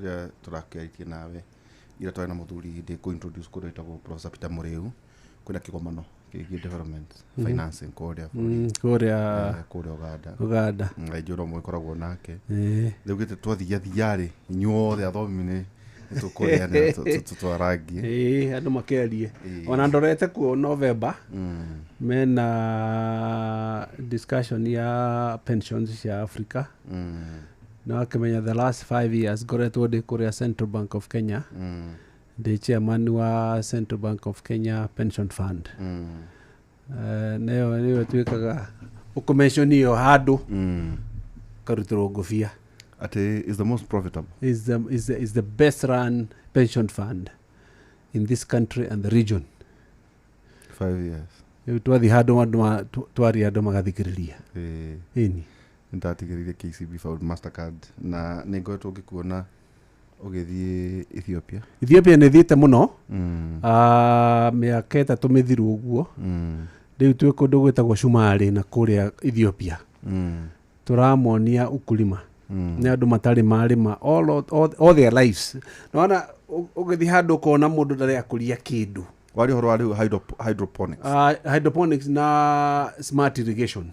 Rĩrĩa tũrakĩarĩtie nawe ira, twarĩ na mũthuri ndĩ kũ introduce kũrĩa wĩtagwo Professor Peter Mũrĩu. Kwĩna kĩgomano kĩgiĩ development financing kũrĩa Kũrĩa kũrĩa Uganda. Uganda. Ngai ũmwe ĩkoragwo nake. Ĩĩ. Rĩu gĩte twathiathia rĩ, inyuothe athomi nĩ tũkũrĩanĩra, twarangie. Ĩĩ, andũ makĩarie. Ona ndorete kuo November mena discussion ya pensions cia Africa. Na wakĩmenya the last 5 years ngoretwo ndĩ kũrĩa Central Bank of Kenya, ndĩ chairman wa Central Bank of Kenya Pension Fund. Nĩyo ĩtuĩkaga ũkũmention ĩyo handũ karutĩrwo ngũbia. Atĩ is the most profitable. Is the best run pension fund in this country and the region. 5 years. Rĩu twathiĩ handũ andũ twaria, andũ magathikĩrĩria. Ĩni. Nĩndatigĩrĩire KCB found Mastercard na nĩ ngoretwo ngĩkuona ũgĩthiĩ Ethiopia. Ethiopia nĩ thiĩte mũno. Ah, mĩaka 3 mĩthiru ũguo. Rĩu twĩ kũndũ gwĩtagwo Cumarĩ na kũrĩa Ethiopia. Tũramonia ukulima. Nĩ andũ matarĩ marĩma all their lives. Nĩwona ũgĩthiĩ handũ ũkona mũndũ ndarĩ akũria kĩndũ. Waria ũhoro wa rĩu hydroponics. Hydroponics na smart irrigation.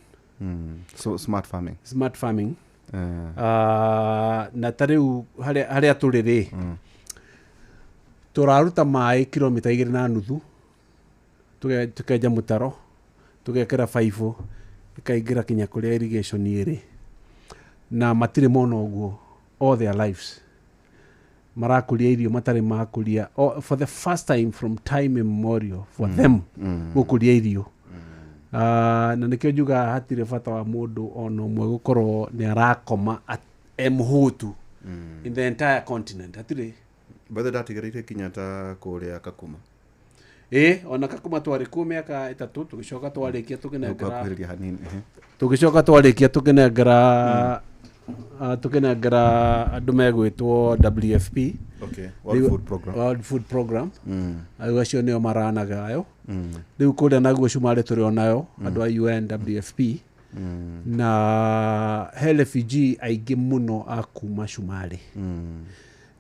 So smart farming. Smart farming. Na ta rĩu harĩa tũrĩ rĩ, tũraruta maĩ kilomita 2.5, tũkenja mũtaro, tũgekĩra baibũ ĩkaingĩra kinya kũrĩa irrigation ĩrĩ, na matirĩ mona ũguo all their lives. Marakũria irio matarĩ makũria for the first time from time immemorial for them gũkũria irio. Na nĩkĩo njugaga hatirĩ bata wa mũndũ ona ũmwe gũkorwo nĩ arakoma e mũhũtu in the entire continent, hatirĩ. Bethe ndatigĩrĩire kinya ta kũrĩa Kakuma. Ĩ, ona Kakuma twarĩ kuo mĩaka 3, tũgĩcoka twarĩkia tũkĩnengera Ũkakuhĩrĩria hanini, ehe. Tũgĩcoka twarĩkia tũkĩnengera tũkĩnengera andũ megwĩtwo WFP. World Food Program. World Food Program. Rĩu acio nĩo maranaga rĩu kũrĩa naguo Cumarĩ tũrĩ onayo andũ a UN WFP. Na he refugee aingĩ mũno a kuma Cumarĩ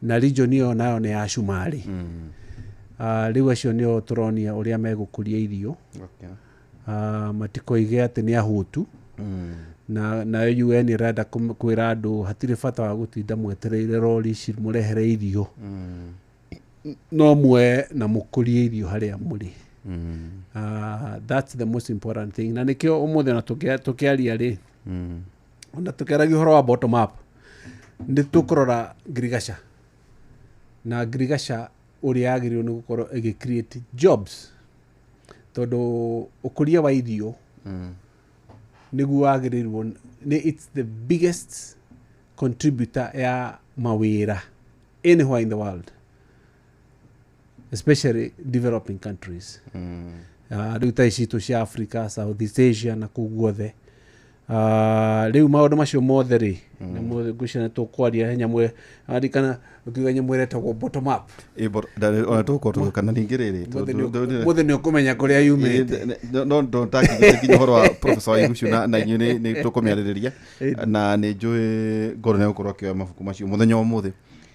na region ĩyo nayo nĩ ya Cumarĩ. Rĩu acio nĩo tũronia ũrĩa megũkũria irio. Matikoige atĩ nĩ ahũtu. Na nayo UN ĩrenda kwĩra andũ hatirĩ bata wa gũtinda mwetereire rori ici mũrehere irio. No muoe na mũkũrie irio harĩa mũrĩ. That's the most important thing, na nĩkĩo ũmũthĩ ona tũkĩaria rĩ, ona tũkĩaragia ũhoro wa bottom up, nĩ tũkũrora ngirigaca na ngirigaca ũrĩa yagĩrĩirwo nĩ gũkorwo ĩgĩ create jobs, tondũ ũkũria wa irio nĩguo wagĩrĩirwo nĩ, it's the biggest contributor ya mawĩra anywhere in the world, especially developing countries. Rĩu ta ici citũ cia Africa, Southeast Asia na kũu guothe. Rĩu maũndũ macio mothe rĩ, nĩmo ngwĩciria nĩ tũkwaria. He nyamũ arikana ũkiuga nyamũ ĩretagwo bottom up. Ĩ, ona tũgũkorwo tũgĩũka na ningĩ rĩrĩ Mũthĩ nĩ ũkũmenya kũrĩa yumĩte. No ndakinyĩte nginya ũhoro wa Professor Waigucu na inyuĩ nĩ tũkũmĩarĩrĩria, na nĩ njũĩ ngoro nĩ gũkorwo akĩoya mabuku macio mũthenya wa ũmũthĩ,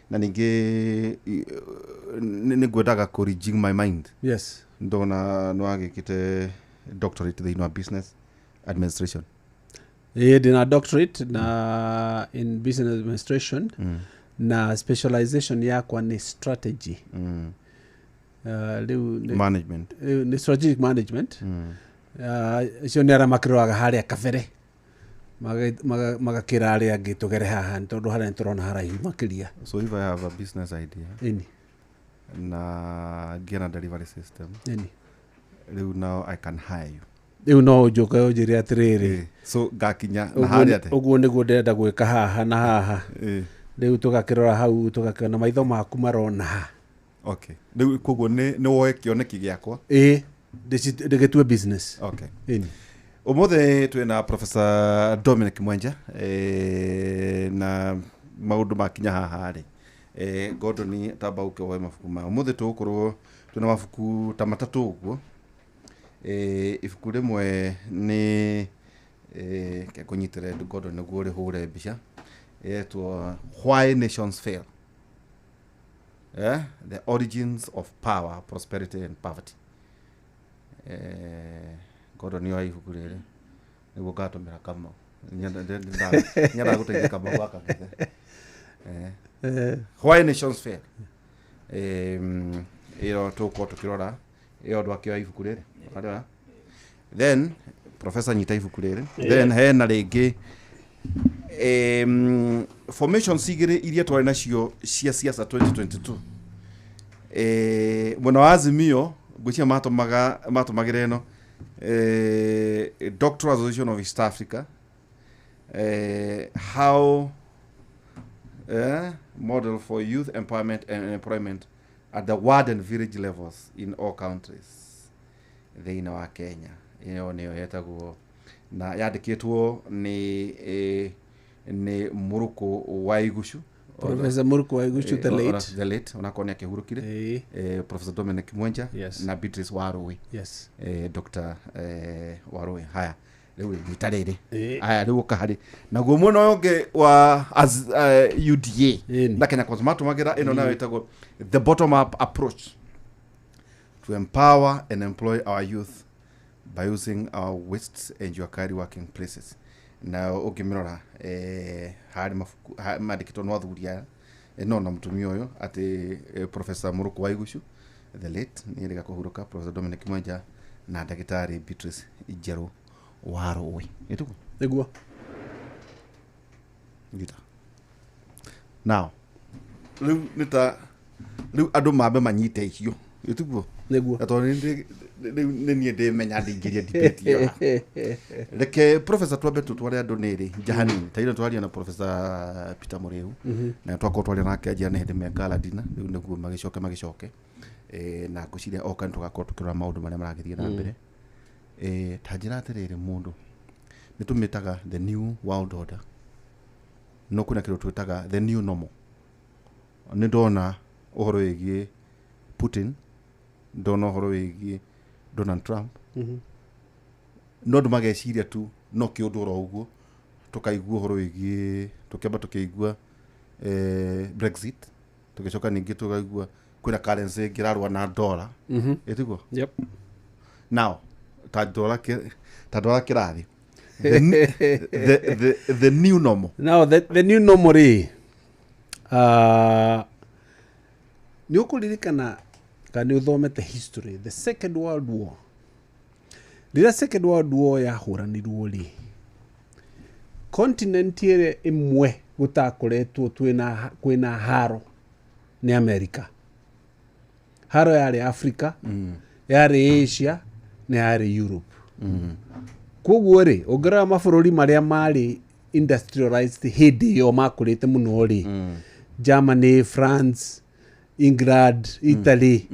na ningĩ nĩ ngwendaga kũ rejig my mind. Ndona nĩ wagĩkĩte doctorate thĩinĩ wa business administration. Ĩĩ, ndĩna doctorate na in business administration na specialization yakwa nĩ strategy. Rĩu Management. Rĩu nĩ strategic management. Acio nĩ arĩa makĩroraga harĩa kabere, magakĩra arĩa angĩ tũgere haha nĩ tondũ harĩa nĩ tũrona haraihu makĩria. So if I have a business idea na ngĩe na delivery system, rĩu now I can hire you. Rĩu no ũnjũke ũnjĩre atĩrĩrĩ, So ngakinya na ũguo harĩa atĩ ũguo nĩguo ndĩrenda gwĩka haha na haha. Rĩu tũgakĩrora hau, tũgakĩona maitho maku marona ha. Okay, rĩu koguo nĩ woe kĩoneki gĩakwa. Ĩĩ, ndĩgĩtue business. Ĩni. Ũmũthĩ twĩna Professor Dominic Mwenja, na maũndũ makinya haha rĩ, Gordon tamba ũke woe mabuku ma ũmũthĩ. Tũgũkorwo twĩna mabuku ta matatũ ũguo. Ibuku rĩmwe nĩ ke ngũnyitĩre Gordon nĩguo rĩhũre mbica, ĩretwo Why Nations Fail. The Origins of Power, Prosperity and Poverty. Gordon nĩ oya ibuku rĩrĩ nĩguo ngatũmĩra Kamau. Nyendaga gũteithia Kamau gaka gĩthe. Why Nations Fail. Ĩyo tũgũkorwo tũkĩrora ĩyo andũ akĩoya ibuku rĩrĩ. Arĩoya. Then professor nyita ibuku rĩrĩ. Then hena rĩngĩ formations igĩrĩ iria twarĩ nacio cia siasa 2022. Mwena wa Azimio ngwĩciria matũmagĩra ĩno Doctoral Association of East Africa, how model for youth empowerment and employment at the ward and village levels in all countries thĩinĩ wa Kenya. Ĩyo nĩyo yetagwo na yandĩkĩtwo nĩ Mũrũkũ wa Igucu. Professor Muruku wa Igucu, the late. The late, onakorwo nĩ akĩhurũkire. Professor Dominic Mwenja na Beatrice Warũĩ. Dr. Warũĩ. Haya rĩu nyita rĩrĩ. Haya rĩu ũka harĩ naguo mwena ũyũ ũngĩ wa UDA na Kenya Kwanza matũmagĩra ĩno nayo ĩtagwo the bottom up approach to empower and employ our youth by using our wastes and your carry working places. Nayo ũngĩmĩrora harĩ mabuku mandĩkĩtwo no athuri aya, no na mũtumia ũyũ atĩ Professor Mũrũkũ wa Igucu the late nĩ erĩga kũhurũka, Professor Dominic Mwenja na ndagĩtarĩ Beatrice Njerũ wa Rũĩ. Ĩtugu? Nĩguo. Nyita. Now rĩu nĩ ta rĩu andũ mambe manyite icio ĩtuguo. Nĩguo. Na tondũ rĩu nĩ niĩ ndĩmenya ndingĩria debate ĩyo. Reke professor twambe tũtware andũ nĩrĩ nja hanini ta ino twaria na Professor Peter Mũrĩu na twakorwo twaria nake anjĩra nĩ hĩndĩ me gala dinner rĩu nĩguo magĩcoke na ngwĩciria oka nĩ tũgakorwo tũkĩrora maũndũ marĩa maragĩthiĩ na mbere. Ta njĩra atĩrĩrĩ, mũndũ nĩ tũmĩtaga the new world order, no kwĩna kĩndũ twĩtaga the new normal. Nĩ ndona ũhoro wĩgiĩ Putin, ndona ũhoro wĩgiĩ Donald Trump, no andũ mageciria tu no kĩũndũ oro ũguo tũkaigua ũhoro wĩgiĩ tũkĩamba tũkĩigua Brexit, tũgĩcoka ningĩ tũkaigua kwĩna currency ĩngĩ ĩrarũa na dollar. Ĩtiguo? Yep. Now ta ndwara kĩrathi the new normal. Now the new normal rĩ, nĩ ũkũririkana kana nĩ ũthomete history, the Second World War. Rĩrĩa Second World War yahũranirwo rĩ, continent ĩrĩa ĩmwe gũtakoretwo kwĩna haro nĩ America. Haro yarĩ Africa, yarĩ Asia na yarĩ Europe. Koguo rĩ, ũngĩrora mabũrũri marĩa marĩ industrialized hĩndĩ ĩyo makũrĩte mũno rĩ, Germany, France, England, Italy,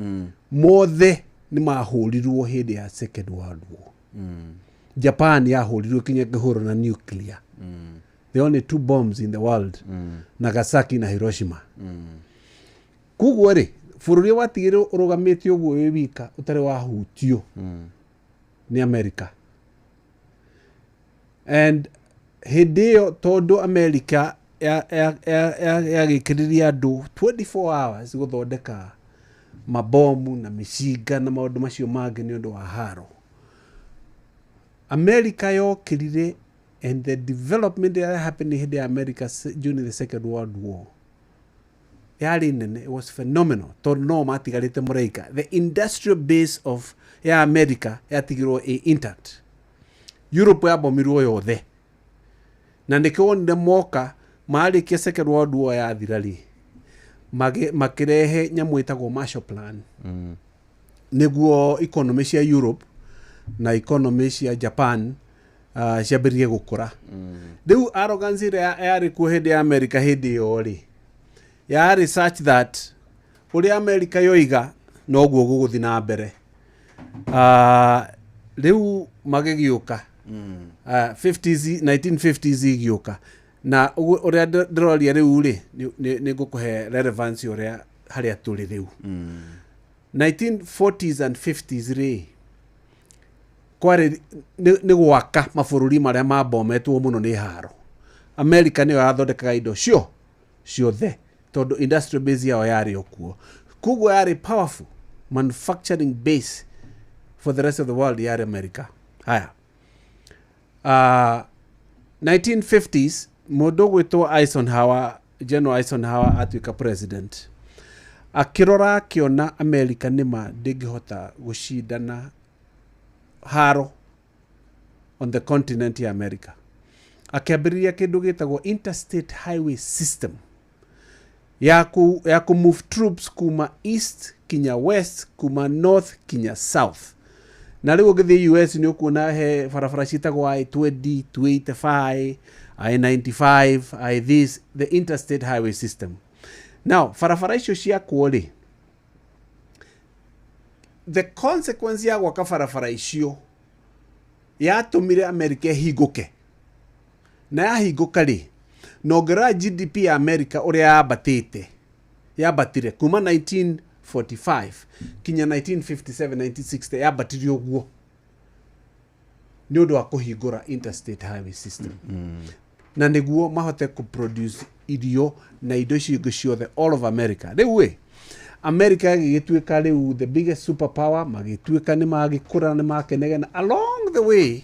mothe nĩ mahũrirwo hĩndĩ ya Second World War. Japan yahũrirwo kinya ĩkĩhũrwo na nuclear. The only two bombs in the world, Nagasaki na Hiroshima. Koguo rĩ, bũrũri watigire ũrũgamĩte ũguo wĩ wika ũtarĩ wahutio nĩ America. And hĩndĩ ĩyo tondũ America yagĩkĩrĩria andũ 24 hours gũthondeka mabomu na mĩcinga na maũndũ macio mangĩ nĩ ũndũ wa haro. America yokĩrire, and the development that happened hĩndĩ ya America during the Second World War yarĩ nene, it was phenomenal tondũ no matigarĩte mũraika. The industrial base of ya America yatigirwo ĩ intact. Europe yabomirwo yothe na nĩkĩo wonire moka marĩkia Second World War yathira rĩ, makĩrehe nyamũ ĩtagwo Marshall Plan nĩguo economy cia Europe na economy cia Japan ciambĩrĩrie gũkũra. Rĩu arrogance ĩrĩa yarĩ kuo hĩndĩ ya America hĩndĩ ĩyo rĩ, yarĩ such that ũrĩa America yoiga noguo gũgũthiĩ na mbere. Rĩu magĩgĩũka 50s, 1950s igĩũka na ũrĩa ndĩroria rĩu rĩ, nĩ ngũkũhe relevance ũrĩa harĩa tũrĩ rĩu. 1940s and 50s rĩ, kwarĩ nĩ gwaka mabũrũri marĩa mabometwo mũno nĩ haro. America nĩyo yathondekaga indo ciothe. Tondũ industrial base yao yarĩ o kuo, koguo yarĩ powerful manufacturing base for the rest of the world yarĩ America. Haya, 1950s mũndũ ũgwĩtwo Eisenhower, General Eisenhower, atuĩka president, akĩrora akĩona America nĩma ndĩngĩhota gũcindana haro on the continent ya America. Akĩambĩrĩria kĩndũ gĩtagwo interstate highway system ya ku move troops kuma east kinya west, kuma north kinya south. Na rĩu ũngĩthiĩ US nĩ ũkuona he barabara ciĩtagwo I-20, 285, I-95, I this, the interstate highway system. Now barabara icio ciakwo rĩ, the consequence ya gwaka barabara icio yatũmire America ĩhingũke, na yahingũka rĩ, na ũngĩrora GDP ya America ũrĩa yambatĩte, yambatire kuma 1945 kinya 1957, 1960, yambatire ũguo nĩ ũndũ wa kũhingũra interstate highway system, na nĩguo mahote kũproduce irio na indo icio ingĩ ciothe all of America. Rĩu ĩ America ĩgĩgĩtuĩka rĩu the biggest superpower, magĩtuĩka nĩ magĩkũra, nĩ makenegena. Along the way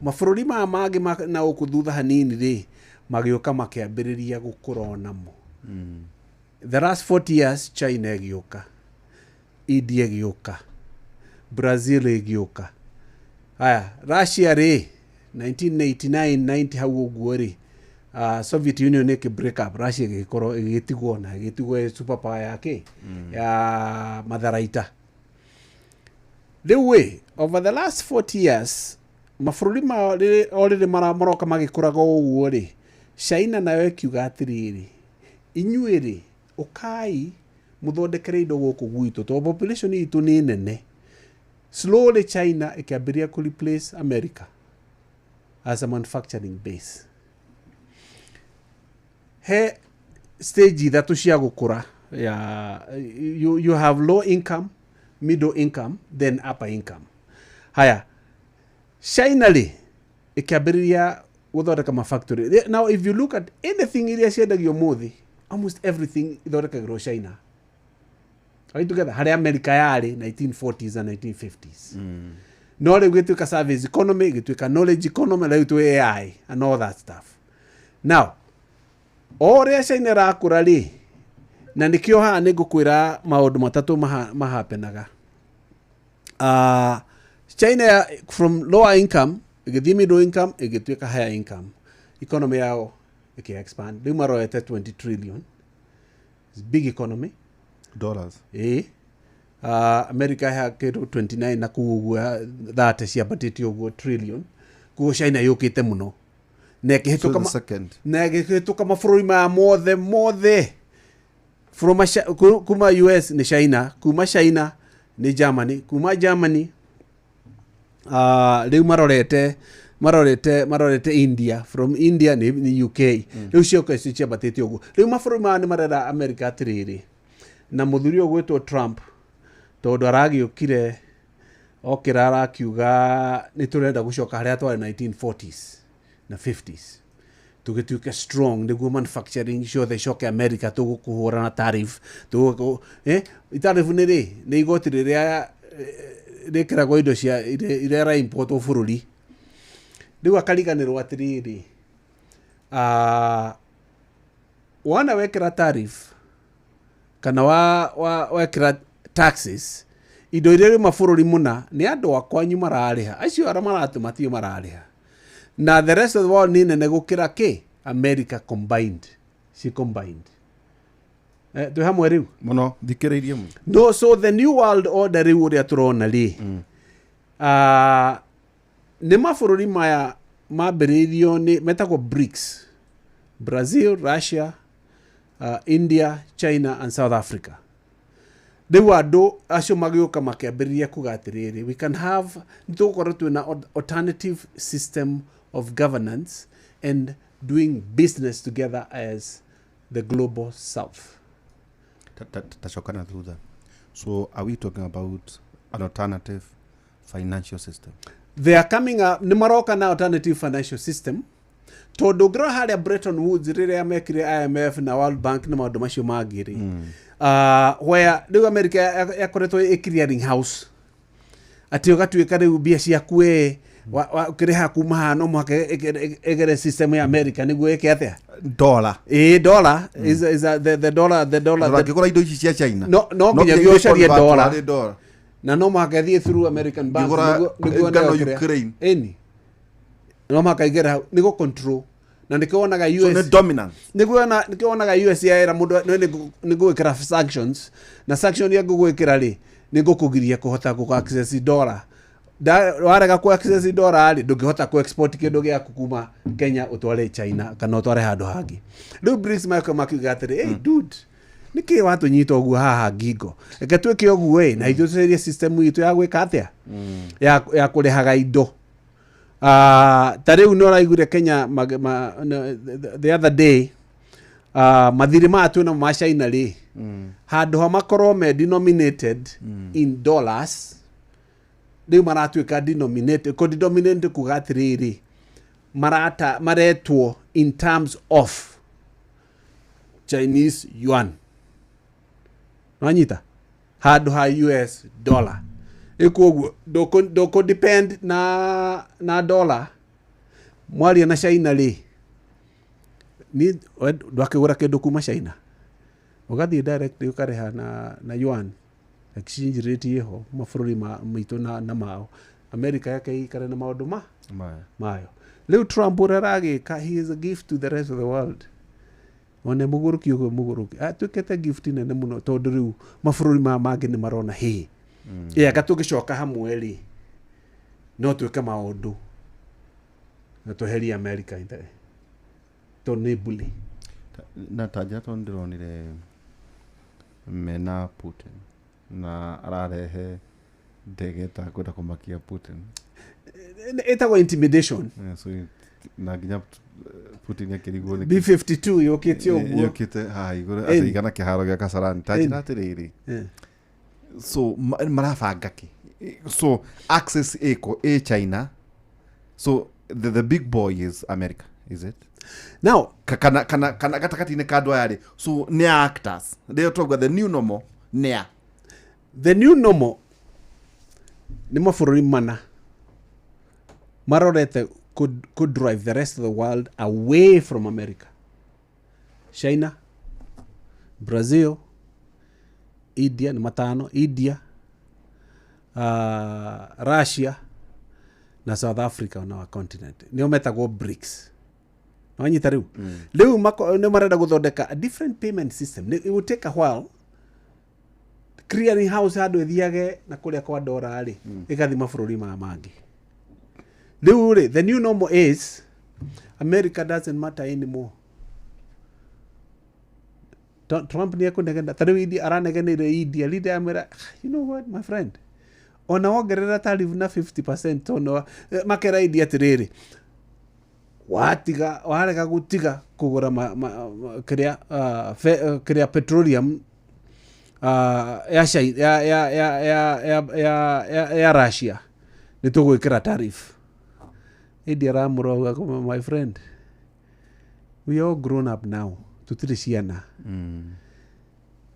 mabũrũri maya mangĩ na gũkũ thutha hanini rĩ, magĩũka makĩambĩrĩria gũkũra onamo. The last 40 years China ĩgĩũka, India ĩgĩũka, Brazil ĩgĩũka. Haya, Russia rĩ, 1989 90 hau ũguo rĩ, Soviet Union ĩkĩ break up, Russia ĩgĩkorwo ĩgĩtigwo na ĩgĩtigwo ĩ superpower ya ya matharaita. Rĩu ĩ over the last 40 years mabũrũri ma o rĩrĩ maroka magĩkũraga ũguo rĩ, China nayo ĩkiuga atĩrĩrĩ, inyuĩ rĩ, ũkai mũthondekere indo gũkũ gwitũ tondũ population itũ nĩ nene. Slowly China ĩkĩambĩrĩria kũ replace America as a manufacturing base. He stage ithatũ cia gũkũra ya you have low income, middle income, then upper income. Haya, China rĩ, ĩkĩambĩrĩria gũthondeka mafactory. Now if you look at anything iria ciendagio mũthĩ, almost everything ithondekagĩrwo China. Are you together? Harĩa America yarĩ 1940s and 1950s, no rĩu gĩtuĩka service economy, gĩtuĩka knowledge economy, rĩu twĩ AI and all that stuff. Now o ũrĩa China ĩrakũra rĩ, na nĩkĩo haha nĩ ngũkwĩra maũndũ matatũ mahapenaga. China from lower income ĩgĩthiĩ middle income, ĩgĩtuĩka higher income, economy yao ĩkĩ expand. Rĩu maroete 20 trillion. It's big economy. Dollars. Ĩĩ, America ya kĩndũ 29 na kũu ũguo 30 ciambatĩte ũguo trillion. Koguo China yũkĩte mũno na ĩkĩhĩtũka So the second. Na ĩgĩhĩtũka mabũrũri maya mothe mothe from kuma US nĩ China, kuma China nĩ Germany, kuma Germany rĩu marorete India, from India nĩ UK. Rĩu cioka icio ciambatĩte ũguo. Rĩu mabũrũri maya nĩ marera America atĩrĩrĩ, na mũthuri ũyũ gwĩtwo Trump, tondũ aragĩũkire okĩra arakiuga nĩ tũrenda gũcoka harĩa twarĩ 1940s na 50s, tũgĩtuĩke strong nĩguo manufacturing ciothe icoke America, tũgũkũhũra na tariff. Tũgũkũ tariff nĩ rĩ, nĩ igoti rĩrĩa rĩkĩragwo indo cia iria iraimportwo bũrũri. Rĩu akariganĩrwo atĩrĩrĩ, wona wekĩra tariff kana wekĩra taxes indo iria rĩ mabũrũri mũna, nĩ andũ a kwanyu mararĩha, acio arĩa maratũma tio mararĩha, na the rest of the world nĩ nene gũkĩra kĩ America combined, ci combined. Twĩ hamwe rĩu? Mũno, thikĩrĩirie mũno. No, so the new world order rĩu ũrĩa tũrona rĩ, nĩ mabũrũri maya mambĩrĩirio nĩ metagwo BRICS: Brazil, Russia, India, China and South Africa. Rĩu andũ acio magĩũka makĩambĩrĩria kuga atĩrĩrĩ, we can have, nĩtũgũkorwo twĩna alternative system of governance and doing business together as the Global South. Tacoka na thutha. So are we talking about an alternative financial system? They are coming up, nĩ maroka na alternative financial system. Tondũ ũngĩrora harĩa Bretton Woods rĩrĩa mekire IMF na World Bank na maũndũ macio mangĩ rĩ, where rĩu America yakoretwo ĩ clearing house, atĩ ũgatuĩka rĩu mbia ciaku ĩ ũkĩrĩha kuma haha no mũhaka ĩgere system ya America nĩguo ĩke atĩa? Dollar. Ĩ dollar is a, the dollar, the dollar the, Ũngĩgũra indo ici cia China, no nginya nginya ũcarie convert dollar. harĩ dollar. Na no mũhaka ĩthiĩ through American banks Ngĩgũra nĩguo ngano nayo kĩrĩa. Ukraine. Ĩni no mũhaka igere hau nĩguo control, na nĩkĩo wonaga So US nĩ dominance. Nĩguo wonaga US yaĩra mũndũ nĩ ngũgwĩkĩra sanctions, na sanction iria ngũgwĩkĩra rĩ, nĩ ngũkũgiria kũhota gũ access dollar. Warega kũ access dollar rĩ, ndũngĩhota kũ export kĩndũ gĩaku kuma Kenya ũtware China kana ũtware handũ hangĩ. Rĩu BRICS makoretwo makiuga atĩrĩ, "Hey dude, nĩkĩ watũnyita ũguo haha ngingo? Reke twĩke ũguo ĩ, na ithuĩ tũcenjie system itũ ya gwĩka atĩa, ya kũrĩhaga indo." Ta rĩu nĩ ũraiguire Kenya the other day, mathirĩ maya twĩnamo ma China rĩ, handũ ha makorwo me denominated in dollars, rĩu maratuĩka denominated. Kũ denominated kuga atĩrĩrĩ, marata maretwo in terms of Chinese yuan, nwanyita, handũ ha US dollar. Rĩu koguo ndũkũ depend na dollar mwaria na China rĩ. Ni we ndwakĩgũra kĩndũ kuma China, ũgathiĩ direct ũkarĩha na yuan. Exchange rate ĩho mabũrũri maitũ na mao. America yake ikare na maũndũ ma Maya. mayo. Rĩu Trump ũrĩa aragĩka, he is a gift to the rest of the world. One mũgũrũki ũguo, mũgũrũki atuĩkĩte gift nene mũno, tondũ rĩu mabũrũri maya mangĩ nĩ marona hĩ ĩ anga tũngĩcoka hamwe rĩ, no twĩke maũndũ na tweherie America tondũ nĩ bully. Na ta njĩra, tondũ ndĩronire mena Putin na ararehe ndege ta kwenda kũmakia Putin. Ĩtagwo intimidation. So na nginya Putin akĩrigwo nĩkĩ B52 yũkĩte ũguo. Yũkĩte haha igũrũ Ĩni. atĩ igana kĩharo gĩa Kasarani. Ta njĩra atĩrĩrĩ, so marabanga kĩ? So access ĩko ĩ China, so the big boy is America, is it? Now Kana gatagatĩ-inĩ ka andũ aya rĩ, so nĩ a actors rĩo twauga the new normal nĩ a The new normal nĩ mabũrũri mana marorete could drive the rest of the world away from America: China, Brazil, India, nĩ matano, India, Russia na South Africa on our continent. Nĩo metagwo BRICS. Wanyita? Rĩu nĩ marenda gũthondeka a different payment system. It will take a while. Clearing house handũ ĩthiage na kũrĩa kwa ndora rĩ, ĩgathiĩ mabũrũri maya mangĩ. Rĩu rĩ, the new normal is America doesn't matter anymore. Trump nĩ ekũnegena ta rĩu India, aranegeneire India leader, amwĩra, "You know what, my friend, ona wongerera tariff na 50%." Tondũ makera India atĩrĩrĩ, watiga warega gũtiga kũgũra kĩrĩa kĩrĩa petroleum ya, China, ya Russia, nĩ tũgwĩkĩra tariff. India aramũrauga, "My friend, we are all grown up now, tũtirĩ ciana.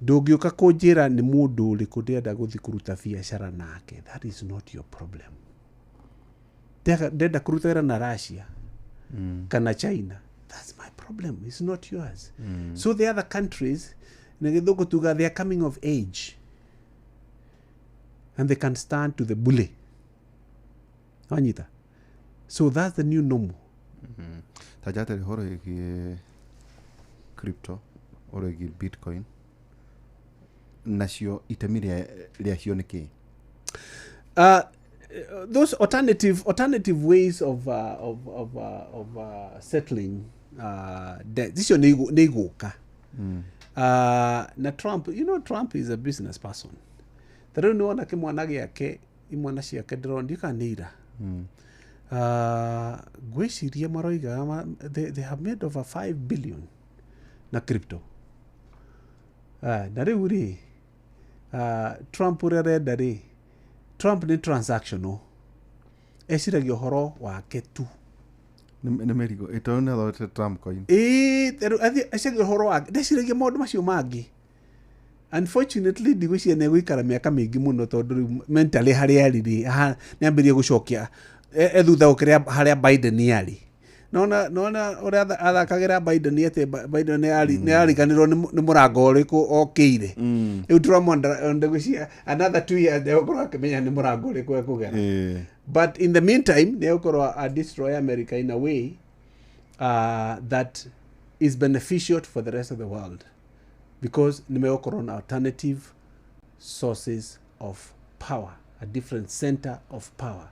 Ndũngĩũka kũnjĩra nĩ mũndũ ũrĩkũ ndĩrenda gũthiĩ kũruta biacara nake. That is not your problem. Ndenda kũruta wĩra na Russia kana China, that's my problem, it's not yours." So the other countries, na gĩthũngũ tuga, they are coming of age and they can stand to the bully. Wanyita? So that's the new normal. Ta njĩra atĩrĩ, ũhoro wĩgiĩ crypto, ũhoro wĩgiĩ bitcoin nacio, itemi rĩacio nĩ kĩĩ? Those alternative ways of settling debt, icio nĩ igũka. Na Trump, you know, Trump is a business person. Ta rĩu nĩ wona kĩmwana gĩake, imwana ciake, ndĩrona ndiũĩ kana nĩ ira, ngwĩciria maroiga they have made over 5 billion na crypto. Na rĩu rĩ, Trump ũrĩa arenda rĩ, Trump nĩ transactional, eciragia ũhoro wake tu. Nĩ mĩrigo ĩtondũ nĩ athondete Trump coin. Ĩĩ tarĩu athiĩ aciragia ũhoro wake, ndeciragia maũndũ macio mangĩ. Unfortunately ndigwĩciria nĩ egũikara mĩaka mĩingĩ mũno, tondũ rĩu mentally harĩa arĩ rĩ, nĩ ambĩrĩria gũcokia e thutha gũkĩra harĩa Biden arĩ. Nona ũrĩa athakagĩra Biden atĩ Biden nĩ ariganĩrwo nĩ mũrango ũrĩkũ okĩire. Rĩu Trump ndĩgwĩciria another 2 years ndegũkorwo akĩmenya nĩ mũrango ũrĩkũ ekũgera. But in the meantime nĩ egũkorwo a destroy America in a way that is beneficial for the rest of the world, because nĩ megũkorwo na alternative sources of power, a different center of power,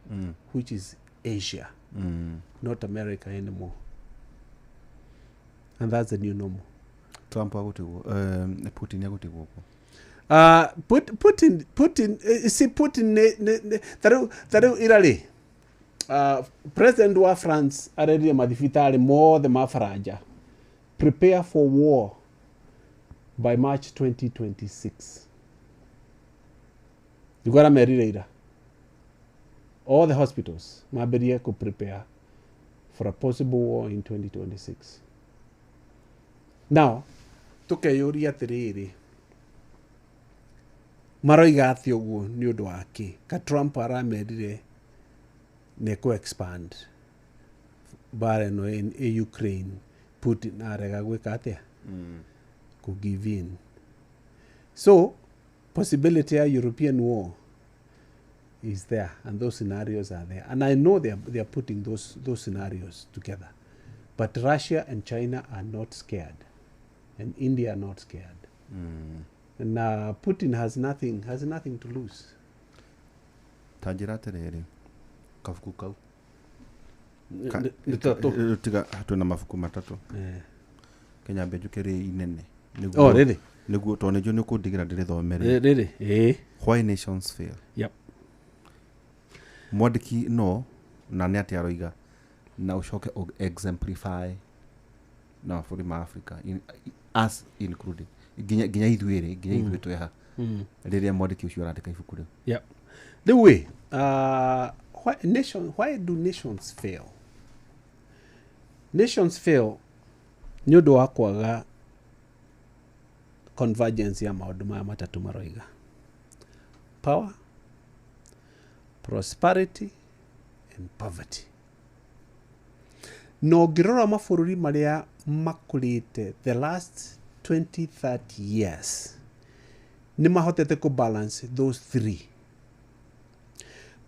which is Asia, not America anymore, and that's the new normal. Trump agũtigwo, Putin agũtigwo kuo. Putin, see, Putin nĩ tarĩu ira rĩ, president wa France arerire mathibitarĩ mothe ma Faranja, "Prepare for war by March 2026." Nĩguo aramerire ira, all the hospitals mambĩrie kũ prepare for a possible war in 2026. Now tũkeyũria atĩrĩrĩ, maroiga atĩ ũguo nĩ ũndũ wa kĩ? Ka Trump aramerire nĩ kũ expand mbara ĩno ĩ Ukraine, Putin arega gwĩka atĩa? Kũ give in. So possibility ya European war is there, and those scenarios are there, and I know they are putting those scenarios together. But Russia and China are not scared, and India are not scared, and Putin has nothing to lose. Ta njĩra atĩrĩrĩ, kabuku kau. Nĩ tũtatũ. Tiga, twĩna mabuku matatũ. Kenya mbia njuke rĩ inene. Oh, rĩrĩ. Nĩguo, tondũ nĩnjũĩ nĩ ũkũndigĩra ndĩrĩthomere. Rĩrĩ, ĩĩ. Why Nations Fail. Mwandĩki no na nĩ atĩa aroiga, na ũcoke exemplify na mabũrũri ma Africa, us included, nginya ithuĩ rĩ, nginya ithuĩ twĩha rĩrĩa mwandĩki ũcio arandĩka ibuku rĩu. Yep. The way, why do nations fail? Nations fail nĩ ũndũ wa kwaga convergence ya maũndũ maya matatũ maroiga: power, prosperity and poverty. Na ũngĩrora mabũrũri marĩa makũrĩte the last 20 30 years, nĩ mahotete kũ balance those three: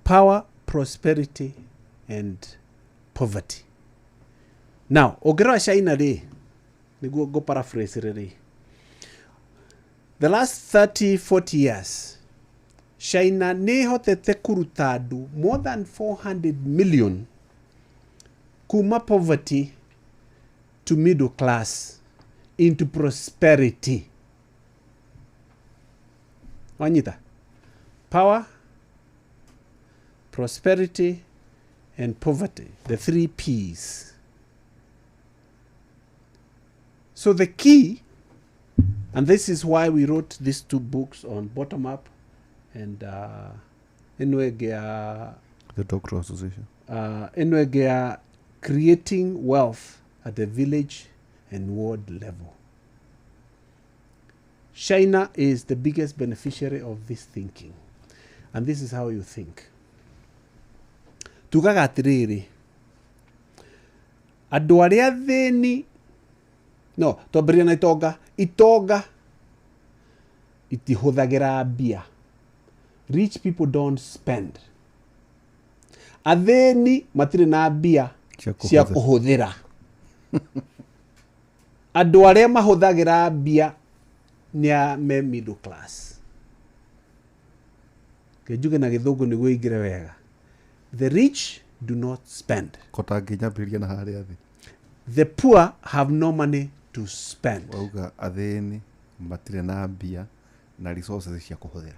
power, prosperity and poverty. Now ũngĩrora China rĩ, nĩguo ngũ paraphrase rĩ, the last 30 40 years China nĩ ĩhotete kũruta andũ more than 400 million kuma poverty to middle class into prosperity. Wanyita? Power, prosperity and poverty, the three P's. So the key, and this is why we wrote these two books on bottom up and ĩno ĩngĩ ya The Doctoral Association. Ĩno ĩngĩ ya creating wealth at the village and ward level. China is the biggest beneficiary of this thinking, and this is how you think. Tugaga atĩrĩrĩ, andũ arĩa athĩni, no twambĩrĩria na itonga. Itonga itihũthagĩra mbia. Rich people don't spend. Athĩni matirĩ na mbia cia cia kũhũthĩra. Kũhũthĩra. Andũ arĩa mahũthagĩra mbia nĩ a me middle class. Njuge na Gĩthũngũ nĩguo ingĩre wega: the rich do not spend. Kota ngĩnyambĩrĩria na harĩa thĩ. The poor have no money to spend. Wauga athĩni matirĩ na mbia na resources cia kũhũthĩra.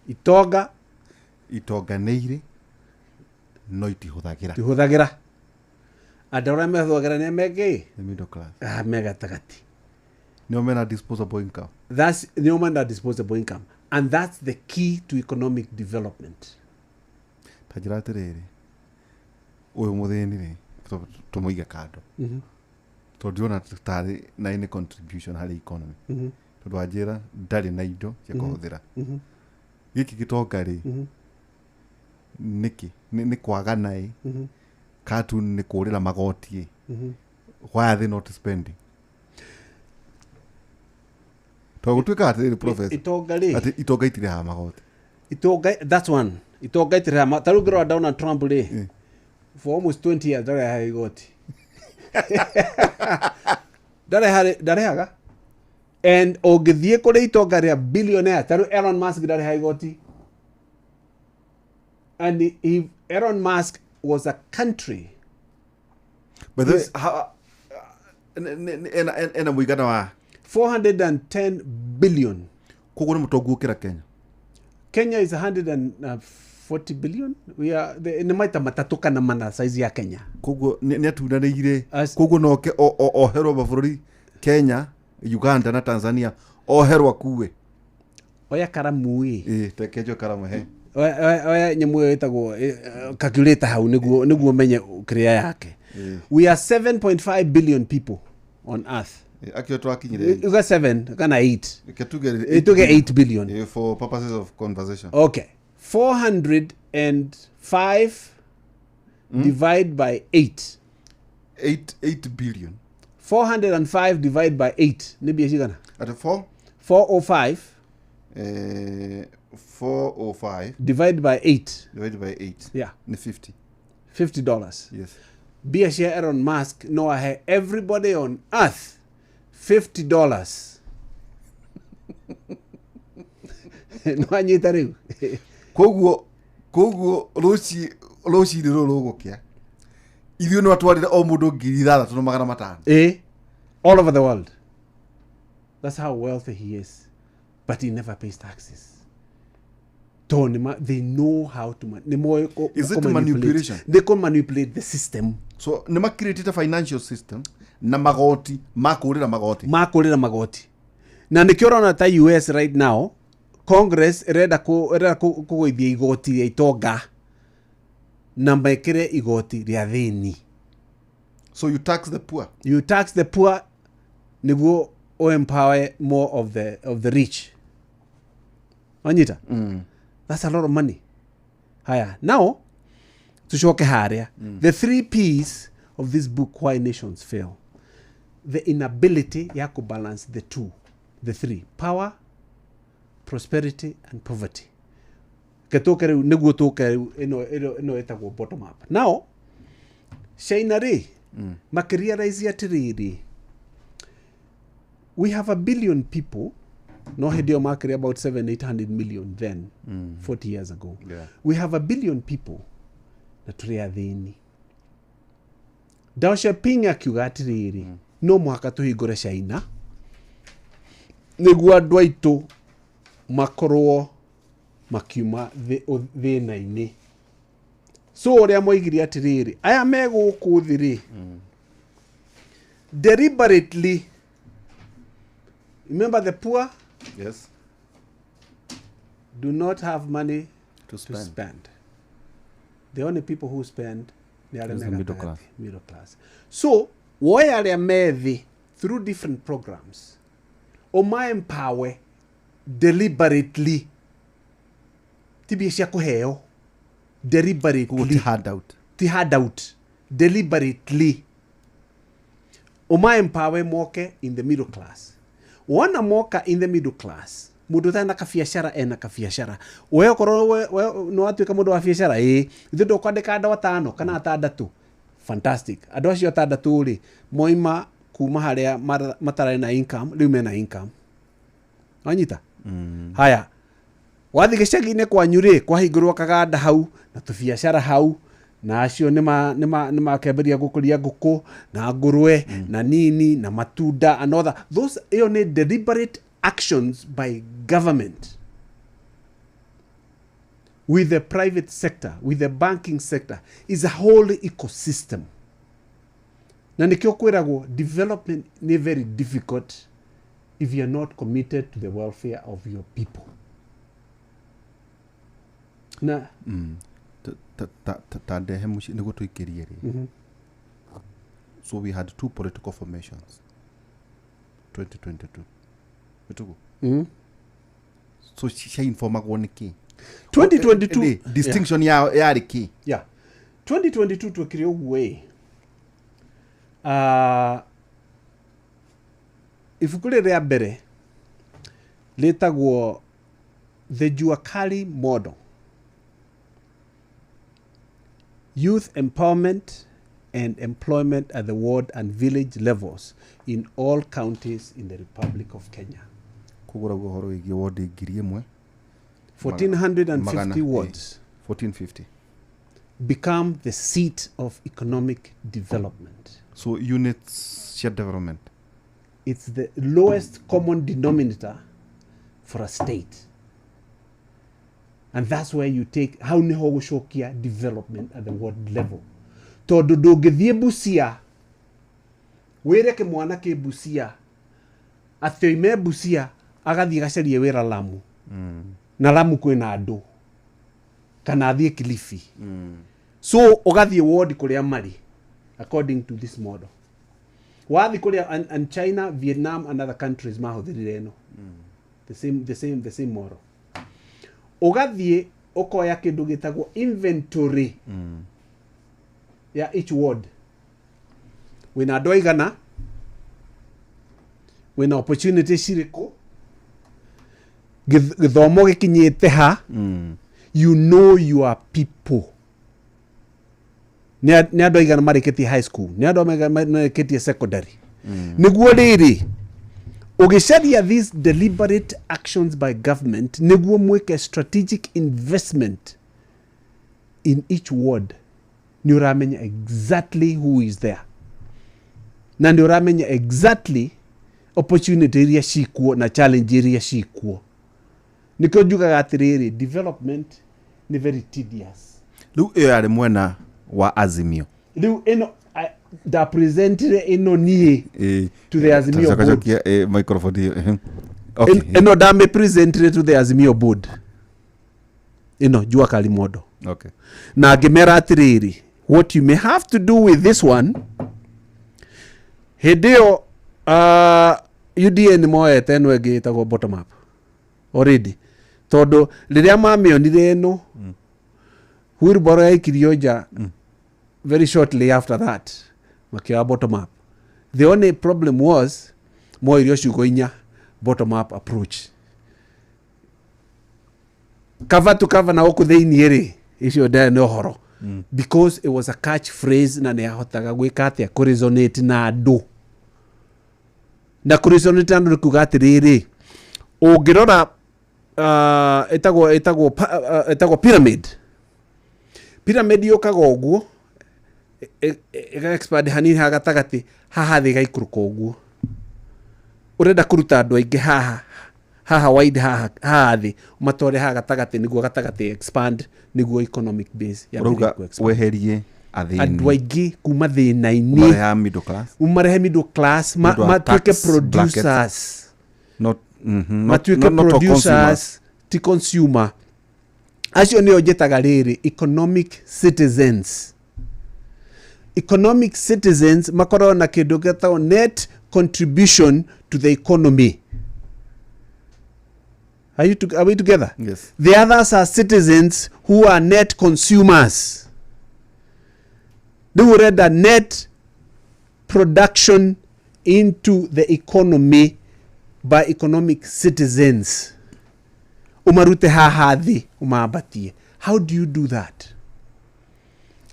Itonga itonga nĩ irĩ no itihũthagĩra. Tihũthagĩra. Andũ arĩa mehũthagĩra nĩ mekĩ? The middle class. Ah, me gatagatĩ. Nĩo mena disposable income. That's nĩo mena disposable income, and that's the key to economic development. Ta njĩra atĩrĩrĩ, ũyũ mũthĩni rĩ, Tũmũige kando tondũ ndĩrona tarĩ na any contribution harĩ economy, tondũ wanjĩra ndarĩ na indo cia kũhũthĩra. Gĩkĩ gĩtonga rĩ, nĩkĩ? Nĩ kwagana ĩ, katu nĩ kũrĩra magoti ĩ? Why are they not spending? Tondũ gũtuĩkaga atĩrĩrĩ, professor, Itonga rĩ, atĩ itonga itirĩhaga magoti. Itonga, that's one. Itonga itirĩhaga. Ta rĩu ngĩrora Donald Trump rĩ, for almost 20 years ndarehaga igoti, ndarĩhaga. And ũngĩthiĩ kũrĩ itonga rĩa billionaire, ta rĩu Elon Musk, ndarĩhaga igoti. And if Elon Musk was a country, By the way, ena mũigana wa 410 billion. Koguo nĩ mũtongu gũkĩra Kenya. Kenya is 140 billion. We are nĩ maita matatũ kana mana size ya Kenya. Koguo nĩ atunanĩire. Koguo noke oherwo mabũrũri Kenya, Uganda na Tanzania, oherwo akue. Oya karamu ĩ. Ĩ, reke njoe karamu he. Oya nyamũ ĩyo ĩtagwo calculator hau nĩguo menye kĩrĩa yake. We are 7.5 billion people on earth. Ĩ, akĩo twakinyire. Uga 7 kana 8. Reke tuge Tuge 8 billion. Ĩ, for purposes of conversation. Okay, 405 divide by 8. 8 8 billion. 405 divide by 8 nĩ mbia cigana? At 4 405 405 divide by 8. Divided by 8. Yeah. Nĩ 50. $50. Yes. Mbia cia Elon Musk no ahe everybody on earth $50. No anyita rĩu. Koguo rũcinĩ rũrũ rũgũkĩa, ithuĩ no atwarĩre o mũndũ 6,500. Eh? All over the world. That's how wealthy he is, but he never pays taxes. Tondũ they know how to nĩ moĩ Is it kũ-manipulate. Manipulation? They can manipulate the system. So nĩ makirĩtĩte financial system na magoti makũrĩra magoti. Makũrĩra magoti, na nĩkĩo ũrona ta US right now, Congress ĩrenda kũgũithia igoti rĩa itonga na mekĩre igoti rĩa thĩni. So you tax the poor. You tax the poor nĩguo empower more of the rich. Wanyita? That's a lot of money. Haya, now tucoke harĩa, the three P's of this book, Why Nations Fail: the inability ya kubalance the two, the three, power, prosperity and poverty. Ke tũke rĩu, nĩguo tũke rĩu ĩno ĩtagwo bottom up. Now China rĩ, makĩrealize atĩrĩrĩ, we have a billion people. No hĩndĩ ĩyo makĩrĩ about 7 800 million then, 40 years ago. We have a billion people na tũrĩ athĩni. Dao Xiaoping akiuga atĩrĩrĩ, no mũhaka tũhingũre China nĩguo andũ aitũ makorwo makiuma thĩna-inĩ. So ũrĩa moigire atĩrĩrĩ, aya me gũkũ thĩ rĩ, deliberately, remember, the poor do not have money to to spend. Spend. The only people who spend nĩ arĩa Is me the middle gatagatĩ, class. Middle class. So woe arĩa me thĩ through different programs, ũma empower deliberately, ti mbia cia kũheo. Koguo ti Deliberately. Handout. Ti handout. Deliberately ũma empower moke in the middle class. Wona moka in the middle class, mũndũ ũtarĩ na kabiacara ena kabiacara. We okorwo we nĩ watuĩka mũndũ wa biacara, ĩĩ, ithuĩ ndũkwandĩka andũ atano kana atandatũ. Fantastic. Andũ acio atandatũ rĩ, moima kuma harĩa matarĩ na income, rĩu mena income. Wanyita? Haya, wathiĩ gĩcagi-inĩ kwanyu rĩ, kwahingũrwo kaganda hau na tũbiacara hau, na acio nĩmakĩambĩrĩria gũkũria ngũkũ na ngũrwe na nini na matunda and other those. Ĩyo nĩ deliberate actions by government with the private sector, with the banking sector, is a whole ecosystem. Na nĩkĩo kwĩragwo development nĩ very difficult if you are not committed to the welfare of your people. Na Ta ndehe mũciĩ nĩguo tũikĩrie rĩ. So we had two political formations 2022, itugu. So ciainformagwo nĩ kĩ? 2022. Distinction yao yarĩ kĩ? Yeah, 2022 twekire ũguo ĩ, ibuku rĩrĩ rĩa mbere rĩtagwo The Jua Kali Model: Youth Empowerment and Employment at the Ward and Village Levels in All Counties in the Republic of Kenya. Koguo ũrauga ũhoro wĩgiĩ wondi 1000 1450 magana, wards 1450 become the seat of economic development. So units cia development. It's the lowest common denominator for a state, and that's where you take hau niho gũcokia development at the world level, tondũ ndũngĩthiĩ Busia wĩre kĩmwana kĩ Busia atĩ oime Busia agathiĩ gacarie wĩra Lamu, na Lamu kwĩna andũ, kana athiĩ Kilifi. So ũgathiĩ ward kũrĩa marĩ according to this model. Wathiĩ kũrĩa and China, Vietnam and other countries mahũthĩrire ĩno, the same model. Ũgathiĩ ũkoya kĩndũ gĩtagwo inventory ya each ward: wĩna andũ aigana, wĩna opportunity cirĩkũ, gĩthomo gĩkinyĩte ha. You know your people. Nĩ andũ aigana marĩkĩtie high school, nĩ andũ aigana marĩkĩtie secondary. Nĩguo rĩrĩ ũgĩcaria these deliberate actions by government nĩguo mwĩke strategic investment in each ward, nĩ ũramenya exactly who is there na nĩ ũramenya exactly opportunity iria cikuo na challenge iria cikuo. Nĩkĩo njugaga atĩrĩrĩ, development nĩ very tedious. Rĩu ĩyo yarĩ mwena wa Azimio. Rĩu ĩno ndapresentire ĩno niĩ to the Azimio board. Cokia microphone ĩyo, ehe. Okay. Ĩno ndamĩpresentire to the Azimio board, ĩno Jua Kali Model. Na ngĩmera atĩrĩrĩ, what you may have to do with this one, hĩndĩ ĩyo UDA nĩ moete ĩno ĩngĩ ĩtagwo bottom up already, tondũ rĩrĩa mamĩonire ĩno wheelbarrow yaikirio nja, very shortly after that makĩoya bottom up. The only problem was moirio ciugo inya, bottom up approach, cover to cover na gũkũ thĩiniĩ rĩ, icio ndarĩ nĩ ũhoro, because it was a catch phrase na nĩ yahotaga gwĩka atĩa, kũresonate na andũ. Na kũresonate na andũ nĩ kuga atĩrĩrĩ, ũngĩrora ĩtagwo pyramid. Pyramid yũkaga ũguo, ĩga expand hanini haha gatagatĩ, haha thĩ ĩgaikũrũka ũguo. Ũrenda kũruta andũ aingĩ haha haha wide, haha haha thĩ, ũmatware haha gatagatĩ nĩguo gatagatĩ expand, nĩguo economic base yambĩrĩrie Ũrauga ku-expand. Weherie athĩni. Andũ aingĩ kuma thĩna-inĩ. Ũmarehe middle class. Umarehe middle class, Nĩ ũndũ wa matuĩke tax bracket. producers. Not, not, Matuĩke not, not a consumers. producers, ti consumer. Acio nĩo njĩtaga rĩrĩ economic citizens. Economic citizens makoragwo na kĩndũ gĩtagwo net contribution to the economy. Are we together? Yes. The others are citizens who are net consumers. Rĩu ũrenda net production into the economy by economic citizens, umarute haha thĩ ũmambatie. How do you do that?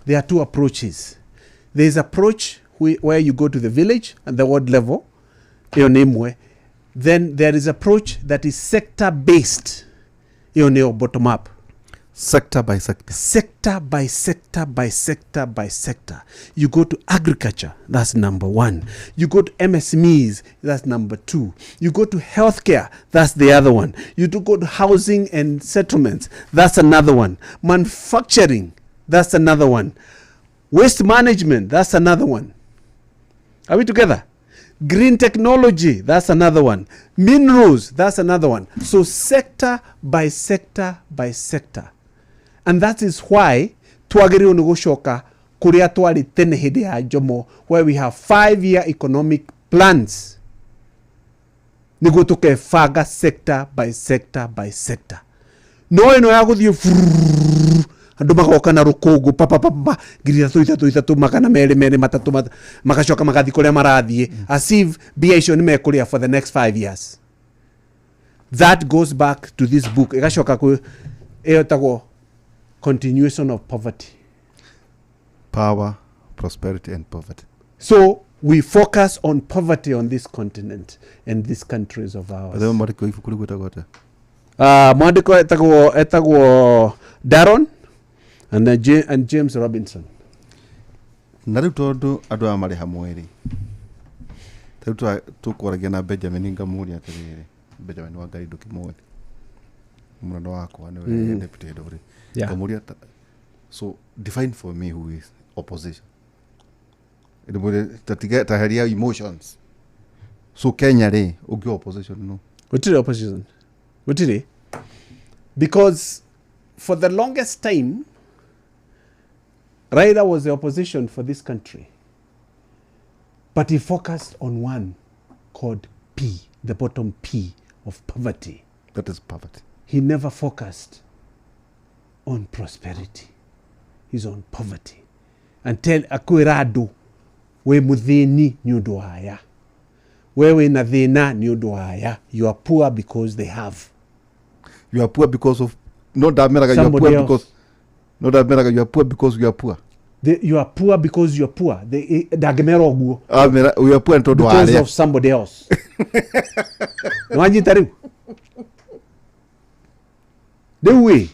There are two approaches. There is approach where you go to the village and the ward level, ĩyo nĩ ĩmwe. Then there is approach that is sector based, ĩyo nĩyo bottom up. Sector by sector. Sector by sector by sector by sector. You go to agriculture, that's number one. You go to MSMEs, that's number two. You go to healthcare, that's the other one. You do go to housing and settlements, that's another one. Manufacturing, that's another one. Waste management, that's another one. Are we together? Green technology, that's another one. Minerals, that's another one. So sector by sector by sector. And that is why twagĩrĩirwo nĩ gũcoka Kũrĩa twarĩ tene hĩndĩ ya Jomo, where we have 5-year economic plans nĩguo tũkebanga sector by sector by sector. No ĩno ya gũthiĩ frrrr, andũ magoka na rũkũngũ papapapa, 3,000 3,000 3, 200 2 3, magacoka magathiĩ kũrĩa marathiĩ as if mbia icio nĩ mekũrĩa for the next 5 years. That goes back to this book, ĩgacoka kwĩ ĩyo ĩtagwo Continuation of Poverty. Power, Prosperity and Poverty. So we focus on poverty on this continent and these countries of ours. Athe mwandĩki wa ibuku rĩu gwĩtagwo atĩa? Mwandĩko etagwo Daron and James Robinson. Na rĩu tondũ andũ aya marĩ hamwe rĩ, ta rĩu tũkwaragia na Benjamin, ngamũria atĩrĩrĩ, Benjamin wa Ngai ndũkĩmũĩ, mũnene wakwa nĩwe deputy head of Yeah. ngamũria so define for me who is opposition. Ndĩmwĩre tatige taheria emotions. So Kenya rĩ, ũngĩ opposition no? Gũtirĩ opposition, gũtirĩ, because for the longest time Raila was the opposition for this country, but he focused on one called P, the bottom P of poverty. That is poverty. He never focused on prosperity. He's on poverty. Until akwĩra andũ wĩ mũthĩni nĩ ũndũ wa aya, we wĩna thĩna nĩ ũndũ wa aya. You are poor because they have. You are poor because of, no, ndameraga you are Somebody poor else. because, no, ndameraga you are poor because you are poor. You are poor because you are poor. Ndangĩmera ũguo. Amera you are poor nĩ tondũ wa Because arĩa of somebody else. Nĩwanyita rĩu? Rĩu ĩ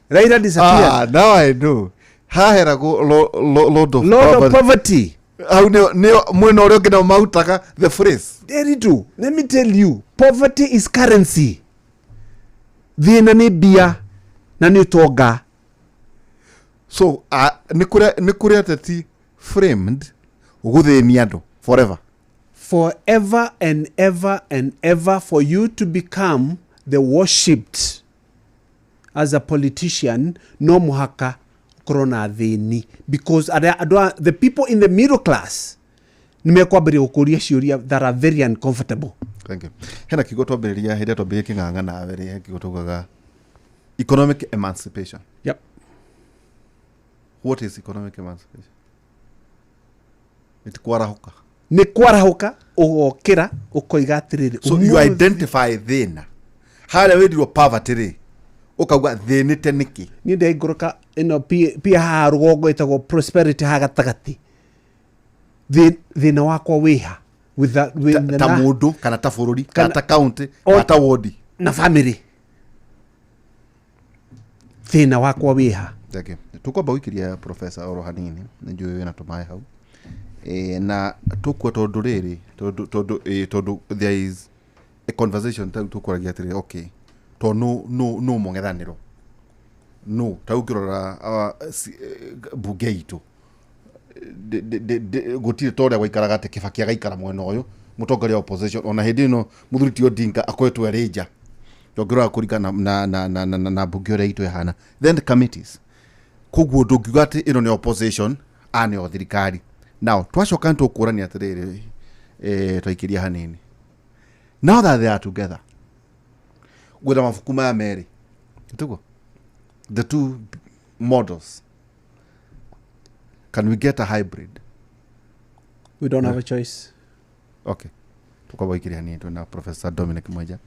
Raila disappeared. Ah, now I know. Haheragwo Lord of Lord of Poverty. Poverty. Hau nĩo mwena ũrĩa ũngĩ nao mautaga the phrase. Eritu, let me tell you, poverty is currency. Thĩna nĩ mbia na nĩ ũtonga. So nĩ kũrĩ ateti framed gũthĩnia andũ forever. Forever and ever and ever, for you to become the worshipped as a politician, no mũhaka ũkorwo na thĩni, because arĩa andũ the people in the middle class nĩ mekwambĩrĩria gũkũria ciũria that are very uncomfortable. Thank you. Hena kiugo twambĩrĩria hĩndĩ ĩrĩa twambĩrĩria kĩng'ang'a nawe rĩ, he kiugo tugaga economic emancipation. Yep. What is economic emancipation? Nĩ kwarahũka. Nĩ kwarahũka, ũgokĩra ũkoiga atĩrĩrĩ, So you identify thĩna harĩa wĩndirwo poverty rĩ, ũkauga thĩnĩte nĩkĩ. Niĩ ndĩraikũrũka ĩno pia haha rũgongo ĩtagwo prosperity haha gatagatĩ. Thĩna wakwa wĩha with with Ta, the ta mũndũ kana ta bũrũri kana Kana- ta county kana ta wodi na family, thĩna wakwa wĩha. Thank you. Tukwamba gũikĩria professor oro hanini, nĩ njũĩ wĩna tũmaĩ hau e, na tũkua tondũ rĩrĩ tondũ there is a conversation ta rĩu tũkwaragia atĩrĩrĩ, okay, to no mũng'ethanĩro no ta rĩu ũngĩrora mbunge itũ gũtirĩ ta ũrĩa gwaikaraga atĩ Kibaki agaikara mwena ũyũ, mũtongoria wa opposition, ona hĩndĩ ĩno mũthuri ti Odinga akoretwo arĩ nja, tũngĩrora kũringana na mbunge ũrĩa itũ ĩhana, then the committees, koguo ndũngiuga atĩ ĩno nĩ opposition a nĩyo thirikari. Now twacoka nĩ tũkũrania atĩrĩrĩ, twaikĩria hanini, now that they are together gwetha mabuku maya merĩ tiguo, the two models, can we get a hybrid? We don't have a choice. Okay, tukwamba gũikĩria hanini twĩna Professor Dominic Mwenja.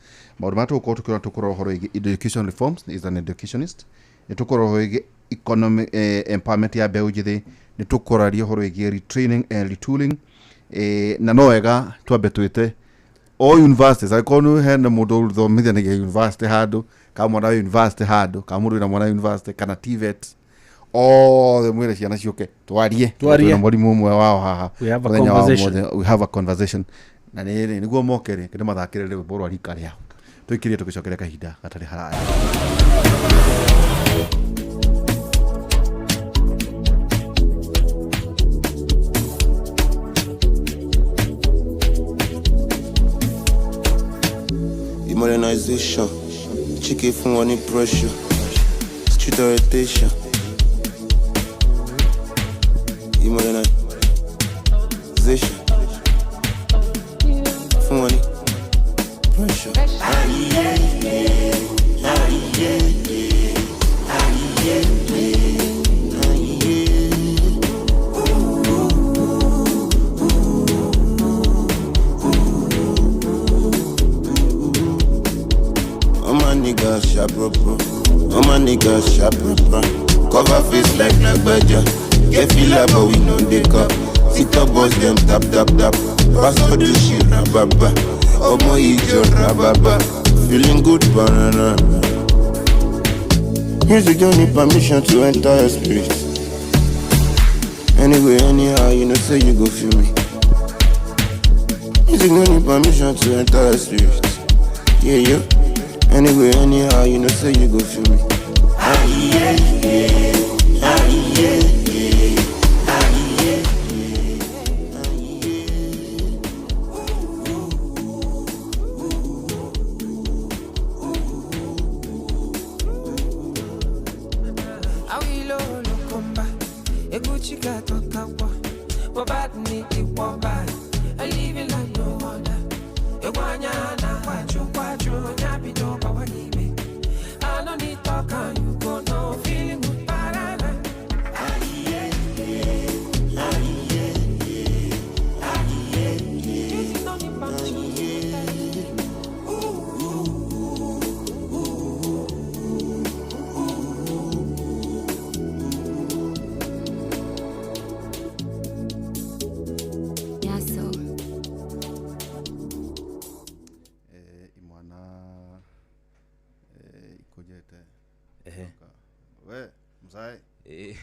Maũndũ marĩa tũgũkorwo tũkĩona, tũkũrora ũhoro wĩgiĩ education reforms, is an educationist, nĩ tũkũrora ũhoro wĩgiĩ economic empowerment ya mbeũ njĩthĩ, nĩ tũkũraria ũhoro wĩgiĩ retraining and retooling, na no wega twambe twĩte o universities, angĩkorwo nĩ hena mũndũ ũthomithanagia university handũ, kana mwana wa university handũ, kana mũndũ wĩna mwana wa university kana TVET, othe mwĩre ciana ciũke twarie. Twarie. Twĩna mwarimũ ũmwe wao haha We have a mũthenya wa conversation. ũmũthĩ, we have a conversation na nĩ nĩguo moke rĩ kĩndũ mathakĩre rwĩmbo rwa rika rĩao, tũikĩrie tũgĩcokeria kahinda gatarĩ haraya. Modernization, Chike fún wọn ní pressure, street orientation. Immunization. Fún wọn ní pressure. All my niggas sharp, bro, bro. All my niggas sharp, bro, bro. Cover face like Nagbaja. Get feel like, but we know they cup. Sit up, boss them tap, tap, tap. Pastor do shit, rababa. Omo ijo, rababa. Feeling good, banana. Music don't need permission to enter your spirit. Anyway, anyhow, you know, say you go feel me. Music don't need permission to enter your spirit. Yeah, yeah. Anyway, anyhow, you know, say you go feel me. Awilo Lokomba, Eguchi Gatokawa, Wabadni Iwaba, I live in like no other. Ewanya na kwacho kwacho, nyabido bawagibe. I no need talk and you go no feeling good parana. Music don't need permission to enter. Yeah, so Imwana ikũnjĩte. Ehe. We mzae Eh,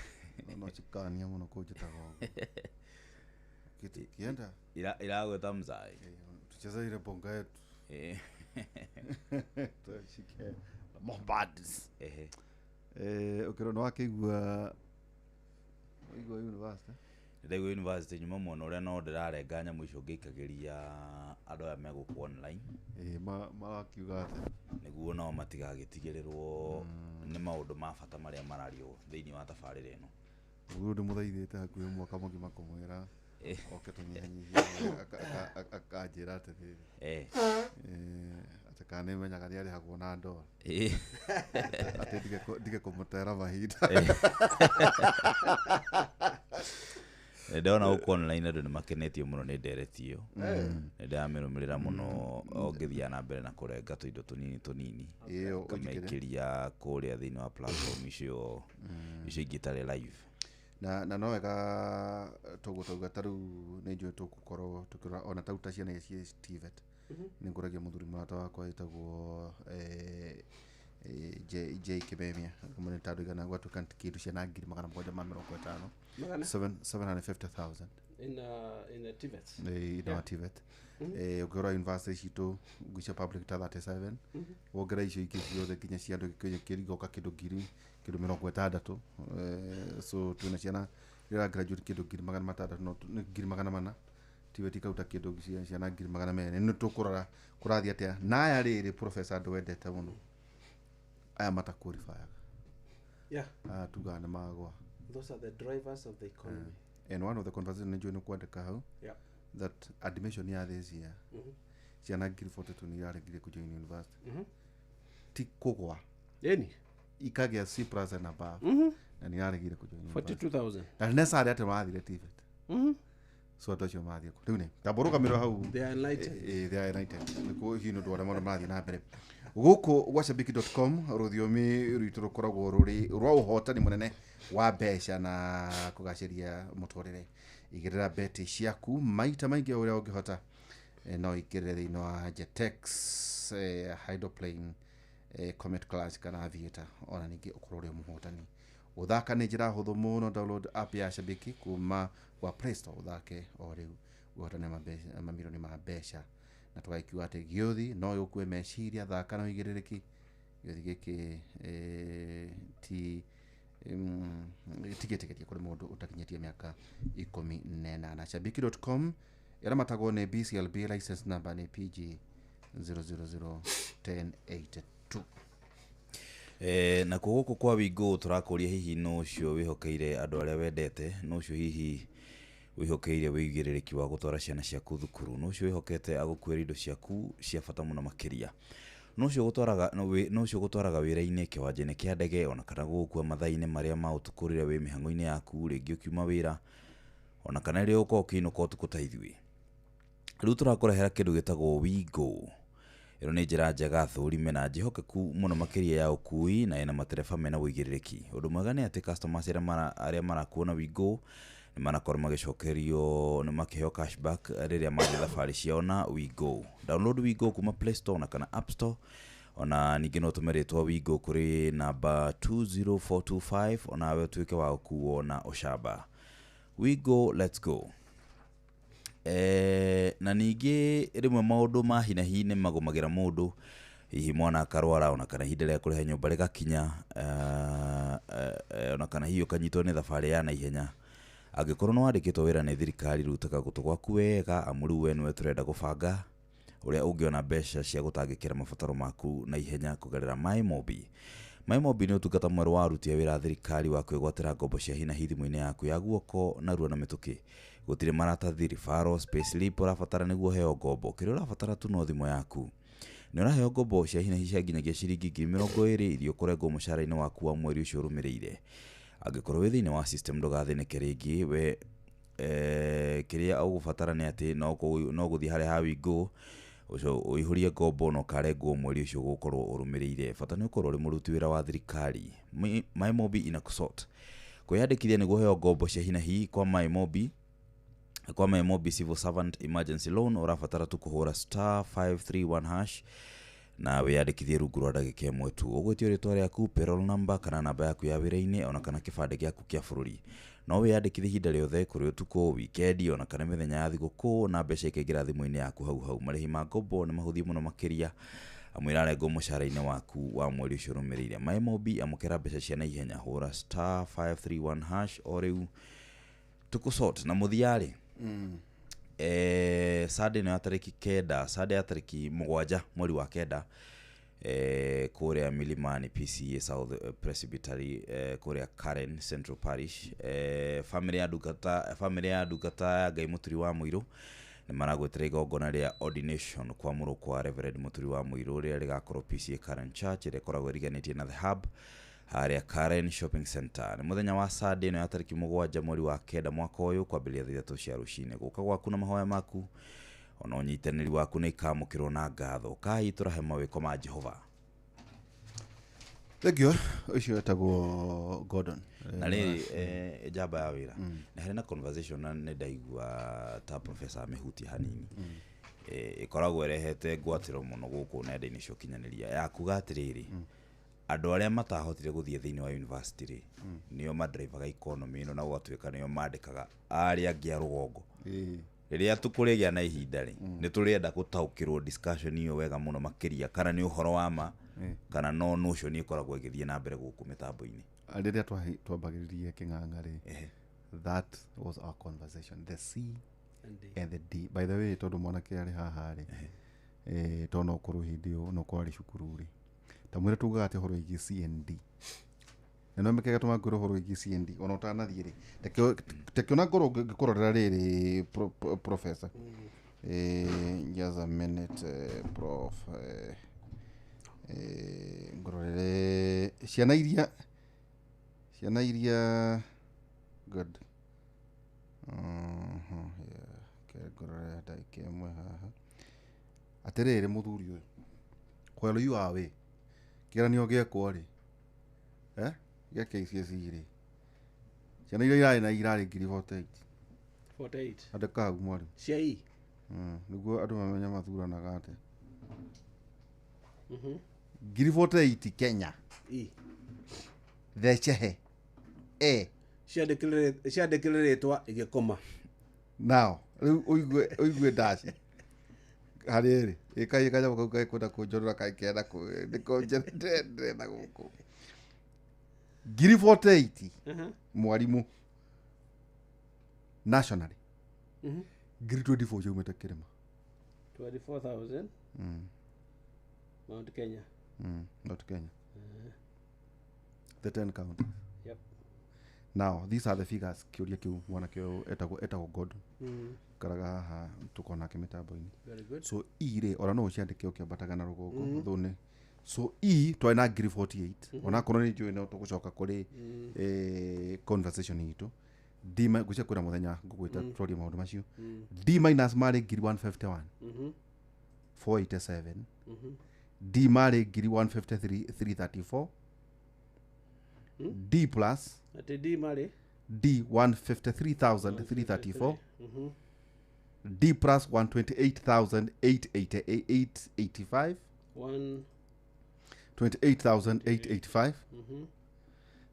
no chikania mũno kũnjĩtaga ũguo. Kienda iragwĩta mzai. Tucheze ile bonga yetu. Eh, Tushike Mombas. ehe. Ũkĩrwo nĩ wakĩigua waigua university. Ndaigua university nyuma mwena ũrĩa no ndĩrarenga nyamũ icio ngĩikagĩria andũ aya megũkũ online. Marakiuga atĩa? Nĩguo nao matigagĩtigĩrĩrwo nĩ maũndũ ma bata marĩa marario thĩinĩ wa tabarĩra ĩno. Ũguo ndĩmũthaithĩte hakuhĩ mwaka mũgima kũmwĩra oke tũnyihanyihie akanjĩra atĩrĩrĩ, atĩ kana nĩmenyaga nĩarĩhagwo na ndora, atĩ ndige kũmũtera mahinda. Ndona gũkũ online andũ nĩ makenetio mũno nĩ ndereti ĩyo. Nĩ ndĩramĩrũmĩrĩra mũno o ngĩthiaga na mbere na kũrenga tũindo tũnini tũnini. Ĩyo ũnjĩkĩre. Ngamaikĩria kũrĩa thĩinĩ wa platform icio icio ingĩ itarĩ live. Na no wega tũguo tauga ta rĩu nĩ njũĩ tũgũkorwo tũkĩrora ona tau ta ciana iria ciĩ TVET. Nĩ ngũragia mũthuri mũrata wakwa wĩtagwo J Kimemia nĩ tandũ igana gwatuĩka kĩndũ ciana 750,000. Magana? 750,000. In TVETs. Ina wa TVET. Ũngĩrora university citũ ngwicia public ta 37, wongerera icio ingĩ ciothe nginya cia andũ kĩrigoka kĩndũ ngiri kĩndũ 60. So twĩna ciana ira graduate kĩndũ 600,000, no nĩ 400,000. TVET ikauta kĩndũ ciana 200,000. Nĩ tũkũrora kũrathiĩ atĩa. Na aya rĩrĩ professor andũ wendete mũno aya mataqualifyaga. Yeah. Aya tugaga nĩ magwa. Those are the drivers of the economy. And one of the conversation nĩ njũĩ nĩ kwandĩka hau that admission ya this year ciana 42,000 nĩ iraregire kũjoin university. Ti kũgwa. Ĩni. Ikagĩa C plus and above. Na nĩ iraregire kũjoin university. 42,000. Na necessary atĩ mathire TVET. So andũ acio mathiĩ kũ. Rĩu nĩ tamba ũrũgamĩrĩre hau. They are enlightened. They are enlightened. Nĩkuo hihi nĩ ũndũ wa ũrĩa maũndũ marathiĩ na mbere gũkũ gwacabiki.com. Rũthiomi rwitũ rũkoragwo rũrĩ rwa ũhotani mũnene wa mbeca na kũgacĩria mũtũrĩre. Igĩrĩra beti ciaku maita maingĩ o ũrĩa ũngĩhota. No ingĩrĩre thĩinĩ wa Jetex, Hydroplane, Comet Class kana Aviator, ona ningĩ ũkorwo ũrĩ mũhotani. Gũthaka nĩ njĩra hũthũ mũno. Download app ya Shabiki kuma gwa Play Store ũthake o rĩu ũhotane mamirioni ma mbeca. Na tũgagĩkiuga atĩ gĩũthi no yũkue meciria, thaka na ũigĩrĩrĩki. Gĩũthi gĩkĩ ti tigĩtĩkĩtie kũrĩ mũndũ ũtakinyĩtie mĩaka 18. Shabiki.com ĩramatagwo nĩ BCLB license number nĩ PG 0001082. Nakuo gũkũ kwa Wingo tũrakũria hihi nũ ũcio wĩhokeire andũ arĩa wendete, nũ ũcio hihi wĩhokeire wĩigĩrĩrĩki wa gũtwara ciana ciaku thukuru, nũ ũcio wĩhokete agũkuĩre indo ciaku cia bata mũno makĩria, nũ ũcio ũgũtwaraga nũ ũcio ũgũtwaraga wĩra-inĩ, kĩwanja-inĩ kĩa ndege, ona kana gũgũkua mathaa-inĩ marĩa ma ũtukũ rĩrĩa wĩ mĩhang'o-inĩ yaku, rĩngĩ ũkiuma wĩra, ona kana rĩrĩa ũkorwo ũkĩinũka ũtukũ ta ithuĩ. Rĩu tũrakũrehera kĩndũ gĩtagwo Wingo. Ĩno nĩ njĩra njega thũrime na njĩhokeku mũno makĩria ya ũkui na ĩna matereba mena ũigĩrĩrĩki. Ũndũ mwega nĩ atĩ customers arĩa marakuo na Wingo nĩ marakorwo magĩcokerio nĩ makĩheo cashback rĩrĩa mathiĩ thabarĩ ciao na Wingo. Download Wingo kuma Play Store na kana App Store, ona ningĩ no ũtũme rĩtwa Wingo kũrĩ namba 20425, onawe ũtuĩke wa gũkuo na ũcamba. Wingo, let's go. Na ningĩ rĩmwe maũndũ ma hi na hi nĩ magũmagĩra mũndũ, hihi mwana akarwara, ona kana ihinda rĩa kũrĩha nyũmba rĩgakinya, ona kana hihi ũkanyitwo nĩ thabarĩ ya naihenya. Angĩkorwo nĩ wandĩkĩtwo wĩra nĩ thirikari, rutaga gũtũ gwaku wega, amu rĩu we nĩwe tũrenda gũbanga ũrĩa ũngĩona mbeca cia gũtangĩkĩra mabataro maku na ihenya kũgerera MyMobi. MyMobi nĩ ũtungata mwerũ wa aruti a wĩra a thirikari wa kwĩgwatĩra ngombo cia hi na hi thimũ-inĩ yaku ya guoko narua na mĩtũkĩ. Gũtirĩ maratathi, referrals, payslip ũrabatara nĩguo ũheo ngombo. Kĩrĩa ũrabatara tu no thimũ yaku. Nĩ ũraheo ngombo cia hi na hi cia nginyagia ciringi 20,000 iria ũkũrengwo mũcara-inĩ waku wa mweri ũcio ũrũmĩrĩire. Angĩkorwo wĩ thĩinĩ wa system ndũgathĩnĩke rĩngĩ, we kĩrĩa ũgũbatara nĩ atĩ no gũthiĩ harĩa ha Wingo ũcio ũihũrie ngombo na ũkarengwo mweri ũcio ũgũkorwo ũrũmĩrĩire. Bata nĩ ũkorwo ũrĩ mũruti wĩra wa thirikari. MyMobi inakusort. Kwĩyandĩkithia nĩguo ũheo ngombo cia hi na hi kwa MyMobi, kwa MyMobi Civil Servant Emergency Loan, ũrabatara tu kũhũra *531# na wĩyandĩkithie rungu rwa ndagĩka ĩmwe tu. Ũgwĩtio rĩtwa rĩaku, payroll number kana namba yaku ya wĩra-inĩ, ona kana kĩbandĩ gĩaku kĩa bũrũri. No wĩyandĩkithie ihinda rĩothe, kũrĩ ũtukũ, wikendi, ona kana mĩthenya ya thigũkũ, na mbeca ikaingĩra thimũ-inĩ yaku hau hau. Marĩhi ma ngombo nĩ mahũthie mũno makĩria, amu ĩrarengwo mũcara-inĩ waku wa mweri ũcio ũrũmĩrĩire. MyMobi, amũkĩra mbeca cia naihenya, hũra *531# o rĩu tũkũsort. Na mũthia-rĩ, Sunday ĩno ya tarĩki 9, Sunday ya tarĩki 7 mweri wa 9, kũrĩa Milimani PCA South Presbytery, kũrĩa Karen Central Parish, family ya ndungata ya Ngai Mũturi wa Mũirũ nĩ maragwĩtĩra igongona rĩa ordination kwamũrwo kwa Reverend Mũturi wa Mũirũ rĩrĩa rĩgakorwo PCA Karen Church ĩrĩa ĩkoragwo ĩriganĩtie na The Hub harĩa Karen Shopping Center. Nĩ mũthenya wa Sunday ĩno ya tarĩki 7 mweri wa 9 mwaka ũyũ, kwambĩrĩria thaa 3 cia rũcinĩ. Gũka gwaku na mahoya maku ona ũnyitanĩri waku nĩ ikamũkĩrwo na ngatho. Kai tũrahe mawĩko ma Jehova. Thank you. Ũcio wetagwo Gordon. Na rĩrĩ, njamba ya wĩra, nĩ harĩ na conversation na nĩ ndaigua ta professor amĩhutia hanini, ĩkoragwo ĩrehete ngwatĩro mũno gũkũ nenda-inĩ cia ũkinyanĩria, ya kuga atĩrĩrĩ, andũ arĩa matahotire gũthiĩ thĩinĩ wa university rĩ, nĩo madrivaga economy ĩno, na gũgatuĩka nĩo mandĩkaga arĩa angĩ a rũgongo. Rĩrĩa tũkũrĩgĩa na ihinda rĩ, nĩ tũrenda gũtaũkĩrwo discussion ĩyo wega mũno makĩria, kana nĩ ũhoro wa ma kana no notion ĩkoragwo ĩgĩthiĩ na mbere gũkũ mĩtambo-inĩ. Rĩrĩa twambagĩrĩria kĩng'ang'a rĩ, that was our conversation, the C and the D. By the way, tondũ mwanake arĩ haha rĩ, tondũ no ũkorwo hĩndĩ ĩyo no ũkorwo arĩ cukuru rĩ, ta mwĩre tugaga atĩ ũhoro wĩgiĩ C and D, na no mekega tũmangĩra ũhoro wĩgiĩ C and D ona ũtanathiĩ rĩ, tekĩona ngorwo ngĩkũrorera rĩrĩ, professor, just a minute, prof, ngũrorere ciana iria good. Yeah. Ngũrorere ndagĩka ĩmwe haha. Atĩrĩrĩ, mũthuri ũyũ, while you are away, kĩgeranio gĩekwo rĩ, gĩa KCSE rĩ, ciana iria irarĩ na irarĩ 48,000. 48. Andĩka hau, mwarimũ. Cia E. Nĩguo andũ mamenye mathuranaga atĩa. 48,000 Kenya. E. Thecehe e. Ciandĩkĩre rĩtwa igĩkoma. Now rĩu ũigue ndaci harĩ rĩ ĩkai kanyamũ kau kekwenda kũnjorora kaĩ kenda nĩko ndĩrenda gũkũ 48,000, mwarimũ, nationally 24,000 ciaumĩte kĩrĩma. 24,000 Mount Kenya. Not Kenya. The 10 counties. Yep. Now these are the figures. Kĩũria kĩu mwanake ũyũ etagwo Gordon karaga haha tũkona nake mĩtambo-inĩ. Very good. So E rĩ, ona no ũciandĩke ũkĩambataga na rũgongo though nĩ so E twarĩ na ngiri 48, onakorwo nĩ njũĩ no tũgũcoka kũrĩ conversation itũ. D ngwĩciria kwĩna mũthenya ngũgwĩta twarie maũndũ macio. D minus marĩ ngiri 151 487. D marĩ ngiri 153 334. D plus Atĩ D marĩ D 153,334. D plus 128,885. One 28,885.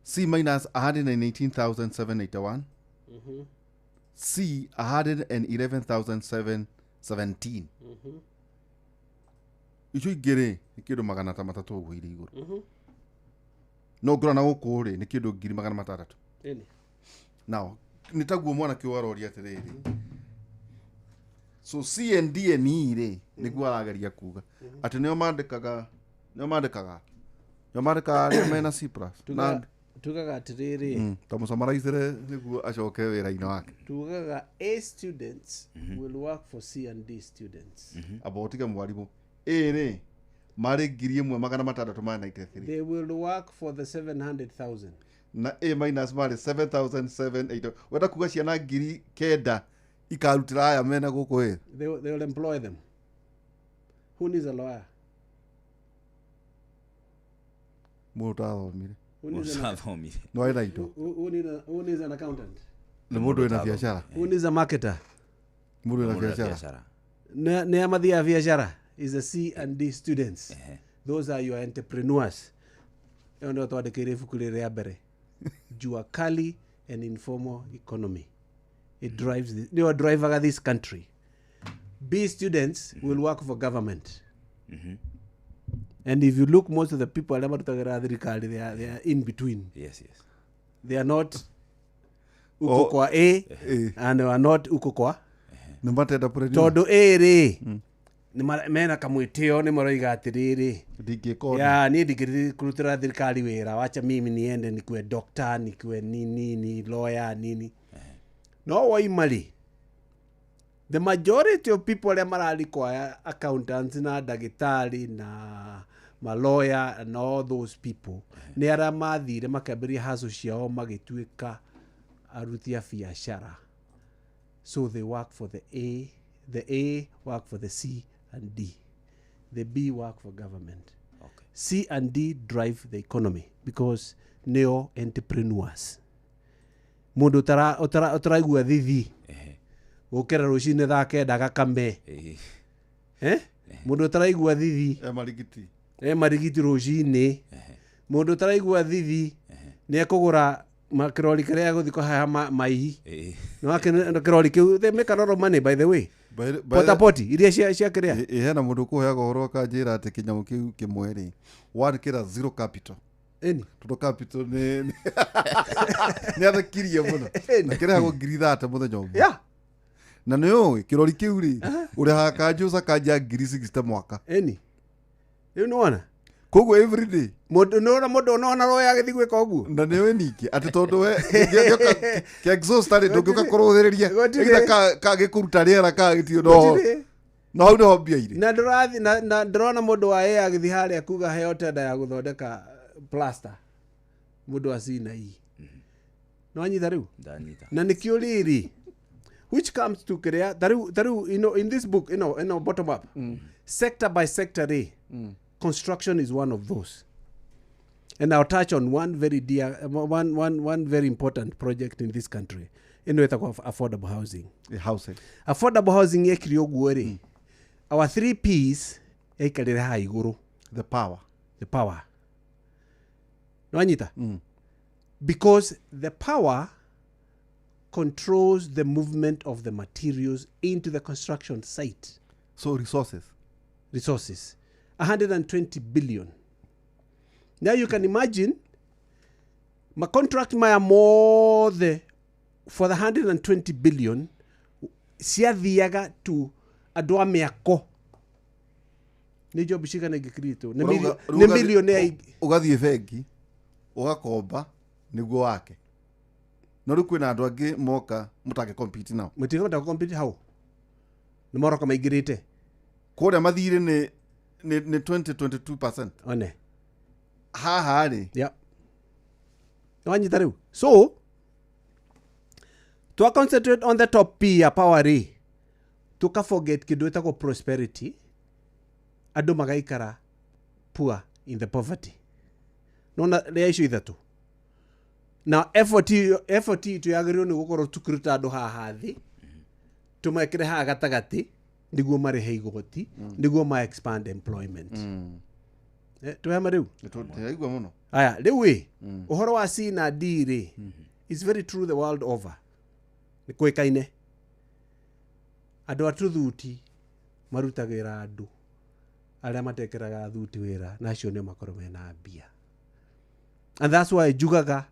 C minus 118,781. C 111,717. Icio ingĩ rĩ, nĩ kĩndũ magana ta matatũ ũguo irĩ igũrũ. No ngũra na gũkũ rĩ, nĩ kĩndũ ngiri magana matandatũ. Ĩni. Now nĩ taguo mwanake ũyũ aroria atĩrĩrĩ, so C and D and E rĩ, nĩguo arageria kuga atĩ nĩo mandĩkaga arĩa mena C plus na Tugaga atĩrĩrĩ, ta mũcamaraicĩre nĩguo acoke wĩra-inĩ wake. Tugaga A students will work for C and D students. Amba ũtige mwarimũ A rĩ, marĩ ngiri ĩmwe magana matandatũ ma 93. They will work for the 700,000. Na A minus marĩ 7780. Wenda kuga ciana ngiri kenda ikarutĩra aya mena gũkũ wĩra. They will employ them. Who needs a lawyer? Mũndũ ũtathomire. Who needs an, Ũtathomire. No arĩ na indo. who needs an accountant? Nĩ mũndũ wĩna biacara. Who needs a marketer? Mũndũ wĩna Mũndũ wĩna biacara. biacara. Nĩ a mathiaga biacara is a C and D students. Those are your entrepreneurs. Ĩyo nĩyo twandĩkĩire ibuku rĩrĩ rĩa mbere, Jua Kali and Informal Economy. It drives the, nĩyo drivaga this country. B students will work for government. And if you look, most of the people arĩa marutagĩra thirikari, they are in between. Yes. They are not uko Oh. kwa A Eh. and they are not uko kwa Nĩ matenda. Tondũ A rĩ, mena kamwĩtĩo, nĩ maroiga atĩrĩrĩ, ndingĩka ũndũ. Ya niĩ ndingĩrutĩra thirikari wĩra, wacha mimi niende nikuwe doctor, nikuwe nini, ni lawyer, nini. No waima rĩ, the majority of people arĩa mararequire accountants na ndagĩtarĩ na malawyer and all those people nĩ arĩa mathire makĩambĩrĩria hustle ciao, magĩtuĩka aruti a biacara. So they work for the A. The A work for the C and D. The B work for government. C and D drive the economy because nĩo entrepreneurs. Mũndũ ũtaraigua thithi gũkĩra rũcinĩ thaa kenda gakame. Eh? Mũndũ ũtaraigua thithi E marigiti. E marigiti rũcinĩ. Mũndũ ũtaraigua thithi nĩ ekũgũra kĩrori kĩrĩa gũthiĩ kũhaha mai. Nĩ kĩrori kĩu, they make a lot of money, by the way. Pota poti iria cia kĩrĩa. Ĩ hena mũndũ ũkũheaga ũhoro akanjĩra atĩ kĩnyamũ kĩu kĩmwe rĩ, one kĩra zero capital. Ĩni. Tondũ capital nĩ athekirie mũno na kĩrehagwo ngiri 30 mũthenya ũmwe. Na nĩ ũĩ kĩrori kĩu rĩ, ũrĩhaga kanjũca kanja ngiri 60 mwaka. Ĩni, rĩu nĩwona. Koguo every day. Mũndũ nĩwona, mũndũ onona roya agĩthiĩ gwĩka ũguo. Na nĩ ũĩ ningĩ atĩ tondũ we kĩ exhaust rĩ, ndũngĩũka kũrũthĩrĩria. Gũtirĩ. Either kagĩkũruta rĩera kagĩtio no Gũtirĩ. no hau nĩho mbia irĩ. Na ndĩrathi na ndĩrona mũndũ wa A agĩthiĩ harĩa kuga heo tenda ya gũthondeka plaster, mũndũ wa C na E. Nĩwanyita rĩu? Ndanyita. Na nĩkĩo rĩrĩ, which comes to kĩrĩa tarĩu in this book, bottom up, sector by sector rĩ, construction is one of those. And I'll touch on one very dear one very important project in this country, ĩno ĩtagwo affordable housing. Housing. Affordable housing yekire ũguo rĩ, our three Ps yaikarĩre haha igũrũ. The power. The power, nĩwanyita? Because the power controls the movement of the materials into the construction site. So resources. Resources, 120 billion. Now you can imagine ma contract maya mothe for the 120 billion ciathiaga to andũ a mĩako. Nĩ job cigana ingĩkiritwo? Nĩ millionaire Ũgathiĩ bengi. Ũgakomba nĩguo wake, no rĩu kwĩna andũ angĩ moka mũtangĩ compete nao. Mũtingĩhota gũcompete hau, nĩ maroka maingĩrĩte. Kũrĩa mathirĩ nĩ 20 22%. One. Haha rĩ? Yeah. Wanyita rĩu. So twa concentrate on the top P ya power rĩ, tuka forget kĩndũ ĩtagwo prosperity. Andũ magaikara poor in the poverty. Nona rĩa icio ithatũ na effort itũ yagĩrĩirwo nĩ gũkorwo tũkĩruta andũ haha thĩ, tũmekĩre haha gatagatĩ nĩguo marĩhe igoti, nĩguo ma expand employment. Twehama rĩu. Ndĩraigua mũno. Aya, rĩu ĩ ũhoro wa C na D rĩ, is very true the world over. Nĩ kũĩkaine andũ a tũthuti marutagĩra andũ arĩa matekĩraga thuti wĩra, na acio nĩo makorwo mena mbia, and that's why njugaga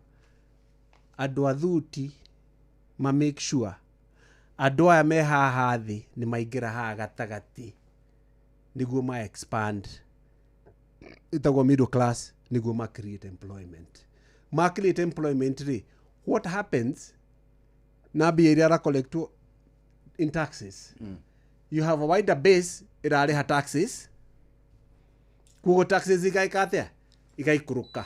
andũ a thuti ma make sure andũ aya me haha thĩ nĩ maingĩra haha gatagatĩ nĩguo ma expand ĩtagwo middle class, nĩguo ma create employment. Ma create employment rĩ, what happens na mbia iria aracollectwo in taxes? You have a wider base ĩrarĩha taxes, koguo taxes igaika atĩa? Igaikũrũka.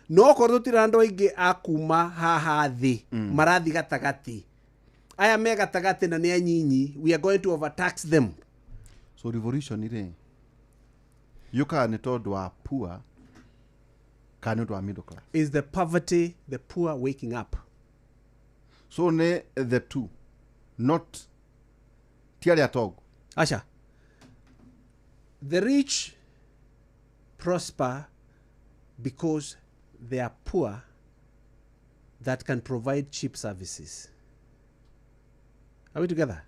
No okorwo tũtirĩ andũ aingĩ a kuma haha thĩ marathiĩ gatagatĩ, aya me gatagatĩ na nĩ anyinyi, we are going to overtax them. So revolution rĩ, yũkaga nĩ tondũ wa poor kana nĩ ũndũ wa middle class? Is the poverty, the poor waking up. So nĩ the two, not ti arĩa atongu? Asha, the rich prosper because they are poor that can provide cheap services. Are we together?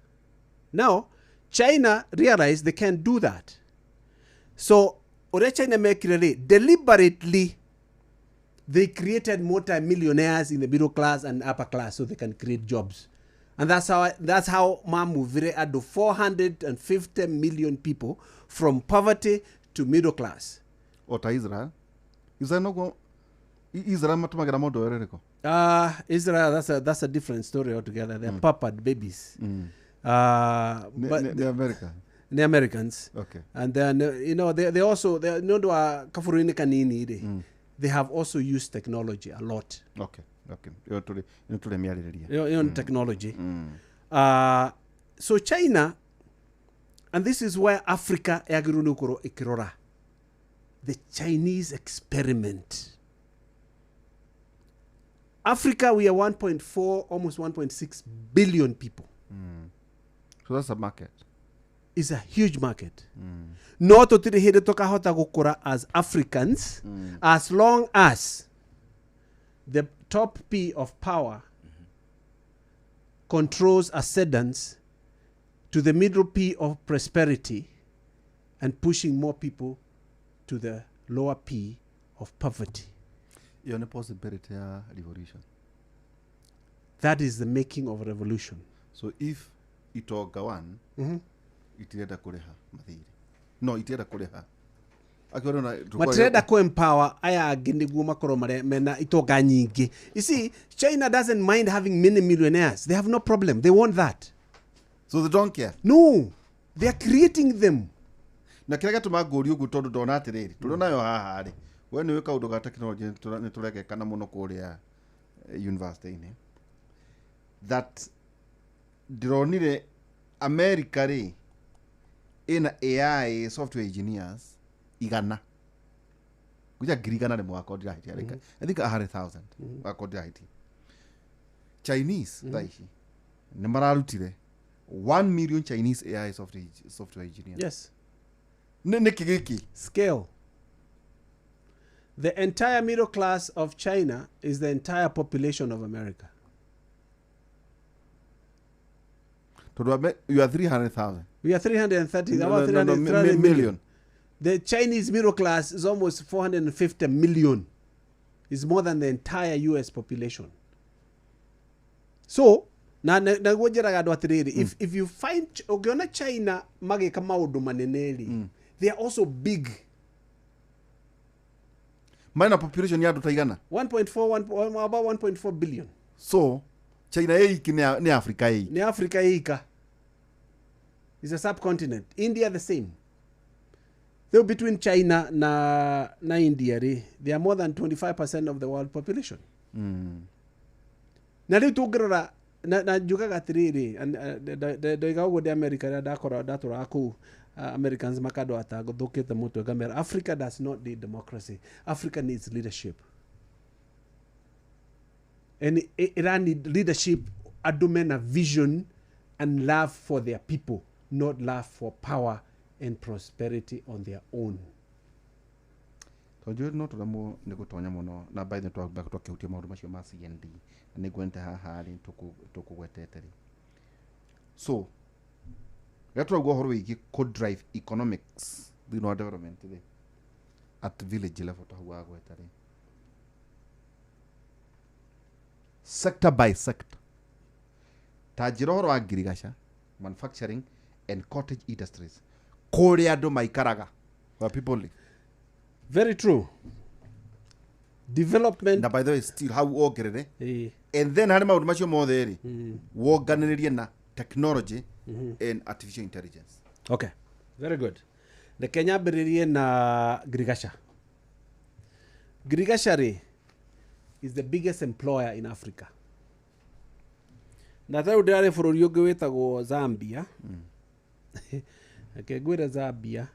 Now, China realized they can do that. So, ũrĩa China mekire rĩ, deliberately they created multi-millionaires in the middle class and upper class so they can create jobs. And that's how mamuvire andũ 450 million people from poverty to middle class. O ta Israel. Israel noguo. Israel matũmagĩra mũndũ ũrĩrĩkũ? Israel, that's a different story altogether. They're pampered babies. But Nĩ America? The Americans. And then, they also, they, no wa kabũrũri kanini rĩ, they have also used technology a lot. Okay, ĩyo tũrĩ nĩ tũrĩ mĩarĩrĩria. Technology. So China, and this is where Africa yagĩrĩirwo nĩ gũkorwo ĩkĩrora the Chinese experiment. Africa, we are 1.4, almost 1.6 billion people. So that's a market. Is a huge market. No tũtirĩ hĩndĩ tũkahota gũkũra as Africans as long as the top P of power controls ascendance to the middle P of prosperity and pushing more people to the lower P of poverty. Ĩyo nĩ possibility ya revolution? That is the making of a revolution. So if itonga one itirenda kũrĩha mathirĩ, no itirenda kũrĩha. Akiona Matirenda kũ-empower aya angĩ nĩguo makorwo mena itonga nyingĩ. You see, China doesn't mind having many millionaires. They have no problem. They want that. So they don't care? No, they are creating them. Na kĩrĩa gĩatũma ngũrie ũguo, tondũ ndona atĩrĩrĩ, tũrĩ nayo haha rĩ, we nĩ ũĩ kaũndũ ga technology nĩ tũrekekana mũno kũrĩa university-inĩ, that ndĩronire America rĩ ĩna AI software engineers igana ngũja 100,000 wakorwo ndirahĩtia, like, I think 100,000 wakorwo ndirahĩtia. Chinese thaa ici nĩ mararutire 1 million Chinese AI software engineers. Nĩ nĩkĩ gĩkĩ? Scale. The entire middle class of China is the entire population of America. Tondũ you are 300,000. We are 330, No, about no, no, 300, no, 300 million. Million. The Chinese middle class is almost 450 million. It's more than the entire US population. So, na naguo njĩraga andũ atĩrĩrĩ, if you find ũngĩona China magĩka maũndũ manene rĩ, they are also big. Marĩ na population ya andũ ta igana. 1.4 about 1.4 billion. So China ĩiki nĩ Africa ĩiki. Ni Africa ĩika. Is a subcontinent. India the same. Though between China na India rĩ, they are more than 25% of the world population. Na rĩu tũngĩrora na njugaga atĩrĩrĩ, ndoiga ũguo ndĩ America rĩrĩa ndakora ndatũraga kũu, Americans makandwata thũkĩte mũtwe ngamera Africa does not need democracy, Africa needs leadership. And ĩra need leadership andũ mena vision and love for their people, not love for power and prosperity on their own. Tondũ no tũremwo nĩ gũtonya mũno na by the way twakĩhutia maũndũ macio ma CND na nĩ ngwendete haha rĩ tũkũgwetete rĩ. So rĩrĩa tũrauga ũhoro wĩgiĩ co-drive economics thĩinĩ wa development rĩ at village level ta hau wagweta rĩ, sector by sector, ta njĩra ũhoro wa ngirigaca, manufacturing and cottage industries kũrĩa andũ maikaraga, where people live. Very true. Development. Na by the way still hau wongerere and then harĩ maũndũ macio mothe rĩ wonganĩrĩrie na technology and artificial intelligence. Okay, very good. Reke nyambĩrĩrie na ngirigaca. Ngirigaca rĩ is the biggest employer in Africa. Na tarĩu ndĩrarĩ bũrũri ũngĩ wĩtagwo Zambia. Reke ngwĩre Zambia,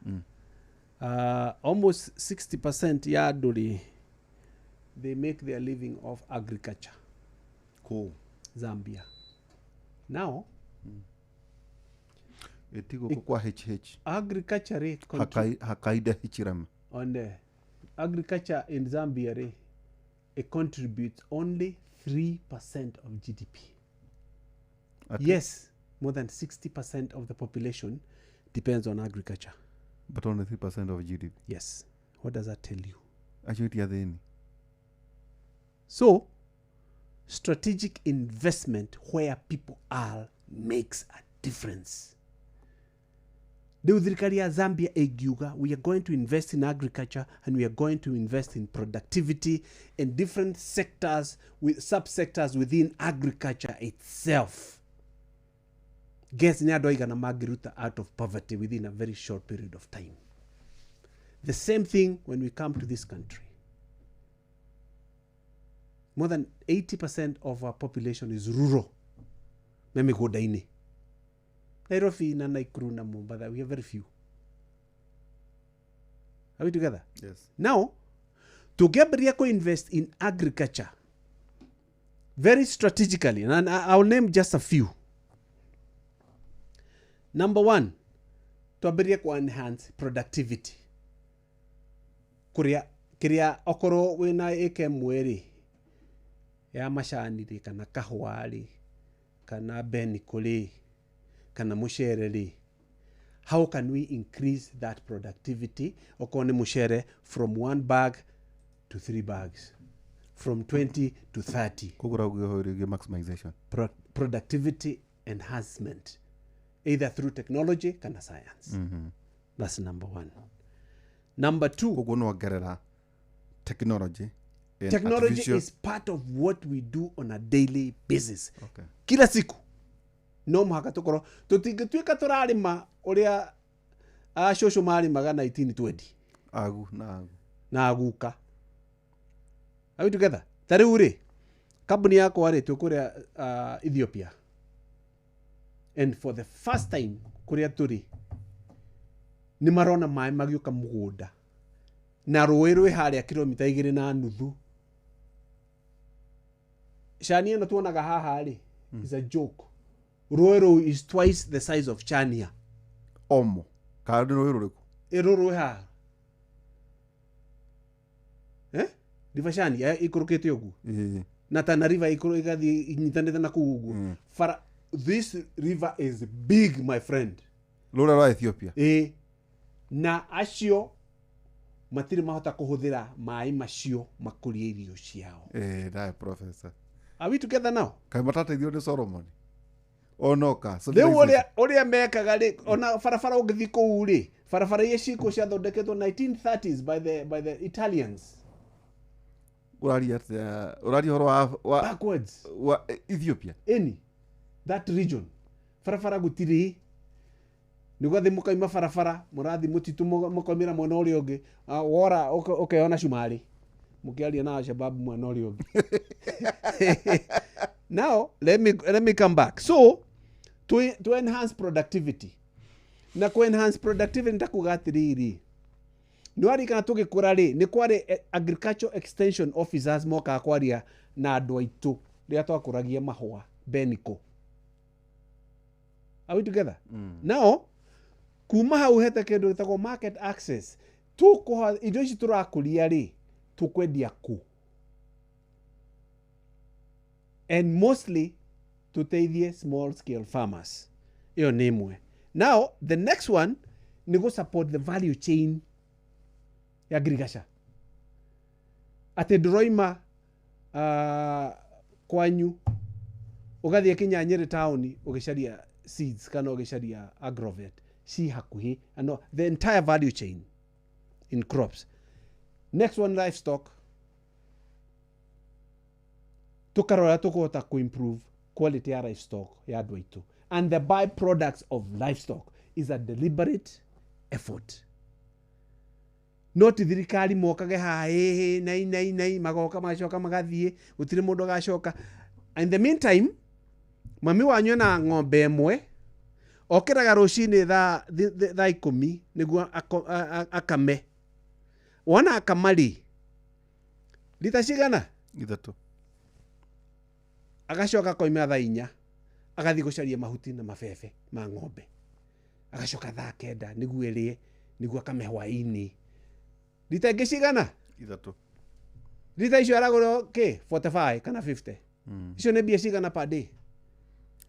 almost 60% ya andũ rĩ, they make their living off agriculture. Kũ? Zambia. Now Ĩti gũkũ kwa HH agriculture rĩ Hakainde Hichilema. On the agriculture in Zambia rĩ, it contributes only 3% of GDP. Ati? Yes, more than 60% of the population depends on agriculture. But only 3% of GDP. Yes. What does that tell you? Acio ti athĩni. So, strategic investment where people are makes a difference. Rĩu thirikari ya Zambia ĩngiuga we are going to invest in agriculture and we are going to invest in productivity in different sectors with subsectors within agriculture itself. Guess nĩ andũ aigana mangĩruta out of poverty within a very short period of time. The same thing when we come to this country. More than 80% of our population is rural. Me mĩgũnda-inĩ. Nairobi na Nakuru na Mombasa, we have very few. Are we together? Yes. Now, tũngĩambĩrĩria kũ-invest in agriculture very strategically, and I'll name just a few. Number one, twambĩrĩrie kũ-enhance productivity. Kũrĩa kĩrĩa okorwo wĩna ĩka ĩmwe rĩ ya macani rĩ kana kahũa rĩ kana mbenikũ rĩ kana mũcere rĩ, how can we increase that productivity okorwo nĩ mũcere from 1 bag to 3 bags, from 20 to 30? Koguo ũrauga ũhoro wĩgiĩ maximization. Productivity enhancement either through technology kana science. That's number one. Number two, Koguo no ongerera technology and technology artificial is part of what we do on a daily basis. Okay. Kila siku no mũhaka tũkorwo tũtingĩtuĩka tũrarĩma ũrĩa acũcũ marĩmaga 1920. Agu na agu. Na aguka. Are we together? Ta rĩu rĩ kambuni yakwa rĩ twĩ kũrĩa Ethiopia, and for the first time kũrĩa tũrĩ nĩ marona maĩ magĩũka mũgũnda na rũĩ rwĩ harĩa kilomita 2.5. Chania ĩno tuonaga haha rĩ is a joke. Rũĩ rũu is twice the size of Chania. Omo kana nĩ rũĩ rũrĩkũ? Ĩrũ rũĩ haha, eh? River Chania ĩikũrũkĩte ũguo. Ĩĩ. Na Tana River ĩgathiĩ inyitanĩte na kũu ũguo. Fara, this river is big, my friend. Rũrĩa rwa Ethiopia. Ĩĩ. Na acio matirĩ mahota kũhũthĩra maĩ macio makũrie irio ciao. Ĩĩ, nawe professor. Are we together now? Kaĩ matateithio nĩ Solomon? Onoka. Rĩu ũrĩa mekaga rĩ, ona barabara ũngĩthiĩ kũu rĩ, barabara iria ciĩkuo ciathondeketwo 1930s by the Italians. Ũraria atĩa? Ũraria ũhoro wa Backwards. Wa Ethiopia. Any that region, barabara gũtirĩ, nĩ gwathi mũkaima barabara, mũrathi mũtitũ, mũkaumĩra mwena ũrĩa ũngĩ. Ah, wora ũkeyona cumarĩ mũkĩaria na Alshabab mwena ũrĩa ũngĩ. Now let me come back. So to enhance productivity, na ku enhance productivity ntakuga atĩrĩrĩ, nĩ warikana tũgĩkũra rĩ, nĩ kwarĩ agriculture extension officers mokaga kwaria na andũ aitũ rĩrĩa twakũragia mahũa beniko. Are we together? Now kuma hau hete kĩndũ gĩtagwo market access. Tũkũha indo ici tũrakũria rĩ, tũkwendia kũ? And mostly tũteithie small scale farmers. Ĩyo nĩ ĩmwe. Now the next one nĩ gũ support the value chain ya agriculture, atĩ ndũroima kwanyu ũgathiĩ kinya Nyĩrĩ taũni ũgĩcaria seeds kana ũgĩcaria agrovet ci hakuhĩ. And the entire value chain in crops. Next one, livestock. Tukarora tũkũhota kũ-improve quality ya livestock ya andũ aitũ, and the byproducts of livestock is a deliberate effort, no ti thirikari mokage haha ĩhĩ nai nai nai, magoka magacoka magathiĩ, gũtirĩ mũndũ agacoka. In the meantime, mami wanyu ena ng'ombe ĩmwe, okĩraga rũcinĩ thaa 10 nĩguo akame. Wona akama rĩ, rita cigana? 3. Agacoka akoima thaa 4 agathiĩ gũcaria mahuti na mabebe ma ng'ombe, agacoka thaa 9 nĩguo ĩrĩe, nĩguo akame hwaĩ-inĩ. Rita ingĩ cigana? 3. Rita icio aragũrwo kĩ 45 kana 50. Icio nĩ mbia cigana per day?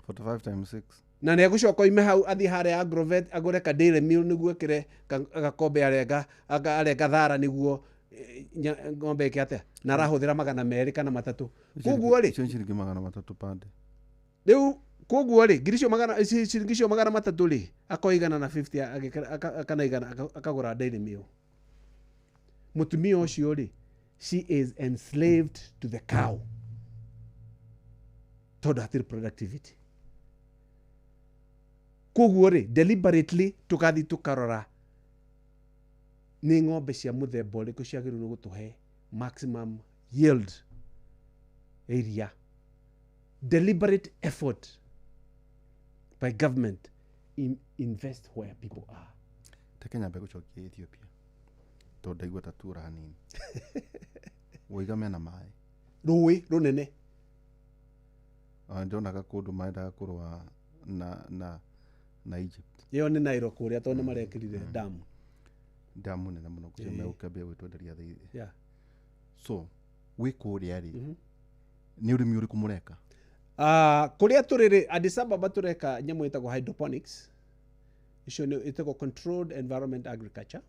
45 times 6. Na nĩ egũcoka oime hau athiĩ harĩa agrovet agũre ka dairy meal nĩguo ĩkĩre gakombe arenga thara nĩguo ng'ombe ĩke atĩa, na arahũthĩra 200 kana 300. Koguo rĩ, Icio nĩ ciringi 300 pande. Rĩu koguo rĩ, ngiri icio magana ciringi icio 300 rĩ, akoya 150 agĩkĩra kana 100 akagũra dairy meal. Mũtumia ũcio rĩ, she is enslaved to the cow tondũ hatirĩ productivity. Koguo rĩ, deliberately tũgathiĩ tũkarora nĩ ng'ombe cia mũthemba ũrĩkũ ciagĩrĩirwo gũtũhe maximum yield ya iria. Deliberate effort by government in invest where people are. Reke nyambe gũcokia Ethiopia tondũ ndaigua ta tura hanini. Woiga mena maĩ. Rũĩ rũnene. Ona ndonaga kũndũ maendaga kũrũa na Egypt. Ĩyo nĩ Nairo kũrĩa, tondũ nĩ marekĩrire damu. Damu nene mũno kũcio megũkĩambia gwĩtwenderia thĩ. So wĩ kũrĩa rĩ, nĩ ũrĩmi ũrĩkũ mũreka? Kũrĩa tũrĩ rĩ, Addis Ababa, tũreka nyamũ ĩtagwo hydroponics. Icio nĩ ĩtagwo controlled environment agriculture,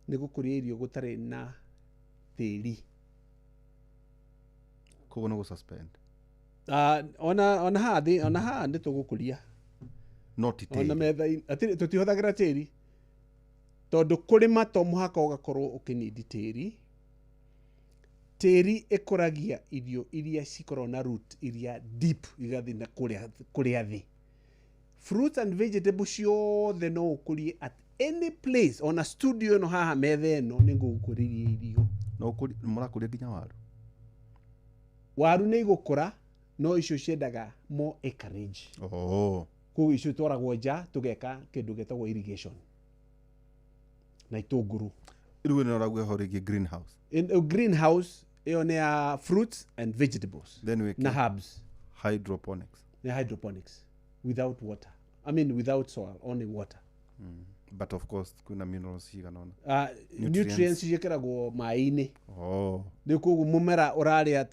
nĩ gũkũria irio gũtarĩ na tĩri. Koguo nĩ gũ suspend? Ona haha thĩ, ona haha nĩ tũgũkũria. No ti ona tĩri. Metha tũtihũthagĩra tĩri tondũ kũrĩma to mũhaka ũgakorwo ũkĩnindi tĩri. Tĩri ĩkũragia irio iria cikoragwo na root iria deep, igathiĩ na kũrĩa thĩ. Fruits and vegetables ciothe no ũkũrie at any place, ona studio ĩno haha, metha ĩno nĩ ngũgũkũrĩria irio. No mũrakũria nginya waru? Waru nĩ igũkũra, no icio ciendaga more acreage. Oh. Koguo icio itwaragwo nja, tũgeka kĩndũ gĩtagwo irrigation na itũngũrũ. Rĩu ĩno ũrauga ho rĩngĩ greenhouse? In a greenhouse ĩyo nĩ ya fruits and vegetables Then wĩke na herbs. Hydroponics. Nĩ hydroponics without water, I mean without soil, only water. But of course kwĩna minerals cigana ũna. Nutrients, Nutrients. ciĩkĩragwo maĩ-inĩ. Oh. Rĩu koguo mũmera ũrarĩa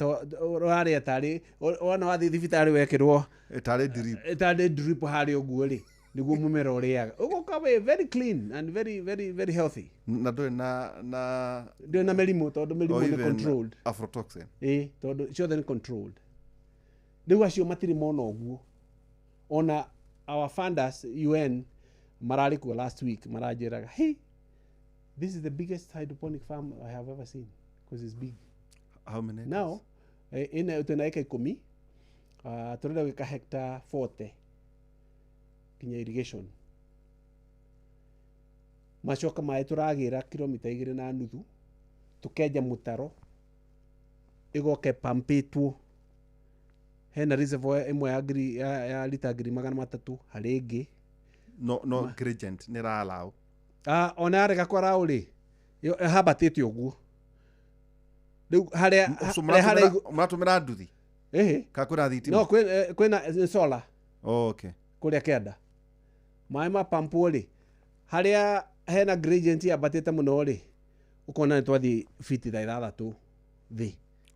tarĩ wona wathiĩ thibitarĩ wekĩrwo Tarĩ drip. Tarĩ drip harĩa ũguo rĩ, nĩguo mũmera ũrĩaga ũgoka wĩ very clean and very very very healthy. Na ndũrĩ na Ndũrĩ na mĩrimũ tondũ mĩrimũ or nĩ even controlled. Aflatoxin. Ĩ, tondũ ciothe nĩ controlled. Rĩu acio matirĩ mona ũguo. Ona our funders UN mararĩ kuo last week, maranjĩraga, "Hey, this is the biggest hydroponic farm I have ever seen," because it's big. How many acres? Now ina twina eka 10, turenda gwika hectare 40 kinya irrigation. Macoka maĩ tũragĩra kilomita 2.5, tukenja mũtaro ĩgoke pampĩtwo hena reservoir ĩmwe ya ngiri ya lita 300,000 harĩ ĩngĩ. No gradient nĩ rallow. Ah, ona yarega kwaraũ rĩ, ĩhambatĩte ũguo rĩu harĩa So harĩa harĩa mũratũmĩra nduthi ĩhĩ kana kwĩna thitima? No, kwĩna solar. Oh, okay. Kũrĩa kĩanda maĩ ma pampwo rĩ, harĩa hena gradient yambatĩte mũno rĩ, ũkona nĩ twathiĩ fiti tha 6 thĩ.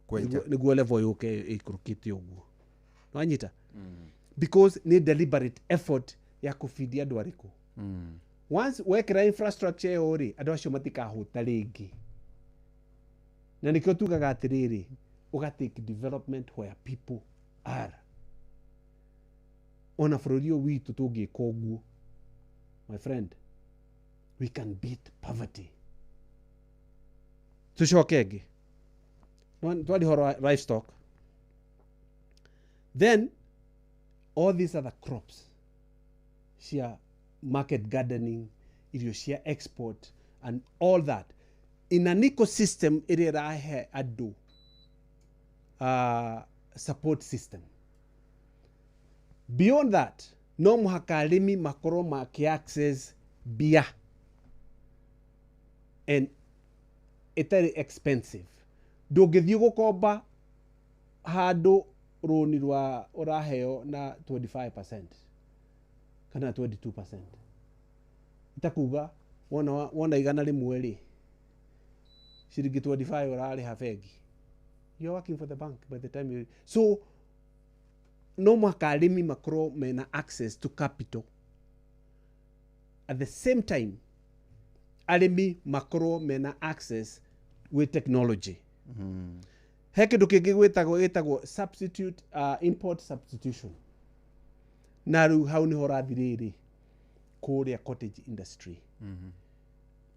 Kwenja. Nĩguo level yũke ĩikũrũkĩte ũguo, nwanyita, because nĩ deliberate effort ya kũbindia andũ arĩkũ. Once wekĩra infrastructure ĩyo rĩ, andũ acio matikahũta rĩngĩ, na nĩkĩo tugaga atĩrĩrĩ, ũga take development where people are. Ona bũrũri ũyũ witũ tũngĩka ũguo, my friend, we can beat poverty. Tũcoke ĩngĩ. Twari horo wa livestock, then all these other crops cia market gardening, irio cia export and all that in an ecosystem ĩrĩa ĩrahe andũ support system. Beyond that, no mũhaka arĩmi makorwo maki access mbia and ĩtarĩ expensive. Ndũngĩthiĩ gũkomba handũ rũni rwa ũraheo na 25% kana 22%, itakuga wona 100 rĩ, ciringi 25 ũrarĩha bengi. You're working for the bank by the time you... So no mũhaka arĩmi makorwo mena access to capital. At the same time, arĩmi makorwo mena access with technology. He kĩndũ kĩngĩ gwĩtagwo substitute, import substitution, na rĩu hau nĩho ũrathiĩ rĩrĩ kũrĩa cottage industry.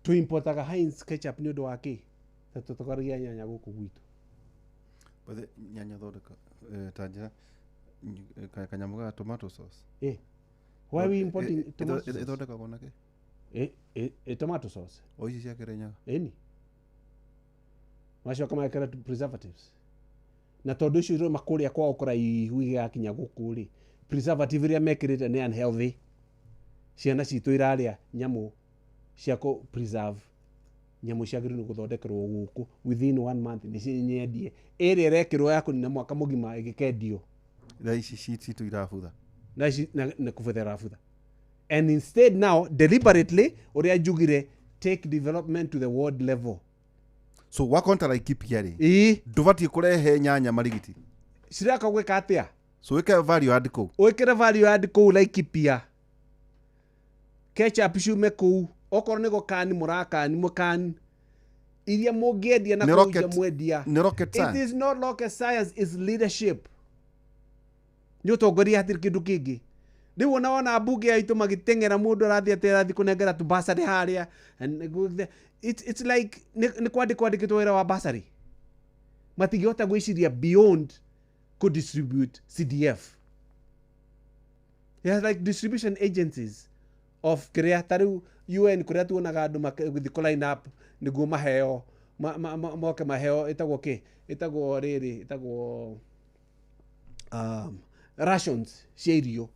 Tũimportaga Heinz ketchup nĩ ũndũ wa kĩ? Ta tũtũkaragia nyanya gũkũ gwitũ. But nyanya thondeka ta njĩra kanyamũ ga tomato sauce. Why are we importing tomato sauce? Ĩthondekagwo na kĩ? Tomato sauce. O ici cia Kĩrĩnyaga? Ĩni, macoka magekĩra preservatives, na tondũ icio irauma kũrĩa kwao kũraihu igakinya gũkũ rĩ, preservative iria mekĩrĩte nĩ unhealthy. Ciana citũ irarĩa nyamũ cia kũ preserve, nyamũ ciagĩrĩirwo nĩ gũthondekerwo gũkũ within one month nĩ nyendie, ĩrĩa ĩrekĩrwo ya kũnina mwaka mũgima ĩgĩkendio. Thaa ici citũ irabutha. Na ici na kũbuthera butha. And instead now, deliberately, ũrĩa njugire, take development to the world level. So wakonta Laikipia rĩ, Ĩĩ. ndũbatiĩ kũrehe nyanya marigiti? Ciraka gwĩka atĩa? So wĩke value add kũu. Wĩkĩre value add kũu Laikipia, ketchup ciume kũu, okorwo nĩ gũkani mũrakani, mũkani iria mũngĩendia na Nĩ kũu nja mwendia. Nĩ rocket It science. is not rocket science, is leadership. Nĩ ũtongoria, hatirĩ kĩndũ kĩngĩ. Rĩu ona wona mbunge aitũ magĩteng'era, mũndũ arathiĩ atĩ arathiĩ kũnengera tu bursary harĩa, and go there. It's like nĩ kwandĩkwo andĩkĩtwo wĩra wa bursary. Matingĩhota gwĩciria beyond kũ distribute CDF. They are like distribution agencies of kĩrĩa, ta rĩu UN kũrĩa tuonaga andũ magĩthiĩ kũ line up nĩguo maheo moke maheo, ĩtagwo kĩ, ĩtagwo rĩrĩ, ĩtagwo rations cia irio.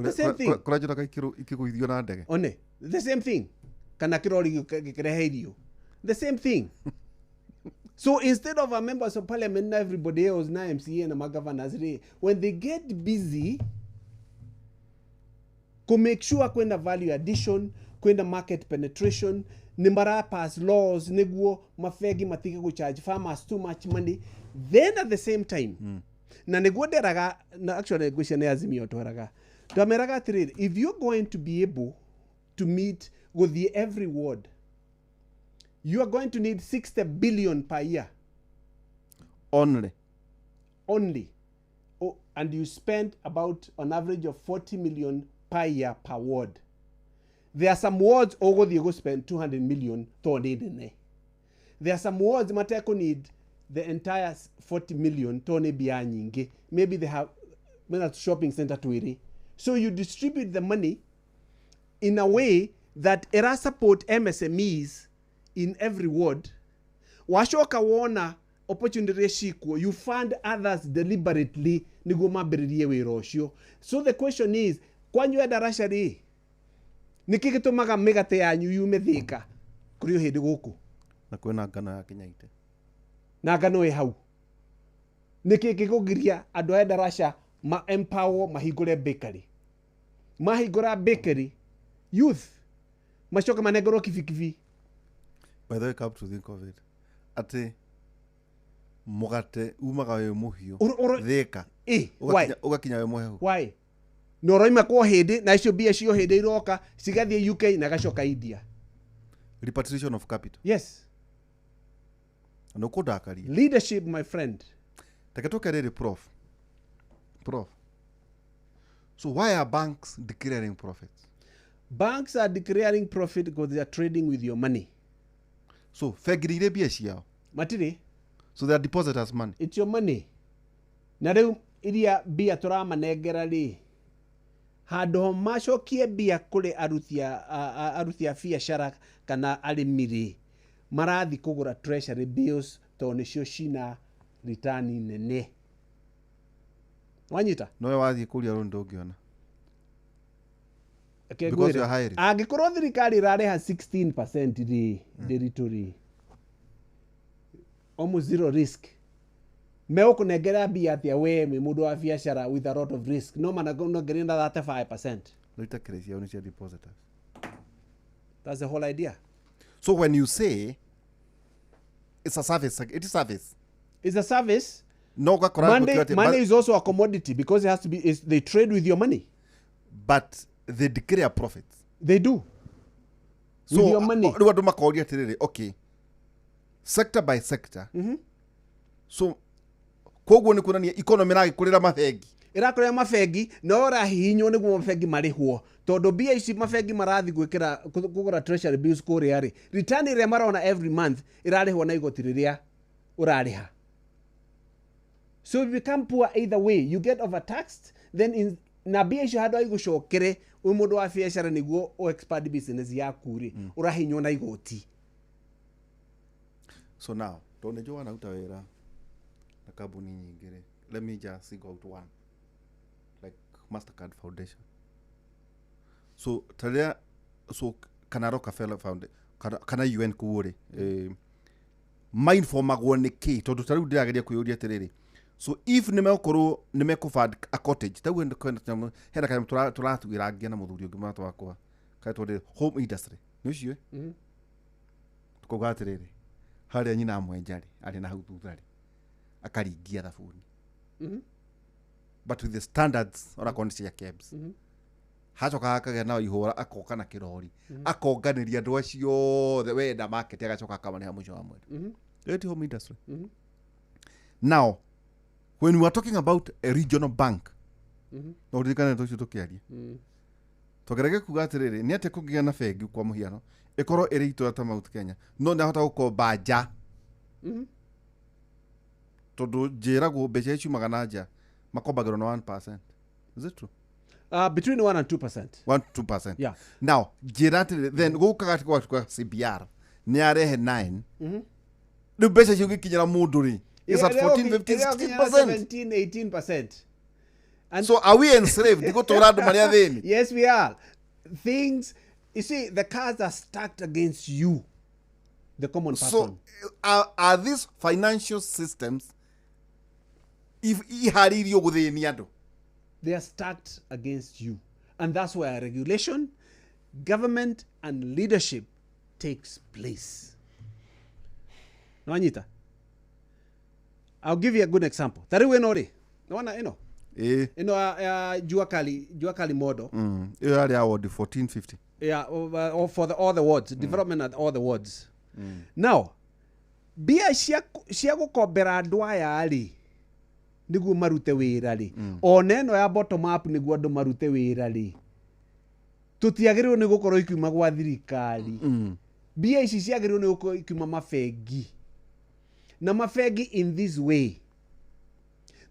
The same thing. Kũrĩa njonaga ikĩgũithio na ndege. One the same thing, kana kĩrori gĩkĩrehe irio, the same thing. So instead of our members of parliament na everybody else na MCA na magovernors rĩ, when they get busy ku make sure kwenda value addition, kwenda market penetration, nĩ mara pass laws nĩguo mabengi matige gũcharge farmers too much money, then at the same time, na nĩguo nderaga, na actually ngwĩcia nĩ Azimio tweraga, ndameraga atĩrĩrĩ, if you're going to be able to meet gũthiĩ every ward, you are going to need 60 billion per year. Only? Only. Oh, and you spend about an average of 40 million per year per ward. There are some wards ũgũthiĩ gũ spend 200 million tondũ nĩ nene. There are some wards matekũ need the entire 40 million to nĩ mbia nyingĩ, maybe they have mena shopping center twĩrĩ. So you distribute the money in a way that ĩra support MSMEs in every ward. Wacoka wona opportunity cikuo, you fund others deliberately nĩguo mambĩrĩrie wĩra ũcio. So the question is, kwanyu Endarasha rĩ, nĩkĩ gĩtũmaga mĩgate yanyu yume Thĩka kũrĩ o hĩndĩ gũkũ? Na kwĩna ngano ya Kinyaite. Na ngano ĩ hau. Nĩkĩ gĩkũgiria andũ a Endarasha ma empower mahingũre bakery? Mahingũra bakery, youth macoke manengerwo kibikibi. By the way, come to think of it, atĩ mũgate umaga wĩ mũhiũ Thĩka. Ĩ, why? Ũgakinya wĩ mũhehu. Why? Na ũroima kwa hĩndĩ na icio mbia cio hĩndĩ iroka cigathiĩ UK na gacoka India. Repatriation of capital. Yes. Na ũkũndakaria. Leadership, my friend. Reke tũke rĩrĩ, prof, so why are banks declaring profits? Banks are declaring profit because they are trading with your money. So bengi nĩ irĩ mbia ciao? Matirĩ. So they are depositors' money? It's your money. Na rĩu iria mbia tũramanengera rĩ, handũ ho macokie mbia kũrĩ aruti a biacara kana arĩmi rĩ, marathi kũgũra treasury bills tondũ nĩcio cina return nene. Wanyita? Nowe wathiĩ kũria rũni ndũngĩona. Reke Because ngwĩre, you are hiring. Angĩkorwo thirikari ĩrarĩha 16% rĩ, ndĩritũ rĩ, almost zero risk, megũkũnengera mbia atĩa we wĩ mũndũ wa biacara with a lot of risk? No manongeria na 35%. No itakĩrĩ ciao nĩ cia depositors. That's the whole idea. So when you say it's a service, it is service. It's a service. No ũgakora Money, gũkiuga atĩ- money is also a commodity because it has to be, they trade with your money. But they declare profits. They do. So With your money. Rĩu andũ makoria atĩrĩrĩ, okay, sector by sector, so koguo nĩ kuonania economy ĩragĩkũrĩra mabengi. Ĩrakũrĩra mabengi no ũrahihinywo nĩguo mabengi marĩhwo, tondũ mbia ici mabengi marathi gwĩkĩra kũgũra treasury bills kũrĩa rĩ, return ĩrĩa marona every month ĩrarĩhwo na igoti rĩrĩa ũrarĩha. So you become poor either way. You get overtaxed, then na mbia icio handũ ha igũcokere wĩ mũndũ wa biacara nĩguo ũ expand business yaku rĩ, ũrahinywo na igoti. So now tondũ nĩ njũĩ wanaruta wĩra na kambuni nyingĩ rĩ, let me just single out one, like Mastercard Foundation. So tarĩa, so kana Rockefeller Foundation kana UN kũu rĩ, mainformagwo nĩ kĩ? Tondũ ta rĩu ndĩrageria kwĩyũria atĩrĩrĩ, so if nĩ megũkorwo nĩ mekũfund a cottage ta rĩu hena kanyamũ tũratuĩrangia na mũthuri ũngĩ mũrata wakwa kaĩtwo rĩ home industry nĩ ũcio. Tukauga atĩrĩrĩ, harĩa nyina mwenja rĩ, arĩ na hau thutha rĩ, akaringia thabuni, but with the standards onakorwo nĩ cia KEBS, hacoka hakagĩa na ihũra, akoka na kĩrori, akonganĩria andũ acio othe wenda market, agacoka akamarĩha mũico wa mweri. Ĩyo ti home industry? Now when we are talking about a regional bank, no ũririkane tũcio tũkĩaria, tũgerege kuga atĩrĩrĩ, nĩ atĩa kũngĩgĩa na bengi kwa mũhiano ĩkorwo ĩrĩ itũra ta Mount Kenya no nĩ ahota gũkomba nja, tondũ njĩragwo mbeca icio ciumaga na nja makombagĩrwo na 1%, is it true? Between 1 and 2%. 1 2%. Yeah. Now njĩra atĩrĩrĩ, then gũkaga atĩ kwa CBR nĩ arehe 9, rĩu mbeca icio ũgĩkinyĩra mũndũ rĩ, is at 14, 15, 16%. 17, 18%. And So are we enslaved gũtũra andũ marĩa thĩni? Yes, we are. Things, you see, the cards are stacked against you, the common person. So are these financial systems if iharĩirio gũthĩnia andũ? They are stacked against you. And that's where regulation, government, and leadership takes place. Nwanyita, I'll give you a good example. Ta rĩu ĩno rĩ, nĩwona ĩno? Ĩĩ. Ĩno ya Jua Kali model. Ĩyo yarĩ ya ward 1450. Yeah, or for all the wards, development at all the wards. Now, mbia cia gũkombera andũ aya rĩ, nĩguo marute wĩra rĩ, ona ĩno ya bottom up nĩguo andũ marute wĩra rĩ, tũtiagĩrĩirwo nĩ gũkorwo ikiuma gwa thirikari. Mbia ici ciagĩrĩirwo nĩ gũkorwo ikiuma mabengi. Na mabengi in this way,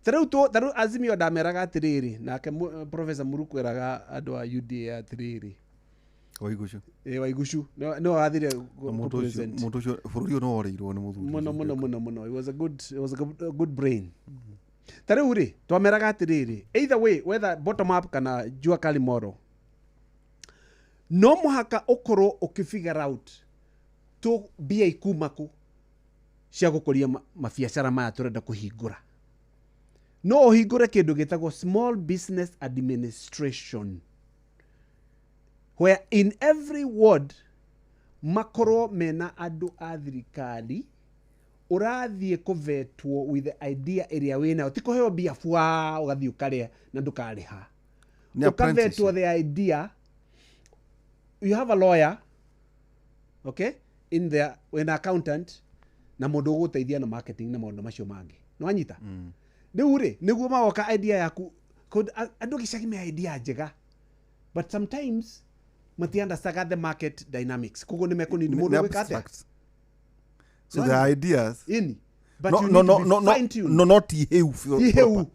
tarĩu Azimio ndameraga atĩrĩrĩ, nake Professor Muruku eraga andũ a UDA atĩrĩrĩ. Waigucu. Ĩ, Waigucu nĩwe wathire Mũndũ ũcio present. Mũndũ ũcio bũrũri ũyũ nĩ worĩirwo nĩ mũthuri Mũno ũcio. mũno mũno mũno. It was a good brain. Ta rĩu rĩ, twameraga atĩrĩrĩ, either way, whether bottom up kana jua kali model, no mũhaka ũkorwo ũkĩ figure out tũ mbia ikuma kũ cia gũkũria mabiacara maya tũrenda kũhingũra. No ũhingũre kĩndũ gĩtagwo Small Business Administration, where in every ward makorwo mena andũ a thirikari ũrathiĩ kũvetwo with the idea ĩrĩa wĩnayo, ti kũheo mbia bua ũgathiĩ ũkarĩa na ndũkarĩha. Nĩ Ũkavetwo apprenticeship. the idea, you have a lawyer, okay, in there, wĩna accountant na mũndũ ũgũteithia na marketing na maũndũ macio mangĩ. Nĩwanyita? Rĩu rĩ, nĩguo magoka idea yaku. Andũ gĩcagi me idea njega, but sometimes matiunderstandaga the market dynamics, koguo nĩ mekũnini mũndũ Nĩ gwĩka atĩa. abstract. So the ideas Ini, but no you no need no to be no no fine-tuned. No, not iheu. Iheu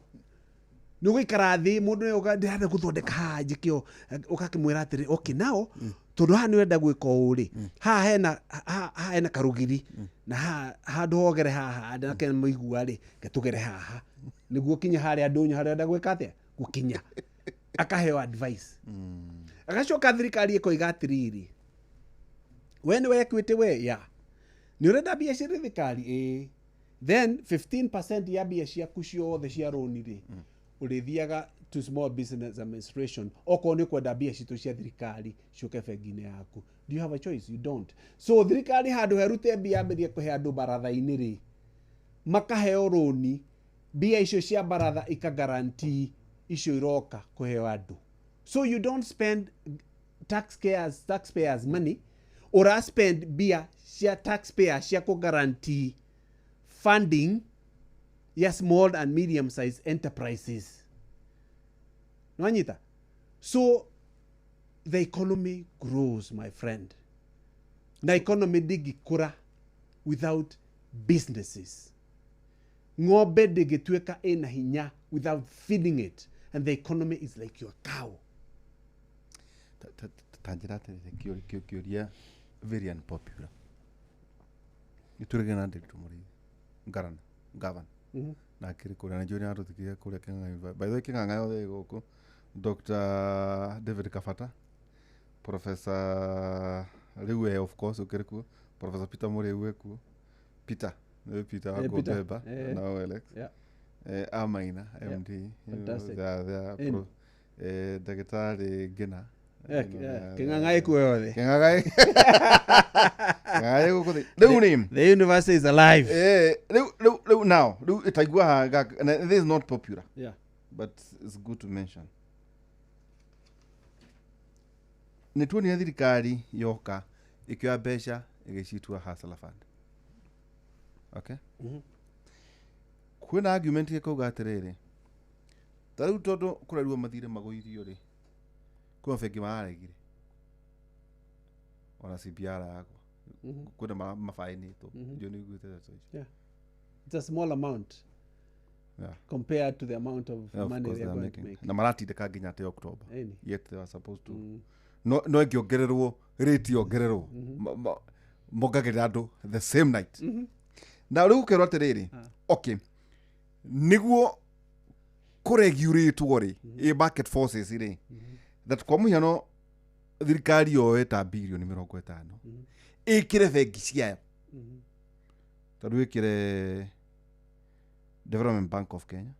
nä å gå ikara thä må ndå ndärenda gå thondeka haha njä o å gakĩmwĩra atĩrĩ, okay, now tondũ haha nĩ ũrenda gwĩka ũũ rĩ, haha hena karũgiri na haha handũ hogere haha nake mũigua rĩ, getũgere haha nĩguo kinya harĩa ndũnyũ harĩa ũrenda gwĩka atĩa gũkinya. Akaheo advice, agacoka thirikari ĩkoiga atĩrĩrĩ, we nĩ Equity, we ya nĩ ũrenda mbia cia thirikari, ĩĩ, then 15% ya mbia ciaku ciothe cia rũni rĩ, ũrĩthiaga to Small Business Administration okorwo nĩ ũkwenda mbia citũ cia thirikari ciũke bengi-inĩ yaku. Do you have a choice? You don't. So thirikari handũ herute mbia ambĩrie kũhe andũ baratha-inĩ rĩ, makaheo rũni, mbia icio cia baratha ikagaranti icio iroka kũheo andũ. So you don't spend taxpayers money, ura spend mbia cia taxpayer cia kũgaranti funding ya small and medium sized enterprises. Nwanyita? So the economy grows, my friend. Na economy ndĩngĩkũra without businesses. Ng'ombe ndĩngĩtuĩka ĩna hinya without feeding it, and the economy is like your cow. Ta njĩra atĩrĩrĩ, kĩũria very unpopular. Nĩ tũrĩgĩ na Ndiritu Mũrĩithi ngarana gavana na akĩrĩ kũrĩa na njũĩ nĩ arũthikĩria kũrĩa Kĩng'ang'a University. By the way, Kĩng'ang'a yothe ĩ gũkũ, Dr. David Kabata, Professor rĩu we of course ũkĩrĩ kuo, Professor Peter Mũrĩu ekuo, Peter nĩ Peter wa Eh, Peter. Kũmbemba Eh. na OLX. Amaina MD, you know, Fantastic. they are In. ndagĩtarĩ Ngina. Eh, You know, Kĩng'ang'a ĩkuo yothe. Kĩng'ang'a ĩ gũkũ thĩ rĩu nĩ The university is alive. Rĩu now rĩu ĩtaigua haha and this is not popular, but it's good to mention. Nĩ tuonire thirikari yoka ĩkĩoya mbeca ĩgĩcitua Hustler Fund, okay? Kwĩna argument ĩkauga atĩrĩrĩ, ta rĩu tondũ kũrerirwo mathirĩ magũithio rĩ, kwĩ mabengi mararegire ona CBR yakwa, kwĩna mabainĩtwo. Ndio nĩ iguĩte ndeto icio. Yeah. It's a small amount compared to the amount of Yeah, of money course they they are are going to making. make. Na maratindĩka nginya atĩ October. Ĩni. Yet they were supposed to no ĩngĩongererwo rate yongererwo, mongagĩrĩra andũ the same night. Na rĩu ũkerwo atĩrĩrĩ, okay, nĩguo kũregurĩtwo rĩ, ĩ market forces rĩ, that kwa mũhiano thirikari yoe ta birioni 50 ĩkĩre bengi ciayo, tondũ ĩkĩre Development Bank of Kenya,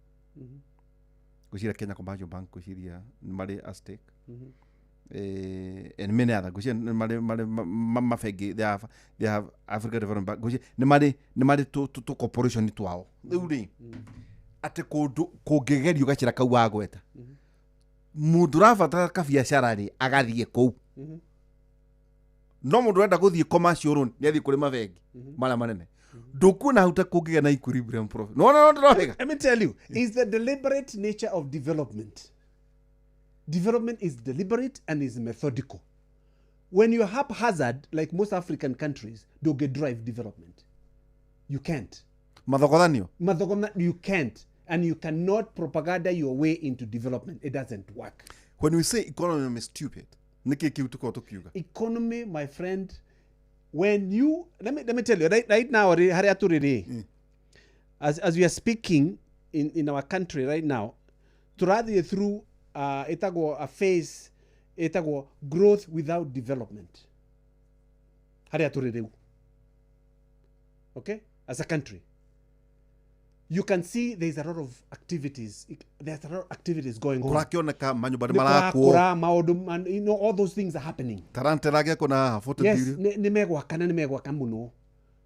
ngwĩciria Kenya Commercial Bank, ngwĩciria nĩ marĩ a stake, and many other, ngwĩciria nĩ marĩ mabengi. They have Africa Development Bank, ngwĩciria nĩ marĩ tũ corporation twao. Rĩu rĩ, atĩ kũndũ kũngĩgerio gacĩra kau wagweta, mũndũ ũrabatara kabiacara rĩ, agathiĩ kũu, no mũndũ ũrenda gũthiĩ commercial loan nĩ athiĩ kũrĩ mabengi marĩa manene. Ndũkuona hau ta kũngĩgĩa na equilibrium profit? No, ndĩrohĩga. Let me tell you, it's the deliberate nature of development. Development is deliberate and is methodical. When you're haphazard, like most African countries, don't get drive development. You can't. Mathogothanio. Mathogotha, you can't, and you cannot propaganda your way into development. It doesn't work. When we say economy is stupid, nä kä kä u tå korwo tå kiuga? Economy, my friend, when you let me tell you right now, haria tũrĩ rĩ, as we are speaking in our country right now, tũrathiĩ through ĩtagwo a phase ĩtagwo growth without development. Haria tũrĩ rĩu, okay, as a country, you can see there's a lot of activities, there's a lot of activities going on. Kå rakĩoneka manyũmba nä Nĩ marakwo. kũrakũra maũndũ all those things are happening. Tarante ragĩakwo na haha 40 Yes. billion. Nĩ megwaka na nĩ megwaka mũno.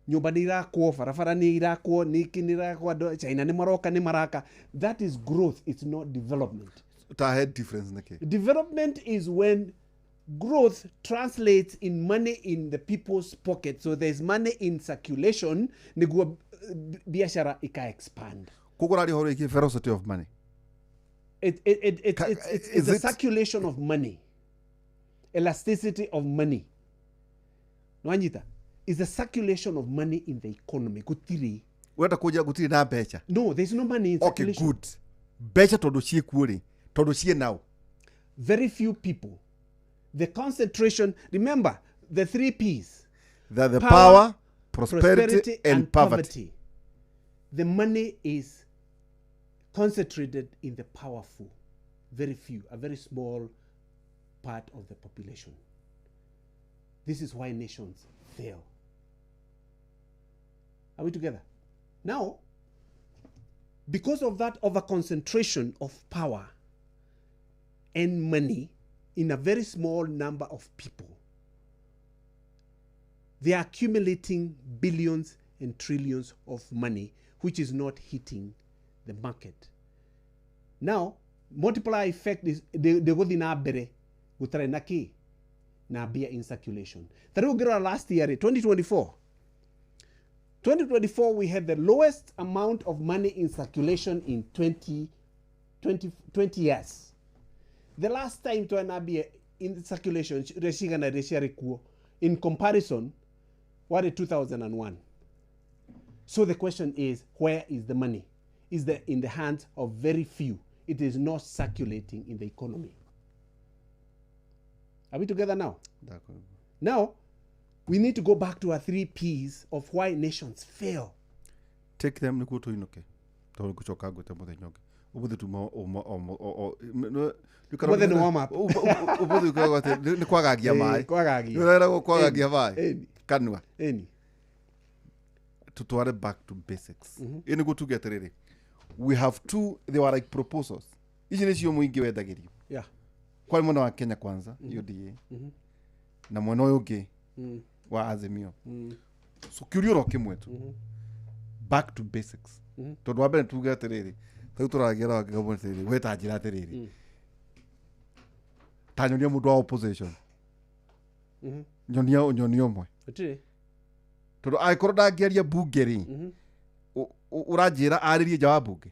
Nyũmba nĩ irakwo, barabara nĩ irakwo, nĩkĩ nĩ irakwo, andũ China nĩ maroka, nĩ maraka. That is growth, it's not development. Ta head difference nä kä? Development is when growth translates in money in the people's pocket, so there's money in circulation nĩguo biashara ika expand. Koguo raria horo ä velocity of money. It's Is a circulation of money, elasticity of money. Nwanyita is the circulation of money in the economy. Gutiri. Ũrenda kũnjĩra gũtirĩ na mbeca? No, there's no money in Okay, circulation. good. Mbeca tondũ ciĩkuo rĩ, tondũ ciĩ nao. Very few people. The concentration, remember the three P's. The Power, power, prosperity, and poverty. The money is concentrated in the powerful, very few, a very small part of the population. This is why nations fail. Are we together? Now, because of that overconcentration of power and money in a very small number of people, they are accumulating billions and trillions of money, which is not hitting the market. Now, multiplier effect is they go na mbere gũtarĩ na kĩ na mbia in circulation. Ta rĩu ũngĩrora last year, 2024, 2024 we had the lowest amount of money in circulation in 20 years. The last time twena mbia in circulation rĩa cigana rĩa ciarĩ kuo in comparison warĩ 2001. So the question is, where is the money? Is the in the hands of very few. It is not circulating in the economy. Are we together now? Now, we need to go back to our three P's of why nations fail. Take them nĩguo tũinũke tondũ ngũcoka ngwĩte mũthenya ũngĩ. Ũmũthĩ tuma Ũmũthĩ nĩ warm up. Ũmũthĩ ũkoragwo atĩ nĩ kwagagia maĩ. Kwagagia. Nĩ ũreragwo kwagagia maĩ Ĩni. kanua. Ĩni. Tutware back to basics. Ĩ nĩguo tuge atĩrĩrĩ, we have two, they were like proposals. Ici nĩcio mũingĩ wendagĩrio. Yeah. Kwarĩ mwena wa Kenya Kwanza, UDA, na mwena ũyũ ũngĩ wa Azimio. So kĩũria oro kĩmwe tu, back to basics. Tondũ wa mbere tuge atĩrĩrĩ, ta rĩu tũragia na wangĩgamwo atĩrĩrĩ, we ta njĩra atĩrĩrĩ, ta nyonia mũndũ wa opposition, nyonia nyonia ũmwe. Gũtirĩ. Tondũ angĩkorwo ndangĩaria mbunge rĩ, ũranjĩra arĩrie nja wa mbunge?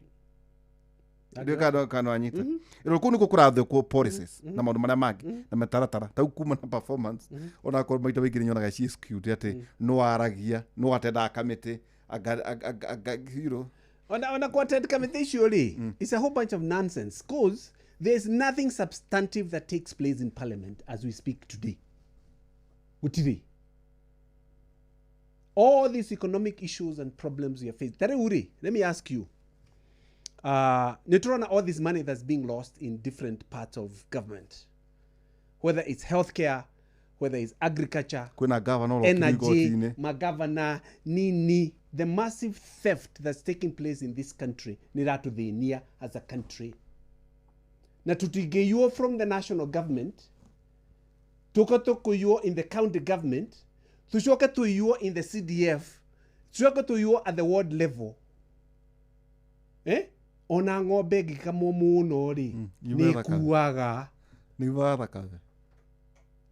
Ndiũ kana wanyita ĩro kũu nĩkuo kũrathĩkwo policies na maũndũ marĩa mangĩ na mĩtaratara ta rĩu kuma na performance, onakorwo maita maingĩ nĩnyonaga ci skewed atĩ no aragia no atendaga kamĩtĩ anga you know. Ona kwa attend kamĩtĩ icio rĩ, it's a whole bunch of nonsense, cause there's nothing substantive that takes place in parliament as we speak today. Gũtirĩ. All these economic issues and problems we are facing. Ta rĩu rĩ, let me ask you. Nĩ tũrona all this money that's being lost in different parts of government, whether it's healthcare, whether it's agriculture, kwĩna gavana ũrokire energy, igoti-inĩ. magavana, nini, the massive theft that's taking place in this country nĩ ĩratũthĩnia as a country. Na tũtingĩiywo from the national government, tũke tũkũiywo in the county government, tũcoke tũiywo in the CDF, tũcoke tũiywo at the ward level. Eh? Ona ng'ombe ĩngĩkamwo mũno rĩ, yume nĩ thakame. ĩkuaga. Nĩ thakame.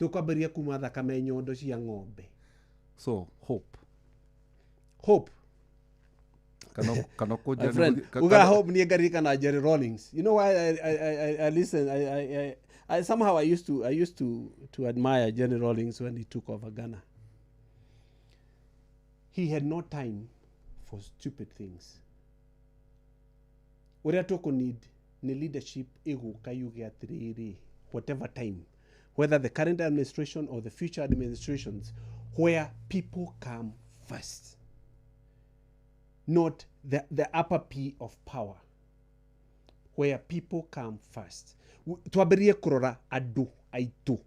Tũkwambĩrĩria kuma thakame nyondo cia ng'ombe. So hope. Hope. Kana My kũnjĩra friend, uga hope niĩ ngaririkana Jerry Rawlings. You know why I listen, I somehow I used to admire Jerry Rawlings when he took over Ghana. He had no time for for stupid things. Ũrĩa tũkũ need nĩ leadership ĩgũka yuge atĩrĩrĩ, whatever time, whether the current administration or the future administrations, where people come first, not the upper P of power, where people come first. Twambĩrĩrie kũrora andũ aitũ,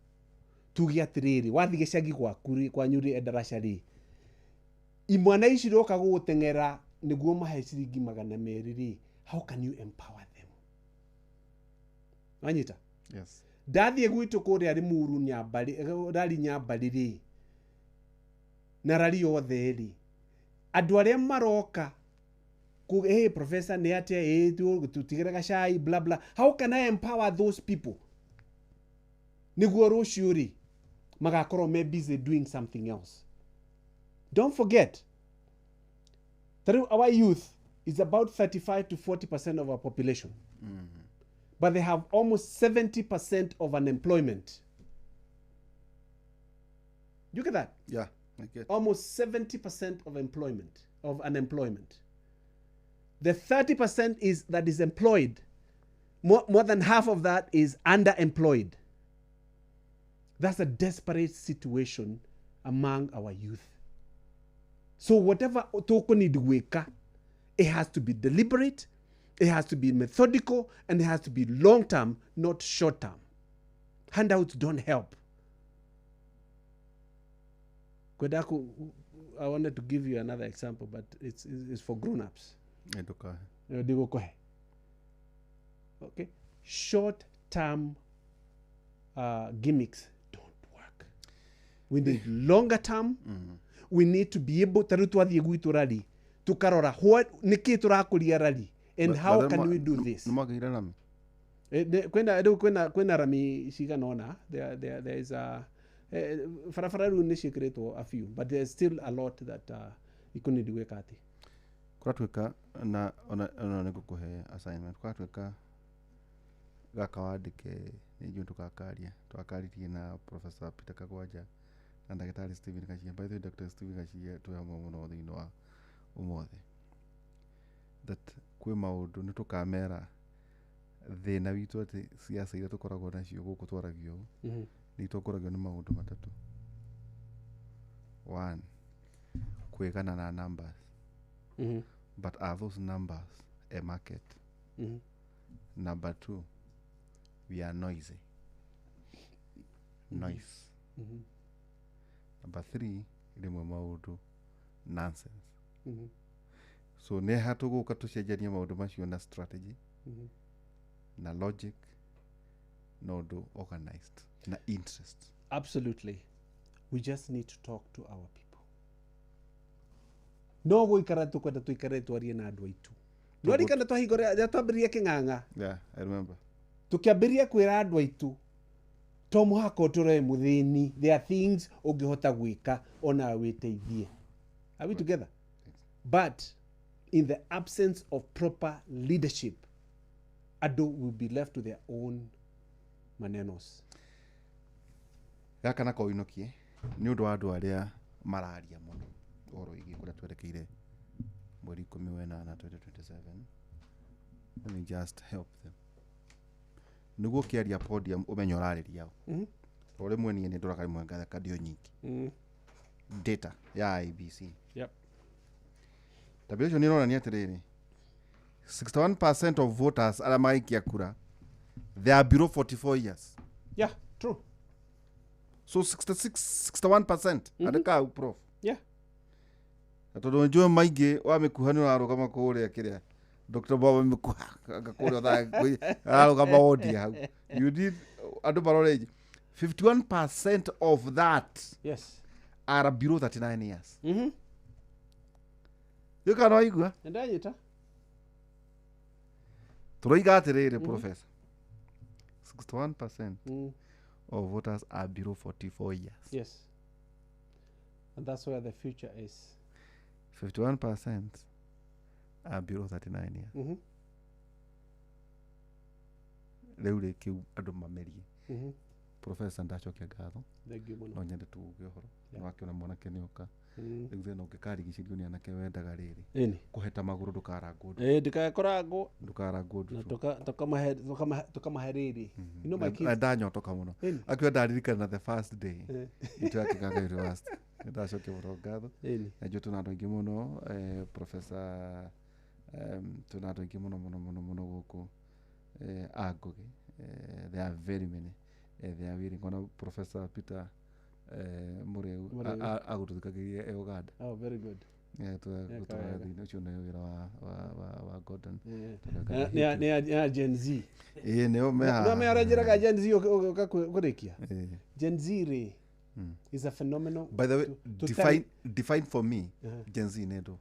tuge atĩrĩrĩ, wathiĩ gĩcagi gwaku rĩ, kwanyu rĩ, Endarasha rĩ, imwana ici iroka gũgũteng'era nĩguo mahe ciringi 200 rĩ, how can you empower them? Wanyita? Yes. Ndathiĩ gwitũ kũrĩa Limuru Nyambari, rari Nyambari rĩ, na rari yothe rĩ, andũ arĩa maroka hey professor nĩ atĩa, hey tũtigĩre gacai bla bla, how can I empower those people nĩguo rũciũ rĩ magakorwo me busy doing something else? Don't forget, through our youth is about 35 to 40% of our population. But they have almost 70% of unemployment. You get that? Yeah, I get. Almost 70% of employment, of unemployment. The 30% is that is employed. More than half of that is underemployed. That's a desperate situation among our youth. So whatever toko need weka, it has to be deliberate, it has to be methodical, and it has to be long-term, not short-term. Handouts don't help. Kwedaku, I wanted to give you another example, but it's for grown-ups. Okay. Short-term gimmicks don't work. We need longer term. We need to be able to rally to karora what niki turakuria rally and how can we do this? Kwena rami ciganona there is a barabara rĩu nĩ ciĩkĩrĩtwo a few, but there's still a lot that ikunidi gwĩka atĩ kũratuĩka na ona nĩ ngũkũhe assignment kũratuĩka gaka wandĩke nĩ njũĩ tũgakaria twakaririe na Professor Peter Kagwanja na ndagĩtarĩ Stephen Gachia. By the way, Dr. Stephen Gachia twĩ hamwe mũno thĩinĩ wa ũmũthĩ that kwĩ maũndũ nĩ tũkamera thĩna witũ atĩ ciaca iria tũkoragwo nacio gũkũ twaragio ũũ nĩ itongoragio nĩ maũndũ matatũ. One, kwĩgana na numbers. But are those numbers a market? Number two, we are noisy. Noise. Number three, rĩmwe maũndũ nonsense. So nĩ ha tũgũka tũcenjanie maũndũ macio na strategy, na logic, na ũndũ organized, na interest. Absolutely. We just need to talk to our people. No gũikara tũkwenda tũikare twarie na andũ aitũ. Nĩwarikana twahingũra twambĩrĩria kĩng'ang'a. Yeah, I remember. Tũkĩambĩrĩria kwĩra andũ aitũ to mũhaka ũtũre mũthĩni. There are things ũngĩhota gwĩka ona wĩteithie. Are we together? Yes. But in the absence of proper leadership, andũ will be left to their own manenos. Gaka nako ũinũkie nĩ ũndũ wa andũ arĩa mararia mũno ũhoro wĩgiĩ kũrĩa twerekeire mweri 18 2027. Let me just help them. Nĩguo ũkĩaria podium ũmenye ũrarĩria ũ. O rĩmwe niĩ nĩ ndoraga rĩmwe ngatheka ndio nyingĩ. Data ya IEBC. Yep. Tabia nĩ ĩronania atĩrĩrĩ, 61% of voters arĩa magaikia kura, they are below 44 years. Yeah, true. So 61% andĩka prof. Yeah. Na tondũ njũĩ maingĩ wa mĩkuha nĩ ũrarũgama kũrĩa kĩrĩa Dr. Bob mĩkuha kũrĩa thaa ararũgama wondi hau. You need andũ marore 51% of that, yes, are below 39 years. Rĩu kana waigua? Ndanyita. Tũroiga atĩrĩrĩ, Professor, 61% of voters are below 44 years. Yes. And that's where the future is. 51% are below 39 years. Rĩu rĩ kĩu andũ mamerie. Professor ndacokia ngatho. Thank you mũno. No nyende tuuge ũhoro. Nĩwakĩona mwanake nĩoka. Rĩu thĩna ũngĩkarigicĩrio nĩ anake wendaga rĩrĩ Ĩni. kũheta magũrũ ndũkarangwo Ĩ, ndikakorangwo ndũkarangwo na ndutu. tukamahe rĩrĩ. You know my Na kids. ndanyotoka mũno Ĩni. akiwa ndaririkana the first day Eh. itũ ya Kĩganga University. Nĩndacokia mũno ngatho. Ĩni. Na njũĩ twĩna andũ aingĩ mũno, professor, twĩna andũ aingĩ mũno mũno mũno mũno gũkũ, a Ngũgĩ, there are very many, they are willing. Ona Professor Peter Mũrĩu Mũrĩu. Agũtũthikagĩria e Uganda. Oh, very good. Gũtwara wega. thĩinĩ ũcio nĩ wĩra wa Gordon. Eh. Tũgaka Nĩ a Gen Z. Ĩĩ, nĩo me No haha. me aranjĩraga Gen Z ũka kũrĩkia. Ĩĩ. Gen Z rĩ is a phenomenon. By the way, to define for me Uh-huh. Gen Z nĩ ndũ?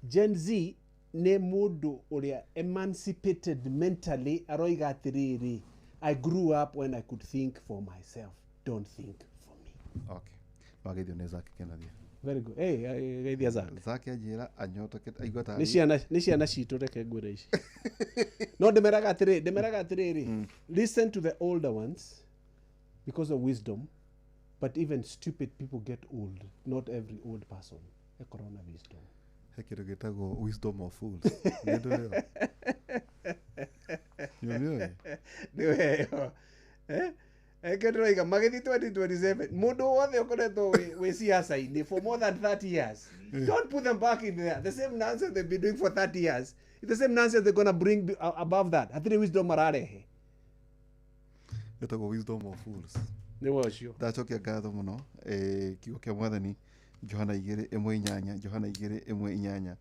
Gen Z nĩ mũndũ ũrĩa emancipated mentally, aroiga atĩrĩrĩ, "I grew up when I could think for myself, don't think for me." Okay, wageithio nĩ Zaki Kĩnathia. Very good. Hey, geithia Zak. Zaki anjĩra anyotokete aigua nĩ tarĩ ciana nĩ ciana citũ, reke ngwĩre ici, no ndĩmeraga atĩrĩrĩ, listen to the older ones because of wisdom, but even stupid people get old. Not every old person ekorwo na wisdom. He kĩndũ gĩtagwo wisdom of fools, nĩ ndũ ĩyo nĩũmĩũĩ? Nĩweyo eke ndĩroiga magĩthiĩ 2027, mũndũ wothe ũkoretwo wĩ siasa-inĩ for more than 30 years, don't put them back in there. The same nonsense they've been doing for 30 years. It's the same nonsense they're gonna bring above that. Hatirĩ wisdom mararehe. Ĩtagwo wisdom of fools. Nĩwe ũcio. Ndacokia ngatho mũno. Kiugo kĩa mwathani, Johana 2:18, Johana 2:18,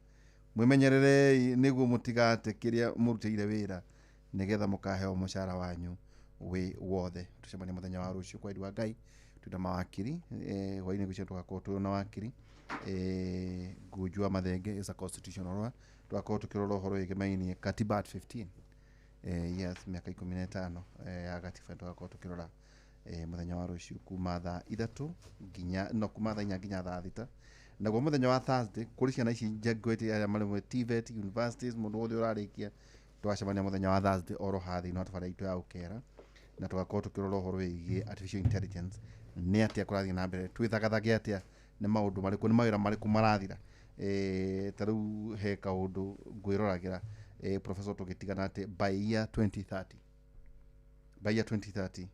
"Mwĩmenyererei nĩguo mũtigate kĩrĩa mũrutĩire wĩra, nĩgetha mũkaheo mũcara wanyu wĩ wothe." Tũcemanie mũthenya wa rũciũ kwa wa Ngai. Twĩna mawakiri, hwainĩ gwĩcia tũgakorwo twĩ na wakiri Ngunju wa Mathenge, is a constitutional lawyer. Tũgakorwo tũkĩrora ũhoro wĩgĩmainie katiba at 15, yes, mĩaka 15 ya gatiba. Tũgakorwo tũkĩrora mũthenya wa rũciũ kuma thaa 3 nginya, no, kuma thaa 4 nginya thaa 6. Naguo mũthenya wa Thursday, kũrĩ ciana ici njengwete arĩa marĩ TVET universities, mũndũ wothe ũrarĩkia, tũgacemania mũthenya wa Thursday oro haha thĩinĩ wa tabarĩra itũ ya ũkera, na tũgakorwo tũkĩrora ũhoro wĩgiĩ artificial intelligence, nĩ atĩa kũrathiĩ na mbere, twĩthagathage atĩa, nĩ maũndũ marĩkũ, nĩ mawĩra marĩkũ marathira. Ta rĩu he kaũndũ ngwĩroragĩra, professor, tũgĩtigana atĩ by year 2030, by year 2030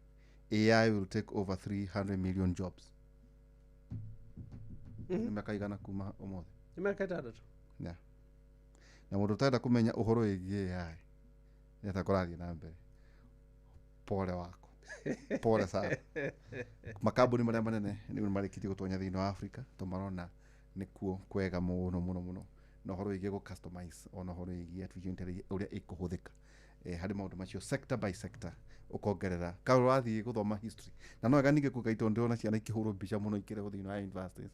AI will take over 300 million jobs. Nĩ mĩaka igana kuma ũmũthĩ? Nĩ mĩaka 6. Yeah. Na mũndũ ũtarenda kũmenya ũhoro wĩgiĩ AI nĩ atĩa kũrathiĩ na mbere, pole wako, pole sana. Makambuni marĩa manene nĩ marĩkĩtie gũtonya thĩinĩ wa Africa to marona nĩkuo kwega mũno mũno mũno, na ũhoro wĩgiĩ gũ customize, ona ũhoro wĩgiĩ artificial intelligence ũrĩa ĩkũhũthĩka harĩ maũndũ macio sector by sector, ũkongerera ka ũrathiĩ gũthoma history. Na no wega ningĩ kuga tondũ ndĩrona ciana ikĩhũrwo mbica mũno ikĩrehwo thĩinĩ wa universities,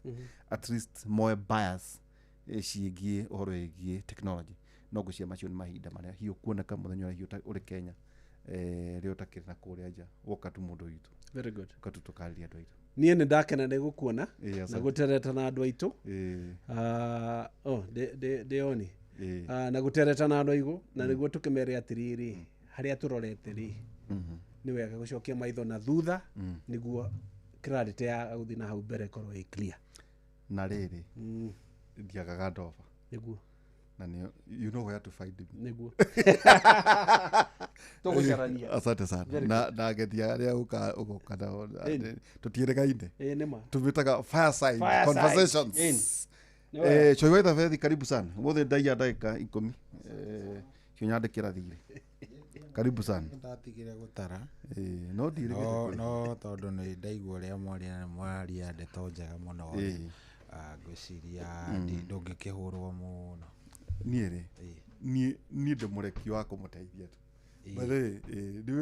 at least moe bias ciĩgiĩ ũhoro wĩgiĩ technology. No ngwĩciria macio nĩ mahinda marĩa hiũ kuoneka mũthenya ũrĩa hiũ ũrĩ Kenya, rĩrĩa ũtakĩrĩ na kũrĩa nja, woka tu mũndũ witũ. Very good. Ũka tu tũkarĩria andũ aitũ. Niĩ nĩ ndakena nĩ gũkuona Ĩĩ, na asante. gũtereta na andũ aitũ. Oh, ndĩoni. Na gũtereta na andũ aigũ na nĩguo tũkĩmere atĩrĩrĩ, harĩa tũrorete rĩ, nĩ wega gũcokia maitho na thutha nĩguo clarity ya gũthiĩ na hau mbere ĩkorwo ĩ clear. Na rĩrĩ, ndiagaga ndoba. Nĩguo. Na nĩ you know where to find me. Nĩguo tũgũcarania. Asante sana. Very Na agendi arĩa ũgoka nao Ĩni. tũtiĩrĩgaine. Ĩĩ, nĩ ma. Tũmĩtaga fireside Fireside. conversations. Ĩni. Nĩ wega. Choi wa Ithabethi, karibu sana. Ũmũthĩ ndaiya ndagĩka 10, cio nyandĩkĩra thirĩ. Karibu sana. Ndatigire gũtara. No ndirĩgĩte No, kũrĩ. no tondũ nĩ ndaigua ũrĩa mwaria, mwaria ndeto njega mũno. Ngwĩciria ndũngĩkĩhũrwo mũno. Niĩ rĩ, Ĩĩ. niĩ ndĩ mũreki wa kũmũteithia tu. Ĩĩ. By the way,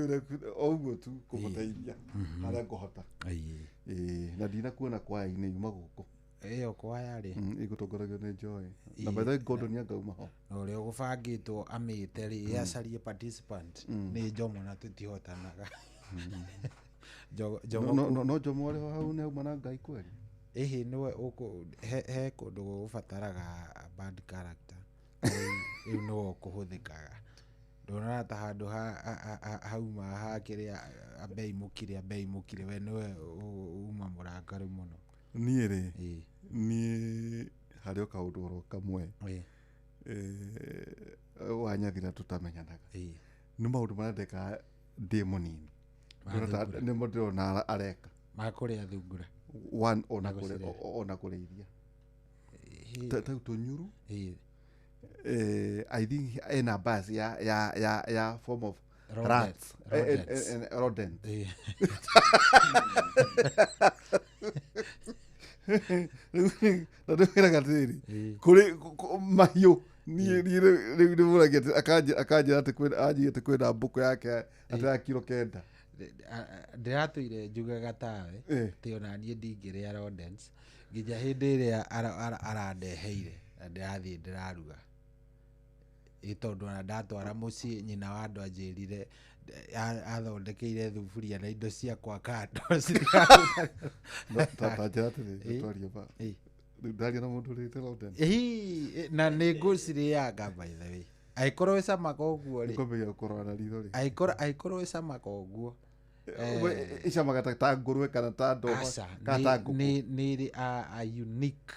nĩ o ũguo tu kũmũteithia harĩa ngũhota. Ĩĩ. Na ndinakuona kwaya-inĩ yuma gũkũ. Ĩyo kwaya rĩ, Ĩgũtongoragio nĩ Joy. Na by the way, Gordon angauma ho. Na ũrĩa ũgũbangĩtwo amĩte rĩ, acarie participant nĩ Njomo na tũtihotanaga. Njomo. No Njomo arĩ ho hau nĩ auma na Ngai kweli. Ĩhĩ, nĩwe he kũndũ gũgũbataraga bad character, rĩu nĩwe ũkũhũthĩkaga. Ndũnona ta handũ hauma ha kĩrĩa ambei mũkire, ambei mũkire, we nĩwe uma mũrakaru mũno. Niĩ rĩ, Ĩĩ, niĩ harĩ o kaũndũ oro kamwe ĩĩ, wanyathira tũtamenyanaga. Ĩĩ. Nĩ maũndũ marĩa ndekaga ndĩ mũnini. Ma Ndĩrona thungura. nĩmo ndĩrona areka. Makũrĩa thungura. One, ona Na kũrĩ- gũcirera. ona kũrĩithia. Ĩĩ, Ta tũnyuru. Ĩĩ. I think ena bias ya form of Rodents, rats. Rodents. Rodent. Ĩĩ. Na ndĩmwĩraga atĩrĩrĩ, Ĩĩ. kũrĩ mahiũ niĩ rĩu ndĩmũragia atĩ akanjĩra atĩ kwĩna anjĩra atĩ kwĩna mbũkũ yake atĩ ya kiro 9. Ndĩratũire njugaga tawe atĩ ona niĩ ndingĩrĩa rodents nginya hĩndĩ ĩrĩa arandeheire na ndĩrathiĩ ndĩraruga. Ĩ tondũ ona ndatwara mũciĩ nyina wa andũ anjĩrire athondekeire thuburia na indo ciakwa kando. No, ta njĩra atĩrĩrĩ, twarie ma. Ĩĩ. Rĩu ndaria na mũndũ ũrĩte rodent. Ĩhi, na nĩ ngũcirĩanga by the way angĩkorwo ĩcamaga ũguo rĩ. Ngwambia kũrora na ritho rĩ. Angĩkorwo ĩcamaga ũguo. Icamaga ta ngũrwe kana ta ndũma Aca, kana ta ngũkũ. Nĩ ĩrĩ a unique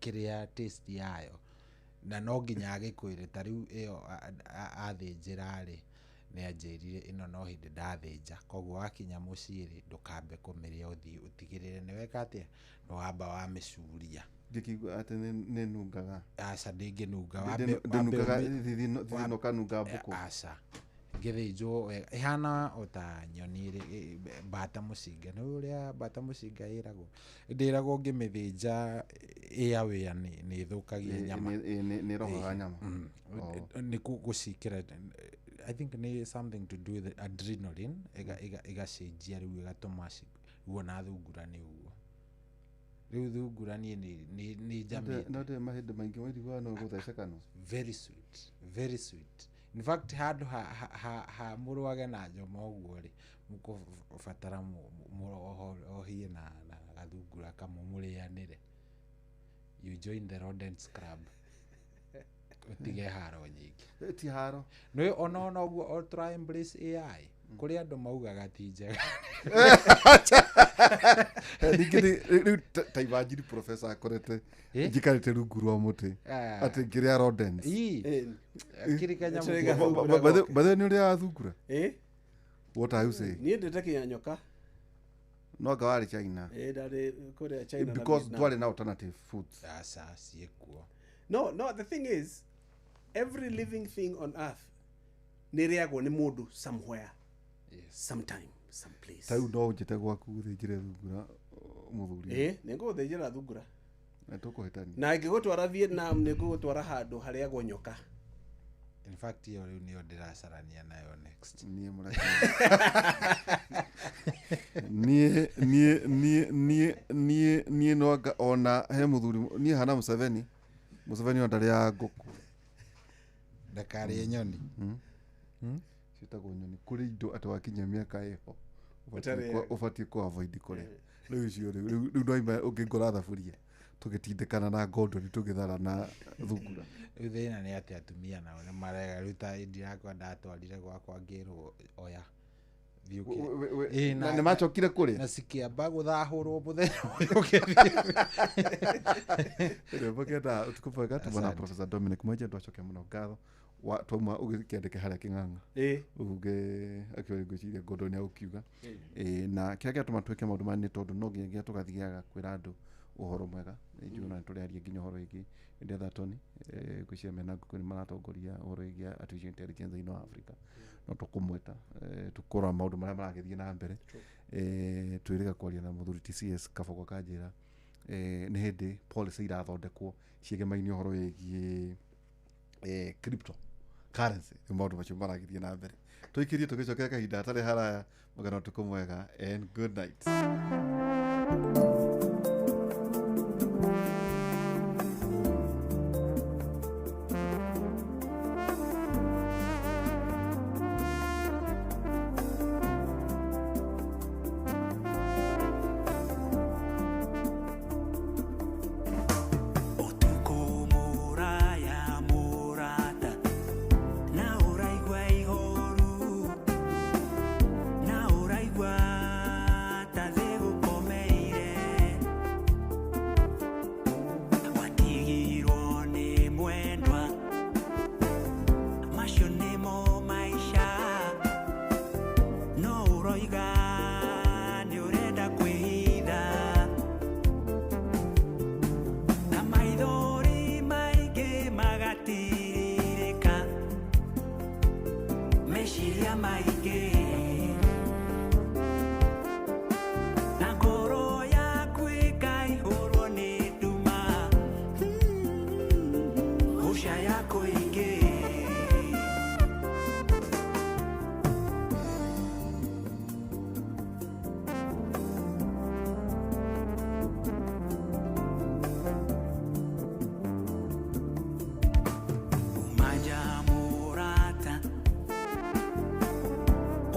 kĩrĩa taste yayo na no nginya agĩkwĩre ta rĩu ĩyo athĩnjĩra rĩ, nĩ anjĩrire ĩno no hĩndĩ ndathĩnja, koguo wakinya mũciĩ rĩ, ndũkambe kũmĩrĩa, ũthiĩ ũtigĩrĩre nĩ weka atĩa, nĩ wamba wamĩcuria. Ngĩkĩigua atĩ nĩ nungaga. Aca, ndĩngĩnunga. Ndĩnungaga thithino kanunga mbũkũ. Aca, ngĩthĩnjwo wega ĩhana o ta nyoni ĩrĩ mbata mũcinga. Nĩ ũrĩa mbata mũcinga ĩragwo, ndĩragwo ũngĩmĩthĩnja ĩawĩa nĩ ĩthũkagia nyama. Nĩ rohaga nyama. Nĩ gũcikĩra, I think nĩ something to do with adrenaline, ĩgacenjia rĩu ĩgatũma rĩu ona thungura nĩ ũguo. Rĩu thungura niĩ nĩ njamĩte. No ndĩ mahĩndĩ maingĩ wairiguaga no gũthece kanua. Very sweet, very sweet. In fact handũ ha mũrũage na njoma ũguo rĩ, mũkũbatara ohie na gathungura kamwe mũrĩanĩre. You join the rodents club, ũtige haro nyingĩ. Ti haro. Nĩ ona ũguo o tũra embrace AI, kũrĩ andũ maugaga ti njega. Ningĩ rĩu ta imagine professor akorete njikarĩte rungu rwa mũtĩ atĩ ngĩrĩa rodents. Ii, akĩrĩ kanyamũ. Nĩtũrĩ Ba- by the way, nĩ ũrĩaga thungura? Ĩ. What are you saying? Niĩ ndĩte kinya nyoka. No anga warĩ China. Ĩ, ndarĩ kũrĩa China na Because Vietnam. ndwarĩ na alternative foods. Aca, ciĩkuo. No, the thing is, every living thing on earth nĩ ĩrĩagwo nĩ mũndũ somewhere, sometime, someplace. Ta rĩu no ũnjĩte gwaku gũthĩnjĩre thungura mũthuri. Ĩ, nĩ ngũgũthĩnjĩra thungura. Na tũkũhĩtania. Na ingĩgũtwara Vietnam nĩ ngũgũtwara handũ harĩagwo nyoka. In fact ĩyo rĩu nĩyo ndĩracarania nayo next. Niĩ mũraki. Niĩ niĩ niĩ niĩ niĩ niĩ no anga ona he mũthuri niĩ hana Museveni. Museveni ona ndarĩaga ngũkũ. Ndakarĩe nyoni. Ciĩtagwo nyoni. Kũrĩ indo atĩ wakinyia mĩaka ĩho Ũtarĩaga. ũbatiĩ kũ avoid kũrĩa. Rĩu icio rĩu no ima ũngĩngora thaburia tũgĩtindĩkana na ngondoni tũgĩthara na thungura. Rĩu thĩna nĩ atĩ atumia nao nĩ marega. Rĩu ta indi yakwa ndatwarire gwakwa ngĩrwo oya thiĩ Ĩĩ, Na nĩ macokire kũrĩa? Na cikĩamba gũthahũrwo mũthenya ũyũ ũngĩ. Rĩu kenda ũtukũ mwega tuma na Asante. Professor Dominic Mwenje ndwacokia mũno ngatho. Twauma ũgĩkĩandĩke harĩa kĩng'ang'a. Uge akĩũria ngwĩciria Gordon agũkiuga. Na kĩrĩa gĩatũma twĩke maũndũ maya nĩ tondũ no nginyagia tũgathiaga kwĩra andũ ũhoro mwega. Nĩ njũĩ ona nĩ tũrĩaria nginya ũhoro wĩgiĩ Ndetha Tony, ngwĩciria mena ngũkũ nĩ maratongoria ũhoro wĩgiĩ artificial intelligence thĩinĩ wa Africa. No tũkũmwĩta, tũkũrora maũndũ marĩa maragĩthiĩ na mbere. Twĩrĩga kwaria na mũthuri TCS Kabogo Kanjĩra. Nĩ hĩndĩ policy irathondekwo ciĩgemainie ũhoro wĩgiĩ crypto currency. Nĩ maũndũ macio maragĩthiĩ na mbere. Tũikĩrie tũgĩcokera kahinda hatarĩ haraya. Mũgana ũtukũ mwega and good night. Ũtukũ mũraya mũrata, na ũraigua ihoru, na ũraigua ta thĩ gũkomeire. Gũcaya kũingĩ. Umanja mũrata,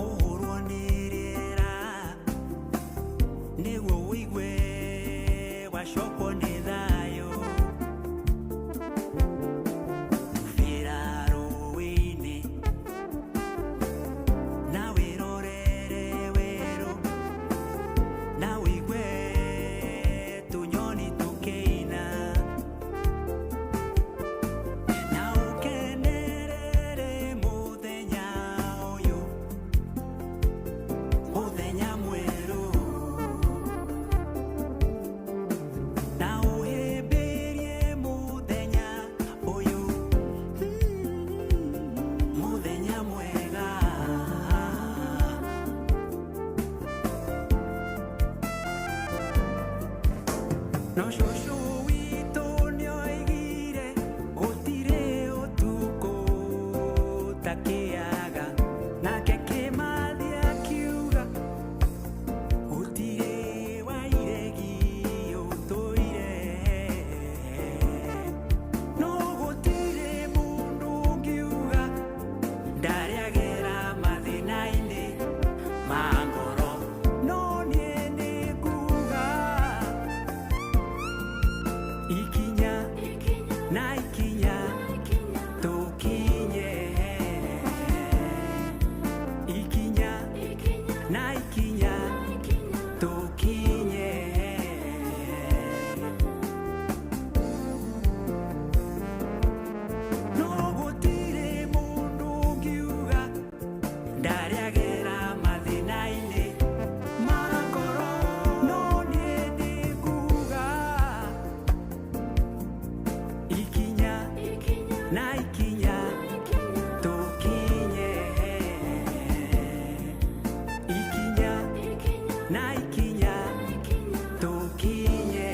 ũhũrwo nĩ rĩera, nĩguo ũigue wacokwo nĩ thayũ. Bĩra rũĩ-inĩ na wĩrorere werũ, na ũigue tũnyoni tũkĩina, na ũkenerere mũthenya ũyũ, mũthenya mwerũ, na ũhĩmbĩrie mũthenya ũyũ, mũthenya mwega. No cũcũ witũ nĩoigire gũtirĩ ũtukũ takĩaga, nake Kĩmathi akiuga gũtirĩ wairegi ũtũire, no gũtirĩ mũndũ ũngiuga ndarĩagera mathĩna-inĩ ma ngoro, no niĩ nĩnguga ikinya na ikinya tũkinye, ikinya na ikinya tũkinye. No gũtirĩ mũndũ ũngiuga ndarĩagera mathĩna-inĩ ma ngoro, no niĩ nĩnguga ikinya na ikinya tũkinye, ikinya na ikinya tũkinye.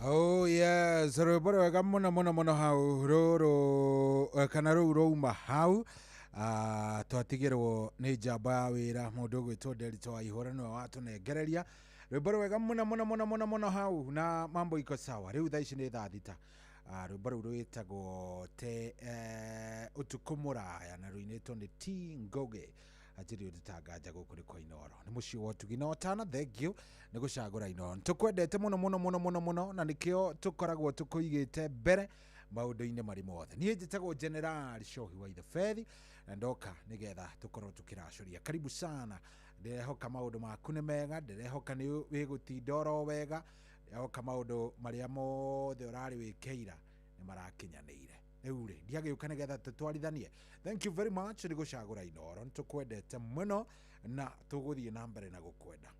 Oh yes, rwĩmbo rwega mũno mũno mũno hau rũrũ kana rũu rwauma hau. Twatigĩrwo nĩ njamba ya wĩra mũndũ ũgwĩtwo Nderitu wa Ihũra nĩwe watũnengereria rwĩmbo rwega mũno mũno mũno mũno mũno hau, na mambo iko sawa. Rĩu thaa ici nĩ thaa 6. Rwĩmbo rũu rwĩtagwo te ũtukũ mũraya na rũinĩtwo nĩ T Ngũgĩ. Hatirĩ ũndũ tanganja gũkũ nĩ kwa Inooro, nĩ mũciĩ wa ũtugi na ũtana. Thank you nĩ gũcagũra Inooro, tũkwendete mũno mũno mũno mũno mũno, na nĩkĩo tũkoragwo tũkũigĩte mbere maũndũ-inĩ marĩ mothe. Niĩ njĩtagwo General Shohi wa Ithafethi na ndoka nĩgetha tũkorwo tũkĩracũria. Karibu sana, ndĩrehoka maũndũ maku nĩ mega, ndĩrehoka nĩ wĩgũtinda oro wega, ndĩrehoka maũndũ marĩa mothe ũrarĩ wĩkĩira nĩ marakinyanĩire. Rĩu rĩ, ndiagĩũka nĩgetha tũtwarithanie. Thank you very much nĩ gũcagũra Inooro, nĩ tũkwendete mũno na tũgũthiĩ na mbere na gũkwenda.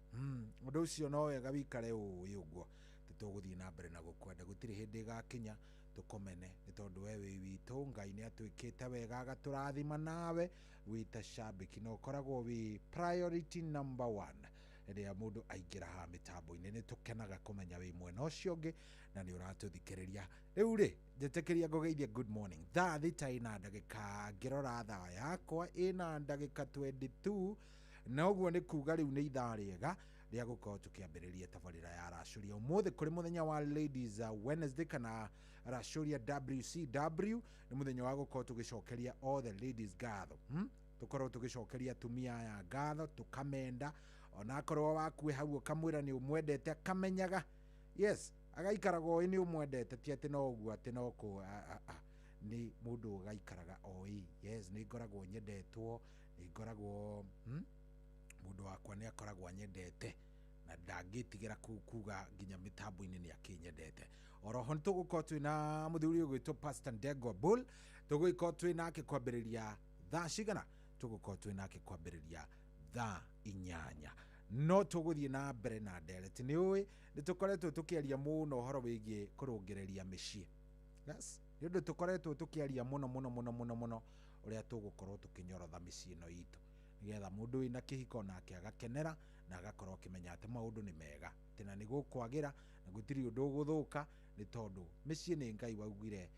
Ũndũ ũcio no wega wikare ũĩ ũguo, tũgũthiĩ na mbere na gũkwenda, gũtirĩ hĩndĩ ĩgakinya tũkũmene, nĩ tondũ we wĩ witũ. Ngai nĩ atwĩkĩte wega agatũrathima nawe wĩ ta shabiki na ũkoragwo wĩ priority number one rĩrĩa mũndũ aingĩra haha mĩtambo-inĩ. Nĩ tũkenaga kũmenya wĩ mwena ũcio ũngĩ na nĩ ũratũthikĩrĩria. Rĩu rĩ, njĩtĩkĩria ngũgeithie good morning. Thaa 6 ina ndagĩka, ngĩrora thaa yakwa ĩna ndagĩka 22, na ũguo nĩ kuga rĩu nĩ ithaa rĩega rĩa gũkorwo tũkĩambĩrĩria tabarĩra ya racũria. Ũmũthĩ kũrĩ mũthenya wa Ladies Wednesday kana racũria WCW, nĩ mũthenya wa gũkorwo tũgĩcokeria all the ladies ngatho. Tũkorwo tũgĩcokeria atumia aya ngatho, tũkamenda onakorwo wakue hau ũkamwĩra nĩ ũmwendete, akamenyaga yes, agaikaraga oĩ nĩ ũmwendete, ti atĩ no ũguo atĩ no kũ nĩ mũndũ ũgaikaraga oĩ yes, nĩ ngoragwo nyendetwo, nĩ ngoragwo mũndũ wakwa nĩ akoragwo anyendete na ndangĩtigĩra kuga nginya mĩtambo-inĩ nĩ akĩnyendete. Oroho nĩ tũgũkorwo twĩna mũthuri ũgwĩtwo Pastor Ndegwa Bull, tũgũgĩkorwo twĩ nake kwambĩrĩria Thaa cigana tũgũkorwo twĩ nake kwambĩrĩria thaa 8. No tũgũthiĩ na mbere na ndereti. Nĩ ũĩ nĩ tũkoretwo tũkĩaria mũno ũhoro wĩgiĩ kũrũngĩrĩria mĩciĩ. Yes, nĩ ũndũ tũkoretwo tũkĩaria mũno mũno mũno mũno mũno ũrĩa tũgũkorwo tũkĩnyorotha mĩciĩ ĩno itũ, nĩgetha mũndũ wĩna kĩhiko nake agakenera na agakorwo akĩmenya atĩ maũndũ nĩ mega, atĩ na nĩ gũkwagĩra na gũtirĩ ũndũ ũgũthũka, nĩ tondũ mĩciĩ nĩ Ngai waugire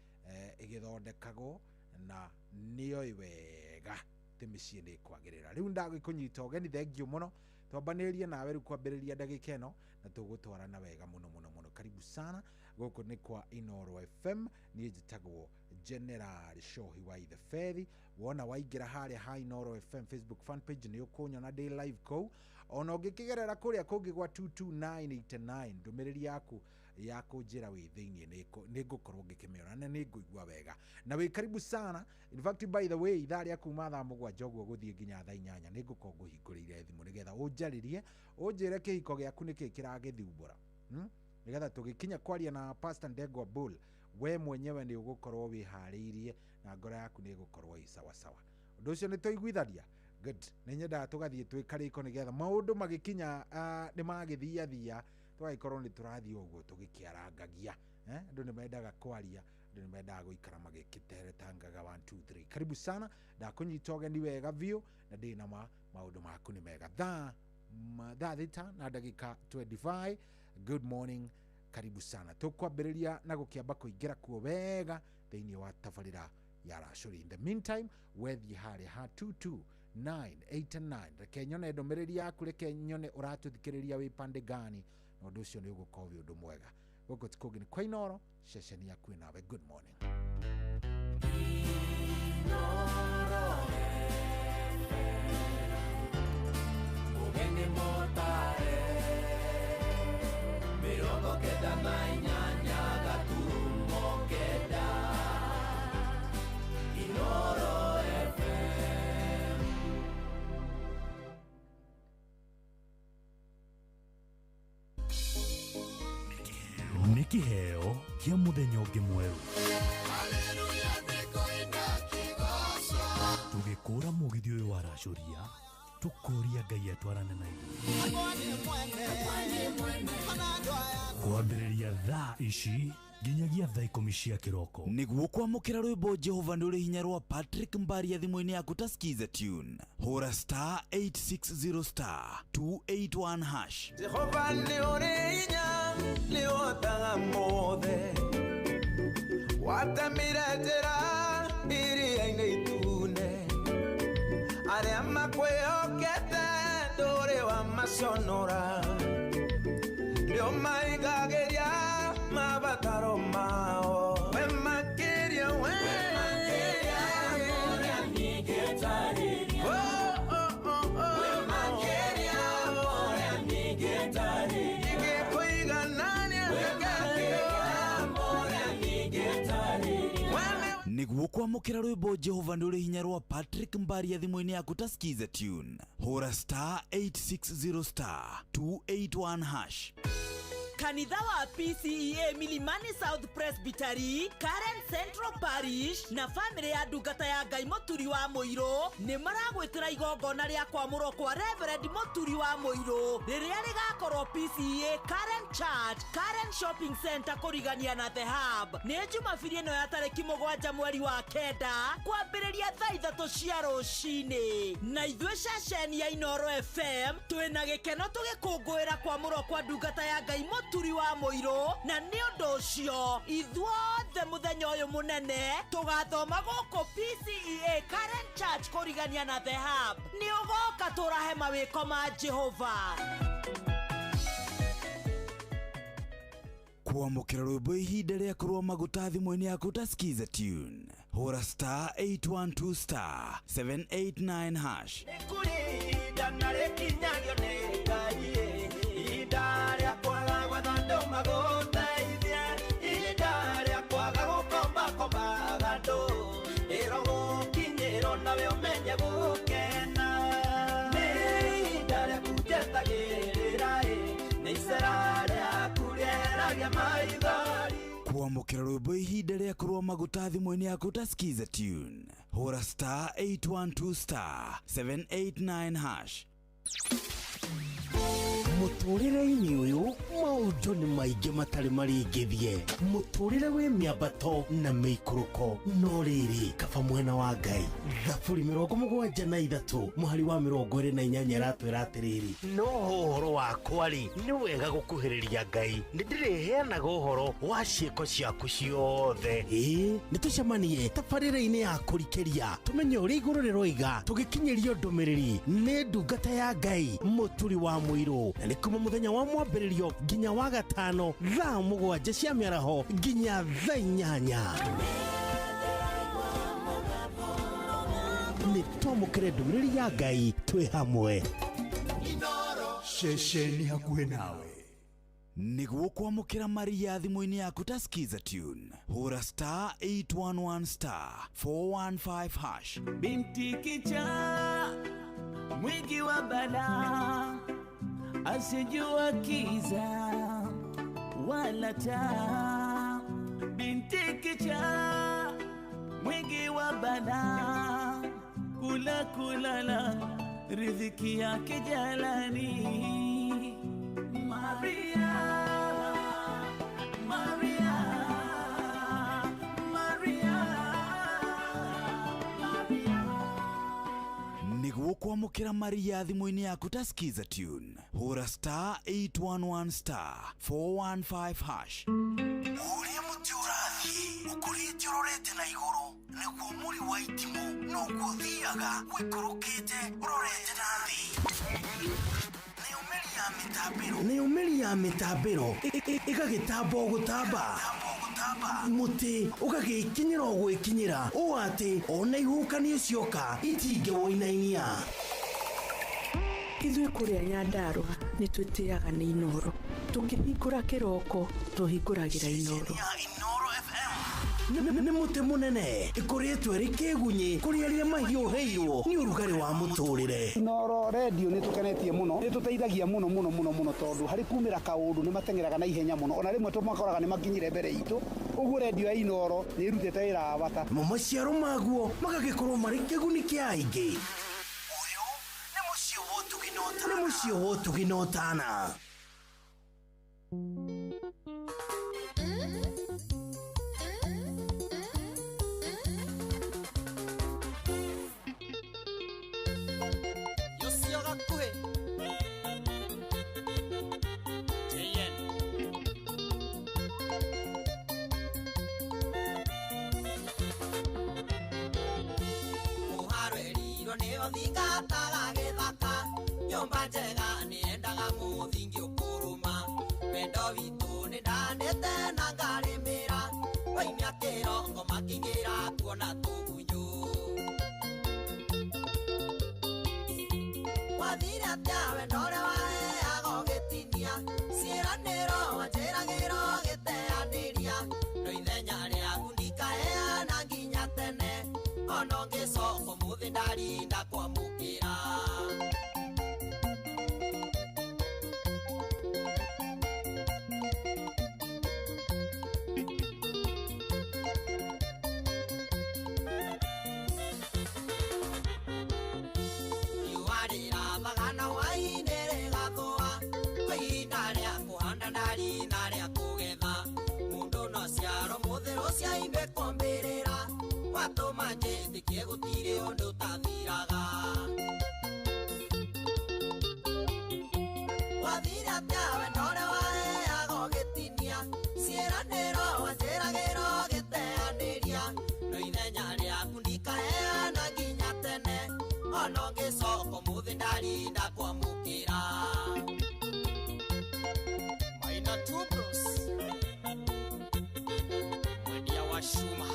ĩgĩthondekagwo na nĩoĩ wega atĩ mĩciĩ nĩ ĩkwagĩrĩra. Rĩu ndagĩkũnyita ũgeni, thengio mũno, twambanĩrie nawe rĩu kwambĩrĩria ndagĩka ĩno na tũgũtwarana wega mũno mũno mũno. Karibu sana, gũkũ nĩ kwa Inooro FM. Niĩ njĩtagwo General Shohi wa Itheberi. Wona waingĩra harĩa ha Inooro FM Facebook fan page nĩ ũkũnyona ndĩ live kũu. Ona ũngĩkĩgerera kũrĩa kũngĩ gwa 22989, ndũmĩrĩri yaku ya kũnjĩra wĩ thĩiniĩ nĩ ngũkorwo ngĩkĩmĩona na nĩ ngũigua wega na wĩ karibu sana. In fact, by the way, ithaa rĩa kuma thaa 7 ũguo gũthiĩ nginya thaa 8 nĩ ngũkorwo ngũhingũrĩire thimũ nĩgetha ũnjarĩrie, ũnjĩre kĩhiko gĩaku nĩkĩ kĩragĩthumbũra, nĩgetha tũgĩkinya kwaria na Pastor Ndegwa Bull, we mwenyewe nĩ ũgũkorwo wĩharĩirie na ngoro yaku nĩ ĩgũkorwo ĩ sawasawa. Ũndũ ũcio nĩ tũiguithania. Good. Nĩ nyendaga tũgathiĩ twĩ karĩko nĩgetha maũndũ magĩkinya nĩ magĩthiathia, tũgagĩkorwo nĩ tũrathiĩ ũguo tũgĩkĩarangagia. Andũ nĩ mendaga kwaria, andũ nĩ mendaga gũikara magĩkĩteretangaga 1 2 3. Karibu sana, ndakũnyita ũgeni wega biũ na ndĩ na maũndũ maku nĩ mega. Thaa 6 na ndagĩka 25. Good morning, karibu sana. Tũkwambĩrĩria na gũkĩamba kũingĩra kuo wega thĩinĩ wa tabarĩra ya Racũri. In the meantime, wethiĩ harĩa ha 22989, reke nyone ndũmĩrĩri yaku, reke nyone ũratũthikĩrĩria wĩ pande gani, na ũndũ ũcio nĩ ũgũkorwo wĩ ũndũ mwega. Gũkũ ti kũngĩ nĩ kwa Inooro, ceceni yaku ĩnawe. Good morning. Ũgeni mũtare 98.9 Inooro FM. Nĩ kĩheo kĩa mũthenya ũngĩ mwerũ. Tũgĩkũra mũgithi ũyũ wa racũria, tũkũria Ngai atwarane na ithuĩ. Kwambĩrĩria thaa ici nginyagia thaa 10 cia kĩroko. Nĩguo kwamũkĩra rwĩmbo Jehova nĩ ũrĩ hinya rwa Patrick Mbaria thimũ-inĩ yaku ta skiza tune, hũra star 860 star 281 hash. Jehova nĩ ũrĩ hinya, nĩ ũhotaga mothe, watemire njĩra iria-inĩ itune, arĩa makwĩhokete ndũrĩ wamaconora, nĩ ũmaigagĩria mabataro mao. We makĩria, we Oh, oh, oh, oh. Ingĩkũiganania Nĩguo kwamũkĩra rwĩmbo Jehova nĩ ũrĩ hinya rwa Patrick Mbaria thimũ-inĩ yaku ta skiza tune, hũra star 860 star 281 hash. Kanitha wa PCEA Milimani South Presbytery, Karen Central Parish na famĩlĩ ya ndungata ya Ngai Mũturi wa Mũirũ nĩ maragwĩtĩra igongona rĩa kwamũrwo kwa Reverend Mũturi wa Mũirũ rĩrĩa rĩgakorwo PCEA Karen Church, Karen Shopping Center kũrigania na The Hub. Nĩ Jumabiri ĩno ya tarĩki 7 mweri wa 9 kwambĩrĩria thaa 3 cia rũcinĩ. Na ithuĩ ceceni ya Inooro FM twĩna gĩkeno tũgĩkũngũĩra kwamũrwo kwa ndungata ya Ngai Mũturi wa Mũirũ, na nĩ ũndũ ũcio ithuothe mũthenya ũyũ mũnene tũgathoma gũkũ PCEA Karen Church kũrigania na The Hub. Nĩ ũgoka tũrahe mawĩko ma Jehova. Kwamũkĩra rwĩmbo ihinda rĩa kũrũa maguta thimũ-inĩ yaku ta skiza tune, hũra star 812 star 789 hash. Nĩ kũrĩ ihinda na rĩkinyagio nĩ Ngai, ihinda rĩa kwaga gwetha andũ magũteithie, ihinda rĩa kwaga gũkombakombaga andũ, ĩro gũkinyĩrwo nawe ũmenye gũkena. Nĩ ihinda rĩaku njetagĩrĩra, nĩ icera rĩaku rĩeragia maithori. Kwamũkĩra rwĩmbo ihinda rĩa kũrũa maguta thimũ-inĩ yaku ta skiza tune, Hũra star 812 star 789 hash. Mũtũrĩre-inĩ ũyũ maũndũ nĩ maingĩ matarĩ maringithie. Mũtũrĩre wĩ mĩambato na mĩikũrũko, no rĩrĩ kaba mwena wa Ngai. Thaburi 73 mũhari wa 28 ĩratwĩra atĩrĩrĩ, no ũhoro wakwa rĩ, nĩ wega gũkuhĩrĩria Ngai, nĩ ndĩrĩheanaga ũhoro wa ciĩko ciaku ciothe. Ĩĩ, nĩ tũcemanie tabarĩra-inĩ ya kũrikĩria, tũmenye ũrĩa igũrũ rĩroiga, tũgĩkinyĩrio ndũmĩrĩri nĩ ndungata ya Ngai Mũturi wa Mũirũ, na nĩ kuma mũthenya wa mwambĩrĩrio nginya wa gatano thaa 7 cia mĩaraho nginya thaa 8. Nĩ twamũkĩre ndũmĩrĩri ya Ngai twĩ hamwe. Ceceni hakuhĩ nawe. Nĩguo kwamũkĩra maria thimũ-inĩ yaku ta Skiza Tune, hũra star 811 star 415 hash. Binti kichaa mwingi wa balaa, asijua kiza wala taa. Binti kichaa mwingi wa balaa, kula kulala riziki yake jalani. Maria, Maria, Maria, Maria. Nĩguo kwamũkĩra maria thimũ-inĩ yaku ta Skiza Tune, hũra star 811 star 415 hash. Ũrĩa mũtĩ ũrathiĩ ũkũrĩte ũrorete na igũrũ, nĩguo mũri wa itimũ noguo ũthiaga ũikũrũkĩte ũrorete na thĩ. Nayo mĩri ya mĩtambĩro ĩgagĩtamba o gũtamba, mũtĩ ũgagĩkinyĩra o gwĩkinyĩra, ũũ atĩ ona ihuhũkanio cioka itingĩwũinainia. Ithuĩ kũrĩa Nyandarũa nĩ twĩtĩaga nĩ Inoro. Tũkĩhingũra kĩroko tũhingũragĩra Inoro. Nĩ mũtĩ mũnene ĩkũrĩtwo ĩrĩ kĩgunyĩ kũrĩ arĩa mahiũhĩirwo nĩ ũrugarĩ wa mũtũrĩre. Inoro redio nĩ tũkenetie mũno, nĩ tũteithagia mũno mũno mũno mũno, tondũ harĩ kumĩra kaũndũ nĩ mateng'eraga na ihenya mũno, ona rĩmwe tũmakoraga nĩ makinyire mbere itũ. Ũguo redio ya Inoro nĩ ĩrutĩte wĩra wa bata. Mo maciaro maguo magagĩkorwo marĩ kĩguni kĩa aingĩ. Ũyũ nĩ mũciĩ wa ũtugi na ũtana. Nyũmba njega nĩendaga mũthingi ũkũrũma, wendo witũ nĩndanĩte na ngarĩmĩra, waimia kĩrongo makĩingĩra kuona tũgunyũ. Wathire atĩa wendo ũrĩa waheaga ũgĩtinia, ciĩranĩro wanjĩragĩra ũgĩteanĩria, no ithenya rĩaku ndikaheana nginya tene, ona ũngĩcoka ũmũthĩ ndarinda kwamũkĩra. Watũma njĩtĩkie gũtirĩ ũndũ ũtathiraga. Wathire atĩa wendo ũrĩa waheaga ũgĩtinia, ciĩranĩro wanjĩragĩra ũgĩteanĩria, no ithenya rĩaku ndikaheana nginya tene, ona ũngĩcoka ũmũthĩ ndarinda kwamũkĩra. Maina Two Bros, mwendia wa cuma.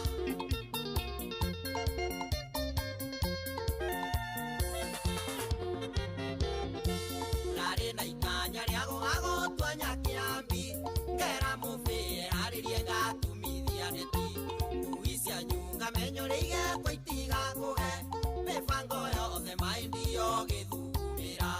Mĩbango yothe maendio gĩthumĩra.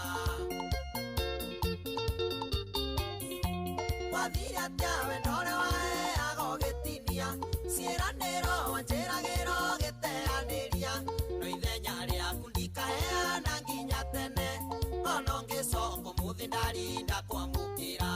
Wathire atĩa wendo ũrĩa waheaga ũgĩtinia, ciĩranĩro wanjĩragĩra ũgĩteanĩria, Mũthĩ ndarinda kwamũkĩra.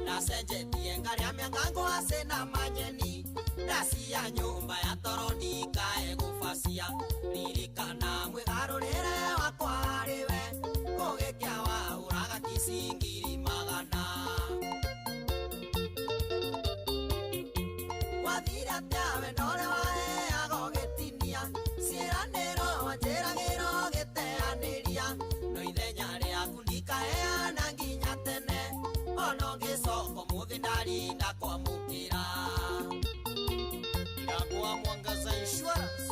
Ndacenjetie ngarĩa mĩangango ase na manyeni, ndacia nyũmba ya toro ndikae gũbacia. Ririkana mwĩgarũrĩre wakwa harĩ we, kũgĩkĩa wahũraga kicingiri magana. Wathire atĩa wendo ũrĩa waheaga ũgĩtinia, ciĩranĩro wanjĩragĩra ũgĩteanĩria, no ithenya rĩaku ndikaheana nginya tene, ona ũngĩcoka ũmũthĩ ndarinda kwamũkĩra. Iragwa Mwangaza Insurance.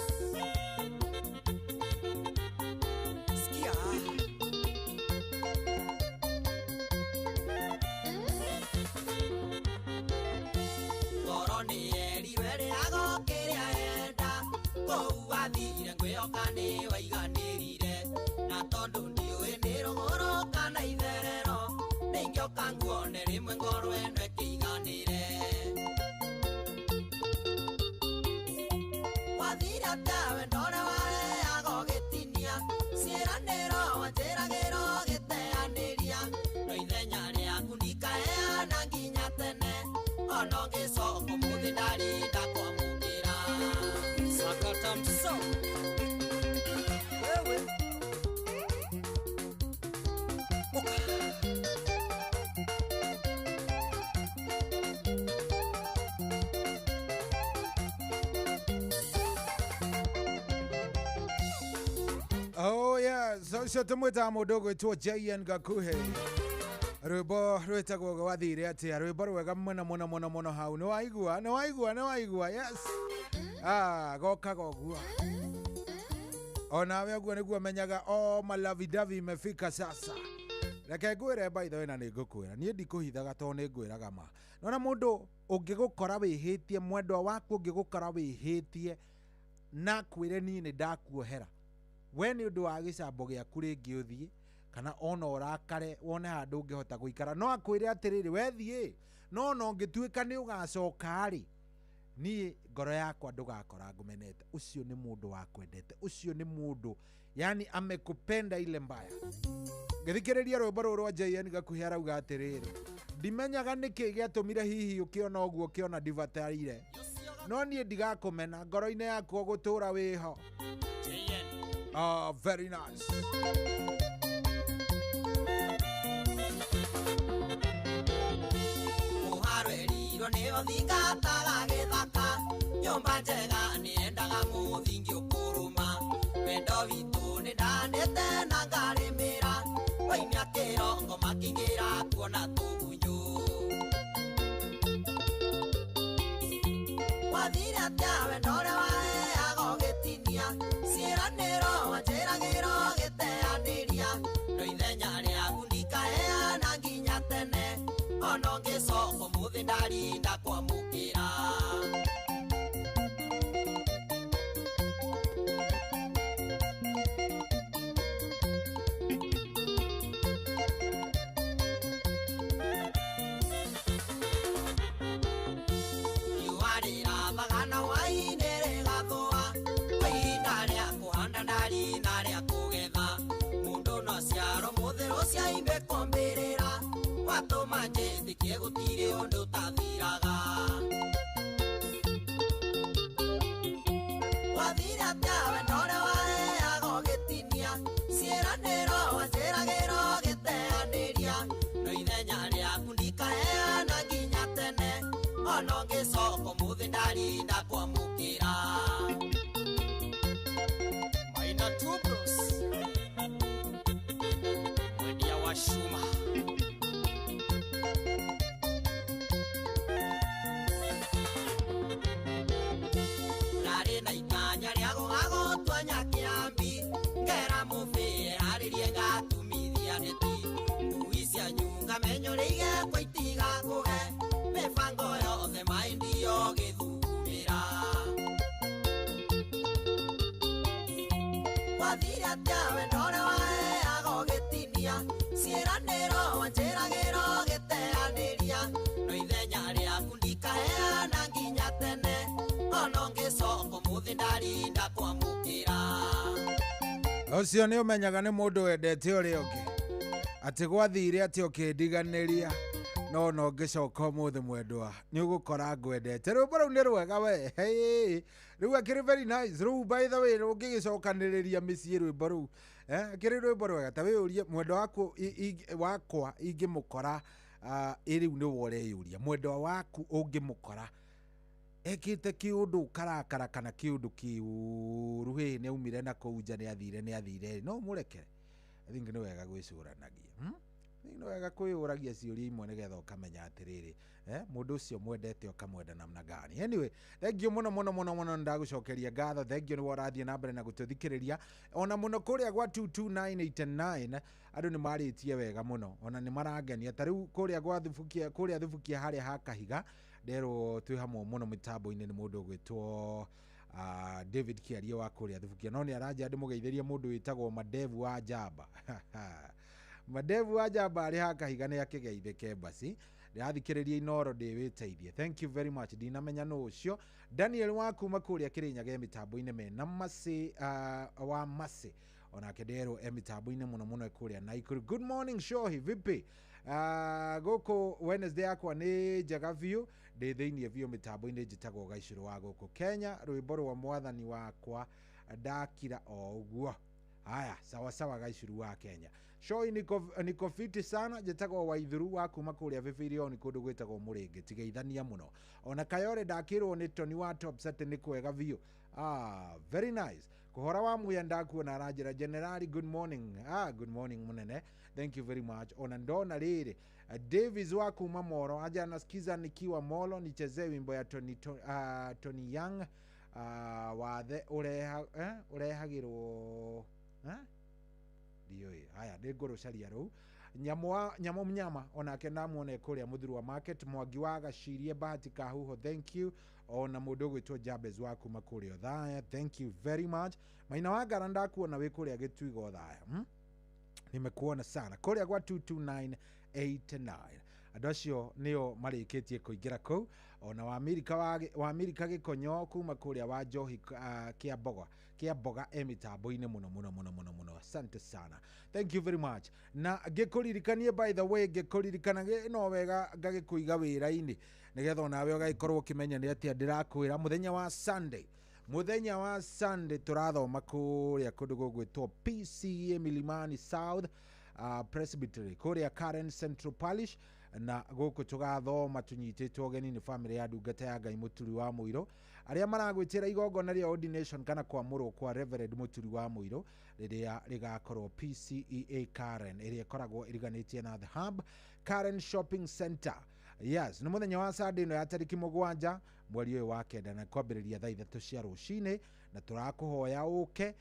Sikia. Ngoro nĩ yerirwe rĩago kĩrĩa enda, kũu wathire ngwĩhoka nĩ waiganĩrire, na tondũ ndiũĩ nĩ rũgũrũ kana itherero, nĩingĩoka nguone rĩmwe ngoro ĩno ĩkĩiganĩre. Wathire atĩa wendo ũrĩa waheaga ũgĩtinia, ciĩranĩro wanjĩragĩra ũgĩteanĩria, no ithenya rĩaku ndikaheana nginya tene, ona ũngĩcoka ũmũthĩ ndarinda kwamũkĩra. Sakata mso. Wewe. Oh yeah, so ũcio tũmwĩtaga mũndũ ũgwĩtwo JN Gakuhe, rwĩmbo rwĩtagwo wathire atĩa, rwĩmbo rwega mũno mũno mũno mũno. Hau nĩ waigua, nĩ waigua, nĩ waigua, yes. Ah, gokaga ũguo onawe ũguo nĩguo menyaga o malavidavi imefika sasa. Reke ngwĩre by the way, na nĩ ngũkwĩra niĩ ndikũhithaga tondũ nĩ ngwĩraga ma. Nona mũndũ ũngĩgũkora wĩhĩtie, mwendwa waku ũngĩgũkora wĩhĩtie na kwĩre niĩ nĩ ndakuohera, we nĩ ũndũ wa gĩcambo gĩaku rĩngĩ ũthiĩ kana ona ũrakare wone handũ ũngĩhota gũikara, no akwĩre atĩrĩrĩ we thiĩ, no ona ũngĩtuĩka nĩ ũgacoka rĩ, niĩ ngoro yakwa ndũgakora ngũmenete. Ũcio nĩ mũndũ wakwendete, ũcio nĩ mũndũ yani amekupenda ile mbaya. Ngĩthikĩrĩria rwĩmbo rũrũ rwa JN Gakuhĩ arauga atĩrĩrĩ, ndimenyaga nĩkĩ gĩatũmire hihi ũkĩona ũguo ũkĩona ndibataire, no niĩ ndigakũmena, ngoro-inĩ yaku ũgũtũra wĩho. Ah, very nice. Mũharwerirwo nĩyo thingataga gĩthaka, nyũmba njega nĩendaga mũthingi ũkũrũma, wendo witũ nĩ ndanĩte na ngarĩmĩra, waimia kĩrongo makĩingĩra kuona tũgunyũ. Wathire atĩa wendo ũrĩa waheaga ũgĩtinia, ciĩranĩro wanjĩragĩra ũgĩteanĩria, no ithenya rĩaku ndikaheana nginya tene, ona ũngĩcoka ũmũthĩ ndarinda kwamũkĩra. Riũa rĩrathaga na hwaĩ-inĩ rĩgathũa, kwĩ ihinda rĩa kũhanda na rĩa kũgetha, mũndũ no aciarwo mũthĩ rũciũ aimbe kũmbĩrĩra, watũma njĩtĩkie gũtirĩ ũndũ ũtathiraga. Wathire atĩa wendo ũrĩa waheaga ũgĩtinia, ciĩranĩro wanjĩragĩra ũgĩteanĩria, no ithenya rĩaku ndikaheana nginya tene, ona ũngĩcoka ũmũthĩ ndarinda kwamũkĩra. Maina Tubros, mwendia wa shuma. Ndarĩ na itanya rĩa gũgagũtua Nyakĩambi, ngera mũbĩre arĩrie ngatumithia neti, ngui cianyu ngamenyũrĩire kwa itigakũge, mĩbango yothe maĩ ndiyo gĩthugumĩra. Wathire atĩa wendo ũrĩa waheaga ũgĩtinia, ciĩranĩro wanjĩragĩra Ũcio nĩ ũmenyaga nĩ mũndũ wendete ũrĩa ũngĩ, atĩ gwathire atĩ ũkĩndiganĩria, no no ngĩcoka ũmũthĩ mwendwa nĩ ũgũkora ngwendete. Rwĩmbo rũu nĩ rwega we. Hey, rĩu akĩrĩ very nice. Rĩu by the way ũngĩgĩcokanĩrĩria mĩciĩ rwĩmbo rũu, akĩrĩ rwĩmbo rwega. Ta wĩyũrie mwendwa waku wakwa ingĩmũkora, ĩ rĩu nĩwe ũreyũria mwendwa waku ũngĩmũkora ekĩte kĩũndũ ũkarakara kana kĩũndũ kĩũru, hĩ nĩ aumire na kũu nja, nĩ athire, nĩ athire, no ũmũrekere? I think nĩ wega gwĩcũranagia, Nĩ wega kwĩyũragia ciũria imwe nĩgetha ũkamenya atĩrĩrĩ, mũndũ ũcio mwendete ũkamwenda namna gani. Anyway, thank you mũno mũno mũno mũno, ndagũcokeria ngatho. Thank you nĩ ũrathiĩ na mbere na gũtũthikĩrĩria ona mũno kũrĩa gwa 22989. Andũ nĩ marĩtie wega mũno, ona nĩ marangenia. Ta rĩu kũrĩa gwa Thubukia, kũrĩa Thubukia harĩa ha Kahiga, nderwo twĩ hamwe mũno mĩtambo-inĩ nĩ mũndũ ũgwĩtwo David Kiarie wa kũrĩa Thubukia, no nĩ aranja ndĩmũgeithĩrie mũndũ wĩtagwo Madevu wa Njamba. Madevu wa Njamba arĩ ha Kahiga nĩ akĩgeithĩke. Basi ndĩrathikĩrĩria Inoro ndĩ wĩteithie. Thank you very much. Ndinamenya nũ ũcio. Daniel wa kuma kũrĩa Kĩrĩnyaga e mĩtambo-inĩ mena Masi, wa Masi onake nderwo e mĩtambo-inĩ mũno mũno kũrĩa Naikuru. Good morning Shohi, vipi? Gũkũ Wednesday yakwa nĩ njega biũ, ndĩ thĩiniĩ biũ mĩtambo-inĩ. Njĩtagwo Gaicũrũ wa gũkũ Kenya. Rwĩmbo rwa mwathani wakwa ndakira o ũguo. Haya, sawa sawa, Gaicuru wa Kenya. Shoi, niko fiti sana. Njĩtagwo Waithuru wa kuma kũrĩa Bibirioni kũndũ gwĩtagwo Mũrĩngĩ. Tigeithania mũno. Ona Kayore ndakĩrwo nĩ Tony wa Top Set nĩ kwega biũ. Very nice. Kũhora wa muya ndakuona aranjĩra generali good morning. Good morning munene, thank you very much. Ona ndona rĩrĩ Davis wa kuma Moro aja nasikiza nikiwa Molo, nichezee wimbo ya Tony, Tony Young, wathe ũreha, ũrehagĩrwo, ndiũĩ. Haya, nĩ ngũrũcaria rũu. Nyamũ mnyama onake ndamuona kũrĩa Mũthurwa Market. Mwangi wa Gacirie Bahati Kahuho, thank you. Ona mũndũ ũgwĩtwo Jabez wa kuma kũrĩa Othaya, thank you very much. Maina wa Ngara ndakuona wĩ kũrĩa Gĩtuiga Othaya, Nimekuona sana kũrĩa gwa 22989. Andũ acio nĩo marĩkĩtie kũingĩra kũu. Ona wa Amerika, wa Amerika Gĩkonyo kuma kũrĩa wa Njohi, kĩa mboga e mĩtambo-inĩ mũno mũno mũno mũno mũno. Asante sana, thank you very much. Na ngĩkũririkanie, by the way, ngĩkũririkana no wega ngagĩkũiga wĩra-inĩ nĩgetha onawe ũgagĩkorwo ũkĩmenya nĩ atĩa ndĩrakwĩra. Mũthenya wa Sunday, mũthenya wa Sunday tũrathoma kũrĩa kũndũ gũgwĩtwo PCA Milimani South Presbytery kũrĩa Karen Central Parish, na gũkũ tũgathoma tũnyitĩtwo ũgeni nĩ bamĩrĩ ya ndungata ya Ngai Mũturi wa Mũirũ arĩa maragwĩtĩra igongona rĩa ordination kana kwamũrwo kwa Reverend Mũturi wa Mũirũ rĩrĩa rĩgakorwo PCEA Karen ĩrĩa ĩkoragwo ĩriganĩtie na The Hub Karen Shopping Center. Yes, nĩ mũthenya wa Sunday ĩno ya tarĩki 7 mweri ũyũ wa 9 na kwambĩrĩria thaa 3 cia rũcinĩ, na tũrakũhoya ũke,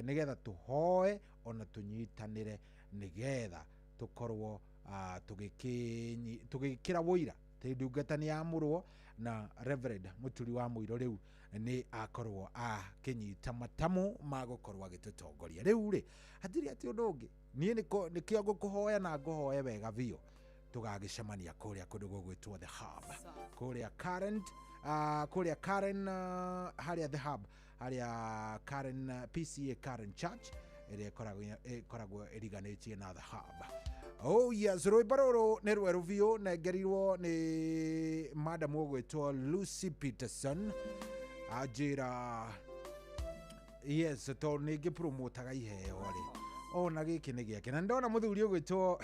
nĩgetha tũhoe ona tũnyitanĩre nĩgetha tũkorwo tũgĩkĩra wũira atĩ ndungata nĩ yamũrwo na Reverend Mũturi wa Mũirũ rĩu nĩ akorwo akĩnyita matamu ma gũkorwo agĩtũtongoria. Rĩu rĩ hatirĩ atĩ ũndũ ũngĩ, niĩ nĩkĩo ngũkũhoya na ngũhoe wega biũ tũgagĩcemania kũrĩa kũndũ gũgwĩtwo The Hub kũrĩa Karen, kũrĩa Karen, harĩa The Hub harĩa Karen, PCA Karen Church ĩrĩa ĩkoragwo ĩriganĩtie na The Hub. Oh yes, rwĩmbo rũrũ nĩ rwerũ biũ nengerirwo nĩ madam ũgwĩtwo Lucy Peterson anjĩra yes, tondũ nĩ ngĩpromotaga iheo rĩ, ona gĩkĩ nĩ gĩake. Na ndona mũthuri ũgwĩtwo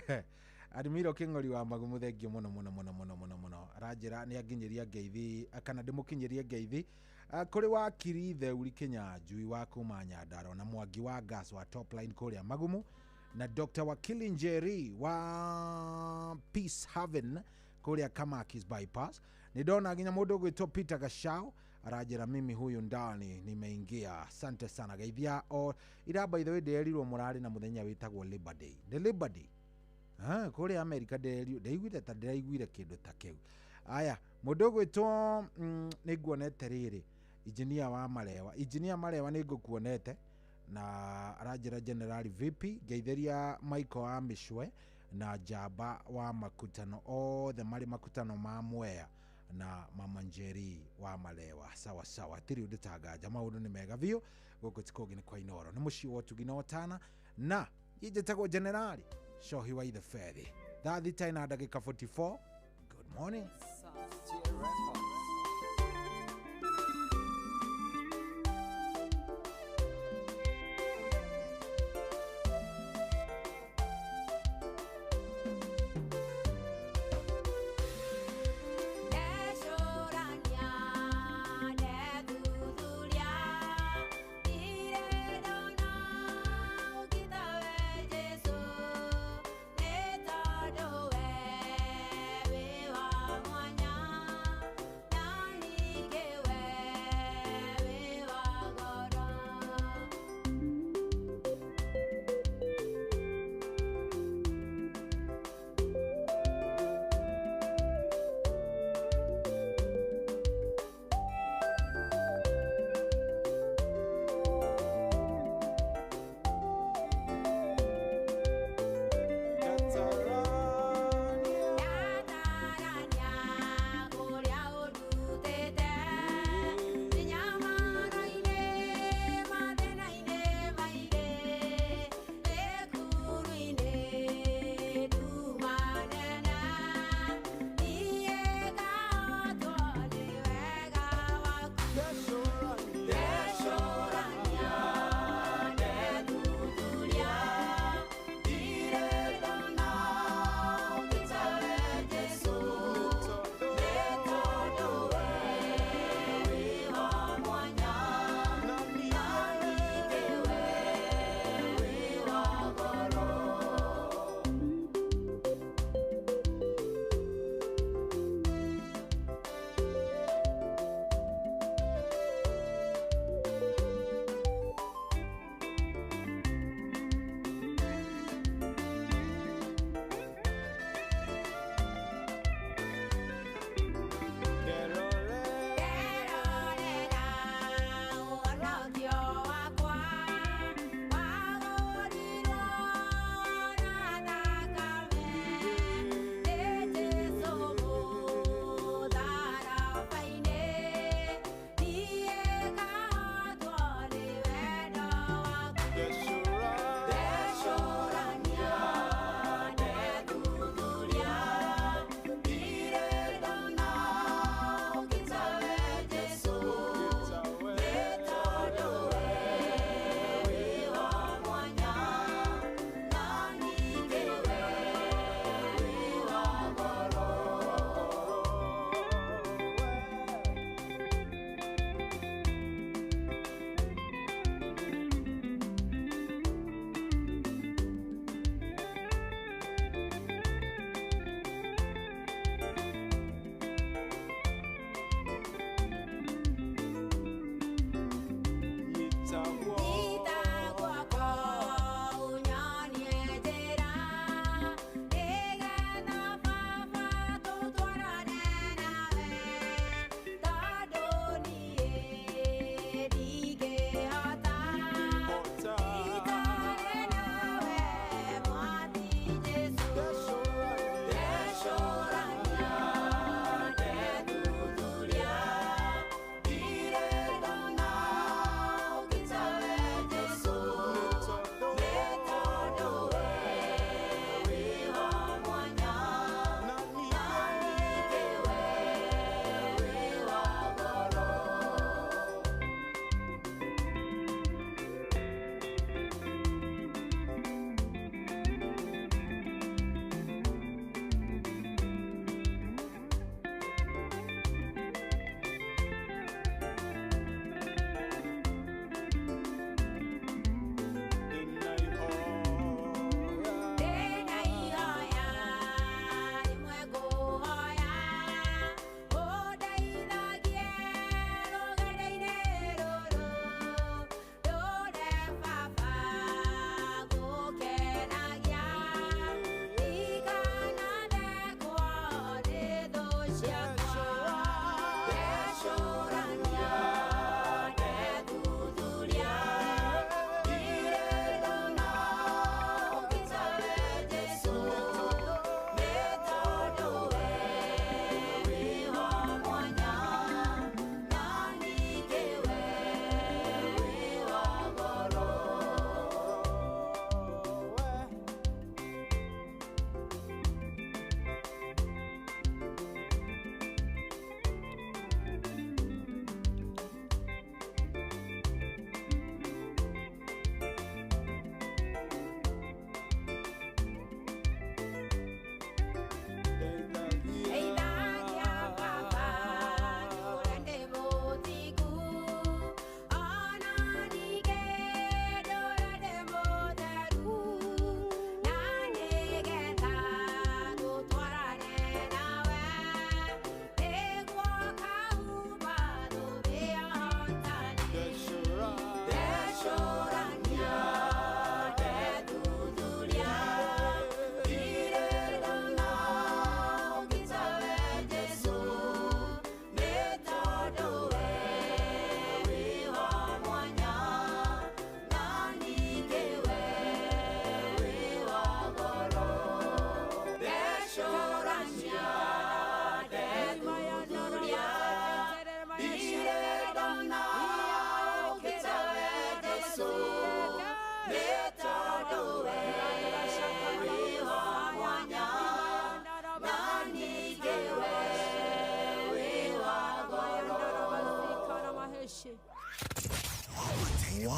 Admiro Kĩng'ori wa Magumu, thengio mũno mũno mũno mũno mũno mũno. Aranjĩra nĩ anginyĩria ngeithi kana ndĩmũkinyĩrie ngeithi kũrĩ wakiri Theuri Kĩnyanjui wa kuma Nyandarua na Mwangi wa Gas wa Top Line kũrĩa Magumu na Dr. Wakili Njeri wa Peace Haven kũrĩa Kamakis Bypass. Nĩ ndona nginya mũndũ ũgwĩtwo Peter Gashao aranjĩra mimi huyu ndani nimeingia. Asante sana geithia o ira. By the way, ndĩrerirwo mũrarĩ na mũthenya wĩtagwo Labor Day. Nĩ Labor Day kũrĩa America, ndĩraiguire ta ndĩraiguire kĩndũ ta kĩu. Aya, mũndũ ũgwĩtwo nĩ nguonete rĩrĩ injinia wa Marewa, injinia Marewa nĩ ngũkuonete na aranjĩra generali vipi, ngeithĩria Michael wa Mĩcwe na Njamba wa makutano othe marĩ makutano ma Mwea na Mama Njeri wa Malewa. Sawa sawa, hatirĩ ũndũ tanganja, maũndũ nĩ mega biũ. Gũkũ ti kũngĩ nĩ kwa Inooro, nĩ mũciĩ wa ũtugi na ũtana, na njĩtagwo Generali Shohi wa Ithe Fethi. Thaa 6 na ndagĩka 44. Good morning. Ndecũrania, ndethuthuria, ndirĩ ndona ũngĩ tawe Jesũ, nĩ tondũ we wĩ wa mwanya.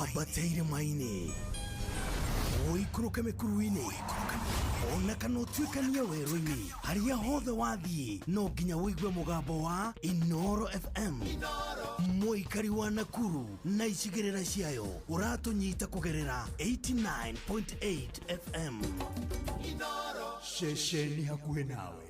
Wambate irĩma-inĩ, ũikũrũke mĩkuru-inĩ, ona kana ũtuĩkanie werũ-inĩ, harĩa hothe wathiĩ no nginya ũigue mũgambo wa Inoro FM. Mũikari wa Nakuru na icigĩrĩra ciayo ũratũnyita kũgerera 89.8 FM. Ceceni hakuhĩ nawe.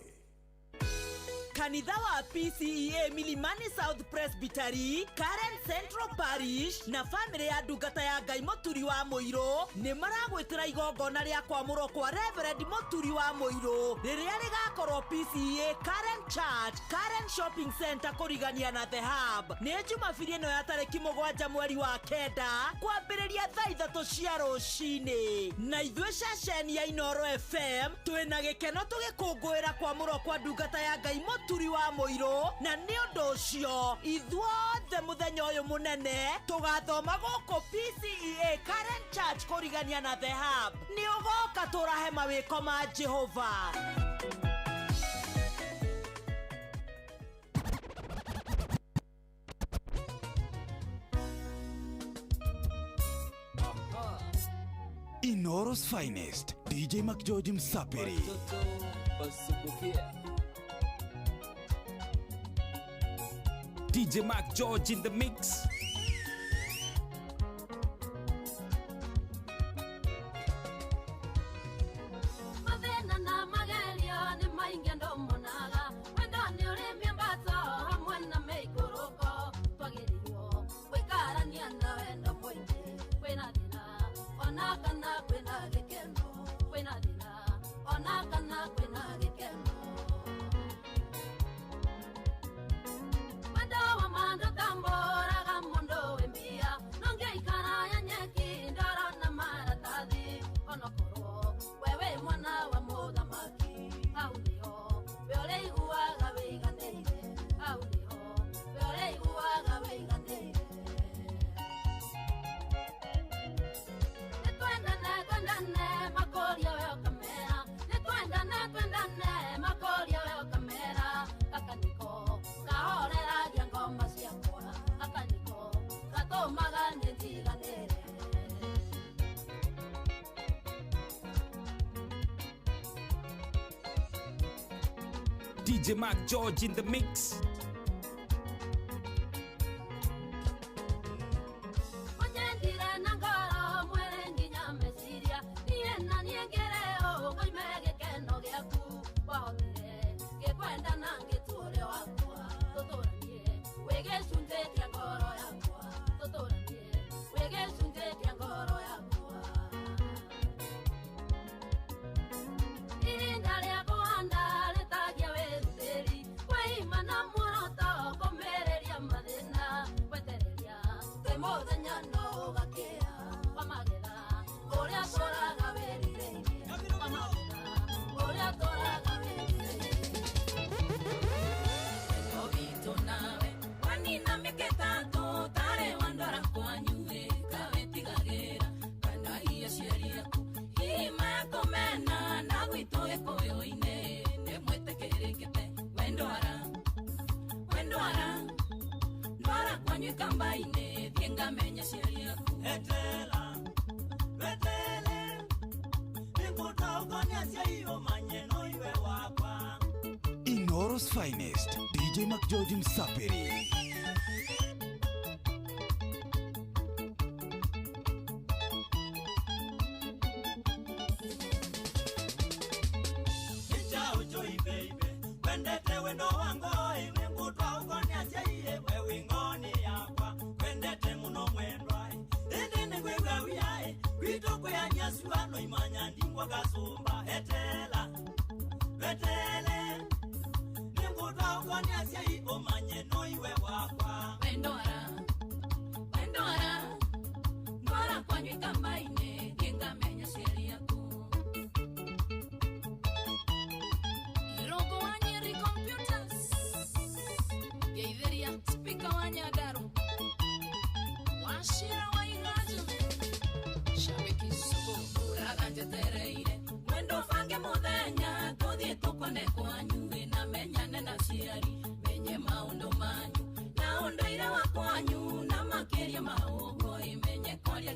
Kanitha wa PCEA Milimani South Presbytery, Karen Central Parish na famĩlĩ ya ndungata ya Ngai Mũturi wa Mũirũ nĩ maragwĩtĩra igongona rĩa kwamũrwo kwa Reverend Mũturi wa Mũirũ rĩrĩa rĩgakorwo PCEA Karen Church, Karen Shopping Center kũrigania na The Hub. Nĩ Jumabiri ĩno ya tarĩki 7 mweri wa 9 kwambĩrĩria thaa 3 cia rũcinĩ. Na ithuĩ ceceni ya Inoro FM twĩna gĩkeno tũgĩkũngũĩra kwamũrwo kwa ndungata ya Ngai Mũturi wa Mũirũ, na nĩ ũndũ ũcio ithuothe mũthenya ũyũ mũnene tũgathoma gũkũ PCEA Karen Church kũrigania na The Hub. Nĩ ũgoka tũrahe mawĩko ma Jehova. Inoro's finest, DJ McGeorge Msapiri. DJ Mark George in the mix. Mathĩna na magerio nĩ maingĩ andũ monaga, wendo nĩ ũrĩ mĩambato hamwe na mĩikũrũko, twagĩrĩirwo gũikarania na wendo mũingĩ, kwĩna thĩna ona kana kwĩna gĩkeno, kwĩna thĩna ona kana kwĩna gĩkeno. Wendo wa ma ndũtambũraga mũndũ wĩ mbia, no ngĩikara ya nyeki ndoro na maratathi, onokorwo we wĩ mwana wa mũthamaki, hau nĩho we ũrĩiguaga wĩiganĩire, hau nĩho we ũrĩiguaga wĩiganĩire. Nĩtwendane twendane makũria we ũkamera, nĩtwendane twendane makũria we ũkamera, gaka nĩko kahoreragia ngoma ciakwa, gaka nĩko gatũmaga niĩ njiganĩre. DJ Mark George in the mix. Ũnyendire na ngoro mwĩrĩ nginya meciria, niĩ na niĩ ngĩrĩ ũũ ngoime gĩkeno gĩaku, wahotire ngĩkwenda na ngĩtũũre wakwa, tũtũranie wĩ gĩcunjĩ kĩa ngoro yakwa, tũtũranie wĩ gĩcunjĩ kĩa ngoro yakwa. Ihinda rĩa kũhanda rĩtagia wĩrutĩri, kwĩima na muoroto kũmĩrĩria mathĩna, gwetereria twĩ mũthenya no ũgakĩa, wa magetha ũrĩa tũraga wĩrirĩirie, wa magetha ũrĩa tũraga wĩrirĩirie. Wendo witũ nawe wanina mĩaka ĩtatũ tarĩ wandwara kwanyu ĩ kawĩtigagĩra kana hihi aciari aku hihi makũmena na gwitũ gĩkũyũ-inĩ nĩ mwĩtĩkĩrĩkĩte wendwara wendwara ndwara kwanyu ikamba-inĩ thiĩ ngamenya aciari aku. Etela, wetele, nĩngũtaũkania aciari ũmanye no iwe wakwa. Inoro's finest, DJ McGeorge Msapiri. Nĩnjaũnjũi baby, wendete wendo wa ngoi, nĩngũtwaũkania aciari we wĩ ngoni yakwa, wendete mũno mwendwa ĩ, ĩndĩ nĩngwĩgua wia ĩ, gwitũ kwĩ anyacua no imanya ndingwa gacũmba. Etela, wetele, nĩngũtwaũkania aciari ũmanye no iwe wakwa. Wendwara wendwara ndwara kwanyu ikamba-inĩ thiĩ ngamenya aciari aku. Irũngũ wa Nyeri Computers, ngeithĩria spika wa Nyandarua, Wachira wa Iganjo, shabiki sugu ũraga njetereire, mwendo bange mũthenya tũthiĩ tũkone kwanyu ĩ, na menyane na aciari menye maũndũ manyu na ũndũire wa kwanyu na makĩria ma ũguo ĩ, menye kwaria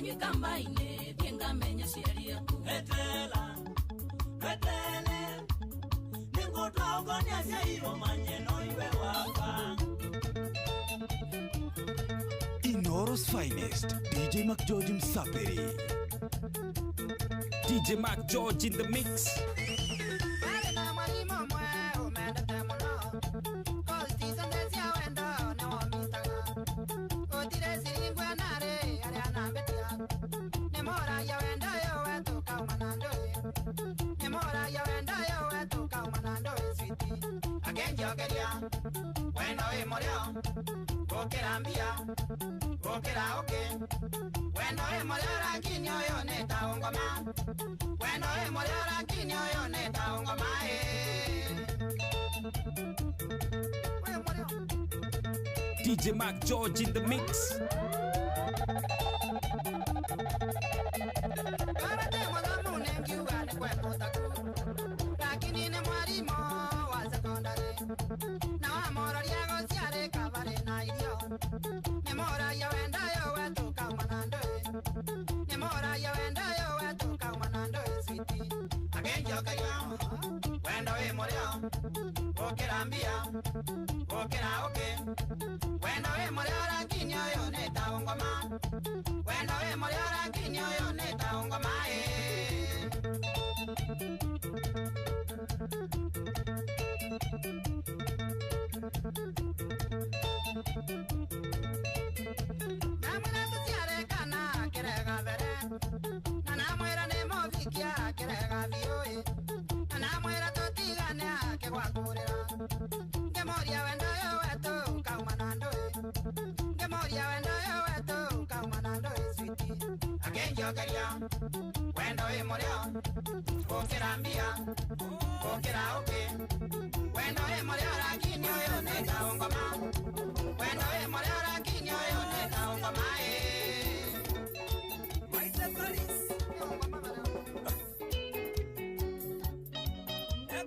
Kwanyu kambaine thiĩ ngamenya aciari aku. Etela wetele nĩngũtwa ũkoni aciai ũmanye no iwe wakwa. Inoro's finest, DJ McGeorge Msaperi. DJ Mac George in the mix. DJ Mac George in the mix.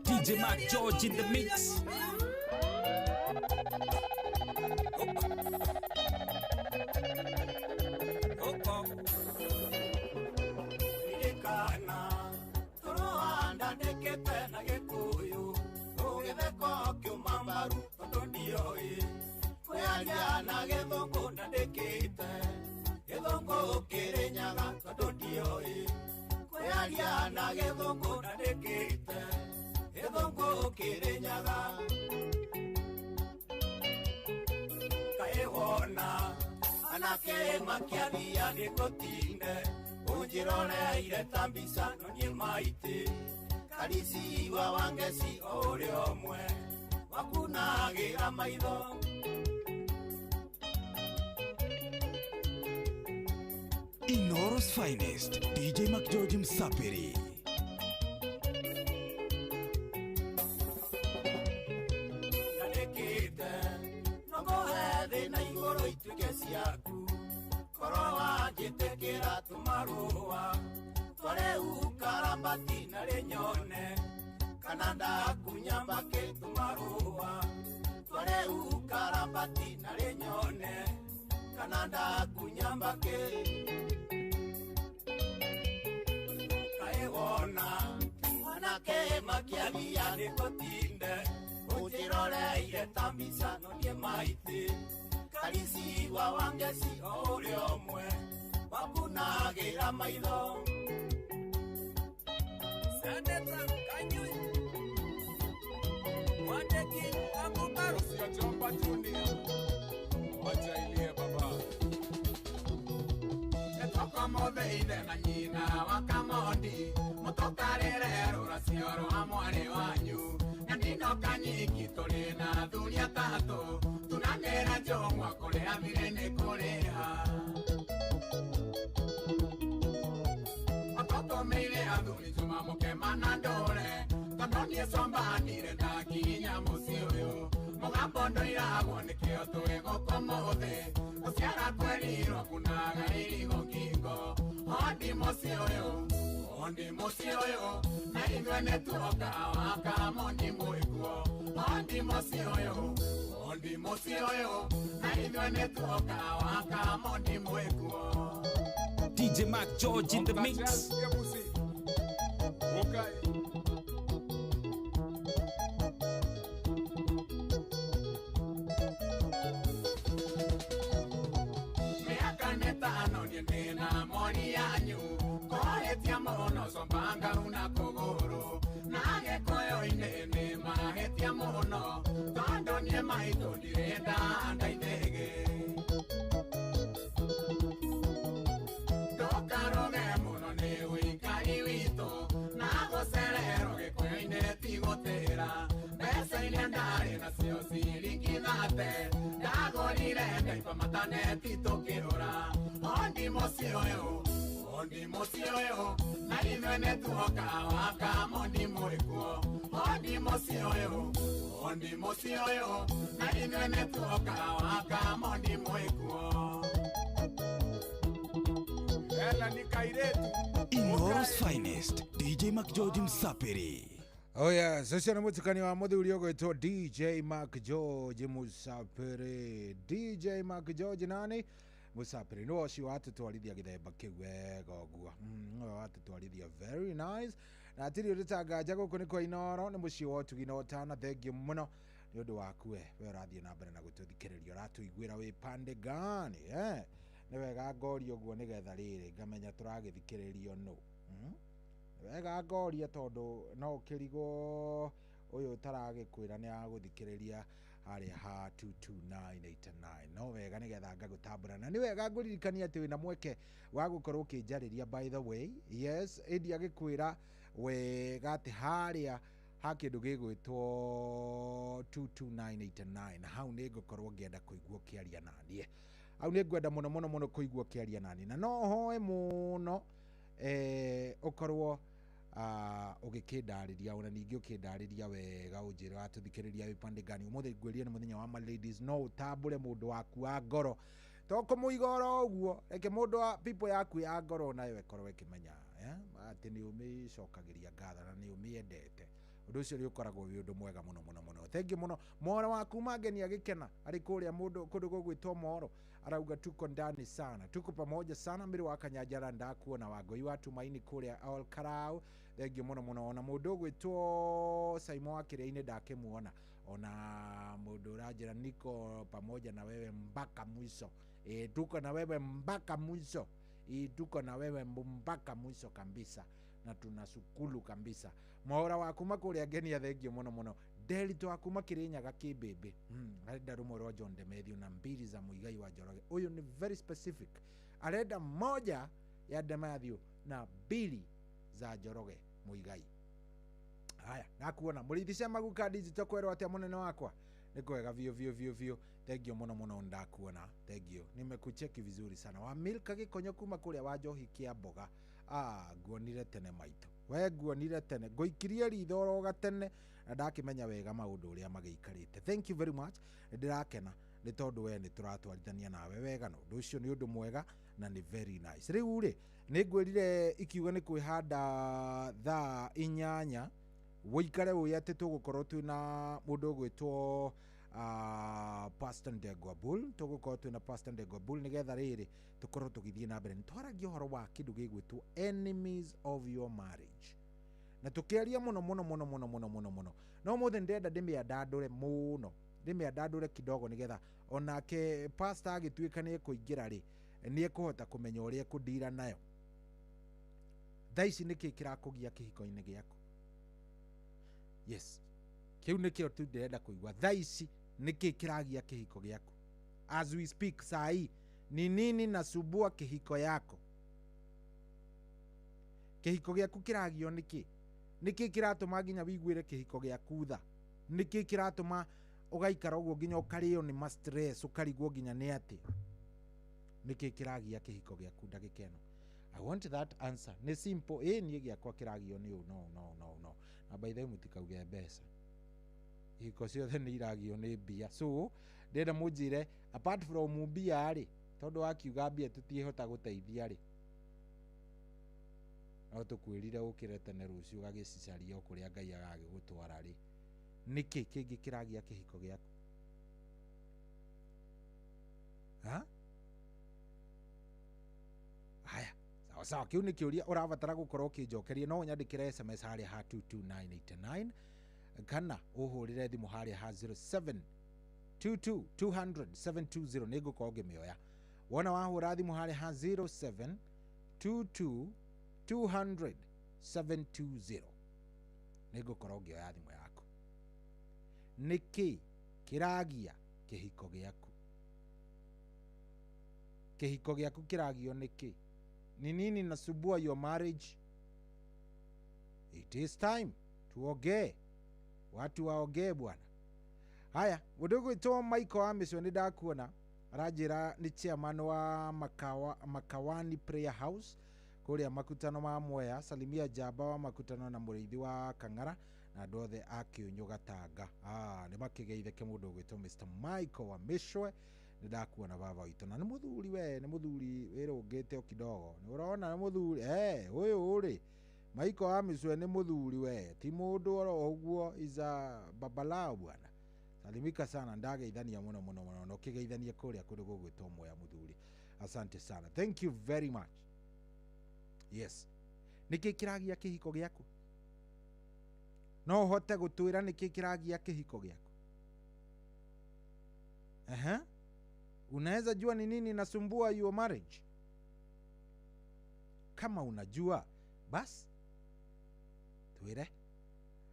DJ Mac George in the mix. Inoro's finest, DJ McGeorge Msaperi. DJ Mark George in the mix. Miaka nĩtano niĩ ndĩna moni yanyu kũhĩtia mũno combanga una kũgũrũ na gĩkũyũ-inĩ nĩ mahĩtia mũno tondũ niĩ maitũ ndirenda ndaithĩgĩ ndũkarũge mũno nĩ ũikari witũ na gũcererwo gĩkũyũ-inĩ ti gũtĩra mbeca iria ndarĩ nacio ciringi thate ndagũrire ndaiba mataneti tũkĩũra ondi mũciĩ ũyũ ondi mũciĩ ũyũ na ithuĩ nĩtuoka waka mondi mũrĩkuo ondi mũciĩ ũyũ ondi mũciĩ ũyũ na ithuĩ nĩtuoka waka mondi mũrĩkuo. Ela ni kairetu. Inoro's finest, DJ Mark George Msapiri. Oh yes, ũcio nĩ mũtukani wa mũthuri ũgwĩtwo DJ Mark George Musapiri. DJ Mark George nani? Musapiri. Nĩwe ũcio watũtwarithia gĩthemba kĩu wega ũguo. Nĩwe watũtwarithia very nice. Na hatirĩ ũndũ ta nganja gũkũ nĩ kwa Inoro, nĩ mũciĩ wa ũtugi na ũtana. Thengiũ mũno nĩ ũndũ waku we ũrathiĩ na mbere na gũtũthikĩrĩria, ũratũiguĩra wĩ pande gani eh? Nĩ wega ngoria ũguo nĩgetha rĩrĩ ngamenya tũragĩthikĩrĩrio nũ. Wega ngoria tondũ no ũkĩrigwo ũyũ ũtaragĩkwĩra nĩ agũthikĩrĩria harĩa ha 22989. No wega nĩgetha ngagũtambũra, na nĩ wega ngũririkania atĩ wĩna mweke wa gũkorwo ũkĩnjarĩria by the way. Yes, ĩndi agĩkwĩra wega atĩ harĩa ha kĩndũ gĩgwĩtwo 22989 hau nĩ ngũkorwo ngĩenda kũigua ũkĩaria naniĩ. Hau nĩ ngwenda mũno mũno mũno kũigua ũkĩaria naniĩ, na no hoe mũno ũkorwo ũgĩkĩndarĩria ona ningĩ ũkĩndarĩria wega ũnjĩre watũthikĩrĩria wĩ pande gani. Ũmũthĩ ngwĩrire nĩ mũthenya wa ma ladies, no ũtambũre mũndũ waku wa ngoro, to kũmũiga oro ũguo, reke mũndũ wa people yaku ya ngoro nayo ĩkorwo ĩkĩmenya atĩ nĩ ũmĩcokagĩria ngatho na nĩ ũmĩendete. Ũndũ ũcio nĩ ũkoragwo wĩ ũndũ mwega mũno mũno mũno. Thengiũ mũno. Moro wa kuma ngeni agĩkena arĩ kũrĩa mũndũ kũndũ gũgwĩtwo Moro, arauga tuko ndani sana, tuko pamoja sana. Mbere wa Kanyanjara ndakuona Wangũi wa Tumaini kũrĩa Ol Karau, thengiũ mũno mũno. Ona mũndũ ũgwĩtwo Saimo wa Kĩrĩa-inĩ ndakĩmuona, ona mũndũ ũranjĩra niko pamoja na wewe mpaka mwisho. Tuko na wewe mpaka mwisho. Tuko na wewe mpaka mwisho kabisa, na tunasukulu kabisa. Mwaura wa kuma kũrĩa ngenia, thengiũ mũno mũno. Delito wa kuma Kĩrĩnyaga kĩmbĩmbĩ, arenda rũmwe rwa John Demethiu na mbili za Muigai wa Njoroge. Ũyũ nĩ very specific, arenda moja ya Demethiu na mbili za Njoroge Muigai. Haya, nakuona mũrĩithi cia maguka digital kwerwo atĩa mũnene wakwa? Nĩ kwega biũ biũ biũ biũ, thengiũ mũno mũno, ndakuona, thengiũ, nimekucheki vizuri sana. Wa Milka Gĩkonyo kuma kũrĩa wa Njohi kĩa mboga, nguonire tene maitũ, we nguonire tene, ngũikirie ritho oro gatene na ndakĩmenya wega maũndũ ũrĩa magĩikarĩte. Thank you very much, ndĩrakena nĩ tondũ we nĩ tũratwarithania nawe wega, na ũndũ ũcio nĩ ũndũ mwega na nĩ very nice. Rĩu rĩ nĩ ngwĩrire ikiuga nĩ kwĩhanda thaa 8 wũikare ũĩ atĩ tũgũkorwo twĩna mũndũ ũgwĩtwo Pastor Ndegwa Bull, tũgũkorwo twĩna Pastor Ndegwa Bull nĩgetha rĩrĩ tũkorwo tũgĩthiĩ na mbere. Nĩ twaragia ũhoro wa kĩndũ gĩgwĩtwo enemies of your marriage, na tũkĩaria mũno mũno mũno mũno mũno mũno mũno, no ũmũthĩ ndĩrenda ndĩmĩandandũre mũno, ndĩmĩandandũre kidogo nĩgetha onake pastor agĩtuĩka nĩ ekũingĩra rĩ, nĩ ekũhota kũmenya ũrĩa ekũndira nayo. Thaa ici nĩkĩ kĩrakũgia kĩhiko-inĩ gĩaku? Yes, kĩu nĩkĩo tu ndĩrenda kũigua. Thaa ici nĩkĩ kĩragia kĩhiko gĩaku? As we speak saa hii ni nini nasubua kĩhiko yako? Kĩhiko gĩaku kĩragio nĩkĩ? Nĩkĩ kĩratũma nginya wĩiguĩre kĩhiko gĩaku tha? Nĩkĩ kĩratũma ũgaikara ũguo nginya ũkarĩo nĩ ma stress, ũkarigwo nginya nĩ atĩa? Nĩkĩ kĩragia kĩhiko gĩaku ndagĩka ĩno? I want that answer. Nĩ simple. Ĩ niĩ gĩakwa kĩragio nĩ ũũ, no no no no. Na by the way mũtikauge mbeca, ihiko ciothe nĩ iragio nĩ mbia. So ndĩrenda mũnjĩre apart from mbia rĩ, tondũ wakiuga mbia tũtiĩhota gũteithia rĩ, no tũkwĩrire ũkĩre tene rũciũ ũgagĩcicaria o kũrĩa Ngai agagĩgũtwara rĩ, nĩkĩ kĩngĩ kĩragia kĩhiko gĩaku? Ha? Haya, Sawa sawa, kiu nĩ kĩũria ũrabatara gũkorwo ũkĩnjokeria. No ũnyandĩkĩre SMS harĩa ha 22989 kana ũhũrĩre thimũ harĩa ha 07 22 200 720, nĩ ngũkorwo ngĩmĩoya. Wona wahũra thimũ harĩa ha 07 22 200 720, nĩ ngũkorwo ngĩoya thimũ yaku. Nĩkĩ kĩragia kĩhiko gĩaku? Kĩhiko gĩaku kĩragio nĩkĩ? Ni nini nasumbua your marriage? It is time tuongee, watu waongee bwana. Haya, mũndũ ũgwĩtwo Michael wa Mĩcio nĩ ndakuona, aranjĩra nĩ chairman wa Makawani Prayer House kũrĩa Makutano ma Mwea. Salimia njamba wa Makutano na mũrĩithi wa Kang'ara na andũ othe a Kĩũnyũ Gatanga. Nĩ makĩgeithĩke mũndũ ũgwĩtwo Mr Michael wa Mĩcwe, nĩ ndakuona baba witũ, na nĩ mũthuri we, nĩ mũthuri wĩrũngĩte o kidogo, nĩ ũrona nĩ mũthuri ũyũ rĩ, Michael wa Mĩcwe nĩ mũthuri we, ti mũndũ oro ũguo, is a babalao bwana. Salimika sana, ndageithania mũno mũno mũno, na ũkĩgeithanie kũrĩa kũndũ gũgwĩtwo Mwea mũthuri. Asante sana, thank you very much. Yes, nĩkĩ kĩragia kĩhiko gĩaku? No ũhote gũtwĩra nĩkĩ kĩragia kĩhiko gĩaku? Aha. Unaweza jua ni nini nasumbua your marriage? Kama unajua basi twĩre.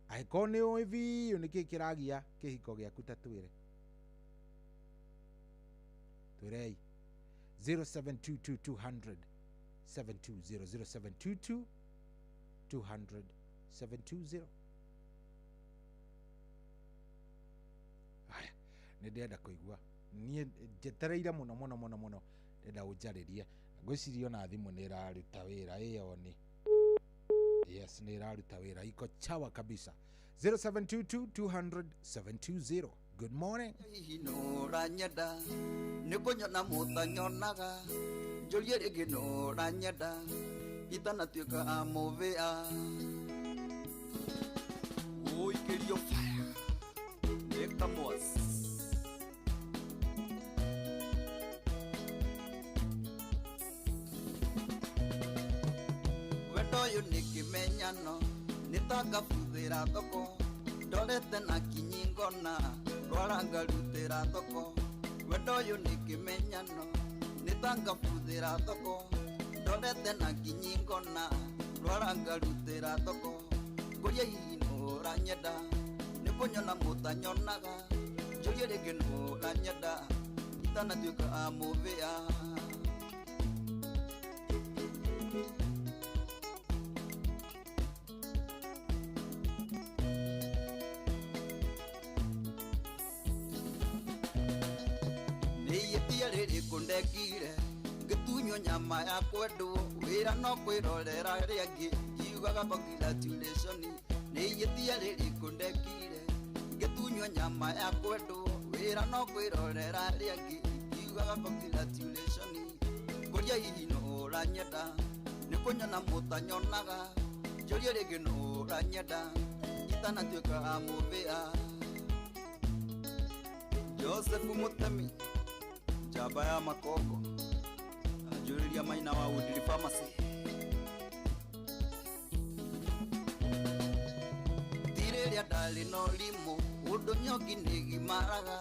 Angĩkorwo nĩ ũĩ biũ nĩkĩ kĩragia kĩhiko gĩaku, ta twĩre. Twĩrei 0722 200 720, 0722 200 720. Haya, nĩ ndĩrenda kũigua, niĩ njetereire mũno mũno mũno mũno, ndĩrenda ũnjarĩrie. Ngwĩciria ona thimũ nĩ ĩraruta wĩra, ĩyo nĩ yes, nĩ ĩraruta wĩra, iko chawa kabisa. 0722 200 720. Good morning. Hihi nũranyenda nĩ kũnyona mũtanyonaga, njũrie rĩngĩ nũranyenda itanatuĩka amũvĩa ũikĩrio fire Victor Moss. Wendo ũyũ nĩ kĩmenyano, nĩ ta ngabuthĩra thoko, ndorete na kinyi ngona rwara ngarutĩra thoko. Wendo ũyũ nĩ kĩmenyano, nĩ ta ngabuthĩra thoko, ndorete na kinyi ngona rwara ngarutĩra thoko. Ngũria hihi nũranyenda nĩ kũnyona mũtanyonaga, njũrie rĩngĩ nũranyenda itanatuĩka amũvĩa. Rĩrĩ kũndekire ngĩtunywo nyama ya kwendwo, wĩra no kwĩrorera rĩangĩ ngiugaga congratulation. Nĩ ihĩtia rĩrĩ kũndekire ngĩtunywo nyama ya kwendwo, wĩra no kwĩrorera rĩangĩ ngiugaga congratulation. Ngũria hihi nũranyenda nĩ kũnyona mũtanyonaga, njũrie rĩngĩ nũranyenda itanatuĩka amũvĩa. Joseph Mutemi njamba ya Makongo anjũrĩria maina wa Woodley Pharmacy. Ti rĩrĩa ndarĩ na ũrimũ ũndũ nyoki nĩgimaraga,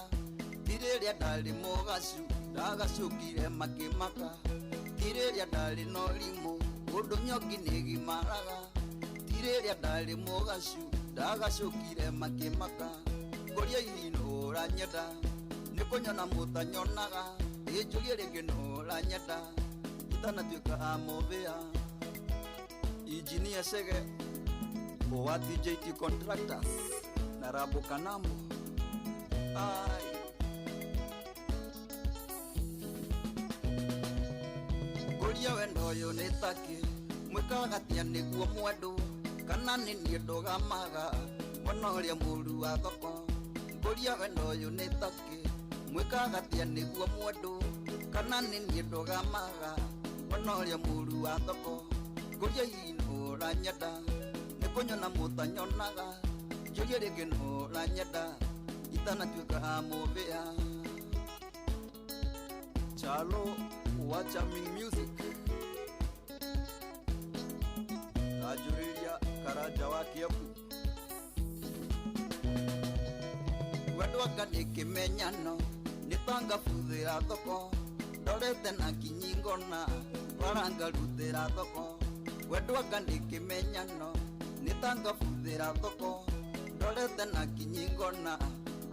ti rĩrĩa ndarĩ mũgacu ndagacũkire makĩmaka. Ti rĩrĩa ndarĩ na ũrimũ ũndũ nyoki nĩgimaraga, ti rĩrĩa ndarĩ mũgacu ndagacũkire makĩmaka. Ngũria hihi nũranyenda nĩ kũnyona mũtanyonaga, ĩnjũrie rĩngĩ nũranyenda itanatuĩka amũvĩa. Injinia Chege wa TJT Contractors na Rabo Kanambo. Ai ngũria wendo ũyũ nĩ takĩ mwĩkaga atĩa nĩguo mwendwo, kana nĩ niĩ ndũgamaga mwena ũrĩa mũru wa thoko. Ngũria wendo ũyũ nĩ takĩ mwĩkaga atĩa nĩguo mwendwo, kana nĩ niĩ ndũgamaga mwena ũrĩa mũru wa thoko. Ngũria hihi nũranyenda nĩ kũnyona mũtanyonaga, njũrie rĩngĩ nũranyenda itanatuĩka amũvĩa. Chalo wa Charming Music. Wendwanga nĩ kĩmenyano nĩ tangabuthĩra thoko ndorete na kinyi ngona warangarutĩra thoko. Wendwanga nĩ kĩmenyano nĩ tangabuthĩra thoko ndorete na kinyi ngona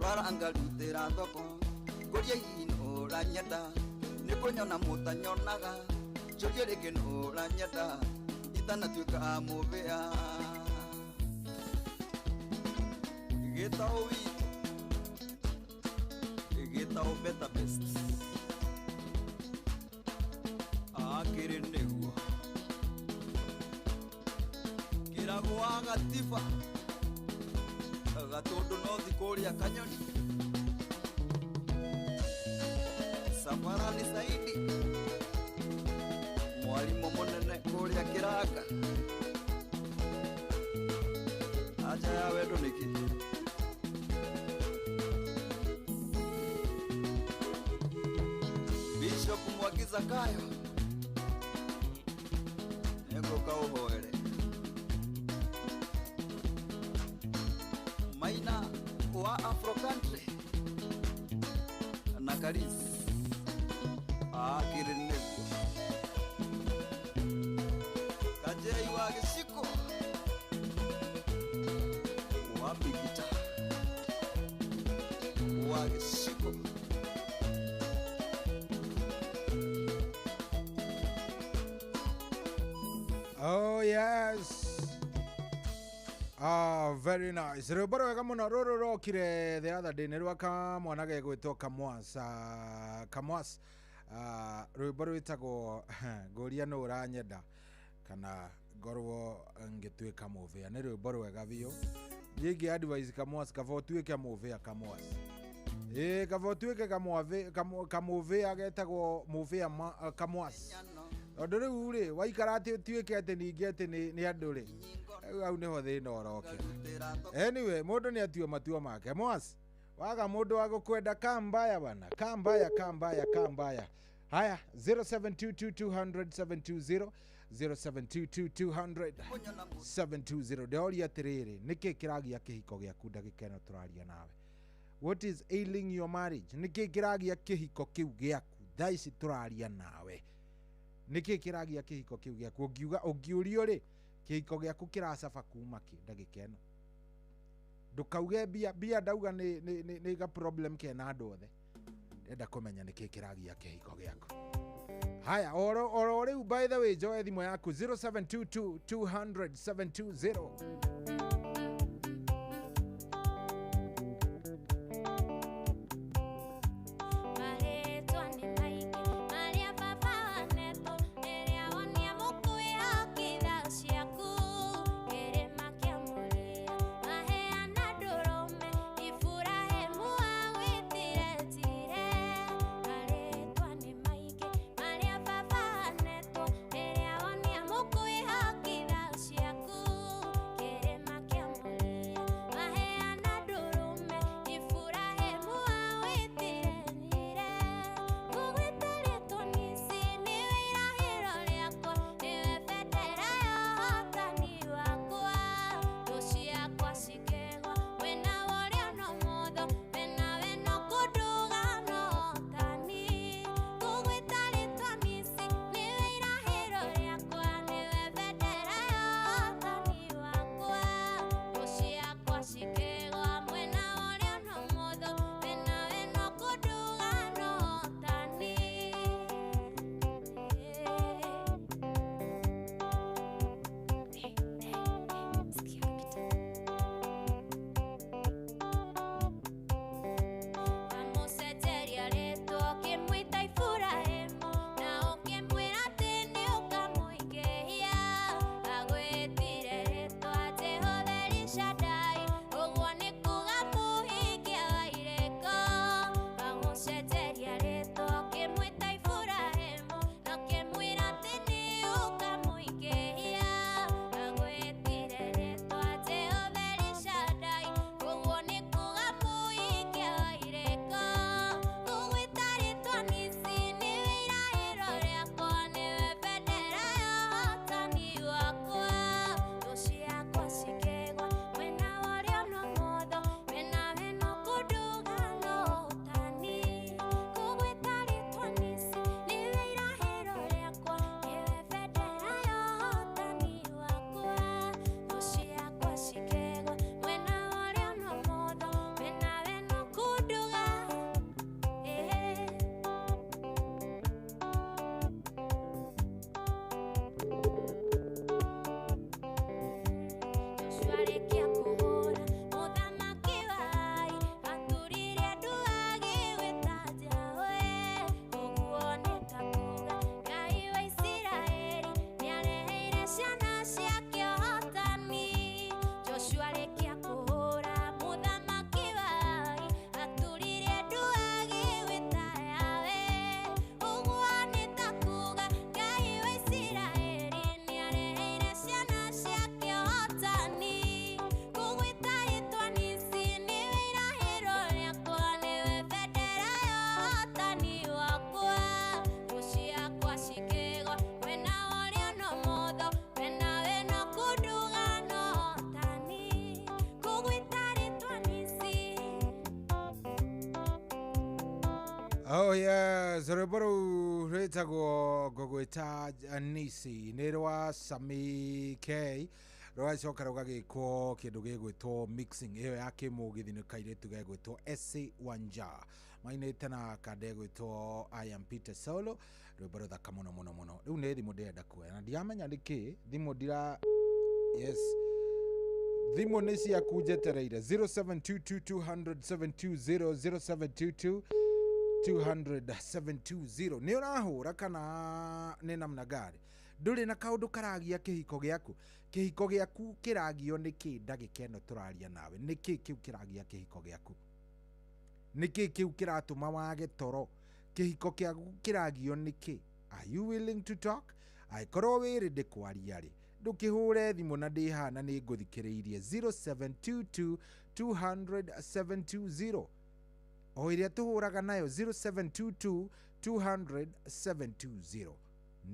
warangarutĩra thoko. Ngũria hihi nũ ũranyenda nĩ kũnyona mũtanyonaga njũrie rĩngĩ nũ ũranyenda itanatuĩka mũbĩa. Gĩtaũ witũ gĩtaũ better best akĩrĩ nĩguo kĩragwo wa gatiba gatũndũ no thi kũrĩa kanyoni Safarani Saidi mwarimũ mũnene kũrĩa kĩranga aja ya wendo nĩkĩ. Bishop Mwangi Zakayo nĩngũka ũhoere. Maina wa Afro Country na Karis akĩrĩ nĩguo Kajei wa gĩciko wa Bigita wa gĩciko. Oh yes. Ah, very nice. Rwĩmbo rwega mũno rũrũ rokire the other day nĩ rwa kamwana gegwĩtwo Kamwas. Kamwas. Rwĩmbo rwĩtagwo ngũria nũ ũranyenda kana ngorwo ngĩtuĩka mũbĩa. Nĩ rwĩmbo rwega biũ. Niĩ ingĩ advise Kamwas kaba ũtuĩke mũbĩa Kamwas. Ĩĩ kaba ũtuĩke kamũbĩa getagwo mũbĩa Kamwas. Tondũ rĩu rĩ waikara atĩ ũtuĩke atĩ ningĩ atĩ nĩ andũ rĩ hau nĩho thĩna ũrokĩra. Anyway, mũndũ nĩ atue matua make. Mwas waga mũndũ wa gũkwenda kambaya bana kambaya kambaya kambaya. Haya 0722200720 0722200720 ndĩroria atĩrĩrĩ nĩkĩ kĩragia kĩhiko gĩaku ndagĩka ĩno tũraria nawe. What is ailing your marriage? Nĩkĩ kĩragia kĩhiko kĩu gĩaku thaa ici tũraria nawe? Nĩkĩ kĩragia kĩhiko kĩu gĩaku? Ũngiuga ũngiũrio rĩ kĩhiko gĩaku kĩracaba kuma kĩ ndagĩka ĩno? Ndũkauge mbia mbia ndauga nĩ ga problem kena andũ othe. Ndĩrenda kũmenya nĩkĩ kĩragia kĩhiko gĩaku. Haya oro rĩu by the way njoe thimũ yaku 0722 200 720. Ciaku, kĩrĩma kĩa Oh yes, rwĩmbo rũu rwĩtagwo ngũgwĩta Nisi nĩ rwa Sami K, rũgacoka rũgagĩkwo kĩndũ gĩgwĩtwo mixing ĩyo ya kĩmũgithi nĩ kairĩtu gegwĩtwo Esi Wanja mainĩte na kanda ĩgwĩtwo I am Peter Solo, rwĩmbo rũthaka mũno mũno mũno. Rĩu nĩ thimũ ndĩrenda kuoya na ndiramenya nĩkĩ thimũ ndira, yes, thimũ nĩ ciaku njetereire 0722 200 720 0722 200 720. Nĩ ũrahũra kana nĩ namna gani? Ndũrĩ na kaũndũ karagia kĩhiko gĩaku? Kĩhiko gĩaku kĩragio nĩkĩ? Ndagĩka ĩno tũraria nawe, nĩkĩ kĩu kĩragia kĩhiko gĩaku? Nĩkĩ kĩu kĩratũma wage toro? Kĩhiko kĩaku kĩragio nĩkĩ? Are you willing to talk? Angĩkorwo wĩ ready kwaria rĩ, ndũkĩhũre thimũ na ndĩ haha na nĩ ngũthikĩrĩirie 0722 200 720, o ĩrĩa tũhũraga nayo 0722 200 720.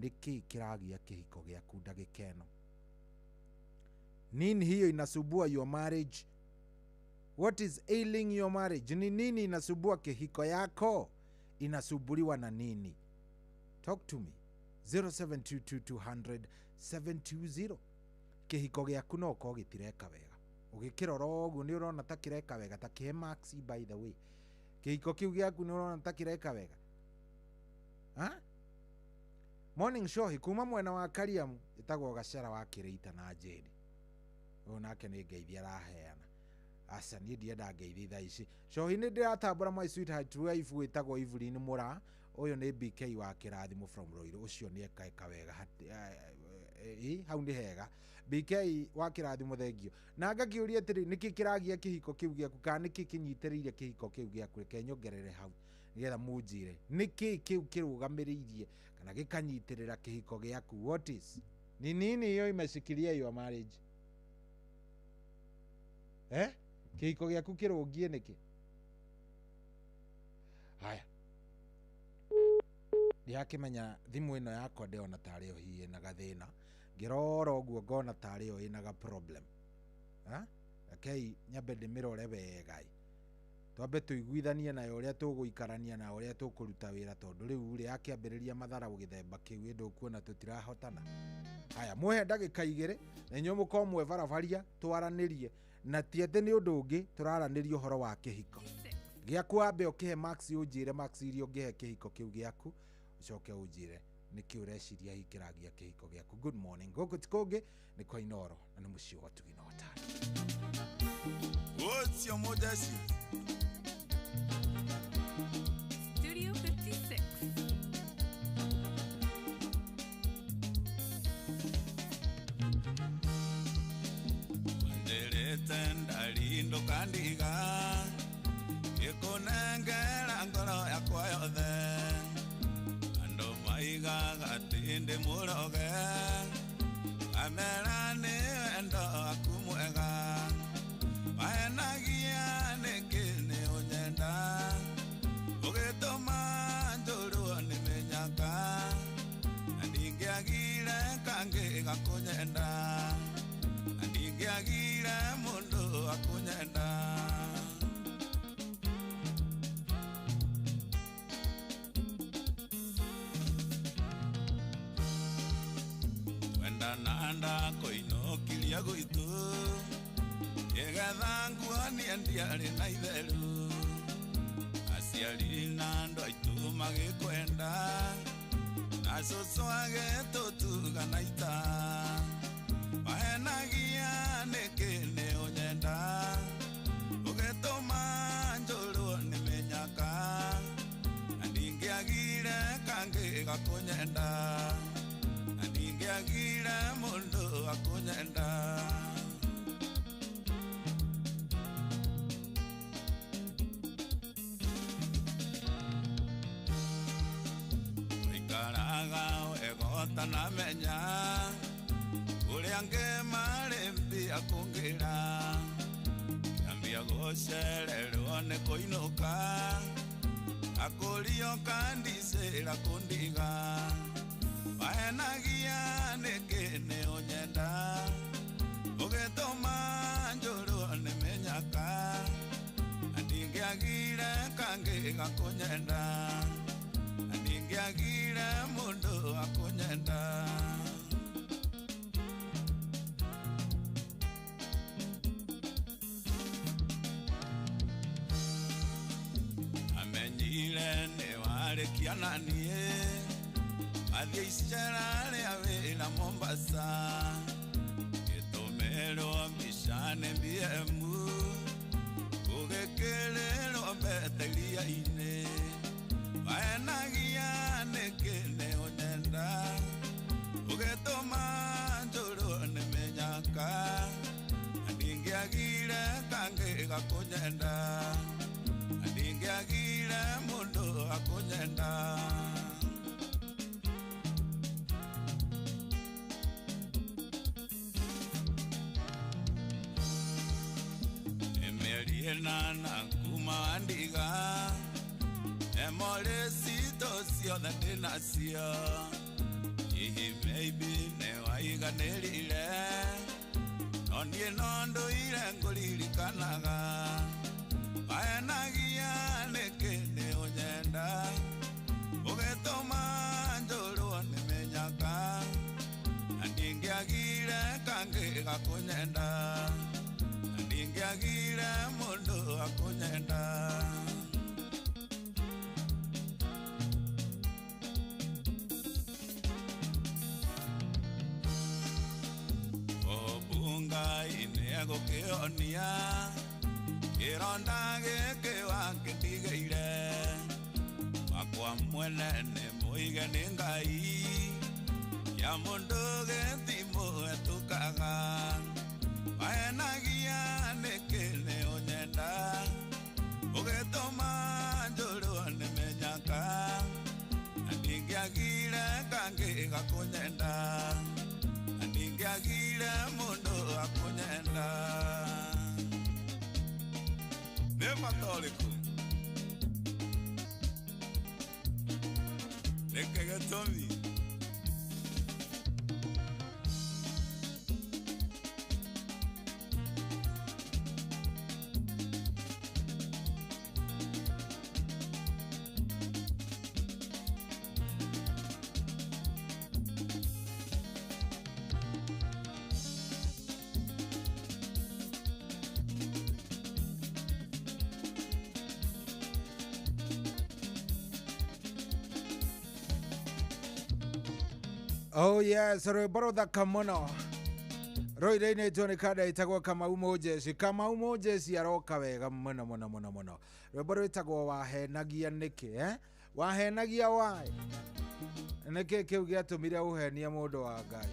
Nĩkĩ kĩragia kĩhiko gĩaku ndagĩka ĩno? Nini hiyo inasumbua your marriage? What is ailing your marriage? Ni nini inasumbua kĩhiko yako? Inasumbuliwa na nini? Talk to me 0722 200 720. Kĩhiko gĩaku no ũkorwo gĩtireka wega, ũgĩkĩrora ũguo nĩ ũrona ta kĩreka wega, ta kĩhe marks, by the way, kĩhiko kĩu gĩaku nĩ ũrona ta kĩreka wega? Ha? Morning show kuma mwena wa Kariamu, ĩtagwo Gacera wa Kĩrĩita na Njeri. Ũyũ nake nĩ ngeithi araheana. Aca, niĩ ndienda ngeithi thaa ici. Cohi, nĩ ndĩratambũra my sweetheart wife wĩtagwo Evelyn Mũra. Ũyũ nĩ BK wa Kĩrathimo from Ruiru. Ũcio nĩ ekaeka wega, hau nĩ hega. BK wa Kĩrathimo, thengio. Na ngakĩũria atĩrĩ, nĩkĩ kĩragia kĩhiko kĩu gĩaku, kana nĩkĩ kĩnyitĩrĩire kĩhiko kĩu gĩaku? Reke nyongerere hau nĩgetha mũnjĩre nĩkĩ kĩu kĩrũgamĩrĩirie kana gĩkanyitĩrĩra kĩhiko gĩaku. What is, ni nini hiyo imeshikilia your marriage? Eh, kĩhiko gĩaku kĩrũngie nĩkĩ? Haya, ndirakĩmenya thimũ ĩno yakwa, ndĩrona tarĩ yo hihi ĩna gathĩna. Ngĩrora ũguo ngona tarĩ yo ĩna ga problem. Ha, rekei nyambe ndĩmĩrore wega, twambe tũiguithanie nayo ũrĩa tũgũikarania na ũrĩa tũkũruta wĩra, tondũ rĩu rĩ yakĩambĩrĩria matharaũ gĩthemba kĩu ĩndũ ũkuona tũtirahotana. Haya, muhe ndagĩka 2 na inyuĩ mũkorwo mwe barabaria twaranĩrie, na ti atĩ nĩ ũndũ ũngĩ, tũraranĩria ũhoro wa kĩhiko gĩaku. Wambe ũkĩhe max, ũnjĩre max iria ũngĩhe kĩhiko kĩu gĩaku, ũcoke ũnjĩre nĩkĩ ũreciria hihi kĩragia kĩhiko gĩaku. Good morning, gũkũ ti kũngĩ, nĩ kwa Inooro na nĩ mũciĩ wa Tugi na Ũtari. Ũcio mũjeshi. Studio 56. Wanjĩrĩte ndari ndũkandiga, ngĩkũnengera ngoro yakwa yothe. Andũ maigaga atĩ ndĩ mũroge, ngamera nĩ wendo waku mwega. Wahenagia nĩkĩ nĩ ũnyenda, ũgĩtũma njũrwo nĩ mĩnyaka, na ndingĩagire kangĩ gakũnyenda, na ndingĩagire mũndũ akũnyenda. Wendana ndakoinũkiria gwitũ, ngĩgetha nguonie ndiarĩ na itheru. Aciari na andũ aitũ magĩkwenda, na cũcũ agĩtũtuga na ita. Wahenagia nĩkĩ nĩ ũnyenda, ũgĩtũma njũrwo nĩ mĩnyaka, na ndingĩagire kangĩ gakũnyenda, na ndingĩagire mũndũ akũnyenda. Waikaraga wega ũtanamenya ũrĩa angĩ marĩ mbia kũngĩra, kĩambia gũcererwo nĩ kũinũka, akũrio kandicĩra kũndiga. Wahenagia nĩkĩ nĩ ũnyenda, ũgĩtũma njũrwo nĩ mĩnyaka, na ndingĩagire Ndingĩagire kangĩ gakũnyenda, ndingĩagire mũndũ akũnyenda. Amenyire nĩ warĩkia na niĩ, athiĩ icera rĩa wĩra Mombasa, gĩtũmĩrwo mbica nĩ BM, ũgĩkĩrĩrwo mbete iria-inĩ. Wahenagia nĩkĩ nĩ ũnyenda, ũgĩtũma njũrwo nĩ mĩnyaka, ndingĩagire kangĩ gakũnyenda, ndingĩagire mũndũ akũnyenda. Mĩeri ĩnana kuma wandiga, emorĩ citũ ciothe ndĩnacio, hihi maybe nĩ waiganĩrire, no niĩ no ndũire ngũririkanaga. Wahenagia nĩkĩ nĩ ũnyenda, ũgĩtũma njũrwo nĩ mĩnyaka, na ndingĩagire kangĩ gakũnyenda, ndingĩagire mũndũ akũnyenda. Obungai nĩegũkĩonia kĩronda gĩkĩ wakĩndigĩire, wakwa mwene nĩ mũige nĩ Ngai, kĩa mũndũ gĩtimũhetũkaga. Wahenagia nĩkĩ nĩ ũnyenda, ũgĩtũma njũrwo nĩ mĩnyaka, na ndingĩagire kangĩ gakũnyenda, na ndingĩagire mũndũ akũnyenda. Nĩ bata ũrĩkũ? Nĩkĩ gĩtũmi? Oh yes, rwĩmbo rũthaka mũno rũirĩinĩtwo nĩ kanda ĩtagwo Kamau Mũnjeci. Kamau Mũnjeci aroka wega mũno mũno mũno mũno. Rwĩmbo rwĩtagwo wahenagia nĩkĩ, eh? Wahenagia why? Nĩkĩ kĩu gĩatũmire ũhenie mũndũ wa Ngai?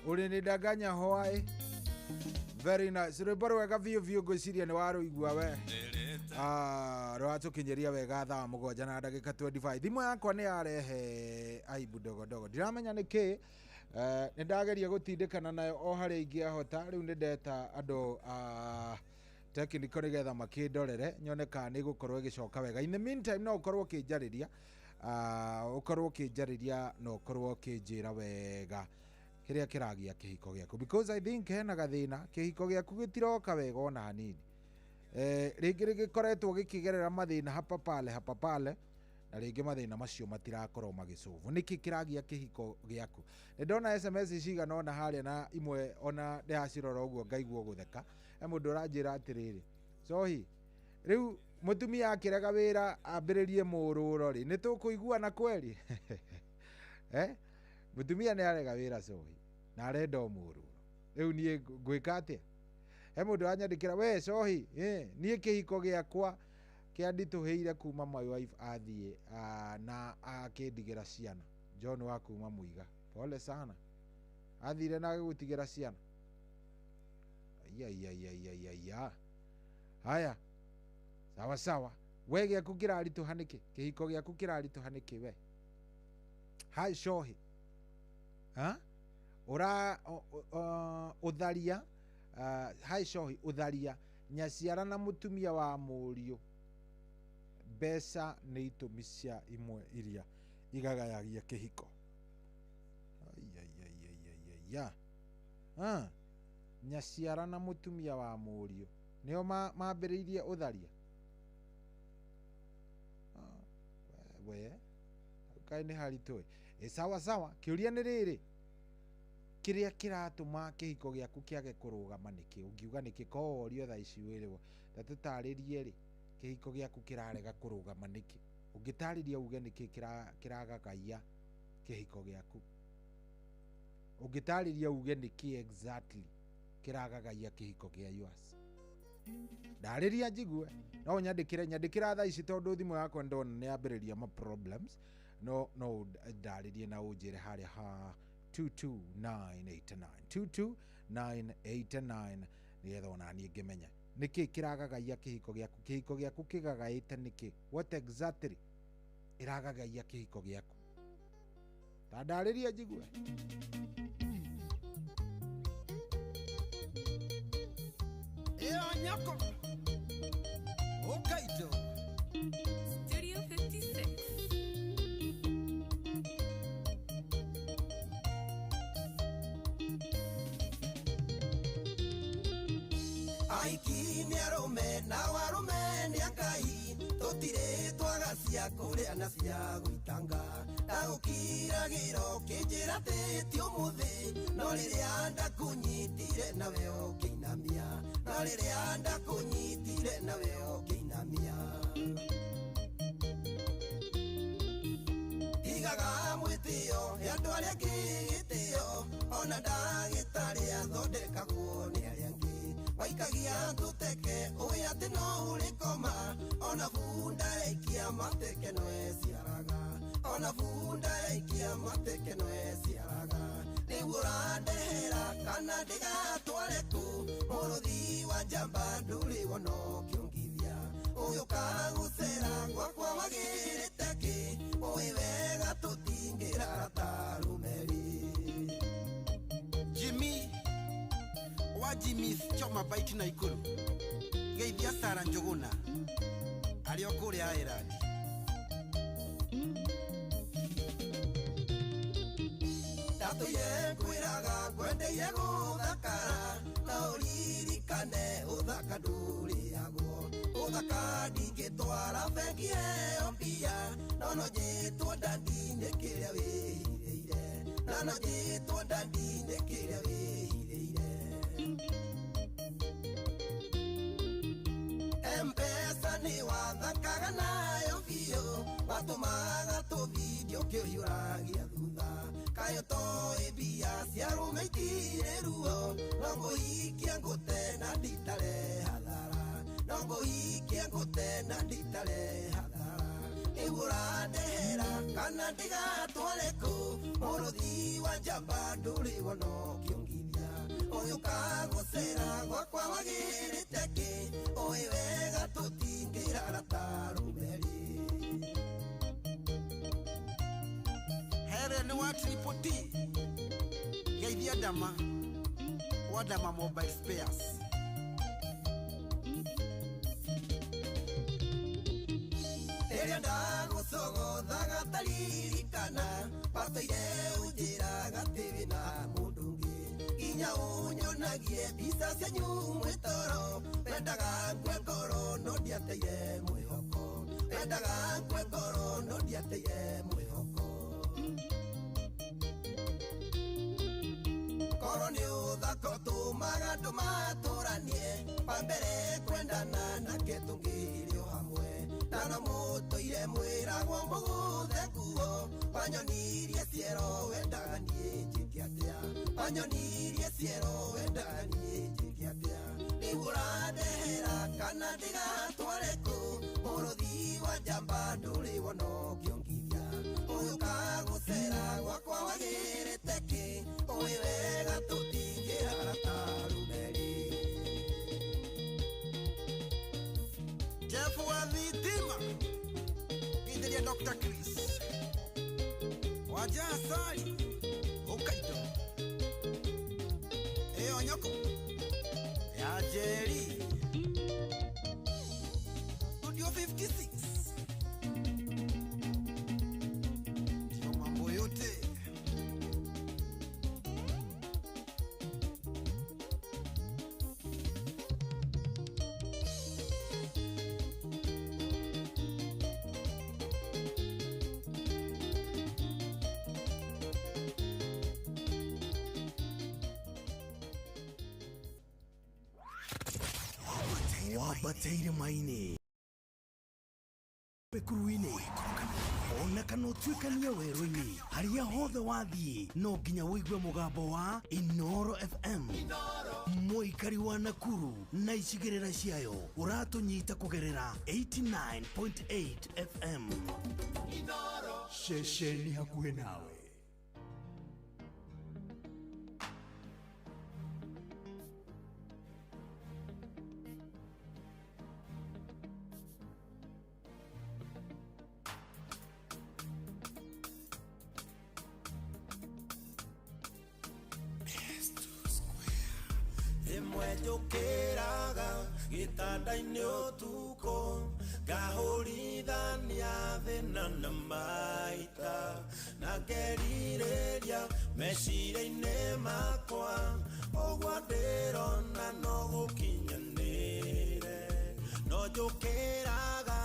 Ulinidanganya why? Very nice. Rwĩmbo rwega biũ biũ, ngwĩciria nĩ warũigua we. Rwatũkinyĩria wega thaa 7 na ndagĩka 25. Thimũ yakwa nĩ yarehe aibu ndogo ndogo, ndiramenya nĩ kĩ. Nĩ ndageria gũtindĩkana nayo o harĩa ingĩahota. Rĩu nĩ ndeta andũ a technical nĩgetha makĩndorere nyone kana nĩ ĩgũkorwo ĩgĩcoka wega. In the meantime no ũkorwo ũkĩnjarĩria, ũkorwo ũkĩnjarĩria na ũkorwo ũkĩnjĩra wega kĩrĩa kĩragia kĩhiko gĩaku, because I think hena gathĩna, kĩhiko gĩaku gĩtiroka wega ona hanini. Rĩngĩ rĩgĩkoretwo gĩkĩgerera mathĩna hapa pale hapa pale, na rĩngĩ mathĩna macio matirakorwo magĩcũvwo. Nĩkĩ kĩragia kĩhiko gĩaku? Nĩ ndona SMS cigana ona harĩa, na imwe ona ndĩracirora ũguo ngaigua gũtheka. He mũndũ ũranjĩra atĩrĩrĩ, Cohi, rĩu mũtumia akĩrega wĩra ambĩrĩrie mũrũro rĩ, nĩ tũkũiguana kweri? Eh? Mũtumia nĩ arega wĩra Cohi na arenda o mũrũro, rĩu niĩ ngwĩka atĩa? He mũndũ wanyandĩkĩra, we Cohi, niĩ kĩhiko gĩakwa kĩanditũhĩire kuma my wife athiĩ na akĩndigĩra ciana. John wa kuma Mũiga, pole sana, athire na agĩgũtigĩra ciana. Aiaiaiaiaiya, haya, sawa sawa. We gĩaku kĩraritũha nĩkĩ? Kĩhiko gĩaku kĩraritũha nĩkĩ we? Hi Cohi, ha? Ura ũtharia, hi Cohi, ũtharia nyaciara na mũtumia wa mũriũ, mbeca nĩ itũmi cia imwe iria igagayagia kĩhiko. Aiaiaiaiaiya, nyaciara na mũtumia wa mũriũ nĩo mambĩrĩirie ũtharia. We kaĩ nĩ haritũ ĩ. Sawa sawa, kĩũria nĩ rĩrĩ, kĩrĩa kĩratũma kĩhiko gĩaku kĩage kũrũgama nĩkĩ? Ũngiuga nĩkĩ? Ko worio thaa ici wĩrĩwo ta tũtarĩrie rĩ, kĩhiko gĩaku kĩrarega kũrũgama nĩkĩ? Ũngĩtarĩria uge nĩkĩ kĩragagaia kĩhiko gĩaku? Ũngĩtarĩria uge nĩkĩ exactly kĩragagaia kĩhiko kĩa yours? Ndarĩria njigue. No ũnyandĩkĩre, nyandĩkĩra thaa ici tondũ thimũ yakwa ndona nĩ yambĩrĩria ma problems. No ndarĩrie na ũnjĩre harĩa ha 22989 22989 nĩgetha ona niĩ ngĩmenya nĩkĩ kĩragagaia kĩhiko gĩaku. Kĩhiko gĩaku kĩgagaĩte nĩkĩ? What exactly ĩragagaia kĩhiko gĩaku? Ta ndarĩria njigue. Ĩyo nyako ũkaito. Studio 56. Aiki nĩ arũme na warũme nĩ akai, tũtirĩ twaga cia kũrĩa na cia gũitanga. Ndagũkiragĩra ũkĩnjĩra atĩ ti ũmũthĩ, no rĩrĩa ndakũnyitire nawe ũkĩinamia, no rĩrĩa ndakũnyitire nawe ũkĩinamia. Tigaga mwĩtĩo ya andũ arĩa angĩ gĩtĩo, ona ndagĩtarĩ athondekagwo nĩ arĩa angĩ. Waikagia tũteke ũĩ atĩ no ũrĩkoma, ona bunda yaikia mateke no eciaraga, ona bunda yaikia mateke no eciaraga. Rĩu ũrandehera kana ndĩgatware kũ, mũrũthi wa njamba ndũrĩ wona ũkĩongithia. Ũyũ kagũcera gwakwa wagĩrĩte kĩ, ũĩ wega tũtingĩrara ta rũmeri. Jimmy wa Jimmy's Choma Bite na Ikuru, geithia Sara Njuguna arĩ o kũrĩa Ireland. Ndatũire ngwĩraga ngwendeire gũthakara, na ũririkane ũthaka ndũrĩagwo. Ũthaka ndingĩtwara bengi ĩyo mbia, no no njĩtwo ndandi-inĩ kĩrĩa wĩhithĩire, na no njĩtwo ndandi-inĩ kĩrĩa wĩhithĩire. M-Pesa nĩ wathakaga nayo biũ, watũmaga tũbindio kĩũhiũragia thutha. Kaĩ ũtoĩ mbia cia arũme itirĩ ruo, no ngũhikia ngũte na nditare hathara, no ngũhikia ngũte na nditare hathara. Rĩu ũrandehera kana ndĩgatware kũ, mũrũthi wa njamba ndũrĩ wona ũkĩongithia. Ũyũ kagũcera gwakwa wagĩrĩte kĩ, ũĩ wega tũtingĩrara ta rũmeri. Here nĩ wa Triple T, geithia Dama wa Dama Mobile Spares. Rĩrĩa ndagũcogothaga taririkana, watũire ũnjĩraga atĩ wĩna mũndũ ũngĩ. Nginya ũnyonagie mbica cianyu mwĩ toro, wendaga ngue ngoro no ndiateire mwĩhoko, wendaga ngue ngoro no ndiateire mwĩhoko. Korwo nĩ ũthaka ũtũmaga andũ matũranie, wa mbere kwendana nake tũngĩrĩ o hamwe. Na no mũtũire mwĩragwo mũgũthe nguo, wanyonirie ciero wendaga niĩ njĩke atĩa, wanyonirie ciero wendaga niĩ njĩke atĩa. Rĩu ũrandehera kana ndĩgatware kũ, mũrũthi wa njamba ndũrĩ wona ũkĩongithia. Ũyũ kagũcera gwakwa wagĩrĩte kĩ, ũĩ wega tũtingĩrara ta rũmeri. Jeff wa thitima, geithĩria Dr. Chris wa Jasari ũkaindo. Ĩyo nyoko ya Jerry Studio 56 ndio mambo yote. Wambate irĩma-inĩ, mĩkuru-inĩ, ona kana ũtuĩkanie werũ-inĩ, harĩa hothe wathiĩ no nginya ũigue mũgambo wa Inoro FM. Mũikari wa Nakuru na icigĩrĩra ciayo, ũratũnyita kũgerera 89.8 FM. Ceceni hakuhĩ nawe. Rĩmwe njũkĩraga gĩtanda-inĩ ũtukũ, ngahũrithania thĩna na maita, na ngerirĩria meciria-inĩ makwa, ũguo ndĩrona no gũkinyanĩre. No njũkĩraga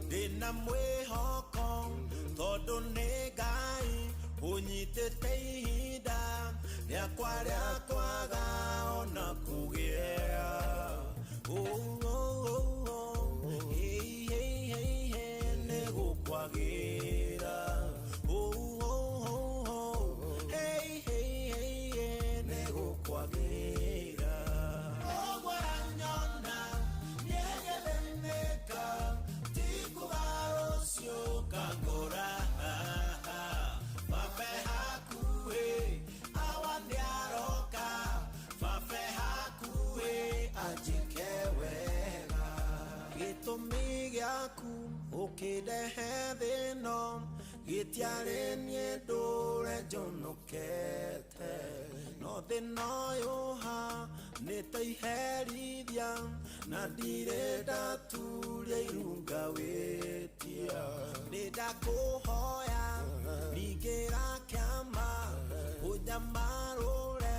ndĩna mwĩhoko, tondũ nĩ Ngai ũnyitĩte ihinda rĩakwa rĩa kwaga ona kũgĩa. Oh, oh, oh, oh. Hey, hey, hey, hey, nĩgũkwagĩra. Oh, oh, oh, oh. Hey, hey, hey, hey, nĩgũkwagĩra. Ũguo ũranyona nĩngĩthĩnĩka, ti kuga rũciũ ngangora. Babe hakuhĩ, awa nĩaroka, babe hakuhĩ anjĩke wega. Gĩtũmi gĩaku ũkĩndehe thĩno, gĩtiarĩ niĩ ndũre njonokete, no thĩna ũyũ nĩ ta iherithia, na ndirĩ ndaturia irunga wĩtia. Nĩ ndakũhoya ningĩra kĩama, ũnyamarũre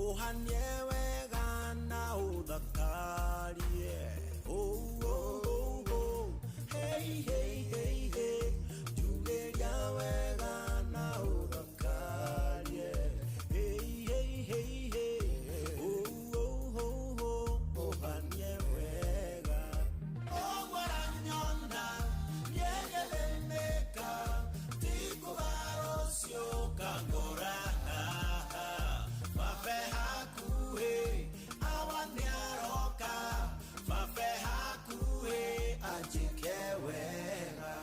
ũhanie wega na ũthakarie. Oh, oh, oh, oh. Hey, hey, hey, hey. Njugĩria wega na ũthakarie. Hey, hey, hey, hey. Oh, oh, oh, oh. Ũhanie wega. Ũguo ũranyona nĩngĩthĩnĩka, ti kuga rũciũ ngangora. Babe hakuhĩ, awa nĩaroka, babe hakuhĩ anjĩke wega.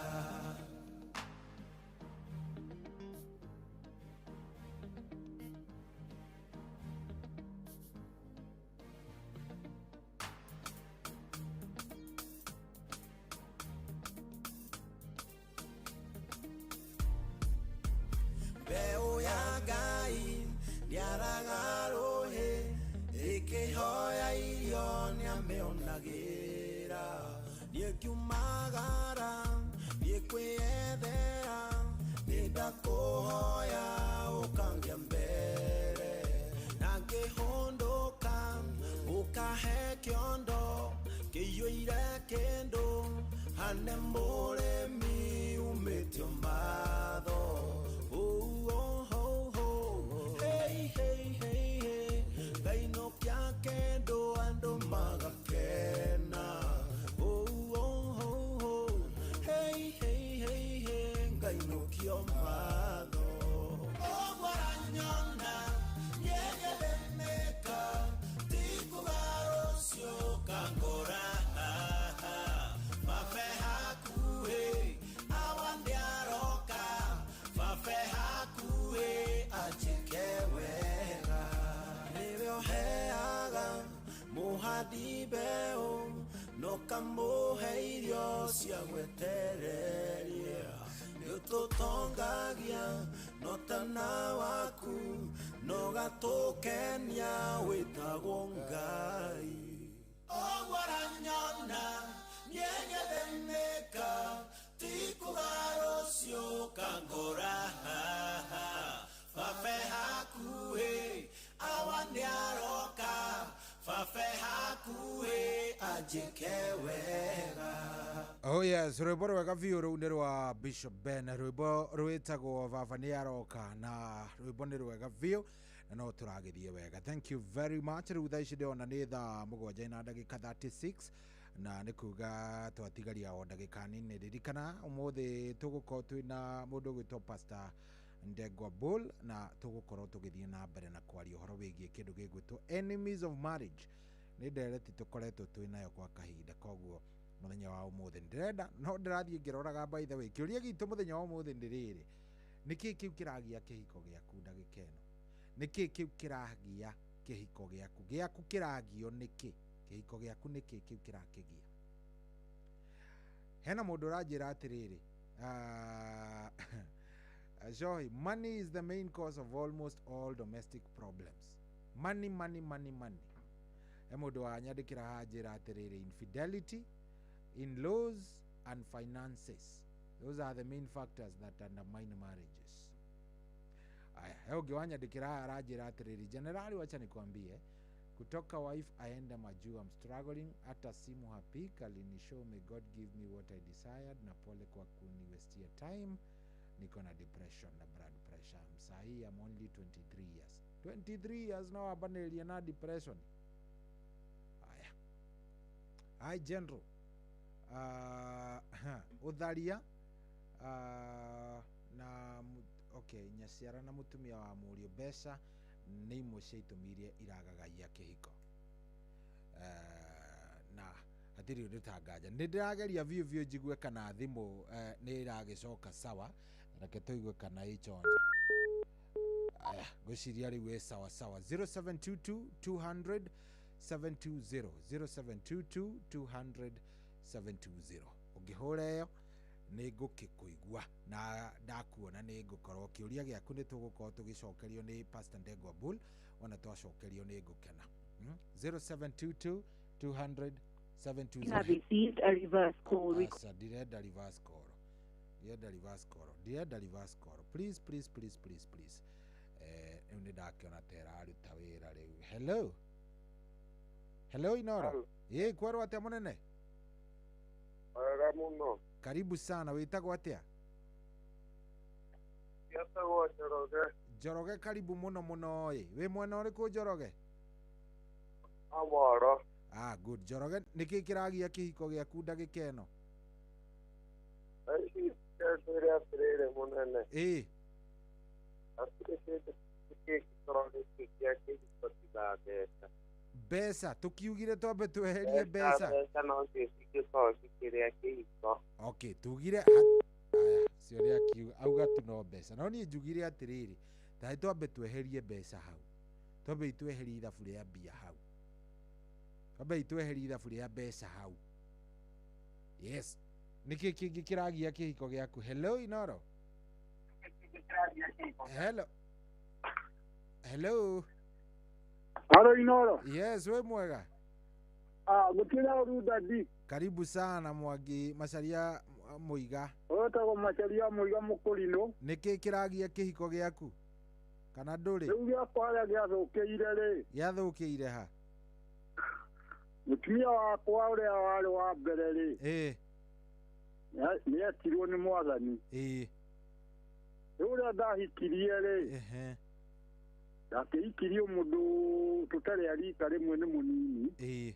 Mbeũ ya Ngai ndĩaraga rũhĩ, ĩkĩhoya irio nĩamĩonagĩra. Niĩ ngiumagara thiĩ kwĩyethera, nĩndakũhoya ũkangĩa mbere, na ngĩhũndũka ũkahe kĩondo kĩiyũire kĩndũ, hane mũrĩmi umĩtio matho. Oh, oh, oh, oh. Hey, hey, hey, hey. Ngainũkia kĩndũ andũ magakena. Oh, oh, oh, oh. Hey, hey, hey, hey. Ngainũkio matho. Ũguo ũranyona nĩngĩthĩnĩka, ti kuga rũciũ ngangora. Babe hakuhĩ, awa nĩaroka, babe hakuhĩ anjĩke wega. Nĩwe ũheaga mũhandi mbeũ, na ũkamũhe irio cia gwetereria. Nĩũtũtongagia na ũtana waku, na ũgatũkenia wĩtagwo Ngai. Ũguo ũranyona nĩngĩthĩnĩka, ti kuga rũciũ ngangora. Babe hakuhĩ, awa nĩaroka, babe hakuhĩ anjĩke wega. Oh yes, rwĩmbo rwega biũ rũu nĩ rwa Bishop Ben, rwĩmbo rwĩtagwo Baba nĩ aroka, na rwĩmbo nĩ rwega biũ na no tũragĩthiĩ wega. Thank you very much. Rĩu thaa ici ndĩrona nĩ thaa 7 na ndagĩka 36, na nĩ kuga twatigaria o ndagĩka nini. Ririkana ũmũthĩ tũgũkorwo twĩna mũndũ ũgwĩtwo Pastor Ndegwa Bull, na tũgũkorwo tũgĩthiĩ na mbere na kwaria ũhoro wĩgiĩ kĩndũ gĩgwĩtwo enemies of marriage. Nĩ ndereti tũkoretwo twĩ nayo kwa kahinda, koguo muthenya wa umuthi ndirenda no ndirathie ngiroraga. By the way, kiuria gitu muthenya wa umuthi ndi riri: niki kiu kiragia kihiko giaku ndagika ino? Niki kiu kiragia kihiko giaku? Giaku kiragio niki? Kihiko giaku niki kiu kirakigia? Hena mundu uranjira atiriri, Joy, money is the main cause of almost all domestic problems. Money, money, money, money. He mundu wanyandikira hanjira atiriri, infidelity, in-laws and finances, those are the main factors that undermine marriages. Aya, he ũngĩ wanyandĩkĩra aranjĩra atĩrĩrĩ, generali, wacha nikwambie, kutoka wife aende majuu, I'm struggling, hata simu hapick, alinishow. May God give me what I desired, na pole kwa kuniwestia time, niko na depression na blood pressure. Msahii I'm only 23 years. 23 years no abanĩria na depression. Aya, hi general, utharia na okay, nyaciara na mutumia wa mũriũ, mbeca nĩ imwe cia itũmi iria iragagaia kĩhiko. Na hatirĩ ũndũ tanganja, nĩ ndĩrageria biũ biũ njigue kana thimũ nĩ ĩragĩcoka sawa. Reke tũigue kana ĩ chonjo. Aya, ngwĩciria rĩu ĩ sawa sawa. 0722 200 720, 0722 200 720. Ũngĩhũra ĩyo nĩ ngũkĩkũigua, na ndakuona nĩ ngũkorwo kĩũria gĩaku nĩ tũgũkorwo tũgĩcokerio nĩ Pastor Ndegwa Bull. Ona twacokerio nĩ ngũkena. 0722 200 You have 720. received a reverse call request. Aca, ndirenda reverse call, ndirenda reverse call, ndirenda reverse call, please, please, please, please, please. Rĩu nĩ ndakĩona ta ĩraruta wĩra rĩu. Hello, hello, Inoro. Ĩ kwerwo atĩa mũnene? Wega mũno. Karibu sana. Wĩtagwo atĩa? Gĩtagwo Njoroge. Njoroge, karibu mũno mũno. Ĩ wĩ mwena ũrĩkũ, Njoroge? Amoro. Ah, good. Njoroge, nĩkĩ kĩragia kĩhiko gĩaku ndagĩka ĩno? Ici ngwĩre atĩrĩrĩ mũnene. Ĩ. Hatirĩ kĩndũ kĩngĩkorwo gĩkĩ kĩa kĩhiko tiga mbeca. Mbeca tũkiugire twambe tweherie mbeca. Mbeca no cio cingĩkorwo cikĩrĩa kĩhiko. Okay, tugire aya cio nĩ akiuga auga tu no mbeca, no niĩ njugire atĩrĩrĩ, taĩ twambe tweherie mbeca hau, twambe tweherie ithabu rĩa mbia hau, twambe tweherie ithabu rĩa mbeca hau. Yes, nĩkĩ kĩngĩ kĩragia kĩhiko gĩaku? Hello, Inoro. Hello, hello. Halo Inoro. Yes, we mwega? Ah, gũtirĩ ũru dadi. Karibu sana Mwangi Macharia Mũiga. Wetagwo Macharia Mũiga Mũkũrinũ. Nĩkĩ kĩragia kĩhiko gĩaku kana ndũrĩ? Rĩu gĩakwa harĩa gĩathũkĩire rĩ. Gĩathũkĩire ha? Mũtumia wakwa ũrĩa warĩ wa mbere rĩ. Ĩ. Nĩetirwo nĩ mwathani. Ĩ. Rĩu ũrĩa ndahikirie rĩ. Ehe. Ndakĩhikirio mũndũ tũtarĩ a rika rĩmwe, nĩ mũnini. Ĩ.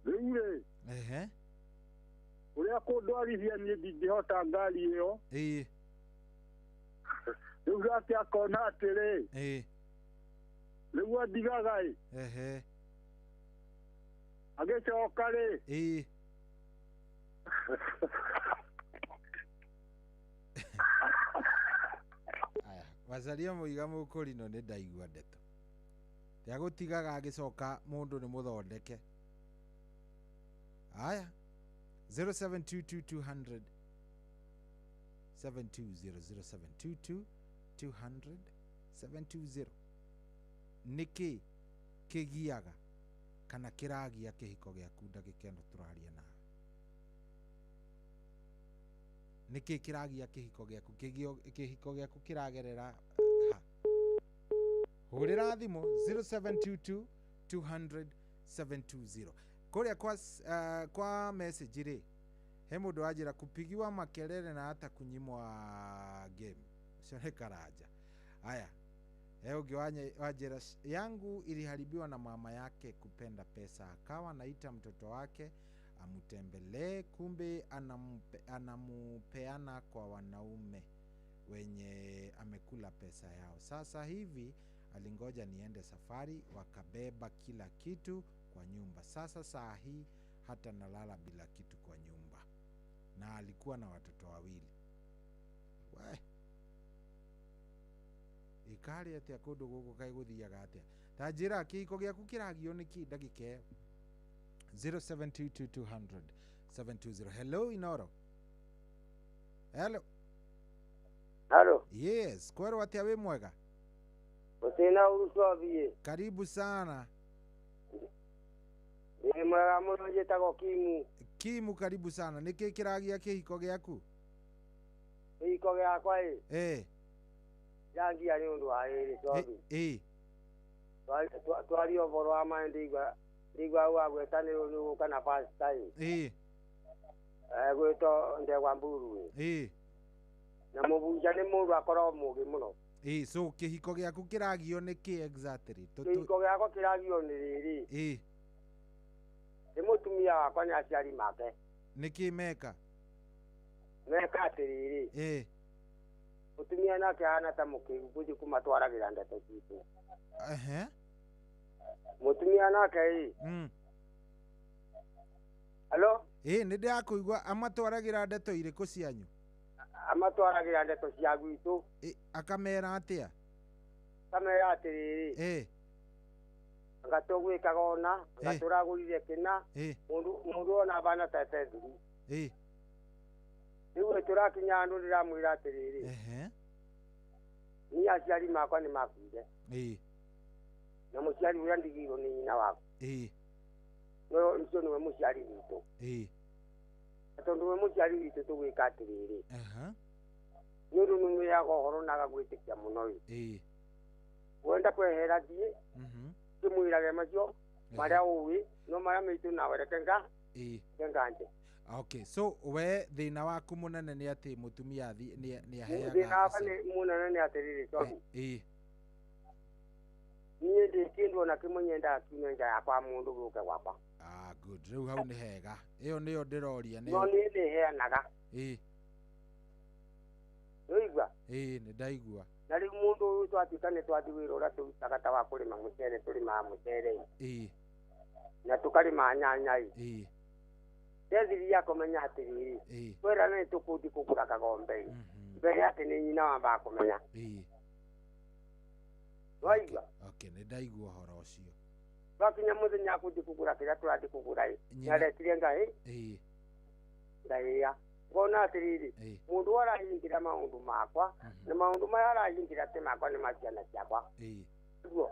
Rĩu rĩ. Ehe. Ũrĩa kũndwarithia niĩ ndingĩhota ngari ĩyo. Ĩ. Rĩu nake akona atĩrĩ. Ĩ. Rĩu andigaga ĩ. Ehe. Agĩcoka rĩ. Ĩ. Aya, Macharia Mũiga Mũkũrinũ, nĩ ndaigua ndeto rĩa agĩcoka mũndũ nĩ mũthondeke. Aya, 0722 200 720, 0722 200 720. Nĩkĩ kĩgiaga kana kĩragia kĩhiko gĩaku ndagĩka ĩno tũraria nawe? Nĩkĩ kĩragia kĩhiko gĩaku? Kĩhiko gĩaku kĩragerera ha? Hũrĩra thimũ 0722 200 720. Kũrĩa kwa message rĩ, He mũndũ wanjĩra kupigiwa makelele na hata kunyimwa game, ũcio nĩ Karanja. Aya, he ũngĩ wanjĩra, yangu iliharibiwa na mama yake kupenda pesa, akawa naita mtoto wake amtembelee, kumbe anamupeana kwa wanaume wenye amekula pesa yao. Sasa hivi alingoja niende safari, wakabeba kila kitu kwa nyumba. Sasa saa hii hata nalala bila kitu kwa nyumba. Na alikuwa na watoto wawili. We ikari atia kundu guku kai guthiaga atia? Ta njĩra kĩhiko gĩaku kĩragio nĩkĩ ndagĩka ĩyo? 0722 200 720. Hello, Inoro. Hello. Halo. Yes, kwerwo atia, wĩ mwega? Gũtirĩ ũru, Cobi. Karibu sana. Ndĩ mwega mũno, njĩtagwo Kimu. Kimu, karibu sana. Nĩkĩ kĩragia kĩhiko gĩaku? Kĩhiko gĩakwa ĩ yangia nĩ ũndũ wa rĩrĩ, Cobi. Twaria ũhoro wa maĩ, ndigua wagweta nĩ ũgũka na first time. Gwĩtwo Ndegwa Mburu ĩ. Na mũbunja nĩ mũndũ akoragwo mũgĩ mũno. So kĩhiko gĩaku kĩragio nĩkĩ exactly? Kĩhiko gĩakwa kĩragio nĩ rĩrĩ. Nĩ mũtumia wakwa nĩ aciari make. Nĩkĩ meka? Meka atĩrĩrĩ. Mũtumia nake ahana ta mũkĩgu gũthiĩ kũmatwaragĩra ndeto citũ. Mũtumia nake ĩ. Halo? Nĩ ndĩrakũigua, amatwaragĩra ndeto irĩkũ cianyu? Amatwaragĩra ndeto cia gwitũ. Akamera atĩa? Akamera atĩrĩrĩ. Anga tũgwĩkaga ona, anga tũragũrire kĩna, mũndũ ona bana tete thiri. Rĩu tũrakinya handũ ndĩramwĩra atĩrĩrĩ. Niĩ aciari makwa nĩ makuire. Na mũciari ũrĩa ndigirwo nĩ nyina wakwa. No ũcio nĩwe mũciari witũ. Tondũ we mũciari witũ tũgwĩka atĩrĩrĩ. Nĩ ũndũ nĩmwĩraga ũhoro na agagwĩtĩkia mũno ĩ. Wenda kwehera thiĩ, ndĩmwĩrage macio marĩa ũĩ, no marĩa maitũ nawe reke nganje. Okay, so we thĩna waku mũnene nĩ atĩ mũtumia nĩ aheaga. Thĩna wakwa nĩ mũnene nĩ atĩrĩrĩ, tondũ niĩ ndĩ kĩndũ ona kĩmwe nyendaga kiume nja ya kwa mũndũ gĩũke gwakwa. Ah, good. Rĩu hau nĩ hega. Ĩyo nĩyo ndĩroria. No niĩ nĩheanaga. Nĩwaigua? Nĩ ndaigua. Na rĩu mũndũ ũyũ twatuĩka nĩ twathiĩ wĩra ũrĩa tũrutaga ta wa kũrĩma mũcere, tũrĩmaga mũcere ĩ. Na tũkarĩma nyanya ĩ. Ndethirie akũmenya atĩrĩrĩ, twerana nĩ tũkũthiĩ kũgũra kagombe ĩ. Mbere atĩ nĩ nyina wambaga kũmenya. Nĩwaigua? Okay, nĩ ndaigua ũhoro ũcio. Twakinya mũthenya kũthiĩ kũgũra kĩrĩa tũrathiĩ kũgũra ĩ, nĩaretire ngaĩ ngaĩya. Ngona atĩrĩrĩ, mũndũ arahingĩra maũndũ makwa, na maũndũ maya arahingĩra ti makwa nĩ ma ciana ciakwa. Nĩguo?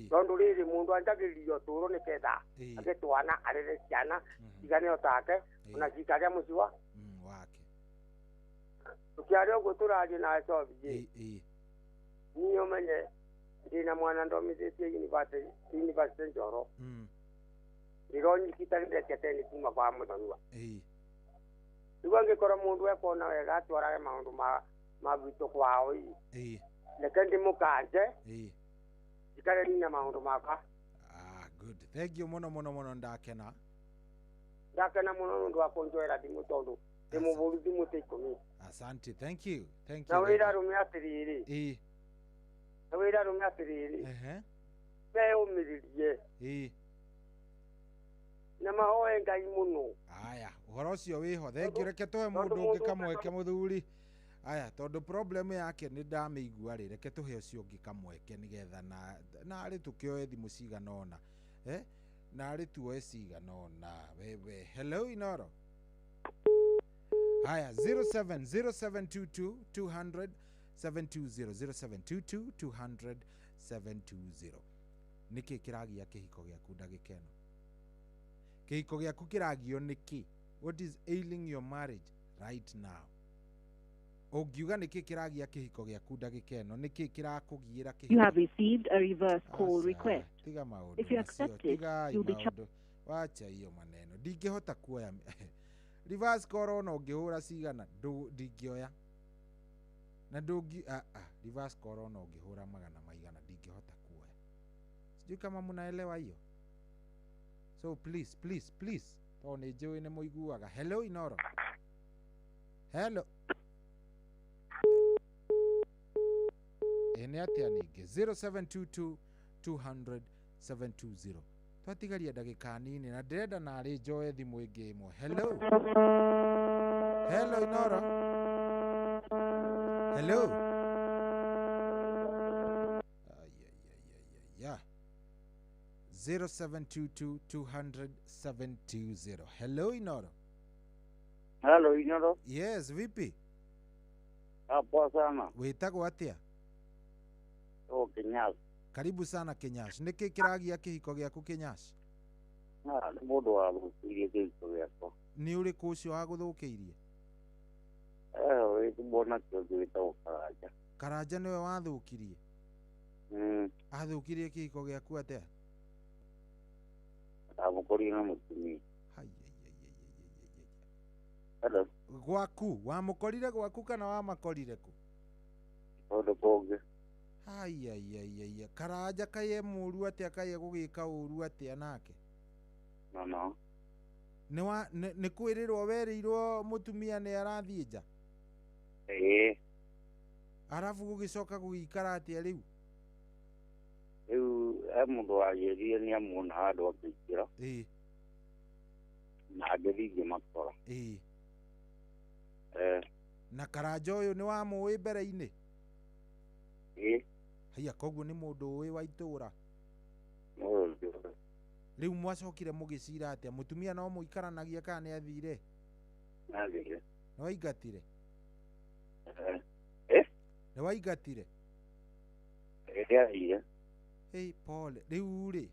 Tondũ rĩrĩ mũndũ anjagĩrĩria ũtũũro nĩgetha agĩe twana arere ciana cigane o take ona cikaria mũciĩ wake. Tũkĩaria ũguo tũraria nawe Cobi ĩ, niĩ ũmenye ndĩna mwana ndomithĩtie university Njoro. Ndĩronyitĩte ndetia teni kuma kwa mũthonua. Rĩu angĩkorwo mũndũ ekuona wega atwarage maũndũ ma gwitũ kwao ĩ, reke ndĩmũkanje njikare nina maũndũ makwa. Ah, good. Thank you mũno mũno mũno, ndakena. Ndakena mũno nĩ ũndũ wa kũnjoera thimũ tondũ ndĩmũbũru thimũ ta 10. Asante, thank you. Thank you. Na wĩra arũme atĩrĩrĩ. Na wĩra arũme atĩrĩrĩ. Meyũmĩrĩrie. Na mahoe Ngai mũno. Aya, ũhoro ũcio wĩho. Thank you. Reke tũhe mũndũ ũngĩ kamweke mũthuri. Aya, tondũ problem yake nĩ ndamĩigua rĩ, reke tũhe ũcio ũngĩ kamweke nĩgetha na arĩ tũkĩoe thimũ cigana ũna. Na arĩ tuoe cigana ũna. Wewe, hello Inoro. Haya, 070722 200 720, 0722 200 720. Nĩkĩ kĩragia kĩhiko gĩaku ndagĩka ĩno? Kĩhiko gĩaku kĩragio nĩkĩ? What is ailing your marriage right now? Ũngiuga nĩkĩ kĩragia kĩhiko gĩaku ndagĩka ĩno? Nĩkĩ kĩrakũgiĩra kĩhiko? You have received a reverse call request. Tiga maũndũ If you macio, accept it, tigai you'll be maũndũ. Wacha hiyo maneno. Ndingĩhota kuoya. Reverse call ona ũngĩhũra cigana ndingĩoya na ndũngi reverse call ona ũngĩhũra magana maigana ndingĩhota kuoya. Sijui kama mnaelewa hiyo. So please please please, tondũ nĩ njũĩ nĩ mũiguaga. Hello Inoro. Hello. Ĩ nĩ atĩa ningĩ? 0722 200 720. Twatigaria ndagĩka nini na ndĩrenda narĩ njoe thimũ ĩngĩ ĩmwe. Hello. Hello Inoro. Hello. Ay, 0722 200 720. Hello Inoro. Hello Inoro. Yes, vipi? Poa sana. Wĩtagwo atĩa? Oh, Kenyash. Karibu sana Kenyash. Nĩkĩ kĩragia kĩhiko gĩaku Kenyash? Nĩ mũndũ wathũkĩirie kĩhiko gĩakwa. Nĩ ũrĩkũ ũcio wagũthũkĩirie? Mwanake ũngĩ wĩtagwo Karanja. Karanja nĩwe wathũkirie? Athũkirie kĩhiko gĩaku atĩa? Ndamũkorire na mũtumia. Hello. Gwaku, wamũkorire gwaku kana wamakorire kũ? Kũndũ kũngĩ. Aiaiaiaia, Karanja kaĩ e mũũru atĩa, kaĩ egũgĩka ũru atĩa nake? No. Nĩ kwĩrĩrwo werĩirwo mũtumia nĩ arathiĩ nja? Ĩĩ. Arabu gũgĩcoka gũgĩikara atĩa rĩu? Rĩu he mũndũ wanjĩrire nĩ amuona handũ akĩingĩra. Ĩĩ. Na ngĩthiĩ ngĩmakora. Ĩĩ. Na Karanja ũyũ nĩ wamũĩ mbere-inĩ? Ĩĩ. Haiya, koguo nĩ mũndũ ũĩ wa itũra. Rĩu mwacokire mũgĩcira atĩa? Mũtumia no mũikaranagia kana nĩ athire? Nĩ Nĩ waingatire? Nĩ waingatire? Nĩ athire. Hey, pole. Rĩu rĩ?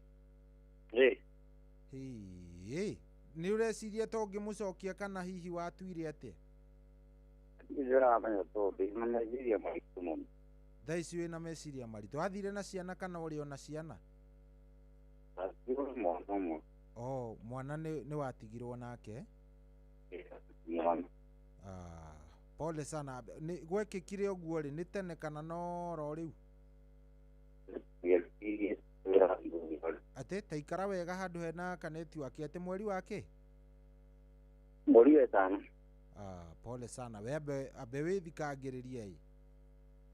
Ĩĩ. Nĩ ũreciria to ũngĩmũcokia kana hihi watuire atĩa? Ndĩramenya tondũ ndĩna meciria maritũ mũno. Thaa ici wĩna meciria maritũ. Athire na ciana kana ũrĩ ona ciana? Atigirwo mwana ũmwe. Oh, mwana nĩ watigirwo nake? Mwana. Pole sana. Gwekĩkire ũguo rĩ, nĩ tene kana no ro rĩu? Atĩ taikara wega handũ hena ka network. Atĩ mweri wa kĩ? Mweri wa ĩtano. Pole sana. We ambe wĩthikangĩrĩrie ĩ.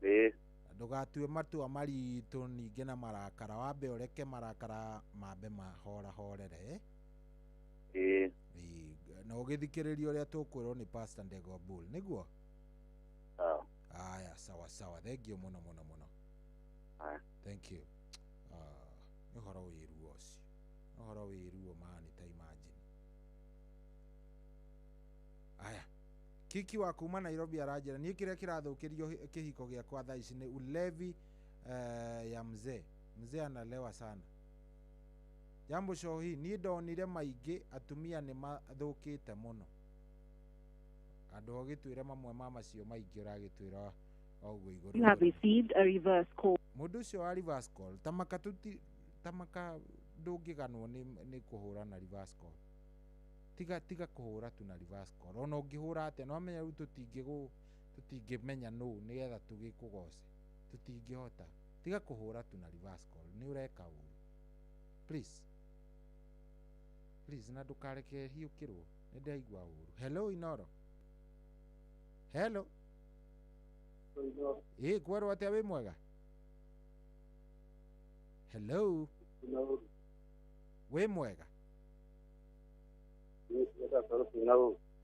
Ĩĩ. Ndũgatue matua maritũ ningĩ na marakara, wambe ũreke marakara mambe mahorahorere. Ĩĩ. Na ũgĩthikĩrĩria ũrĩa tũkwĩrwo nĩ Pastor Ndegwa Bull, nĩguo? Aya, sawa sawa. Thank you mũno mũno mũno. Thank you. Nĩ ũhoro wĩ ruo ũcio. Nĩ ũhoro wĩ ruo maani ta imagine. Aya. Kiki wa kuma Nairobi aranjĩra niĩ kĩrĩa kĩrathũkĩrio kĩhiko gĩakwa thaa ici nĩ ulevi ya mzee. Mzee analewa sana. Jambo shohi, niĩ ndonire maingĩ atumia nĩ mathũkĩte mũno. Andũ ũgĩtwĩre mamwe ma macio maingĩ ũragĩtwĩra o ũguo igũrũ. You have received a reverse call. Mũndũ ũcio wa reverse call tamaka tuti tamaka ndũngĩganwo nĩ kũhũra na reverse call. Tiga kũhũra tu na reverse call. Ona ũngĩhũra atĩa no amenya rĩu tũtingĩmenya nũ nĩgetha tũgĩkũgoce. Tũtingĩhota. Tiga kũhũra tu na reverse call. Nĩ ũreka ũru. Please. Please na ndũkareke hiũkĩrwo. Nĩ ndaigua ũru. Hello Inoro. Hello. Ĩ kwerwo atĩa wĩ mwega? Hello. Wĩ mwega?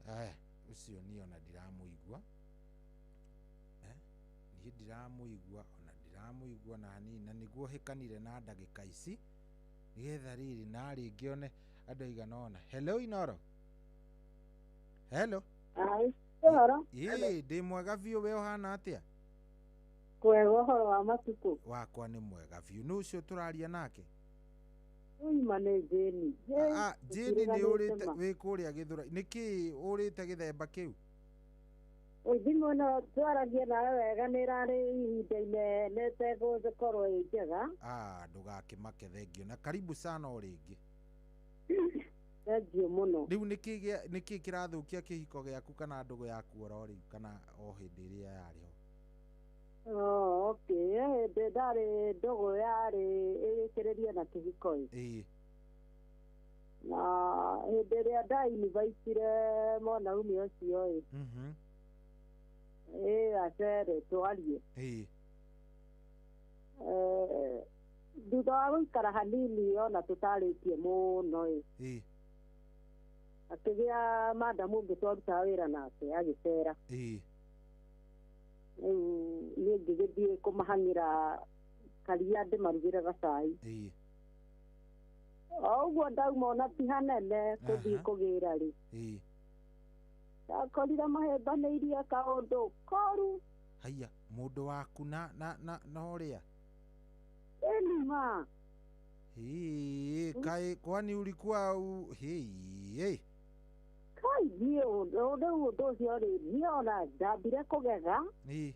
Aya, ũcio niĩ ona ndiramũigua. Niĩ ndiramũigua ona ndiramũigua na hanini, na nĩguo hĩkanire na ndagĩka ici nĩgetha rĩrĩ na rĩngĩ one andũ aigana ũna. Hello Inoro. Hello. Ũhoro? Ĩĩ, ndĩ mwega biũ. We ũhana atĩa? Kwega. Ũhoro wa matukũ? Wakwa nĩ mwega biũ. Nũ ũcio tũraria nake? Uima nĩ Jane. Jane nĩ ũrĩte wĩ kũrĩa Gĩthũrai. Nĩkĩ ũrĩte gĩthemba kĩu? Thimũ ĩno twaragia nawe wega nĩ ĩrarĩ ihinda inene ĩtegũkorwo ĩ njega. Ndũgakĩmake, thengio na karibu sana o rĩngĩ. Thengiũ mũno. Rĩu nĩkĩ kĩrathũkia kĩhiko gĩaku kana ndũgũ yaku oro rĩu kana o hĩndĩ ĩrĩa yarĩ ho? Oh, okay. Hĩndĩ ndarĩ ndũgũ yarĩ ĩgĩkĩrĩria na kĩhiko ĩ. Ĩĩ. Na hĩndĩ ĩrĩa ndainivaitire mwanaume ũcio ĩ. Ĩ acere twarie. Ĩĩ. Thutha wa gũikara hanini ona tũtarĩtie mũno ĩ. Ĩĩ. Akĩgĩa madamu ũngĩ twarutaga wĩra nake agĩcera. Ĩĩ. Rĩu niĩ ngĩgĩthiĩ kũmahang'ĩra karia ndĩmarugĩre gacai. Ĩĩ. O ũguo ndauma ona ti hanene kũthiĩ kũgĩra rĩ. Ĩĩ. Ndakorire mahĩmbanĩirie kaũndũ koru. Haiya, mũndũ waku na na na na ũrĩa? Ĩni ma. Hii, kai kwani ulikuwa u hii. Kai niĩ ũndũ rĩu ũndũ ũcio rĩ, niĩ ona ndambire kũgega. Ĩĩ.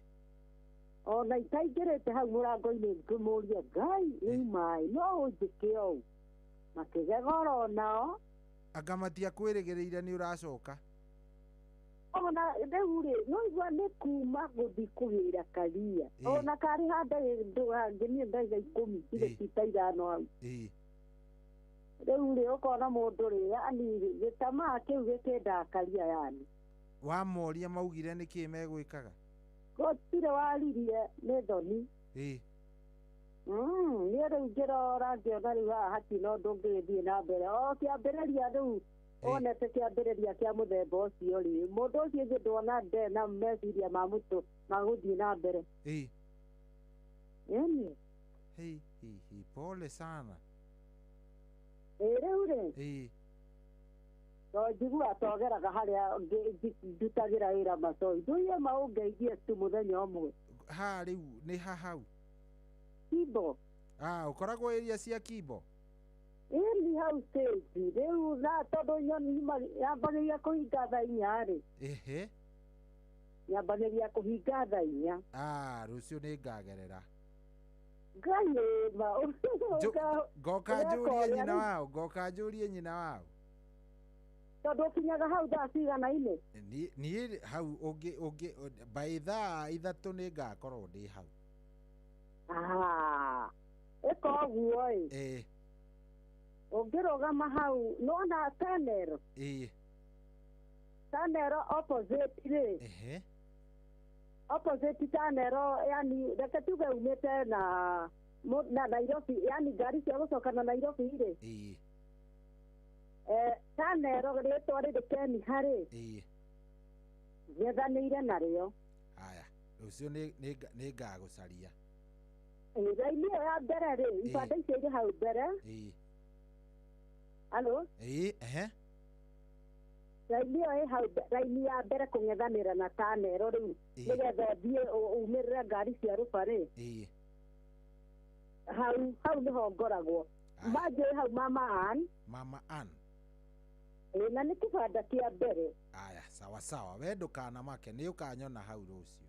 Ona itaingĩrĩte hau mũrango-inĩ ngĩmũria Ngai rĩu maĩ no ũnjĩke ũũ. Makĩgega oro nao. Anga matiakwĩrĩgĩrĩire nĩ ũracoka. Ona rĩu rĩ, no igua nĩ kuma gũthiĩ kũgĩra karia. Ona karĩ ha ndagĩka niĩ ndagĩka 10 ndigĩti ta 5 hau. Ĩĩ. Rĩu rĩ, ũkona mũndũ rĩ, yani gĩtamaa kĩu gĩkĩndakaria yani. Wamoria maugire nĩkĩĩ megwĩkaga? Gũtirĩ waririe nĩ thoni. Ĩĩ. Niĩ rĩu ngĩrora ngĩona rĩu haha hatirĩ na ũndũ ũngĩgĩthiĩ na mbere. O kĩambĩrĩria rĩu wonete kĩambĩrĩria kĩa mũthemba ũcio rĩ, mũndũ ũcio ithuĩ ndwona ndarĩ na meciria ma mũtũ ma gũthiĩ na mbere. Ĩĩ. Ĩni. Hei, hei, hei, pole sana. Ĩĩ rĩu rĩ. Ĩĩ. To njiguaga togeraga harĩa ndutagĩra wĩra macoi. Ndũire ma ũngeithie tu mũthenya ũmwe. Ha rĩu nĩ ha hau? Kimbo. Ah, ũkoragwo area cia Kimbo? Ĩni hau stage. Rĩu na tondũ nyambagĩrĩria kũhinga thaa 4 rĩ. Ehe. Nyambagĩrĩria kũhinga thaa 4. Ah, rũciũ nĩngagerera. Ngai ma. Ngoka njũrie nyina wao, ngoka njũrie nyina wao. Tondũ ũkinyaga hau thaa cigana-inĩ? Niĩ hau ũngĩ by thaa 3 nĩngakorwo ndĩ hau. Ah, ĩka ũguo ĩ. Ĩĩ. Ũngĩrũgama hau nĩwona tunnel? Ĩĩ. Tunnel opposite rĩ. Ehe. Opposite tunnel, yani reke tuge umĩte na Nairobi, yani ngari cia gũcoka na Nairobi rĩ. Ĩĩ. Tunnel rĩtwa rĩrĩ Keniha rĩ. Ĩĩ. Ngethanĩire narĩo. Haya, rũciũ nĩngagũcaria. Raini ĩyo ya mbere rĩ, ibanda icio irĩ hau mbere. Ĩĩ. Alo? Ĩĩ, ehe. Raini ĩyo ĩ hau raini ya mbere kũng'ethanĩra na tunnel rĩu nĩgetha ũthiĩ umĩrĩre ngari cia rũba rĩ. Ĩĩ. Hau nĩho ngoragwo. Manjũĩ hau Mama Ann. Mama Ann. Ĩĩ, na nĩ kĩbanda kĩa mbere. Aya, sawa sawa. We ndũkanamake, nĩ ũkanyona hau rũciũ.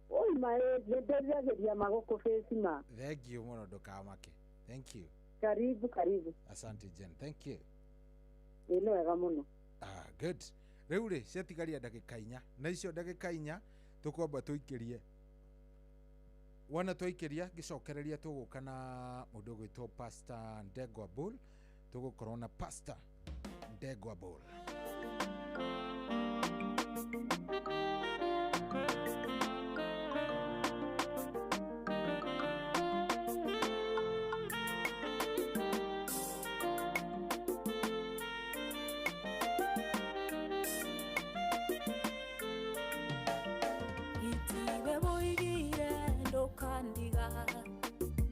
Oi ma, nĩ ndĩriragĩria magũkũ face ma. Thank you mũno, ndũkamake. Thank you. Karibu, karibu. Asante Jen, thank you. Ĩĩ, nĩ wega mũno. Ah, good. Rĩu rĩ, ciatigaria ndagĩka 4. Na icio ndagĩka 4 tũkwamba tũikĩrie. Wona twaikĩria ngĩcokereria tũgũka na mũndũ ũgwĩtwo Pastor Ndegwa Bull. Tũgũkorwo na Pastor Ndegwa Bull. Itiwe boigire ndukandiga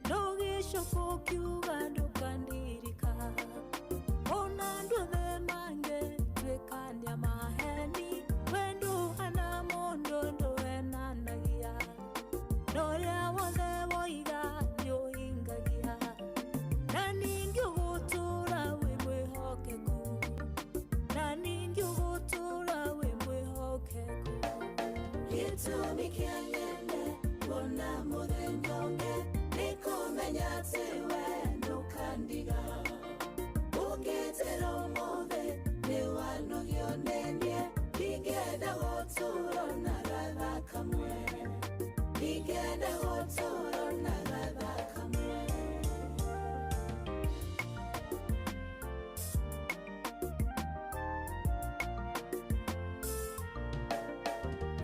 ndugicoka ukiuga ndukandirika ona nduthe mange twikania maheni wenduhana mundu nduenanagia noria wothe woiga niuhingagia na ningi ugutura wi mwihokeku na ningi ugutura wi mwihokeku Gĩtũmi kĩa nyende kuona mũthenya ũngĩ nĩ kũmenya atĩ we ndũkandiga. Ũngĩnjĩra ũmũthĩ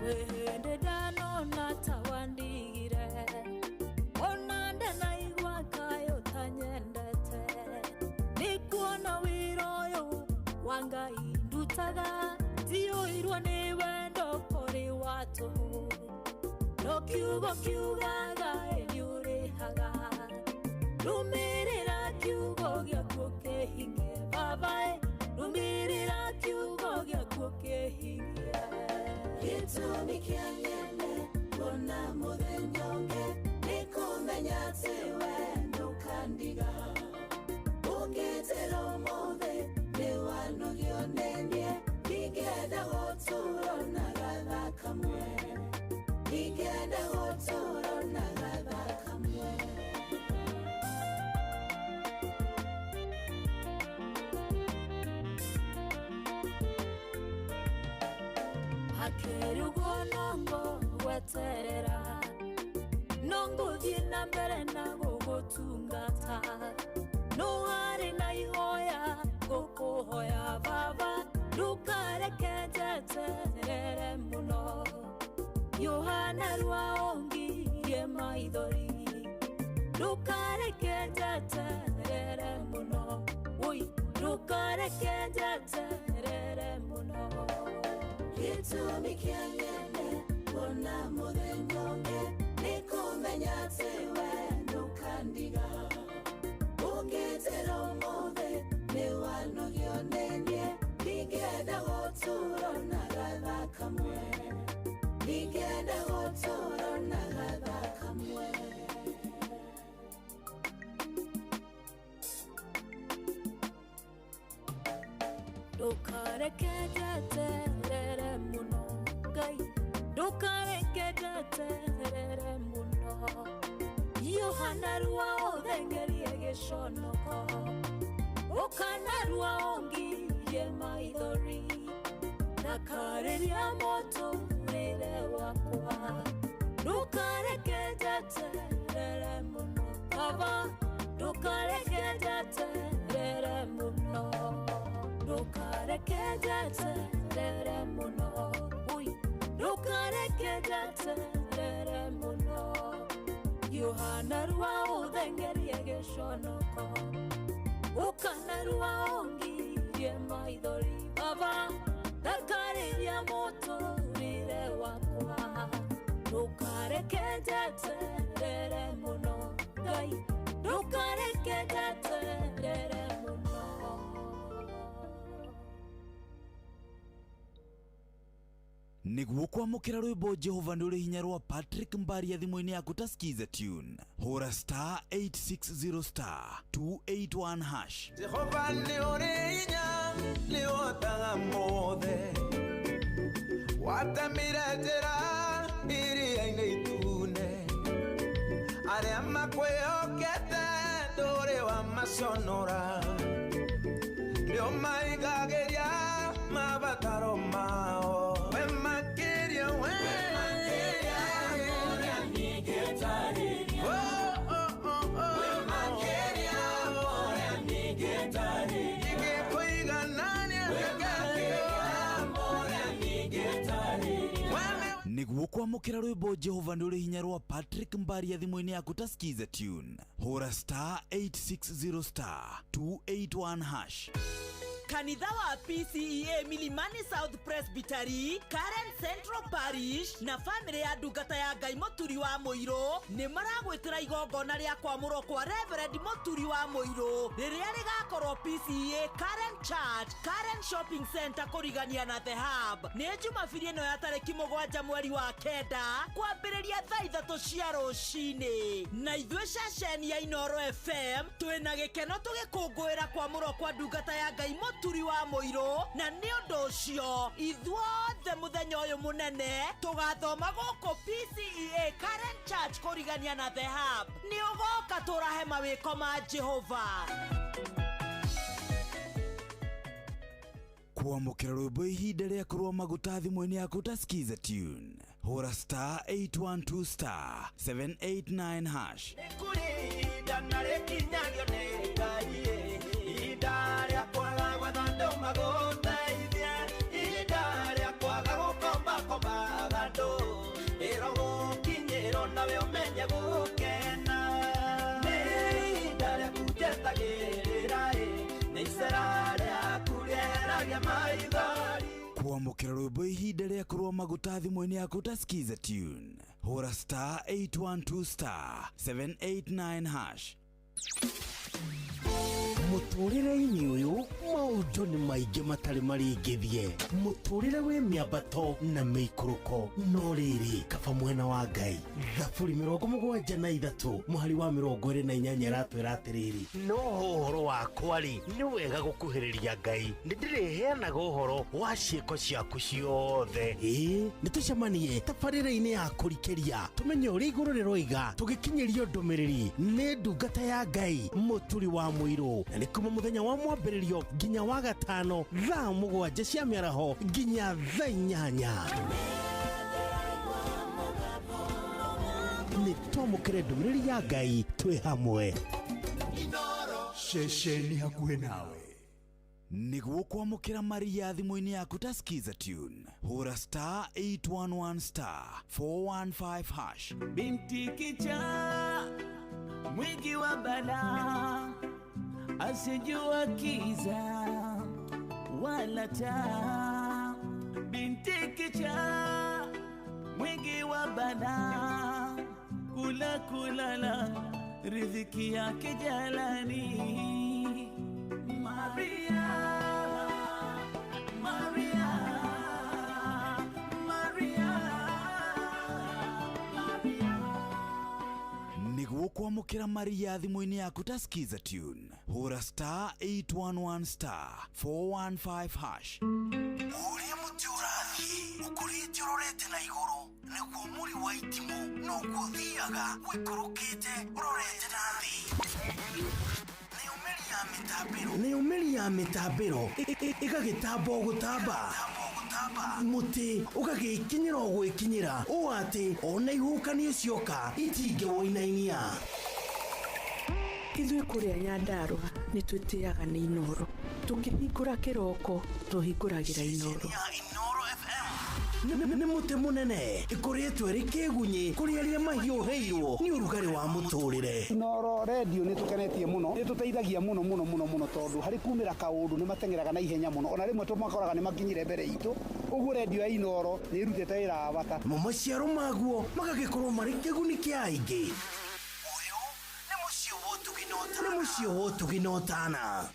Kwĩ hĩndĩ ndanona ta wandigire, ona ndanaigua kaĩ ũtanyendete. Nĩkuona wĩra ũyũ wa Ngai ndutaga, ndiyũirwo nĩ wendo kũrĩ wa tũhũ. No kiugo kiugaga nĩũrĩhaga, rũmĩrĩra kiugo gĩaku kĩhingie babae, rũmĩrĩra kiugo gĩaku kĩhingie. Gĩtũmi kĩa nyende kuona mũthenya ũngĩ nĩ kũmenya atĩ we ndũkandiga. Ũngĩnjĩra ũmũthĩ nĩ wanogio nĩ niĩ, ndingĩenda gũtũũra na gathaa kamwe, ndingĩenda gũtũũra na gathaa kamwe. Hakĩrĩ ũguo no ngũgweterera, no ngũthiĩ na mbere na gũgũtungata. No harĩ na ihoya ngũkũhoya baba, ndũkareke njeterere mũno. Yohana rwa ongirie maithori, ndũkareke njeterere mũno. Oi, ndũkareke njeterere mũno. Gĩtũmi kĩa nyende kuona mũthenya ũngĩ nĩ kũmenya atĩ we ndũkandiga. Ũngĩnjĩra ũmũthĩ nĩ wanogio nĩ niĩ, ndingĩenda gũtũũra na gathaa kamwe, ndingĩenda gũtũũra na gathaa kamwe. Ndũkareke njeterere mũno Ngai, ndũkareke njeterere mũno. Yohana rwa ũthengerie gĩconoko, ũkana rwa ũngirie maithori, ndakarĩria mũtũrĩre wakwa. Ndũkareke njeterere mũno baba, ndũkareke njeterere mũno, ndũkareke njeterere mũno. Ui, ndũkareke njeterere mũno. Yohana rwa ũthengerie gĩconoko, ũkana rwa ũngirie maithori baba, ndakarĩria mũtũrĩre wakwa. Ndũkareke njeterere mũno Ngai, ndũkareke njeterere mũno. Nĩguo kwamũkĩra rwĩmbo Jehova nĩ ũrĩ hinya rwa Patrick Mbaria thimũ-inĩ yaku ta Skiza tune, hũra star 860 star 281 hash. Jehova nĩ ũrĩ hinya, nĩ ũhotaga mothe, watemire njĩra iria-inĩ itune, arĩa makwĩhokete ndũrĩ wamaconora, nĩ ũmaigagĩria mabataro mao. We makĩria, we Nĩguo kwamũkĩra rwĩmbo Jehova nĩ ũrĩ hinya rwa Patrick Mbaria thimũ-inĩ yaku ta Skiza tune, hũra star 860 star 281 hash. Kanitha wa PCEA Milimani South Presbytery, Karen Central Parish na family ya ndungata ya Ngai Mũturi wa Mũirũ nĩ maragwĩtĩra igongona rĩa kwamũrwo kwa Reverend Mũturi wa Mũirũ rĩrĩa rĩgakorwo PCEA Karen Church, Karen Shopping Center kũrigania na The Hub. Nĩ Jumabiri ĩno ya tarĩki 7 mweri wa 9 kwambĩrĩria thaa 3 cia rũcinĩ. Na ithuĩ ceceni ya Inooro FM twĩna gĩkeno tũgĩkũngũĩra kwamũrwo kwa ndungata ya Ngai Mũturi wa Mũirũ, na nĩ ũndũ ũcio ithuothe mũthenya ũyũ mũnene tũgathoma gũkũ PCEA Karen Church kũrigania na The Hub. Nĩ ũgoka tũrahe mawĩko ma Jehova. Kwamũkĩra rwĩmbo ihinda rĩa kũrũa maguta thimũ-inĩ yaku ta Skiza tune, hũra star 812 star 789 hash. Nĩ kũrĩ ihinda na rĩkinyagio nĩ Ngai, ihinda rĩa kwaga gwetha andũ magũteithie, ihinda rĩa kwaga gũkombakombaga andũ. Kwamũkĩra rwĩmbo ihinda rĩa kũrũa maguta thimũ-inĩ yaku ta Skiza Tune. Hũra star 812 star 789 hash. Mũtũrĩre-inĩ ũyũ maũndũ nĩ maingĩ matarĩ marĩngĩthie. Mũtũrĩre wĩ mĩambato na mĩikũrũko, no rĩrĩ kaba mwena wa Ngai. Thaburi 73 mũhari wa 28 ĩratwĩra atĩrĩrĩ, no ũhoro wakwa rĩ, nĩ wega gũkuhĩrĩria Ngai, nĩ ndĩrĩheanaga ũhoro wa ciĩko ciaku ciothe. Ĩĩ, nĩ tũcemanie tabarĩra-inĩ ya kũrikĩria tũmenye ũrĩa igũrũ rĩroiga, tũgĩkinyĩrio ndũmĩrĩri nĩ ndungata ya Ngai Mũturi wa Mũirũ, na nĩ kuma mũthenya wa mwambĩrĩrio nginya wa gatano thaa 7 cia mĩaraho nginya thaa 8. Nĩ twamũkĩre ndũmĩrĩri ya Ngai twĩ hamwe. Ceceni hakuhĩ nawe. Nĩguo kwamũkĩra Maria thimũ-inĩ yaku ta Skiza Tune, hũra star 811 star 415 hash. Binti kichaa mwingi wa balaa, asijua kiza wala taa. Binti kichaa mwingi wa balaa, kula kulala riziki yake jalani. Maria, Maria, Maria, Maria. Nĩguo kwamũkĩra Maria thimũ-inĩ yaku ta Skiza Tune, hũra star 811 star 415 hash. Ũrĩa mũtĩ ũrathiĩ ũkũrĩte ũrorete na igũrũ, nĩguo mũri wa itimũ noguo ũthiaga ũikũrũkĩte ũrorete na thĩ. Nĩyo mĩri ya mĩtambĩro ĩgagĩtamba o gũtamba, mũtĩ ũgagĩkinyĩra o gwĩkinyĩra, ũũ atĩ ona ihuhũkanio cioka itingĩwũinainia. Ithuĩ kũrĩa Nyandarũa nĩ twĩtĩaga nĩ Inooro. Tũkĩhingũra kĩroko tũhingũragĩra Inooro. Nĩ mũtĩ mũnene ĩkũrĩtwo ĩrĩ kĩgunyĩ kũrĩ arĩa mahiũhĩirwo nĩ ũrugarĩ wa mũtũrĩre. Inooro redio nĩ tũkenetie mũno, nĩ tũteithagia mũno mũno mũno mũno, tondũ harĩ kumĩra kaũndũ nĩ mateng'eraga na ihenya mũno, ona rĩmwe tũmakoraga nĩ makinyire mbere itũ. Ũguo redio ya Inooro nĩ ĩrutĩte wĩra wa bata. Mo maciaro maguo magagĩkorwo marĩ kĩguni kĩa aingĩ. Ũyũ nĩ mũciĩ wa ũtugi na ũtana. Nĩ mũciĩ wa ũtugi na ũtana.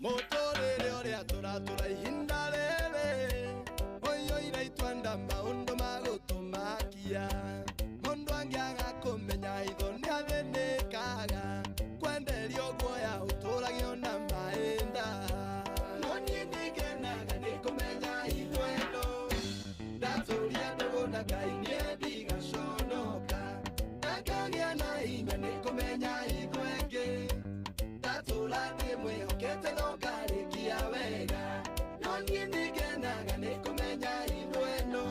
Mũtũrĩre ũrĩa tũratũra ihinda rĩrĩ ũiyũire itwanda maũndũ ma gũtũmakia, mũndũ angĩaga kũmenya itho nĩathĩnĩkaga, kwenderio guoya ũtũragio na maĩ nda. No niĩ nĩngenaga nĩ kũmenya itho ĩno, ndatũria ndũgũ na Ngai niĩ ndigaconoka, na ngagĩa na hinya nĩ kũmenya itho ĩngĩ, ndatũra ndĩmwĩhokete no ngarĩkia wega. No niĩ nĩngenaga nĩ kũmenya itho ĩno,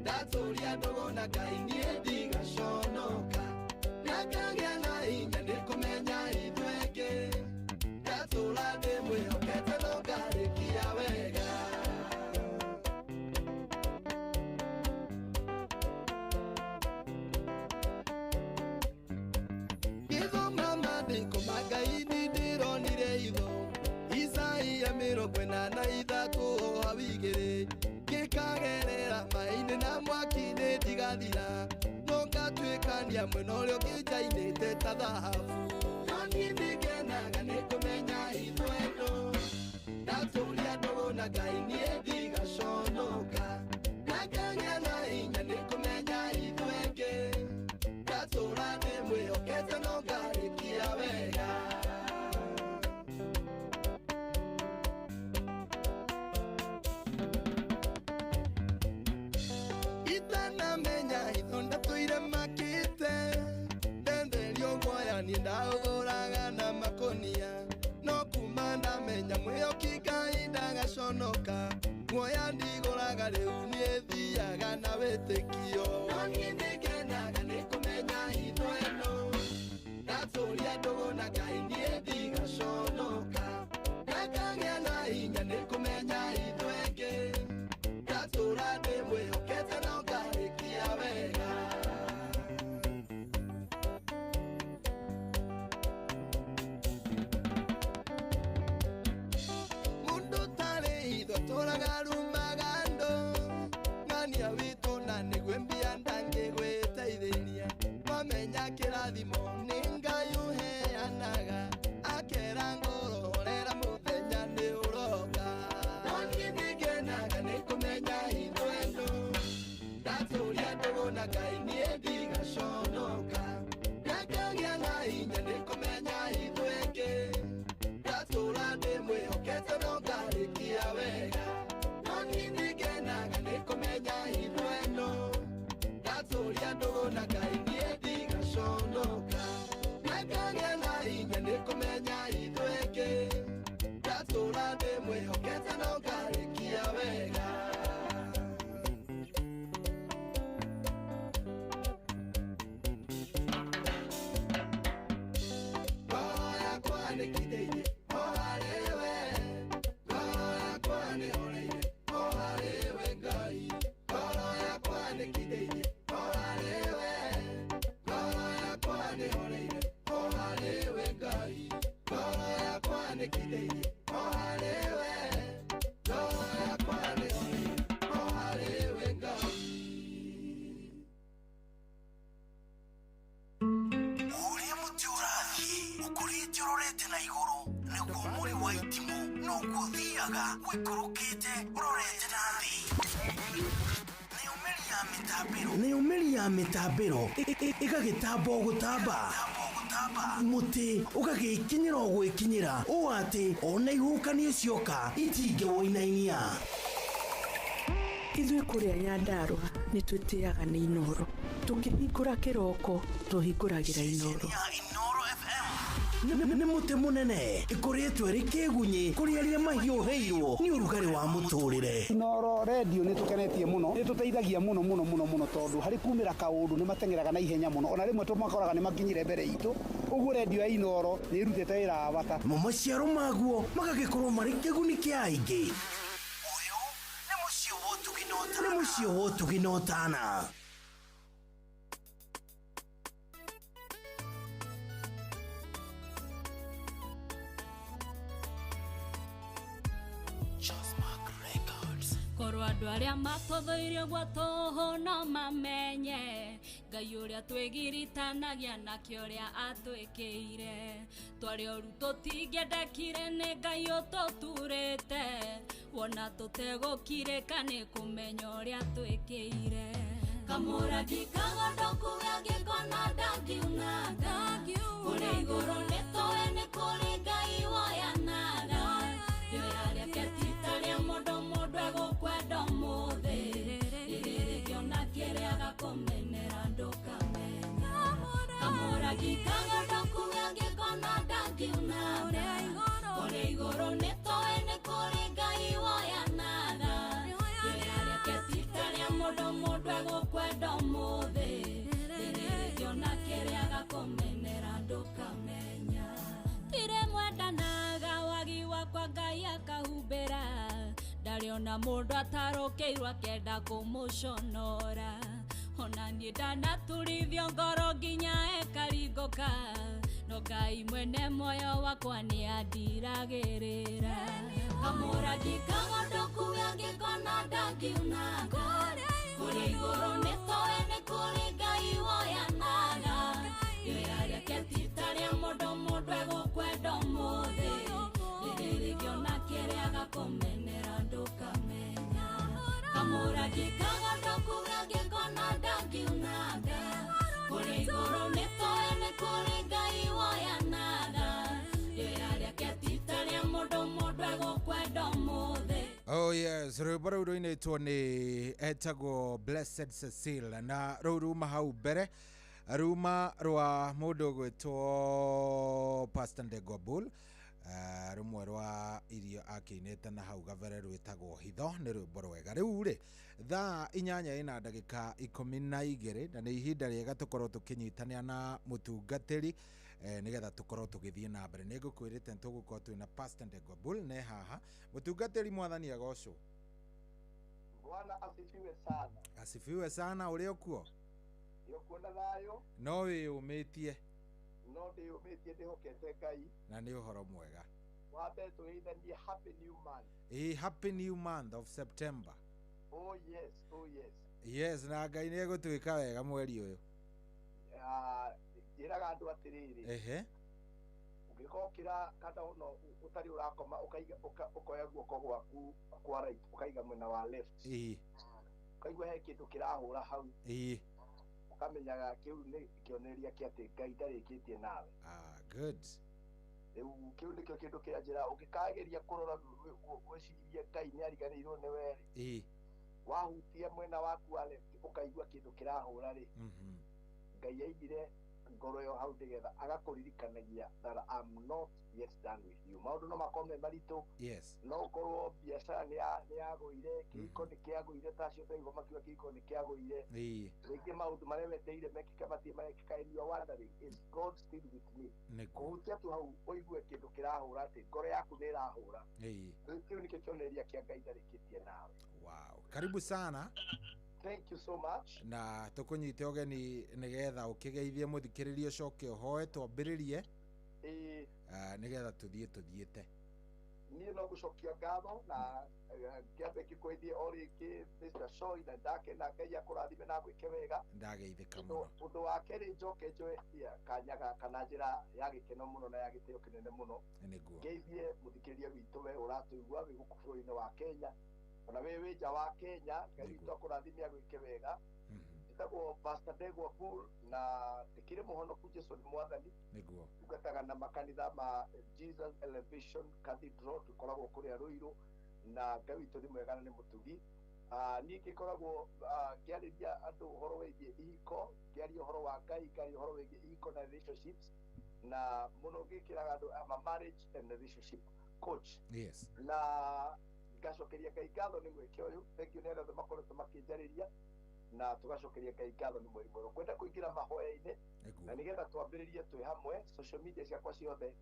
ndatũria ndũgũ na Ngai niĩ ndigaconoka, na ngagĩa na hinya nĩ kũmenya itho ĩngĩ, ndatũra ndĩmwĩhokete no ngarĩkia wega. Gĩthoma maandĩko ma Ngai nĩndĩronire itho, Isaia 43 hau 2, ngĩkagerera maĩ-inĩ na mwaki-inĩ ndigathira, no ngatuĩkania mwena ũrĩa ũngĩ njainĩte ta thahabu. No niĩ nĩngenaga nĩ kũmenya itho ĩno, ndatũria ndũgũ na Ngai niĩ ndigaconoka, na ngagĩa na hinya nĩ kũmenya itho ĩngĩ, ndatũra ndĩmwĩhokete no ngarĩkia wega. Itanamenya itho ndatũire makĩte, ndenderio guoya niĩ ndaũgũraga na makũnia, no kuma ndamenya mwĩhoki Ngai ndagaconoka, guoya ndigũraga rĩu niĩ thiaga na wĩtĩkio. No niĩ nĩngenaga nĩ kũmenya itho ĩno, ndatũria ndũgũ na Ngai niĩ ndigaconoka, na ngagĩa na hinya nĩ kũmenya itho ĩngĩ, ndatũra ndĩmwĩhokete no ngarĩkia wega. Noguo ũthiaga ũikũrũkĩte ũrorete na thĩ. Nayo mĩri ya mĩtambĩro ĩgagĩtamba o gũtamba, mũtĩ ũgagĩkinyĩra o gwĩkinyĩra ũũ atĩ ona ihuhũkanio cioka itingĩwũinainia. Ithuĩ kũrĩa Nyandarũa nĩ twĩtĩaga nĩ Inooro. Tũkĩhingũra kĩroko tũhingũragĩra Inooro. Nĩ mũtĩ mũnene ĩkoretwo ĩrĩ kĩgunyĩ kũrĩ arĩa mahiũhĩirwo nĩ ũrugarĩ wa mũtũrĩre. Inooro redio nĩ tũkenetie mũno, nĩ tũteithagia mũno mũno mũno mũno tondũ harĩ kumĩra kaũndũ nĩ mateng'eraga na ihenya mũno, ona rĩmwe tũmakoraga nĩ makinyire mbere itũ. Ũguo redio ya Inooro nĩ ĩrutĩte wĩra wa bata. Mo maciaro maguo magagĩkorwo marĩ kĩguni kĩa aingĩ. Ũyũ nĩ mũciĩ wa ũtugi na ũtana. Nĩ mũciĩ wa ũtugi na ũtana. Korwo andũ arĩa matũthũire gwa tũhũ no mamenye Ngai ũrĩa twĩgiritanagia nake ũrĩa atwĩkĩire. Twarĩ oru tũtingĩendekire nĩ Ngai ũtũturĩte, wona tũtegũkirĩka nĩ kũmenya ũrĩa twĩkĩire. Kamũrangi kagondoku gangĩkona ndangiunaga, kũrĩa igũrũ nĩ tũĩ nĩ kũrĩ Ngai woyanaga. Rĩoya rĩake ti ta rĩa mũndũ, mũndũ egũkwenda ũmũthĩ, rĩrĩ rĩngĩ ona kĩrĩa agakũmenera ndũkamenya. Kamũrangi kagondoku gangĩkona ndangiunaga, kũrĩa igũrũ nĩ tũĩ nĩ kũrĩ Ngai woyanaga. Rĩoya rĩake ti ta rĩa mũndũ, mũndũ egũkwenda ũmũthĩ, rĩrĩ rĩngĩ ona kĩrĩa agakũmenera ndũkamenya. Tirĩ mwendanaga wagi wakwa Ngai akahumbĩra, ndarĩ ona mũndũ atarũkĩirwo akenda kũmũconora. Ona niĩ ndanaturithio ngoro nginya ĩkaringũka, no Ngai mwene muoyo wakwa nĩ andiragĩrĩra. Kamũrangi kagondoku gangĩkona ndangiunaga, kũrĩa igũrũ nĩ tũĩ nĩ kũrĩ Ngai woyanaga. Rĩoya rĩake ti ta rĩa mũndũ, mũndũ egũkwenda ũmũthĩ, rĩrĩ rĩngĩ ona kĩrĩa agakũmenera ndũkamenya. Kamũrangi kagondoku gangĩkona ndangiunaga, kũrĩa igũrũ nĩ tũĩ nĩ kũrĩ Ngai woyanaga. Rĩoya rĩake ti ta rĩa mũndũ, mũndũ egũkwenda ũmũthĩ. Oh yes, rwĩmbo rũu rũinĩtwo nĩ etagwo Blessed Cecil, na rũu ruma hau mbere ruma rwa mũndũ ũgwĩtwo Pastor Ndegwa Bull, rũmwe rwa irio akĩinĩte na hau gabere rwĩtagwo Hitho, nĩ rwĩmbo rwega. Rĩu rĩ thaa 8:12 na nĩ ihinda rĩega tũkorwo tũkĩnyitanĩra na mũtungatĩri nĩgetha tũkorwo tũgĩthiĩ na mbere. Nĩ ngũkwĩrĩte nĩtũgũkorwo twĩna Pastor Ndegwa Bull ne haha. Mũtungatĩri, mwathani agocwo. Bwana asifiwe sana. Asifiwe sana. Ũrĩ okuo? Ndĩ na thayũ. No wĩyũmĩtie? No ndĩyũmĩtie, ndĩhokete Ngai. Na nĩ ũhoro mwega. Wa mbere tũgeithanie happy new month. Ĩ, happy new month of September. Oh yes, oh yes. Yes, na Ngai nĩ egũtwĩka wega mweri ũyũ. Njĩraga andũ atĩrĩrĩ, Ehe. Ũngĩkokĩra kana no ũtarĩ ũrakoma, ũkaiga ũkoya guoko gwaku kwa right ũkaiga mwena wa left, ũkaigua he kĩndũ kĩrahũra hau, ũkamenyaga kĩu nĩ kĩonereria kĩa atĩ Ngai ndarĩkĩtie nawe. Ah, good. Rĩu kĩu nĩkĩo kĩndũ kĩrĩa njĩra ũngĩkageria kũrora wĩcirie Ngai nĩ ariganĩirwo nĩ we rĩ, wahutia mwena waku wa left ũkaigua kĩndũ kĩrahũra rĩ, Ngai aigire ngoro ĩyo hau nĩgetha agakũririkanagia that I'm not yet done with you. Maũndũ no makorwo me maritũ, Yes. no ũkorwo biacara nĩ yagũire, kĩhiko nĩ kĩagũire, ta acio ndaigua makiuga kĩhiko nĩ kĩagũire, rĩngĩ maũndũ marĩa wetereire mekĩke matirĩ marekĩka, and you are wondering, is God still with me? Nĩguo. Kũhutia tu hau ũigue kĩndũ kĩrahũra atĩ ngoro yaku nĩ ĩrahũra, rĩu kĩu nĩkĩo kĩonereria kĩa Ngai ndarĩkĩtie nawe. Wow. Karibu sana. Thank you so much. Na tũkũnyite ũgeni nĩgetha ũkĩgeithie mũthikĩrĩria ũcoke ũhoe twambĩrĩrie, nĩgetha tũthiĩ tũthiĩte. Niĩ no gũcokia ngatho na ngĩambe ngĩkwĩthie o rĩngĩ Mr. Choi, na ndakena Ngai akũrathime na agwĩke wega. Ndageithĩka mũno. Ũndũ wa kerĩ, njoke njoe kanya gaka na njĩra ya gĩkeno mũno na ya gĩtĩo kĩnene mũno, Nĩguo. ngeithie mũthikĩrĩria witũ, we ũratũigua wĩ gũkũ bũrũri-inĩ wa Kenya ona wĩ nja wa Kenya. Ngai witũ akũrathime, agwĩke wega. Njĩtagwo Pastor Ndegwa Bull na ndĩkĩrĩ mũhonoku, Jesu nĩ Mwathani. Nĩguo. Tungataga na makanitha ma Jesus Elevation Cathedral, tũkoragwo kũrĩa Rũirũ, na Ngai witũ nĩ mwega na nĩ mũtugi. Niĩ ngĩkoragwo ngĩarĩria andũ ũhoro wĩgiĩ ihiko, ngĩaria ũhoro wa Ngai, ngaria ũhoro wĩgiĩ ihiko na relationships, na mũno ngĩkĩraga andũ ama marriage and relationship coach. Na ngacokeria Ngai ngatho nĩ mweke ũyũ. Thank you nĩ arĩa othe makoretwo makĩnjarĩria, na tũgacokeria Ngai ngatho nĩ mweri mwerũ. Kwenda kũingĩra mahoya-inĩ na nĩgetha twambĩrĩrie twĩ hamwe, social media ciakwa ciothe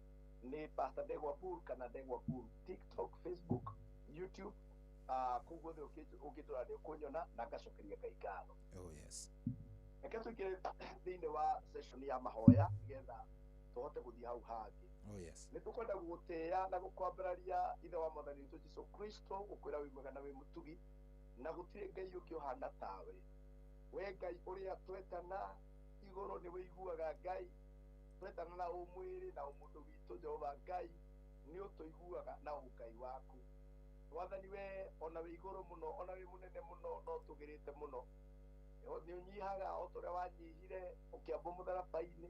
nĩ Pastor Ndegwa Bull kana Ndegwa Bull, TikTok, Facebook, YouTube, kũu guothe ũngĩndora nĩ ũkũnyona, na ngacokeria Ngai ngatho. Oh yes. Reke tũingĩre thĩinĩ wa session ya mahoya nĩgetha tũhote gũthiĩ hau hangĩ. Oh yes. Nĩ tũkwenda gũgũtĩĩa na gũkwambararia, Ithe wa Mwathani witũ Jesu Kristo, gũkwĩra wĩ mwega na wĩ mũtugi, na gũtirĩ Ngai ũngĩ ũhana tawe. We Ngai ũrĩa twetana igũrũ nĩ wĩiguaga, Ngai twetana na ũmwĩrĩ na ũmũndũ witũ, Jehova Ngai nĩ ũtũiguaga na ũngai waku. Mwathani, we ona wĩ igũrũ mũno, ona wĩ mũnene mũno, no tũgĩrĩte mũno, nĩ ũnyihaga o ta ũrĩa wanyihire ũkĩambwo mũtharaba-inĩ.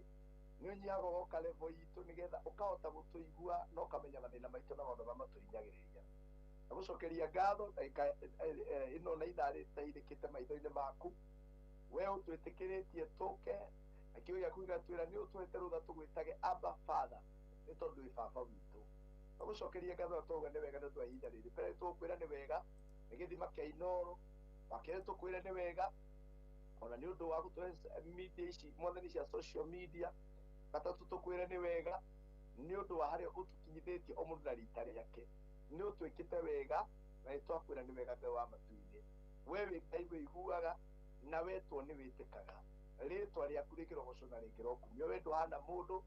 Nĩ ũnyihaga ũgoka level itũ nĩgetha ũkahota gũtũigua na ũkamenya mathĩna maitũ na maũndũ marĩa matũhinyagĩrĩria. Na gũcokeria ngatho ndagĩka ĩno na ithaa rĩtaithĩkĩte maitho-inĩ maku, we ũtwĩtĩkĩrĩtie tũke na kĩo gĩaku gĩgatwĩra nĩ ũtũhete rũtha tũgwĩtage Abba Father, nĩ tondũ wĩ baba witũ. Na gũcokeria ngatho na twauga nĩ wega nĩ ũndũ wa ihinda rĩrĩ. Mbere tũkwĩra nĩ wega nĩ gĩthima kĩa Inooro, wakerĩ tũkwĩre nĩ wega ona nĩ ũndũ wa gũtũhe media ici, Mwathani, cia social media. Gatatũ tũkwĩre nĩ wega nĩ ũndũ wa harĩa ũtũkinyithĩtie o mũndũ na rita rĩake. Nĩ ũtwĩkĩte wega na nĩ twakwĩra nĩ wega. Ngai wa matu-inĩ, we wĩ Ngai wĩiguaga na wetwo nĩ wĩtĩkaga. Rĩtwa rĩaku rĩkĩrogocwo na rĩkĩrokumio. We ndũhana mũndũ,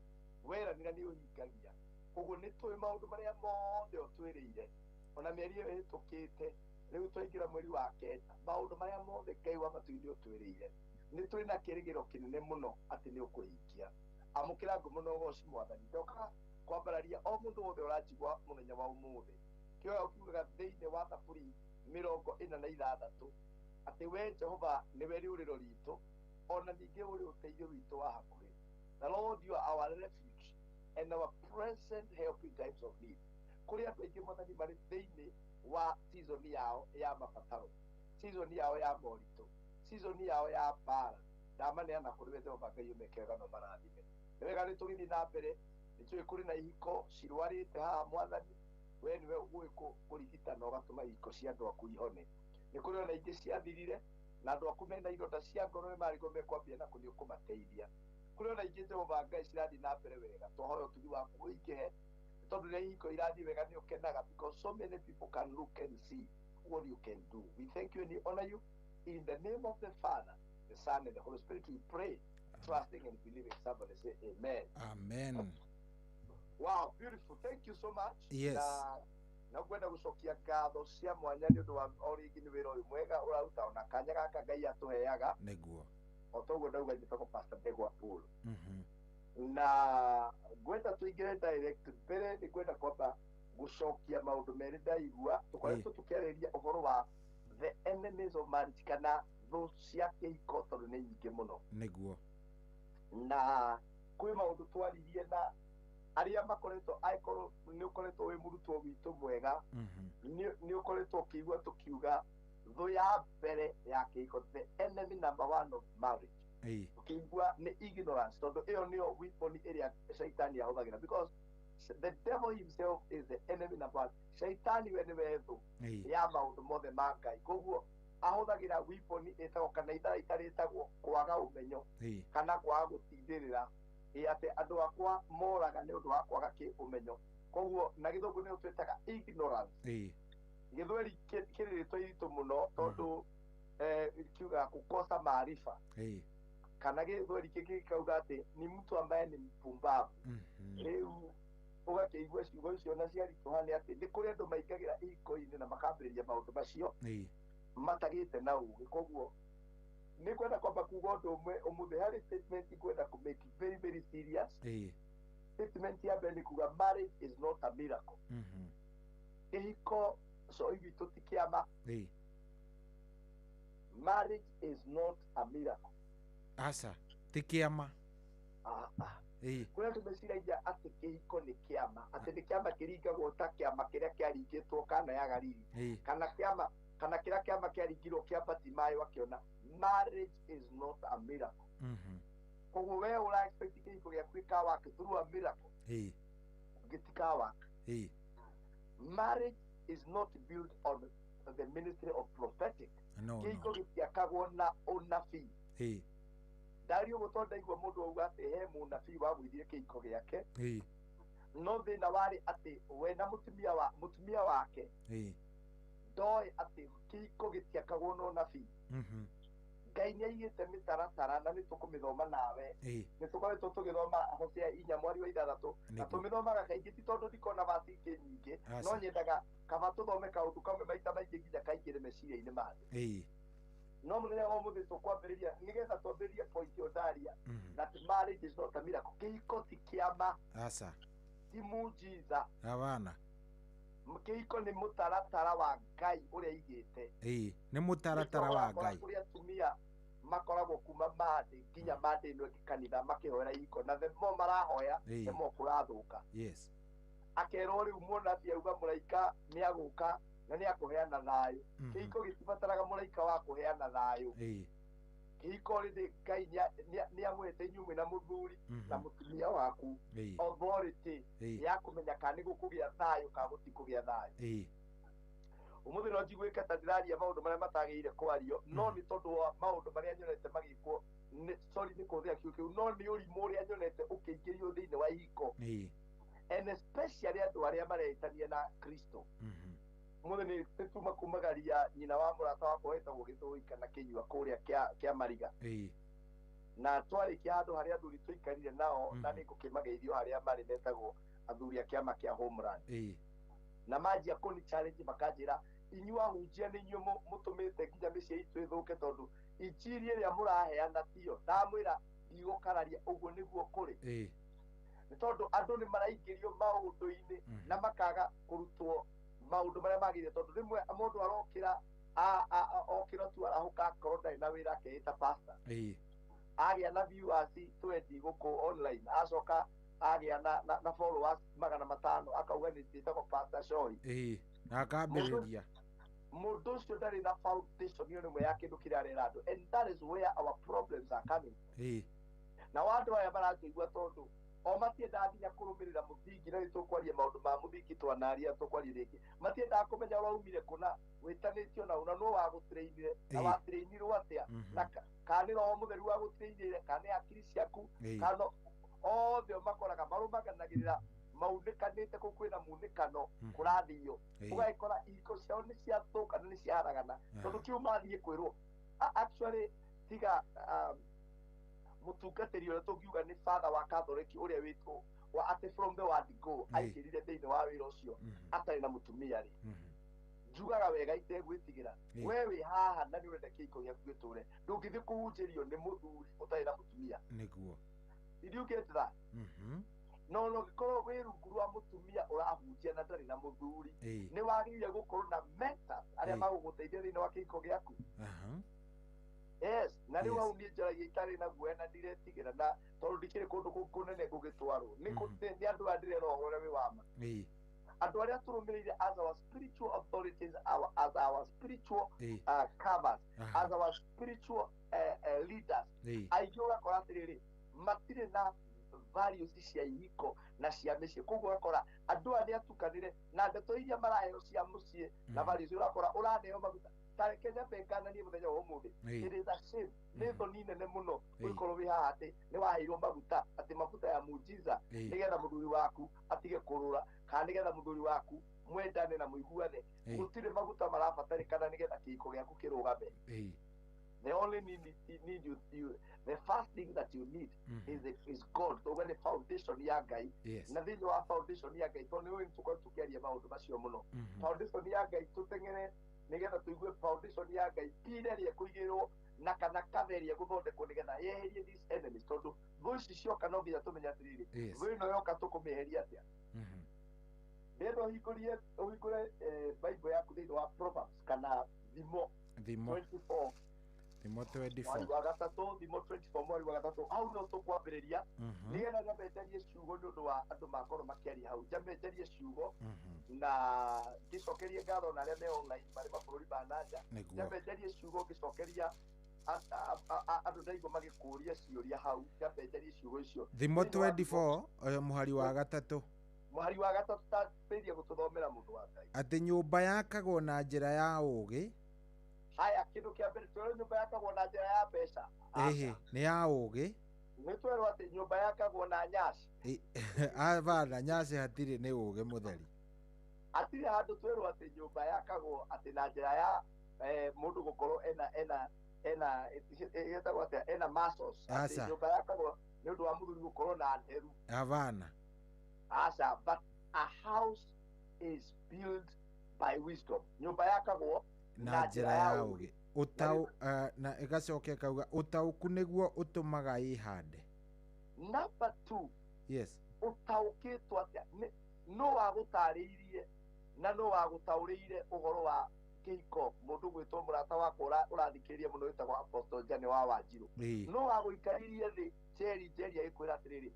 weranĩra nĩ ũhingagia. Koguo nĩ tũĩ maũndũ marĩa mothe ũtwĩrĩire ona mĩeri ĩyo ĩhĩtũkĩte. Rĩu twaingĩra mweri wa kenda, maũndũ marĩa mothe Ngai wa matu-inĩ ũtwĩrĩire, nĩ tũrĩ na kĩrĩgĩro kĩnene mũno atĩ nĩ ũkũhingia. Amũkĩra ngumo na ũgoci, Mwathani. Ndoka kwambararia o mũndũ wothe ũranjigua mũthenya wa ũmũthĩ. Kĩoya kiugaga thĩinĩ wa Thaburi 46 atĩ we Jehova nĩwe rĩũrĩro ritũ, ona ningĩ ũrĩ ũteithio witũ wa hakuhĩ. The Lord, you are our refuge and our present help in times of need. Kũrĩ andũ aingĩ, Mwathani, marĩ thĩinĩ wa season yao ya mabataro, season yao ya moritũ, season yao ya mbara. Ndamaneana kũrĩ we, Jehova Ngai, ũmeke wega no marathime. Nĩ wega nĩ tũgĩthiĩ na mbere. Nĩ tũĩ kũrĩ na ihiko cirwarĩte haha, Mwathani, we nĩwe ũĩ kũrigita na ũgatũma ihiko cia andũ aku ihone. Nĩ kũrĩ ona ingĩ ciathirire na andũ aku mena ironda cia ngoro nĩ marigwo mekwambia na kũ, nĩ ũkũmateithia. Kũrĩ ona ingĩ, Jehova Ngai, cirathiĩ na mbere wega. Twahoya ũtugi waku ũingĩhe, nĩ tondũ rĩrĩa ihiko irathiĩ wega nĩ ũkenaga, because so many people can look and see what you can do. We thank you and we honor you. In the name of the Father, the Son and the Holy Spirit we pray, trusting and believing. Somebody say amen. Amen. Wow, beautiful. Thank you so much. Yes. Na ngwenda gũcokia ngatho cia mwanya nĩ ũndũ wa o rĩngĩ nĩ wĩra ũyũ mwega ũraruta ona kanya gaka Ngai atũheaga. Nĩguo. O toguo ndauga, njĩtagwo Pastor Ndegwa Paul, na ngwenda tũingĩre direct. Mbere nĩ ngwenda kwamba gũcokia maũndũ merĩ ndaigua tũkoretwo tũkĩarĩria ũhoro wa the enemies of marriage, kana thũ cia kĩhiko, tondũ nĩ nyingĩ mũno. Nĩguo. Na kwĩ maũndũ twaririe na arĩa makoretwo, angĩkorwo nĩ ũkoretwo wĩ mũrutwo witũ mwega, nĩ ũkoretwo ũkĩigua tũkiuga thũ ya mbere ya kĩhiko, the enemy number one of marriage, ũkĩigua nĩ ignorance, tondũ ĩyo nĩyo weapon ĩrĩa shaitani ahũthagĩra, because the devil himself is the enemy number one. Shaitani we nĩwe thũ ya maũndũ mothe ma Ngai. Koguo ahũthagĩra weapon ĩtagwo kana itharaita rĩtagwo kwaga ũmenyo kana kwaga gũtindĩrĩra, ĩ atĩ andũ akwa moraga nĩ ũndũ wa kwaga kĩ ũmenyo. Koguo na Gĩthũngũ nĩyo twĩtaga ignorance. Gĩthweri kĩrĩ rĩtwa iritũ mũno, tondũ kiugaga kukosa maarifa, kana Gĩthweri kĩngĩ gĩkauga atĩ ni mtu ambaye ni mpumbavu. Rĩu Ũgakĩigua ciugo icio na ciaritũha nĩ atĩ nĩ kũrĩ andũ maingagĩra ihiko-inĩ na makambĩrĩria maũndũ macio matagĩte na ũgĩ. Koguo nĩ kwenda kwamba kuga ũndũ ũmwe ũmũthĩ harĩ statement ngwenda kũ make very very serious. Statement ya mbere nĩ kuga marriage is not a miracle. Kĩhiko coi witũ ti kĩama. Marriage is not a miracle. Aca ti kĩama. Kũrĩa andũ meciragia atĩ kĩhiko nĩ kĩama, atĩ nĩ kĩama kĩringagwo ta kĩama kĩrĩa kĩaringĩtwo Kana ya Galili, kana kĩama kana kĩrĩa kĩama kĩaringirwo kĩa Batimayo akĩona. Marriage is not a miracle. Koguo we ũra expect kĩhiko gĩaku gĩkawake through a miracle, gĩtikawaka. Marriage is not built on the ministry of prophetic. No. Kĩhiko gĩtiakagwo na ũnabii. Ndario ũguo tondũ ndaigua mũndũ auga atĩ he mũnabii wagũithire kĩhiko gĩake, no thĩna warĩ atĩ we na mũtumia wake ndoĩ atĩ kĩhiko gĩtiakagwo na ũnabii. Ngai nĩ aigĩte mĩtaratara na nĩ tũkũmĩthoma nawe. Nĩ tũkoretwo tũgĩthoma Hosea 4:6 na tũmĩthomaga kaingĩ, ti tondũ ndikona vaci ingĩ nyingĩ, no nyendaga kaba tũthome kaũndũ kamwe maita maingĩ nginya kaingĩre meciria-inĩ ma andũ. No mũthenya wa ũmũthĩ tũkwambĩrĩria nĩgetha twambĩrĩrie point ĩyo ndaria, that marriage is not a miracle. Kĩhiko ti kĩama, Aca. ti muujiza. Abana. Kĩhiko nĩ mũtaratara wa Ngai ũrĩa aigĩte. Nĩ mũtaratara wa Ngai. Kũrĩ atumia makoragwo kuma Monday nginya Monday ĩno ĩngĩ kanitha makĩhoera ihiko, na the more marahoya, the more kũrathũka. Akerwo rĩu mũnabii auga mũraika nĩ agũka na nĩ akũheana thayũ. Kĩhiko gĩtibataraga mũraika wa kũheana thayũ. Kĩhiko rĩ, Ngai nĩ amũhete inyuĩ mwĩna mũthuri na mũtumia waku authority ya kũmenya kana nĩ gũkũgĩa thayũ kana gũtikũgĩa thayũ. Ũmũthĩ no njiguĩke ta ndĩraria maũndũ marĩa matagĩrĩire kwario, no nĩ tondũ wa maũndũ marĩa nyonete magĩkwo, sorry nĩ kũhũthĩra kiugo kĩu, no nĩ ũrimũ ũrĩa nyonete ũkĩingĩrio thĩinĩ wa ihiko, and especially andũ arĩa maretania na Kristo. Ũmũthĩ nĩ tuma kumagaria nyina wa mũrata wakwa wetagwo Gĩthũi kana Kĩnyua kũrĩa kĩa Mariga, na twarĩkia handũ harĩa athuri tũikarire nao, na nĩ ngũkĩmageithio harĩa marĩ, metagwo athuri a kĩama kĩa Homeland, na manjia kũni challenge makanjĩra, inyuĩ ahunjia nĩ inyuĩ mũtũmĩte nginya mĩciĩ itũ ĩthũke, tondũ injiri ĩrĩa mũraheana tiyo. Ndamwĩra ndigũkararia, ũguo nĩguo kũrĩ, nĩ tondũ andũ nĩ maraingĩrio maũndũ-inĩ na makaga kũrutwo maũndũ marĩa magĩrĩire, tondũ rĩmwe mũndũ arokĩra okĩra tu arahũka, akorwo ndarĩ na wĩra, akeĩta pastor, agĩa na viewers 20 gũkũ online, acoka agĩa na followers 500, akauga nĩ njĩtagwo Pastor Shoi. Na akambĩrĩria. Mũndũ ũcio ndarĩ na foundation ĩyo nĩmwe ya kĩndũ kĩrĩa arera andũ, and that is where our problems are coming. Na andũ aya maratũigua tondũ o matiendaga nginya kũrũmĩrĩra mũthingi, na nĩ tũkwaria maũndũ ma mũthingi twanaria, tũkwaria rĩngĩ, matiendaga kũmenya ũraumire kũna, wĩtanĩtio na ũna, nũ wagũtrainire na watrainirwo atĩa, na kana nĩ Roho Mũtheru wagũtrainire kana nĩ hakiri ciaku, kana othe makoraga marũmaganagĩrĩra maunĩkanĩte kũu kwĩna munĩkano kũrathio, ũgagĩkora ihiko ciao nĩ ciathũka na nĩ ciaharagana, tondũ kĩu mathiĩ kwĩrwo. Actually tiga mũtungatĩri ũrĩa tũngiuga nĩ father wa Catholic ũrĩa wĩtwo wa atĩ from the word go aingĩrire thĩinĩ wa wĩra ũcio atarĩ na mũtumia rĩ, njugaga wega itegwĩtigĩra, we wĩ haha na nĩ ũrenda kĩhiko gĩaku gĩtũre, ndũngĩthiĩ kũhunjĩrio nĩ mũthuri ũtarĩ na mũtumia. Nĩguo. Did you get that? No no gĩkorwo wĩ rungu rwa mũtumia ũrahunjia na ndarĩ na mũthuri, nĩ wagĩrĩire gũkorwo na mentors arĩa magũgũteithia thĩinĩ wa kĩhiko gĩaku. Yes, na rĩu hau niĩ njaragia itarĩ na guoya na ndiretigĩra, na tondũ ndikĩrĩ kũndũ kũngĩ kũnene ngũgĩtwarwo nĩ andũ aya ndĩrera ũhoro ũrĩa wĩ wa ma, andũ arĩa tũrũmĩrĩire as our spiritual authorities, as our spiritual covers, as our spiritual leaders. Aingĩ ũgakora atĩrĩrĩ, matirĩ na values cia ihiko na cia mĩciĩ, koguo ũgakora andũ aya nĩ atukanĩre na ndeto iria maraheo cia mũciĩ na values, ũrakora ũraneo maguta. Ta reke nyambe ngananie mũthenya wa ũmũthĩ, it is a shame, nĩ thoni nene mũno ũgĩkorwo wĩ haha atĩ nĩ waheirwo maguta, atĩ maguta ya muujiza, nĩgetha mũthuri waku atige kũrũra, kana nĩgetha mũthuri waku mwendane na mũiguane. Gũtirĩ maguta marabatarĩkana nĩgetha kĩhiko gĩaku kĩrũgame. The only need you the first thing that you need is God. Tauga nĩ foundation ya Ngai. Yes. Na thĩinĩ wa foundation ya Ngai, tondũ nĩ tũkorwo tũkĩaria maũndũ macio mũno. Foundation ya Ngai tũteng'ere nĩgetha tũigue foundation ya Ngai pira ĩrĩa ĩkũigĩrwo na kana cover ĩrĩa ĩgũthondekwo nĩgetha yeherie these enemies, tondũ thũ ici cioka no nginya tũmenye atĩrĩrĩ, thũ ĩno yoka tũkũmĩeheria atĩa. Ndĩrenda ũhingũre Bible yaku thĩinĩ wa Proverbs kana Thimo Thimo 24 Thimo mweri 24. wa gatatũ, Thimo 24 mweri wa gatatũ, hau no tũkwambĩrĩria nĩgetha nyambe njarie ciugo nĩ ũndũ wa andũ makorwo makĩaria hau, nyambe njarie ciugo na ngĩcokerie ngatho na arĩa me online marĩ mabũrũri ma nanja. Nĩguo. Nyambe njarie ciugo ngĩcokeria andũ ndaigua magĩkũria ciũria hau, nyambe njarie ciugo icio. Thimo Thĩinĩ wa 24 oyo mũhari wa gatatũ. Mũhari wa gatatũ, tambĩrĩria gũtũthomera, mũndũ wa Ngai. Atĩ nyũmba yakagwo na njĩra ya ũũgĩ. Haya, kĩndũ kĩa mbere twerwo nyũmba yakagwo na njĩra ya mbeca? Ĩhĩ, nĩ ya ũũgĩ. Nĩ twerwo atĩ nyũmba yakagwo na nyaci? Abana nyaci hatirĩ, nĩ ũũgĩ mũtheri. Hatirĩ handũ twerwo atĩ nyũmba yakagwo atĩ na njĩra ya mũndũ gũkorwo ena ĩtagwo atĩa, ena muscles, atĩ Aca. nyũmba yakagwo nĩ ũndũ wa mũthuri gũkorwo na nderu. Abana. Aca, but a house is built by wisdom. Nyũmba yakagwo na njĩra ya ũũgĩ. Ũtaũ na ĩgacoka ĩkauga ũtaũku nĩguo ũtũmaga ĩhande. Number two. Yes. Ũtaũkĩtwo atĩa? Nũ wagũtarĩirie na nũ wagũtaũrĩire ũhoro wa kĩhiko? Mũndũ gwĩtwo mũrata wakwa ũrathikĩrĩria mũno wĩtagwo Apostle Jane wa Wanjirũ. Nũ wagũikarĩrie thĩ njeri njeri agĩkwĩra atĩrĩrĩ,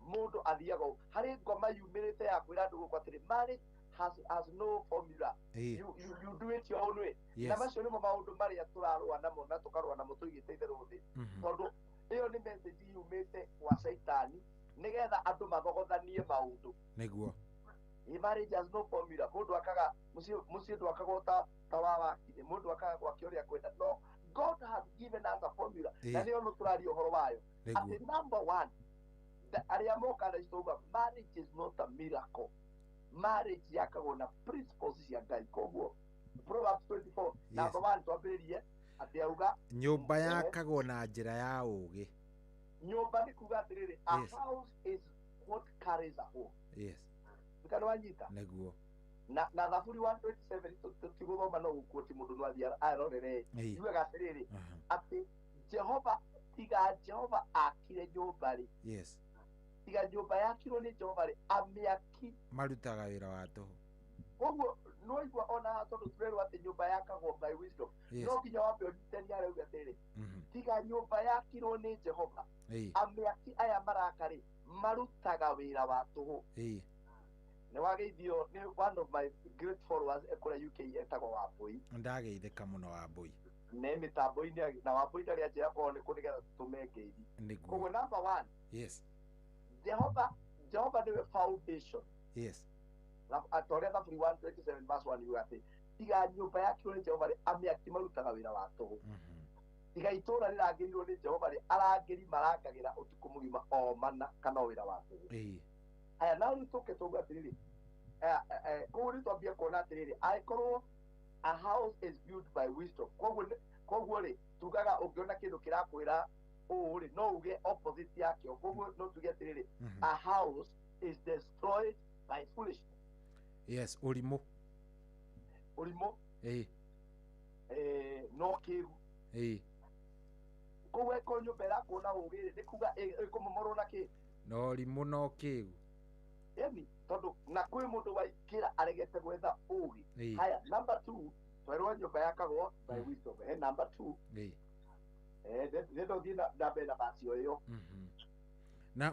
mũndũ athiaga ũũ? Harĩ ngoma yumĩrĩte ya kwĩra andũ gũkũ atĩrĩ, marriage has no formula. You do it your own way. Na macio nĩmo maũndũ marĩa tũrarũa namo na tũkarũa namo tũigĩte itherũ thĩ, tondũ ĩyo nĩ message yumĩte kwa Caitani nĩgetha andũ mathogothanie maũndũ. Nĩguo. Ĩ, marriage has no formula. Mũndũ akaga mũciĩ ndwakagwo ta wa wakire, mũndũ akaga gwake ũrĩa kwenda. No, God has given us a formula, na nĩyo no tũraria ũhoro wayo. Atĩ number one, arĩa moka na tauga marriage is not a miracle. Marriage yakagwo na principles cia Ngai. Koguo Proverbs 24 number one, twambĩrĩrie atĩ auga nyũmba yakagwo na njĩra ya ũũgĩ. Nyũmba nĩ kuga atĩrĩrĩ, a house is what carries a home. Kana wanyita? Nĩguo. Na Thaburi 127, tũtigũthoma, no gũkuo ti mũndũ no athiĩ arorere. Yugaga atĩrĩrĩ, atĩ Jehova, tiga Jehova akire nyũmba rĩ, tiga nyũmba yakirwo nĩ Jehova rĩ, amĩaki marutaga wĩra wa tũhũ. Koguo nĩwaigua ona haha tondũ tũrerwo atĩ nyũmba yakagwo by wisdom, no nginya wambe ũnyitani harĩa uge atĩrĩrĩ, tiga nyũmba yakirwo nĩ Jehova, amĩaki aya maraka rĩ, marutaga wĩra wa tũhũ. Nĩ wageithio nĩ one of my great followers ekũrĩa UK etagwo Wambũi. Ndageithĩka mũno, Wambũi. Nĩ mĩtambo-inĩ, na Wambũi ndarĩ anjĩra korwo nĩ kũ nĩgetha tũtũme ngeithi. Koguo number one, Jehova nĩwe foundation. Ta ũrĩa Thaburi 127 verse 1 yuga atĩ tiga nyũmba yakirwo nĩ Jehova rĩ, amĩaki marutaga wĩra wa tũhũ. Tiga itũũra rĩrangĩrirwo nĩ Jehova rĩ, arangĩri marangagĩra ũtukũ mũgima o mana kana o wĩra wa tũhũ. Haya, na rĩu tũke tũuge atĩrĩrĩ, koguo rĩu twambie kuona atĩrĩrĩ, angĩkorwo a house is built by wisdom, koguo rĩ tugaga ũngĩona kĩndũ kĩrakwĩra ũũ rĩ, no uge opposite yakĩo. Koguo no tuge atĩrĩrĩ, a house is destroyed by foolishness. Yes, ũrimũ. Ũrimũ. No kĩgu. Koguo ĩkorwo nyũmba ĩrakwo na ũũgĩ rĩ, nĩ kuga ĩkũmomorwo na kĩ? Na ũrimũ no kĩgu. Ĩni tondũ na kwĩ mũndũ waingĩra aregete gwetha ũũgĩ. Haya, number two, twerwo nyũmba yakagwo by wisdom. Number two, ndĩrenda ũthiĩ na mbere na verse o ĩyo. Na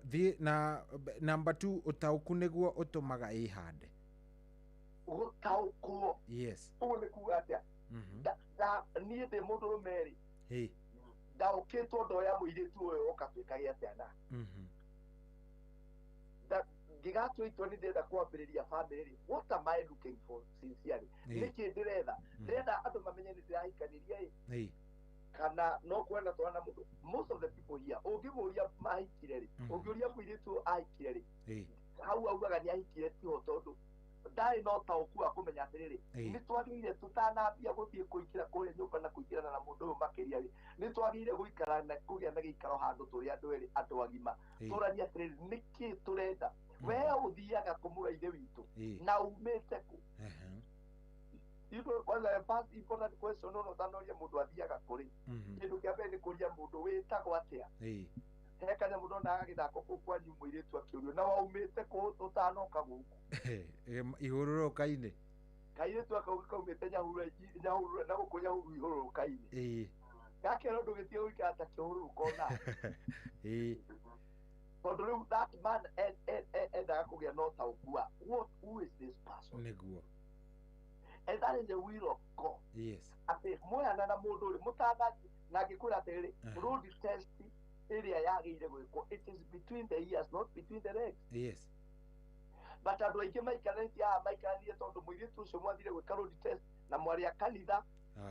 thiĩ na number two, ũtaũku nĩguo ũtũmaga ĩhande. Gũtaũkwo. Ũguo nĩ kuga atĩa? Niĩ ndĩ mũndũrũme rĩ, ndaũkĩtwo ndoya mũirĩtu ũyũ oka twĩkage atĩa na ngĩgatua itua nĩ ndĩrenda kwambĩrĩria family rĩ, what am I looking for sincerely? Nĩkĩ ndĩretha? Ndĩrenda andũ mamenye nĩ ndĩrahikanirie ĩ, kana no kwenda twana mũndũ? Most of the people here, ũngĩmũria mahikire rĩ, ũngĩũria mũirĩtu ahikire rĩ, hau augaga nĩ ahikire tiho tondũ Ndarĩ na ũtaũku wa kũmenya atĩrĩrĩ, nĩ twagĩrĩire tũtanambia gũthiĩ kũingĩra kũrĩa nyũmba na kũingĩrana na mũndũ ũyũ makĩria rĩ, nĩ twagĩrĩire gũikara na kũgĩa na gĩikaro handũ tũrĩ andũ erĩ, andũ agima, tũranie atĩrĩrĩ, nĩkĩ tũrenda. We ũthiaga kũmũra ithe witũ na umĩte kũ? You know, kwanza the first important question no ũtanoria mũndũ athiaga kũrĩ, kĩndũ kĩa mbere nĩ kũria mũndũ wĩtagwo atĩa. He kanyamũ ndonaga gĩthako kũu kwanyu mũirĩtu akĩũrio na waumĩte kũ ũtanoka gũkũ ihũrũrũka-inĩ. Kairĩtu akau kaumĩte Nyahururu na gũkũ Nyahururu ihũrũrũka-inĩ. Gakera ndũgĩtige gũikara ta kĩhũrũrũka ona. Tondũ rĩu that man endaga kũgĩa na ũtaũku wa what, who is this person? Nĩguo. And that is the will of God. Yes. Atĩ mwoyana na mũndũ rĩ, mũtanathi na angĩkwĩra atĩrĩrĩ, road test ĩrĩa yagĩrĩire gwĩkwo, it is between the ears, not between the legs. Yes. But andũ aingĩ maikarĩtie haha maikaranie tondũ mũirĩtu ũcio mwathire gwĩka road test na mwarĩ a kanitha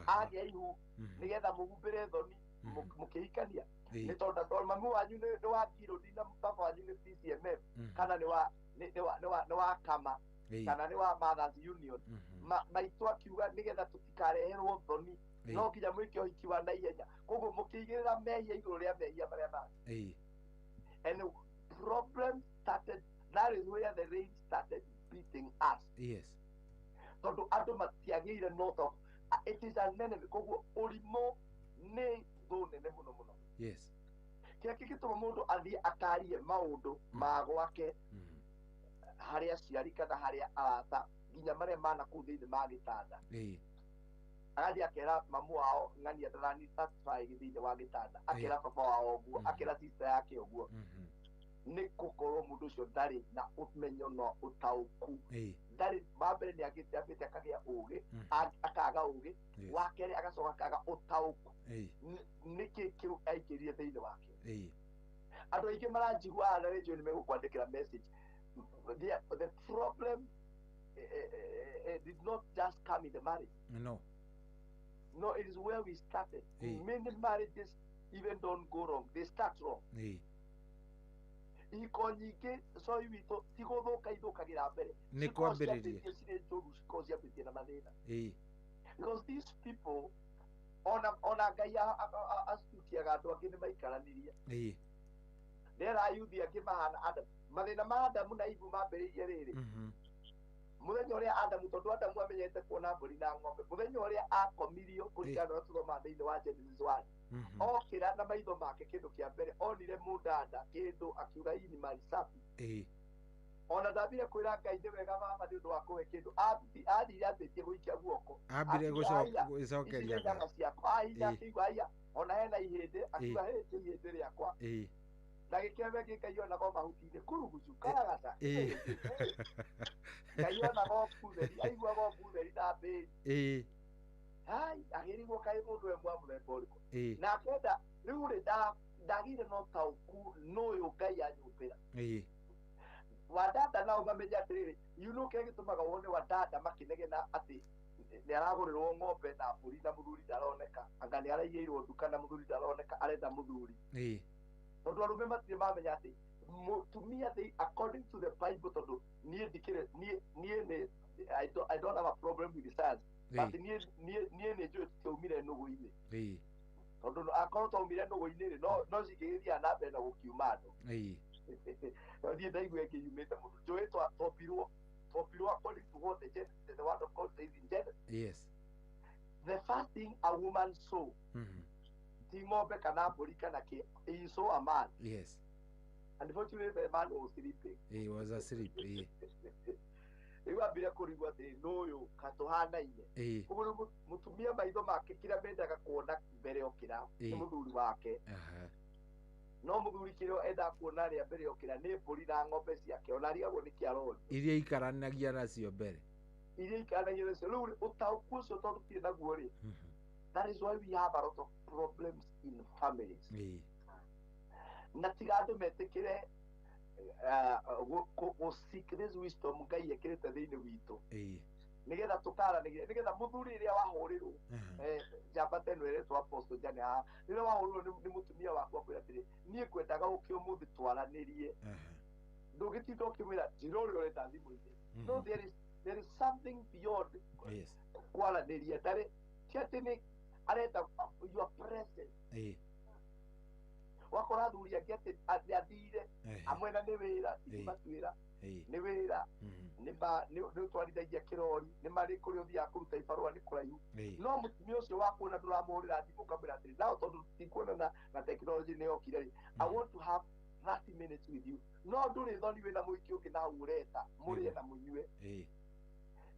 agĩa ihu nĩgetha mũhumbĩre thoni mũkĩhikania. Nĩ tondũ mami wanyu nĩ wa Ngirũndi na baba wanyu nĩ PCMF kana nĩ wa Kama kana nĩ wa Mothers Union. Maitũ akiuga nĩgetha tũtikareherwo thoni no nginya mwĩke ũhiki wa naihenya, koguo mũkĩigĩrĩra mehia igũrũ rĩa mehia marĩa mangĩ. And the problem started, that is where the rain started beating us. Yes. Tondũ andũ matiagĩire no to it is an enemy, koguo ũrimũ nĩ thũ nene mũno mũno. Yes. Kĩrĩa kĩngĩtũma mũndũ athiĩ akarie maũndũ ma gwake harĩa aciari kana harĩa arata nginya marĩa mana kũu thĩinĩ ma gĩtanda. Agathiĩ akera mamu wao ng'ania ndarani satisfy thĩinĩ wa gĩtanda, akera baba wao ũguo, akera sister yake ũguo. Nĩ gũkorwo mũndũ ũcio ndarĩ na ũmenyo na ũtaũku. Ndarĩ, wa mbere nĩ agĩte ambĩte akagĩa ũgĩ, akaga ũgĩ, wa kerĩ agacoka akaga ũtaũku. Nĩkĩ kĩu aingĩrire thĩinĩ wake. Andũ aingĩ maranjigua haha na rĩndiũ nĩ megũkwandĩkĩra message. The problem did not just come in the marriage. No. No, it is where we started. Many marriages even don't go wrong. They start wrong. Ihiko nyingĩ coi witũ ti gũthũka ithũkagĩra mbere. Nĩ kwambĩrĩria. Cirĩ njũru cikoragwo ciambĩtie na mathĩna. Because these people, ona Ngai acutiaga andũ angĩ nĩ maikaranirie. Rĩera ayuthi angĩ mahana Adamu. Mathĩna ma Adamu na Ivu mambĩrĩirie rĩrĩ. Mũthenya ũrĩa Adamu, tondũ Adamu amenyete kuona mbũri na ng'ombe, mũthenya ũrĩa akomirio kũringana na ũrĩa tũthomaga thĩinĩ wa Genesis 1, okĩra na maitho make kĩndũ kĩa mbere onire mũndanda kĩndũ akiuga hii ni mali safi. Ona ndambire kwĩra Ngai nĩ wega baba nĩ ũndũ wa kũhe kĩndũ, athire ambĩtie gũikia guoko, ambire gũcokeria nyama ciakwa, ahinya akĩigua aya ona hena ihĩndĩ, akiuga hĩ ti ihĩndĩ rĩakwa. Na gĩkĩembe Ngai onaga o mahuti-inĩ kurugucu karagaca. Ngai onaga o butheri, aiguaga o butheri na mbĩri. Hai, agĩrigwo kaĩ mũndũ e mwa mũthemba ũrĩkũ. Na akenda rĩu rĩ ndagĩire na ũtaũku nũyũ Ngai anyũmbĩra. Wadada nao mamenye atĩrĩrĩ, you know kĩrĩa gĩtũmaga wone wadada makĩnegena atĩ nĩ aragũrĩrwo ng'ombe na mbũri na mũthuri ndaroneka, anga nĩ araigĩirwo nduka na mũthuri ndaroneka, arenda mũthuri. Tondũ arũme matirĩ mamenya atĩ mũtumia according to the Bible, tondũ niĩ ndikĩrĩ niĩ nĩ I don't have a problem with the science, but niĩ nĩ njũĩ tũtiaumire nũgũ-inĩ. Tondũ akorwo twaumire nũgũ-inĩ rĩ, no cingĩgĩthiaga na mbere na gũkiuma andũ. Niĩ ndaigua ĩngĩ yumĩte mũno. Njũĩ twombirwo according to what the word of God says in Genesis. Yes. The first thing a woman saw, ti ng'ombe kana mbũri kana kĩ, he saw a man. Yes. Unfortunately, the man was sleeping. He was asleep. Rĩu ambire kũrigwo atĩrĩ, nũyũ katũhanaine. Koguo mũtumia maitho make kĩrĩa mendaga kuona mbere okĩra nĩ mũthuri wake. No mũthuri kĩrĩa endaga kuona rĩa mbere okĩra nĩ mbũri na ng'ombe ciake, ona arigagwo nĩ kĩarorio. Iria ikaranagia nacio mbere. Iria ikaranagia nacio. Rĩu ũtaũku ũcio tondũ tũtirĩ naguo rĩ, that is why we have a lot of problems in families. Na tiga andũ metĩkĩre gũ seek this wisdom Ngai ekĩrĩte thĩinĩ witũ. Nĩgetha tũkaranĩrie, nĩgetha mũthuri rĩrĩa wahũrĩrwo, njamba ta ĩno ĩretwo Apostle Jane haha, rĩrĩa wahũrĩrwo nĩ mũtumia waku akwĩra atĩrĩ, niĩ ngwendaga ũke ũmũthĩ twaranĩrie. Ndũngĩtinda ũkĩmwĩra njĩra ũrĩa ũrenda thimũ-inĩ. No there is There is something beyond Yes. kwaranĩria ndarĩ ti atĩ nĩ arenda your presence. Wakora athuri angĩ atĩ atĩ athire amwe na nĩ wĩra ingĩmatuĩra nĩ wĩra nĩ ũtwarithagia kĩrori nĩ marĩ kũrĩa ũthiaga kũruta ibarũa nĩ kũraihu no mũtumia ũcio wakuona ndũramũhũrĩra thimũ ũkamwĩra atĩrĩ nao tondũ tikuonana na tekinoronjĩ nĩ yokire rĩ, I want to have 30 minutes with you. No ndũrĩ thoni wĩna mũingĩ ũngĩ na hau ũreta mũrĩe na mũnyue.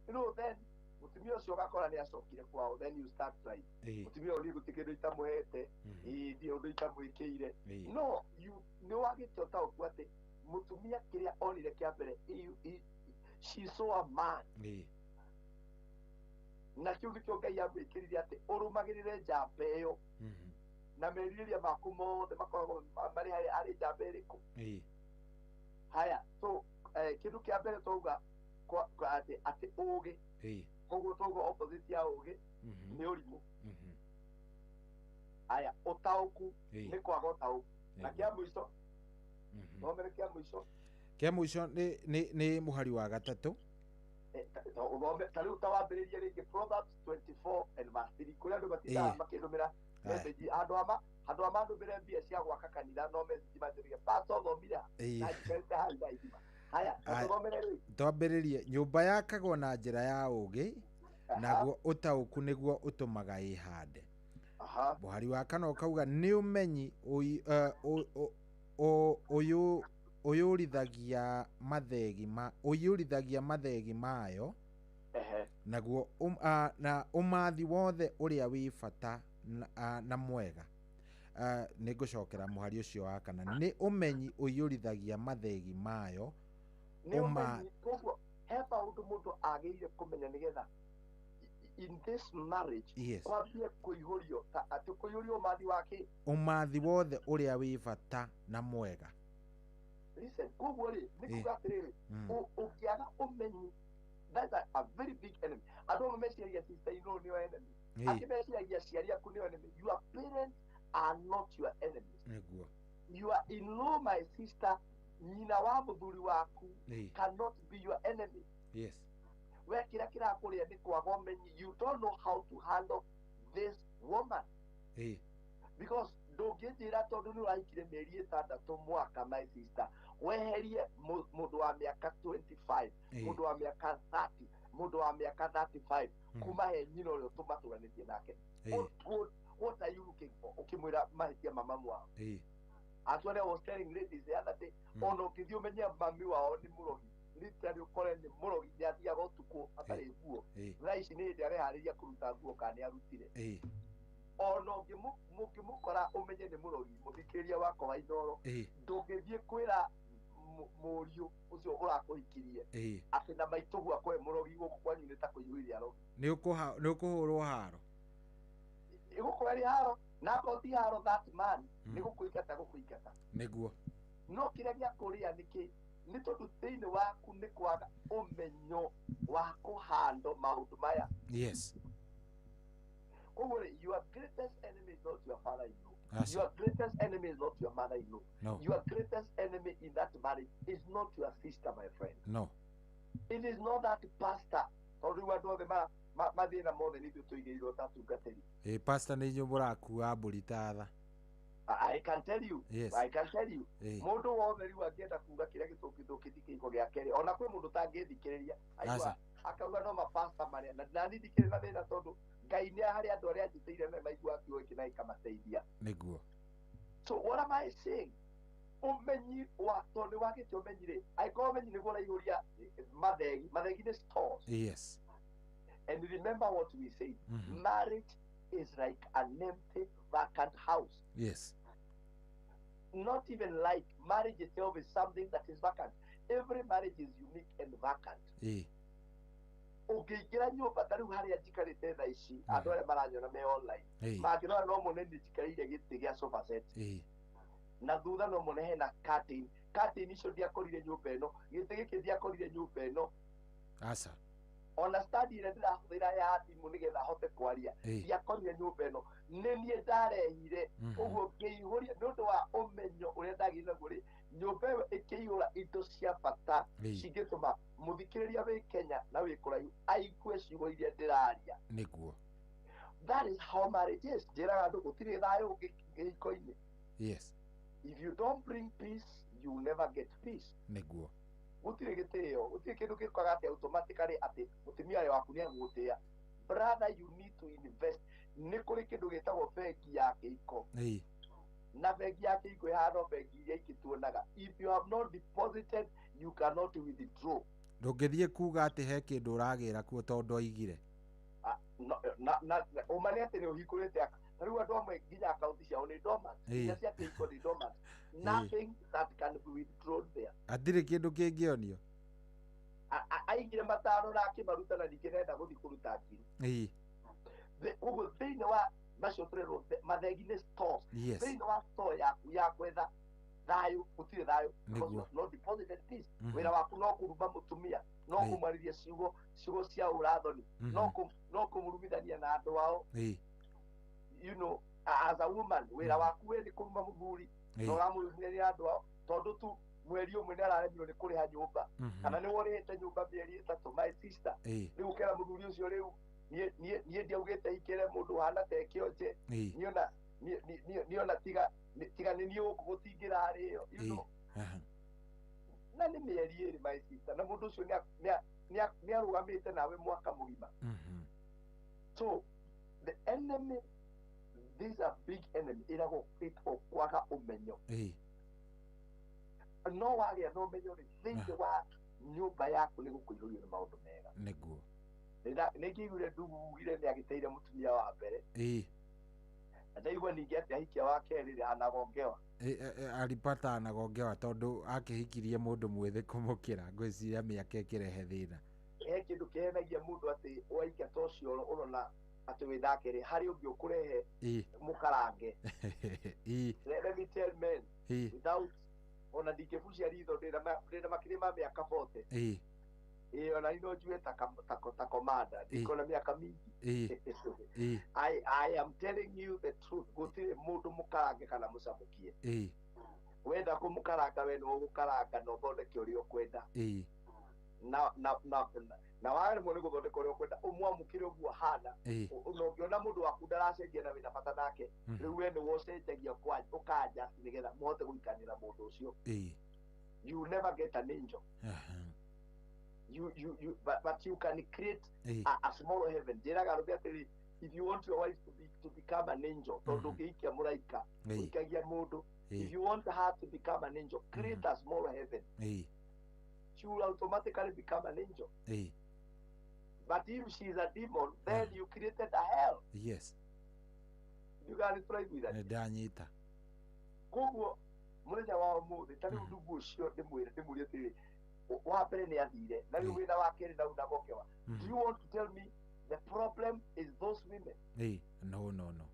No then mũtumia ũcio ũgakora nĩ acokire kwao, then you start crying. Mũtumia ũyũ niĩ gũtirĩ kĩndũ itamũhete, ĩĩ ndirĩ ũndũ itamwĩkĩire. No you nĩ wagĩte ũtaũku atĩ mũtumia kĩrĩa onire kĩa mbere, she saw a man. Na kĩu nĩkĩo Ngai amwĩkĩrire atĩ ũrũmagĩrĩre njamba ĩyo na merirĩria maku mothe makoragwo marĩ harĩ njamba ĩrĩkũ. Haya, so kĩndũ kĩa mbere twauga atĩ ũgĩ, koguo twauga opposite ya ũgĩ nĩ ũrimũ. Haya, ũtaũku nĩ kwaga ũtaũku. Na kĩa mũico, thomere kĩa mũico. Kĩa mũico nĩ mũhari wa gatatũ. Ũthome ta rĩu tawambĩrĩrie rĩngĩ Proverbs 24 and verse 3 kũrĩa andũ matindaga makĩndũmĩra message handũ ha mandũmĩre mbia cia gwaka kanitha no message manjũrĩrie pastor thomire na njikarĩte hau thaa igima. Haya, tũthomere rĩu. Twambĩrĩrie nyũmba yakagwo na njĩra ya ũũgĩ naguo ũtaũku nĩguo ũtũmaga ĩhande. Mũhari wa kana ũkauga nĩ ũmenyi ũyũrithagia mathegi mayo naguo na ũmathi wothe ũrĩa wĩ bata na mwega. Nĩ ngũcokera mũhari ũcio wa kana nĩ ũmenyi ũiyũrithagia mathegi mayo. Nĩ ũmenyi koguo he maũndũ mũndũ agĩrĩire kũmenya nĩgetha in this marriage kwambie kũihũrio ta atĩ kũihũrio ũmathi wake ũmathi wothe ũrĩa wĩ bata na mwega. Listen, koguo rĩ nĩ kuga atĩrĩrĩ ũngĩaga ũmenyi, that's a very big enemy. Andũ amwe meciragia sister in law nĩo enemy, angĩ meciragia aciari aku nĩo enemy. Your parents are not your enemies. Nĩguo. Your in-law, my sister, nyina wa mũthuri waku cannot be your enemy. Yes. We kĩrĩa kĩrakũrĩa nĩ kwaga ũmenyi. You don't know how to handle this woman. Because ndũngĩnjĩra tondũ nĩ ũrahikire mĩeri 6 mwaka, my sister, weherie mũndũ wa mĩaka 25, mũndũ wa mĩaka 30, mũndũ wa mĩaka 35 kuma he nyina ũrĩa ũtũmatũranĩtie nake. What are you looking for? Ũkĩmwĩra mahĩtia ma mamu wao. Actually, I was telling ladies the other day, ona ũngĩthiĩ ũmenye mami wao nĩ mũrogi, literally ũkore nĩ mũrogi, nĩ athiaga ũtukũ atarĩ nguo. Thaa ici nĩ hĩndĩ areharĩria kũruta nguo kana nĩ arutire. Ona ũngĩmũkora ũmenye nĩ mũrogi, mũthikĩrĩria wakwa wa Inooro, ndũngĩthiĩ kwĩra mũriũ ũcio ũrakũhikirie atĩ na maitũguo akwe mũrogi gũkũ kwanyu nĩ ta kũiyũria arogi. Nĩ ũkũhũrwo haro. Ĩgũkorwo ĩrĩ haro, na akorwo ti haro that man nĩ gũkũingata gũkũingata. Nĩguo. No kĩrĩa gĩa kũrĩa nĩkĩ nĩ tondũ thĩinĩ waku nĩ kwaga ũmenyo wa kũhandwo maũndũ maya. Yes. Koguo rĩ, your greatest enemy is not your father-in-law. Your greatest enemy is not your mother-in-law. No. Your greatest enemy in that marriage is not your sister, my friend. No. It is not that pastor. Tondũ rĩu andũ othe mathĩna mothe nĩ ithuĩ tũigĩirwo ta atungatĩri. Pastor nĩ inyuĩ mũrakua mbũri ta tha. I can tell you. Yes. I can tell you. Mũndũ wothe rĩu angĩenda kuga kĩrĩa gĩtũngĩthũkĩtie kĩhiko gĩake rĩ, ona kwĩ mũndũ ũtangĩthikĩrĩria, aigua akauga no mapasta marĩa na niĩ ndikĩrĩ na thĩna tondũ Ngai nĩ harĩ andũ arĩa anjĩtĩire na maiguaga kiugo gĩkĩ na gĩkamateithia. Nĩguo. So what am I saying? Ũmenyi wa tondũ nĩ wagĩte ũmenyi rĩ, angĩkorwo ũmenyi nĩguo ũraihũria mathegi, mathegi nĩ stores. Yes. And remember what we said. Marriage is like an empty vacant house. Yes. Not even like marriage itself is something that is vacant. Every marriage is unique and vacant. Ũngĩingĩra nyũmba ta rĩu harĩa njikarĩte thaa ici, andũ arĩa maranyona me online mangĩrora no mone nĩ njikarĩire gĩtĩ gĩa sofa set, na thutha no mone hena curtain. Curtain icio ndiakorire nyũmba ĩno, gĩtĩ gĩkĩ ndiakorire nyũmba ĩno. Aca. Ona stand ĩrĩa ndĩrahũthĩra ya thimũ nĩgetha hote kwaria ndiakorire nyũmba ĩno, nĩ niĩ ndarehire. Ũguo ngĩihũria nĩ ũndũ wa ũmenyo ũrĩa ndagĩire naguo rĩ, Nyũmba ĩyo ĩkĩihũra indo cia bata cingĩtũma mũthikĩrĩria wĩ Kenya na wĩ kũraihu aigue ciugo iria ndĩraria. Nĩguo. That is how marriage is. Njĩraga andũ gũtirĩ thayũ gĩhiko-inĩ. Yes. If you don't bring peace, you will never get peace. Nĩguo. Gũtirĩ gĩtĩo, gũtirĩ kĩndũ gĩũkaga atĩ automatically atĩ mũtumia waku nĩ egũgũtĩa. Brother, you need to invest. Nĩ kũrĩ kĩndũ gĩtagwo bengi ya kĩhiko. Na bengi ya kĩhiko ĩhana bengi iria ingĩ tuonaga. If you have not deposited, you cannot withdraw. Ndũngĩthiĩ kuga atĩ he kĩndũ ũragĩra kuo tondũ oigire. Na ũma nĩ atĩ nĩ ũhingũrĩte ta rĩu andũ amwe nginya akaunti ciao nĩ dormant. Nginya cia kĩhiko nĩ dormant. Nothing that can be withdrawn there. Hatirĩ kĩndũ kĩngĩonio. Aigire matano na akĩmaruta na ningĩ nenda gũthiĩ kũruta ngiri. Koguo thĩinĩ wa macio tũrerwo mathegi nĩ stores. Thĩinĩ wa store yaku ya gwetha thayũ gũtirĩ thayũ because you have not deposited peace. Wĩra waku no kũruma mũtumia, no kũmwarĩria ciugo cia ũrathoni, no kũmũrumithania na andũ ao. You know, as a woman, wĩra waku we nĩ kũruma mũthuri, na ũramũrumithania na andũ ao tondũ tu mweri ũmwe nĩ araremirwo nĩ kũrĩha nyũmba kana nĩ worĩhĩte nyũmba mĩeri 3, my sister. Rĩu ũkera mũthuri ũcio rĩu niĩ ndiaugĩte ikĩre mũndũ ũhana ta kĩonje, niona tiga nĩ niĩ gũkũ gũtingĩrarĩo, you know. Na nĩ mĩeri 2, my sister, na mũndũ ũcio nĩ arũgamĩte nawe mwaka mũgima. So the enemy, this is a big enemy, ĩragwo ĩtagwo kwaga ũmenyo. No wagĩa na ũmenyo rĩ, thĩinĩ wa nyũmba yaku nĩ gũkũihũrio nĩ maũndũ mega. Nĩguo. Nĩ ngĩiguire ndugugire nĩ agĩteire mũtumia wa mbere. Na ndaigua ningĩ atĩ ahikia wa kerĩ rĩ anagongewa. Alipata anagongewa tondũ akĩhikirie mũndũ mwĩthĩ kũmũkĩra, ngwĩciria mĩaka ĩkĩrehe thĩna. He kĩndũ kĩhenagia mũndũ atĩ waingata ũcio ũrona atĩ wĩthake rĩ, harĩ ũngĩ ũkũrehe mũkarange. Let me tell men, without ona ndingĩbucia ritho ndĩna makĩria ma mĩaka 40. Ona no njue ta commander, ndikona mĩaka mĩingĩ. I am telling you the truth, gũtirĩ mũndũ mũkarange kana mũcamũkie. Wenda kũmũkaranga we nĩwe ũgũkaranga na ũthondeke ũrĩa ũkwenda. Na waremwo nĩ gũthondeka ũrĩa ũkwenda, ũmwamũkĩre ũguo ahana. Na ũngĩona mũndũ waku ndaracenjia na wĩna bata nake, rĩu we nĩwe ũcenjagia ũka-adjust nĩgetha mũhote gũikanĩra mũndũ ũcio. You never get an angel. But you can create a small heaven. Njĩraga arũme atĩrĩ, if you want your wife to become an angel, tondũ ũngĩhikia mũraika, ũhikagia mũndũ. If you want her to become an angel, create a small heaven. She will automatically become an angel. But if she is a demon, then you created a hell. Yes. You got it right with that. Ndanyita. Koguo mũthenya wa ũmũthĩ ta rĩu ndugu ũcio ndĩmwĩre ndĩmũrie atĩrĩ, wa mbere nĩ athire na rĩu wĩna wa kerĩ na unagongewa. Do you want to tell me the problem is those women? No, no, no.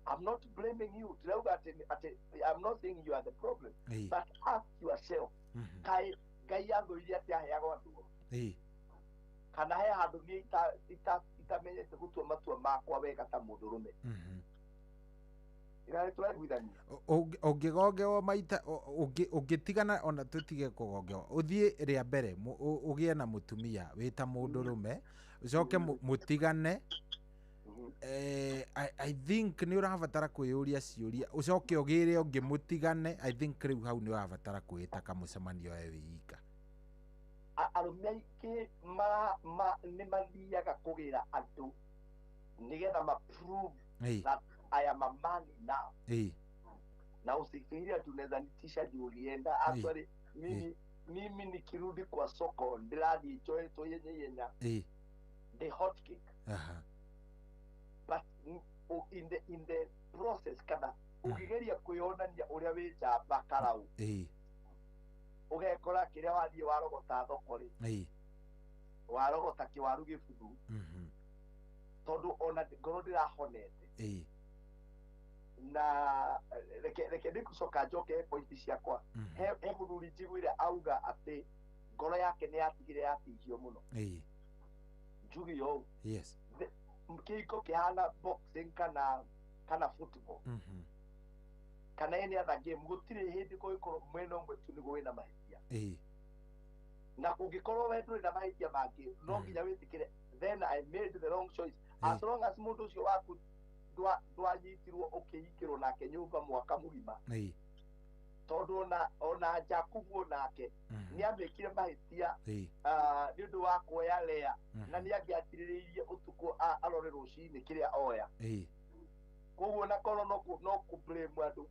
I'm not blaming you. I'm not saying you are the problem. But ask yourself, kai Ngai athũire atĩ aheagwo andũ. Kana he handũ niĩ itamenyete gũtua matua makwa wega ta mũndũrũme. Tũraiguithania. Ũngĩgongewo maita ũngĩtigana ona tũtige kũgongewa, ũthiĩ rĩa mbere ũgĩe na mũtumia wĩ ta mũndũrũme, ũcoke mũtigane. I think nĩ ũrabatara kwĩyũria ciũria, ũcoke ũgĩre ũngĩ mũtigane. I think rĩu hau nĩ ũrabatara kwĩĩta kamũcemanio we wĩ ika. Arũme aingĩ nĩ mathiaga kũgĩra andũ nĩgetha ma prove that I am a man now. Na usifikirie tunaweza nitisha juu ulienda. Actually mimi nikirudi kwa soko ndirathiĩ njoetwo yenye yenya the hot cake. But in the process kana ũngĩgeria kwĩyonania ũrĩa wĩ njamba karau, ũgekora kĩrĩa wathiĩ warogota thoko rĩ, warogota kĩwaru gĩbuthu, tondũ ona ngoro ndĩrahonete. Na reke ndĩgũcoka njoke pointi ciakwa. He mũthuri njiguire auga atĩ ngoro yake nĩ yatigire yatihio mũno. Njuge ũũ, Yes. kĩhiko kĩhana boxing kana football. Kana any other game gũtirĩ hĩndĩ kũngĩkorwo mwena ũmwe tu nĩguo wĩna mahĩtia. Na kũngĩkorwo we ndũrĩ na mahĩtia mangĩ no nginya wĩtĩkĩre then I made the wrong choice. As long as mũndũ ũcio waku ndwanyitirwo ũkĩhikĩrwo nake nyũmba mwaka mũgima. Tondũ ona Jakubu nake nĩamĩkire mahĩtia nĩ ũndũ wa kuoya Lea na nĩangĩatirĩrĩirie ũtukũ arore rũcinĩ kĩrĩa oya. Koguo na korwo no kũ blame andũ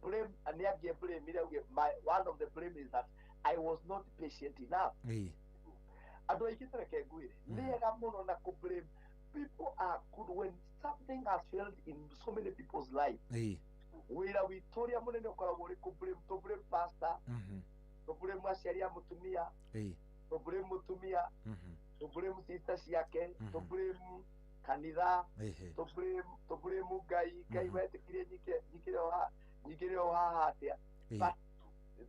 blame nĩangĩ blame auge one of the blame is that I was not patient enough. Andũ aingĩ tareke ngwĩre nĩ ega mũno na kũ blame. People are good when something has failed in so many people's life. Wĩra witũ ũrĩa mũnene ũkoragwo ũrĩ kũ blame, tũ blame pastor, tũ blame aciari a mũtumia, tũ blame mũtumia, tũ blame sister ciake, tũ blame kanitha, tũ blame Ngai, Ngai wetĩkirie nyingĩre o haha atĩa. But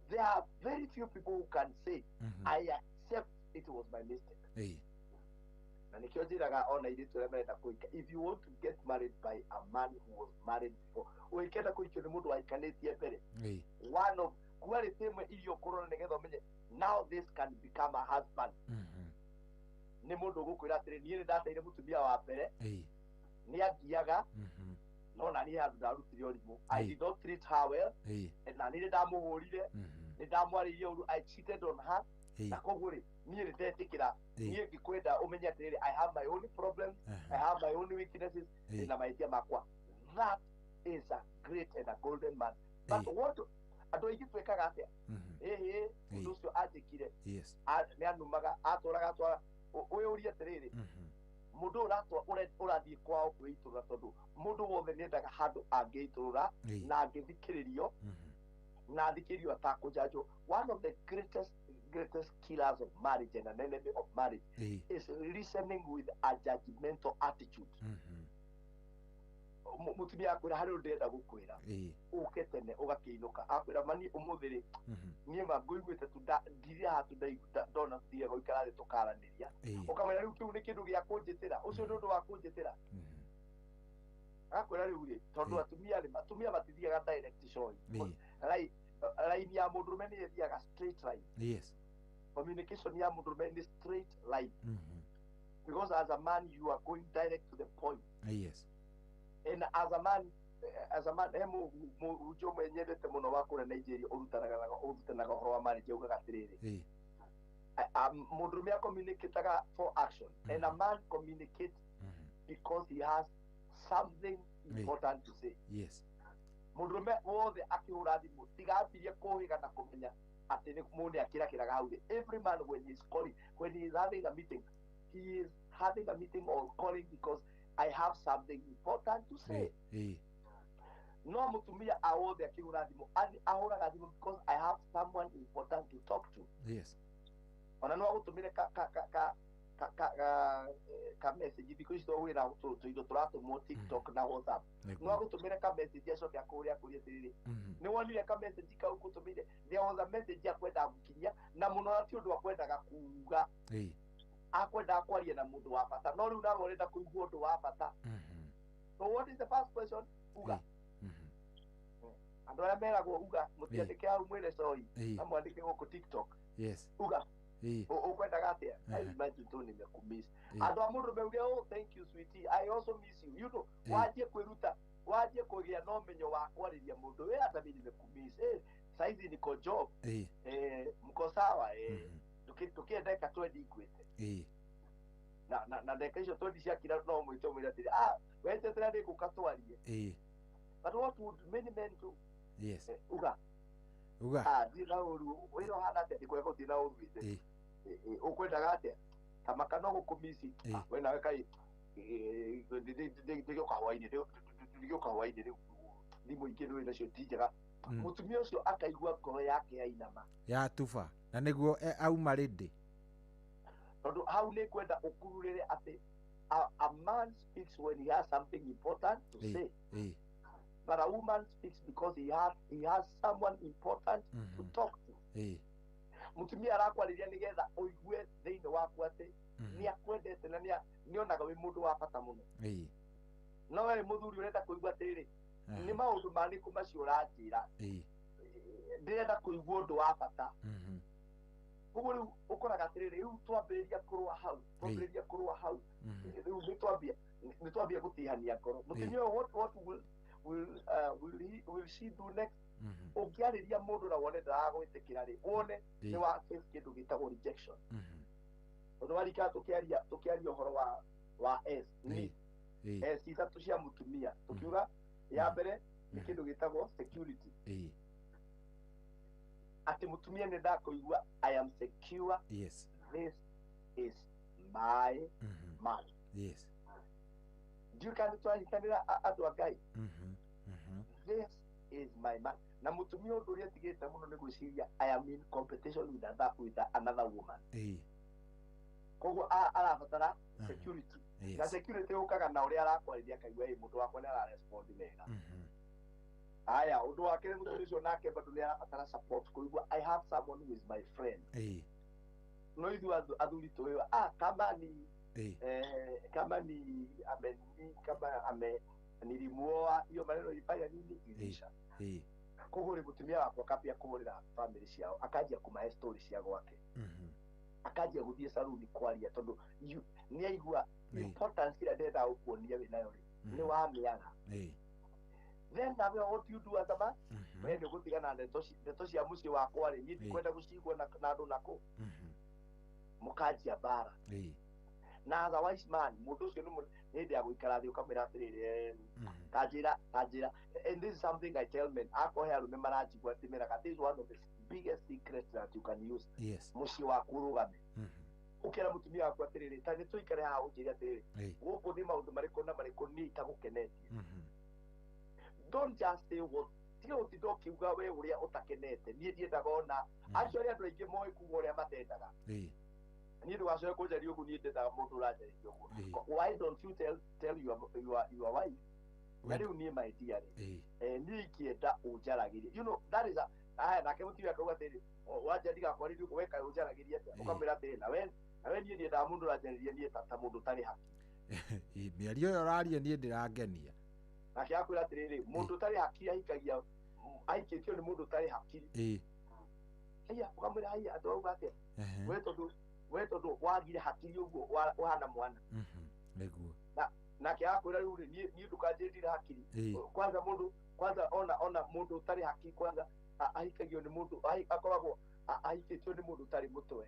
there are very few people who can say, I accept it was my mistake. Na nikio njĩraga ona airĩtu arĩa marenda kũhika, if you want to get married by a man who was married before, ũngĩenda kũhikio nĩ mũndũ wahikanĩtie mbere, one of quality ĩmwe iria ũkũrora nĩgetha ũmenye now this can become a husband, nĩ mũndũ ũgũkwĩra atĩrĩ niĩ nĩ ndateire mũtumia wa mbere, nĩ angiaga, no na niĩ handũ ndarutire ũrimũ, I did not treat her well, na niĩ nĩ ndamũhũrire, nĩ ndamwarĩirie ũru, I cheated on her, na koguo rĩ niĩ nĩ ndetĩkĩra, niĩ ngĩkwenda ũmenye atĩrĩrĩ I have my own problems, I have my own weaknesses, na mahĩtia makwa. That is a great and a golden man. But what andũ aingĩ twĩkaga atĩa? Ĩhĩ mũndũ ũcio anjĩkire, nĩ anumaga, atũraga atwara, wĩyũrie atĩrĩrĩ mũndũ ũrathiĩ kwao kwĩitũrũra, tondũ mũndũ wothe nĩendaga handũ angĩitũrũra na angĩthikĩrĩrio na athikĩrĩrio atakũnjanjwo. One of the greatest killers of marriage and an enemy of marriage is listening with a judgmental attitude. Mũtumia akwĩra harĩ ũndũ ndĩrenda gũkwĩra, ũke tene ũgakĩinũka, akwĩra mani ũmũthĩ rĩ niĩ ma ngũiguĩte tu ndirĩ haha tu ndona tũthiaga gũikara thĩ tũkaranĩria, ũkamwĩra rĩu kĩu nĩ kĩndũ gĩa kũnjĩtĩra, ũcio nĩ ũndũ wa kũnjĩtĩra. Akwĩra rĩu rĩ tondũ atumia matithiaga direct choice, line ya mũndũrũme nĩ ĩthiaga straight line. Yes. Communication ya mũndũrũme nĩ straight line. Because as a man you are going direct to the point. Yes. And as a man he mũhunjia ũmwe nyendete mũno wa kũrĩa Nigeria ũrutanaga ũhoro wa marriage augaga atĩrĩrĩ, mũndũrũme acommunicataga for action, and a man communicates because he has something important to say. Yes. Mũndũrũme wothe akĩhũra thimũ tigambirie kũhĩga na kũmenya atĩ nĩ mũndũ akĩrakĩraga hau thĩ. Every man when he is calling, when he is having a meeting, he is having a meeting or calling because I have something important to say. No mũtumia wothe akĩhũra thimũ ahũraga thimũ because I have someone important to talk to. Yes. Ona no agũtũmĩre ka message thikũ ici twĩna tũindo tũratũmwo TikTok na WhatsApp, no agũtũmĩre ka message acoke akũrie atĩrĩrĩ nĩ wonire ka message kau ngũtũmĩire, there was a message akwendaga gũkinyia na mũno na ti ũndũ akwendaga kuuga, akwendaga kwaria na mũndũ wa bata, no rĩu nawe ũrenda kũigua ũndũ wa bata. So what is the first question? Uga. Andũ arĩa meragwo uga mũtiandĩke hau mwĩre sorry, na mwandĩke gũkũ TikTok. Yes. Uga. Ukwendaga atĩa? I imagine tu nimekumiss. Andũ a mũndũ meuge, oh thank you sweetie, I also miss you. You know, wanjie kwĩruta, wanjie kũgĩa na ũmenyo wa kwarĩria mũndũ, we hata mimi nimekumiss. Saizi niko job. Mko sawa tukienda ndagĩka 20 ikuĩte. Na ndagĩka icio 20 ciakira no mwĩte ũmwĩre atĩrĩ, ah wetetera nĩ ngũka twarie. But what would many men do? Yes. Uga. Uga. Ah, ndina ũru, wĩra ũhana atĩa? Ndikwega gũthiĩ na ũru ithe. Ũkwendaga atĩa? Tamaka no gũkũmici. We nawe kai ndigĩũka hwainĩ rĩu thimũ ingĩ nĩ nacio ti njega. Mũtumia ũcio akaigua ngoro yake yainama. Ya tuba. Na nĩguo auma rĩndĩ. Tondũ hau nĩ kwenda ũkururĩre atĩ a man speaks when he has something important to say. But a woman speaks because he has someone important to talk to. Mũtumia arakwarĩria nĩgetha ũigue thĩinĩ waku atĩ nĩ akwendete na nĩonaga wĩ mũndũ wa bata mũno. No we mũthuri ũrenda kũigua atĩrĩrĩ, Nĩ maũndũ marĩkũ macio ũranjĩra? Ndĩrenda kũigua ũndũ wa bata. Koguo rĩu ũkoraga atĩrĩrĩ, rĩu twambĩrĩria kũrũa hau, twambĩrĩria kũrũa hau, rĩu nĩ twambia gũtihania ngoro. Mũtumia ũyũ, what will she do next? Ũngĩarĩria mũndũ na wone ndaragwĩtĩkĩra rĩ, wone nĩ wa face kĩndũ gĩtagwo rejection. Tondũ warikara tũkĩaria ũhoro wa S need, S ithatũ cia mũtumia, tũkiuga ya mbere nĩ kĩndũ gĩtagwo security. Atĩ mũtumia nĩ ndakũigua I am secure. Yes. This is my man. Yes. Ndiũĩ kana nĩtũranyitanĩra andũ a Ngai. This is my man. Na mũtumia ũndũ ũrĩa atigĩte mũno nĩ gwĩciria I am in competition with another woman. Koguo arabatara security. Na security ũkaga na ũrĩa arakwarĩria akaigua ĩ mũndũ wakwa nĩ ararespond wega. Aya, ũndũ wa kerĩ mũtumia ũcio nake bado nĩ arabatara support, kũigua I have someone who is my friend. No ithuĩ athuri tũĩ kama ni kama ni amenini, kama ame nilimuoa, hiyo maneno ilifanya nini ilisha. Koguo rĩ mũtumia wakwa akambia kũhũrĩra family ciao, akanjia kũmahe story cia gwake. Akanjia gũthiĩ saruni kwaria tondũ nĩ aigua importance ĩrĩa ndendaga gũkuonia wĩ nayo rĩ, nĩ wamĩaga. Then nawe what you do as a man, we nĩ ũgũtigana ndeto cia mũciĩ wakwa rĩ, niĩ ndikwenda gũcigua na andũ nakũ. Mũkanjia mbara. Na otherwise man, mũndũ ũcio nĩ hĩndĩ ya gũikara thĩ ũkamwĩra atĩrĩrĩ, kanjĩra, and this is something I tell men, akorwo he arũme maranjigua ndĩmeraga, this is one of the biggest secrets that you can use. Yes. Mũciĩ waku ũrũgame. Ũkera mũtumia waku atĩrĩrĩ, ta nĩ tũikare haha ũnjĩre atĩrĩrĩ, gũkũ nĩ maũndũ marĩkũ na marĩkũ niĩ itagũkenetie. Don't just say what, tiga gũtinda ũkiuga we ũrĩa ũtakenete, niĩ ndiendaga ona. Actually andũ aingĩ moĩ kuga ũrĩa matendaga. Niĩ ndũgacoke kũnjaria ũguo, niĩ ndendaga mũndũ ũranjarĩria ũguo. Why don't you tell your wife? Na rĩu niĩ my dear rĩ, niĩ ingĩenda ũnjaragĩrie. You know, that is a, aya nake mũtumia akauga atĩrĩ, wanja ndigakwarĩrie ũguo, we kaĩ ũnjaragĩria atĩa? Ũkamwĩra atĩrĩ, nawe niĩ ndiendaga mũndũ ũranjarĩria niĩ ta mũndũ ũtarĩ haki. Mĩario ĩyo ũraria niĩ ndĩrangenia. Nake akwĩra atĩrĩrĩ, mũndũ ũtarĩ hakiri ahikagia, ahikĩtio nĩ mũndũ ũtarĩ hakiri. Haiya, ũkamwĩra haiya, andũ auga atĩa? We tondũ wagire hakiri ũguo ũhana mwana. Nĩguo. Nake akwĩra rĩu rĩ, niĩ ndũkanjĩrire hakiri. Kwanza mũndũ, kwanza ona mũndũ ũtarĩ hakiri kwanza ahikagio nĩ mũndũ, akoragwo ahikĩtio nĩ mũndũ ũtarĩ mũtwe.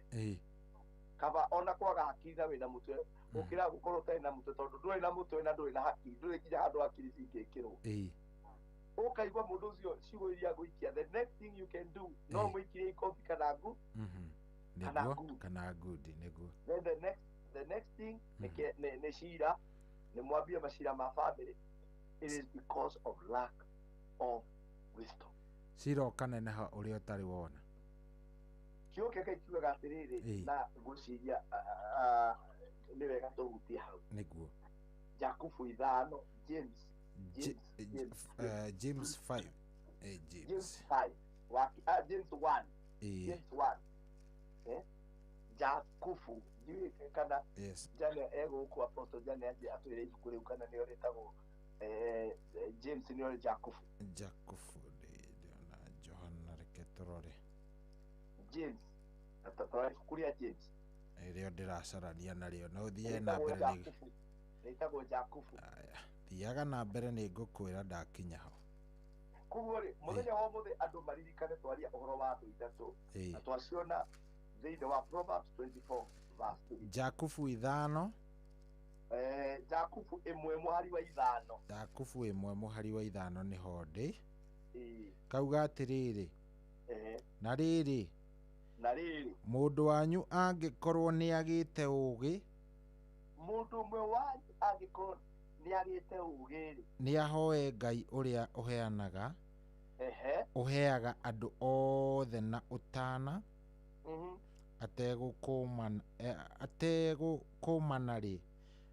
Kaba ona kwaga hakiri na wĩna mũtwe, ũkĩra gũkorwo ũtarĩ na mũtwe tondũ ndũrĩ na mũtwe na ndũrĩ na hakiri, ndũrĩ nginya handũ hakiri cingĩkĩrwo. Ũkaigua mũndũ ũcio ciugo iria agũikia, the next thing you can do, no mũikirie ikobi kana ngu. Kana ngundi, nĩguo. Then the next thing nĩ cira, nĩ mwambie macira ma family. It is because of lack of wisdom. Cira ũkaneneha ũrĩa ũtarĩ wona. Kiugo kĩa Ngai kiugaga atĩrĩrĩ, na ngwĩciria nĩ wega tũhutie hau. Nĩguo. Jakubu 5, James James 5. James 5. James 1. James 1. Jakubu ndiũĩ kana Jane egũkũ Apostle Jane atwĩre ibuku rĩu kana nĩo rĩtagwo James nĩo Jakubu. Jakubu ndĩona Johana, reke tũrore. James, tũrore ibuku rĩa James. Rĩo ndĩracarania narĩo, no ũthiĩ na mbere nĩ rĩtagwo Jakubu. Thiaga na mbere nĩ ngũkwĩra ndakinya ho. Koguo rĩ, mũthenya wa ũmũthĩ andũ maririkane twaria ũhoro wa andũ ithatũ na twaciona thĩinĩ wa Proverbs 24 verse 3. Jakubu 5. Jakubu 1 mũhari wa 5. Jakubu 1 mũhari wa 5 nĩho ndĩ. Kauga atĩrĩrĩ, na rĩrĩ, mũndũ wanyu angĩkorwo nĩagĩte ũũgĩ, mũndũ ũmwe wanyu angĩkorwo nĩagĩte ũũgĩ-rĩ, nĩahoe Ngai ũrĩa ũheanaga, ũheaga andũ othe na ũtana, ategũkũmana-rĩ,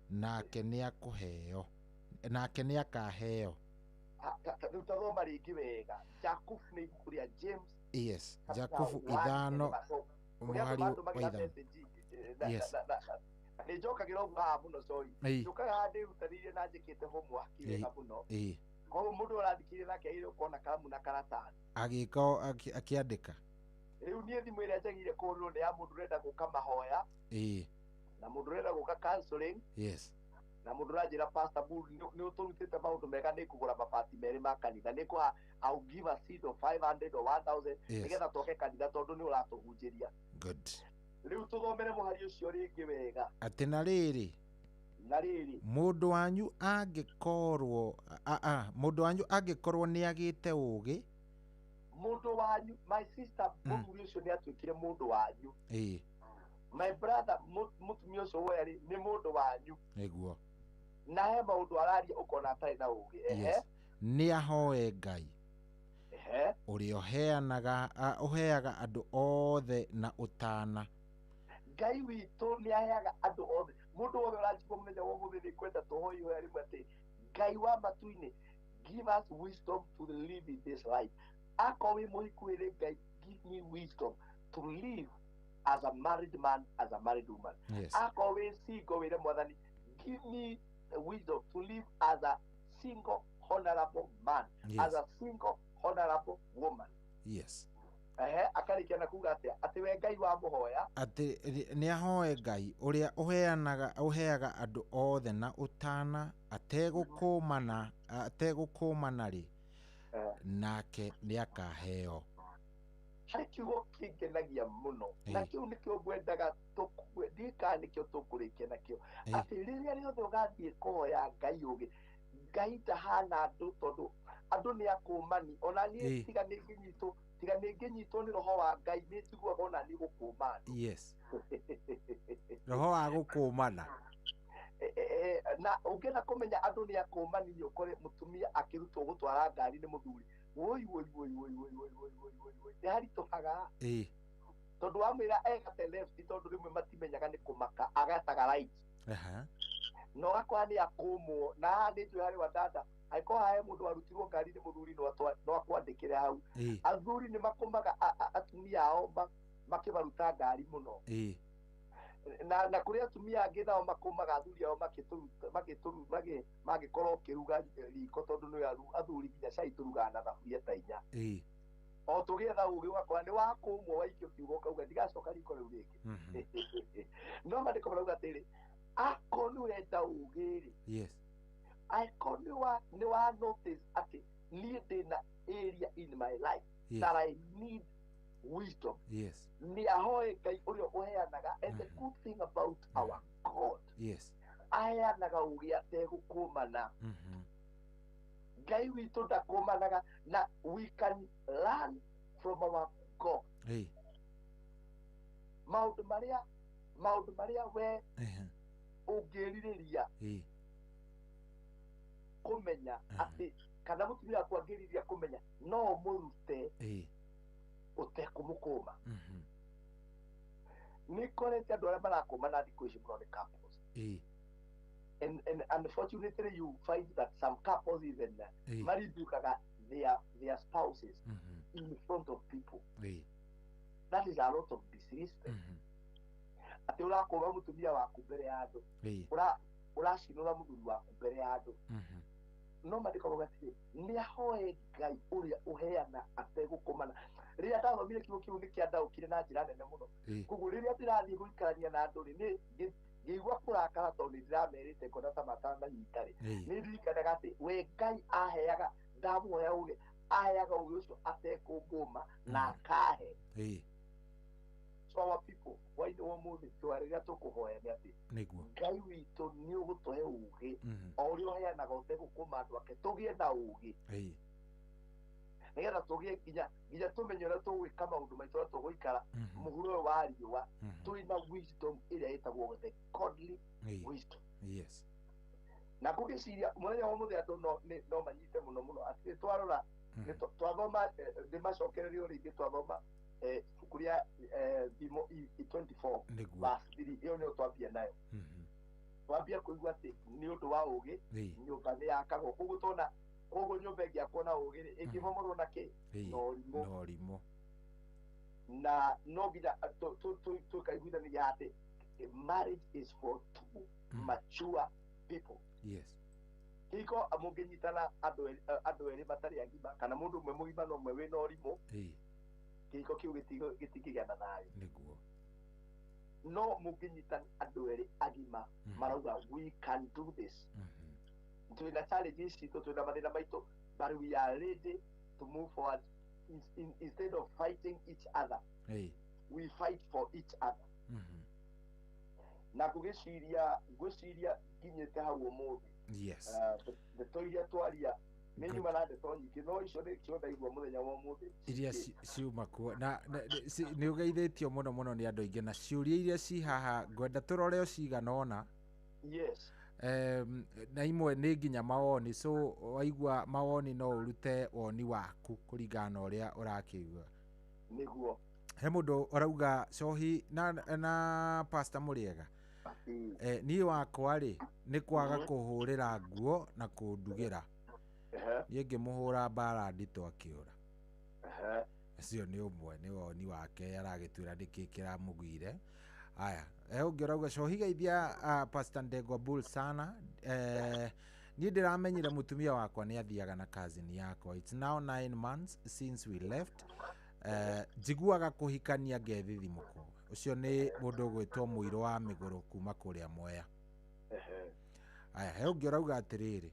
nake nĩakũheo, nake nĩakaheo. Rĩu tathoma rĩngĩ wega. Jakubu nĩ ibuku rĩa James. Yes, Jakubu 5 mũhari wa 5. Yes. Nĩ njokagĩra ũguo haha mũno, sorry. Njũkaga haha ndĩrutanĩirie na njĩkĩte homework wega mũno. Koguo mũndũ ũrathikĩrĩria nake agĩrĩirwo gũkorwo na karamu na karatathi. Agĩka akĩandĩka. Rĩu niĩ thimũ ĩrĩa njagĩrĩire kũhũrĩrwo nĩ ya mũndũ ũrenda gũka mahoya, na mũndũ ũrenda gũka counseling, na mũndũ ũranjĩra, "Pastor Bull, nĩ ũtũrutĩte maũndũ mega, nĩ ngũgũra mabati merĩ ma kanitha, nĩ kũha, I'll give a seed of 500 or 1000 nĩgetha twoke kanitha tondũ nĩ ũratũhunjĩria." Good. Rĩu tũthomere mũhari ũcio rĩngĩ wega. Atĩ na rĩrĩ, Na rĩrĩ, mũndũ wanyu angĩkorwo nĩ agĩte ũũgĩ. Mũndũ wanyu, my sister, mũthuri ũcio nĩ atuĩkire mũndũ wanyu. My brother, mũtumia ũcio woya rĩ, nĩ mũndũ wanyu. Na he maũndũ araria ũkona atarĩ na ũgĩ. Ehe. Yes, nĩ ahoe Ngai, ũrĩa ũheaga andũ othe na ũtana. Ngai witũ nĩ aheaga andũ othe. Mũndũ wothe ũranjigua mũthenya wa ũmũthĩ, nĩ kwenda tũhoe ihoya rĩmwe atĩ Ngai wa matu-inĩ, give us wisdom to live in this life. Akorwo wĩ mũhiku, wĩre Ngai, "Give me wisdom to live as a married man, as a married woman." Akorwo wĩ single, wĩre Mwathani, "Give me the wisdom to live as a single honorable man, as a single honorable woman." Ehe, akarĩkia na kuga atĩa? Atĩ we Ngai wa mũhoya. Atĩ nĩ ahoe Ngai ũrĩa ũheanaga ũheaga andũ othe na ũtana ategũkũmana rĩ, nake nĩ akaheo. Harĩ kiugo kĩngenagia mũno, na kĩu nĩkĩo ngwendaga tũkue, ndiũĩ kana nĩkĩo tũkũrĩkia nakĩo, atĩ rĩrĩa rĩothe ũgathiĩ kũhoya Ngai ũgĩ, Ngai ndahana andũ, tondũ andũ nĩ akũmani. Ona niĩ, tiga nĩ ngĩnyitwo nĩ roho wa Ngai, nĩ njiguaga ona niĩ gũkũma andũ. Yes, roho wa gũkũmana. Na ũngĩenda kũmenya andũ nĩ akũmani, nĩ ũkore mũtumia akĩrutwo gũtwara ngari nĩ mũthuri. Woi woi woi woi woi woi woi woi woi woi, nĩ haritũhaga, tondũ wamwĩra egate left, tondũ rĩmwe matimenyaga nĩ kũmaka, agataga right, na ũgakora nĩ akũmwo. Na haha nĩ njũĩ harĩ wa dada, angĩkorwo hahe mũndũ warutirwo ngari nĩ mũthuri, no akwandĩkĩre hau. Athuri nĩ makũmaga atumia ao makĩmaruta ngari mũno. Na kũrĩ atumia angĩ nao makũmaga athuri ao makĩtũruta makĩtũru magĩ mangĩkorwo ũkĩruga riko, tondũ nĩ athuri nginya cai tũrugaga na thaburia ta inya, o tũgĩetha ũgĩ, ũgakora nĩ wakũmwo, waikio kiugo, ũkauga ndigacoka riko rĩu rĩngĩ. No maandĩko marauga atĩrĩ, akorwo nĩ ũrenda ũgĩ rĩ, angĩkorwo nĩ wa notice atĩ niĩ ndĩna area in my life that I need wisdom, nĩ ahoe Ngai ũrĩa ũheanaga. And the good thing about our God, aheanaga ũgĩ ategũkũmana. Ngai witũ ndakũmanaga, na we can learn from our God maũndũ marĩa we ũngĩrirĩria kũmenya, atĩ kana mũtumia waku angĩrirĩria kũmenya, no ũmũrute ũtekũmũkũma. Nĩ korete andũ arĩa marakũmana thikũ ici mũno nĩ couples. And unfortunately you find that some couples even maribukaga their spouses in front of people. That is a lot of disrespect, atĩ ũrakũma mũtumia waku mbere ya andũ, ũracinũra mũthuri waku mbere ya andũ. No maandĩko mauga atĩrĩ, nĩ ahoe Ngai ũrĩa ũheana ategũkũmana. Rĩrĩa ndathomire kiugo kĩu, nĩ kĩandaũkire na njĩra nene mũno. Koguo rĩrĩa ndĩrathiĩ gũikarania na andũ rĩ, nĩ ngĩigua kũrakara tondũ nĩ ndĩramerĩte ngona ta matananyita rĩ, nĩ ndirikanaga atĩ we Ngai aheaga, ndamũhoya ũgĩ, aheaga ũgĩ ũcio atekũngũma na akahe. So our people, hwainĩ wa ũmũthĩ twa rĩrĩa tũkũhoya nĩ atĩ Ngai witũ nĩ ũgũtũhe ũgĩ, o ũrĩa ũheanaga ũtegũkũma andũ ake, tũgĩe na ũgĩ, nĩgetha tũgĩe nginya tũmenye ũrĩa tũgwĩka maũndũ maitũ, ũrĩa tũgũikara mũhuro ũyũ wa riũa, twĩna wisdom ĩrĩa ĩtagwo the godly wisdom. Na ngũgĩciria mũthenya wa ũmũthĩ andũ no manyite mũno mũno atĩ twarora twathoma, ndĩmacokererie o rĩngĩ, twathoma ibuku rĩa Thimo 24 verse 3, ĩyo nĩyo twambia nayo, twambia kũigua atĩ nĩ ũndũ wa ũgĩ nyũmba nĩ yakagwo. Koguo tona, koguo nyũmba ĩngĩakwo na ũgĩ rĩ, ĩngĩbomorwo na kĩ? Na ũrimũ. Na ũrimũ. Na no nginya tũkaiguithania atĩ marriage is for two mature people. Kĩhiko mũngĩnyitana andũ erĩ matarĩ agima kana mũndũ ũmwe mũgima na ũmwe wĩna ũrimũ, kĩhiko kĩu gĩtingĩgĩa na thayũ. Nĩguo. No mũngĩnyitana andũ erĩ agima marauga we can do this. Twĩna challenges citũ, twĩna mathĩna maitũ, but we are ready to move forward. Instead of fighting each other, we fight for each other. Na ngũgĩciria nginyĩte hau ũmũthĩ. Yes. Ndeto iria twaria nĩ nyuma na ndeto nyingĩ, no icio nĩcio ndaigua mũthenya wa ũmũthĩ iria ciuma kuo na nĩ ũgeithĩtio mũno mũno nĩ andũ aingĩ, na ciũria iria ci haha ngwenda tũrore o cigana ũna. Yes. Na imwe nĩ nginya mawoni, so waigua mawoni no ũrute woni waku kũringana na ũrĩa ũrakĩigua. Nĩguo. He mũndũ ũrauga cohi na Pastor Mũrĩega, niĩ wakwa rĩ nĩ kwaga kũhũrĩra nguo na kũndugĩra, niĩ ngĩmũhũra mbara nditũ akĩũra. Ũcio nĩ ũmwe, nĩ woni wake aragĩtwĩra nĩkĩ kĩramũgwire. Aya, ũngĩ ũrauga cohi geithia Pastor Ndegwa Bull sana. Niĩ ndĩramenyire mũtumia wakwa nĩ athiaga na cousin yakwa. It's now 9 months since we left. Njiguaga kũhikania ngethithimũko. Ũcio nĩ mũndũ ũgwĩtwo mũirũ wa mĩgũrũ kuma kũrĩa Mwea. Aya, he ũngĩ ũrauga atĩrĩrĩ,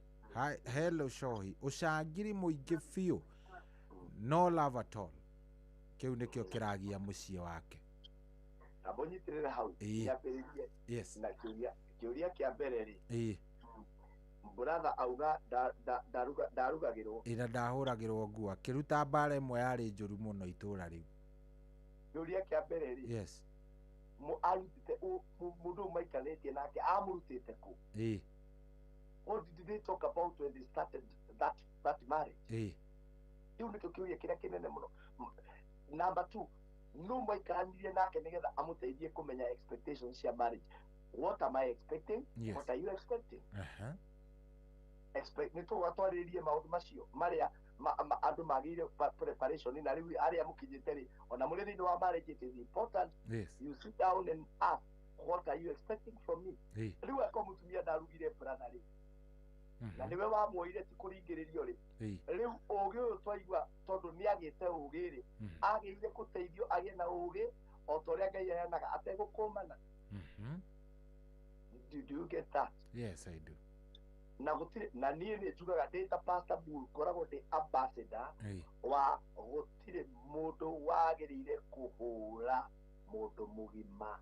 hello cohi, ũcangiri mũingĩ biũ, no love at all. Kĩu nĩkĩo kĩragia mũciĩ wake. Amba ũnyitĩrĩre hau kĩambĩrĩrie. Yes. Na kĩũria kĩa mbere rĩ, brother auga ndarugagĩrwo ĩna ndahũragĩrwo nguo, akĩruta mbara ĩmwe yarĩ njũru mũno itũra rĩu. Kĩũria kĩa mbere rĩ, yes, arutĩte mũndũ ũyũ maikarĩtie nake amũrutĩte kũ? What did they talk about when they started that marriage? Kĩu nĩkĩo kĩũria kĩrĩa kĩnene mũno. Number 2, no maikaranirie nake nĩgetha amũteithie kũmenya expectations cia marriage. What am I expecting? Yes. What are you expecting? Expect nĩ tũgatwarĩrie maũndũ macio marĩa andũ magĩire preparation, na rĩu arĩa mũkinyĩte rĩ, ona mũrĩ thĩinĩ wa marriage, it is important. Yes. You sit down and ask, what are you expecting from me? Rĩu akorwo mũtumia ndarugire brother rĩ, na nĩwe wamuoire ti kũringĩrĩrio rĩ, rĩu ũgĩ ũyũ twaigua tondũ nĩagĩte ũgĩ rĩ, agĩrĩire gũteithio agĩe na ũgĩ o ta ũrĩa Ngai aheanaga ategũkũmana. Do you get that? Yes, I do. Na gũtirĩ, na niĩ nĩ njugaga ndĩ ta Pastor Bull, ngoragwo ndĩ ambassador wa gũtirĩ mũndũ wagĩrĩire kũhũra mũndũ mũgima.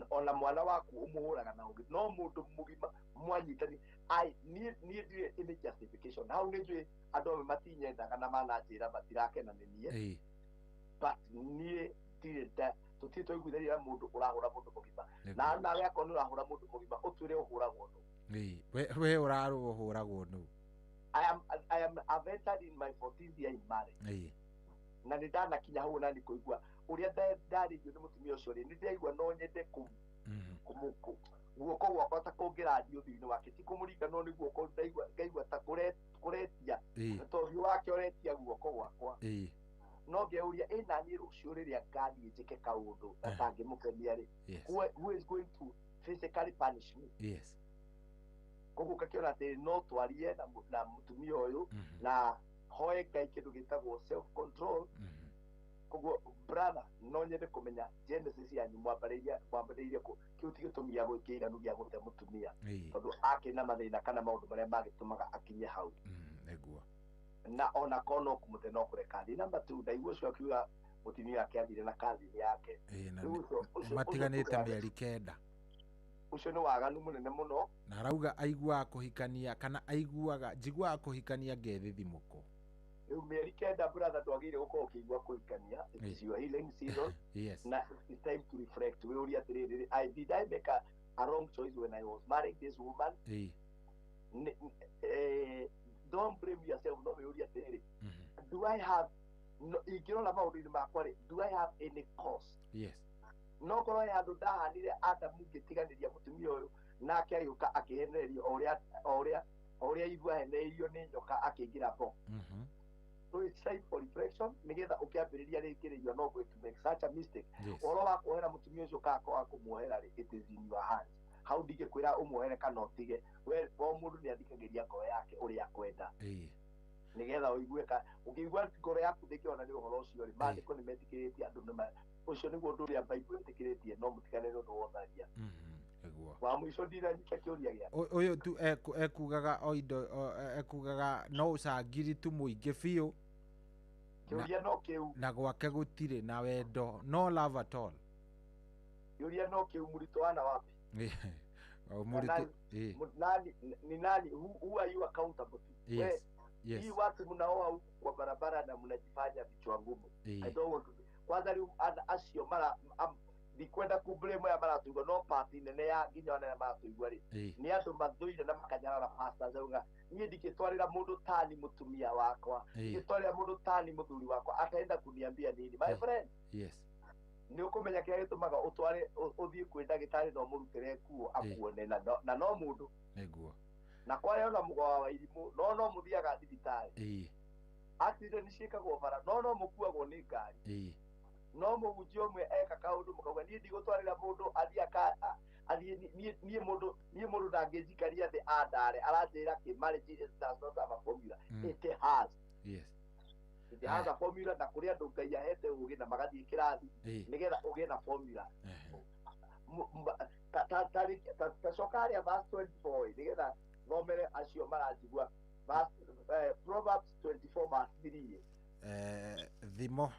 Ona mwana waku ũmũhũraga na ũgĩ, no mũndũ mũgima mwanyitani. Niĩ ndirĩ any justification hau, nĩ njũĩ andũ amwe matinyendaga na mananjĩra matirakena nĩ niĩ, but niĩ ndirĩ tũtirĩ twaiguithania na mũndũ ũrahũra mũndũ mũgima. Na nawe akorwo nĩ ũrahũra mũndũ mũgima, ũtwĩre ũhũragwo nũ. We ũrarũo ũhũragwo nũ? I've entered in my 14th year in marriage. Na nĩ ndanakinya hau na nĩ kũigua ũrĩa ndarĩrio nĩ mũtumia ũcio rĩ, nĩ ndĩraigua no nyende guoko gwakwa ta kũngĩrathiĩ ũthiũ-inĩ wake, ti kũmũringa, no nĩ guoko ngaigua ta kũretia, tondũ ũthiũ wake ũretia guoko gwakwa. No ngeuria ĩ naniĩ rũciũ rĩrĩa ngathiĩ njĩke kaũndũ gatangĩmũkenia rĩ, who is going to physically punish me? Yes. Koguo ngakĩona atĩ no twarie na mũtumia ũyũ na hoe Ngai kĩndũ gĩtagwo self control. Koguo brother, no nyende kũmenya genesis yanyu mwambĩrĩirie kũ. Kĩu ti gĩtũmi gĩa kĩiganu gĩa gũte mũtumia, tondũ akĩrĩ na mathĩna kana maũndũ marĩa magĩtũmaga akinye hau. Nĩguo. Na ona korwo no kũmũte no kũreka athiĩ. Number 2, ndaigua ũcio akiuga mũtumia wake athire na cousin yake. Matiganĩte mĩeri 9. Ũcio nĩ waganu mũnene mũno. Na arauga aiguaga kũhikania kana aiguaga njiguaga kũhikania ngethithimũko. Rĩu mĩeri 9 brother, ndwagĩrĩire gũkorwo ũkĩigua kũhikania. It is your healing season. Yes. Na it's time to reflect. Wĩũrie atĩrĩrĩ, did I make a wrong choice when I was marrying this woman? Don't blame yourself. No wĩũrie atĩrĩrĩ, do I have, ingĩrora maũndũ-inĩ makwa rĩ, do I have any cause? Yes. No korwo he handũ ndahanire Adamu ngĩtiganĩria mũtumia ũyũ, nake agĩũka akĩhenererio o ũrĩa Ivu ahenereirio nĩ nyoka akĩingĩra bo. So it's time for reflection, nĩgetha ũkĩambĩrĩria rĩngĩ rĩ, you are not going to make such a mistake. Yes. Ũhoro wa kuohera mũtumia ũcio kana kwaga kũmuohera rĩ, it is in your hands. Hau ndingĩkwĩra ũmuohere kana ũtige. We o mũndũ nĩ athikagĩria ngoro yake ũrĩa akwenda. Nĩgetha ũigue ka ũngĩigua ngoro yaku ndĩngĩona nĩ ũhoro ũcio rĩ, maandĩko nĩ metĩkĩrĩtie andũ nĩ ũcio nĩguo ũndũ ũrĩa Bible ĩtĩkĩrĩtie, no mũtigane nĩ ũndũ wa ũtharia. Wa mũico ndinanyita kĩũria gĩake. Ũyũ tu ekugaga o indo ekugaga no ũcangiri tu mũingĩ biũ. Kĩũria no kĩu. Na gwake gũtirĩ na wendo, no love at all. Kĩũria no kĩu, mũrutwo ana wapi? Nani, ni nani, who are you accountable to? Yes. Yes. Hii watu mnaoa huku kwa barabara na mnajifanya vichwa ngumu. I don't want to be. Kwanza rĩu acio mara ndikwenda ku blame aya maratũigua, no party nene ya nginya ona maratũigua rĩ, nĩ andũ mathũire na makanyarara pastors auga niĩ ndingĩtwarĩra mũndũ tani mũtumia wakwa, ndingĩtwarĩra mũndũ tani mũthuri wakwa, ataenda kuniambia nini my friend. Yes. Nĩ ũkũmenya kĩrĩa gĩtũmaga ũtware ũthiĩ kwĩ ndagĩtarĩ na ũmũrutĩre nguo akuone na no mũndũ. Nĩguo. Na kwarĩ ona mũgoa wa irimũ no mũthiaga thibitarĩ. Accident ciĩkagwo bara no mũkuagwo nĩ ngari. No mũhunjia ũmwe eka kaũndũ mũkauga niĩ ndigũtwarĩra mũndũ athiĩ niĩ mũndũ ndangĩnjikaria thĩ andare aranjĩra kĩ marriage does not have a formula. It has. Yes. It has a formula na kũrĩ andũ Ngai ahete ũgĩ na magathiĩ kĩrathi nĩgetha ũgĩe na formula. Ta coka harĩa verse 24 nĩgetha thomere acio maranjigua. Proverbs 24 verse 3. Thimo.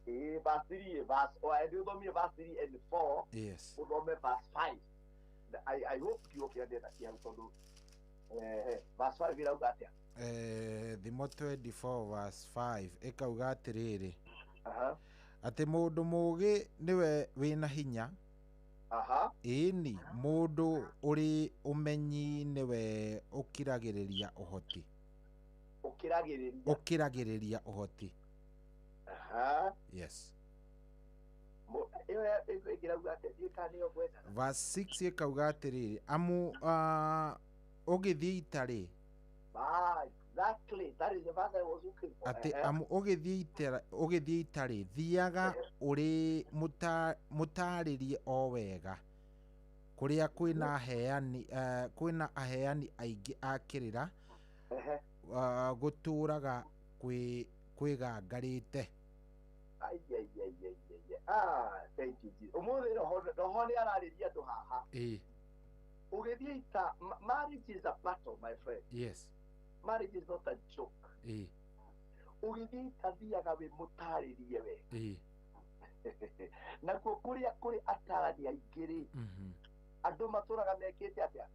Verse 3 verse or ũthomie verse 3 and 4. Yes. Ũthome verse 5. I hope kiugo kĩrĩa ndĩrenda kĩa tondũ verse 5 ĩrauga atĩa? Thimo 24 verse 5 ĩkauga atĩrĩrĩ, atĩ mũndũ mũũgĩ nĩwe wĩna hinya. Ĩni mũndũ ũrĩ ũmenyi nĩwe ũkiragĩrĩria ũhoti. Ũkiragĩrĩria ũhoti. Yes. Verse 6 ĩkauga atĩrĩrĩ, amu ũgĩthiĩ itarĩ. Exactly. That is the verse I was looking for. Atĩ amu ũgĩthiĩ itarĩ, thiaga ũrĩ mũtarĩrie o wega kũrĩa kwĩna aheani aingĩ a kĩrĩra, gũtũũraga kwĩgangarĩte. Thank you, Jesus. Ũmũthĩ roho nĩ ararĩria andũ haha. Ũgĩthiĩ ita, marriage is a battle, my friend. Yes. Marriage is not a joke. Ũgĩthiĩ ita thiaga wĩ mũtarĩrie wega. Nakuo kũrĩa kũrĩ atarani aingĩ rĩ, andũ matũraga mekĩte atĩa?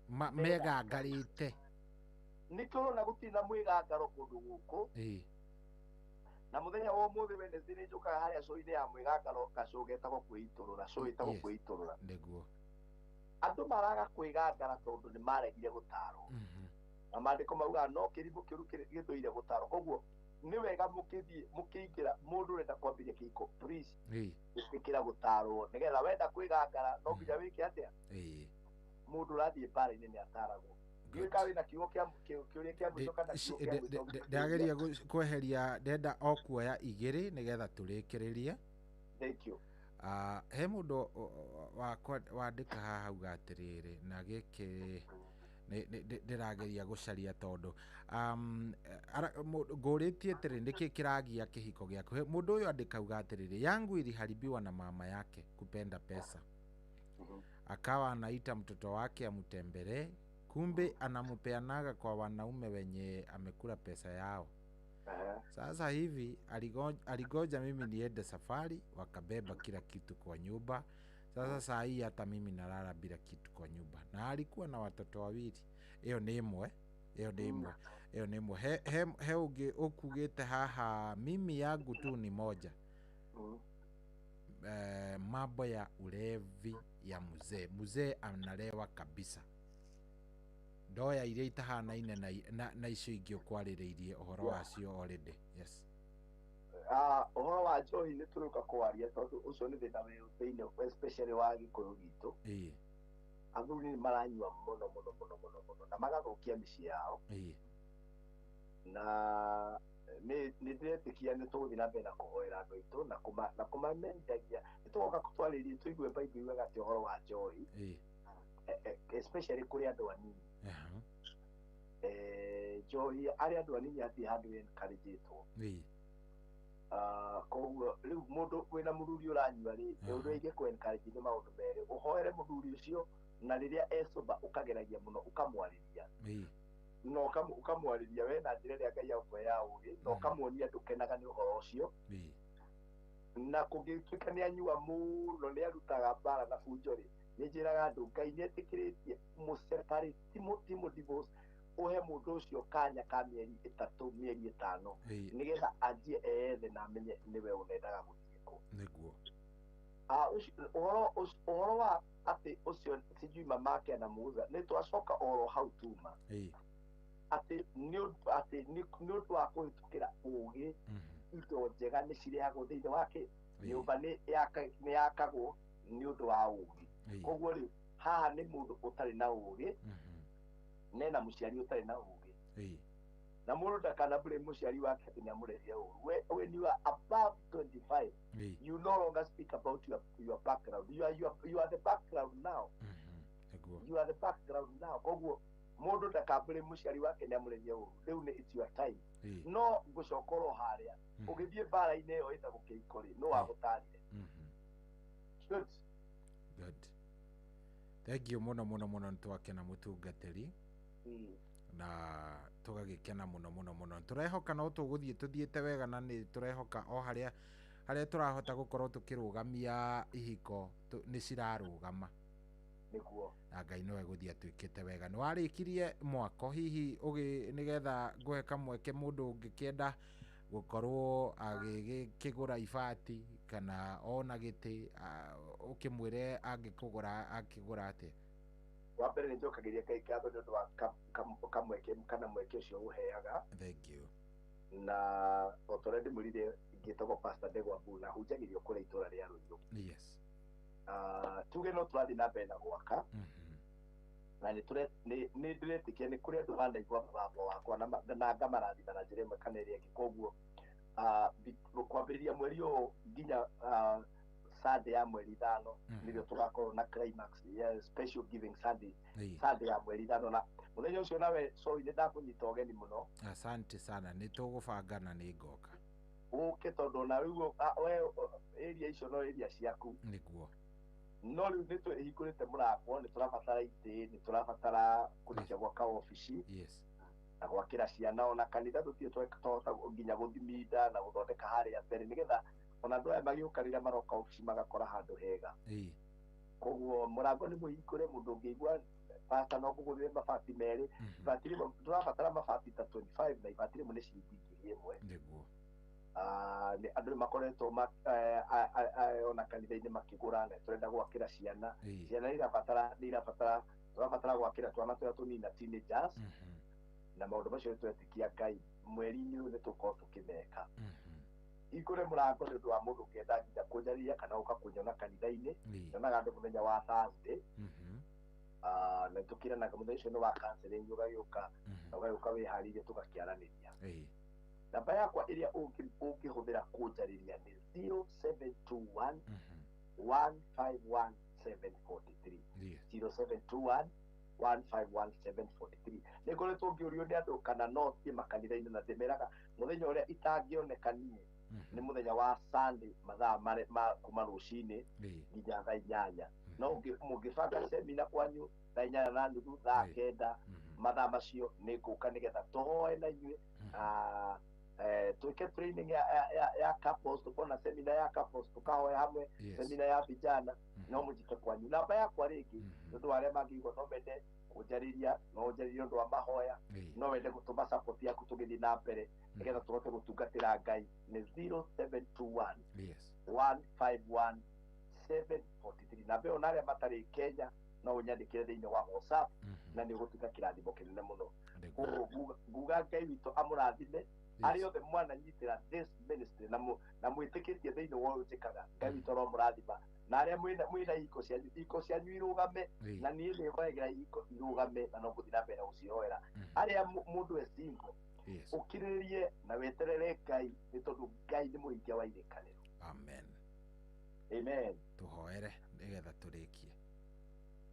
Megangarĩte. Nĩkĩo ũrona gũtirĩ na mwĩgangaro kũndũ gũkũ. Na mũthenya wa ũmũthĩ Wednesday nĩ njũkaga harĩa show-inĩ ya mwĩgangaro gacũũ getagwo kwĩitũrũra, show ĩtagwo kwĩitũrũra. Nĩguo. Andũ maraga kwĩgangara tondũ nĩ maregire gũtarwo. Na maandĩko maugaga no kĩrimũ kĩũru gĩthũire gũtarwo. Koguo nĩ wega mũkĩthiĩ mũkĩingĩra mũndũ ũrenda kwambĩrĩria kĩhiko, please ĩtĩkĩra gũtarwo nĩgetha wenda kwĩgangara no nginya wĩke atĩa? Mũndũ ũrathiĩ mbara-inĩ nĩ ataragwo. Ndageria kweheria ndenda o kuoya igĩrĩ nĩgetha tũrĩkĩrĩrie. Thank you. He mũndũ wakwa wandĩka haha auga atĩrĩrĩ, na gĩkĩ ndĩrageria gũcaria tondũ ngũrĩtie atĩrĩ nĩkĩ kĩragia kĩhiko gĩaku. Mũndũ ũyũ andĩka auga atĩrĩrĩ, yangu iliharibiwa na mama yake kupenda pesa, akawa anaita mtoto wake amtembelee, kumbe anamupeanaga kwa wanaume wenye amekula pesa yao. Sasa hivi aligoja mimi niende safari, wakabeba kila kitu kwa nyumba. Sasa saa hii hata mimi nalala bila kitu kwa nyumba. Na alikuwa na watoto wawili. Iyo ni imwe. He ukugite haha, mimi yangu tu ni moja. Mambo ya ulevi ya mzee. Mzee analewa kabisa. Ndoya iria itahanaine na icio ingĩ ũkwarĩrĩirie ũhoro wacio already. Yes. Ũhoro wa njohi nĩ tũrĩũka kwaria tondũ ũcio nĩ thĩna wĩ thĩinĩ especially wa Gĩkũyũ gitũ. Athuri nĩ maranyua mũno mũno mũno mũno mũno na magathũkia mĩciĩ yao. Na Nĩ ndĩretĩkia nĩ tũgũthiĩ na mbere na kũhoera andũ aitũ na kũmamenyithagia nĩ tũgoka twarĩrie tũigue Bible yugaga atĩ ũhoro wa njohi, especially kũrĩ andũ anini. Njohi arĩ andũ anini hatirĩ handũ encourage-ĩtwo. Koguo rĩu mũndũ wĩna mũthuri ũranyua rĩ, ũndũ ingĩkũ encourage nĩ maũndũ merĩ, ũhoere mũthuri ũcio na rĩrĩa ecoba ũkageragia mũno ũkamwarĩria na ũkamwarĩria we na njĩra ĩrĩa Ngai agũkũhe ya ũgĩ, na ũkamuonia ndũkenaga nĩ ũhoro ũcio. Na kũngĩtuĩka nĩ anyua mũno nĩ arutaga mbara na bunjo rĩ, nĩ njĩraga andũ Ngai nĩ etĩkĩrĩtie mũseparate, ti mũ divorce, ũhe mũndũ ũcio kanya ka mĩeri 3 mĩeri 5 nĩgetha anjie eyethe na amenye nĩwe ũnendaga gũthiĩ kũ. Nĩguo. Ũhoro wa atĩ ũcio sijui mamake anamuuza, nĩ twacoka oro hau tuma atĩ nĩ ũndũ wa kũhĩtũkĩra ũgĩ, indo njega nĩ cirehagwo thĩinĩ wake, nyũmba nĩ yakagwo nĩ ũndũ wa ũgĩ. Koguo rĩ, haha nĩ mũndũ ũtarĩ na ũgĩ, nena mũciari ũtarĩ na ũgĩ, na mũndũ ndakana blame mũciari wake atĩ nĩamũrehere ũru. When you are above 25, you no longer speak about your background. You are the background now. You are the background now. Koguo mũndũ ndakambũre mũciari wake nĩamũrehere ũru, rĩu nĩ it's your time. No ngũcoka oro harĩa ũgĩthiĩ mbara-inĩ ĩyo ĩtagwo kĩhiko rĩ, no wagũtarire. Good. Good. Thank you mũno mũno mũno, nĩ twakena mũtungatĩri na tũgagĩkena mũno mũno mũno. Tũrehoka no tũgũthiĩ tũthiĩte wega, na nĩ tũrehoka o harĩa tũrahota gũkorwo tũkĩrũgamia ihiko nĩ cirarũgama. Nĩguo. Na Ngai nowe gũthiĩ atuĩkĩte wega. Nĩ warĩkirie mwako, hihi ũgĩ nĩgetha ngũhe kamweke mũndũ ũngĩkĩenda gũkorwo agĩkĩgũra ibati kana ona gĩtĩ, ũkĩmwĩre angĩkũgũra akĩgũra atĩa? Wa mbere nĩ njokagĩria Ngai ngatho nĩ ũndũ wa kamweke kana mweke ũcio ũheaga. Thank you. Na o ta ũrĩa ndĩmwĩrire ngĩtagwo Pastor Ndegwa Mbuna, hunjagĩrio kũrĩa itũra rĩa Rũirũ. Yes. Tuge no tũrathiĩ na mbere na gwaka, na nĩ ndĩretĩkia nĩ kũrĩ andũ manaigua mũgambo wakwa na ngamarathima na njĩra ĩmwe kana ĩrĩa ĩngĩ. Koguo kwambĩrĩria mweri ũyũ nginya Sunday ya mweri 5 nĩrĩo tũgakorwo na climax ya special giving Sunday, Sunday ya mweri 5, na mũthenya ũcio nawe sorry nĩ ndakũnyita ũgeni mũno. Asante sana, nĩ tũgũbanga na nĩ ngoka ũke, tondũ na rĩu we area icio no area ciaku. Nĩguo. No rĩu nĩ twĩhingũrĩte mũrango, nĩ tũrabatara itĩ, nĩ tũrabatara kũrĩkia gwaka obici. Yes. Na gwakĩra ciana, ona kanitha tũtirĩ twahota nginya gũthiminda na gũthondeka harĩa mbere, nĩgetha ona andũ aya magĩũka rĩrĩa maroka obici magakora handũ hega. Koguo mũrango nĩ mũhingũre, mũndũ ũngĩigua pastor no ngũgũrĩre mabati merĩ, ibati rĩmwe tũrabatara mabati ta 25 na ibati rĩmwe nĩ ciringi 1000. Nĩguo. Andũ nĩ makoretwo ona kanitha-inĩ makĩgũra, na tũrenda gwakĩra ciana, ciana nĩ irabatara, tũrabatara gwakĩra twana tũrĩa tũnini na teenagers, na maũndũ macio nĩ twetĩkia Ngai mweri-inĩ ũyũ nĩ tũkorwo tũkĩmeka. Hingũre mũrango nĩ ũndũ wa mũndũ ũngĩenda nginya kũnjarĩria kana gũka kũnyona kanitha-inĩ. Nyonaga andũ mũthenya wa Thursday, na tũkĩranaga mũthenya ũcio nĩ wa counseling, ũgagĩũka na ũgagĩũka wĩharĩirie tũgakĩaranĩria. Namba yakwa ĩrĩa ũngĩhũthĩra kũnjarĩria nĩ 0721 151 743. 0721 151 743. Nĩ ngoretwo ngĩũrio nĩ andũ kana no thiĩ makanitha-inĩ, na ndĩmeraga mũthenya ũrĩa itangĩoneka niĩ nĩ mũthenya wa Sunday mathaa ma kuma rũcinĩ nginya thaa 8. No mũngĩbanga semina kwanyu thaa 8:30, thaa 9, mathaa macio nĩ ngũka nĩgetha tũhoe na inyuĩ, tuweke training ya couples, tuko na seminar ya couples tukahoya hamwe, seminar ya vijana, no mũnjite kwanyu. Namba yakwa rĩngĩ nĩ ũndũ wa arĩa mangĩigua no mende kũnjarĩria, no ũnjarĩrie ũndũ wa mahoya, no wende gũtũma support yaku tũgĩthiĩ na mbere nĩgetha tũhote gũtungatĩra Ngai, nĩ 0721 151 743. Namba ĩyo na arĩa matarĩ Kenya no ũnyandĩkĩre thĩinĩ wa WhatsApp, na nĩ ũgũtuĩka kĩrathimo kĩnene mũno. Koguo nguga Ngai witũ amũrathime arĩa othe mwananyitĩra this ministry na mwĩtĩkĩtie thĩinĩ wa ũyũ njĩkaga, Ngai witũ aromũrathima, na arĩa mwĩna ihiko cianyu irũgame, na niĩ nĩ hoyagĩra ihiko irũgame na no ngũthiĩ na mbere gũcihoera. Arĩa mũndũ e single, Ũkirĩrĩrie na weterere Ngai nĩ tondũ Ngai nĩ mũhingia wa irĩkanĩro. Amen. Amen. Tũhoere nĩgetha tũrĩkie.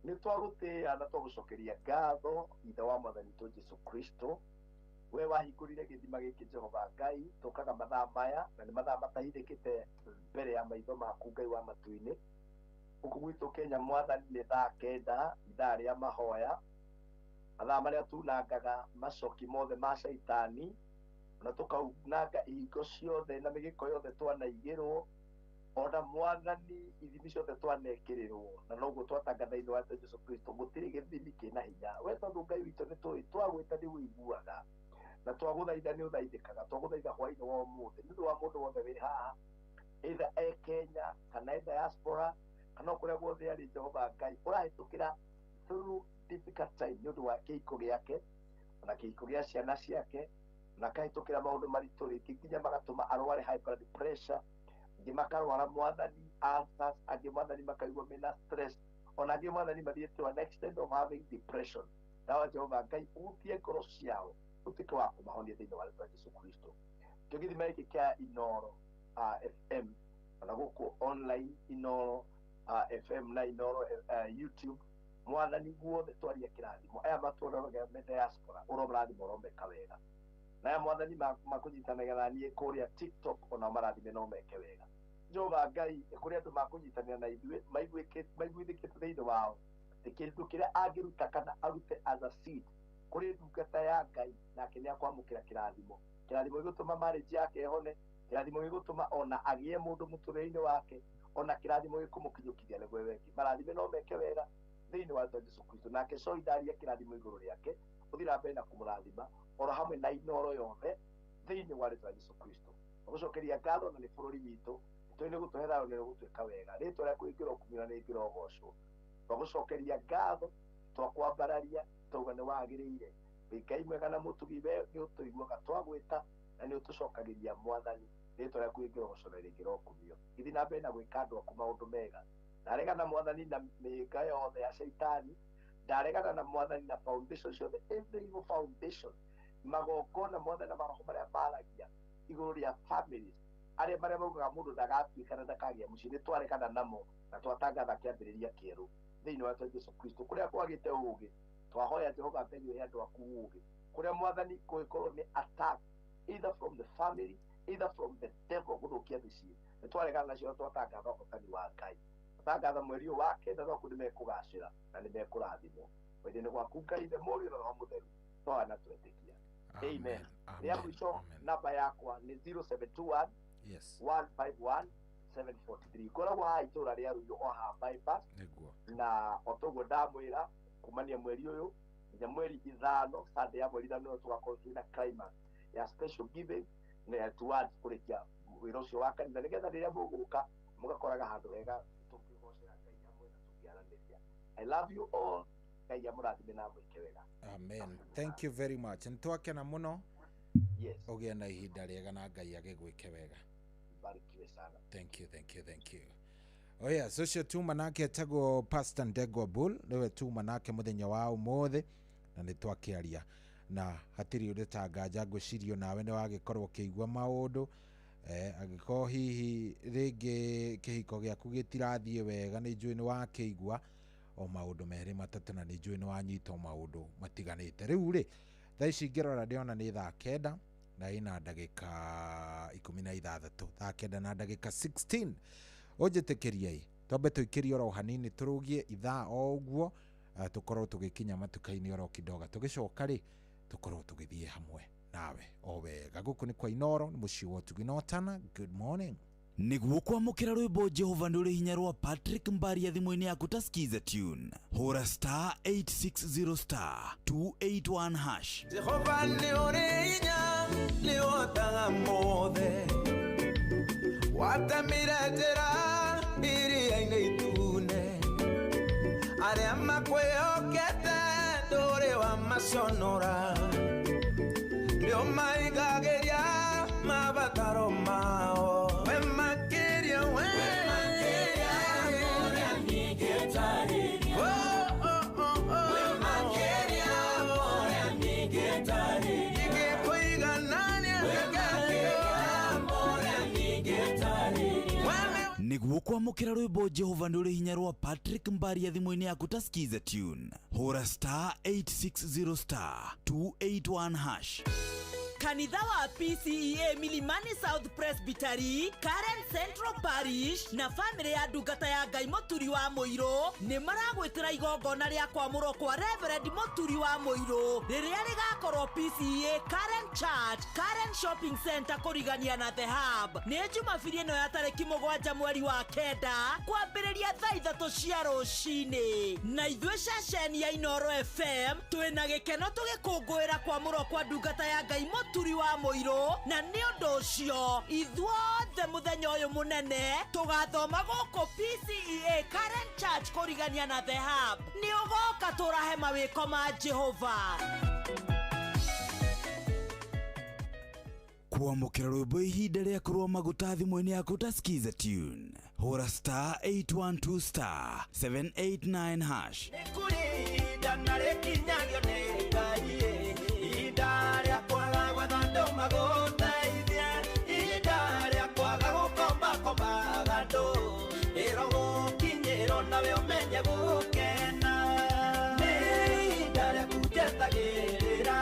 Nĩ twagũtĩĩa na twagũcokeria ngatho Ithe wa Mwathani witũ Jesu Kristo, we wahingũrire gĩthima gĩkĩ Jehova Ngai, tũkaga mathaa maya na nĩ mathaa matahithĩkĩte mbere ya maitho maku Ngai wa matu-inĩ. Gũkũ gwitũ Kenya Mwathani nĩ thaa 9 ithaa rĩa mahoya, mathaa marĩa tunangaga macoki mothe ma caitani, na tũkaunanga ihingo ciothe na mĩgĩko yothe twanaigĩrwo, ona Mwathani ithimi ciothe twanekĩrĩrwo, na noguo twatangatha thĩinĩ wa Jesu Kristo gũtirĩ gĩthimi kĩna hinya. We tondũ Ngai witũ nĩ tũĩ twagwĩta nĩ ũiguaga, na twagũthaitha nĩ ũthaithĩkaga. Twagũthaitha hwaĩ-inĩ wa ũmũthĩ nĩ ũndũ wa mũndũ wothe wĩ haha, either e Kenya kana e diaspora kana kũrĩa guothe arĩ, Jehova Ngai ũrahĩtũkĩra through difficult time nĩ ũndũ wa kĩhiko gĩake ona kĩhiko gĩa ciana ciake, na akahĩtũkĩra maũndũ maritũ rĩngĩ nginya magatũma arware high blood pressure, angĩ makarwara Mwathani ulcers, angĩ Mwathani makaigua mena stress, ona angĩ Mwathani mathiĩ to an extent of having depression. Nawe Jehova Ngai ũhutie ngoro ciao, ũtuĩke wa kũmahonia thĩinĩ wa rĩĩtwa Jesu Kristo. Kĩo gĩthima gĩkĩ kĩa Inooro FM, ona gũkũ online Inooro FM na Inooro YouTube, Mwathani guothe twaria kĩrathimo. Aya matũroroge me diaspora, ũromarathimo ũromeka wega. Na aya Mwathani makũnyitanagĩra na niĩ kũrĩa TikTok, ona marathime no meke wega. Jehova Ngai kũrĩ andũ makũnyitanĩra na ithuĩ maiguithĩkĩte thĩinĩ wao atĩ kĩndũ kĩrĩa angĩruta kana arute as a seed kũrĩ ndungata ya Ngai, nake nĩ akwamũkĩra kĩrathimo. Kĩrathimo gĩgũtũma marriage yake ĩhone, kĩrathimo gĩgũtũma ona agĩe mũndũ mũtũrĩre-inĩ wake, ona kĩrathimo gĩkũmũkinyũkithia nĩguo weke. Marathime no meke wega thĩinĩ wa Jesu Kristo. Nake coindaria kĩrathimo igũrũ rĩake, ũthiĩ na mbere na kũmũrathima oro hamwe na Inooro yothe thĩinĩ wa rĩĩtwa Jesu Kristo. Tũgũcokeria ngatho na nĩ bũrũri witũ, tũĩ nĩ gũtũhe thayũ na nĩ gũtwĩka wega. Rĩĩtwa rĩaku rĩngĩrokumio na rĩngĩrogocwo. Twagũcokeria ngatho, twakwambararia, twauga nĩ wagĩrĩire. Wĩ Ngai mwega na mũtugi, we nĩ ũtũiguaga twagwĩta na nĩ ũtũcokagĩria Mwathani. Rĩĩtwa rĩaku rĩngĩrogocwo na rĩngĩrokumio. Gĩthiĩ na mbere na gwĩka andũ aku maũndũ mega. Ndaregana Mwathani na mĩhĩnga yothe ya caitani, ndaregana na Mwathani na foundation ciothe, every evil foundation, magongona mothe na maroho marĩa maragia igũrũ rĩa families, arĩa marĩa maugaga mũndũ ndagatuĩka na ndakagĩa mũciĩ, nĩ twaregana namo na twatangatha kĩambĩrĩria kĩerũ thĩinĩ wa Jesu Kristo. Kũrĩa kwagĩte ũũgĩ, twahoya Jehova Ngai ũhe andũ aku ũũgĩ. Kũrĩa Mwathani kũngĩkorwo nĩ attack either from the family, either from the devil gũthũkia mĩciĩ, nĩ twaregana nacio na twatangatha ũhotani wa Ngai. Twatangatha mweri ũyũ wa 9 no nĩ mekũgacĩra na nĩ mekũrathimwo. Wendo-inĩ gwaku Ngai Ithe, Mũriũ na Roho Mũtheru, twahoya na twetĩkia. Amen. Rĩa mũico namba yakwa nĩ 0721 yes 151 743. Ngoragwo haha itũũra rĩa Ruiru o haha bypass, na o toguo ndamwĩra kumania mweri ũyũ nginya mweri 5, Sunday ya mweri 5 tũgakorwo twĩna climax ya special giving na towards kũrĩkia wĩra ũcio wa kanitha, nĩgetha rĩrĩa mũgũka mũgakoraga handũ hega tũngĩgocera Ngai hamwe na tũngĩaranĩria. I love you all. Ngai amũrathime na amwĩke wega. Amen. Thank you very much. Nĩtwakena mũno. Yes. Ũgĩe na ihinda rĩega na Ngai agĩgwĩke wega. Barikiwe sana. Thank you, thank you, thank you. Oh yeah, so tuma nake etagwo Pastor Ndegwa Bull, niwe tuma nake mũthenya wa ũmũthĩ na nĩ twakĩaria na hatirĩ ũndũ ta nganja ngwĩcirio nawe nĩ wagĩkorwo ũkĩigua maũndũ. Angĩkorwo hihi rĩngĩ kĩhiko gĩaku gĩtirathiĩ wega, nĩ njũĩ nĩ wakĩigua o maũndũ merĩ matatũ, na nĩ njũĩ nĩ wanyita o maũndũ matiganĩte. Rĩu rĩ, thaa ici ngĩrora ndĩrona nĩ thaa 9 na ĩna ndagĩka 16, thaa 9 na ndagĩka 16. Ũnjĩtĩkĩrie twambe tũikĩrie oro hanini, tũrũgie ithaa o ũguo, tũkorwo tũgĩkinya matuka-inĩ oro kidogo, tũgĩcoka rĩ tũkorwo tũgĩthiĩ hamwe nawe o wega. Gũkũ nĩ kwa Inooro, nĩ mũciĩ wa ũtugi na ũtana. Good morning. Nĩguo kwamũkĩra rwĩmbo Jehova nĩ ũrĩ hinya rwa Patrick Mbaria thimũ-inĩ yaku ta Skiza tune, hũra star 860 star 281 hash. Jehova nĩ ũrĩ hinya, nĩ ũhotaga mothe, watemire njĩra iria-inĩ itune, arĩa makwĩhokete ndũrĩ wamaconora, nĩ ũmaigagĩria mabataro mao. We makĩria, we makĩria ũrĩa ningĩtarĩria. Oh, oh, oh, oh. We makĩria ũrĩa ningĩtarĩria. Ingĩkũigania Nĩguo kwamũkĩra rwĩmbo Jehova nĩ ũrĩ hinya rwa Patrick Mbaria thimũ-inĩ yaku ta Skiza tune, hũra star 860 star 281 hash. Kanitha wa PCEA Milimani South Presbytery, Karen Central Parish na famĩlĩ ya ndungata ya Ngai Mũturi wa Mũirũ nĩ maragwĩtĩra igongona rĩa kwamũrwo kwa Reverend Mũturi wa Mũirũ rĩrĩa rĩgakorwo PCEA Karen Church, Karen Shopping Center kũrigania na The Hub. Nĩ Jumabiri ĩno ya tarĩki 7 mweri wa 9 kwambĩrĩria thaa 3 cia rũcinĩ. Na ithuĩ ceceni ya Inooro FM twĩna gĩkeno tũgĩkũngũĩra kwamũrwo kwa ndungata ya Ngai Mũturi wa Mũirũ, na nĩ ũndũ ũcio ithuothe mũthenya ũyũ mũnene tũgathoma gũkũ PCEA Karen Church kũrigania na The Hub. Nĩ ũgoka tũrahe mawĩko ma Jehova. Kwamũkĩra rwĩmbo ihinda rĩa kũrũa maguta thimũ-inĩ yaku ta Skiza tune, hũra star 812 star 789 hash. Nĩ kũrĩ ihinda na rĩkinyagio nĩ Ngai, ihinda rĩa kwaga gwetha andũ magũteithie, ihinda rĩa kwaga gũkombakombaga andũ, ĩro gũkinyĩrwo nawe ũmenye gũkena. Nĩ ihinda rĩaku njetagĩrĩra,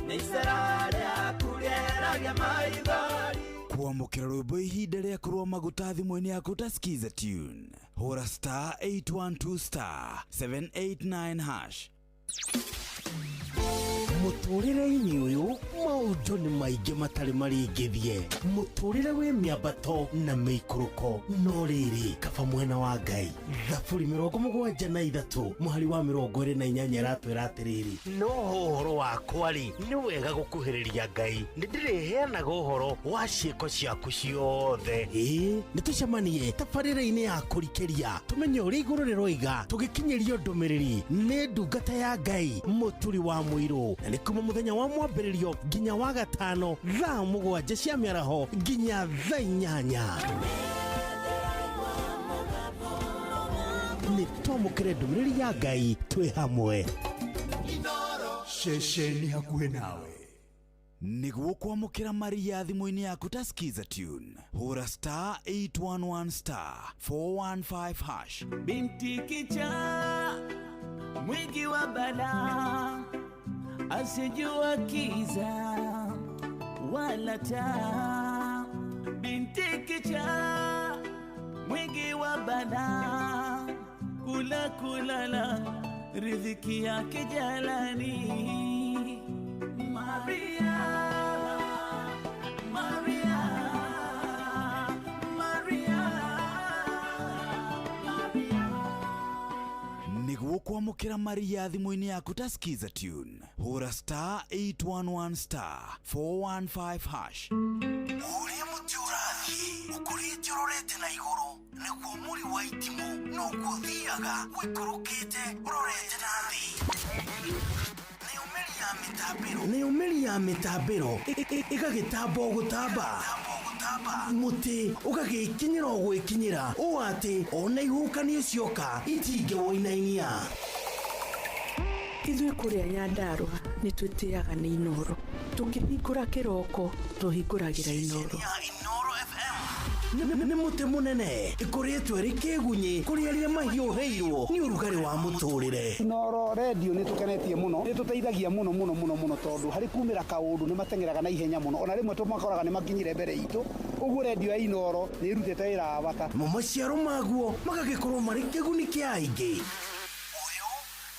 nĩ icera rĩaku rĩeragia maithori. Kwamũkĩra rwĩmbo ihinda rĩa kũrũa maguta thimũ-inĩ yaku ta Skiza tune, hũra star 812 star 789 hash. Mũtũrĩre-inĩ ũyũ maũndũ nĩ maingĩ matarĩ maringithie, mũtũrĩre wĩ mĩambato na mĩikũrũko, no rĩrĩ kaba mwena wa Ngai. Thaburi 73 mũhari wa 28 ĩratwĩra atĩrĩrĩ, no ũhoro wakwa rĩ, nĩ wega gũkuhĩrĩria Ngai, nĩ ndĩrĩheanaga ũhoro wa ciĩko ciaku ciothe. Ĩĩ, nĩ tũcemanie tabarĩra-inĩ ya kũrikĩria tũmenye ũrĩa igũrũ rĩroiga, tũgĩkinyĩrio ndũmĩrĩri nĩ ndungata ya Ngai Mũturi wa Mũirũ, na nĩ kuma mũthenya wa mwambĩrĩrio nginya wa gatano thaa 7 cia mĩaraho nginya thaa 8. Nĩ twamũkĩre ndũmĩrĩri ya Ngai twĩ hamwe. Ceceni hakuhĩ nawe. Nĩguo kwamũkĩra Maria thimũ-inĩ yaku ta Skiza tune, hũra star 811 star 415 hash. Binti kichaa mwingi wa balaa, asijua kiza wala taa. Binti kichaa mwingi wa balaa, kula kulala riziki yake jalani. Maria, Maria, Maria, Maria. Nĩguo kwamũkĩra Maria thimũ-inĩ yaku ta Skiza tune, hũra star 811 star 415 hash. Ũrĩa mũtĩ ũrathiĩ ũkũrĩte ũrorete na igũrũ, nĩguo mũri wa itimũ noguo ũthiaga ũikũrũkĩte ũrorete na thĩ. Nayo mĩri ya mĩtambĩro ĩgagĩtamba o gũtamba, mũtĩ ũgagĩkinyĩra o gwĩkinyĩra, ũũ atĩ ona ihuhũkanio cioka itingĩwũinainia. Ithuĩ kũrĩa Nyandarũa nĩ twĩtĩaga nĩ Inooro, tũkĩhingũra kĩroko tũhingũragĩra Inooro. Nĩ mũtĩ mũnene ĩkũrĩtwo ĩrĩ kĩgunyĩ kũrĩ arĩa mahiũhĩirwo nĩ ũrugarĩ wa mũtũrĩre. Inooro redio nĩ tũkenetie mũno, nĩ tũteithagia mũno mũno mũno mũno, tondũ harĩ kumĩra kaũndũ nĩ mateng'eraga na ihenya mũno, ona rĩmwe tũmakoraga nĩ makinyire mbere itũ. Ũguo redio ya Inooro nĩ ĩrutĩte wĩra wa bata. Mo maciaro maguo magagĩkorwo marĩ kĩguni kĩa aingĩ. Ũyũ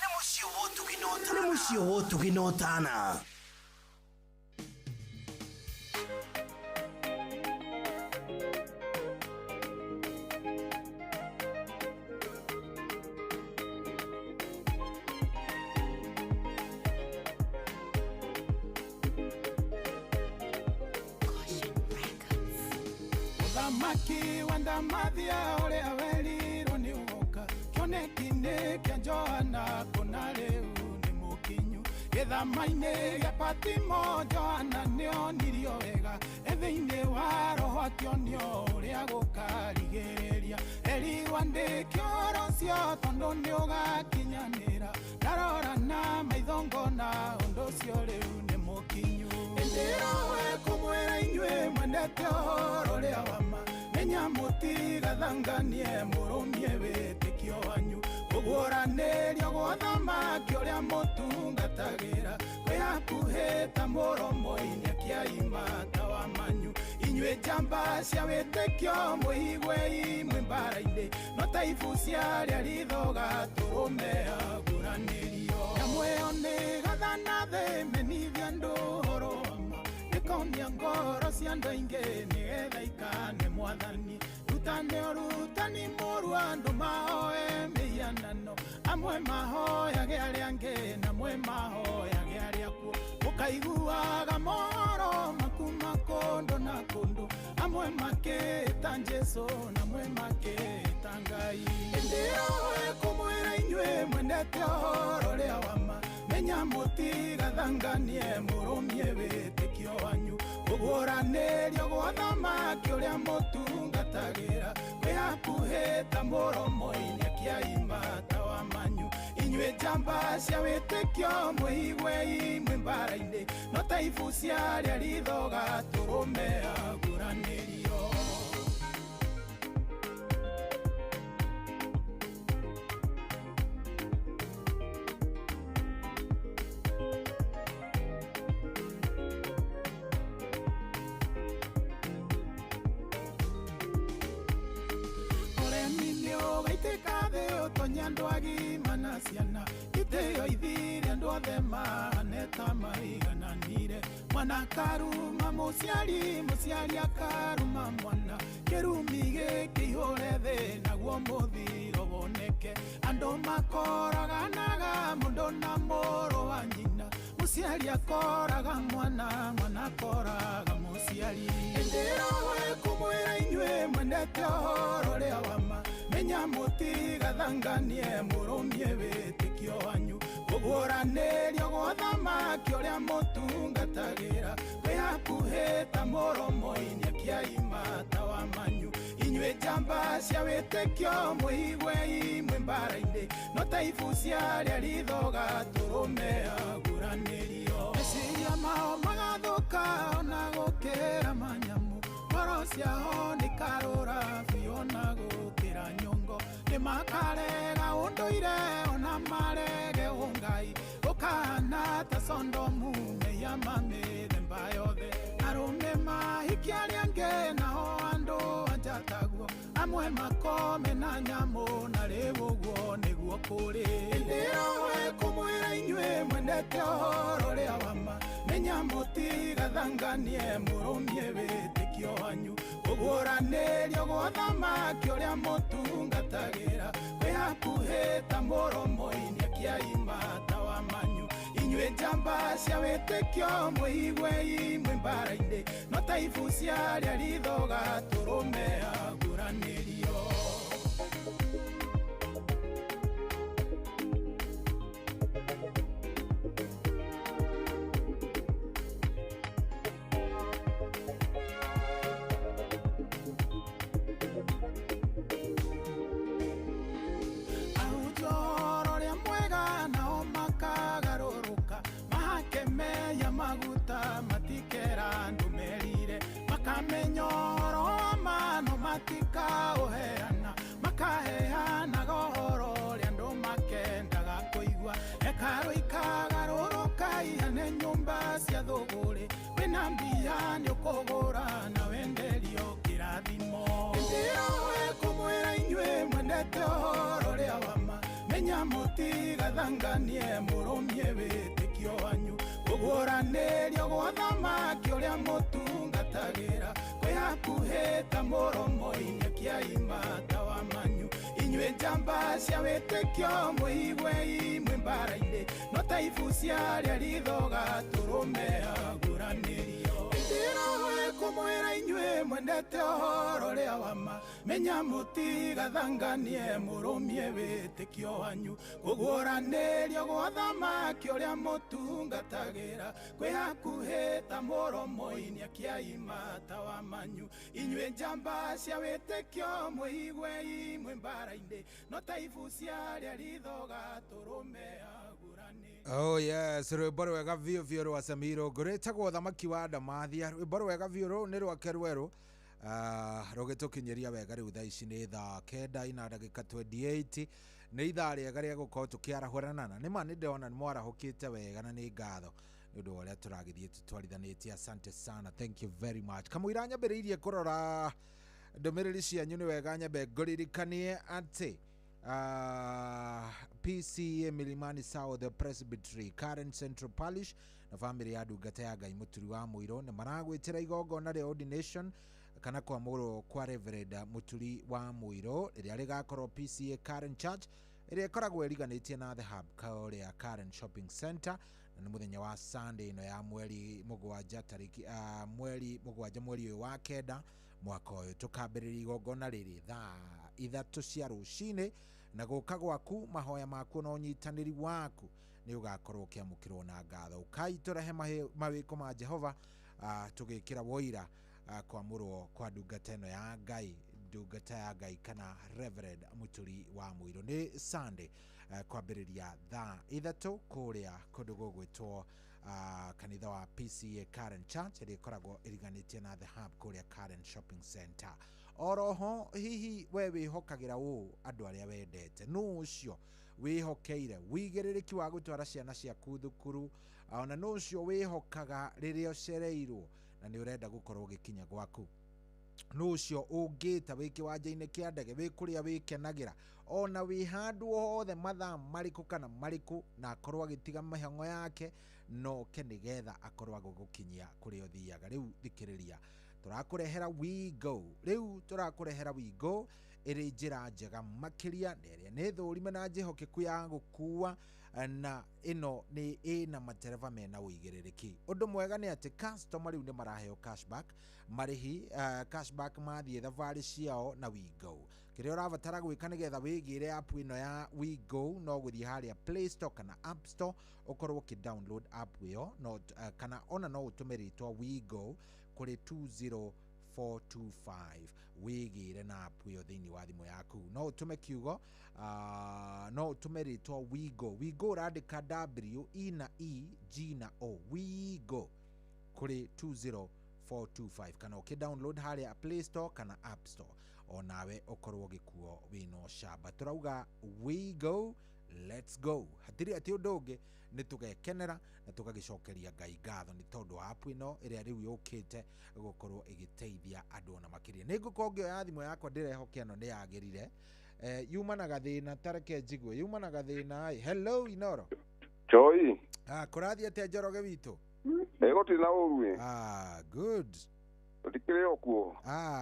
nĩ mũciĩ wa ũtugi na ũtana. Nĩ mũciĩ wa ũtugi na ũtana. Mũthamaki wa Ndamathia ũrĩa werirwo nĩ ũgoka, kĩoneki-inĩ kĩa Johana kũna rĩu nĩ mũkinyu. Gĩthama-inĩ gĩa Patimo Johana nĩonirio wega, e thĩinĩ wa roho akĩonio ũrĩa gũkarigĩrĩria. Erirwo andĩke ũhoro ũcio tondũ nĩũgakinyanĩra, ndarora na maitho ngona ũndũ ũcio rĩu nĩ mũkinyu. Ĩndĩ roho ĩkũmwĩra inyuĩ mwendete ũhoro ũrĩa wa ma, nĩ nyamũtũmĩte mũtigathanganie mũrũmie wĩtĩkio wanyu kũguũranĩrio gwa thamaki ũrĩa mũtungatagĩra kwĩ hakuhĩ ta mũromo-inĩ akĩaima tawa manyu inyuĩ njamba cia wĩtĩkio mwĩiguei mwĩ mbara-inĩ no ta ibu cia arĩa ritho gatũrũme aguranĩrio nyamũ ĩyo nĩ gathana thĩ menithia andũ ũhoro wa ma ĩkonia ngoro cia andũ aingĩ nĩgetha ikane mwathani rutane ũrutani mũru andũ mahoe mĩhianano amwe mahoyage arĩa angĩ na amwe mahoyage arĩa akuũ mũkaiguaga mohoro makuma kũndũ na kũndũ amwe makĩta Jesũ na amwe makĩta Ngai ĩndĩ ĩyo ĩkũmwĩra inyuĩ mwendete ũhoro ũrĩa wa ma menya mũtigathanganie mũrũmie wĩtĩkio wanyu kũguũranĩrio gwa thamaki ũrĩa mũtungatagĩra kwĩ hakuhĩ ta mũromo-inĩ akĩaima tawa manyu inyuĩ njamba cia wĩtĩkio mwĩiguei mwĩ mbara-inĩ no ta ibu cia arĩa ritho gatũrũme aguranĩrio. Ũgaitĩka thĩ ũtonye andũ agima na ciana itĩo ithire andũ othe mahane ta maigananire mwana akaruma mũciari mũciari akaruma mwana kĩrumi gĩkĩihũre thĩ naguo mũthiro woneke andũ makoraganaga mũndũ na mũrũ wa nyina mũciari akoraga mwana mwana akoraga mũciari ĩndĩ ĩyo ĩkũmwĩra inyuĩ mwendete ũhoro ũrĩa wa ma menya mũtigathanganie mũrũmie wĩtĩkio wanyu kũguũranĩrio gwa thamaki ũrĩa mũtungatagĩra kwĩ hakuhĩ ta mũromo-inĩ akĩaima tawa manyu inyuĩ njamba cia wĩtĩkio mwĩiguei mwĩ mbara-inĩ no ta ibu cia arĩa ritho gatũrũme aguranĩrio meciria mao magathũka ona gũkĩra manyamũ ngoro ciao nĩikarũra biũ ona gũkĩra nyongo nĩmakarega ũndũire ona marege ũngai ũkahana ta Sondomu mehia ma mĩthemba yothe arũme mahikia arĩa angĩ nao andũ anja taguo amwe makome na nyamũ na rĩu ũguo nĩguo kũrĩ ĩndĩ ĩyo ĩkũmwĩra inyuĩ mwendete ũhoro ũrĩa wa ma menya mũtigathanganie mũrũmie wĩtĩkio wanyu kũguũranĩrio gwa thamaki ũrĩa mũtungatagĩra kwĩ hakuhĩ ta mũromo-inĩ akĩaima tawa manyu inyuĩ njamba cia wĩtĩkio mwĩiguei mwĩ mbara-inĩ no ta ibu cia arĩa ritho gatũrũme aguranĩrio. Maguta matikera andũ merire makamenya ũhoro wa ma no matikaũheana makaheanaga ũhoro ũrĩa andũ makendaga kũigua hekarũ ikagarũrũka ihane nyũmba cia thũgũrĩ wĩna mbia nĩũkũgũra na wenderio kĩrathimo ĩndĩ ĩyo ĩkũmwĩra inyuĩ mwendete ũhoro ũrĩa wa ma menya mũtigathanganie mũrũmie wĩtĩkio wanyu kũguũranĩrio gwa thamaki ũrĩa mũtungatagĩra kwĩ hakuhĩ ta mũromo-inĩ akĩaima tawa manyu inyuĩ njamba cia wĩtĩkio mwĩiguei mwĩ mbara-inĩ no ta ibu cia arĩa ritho gatũrũme aguranĩrio ĩndĩ ĩyo ĩkũmwĩra inyuĩ mwendete ũhoro ũrĩa wa ma menya mũtigathanganie mũrũmie wĩtĩkio wanyu kũguũranĩrio gwa thamaki ũrĩa mũtungatagĩra kwĩ hakuhĩ ta mũromo-inĩ akĩaima tawa manyu inyuĩ njamba cia wĩtĩkio mwĩiguei mwĩ mbara-inĩ no ta ibu cia arĩa ritho gatũrũme aguranĩrio. Oh yes, rwĩmbo rwega biũ biũ rwa Samiro ngũrĩtagwo thamaki wa Ndamathia rwĩmbo rwega biũ rũu nĩ rwake rwerũ. Rũgĩtũkinyĩria wega rĩu thaa ici nĩ thaa 9 ina ndagĩka 28 nĩ ithaa rĩega rĩa gũkorwo tũkĩarahũrana na nĩma nĩ ndĩrona nĩ mwarahũkĩte wega na nĩ ngatho nĩ ũndũ wa ũrĩa tũragĩthiĩ tũtwarithanĩtie. Asante sana, thank you very much. Kamũira nyambĩrĩirie kũrora ndũmĩrĩri cianyu nĩ wega nyambe ngũririkanie atĩ PCA Milimani South Presbytery, Karen Central Parish na bamĩrĩ ya ndungata ya Ngai Mũturi wa Mũirũ nĩ maragwĩtĩra igongona rĩa ordination kana kwamũrwo kwa Reverend Mũturi wa Mũirũ rĩrĩa rĩgakorwo PCA Karen Church ĩrĩa ĩkoragwo ĩriganĩtie na The Hub kũrĩa Karen Shopping Center, na nĩ mũthenya wa Sunday ĩno ya mweri 7 tarĩki mweri 7 mweri ũyũ wa 9 mwaka ũyũ. Tũkambĩrĩria igongona rĩrĩ thaa 3 cia rũcinĩ, na gũka gwaku, mahoya maku na ũnyitanĩri waku nĩ ũgakorwo ũkĩamũkĩrwo na ngatho. Ũkai tũrehe mawĩko ma Jehova, tũgĩkĩra woira kwamũrwo kwa ndungata ĩno ya Ngai, ndungata ya Ngai kana Reverend Mũturi wa Mũirũ. Nĩ Sunday kwambĩrĩria thaa 3 kũrĩa kũndũ gũgwĩtwo kanitha wa PCA Karen Church ĩrĩa ĩkoragwo ĩriganĩtie na The Hub kũrĩa Karen Shopping Center. Oroho hihi we wĩhokagĩra ũũ andũ arĩa wendete, nũ ũcio wĩhokeire wĩigĩrĩrĩki wa gũtwara ciana ciaku thukuru, ona nũ ũcio wĩhokaga rĩrĩa ũcereirwo na nĩ ũrenda gũkorwo ũgĩkinya gwaku, nũ ũcio ũngĩta wĩ kĩwanja-inĩ kĩa ndege, wĩ kũrĩa wĩkenagĩra, ona wĩ handũ hothe mathaa marĩkũ kana marĩkũ, na akorwo agĩtiga mĩhang'o yake noke nĩgetha akorwo agĩgũkinyia kũrĩa ũthiaga. Rĩu thikĩrĩria, tũrakũrehera WeGo. Rĩu tũrakũrehera WeGo ĩrĩ njĩra njega makĩria na ĩrĩa nĩ thũrime na njĩhokeku ya gũkua, na ĩno nĩ ĩna matereba mena ũigĩrĩrĩki. Ũndũ mwega nĩ atĩ customer rĩu nĩ maraheo cashback marĩhi, cashback mathiĩ thabarĩ ciao na WeGo. Kĩrĩa ũrabatara gwĩka nĩgetha wĩgĩre app ĩno ya WeGo no gũthiĩ harĩa Play Store kana App Store ũkorwo ũkĩ download app ĩyo, no kana ona no ũtũme rĩtwa WeGo kũrĩ 20425 wĩgĩre na app ĩyo thĩinĩ wa thimũ yaku. No ũtũme kiugo, no ũtũme rĩtwa WeGo. WeGo ũrandĩka W E na E G na O, WeGo kũrĩ 20425 kana ũkĩ download harĩa Play Store kana App Store, onawe ũkorwo ũgĩkuo wĩna ũcamba. Tũrauga WeGo, let's go. Hatirĩ atĩ ũndũ ũngĩ, nĩ tũgekenera na tũgagĩcokeria Ngai ngatho nĩ tondũ wa app ĩno ĩrĩa rĩu yũkĩte gũkorwo ĩgĩteithia andũ ona makĩria. Nĩ ngũkorwo ngĩoya thimũ yakwa ndĩrehoke ĩno nĩ yagĩrire. Yumanaga thĩna, tareke njigue yumanaga thĩna. Hello Inoro. Choi. Kũrathiĩ atĩa Njoroge witũ? Gũtirĩ na ũru. Good. Tũtikĩrĩ o kuo.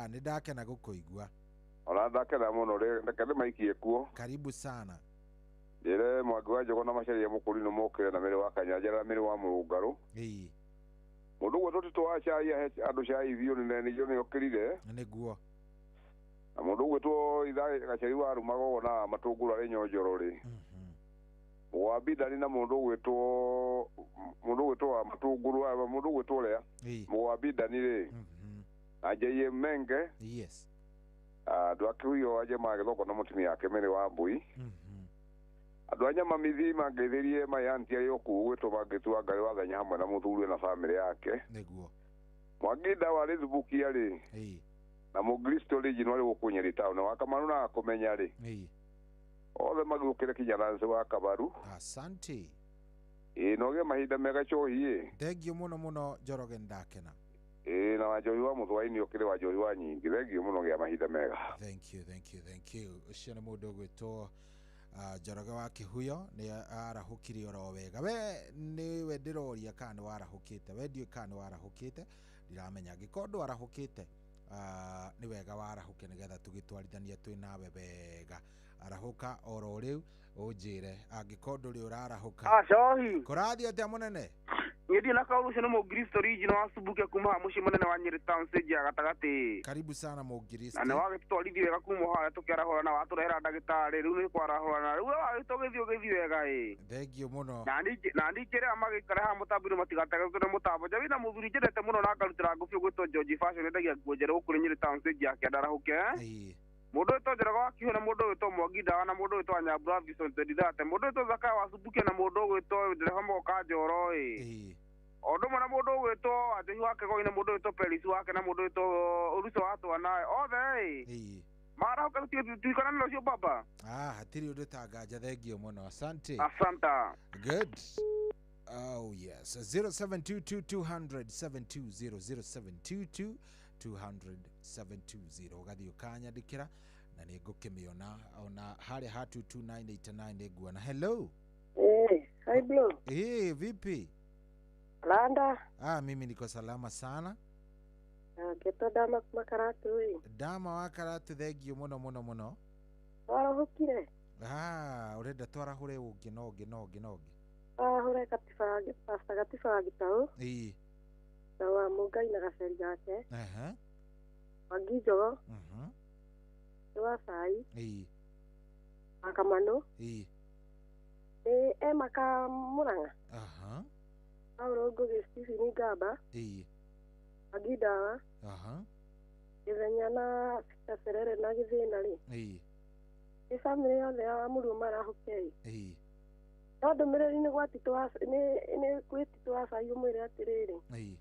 Nĩ ndakena gũkũigua. Ona ndakena mũno, reke ndĩmaikie kuo. Karibu sana. Njĩre Mwangi wa Njogo na Macharia Mũkũrinũ mokĩre na mĩrĩ wa Kanyanjara na mĩrĩ wa Mũrũngarũ. Mũndũ ũguo tũtitũ wa cai ahe andũ cai biũ nĩ nĩ okĩrire. Nĩguo. Na mũndũ ũgwĩtwo Ithaa Gaceri wa Rumagogo na Matũngũrũ arĩ Nyonjoro rĩ. Wa Bidani na mũndũ ũgwĩtwo wa Matũngũrũ, mũndũ ũgwĩtwo ũrĩa Mũgwa Bidani rĩ. Na J.M. Menge. Yes. Andũ a Kĩhuyo aje magĩthoko na mũtumia wake Mary wa Mbui. Andũ a Nyamamithi mangeithirie mayanti arĩ o kũu gwĩtwo mangĩtua Ngai wa Thanya hamwe na mũthuri na bamĩrĩ yake. Nĩguo. Mwangi Ndawa arĩ Thubukia rĩ. Na Mũkristo rĩ Jino arĩ gũkũ Nyeri town wa Kamaru na akũmenya rĩ. Othe magĩũkĩre kinya Nancy wa Kabaru. Asante. Ĩĩ no gĩe mahinda mega Chohi ĩ. Thengiũ mũno mũno Njoroge, ndakena. Ĩĩ na Wanjohi wa Mũthwaini ũkĩrĩ Wanjohi wa nyingĩ. Thengiũ mũno, gĩa mahinda mega. Thank you, thank you, thank you. Ũcio nĩ mũndũ ũgwĩtwo Njoroge wa Kĩhuyo, nĩ arahũkire oro wega. We nĩwe ndĩroria kana nĩ warahũkĩte. We ndiũĩ kana nĩ warahũkĩte, ndiramenya. Angĩkorwo ndwarahũkĩte, nĩ wega warahũke nĩgetha tũgĩtwarithanie twĩ nawe wega. Arahũka oro rĩu ũnjĩre angĩkorwo ndũrĩ ũrarahũka. Cohi. Kũrathiĩ atĩa mũnene? Niĩ ndirĩ na kaũndũ, ũcio nĩ Mũkristo Region wa Subukia kuma haha mũciĩ mũnene wa Nyeri town stage ya gatagatĩ. Karibu sana Mũkristo. Na nĩ wagĩtũtwarithia wega kuma harĩa tũkĩarahũrana, watũrehera ndagĩtarĩ, rĩu nĩ kwarahũrana. Rĩu wagĩtũgĩthiĩ ũgĩthiĩ wega ĩ. Thengiũ mũno. Na ningĩ rĩrĩa magĩikara haha mũtambo-inĩ matigategetwo nĩ mũtambo. Nja wĩna mũthuri njendete mũno na ngarutĩra ngũbia ũgwĩtwo George Fashion endagia nguo njerũ gũkũ Nyeri town stage ya kĩanda arahũke. Mũndũ wĩtwo Njoroge wa Kĩhuyo na mũndũ wĩtwo Mwangi Ndawa na mũndũ wĩtwo Anyambura Vincent Ndithate, mũndũ wĩtwo Zakayo wa Subukia na mũndũ ũgwĩtwo Ndereba Moka Njoro ĩ. O ũndũ ũmwe na mũndũ ũgwĩtwo Wanjohi wa Kĩgoi na mũndũ ũgwĩtwo Peris wake na mũndũ ũgwĩtwo Ũruco wa Twana othe ĩ. Marahũka tuikonane rũciũ baba. Ah, hatirĩ ũndũ ta nganja, thengio mũno, asante. Asanta. Good. Oh yes, 0722 200 720, 0722 200 720, ũgathiĩ ũkanyandĩkĩra na nĩ ngũkĩmĩona ona harĩa ha 22989 nĩ nguona. Hello. Eh, hi Blue. Eh, vipi? Landa. Ah, mimi niko salama sana. Ngetwo Dama kuma Karatu ĩ. Dama wa Karatu, thengio mũno mũno mũno. Warahũkire? Ah, ũrenda twarahũre ũngĩ na ũngĩ na ũngĩ na ũngĩ. Warahũre Gatiba, Pastor Gatiba wa Gĩtaũ. Ĩĩ. Na wa Mũngai na gaceri gake. Aha. Wangi Njogo. Nĩ wa Cai. Ĩĩ. Wa Kamanũ. Ĩĩ. Nĩ Emma ka Mũrang'a. Aha. Paulo Ngũgĩ, Stephen Ngamba. Ĩĩ. Wangi Ndawa. Aha. Gĩthenya na Peter Serere na Gĩthĩna rĩ. Ĩĩ. Nĩ bamĩrĩ yothe ya Mũruo marahũke ĩ. Ĩĩ. No ndũmĩrĩri nĩ gwatitũ wa nĩ gwĩtitũ wa cai ũmwĩre atĩrĩrĩ. Ĩĩ.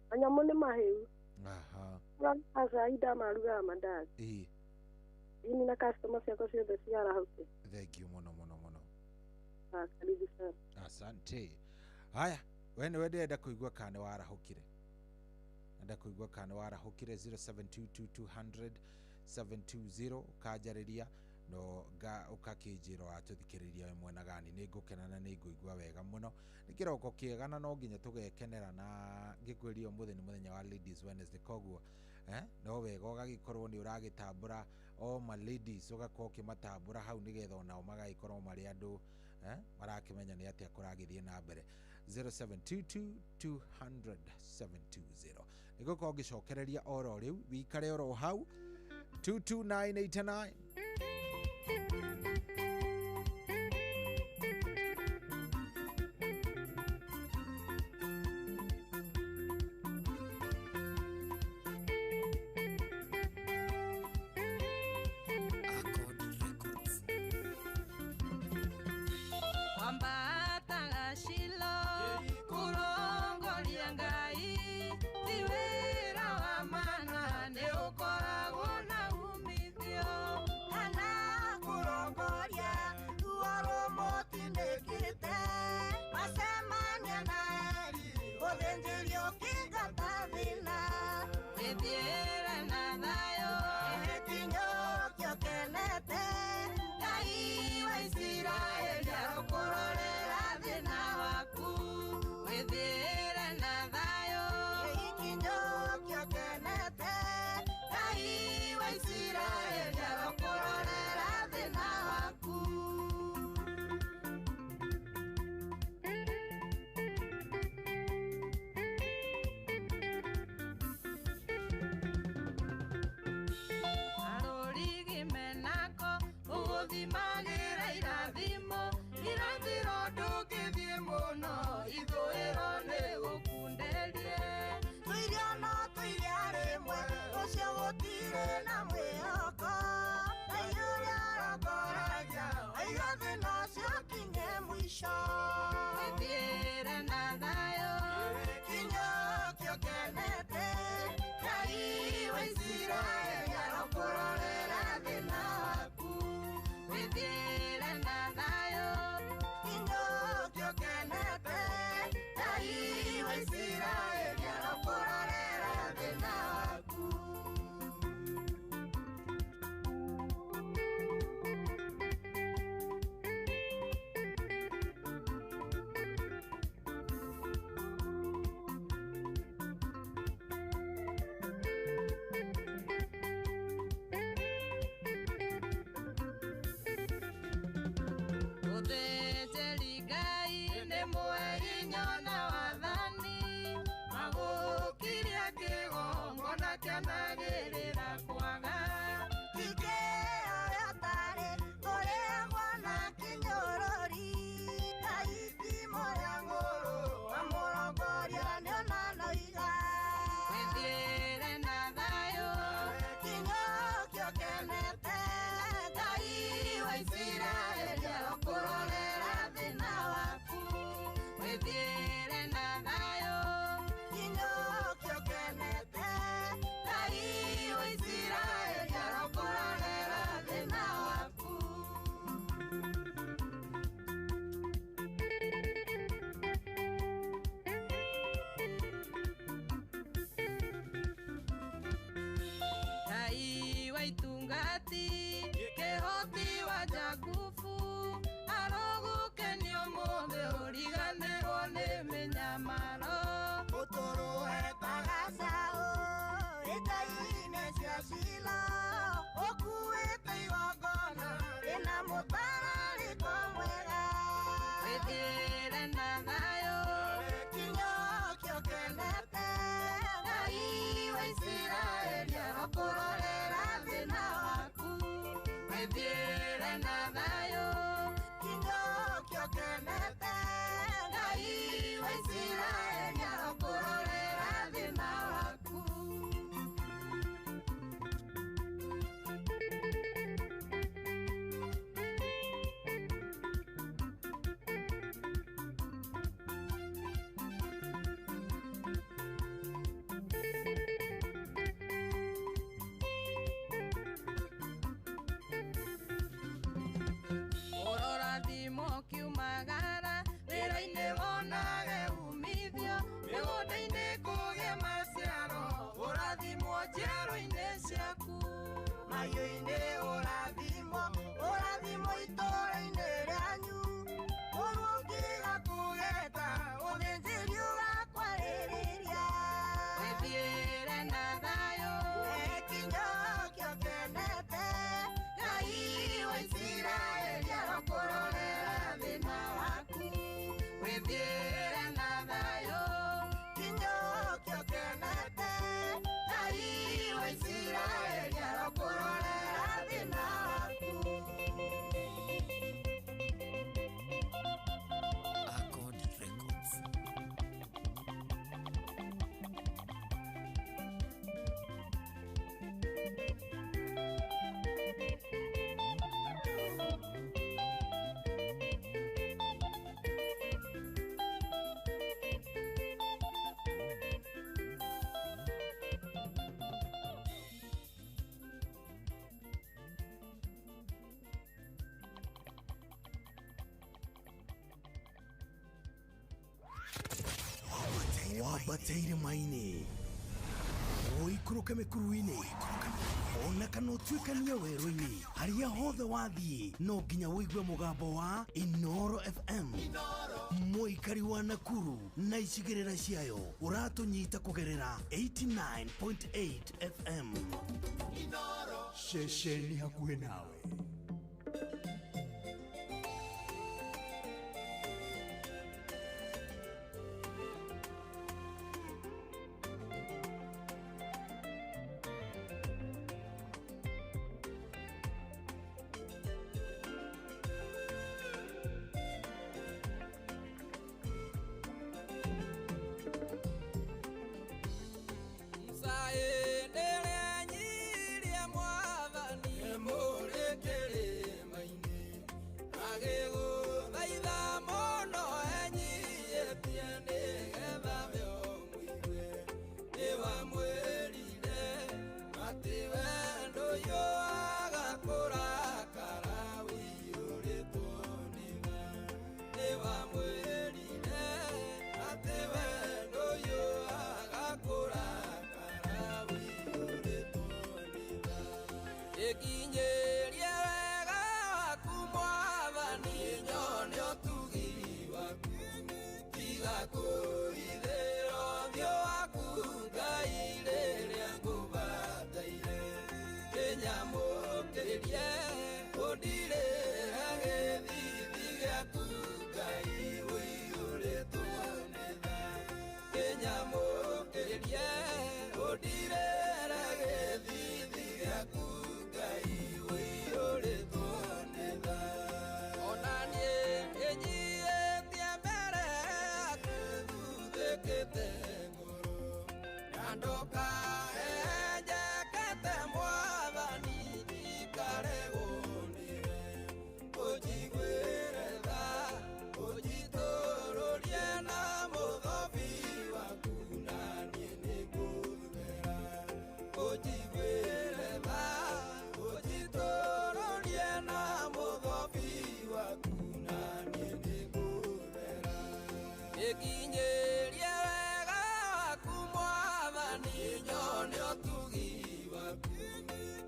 Manyamũ nĩ mahĩu. Aha. Wa cai ndamarugaga mandazi. Ĩĩ. Ini na customer ciakwa ciothe ciarahũke. Thengio mũno mũno mũno. Ah, karibu sana. Asante. Haya, we nĩwe ndĩrenda kũigua kana nĩ warahũkire. Ndenda kũigua kana nĩ warahũkire 0722 200 720, ũkanjarĩria no nga ũkakĩnjĩra watũthikĩrĩria wĩ mwena gani. Nĩ ngũkena na nĩ ngũigua wega mũno. Nĩ kĩroko kĩega na no nginya tũgekenera, na ngĩkwĩria ũmũthĩ nĩ mũthenya wa Ladies Wednesday, koguo no wega ũgagĩkorwo nĩ ũragĩtambũra o ma ladies, ũgakorwo ũkĩmatambũra hau nĩgetha onao magagĩkorwo marĩ andũ marakĩmenya nĩ atĩa kũragĩthiĩ na mbere. 0722 200 720 nĩngũkorwo ngĩcokereria oro rĩu, wikare oro hau. 22989. Wambataga Shilo kũrongoria Ngai, ti wĩra wa mana nĩ ũkoragwo na umithio. Kana kũrongoria ruo rũmũtindĩkĩte, macemania na Eli gũthĩnjĩrio kĩngata thĩna. Wĩthiĩre na thayũ Gĩkinyũkio kenete, Ngai wa Isiraeli arokũrorera thĩna waku. Wĩthiĩre na thayũ Gĩkinyũkio kenete, Ngai wa Isiraeli arokũrorera thĩna waku. Arũrigi menako ũgũthimagĩra irathimo, irathĩro ndũngĩthiĩ mũno, ithũĩro nĩ gũkunderie. Tũirio no tũiria rĩmwe, ũcio gũtirĩ na mwĩhoko. Ngai ũrĩa arongoragia, aiga thĩna ũcio ũkinye mũico. Wĩthiĩre na thayũ Gĩkinyũkio kenete, Ngai wa Isiraeli arokũrorera thĩna waku. Wĩthiĩre na thayũ Gĩkinyũkio kenete, Ngai wa Isiraeli arokũrorera thĩna waku. Mũthĩnjĩri Ngai nĩ mũhe hinya na wathani, magũkiria kĩgongona kĩanagĩrĩra kwaga. Tikĩo ũtarĩ kũrĩagwo na kĩnyũrũri, Ngai ti mũrĩa ng'ũrũ, amũrongoria nĩonanoiga. Wĩthiĩre na thayũ Gĩkinyũkio kenete, Ngai wa Isiraeli arokũrorera thĩna waku. Wĩthiĩre na thayũ Mũtararĩko mwega wĩthiĩre na thayũ kinyũkĩ ũkenete Ngai wa Isiraeli arokũrorera thĩna waku wĩthiĩre na thayũ kinyũkĩ ũkenete Ngai wa Isiraeli arokũrorera thĩna waku. Ũrorathimwo ũkiumagara wĩra-inĩ wonage umithio mĩgũnda-inĩ kũgĩe maciaro ũrathimwo njiaro-inĩ ciaku mahiũ-inĩ ũrathimwo ũrathimwo itũũra-inĩ rĩanyu mũrũ ũngĩga kũgeta ũthĩnjĩri ũgakwarĩrĩria wĩthiĩre na thayũ kinyũkĩ ũkenete Ngai wa Isiraeli arokũrorera thĩna waku wĩthiĩre na thayũ kinyũkĩ ũkenete Ngai wa Isiraeli arokũrorera thĩna waku. Accord Records. Wambate irĩma-inĩ ũikũrũke mĩkuru-inĩ ona kana ũtuĩkanie werũ-inĩ harĩa hothe wathiĩ no nginya ũigue mũgambo wa Inoro FM mũikari wa Nakuru na icigĩrĩra ciayo ũratũnyita kũgerera 89.8 FM. Ceceni hakuhĩ nawe. Msaendelenyirie mwathani mũrĩkĩrĩma-inĩ agĩgũthaitha mũno enyiĩtie nĩgetha we ũmũigue nĩwamwĩrire atĩ wendo ũyũ agakũrakara ũiyũrĩtwo nĩ tha nĩwamwĩrire atĩ wendo ũyũ agakũrakara ũiyũrĩtwo nĩ tha ĩkinyĩrie wega waku mwathani nyone ũtugi waku tiga kũhithĩra ũthiũ waku Ngai rĩrĩa ngũbataire kĩnyamũkĩrie ũndirĩre gĩthithi gĩaku Ngai ũiyũrĩtwo nĩ tha kĩnyamũkĩrie ũndirĩre gĩthithi gĩaku Ngai ũiyũrĩtwo nĩ tha ona niĩ nĩnyiĩtie mbere yaku thuthĩkĩte ngoro na ndũkahenjekete mwathani ndikaregwo nĩwe ũnjiguĩre tha ũnjitũrũrie na mũthobi waku na niĩ nĩngũthera ũnjiguĩre tha ũnjitũrũrie na mũthobi waku na niĩ nĩngũthera ĩkinyĩrie wega waku mwathani nyone ũtugi waku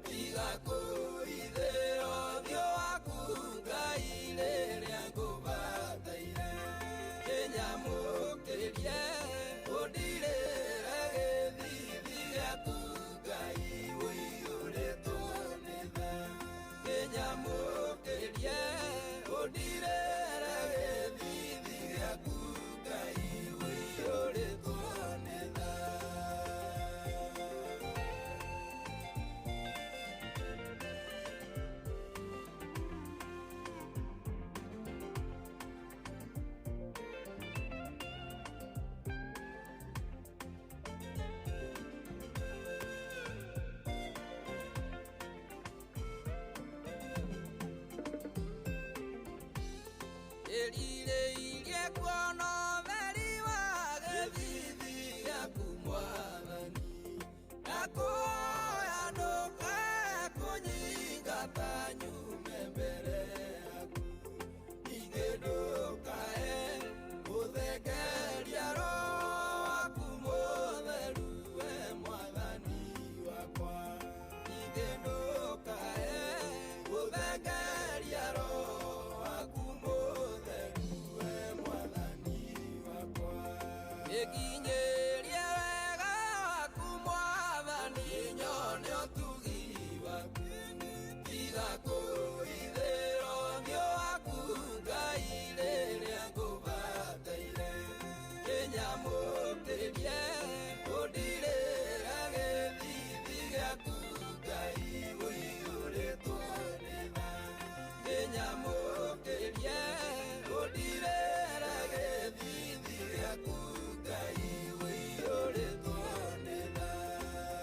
tiga kũhithĩra ũthiũ waku Ngai rĩrĩa ngũbataire kĩnyamũkĩrie ũndirĩre gĩthithi gĩaku Ngai ũiyũrĩtwo nĩ tha kĩnyamũkĩrie Ndĩrirĩirie kuona ũtheri wa gĩthithi gĩaku Mwathani, ndakũhoya ndũkae kũnyingata nyume mbere yaku, ningĩ ndũkae gũthengeria Roho waku Mũtheru, we Mwathani wakwa, ningĩ ndũkae gũthengeria Roho waku Mũtheru, we Mwathani wakwa. Nĩnginyĩrie wega waku Mwathani, nyone ũtugi waku, tiga kũhithĩra ũthiũ waku Ngai rĩrĩa ngũbataire, kĩnyamũkĩrie ũndirĩre gĩthithi gĩaku Ngai ũiyũrĩtwo nĩ tha, kĩnyamũkĩrie ũndirĩre gĩthithi gĩaku Ngai ũiyũrĩtwo nĩ tha.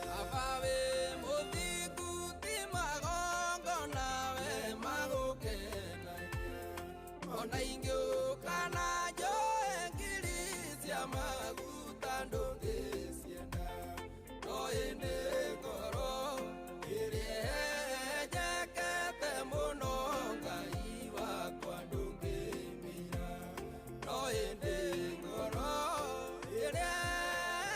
Baba wĩ mũthingu ti magongona we magũkenagia, ona ingĩũka na njoe ngiri cia maguta ndũngĩcienda, no ĩndĩ ngoro ĩrĩa ĩnjekete mũno Ngai wakwa ndũngĩmĩira, no ĩndĩ ngoro ĩrĩa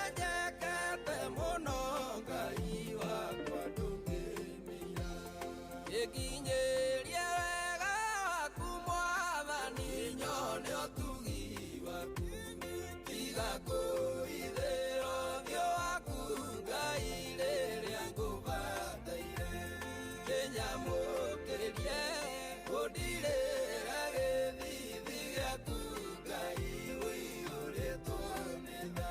ĩnjekete mũno Ngai wakwa ndũngĩmĩira. Ĩnginyĩrie wega waku Mwathani, nyone ũtugi waku, tiga kũhithĩra ũthiũ waku Ngai rĩrĩa ngũbataire, kĩnyamũkĩrie ũndirĩre gĩthithi gĩaku Ngai ũiyũrĩtwo nĩ tha,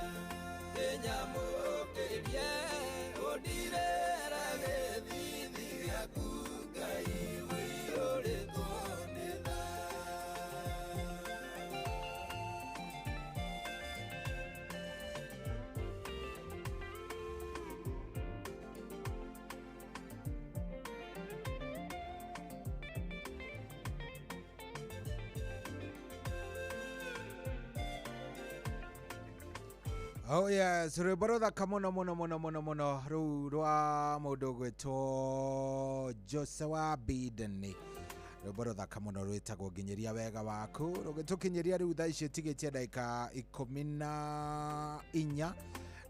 kĩnyamũkĩrie ũndirĩre gĩthithi gĩaku Ngai ũiyũrĩtwo nĩ tha. Oh yes, rwĩmbo rũthaka mũno mũno mũno mũno mũno rũu rwa mũndũ ũgwĩtwo Jose wa Bideni, rwĩmbo rũthaka mũno rwĩtagwo nginyĩria wega waku, rũgĩtũkinyĩria rĩu thaa ici ĩtigĩtie ndagĩka 14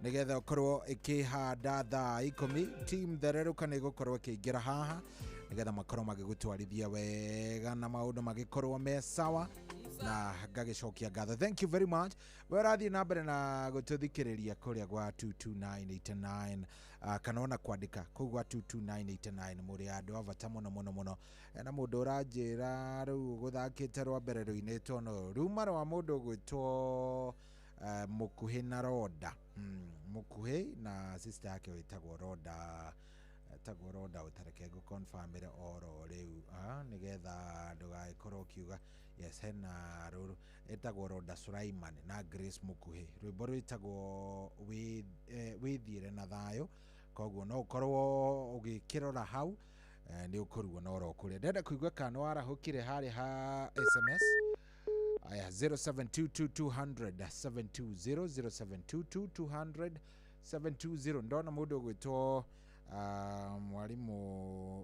nĩgetha ũkorwo ĩkĩhanda thaa 10. Team thererũka nĩ ĩgũkorwo ĩkĩingĩra haha nĩgetha makorwo magĩgũtwarithia wega na maũndũ magĩkorwo me sawa, na ngagĩcokia ngatho. Thank you very much we ũrathiĩ na mbere na gũtũthikĩrĩria kũrĩa gwa 22989, kana ona kwandĩka kũu gwa 22989. Mũrĩ andũ a bata mũno mũno mũno. Na mũndũ ũranjĩra rĩu gũthakĩte rwa mbere rũinĩtwo no ruma rwa mũndũ ũgwĩtwo Mũkuhĩ na Roda, Mũkuhĩ na sister yake wĩtagwo Roda, etagwo Roda, ũtareke ngũconfirmĩre oro rĩu, nĩgetha ndũgagĩkorwo ũkiuga yes. Hena rũrũ ĩtagwo Roda Sulaiman na Grace Mũkuhĩ, rwĩmbo rwĩtagwo wĩthiĩre na thayũ. Koguo no ũkorwo ũgĩkĩrora hau, nĩ ũkũruona oro kũrĩa. Ndĩrenda kũigua kana nĩ warahũkire harĩa ha SMS. Aya, 0722 200 720, 0722 200 720. Ndona mũndũ ũgwĩtwo mwarimũ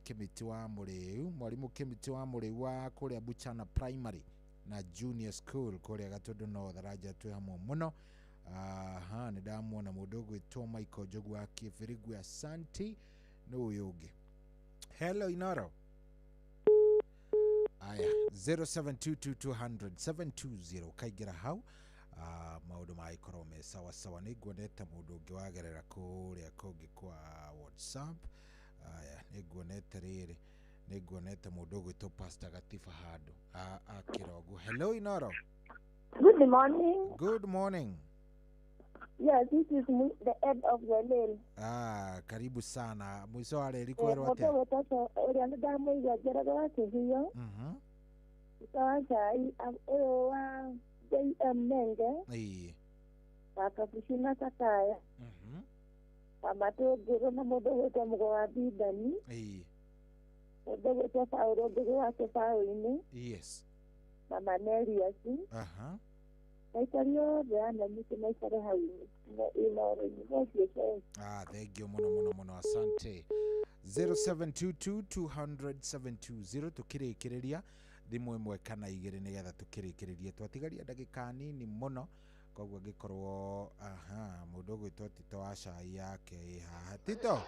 Kĩmĩtĩ wa Mũrĩu, mwarimũ Kĩmĩtĩ wa Mũrĩu wa kũrĩa Buchana Primary na Junior School kũrĩa Gatũndũ North, aranja twĩ hamwe mũno. Aha, nĩ ndamuona mũndũ ũgwĩtwo Michael Njogu wa Kĩbĩrĩgu, asanti. Nĩ ũyũ ũngĩ. Hello Inoro. Aya, 0722 200 720, kaingĩra hau, maũndũ magĩkorwo me sawa sawa. Nĩ nguonete mũndũ ũngĩ wagerera kũrĩa kũngĩ kwa WhatsApp. Aya, nĩ nguonete rĩrĩ, nĩ nguonete mũndũ ũgwĩtwo Pastor Gatiba handũ akĩrogo. Hello Inoro. Good morning. Good morning. Yes, this is the end of the lane. Ah, karibu sana mũico wa reri kwĩrwo atĩa? Mũndũ ũgwĩtwo ũrĩa nĩ ndamũigua Njoroge wa Kĩhiyo, wa cai ũyũ wa JM Nenge, wa Kabuci na Sakaya, wa Matũngũrũ, na mũndũ ũgwĩtwo Mũgo wa Bindani, mũndũ ũgwĩtwo Paũlũ Ngũgĩ wa Kĩbaũ-inĩ, Mama Neliasi. Aha. Aikari othe a Nanyuki maikare hau Inooro-inĩ. Thengiũ Cai. Ah, thank you muno muno muno, asante. 0722 200 720 tukirikiria thimũ ĩmwe kana igĩrĩ nĩgetha tukĩrĩkĩrĩrie. Twatigaria ndagĩka nini mũno, koguo angĩkorwo aha mũndũ ũgwĩtwo Tito wa cai yake ĩ haha. Tito,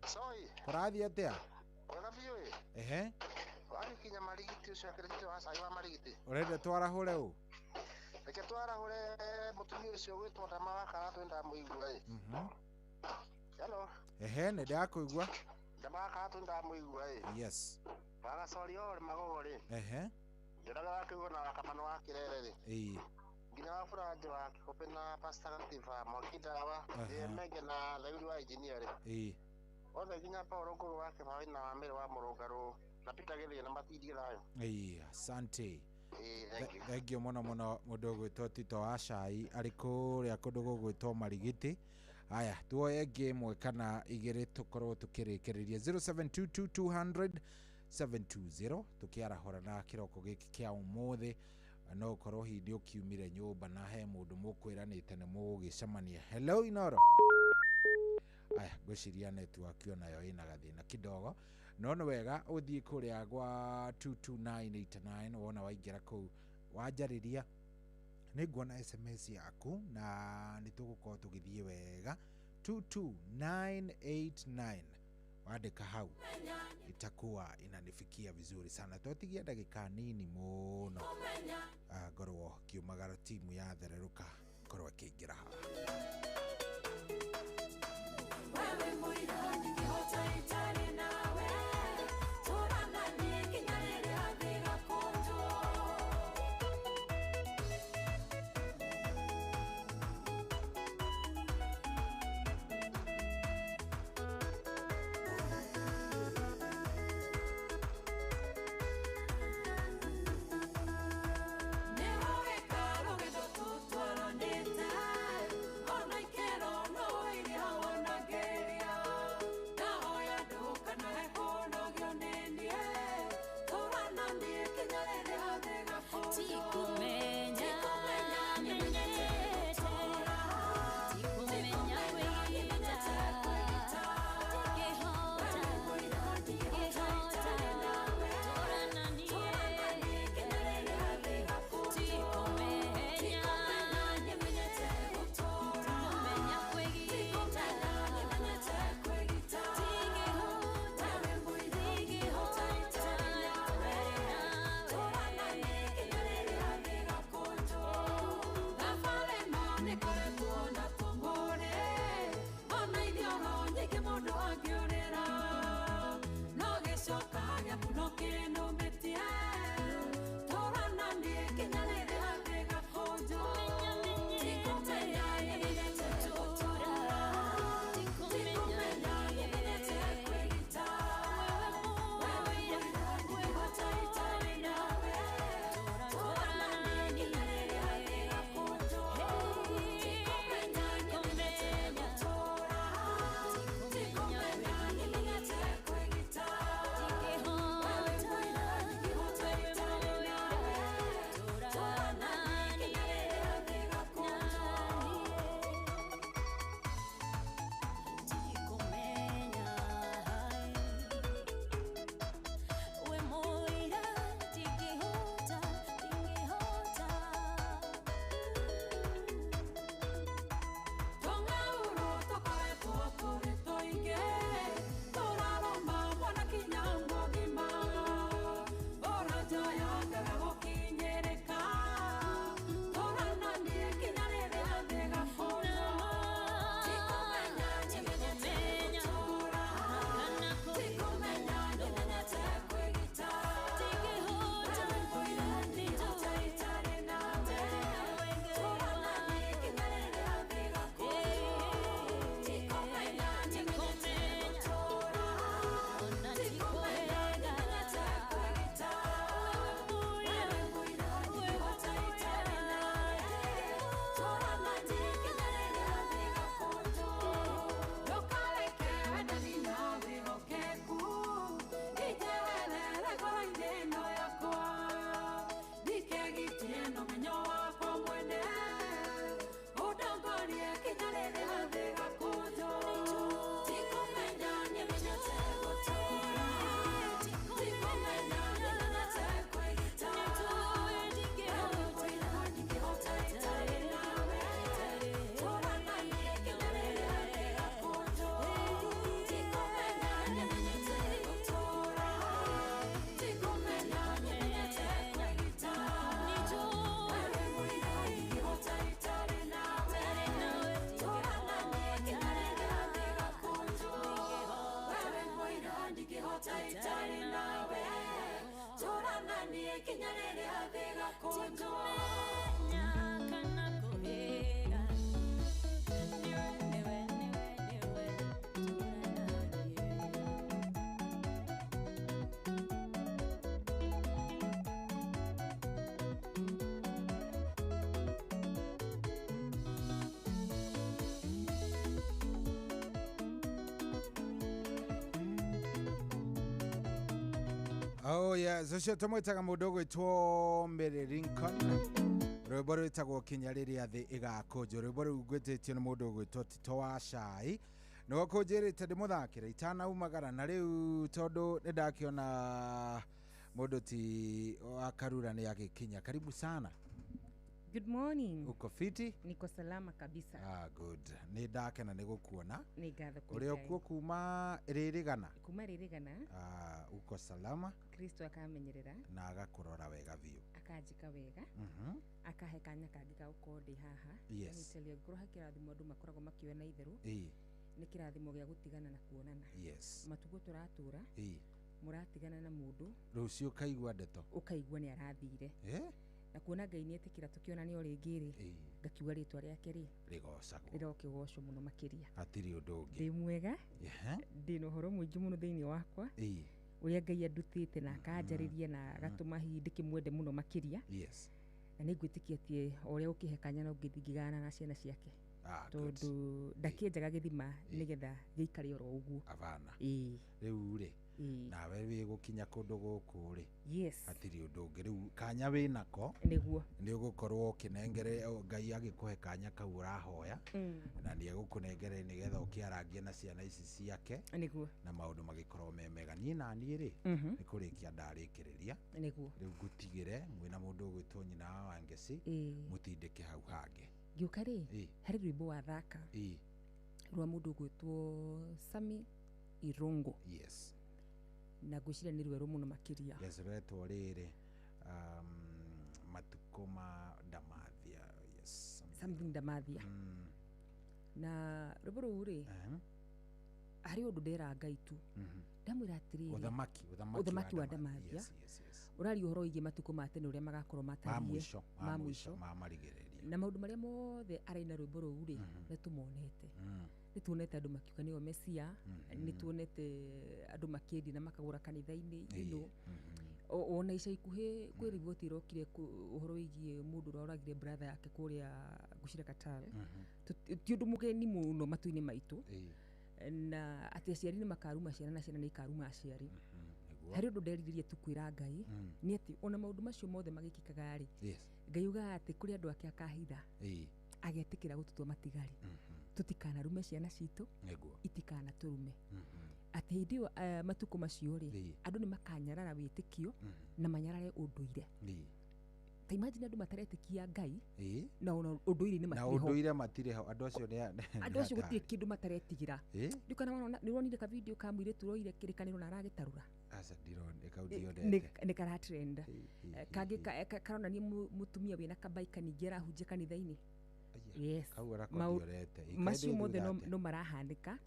Soi, kũrathiĩ atĩa? Wega biũ ĩ. Ehe. Wagĩkinya Marigiti ũcio akĩrĩ Tito wa cai wa Marigiti. Ũrenda twarahũre ũ? Reke twarahũre mũtumia ũcio ũgwĩtwo Ndama wa Karatũ, nĩndamũigua ĩ. Hello. Ehe, nĩ ndakũigua. Ndama wa Karatũ nĩndamũigua ĩ. Yes. Wagacori o rĩ magogo rĩ. Ehe. Njoroge wa Kĩguũ na Wakamano wa Kĩrere rĩ. Ĩĩ. Nginya wa Buranjĩ wa Kĩkũpĩ na Pastor Gatiba Mwangi Ndawa, Aha. Menge na Thauri wa Engineer rĩ. Ĩĩ. Othe nginya Paul Ngũgũ wa Kĩbaũ na wa Mĩrĩ wa Mũrũngarũ na Peter Gĩthĩi na matindie thayũ. Ĩĩ, asante. Ĩĩ, thank you. Thengiũ mũno mũno mũndũ ũgwĩtwo Tito wa cai arĩ kũrĩa kũndũ gũgwĩtwo Marigiti. Aya, tuoye ĩngĩ ĩmwe kana igĩrĩ tũkorwo tũkĩrĩkĩrĩria. 0722 200 720 tũkĩarahũrana kĩroko gĩkĩ kĩa ũmũthĩ. No ũkorwo hihi nĩ ũkiumire nyũmba na he mũndũ mũkwĩranĩte nĩ mũgũgĩcemania. Hello Inoro. Aya, ngwĩciria network onayo ĩna gathĩna kidogo, no nĩ wega ũthiĩ kũrĩa gwa 22989 wona waingĩra kũu wanjarĩria nĩ nguona SMS yaku na nĩ tũgũkorwo tũgĩthiĩ wega. 22989 wandĩka hau itakuwa inanifikia vizuri sana. Twatigia ndagĩka nini mũno, ngorwo ngiumagara timu ya thererũka ngorwo ĩkĩingĩra haha. Wewe mũira ndingĩhota itarĩ nawe, tũra na niĩ nginya rĩrĩa thĩ ĩgakũnjwo. Nĩwe wĩka rũgendo tũtwaranĩte, ona ikĩro no iria wonagĩria. Ndahoya ndũkanae kũnogio nĩ niĩ, tũra na niĩ nginya rĩrĩa thĩ ĩgakũnjwo. Tikumenya, Tikumenya nĩmenyete gũtũũra, tikumenya nĩmenyete kwĩgita. Ndingĩhota, Wewe mũira ndingĩhota itarĩ nawe, tũra na niĩ, tũra na niĩ nginya rĩrĩa thĩ ĩgakũnjwo. Tikumenya, Tikumenya nĩmenyete gũtũũra, tikumenya kwĩgita, tikumenya nĩmenyete kwĩgita. Ndingĩhota, Wewe mũira ndingĩhota itarĩ nawe, tũra na niĩ nginya rĩrĩa thĩ ĩgakũnjwo. Thabarĩ ĩno nĩkoretwo na tũng'ũrĩ, ona ithioro nyingĩ mũndũ angĩũrĩra, no gĩcoka gĩaku no kĩnũmĩtie. Tũra na niĩ nginya rĩrĩa thĩ ĩgakũnjwo. Tikumenya nĩmenyete gũtũũra, tikumenya nĩmenyete kwĩgita. Wewe mũira ndingĩhota itarĩ nawe, tũra na niĩ nginya rĩrĩa thĩ ĩgakũnjwo. Tikumenya nĩmenyete gũtũũra, tikumenya nĩmenyete kwĩgita. Wewe mũira Tikumenya kana kũhĩga. Nĩwe, nĩwe, nĩwe, nĩwe, tũra naniĩ. Oh yes, ũcio tũmwĩtaga mũndũ ũgwĩtwo Mary Lincoln. Rwĩmbo rwĩtagwo kinya rĩrĩa thĩ ĩgakũnjwo. Rwĩmbo rũu ngwĩtĩtio nĩ mũndũ ũgwĩtwo Tito wa Cai. Nĩwe ũkũnjĩrĩte ndĩmũthakĩre itanaumagara na rĩu tondũ nĩ ndakĩona mũndũ ti wa Karura nĩ agĩkinya. Karibu sana. Good morning. Uko fiti? Niko salama kabisa. Ah, good. Nĩ ndakena nĩ gũkuona. Nĩ ngatho kwĩ Ũrĩ Ngai. okuo kuma Rĩrĩgana. Kuma Rĩrĩgana. Ah, uko salama Kristo akamenyerera na agakũrora wega biũ. Akanjĩka wega. Akahe kanya kangĩ ga gũkorwo ndĩ haha. Yes. Let me tell you, ngorwo he kĩrathimo andũ makoragwo makĩoya na itherũ. Nĩ kĩrathimo gĩa gũtigana na kuonana. Matukũ tũratũra. Mũratigana na mũndũ. Rũciũ ũkaigua ndeto. Ũkaigua nĩ arathire. Eh? Na kuona Ngai nĩ etĩkĩra tũkĩonane o rĩngĩ rĩ, ngakiuga rĩtwa rĩake rĩ rĩgocagwo. Rĩrokĩgocwo mũno makĩria. Hatirĩ ũndũ ũngĩ. Ndĩ mwega. Ndĩ na ũhoro mũingĩ mũno thĩinĩ wakwa ũrĩa Ngai andutĩte na akanjarĩria na agatũma hihi ndĩkĩmwende mũno makĩria. Na nĩ ngwĩtĩkia atĩ o ũrĩa ũkĩhe kanya no ngĩthiĩ ngĩgayana na ciana ciake. Ah, good. Tondũ ndakĩenjaga gĩthima nĩgetha gĩikare oro ũguo. Abana. Ĩĩ. Rĩu rĩ, nawe wĩ gũkinya kũndũ gũkũ rĩ, Yes. hatirĩ ũndũ ũngĩ. Rĩu kanya wĩ nako. Nĩguo. Nĩ ũgũkorwo ũkĩnengere Ngai agĩkũhe kanya kau ũrahoya. Na nĩ egũkũnengere nĩgetha ũkĩarangie na ciana ici ciake. Nĩguo. Na maũndũ magĩkorwo me mega. Niĩ na niĩ rĩ, nĩ kũrĩkia ndarĩkĩrĩria. Nĩguo. Rĩu ngũtigĩre mwĩna mũndũ ũgwĩtwo nyina wa Wangeci. Mũtindĩke hau hangĩ. Ngĩũka rĩ, harĩ rwĩmbo wathaka rwa mũndũ ũgwĩtwo Sami Irungu. Yes. Na ngwĩciria nĩ rwerũ mũno makĩria. Yes, rwetwo rĩrĩ matukũ ma Ndamathia. Yes. Something Ndamathia. Na rwĩmbo rũu rĩ, harĩ ũndũ ndera Ngai tu. Ndamwĩra atĩrĩrĩ, Ũthamaki ũthamaki wa Ndamathia. Yes. Ũraria ũhoro wĩgiĩ matukũ ma tene ũrĩa magakorwo Ma matariĩ. mũico, ma Ma mũico, mũico. ma marigĩrĩrio. Na maũndũ marĩa mothe araina rwĩmbo rũu rĩ, nĩ tũmonete. Nĩ tuonete andũ makiuga nĩo Mesia, nĩ tuonete andũ makĩendia na makagũra kanitha-inĩ, you know. Ona ica ikuhĩ kwĩ riboti ĩrokire ũhoro wĩgiĩ mũndũ ũrĩa oragire brother yake kũrĩa ngwĩciria Qatar. Ti ũndũ mũgeni mũno matũ-inĩ maitũ. Na atĩ aciari nĩ makaruma ciana na ciana nĩ ikaruma aciari. Harĩ ũndũ nderirĩria tu kwĩra Ngai nĩ atĩ ona maũndũ macio mothe magĩkĩkaga rĩ, Ngai ugaga atĩ kũrĩ andũ ake akahitha, agetĩkĩra gũtũtua matigari. Tũtikanarume ciana citũ, itikanatũrume. Atĩ hĩndĩ ĩyo matukũ macio rĩ, andũ nĩ makanyarara wĩtĩkio na manyarare ũndũire. Ta imagine andũ mataretĩkia Ngai na ona ũndũire-inĩ Na matirĩ ho. ũndũire matirĩ ho. Andũ acio nĩ Andũ acio gũtirĩ kĩndũ mataretigĩra. Ĩ? Rĩu kana wona nĩ ũronire ka video ka mũirĩtu ũroire kĩrĩkanĩro na aragĩtarũra. Aca ndirona kau ndionete. Nĩ karatrend. Kangĩ karonania mũtumia wĩna kabaika ningĩ arahunjia kanitha-inĩ. Yes. Kau orako ndionete. Macio mothe Ĩ, no marahanĩka.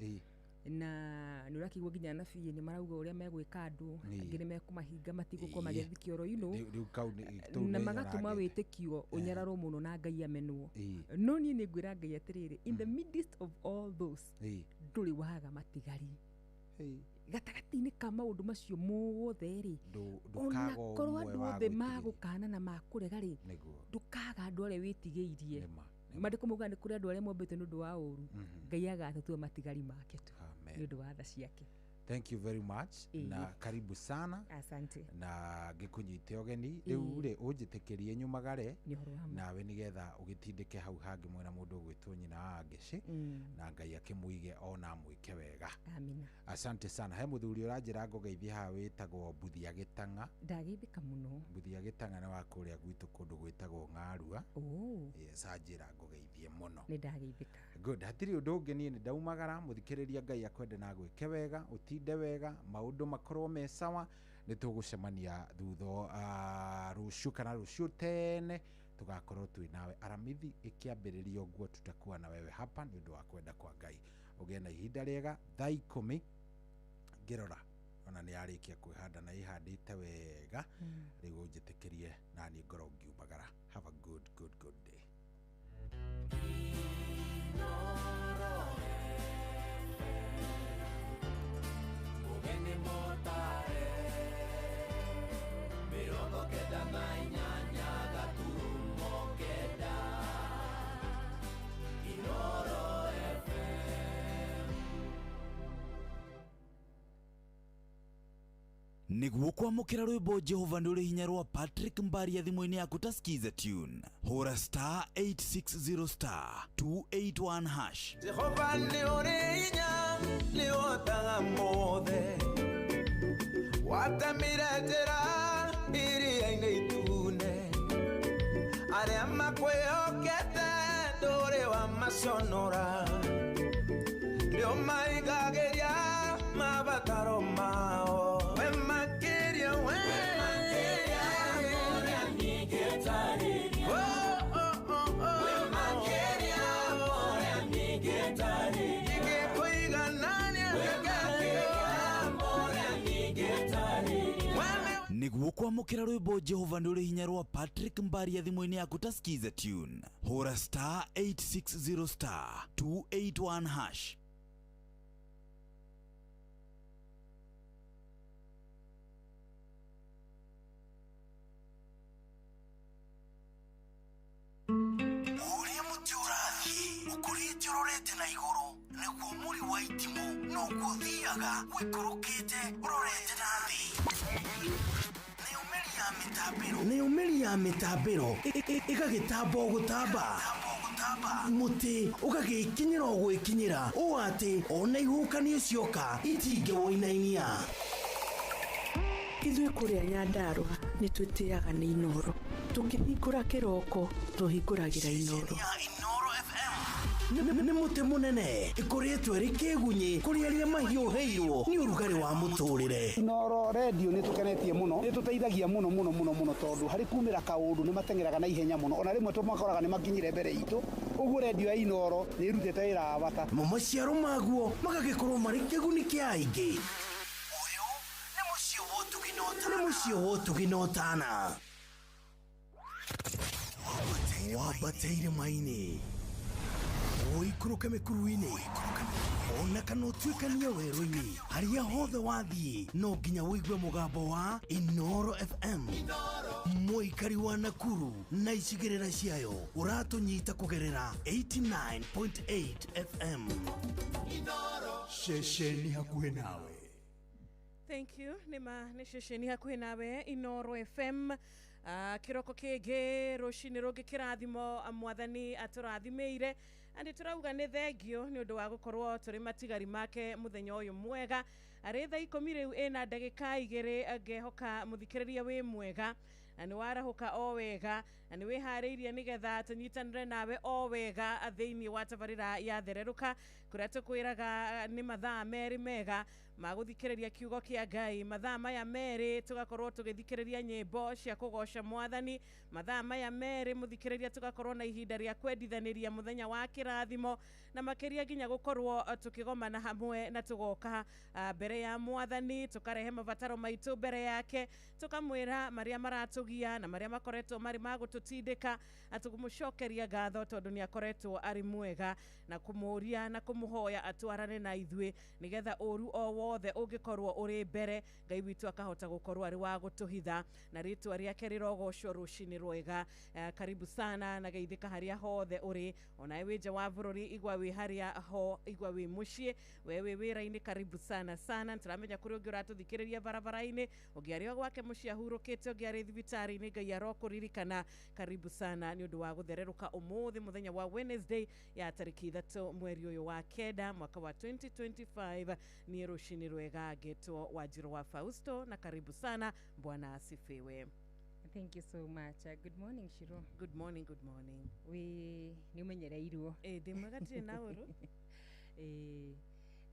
Na nĩ ũrakĩigua nginya anabii nĩ marauga ũrĩa megwĩka andũ, angĩ nĩ mekũmahinga matigũkorwo magĩthiĩ kĩoro, you know. Rĩu kau tũu Na nĩ magatũma nyorangĩte. wĩtĩkio ũnyararwo mũno na Ngai amenwo. No niĩ nĩ ngwĩra Ngai atĩrĩrĩ, in the midst of all those, ndũrĩ waga matigari. Gatagatĩ-inĩ ka maũndũ macio mothe rĩ, ona Ndũkaga korwo ũmwe andũ wa othe gwĩtigĩria. magũkana na makũrega rĩ, ndũkaga andũ arĩa wĩtigĩirie. Maandĩko maugaga nĩ kũrĩ andũ arĩa mombĩtwo nĩ ũndũ wa ũũru, Ngai agatũtua matigari make tu nĩ ũndũ wa tha ciake. Thank you very much. Na karibu sana. Asante. Na ngĩkũnyite ũgeni. Rĩu rĩ, ũnjĩtĩkĩrie nyumagare Nĩ ũhoro wa ma. nawe nĩgetha ũgĩtindĩke hau hangĩ mwena mũndũ ũgwĩtwo nyina wa Ngeci. Na Ngai akĩmũige ona amwĩke wega. Amina. Asante sana. He mũthuri ũranjĩra ngũgeithie haha wĩtagwo Mbuthia Gĩtang'a. Ndageithĩka mũno. Mbuthia Gĩtang'a nĩ wa kũrĩa gwitũ kũndũ gwĩtagwo Ng'arua. Oh. Yes, anjĩra ngũgeithie mũno. Nĩ ndageithĩka. Good. Hatirĩ ũndũ ũngĩ niĩ nĩ ndaumagara mũthikĩrĩria Ngai akwende na agwĩke wega, ũtinde wega, maũndũ makorwo me sawa. Nĩ tũgũcemania thutha rũciũ kana rũciũ tene tũgakorwo twĩ nawe aramithi ĩkĩambĩrĩria ũguo tutakuwa na wewe hapa nĩ ũndũ wa kwenda kwa Ngai. Ũgĩe na ihinda rĩega thaa 10 ngĩrora. Ona nĩ yarĩkia kwĩhanda na ĩhandĩte wega. Rĩu ũnjĩtĩkĩrie na niĩ ngorwo ngiumagara. Have a good good good day. Ugeni motare 98 gaturumo 9 Inoro FM. Nĩguo kwamũkĩra rwĩmbo Jehova nĩ ũrĩ hinya rwa Patrick Mbaria thimũ-inĩ yaku ta Skiza tune, hũra star 860 star 281 hash. Jehova nĩ ũrĩ hinya, nĩ ũhotaga mothe, watemire njĩra iria-inĩ itune, arĩa makwĩhokete ndũrĩ wamaconora, nĩ ũmaigagĩria mabataro mao. We makĩria, we Nĩguo kwamũkĩra rwĩmbo Jehova nĩ ũrĩ hinya rwa Patrick Mbaria thimũ-inĩ yaku ta Skiza tune, hũra star 860 star 281 hash. Ũrĩa mũtĩ ũrathiĩ ũkũrĩte ũrorete na igũrũ nĩguo mũri wa itimũ noguo ũthiaga ũikũrũkĩte ũrorete na thĩ. Nayo mĩri ya mĩtambĩro ĩgagĩtamba o gũtamba, mũtĩ ũgagĩkinyĩra o gwĩkinyĩra ũũ atĩ ona ihuhũkanio cioka itingĩwũinainia. Ithuĩ kũrĩa Nyandarũa nĩ twĩtĩaga nĩ Inoro. Tũkĩhingũra kĩroko tũhingũragĩra Inoro. Nĩ mũtĩ mũnene ĩkũrĩtwo ĩrĩ kĩgunyĩ kũrĩ arĩa mahiũhĩirwo nĩ ũrugarĩ wa mũtũrĩre. Inoro redio nĩ tũkenetie mũno, nĩ tũteithagia mũno mũno mũno mũno tondũ harĩ kumĩra kaũndũ nĩ mateng'eraga na ihenya mũno, ona rĩmwe tũmakoraga nĩ makinyire mbere itũ. Ũguo redio ya Inoro nĩ ĩrutĩte wĩra wa bata. Mo maciaro maguo magagĩkorwo marĩ kĩguni kĩa aingĩ. Ũyũ nĩ mũciĩ wa ũtugi na ũtana. Nĩ mũciĩ wa ũtugi na ũtana. Wambate irĩma-inĩ, ũikũrũke mĩkuru-inĩ, ona kana ũtuĩkanie werũ-inĩ, harĩa hothe wathiĩ no nginya ũigue mũgambo wa Inoro FM. Mũikari wa Nakuru na icigĩrĩra ciayo ũratũnyita kũgerera 89.8 FM. Ceceni hakuhĩ nawe. Thank you. Nĩma nĩ ceceni hakuhĩ nawe Inoro FM. Kĩroko kĩngĩ rũcinĩ rũngĩ kĩrathimo mwathani atũrathimĩire na nĩ tũrauga nĩ thengio nĩ ũndũ wa gũkorwo tũrĩ matigari make mũthenya ũyũ mwega. Arĩ thaa 10 rĩu ĩna ndagĩka 2 ngehoka mũthikĩrĩria wĩ mwega na nĩ warahũka o wega na nĩ wĩharĩirie nĩgetha tũnyitanĩre nawe o wega thĩinĩ wa tabarĩra ya thererũka kũrĩa tũkwĩraga nĩ mathaa merĩ mega ma gũthikĩrĩria kiugo kĩa Ngai. Mathaa maya merĩ tũgakorwo tũgĩthikĩrĩria nyĩmbo cia kũgoca mwathani. Mathaa maya merĩ mũthikĩrĩria tũgakorwo na ihinda rĩa kwendithanĩria mũthenya wa kĩrathimo na makĩria nginya gũkorwo tũkĩgomana hamwe na tũgoka mbere ya mwathani, tũkarehe mabataro maitũ mbere yake, tũkamwĩra marĩa maratũgia na marĩa makoretwo marĩ ma gũtũtindĩka, tũkũmũcokeria ngatho tondũ nĩ akoretwo arĩ mwega, na kũmũria na kũmũhoya atwarane na ithuĩ nĩgetha ũru o wothe ũngĩkorwo ũrĩ mbere Ngai witũ akahota gũkorwo arĩ wa gũtũhitha na rĩtwa rĩake rĩrogocwo rũcinĩ rwega. Karibu sana na geithĩka harĩa hothe ũrĩ, onawe wĩ nja wa bũrũri, igwa wĩ harĩa ho, igwa wĩ mũciĩ, we wĩ wĩra-inĩ, karibu sana sana. Nĩtũramenya kũrĩ ũngĩ ũratũthikĩrĩria barabara-inĩ, ũngĩ arĩ o gwake mũciĩ ahurũkĩte, ũngĩ arĩ thibitarĩ-inĩ, Ngai arokũririkana. Karibu sana nĩ ũndũ wa gũthererũka ũmũthĩ mũthenya wa Wednesday ya tarĩki 3 mweri ũyũ wa 9 mwaka wa 2025. Niĩ rũcinĩ rwega ngetwo Wanjirũ wa Fausto, na karibu sana. Bwana asifiwe. Thank you so much. Good morning, Shiro. Good morning, good morning. We nĩ ũmenyereirwo. Ndĩ mwega ndirĩ na ũru.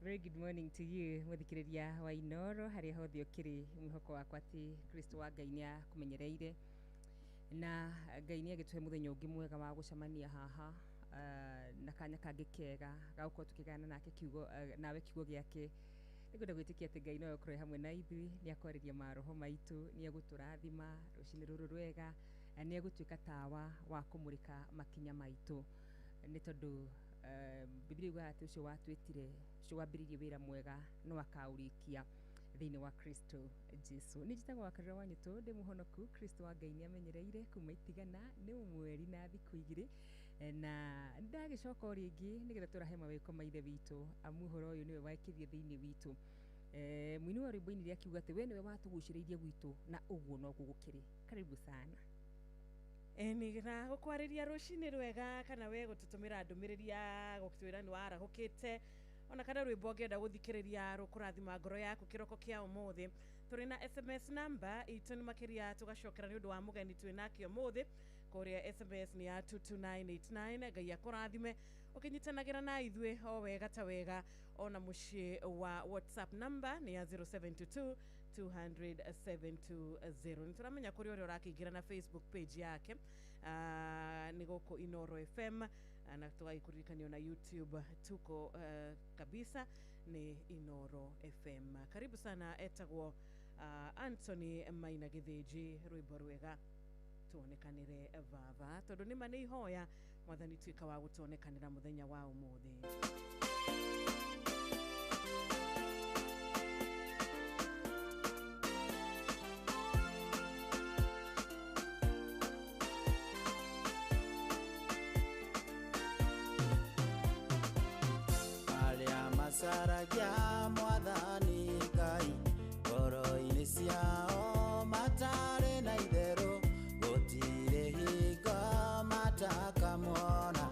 Very good morning to you, mũthikĩrĩria wa Inoro harĩa hothe ũkĩrĩ. Mwĩhoko wakwa atĩ Kristo wa Ngai nĩ akũmenyereire na Ngai nĩ agĩtũhe mũthenya ũngĩ mwega wa gũcemania haha na kanya kangĩ kega ga gũkorwo tũkĩgayana nake kiugo, nawe kiugo gĩake. Nĩngwenda gwĩtĩkia atĩ Ngai no akorwo hamwe na ithuĩ, nĩ akwarĩria maroho maitũ, nĩ egũtũrathima rũcinĩ rũrũ rwega, na nĩ egũtuĩka tawa wa kũmũrĩka makinya maitũ. Nĩ tondũ Biblia yugaga atĩ ũcio watwĩtire, ũcio wambĩrĩirie wĩra mwega no akaũrĩkia thĩinĩ wa Kristo Jesu. Nĩ njĩtagwo Wakarura wa Nyũtũ, ndĩ mũhonoku. Kristo wa Ngai nĩ amenyereire kuma itigana nĩ mweri na thikũ igĩrĩ, na ndagĩcoka o rĩngĩ nĩgetha tũrahe mawĩko ma Ithe witũ, amu ũhoro ũyũ nĩwe wekĩrie thĩinĩ witũ. Mũini wa rwĩmbo ainire akiuga atĩ we nĩwe watũgucĩrĩirie gwitũ na ũguo noguo gũkĩrĩ. Karibu sana. Ĩni na gũkwarĩria rũcinĩ rwega kana we gũtũtũmĩra ndũmĩrĩri ya gũtwĩra nĩ warahũkĩte ona kana rwĩmbo ũngĩenda gũthikĩrĩria rũkũrathima ngoro yaku kĩroko kĩa ũmũthĩ. Tũrĩ na SMS number itũ nĩ makĩria tũgacokera nĩ ũndũ wa mũgeni twĩ nake ũmũthĩ. Kũrĩa SMS nĩ ya 22989. Ngai akũrathime ũkĩnyitanagĩra na ithuĩ o wega ta wega. Ona mũciĩ wa WhatsApp number nĩ ya 072 200 720. Nĩ tũramenya kũrĩ ũrĩa ũrakĩingĩra na Facebook page yake nĩ gũkũ Inoro FM, na tũgagĩkũririkanio na YouTube tuko kabisa nĩ Inoro FM. Karibu sana, etagwo Anthony Maina Gĩthĩnji, rwĩmbo rwega tuonekanĩre baba, tondũ nĩma nĩ ihoya mwathani tuĩka wa gũtuonekanĩra mũthenya wa ũmũthĩ. Arĩa macaragia mwathani Ngai ngoro-inĩ ciao matarĩ na itherũ, gũtirĩ hingo matakamuona,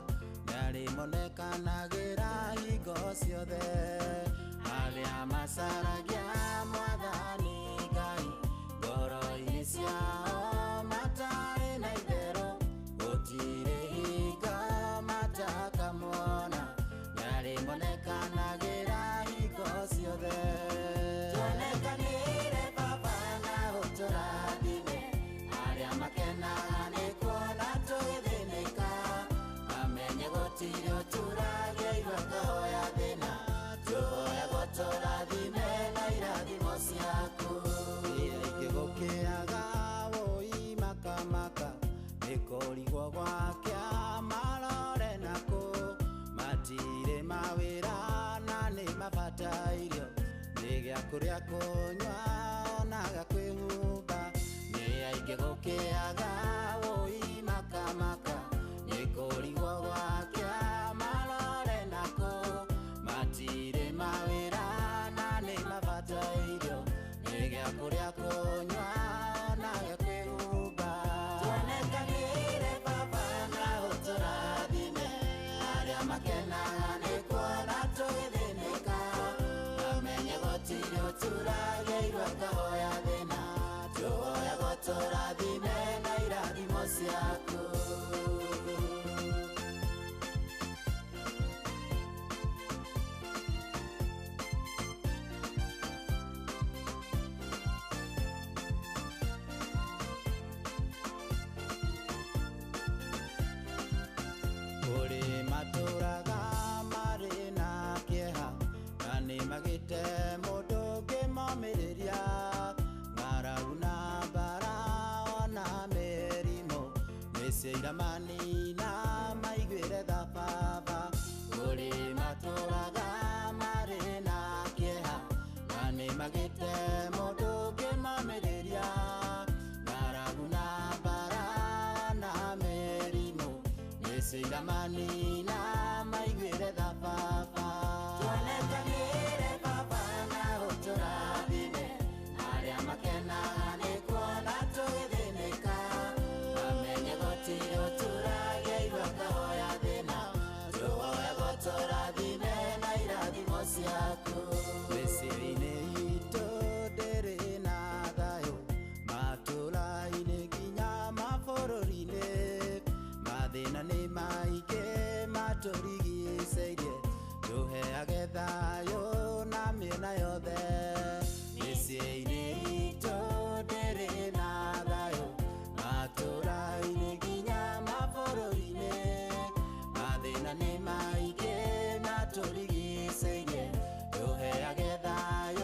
nĩarĩmonekanagĩra hingo ciothe. Arĩa macaragia mwathani Ngai ngoro-inĩ ciao matarĩ na itherũ, gũtirĩ hingo matakamuona, nĩarĩmonekanagĩra hingo ciothe. Tuonekanĩre Baba na ũtũrathime, arĩa makenaga nĩ kuona tũgĩthĩnĩka, mamenye gũtirĩ ũturagia igokahoya thĩna, tũhoya gũtũrathime na irathimo ciaku. Aingĩ gũkĩaga wũi makamaka, nĩ kũrigwo gwakĩa marore nakũ, matirĩ mawĩra na nĩ mabatairio, nĩ gĩa kũrĩa kũnyua ona gĩa kwĩhumba. Nĩ aingĩ gũkĩaga wũi makamaka, nĩ kũrigwo gwakĩa marore nakũ, matirĩ mawĩra na nĩ mabatairio, nĩ gĩa kũrĩa kũnyua ona gĩa kwĩhumba. Tuonekanĩre Baba na ũtũrathime, arĩa makenaga nĩ kuona tũgĩthĩnĩka, mamenye gũtirĩ ũturagia igokahoya thĩna, tũhoya gũtũrathime na irathimo ciaku. Kũrĩ matũraga marĩ na kĩeha, na nĩ magĩte mũndũ ũngĩmomĩrĩria, ng'aragu na mbara ona mĩrimũ, mĩciĩ iramanina maiguĩre tha Baba. Kũrĩ matũraga marĩ na kĩeha, na nĩ magĩte mũndũ ũngĩmomĩrĩria, ng'aragu na mbara ona mĩrimũ, mĩciĩ iramanina maiguĩre tha Baba. Tuonekanĩre Baba na ũtũrathime, arĩa makenaga nĩ kuona tũgĩthĩnĩka, mamenye gũtirĩ ũturagia igokahoya thĩna, tũhoya gũtũrathime na irathimo ciaku. Mĩciĩ-inĩ itũ ndĩrĩ na thayũ, matũra-inĩ nginya mabũrũri-inĩ, mathĩna nĩ maingĩ matũrigicĩirie, tũheage thayũ na mĩena yothe. Mĩciĩ-inĩ itũ ndĩrĩ na thayũ, matũra-inĩ nginya mabũrũri-inĩ, mathĩna nĩ maingĩ matũrigicĩirie, tũheage thayũ.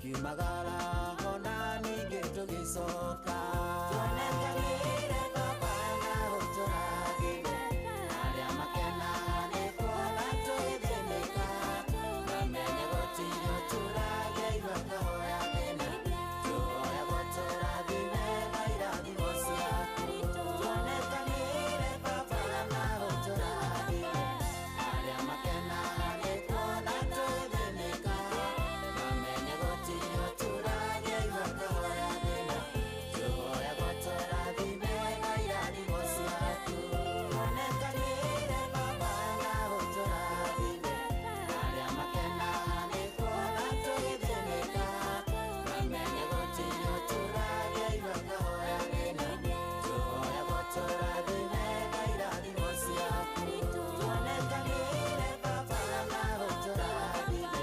Tũkiumagara ona ningĩ tũgĩcoka. Tuonekanĩire Baba na ũtũrathime. Arĩa makenaga nĩ kuona tũgĩthĩnĩka. Mamenye gũtirĩ ũturagia iru akahoya thĩna. Tũhoyagwo tũrathime na irathimo ciaku. Tuonekanĩire Baba na ũtũrathime. Arĩa makenaga nĩ kuona tũgĩthĩnĩka. Mamenye gũtirĩ ũturagia iru akahoya thĩna. Tũhoyagwo tũrathime na irathimo ciaku. Tuonekanĩire Baba na ũtũrathime. Arĩa makenaga nĩ kuona tũgĩthĩnĩka. Mamenye gũtirĩ ũturagia iru akahoya thĩna. Tũhoyagwo tũrathime na irathimo ciaku. Tuonekanĩire Baba na ũtũrathime.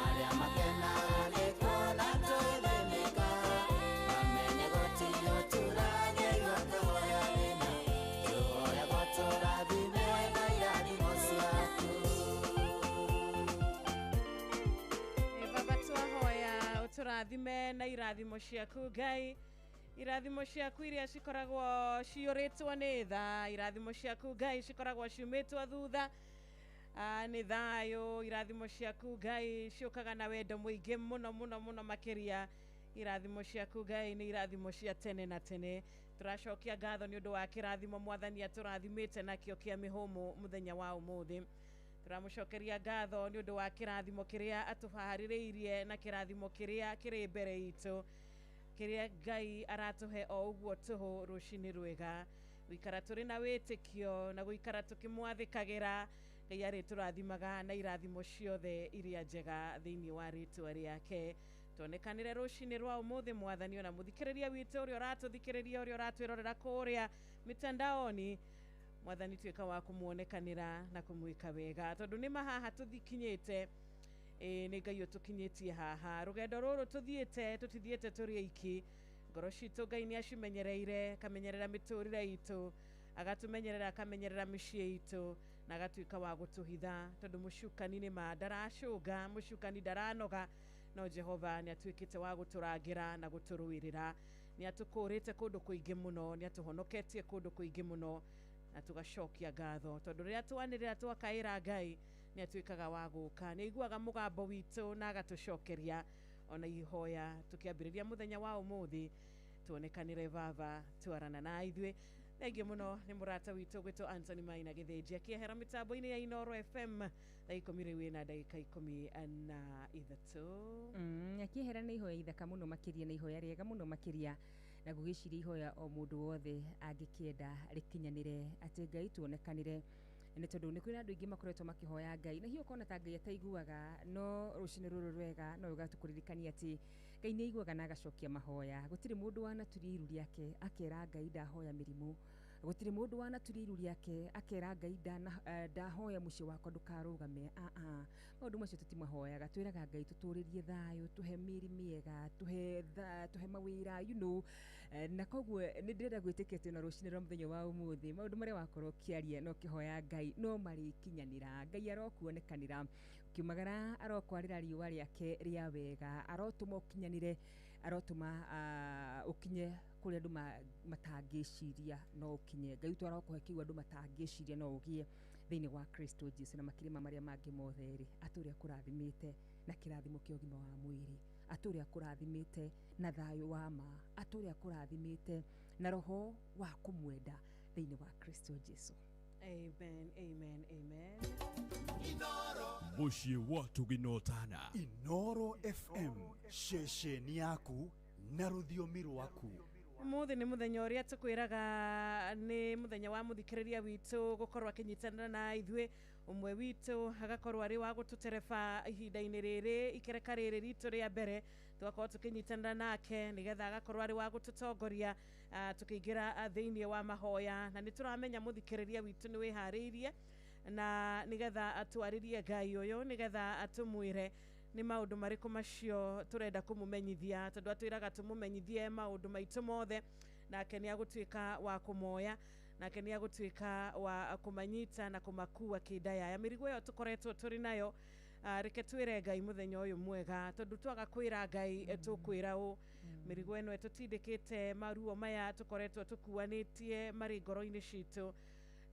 Arĩa makenaga nĩ kuona tũgĩthĩnĩka. Mamenye gũtirĩ ũturagia iru akahoya thĩna. Tũhoyagwo tũrathime na irathimo ciaku. Ĩ, Baba twahoya ũtũrathime na irathimo ciaku Ngai, irathimo ciaku iria cikoragwo ciyũrĩtwo nĩ tha, irathimo ciaku Ngai cikoragwo ciumĩtwo thutha nĩ thayũ, irathimo ciaku Ngai ciũkaga na wendo mũingĩ mũno mũno mũno makĩria. Irathimo ciaku Ngai nĩ irathimo cia tene na tene. Tũracokia ngatho nĩ ũndũ wa kĩrathimo Mwathani atũrathimĩte nakĩo kĩa mĩhũmũ mũthenya wa ũmũthĩ. Tũramũcokeria ngatho nĩ ũndũ wa kĩrathimo kĩrĩa atũharĩrĩirie na kĩrathimo kĩrĩa kĩrĩ mbere itũ, kĩrĩa Ngai aratũhe o ũguo tũhũ rũcinĩ rwega. Gũikara tũrĩ na wĩtĩkio na gũikara tũkĩmwathĩkagĩra, Ngai arĩtũrathimaga na irathimo ciothe iria njega thĩinĩ wa rĩtwa rĩake. Tuonekanĩre rũcinĩ rwa ũmũthĩ Mwathani, ona mũthikĩrĩria witũ ũrĩa ũratũthikĩrĩria, ũrĩa ũratwĩrorera kũrĩa mitandaoni, Mwathani tuĩka wa kũmuonekanĩra na kũmwĩka wega, tondũ nĩ mahaha tũthikinyĩte. Ĩĩ, nĩ Ngai ũtũkinyĩtie haha. Rũgendo rũrũ tũthiĩte, tũtithiĩte tũrĩ aiki. Ngoro citũ Ngai nĩ acimenyereire, akamenyerera mĩtũrĩre itũ, agatũmenyerera, akamenyerera mĩciĩ itũ, na agatuĩka wa gũtũhitha, tondũ mũcukani nĩ ma ndaracũnga, mũcukani ndaranoga, no Jehova nĩ atuĩkĩte wa gũtũrangĩra na gũtũrũĩrĩra. Nĩ atũkũrĩte kũndũ kũingĩ mũno, nĩ atũhonoketie kũndũ kũingĩ mũno, na tũgacokia ngatho, tondũ rĩrĩa twanĩrĩra twakaĩra Ngai nĩ atuĩkaga wa gũka, nĩ aiguaga mũgambo witũ na agatũcokeria ona ihoya. Tũkĩambĩrĩria mũthenya wa ũmũthĩ, tuonekanĩre Baba, twarana na ithuĩ. Thengiũ mũno nĩ mũrata witũ gwĩtwo Anthony Maina Gĩthĩnji akĩehera mĩtambo-inĩ ya Inooro FM thaa 10 rĩu ĩna ndagĩka 13. Akĩehera nĩ ihoya ithaka mũno makĩria, na ihoya rĩega mũno makĩria, na ngũgĩciria ihoya o mũndũ wothe angĩkĩenda rĩkinyanĩre, atĩ Ngai tuonekanĩre, nĩ tondũ nĩ kwĩna andũ aingĩ makoretwo makĩhoya Ngai na hihi ũkona ta Ngai ataiguaga, no rũcinĩ rũrũ rwega no rũgatũkũririkania atĩ Ngai nĩ aiguaga na agacokia mahoya. Gũtirĩ mũndũ wanaturia iru rĩake akera Ngai ndahoya mĩrimũ, gũtirĩ mũndũ wanaturia iru rĩake akera Ngai ndahoya mũciĩ wakwa ndũkarũgame. Maũndũ macio tũtimahoyaga, twĩraga Ngai tũtũrĩrie thayũ, tũhe mĩĩrĩ mĩega, tũhe mawĩra, you know. Na koguo nĩ ndĩrenda gwĩtĩkia atĩ ona rũcinĩ rwa mũthenya wa ũmũthĩ maũndũ marĩa wakorwo ũkĩaria na ũkĩhoya Ngai no marĩkinyanĩra. Ngai arokuonekanĩra, ũkiumagara arokwarĩra riũa rĩake rĩa wega, arotũma ũkinyanĩre, arotũma ũkinye kũrĩa andũ matangĩciria no ũkinye. Ngai witũ arokũhe kĩu andũ matangĩciria no ũgĩe thĩinĩ wa Kristo Jesu, na makĩria ma marĩa mangĩ mothe rĩ, atũre akũrathimĩte na kĩrathimo kĩa ũgima wa mwĩrĩ, atũre akũrathimĩte na thayũ wa ma, atũre akũrathimĩte na roho wa kũmwenda thĩinĩ wa Kristo Jesu. Amen, amen, amen. Mũciĩ wa tũginotana. Inooro FM, ceceni yaku na rũthiomi rwaku. Ũmũthĩ nĩ mũthenya ũrĩa tũkwĩraga nĩ mũthenya wa mũthikĩrĩria witũ gũkorwo akĩnyitanĩra na ithuĩ, ũmwe witũ agakorwo arĩ wa gũtũtereba ihinda-inĩ rĩrĩ, ikereka rĩrĩ ritũ rĩa mbere, tũgakorwo tũkĩnyitanĩra nake nĩgetha agakorwo arĩ wa gũtũtongoria tũkĩingĩra thĩinĩ wa mahoya. Na nĩ tũramenya mũthikĩrĩria witũ nĩ wĩharĩirie na nĩgetha atwarĩrie Ngai ũyũ, nĩgetha atũmwĩre nĩ maũndũ marĩkũ macio tũrenda kũmũmenyithia, tondũ atwĩraga tũmũmenyithie maũndũ maitũ mothe, nake nĩ agũtuĩka wa kũmoya, nake nĩ agũtuĩka wa kũmanyita na kũmakua kĩndayaya. Mĩrigo ĩyo tũkoretwo tũrĩ nayo Reke twĩre Ngai mũthenya ũyũ mwega, tondũ twaga kwĩra Ngai tũkwĩra ũ. Mĩrigo ĩno ĩtũtindĩkĩte, maruo maya tũkoretwo tũkuanĩtie marĩ ngoro-inĩ citũ,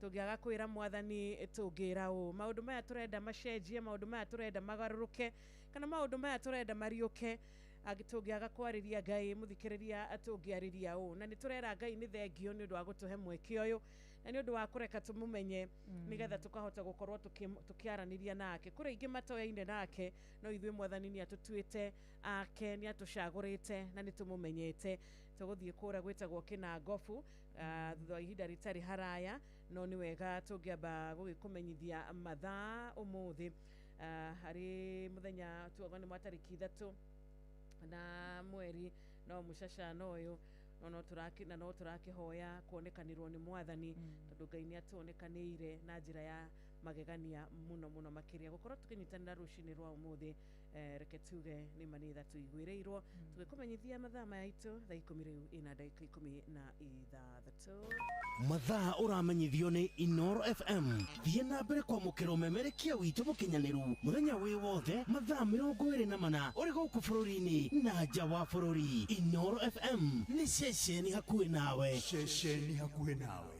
tũngĩaga kwĩra mwathani tũngĩra ũ. Maũndũ maya tũrenda macenjie, maũndũ maya tũrenda magarũrũke, kana maũndũ maya tũrenda mariũke, tũngĩaga kwarĩria Ngai mũthikĩrĩria tũngĩarĩria ũ. Na nĩ tũrera Ngai nĩ thengio nĩ ũndũ wa gũtũhe mweke ũyũ na nĩ ũndũ wa kũreka tũmũmenye, nĩgetha tũkahota gũkorwo tũkĩaranĩria nake. Kũrĩ aingĩ matoyaine nake, no ithuĩ mwathani nĩ atũtuĩte ake, nĩ atũcagũrĩte na nĩ tũmũmenyete. Tũgũthiĩ kũrĩa gwĩtagwo Kĩnangobu thutha wa ihinda rĩtarĩ haraya, no nĩ wega tũngĩamba gũgĩkũmenyithia mathaa ũmũthĩ. Harĩ mũthenya tuoga nĩ mwa tarĩki 3 na mweri no mũcacana ũyũ, no tũraki na no tũrakĩhoya kuonekanĩrwo nĩ mwathani, tondũ Ngai nĩ atuonekanĩire na njĩra ya magegania mũno mũno makĩria. Gũkorwo tũkĩnyitanĩra rũcinĩ rwa ũmũthĩ, reke tuge nĩ ma nĩ tha tũiguĩrĩirwo. Tũgĩkũmenyithia mathaa maya itũ thaa 10 rĩu ina ndagĩka 16. Mathaa ũramenyithio nĩ Inoro FM. Thiĩ na mbere kwamũkĩra ũmemerekia witũ mũkinyanĩru mũthenya wĩ wothe mathaa 24 ũrĩ gũkũ bũrũri-inĩ na nja wa bũrũri. Inoro FM nĩ ceceni hakuhĩ nawe. Ceceni hakuhĩ nawe.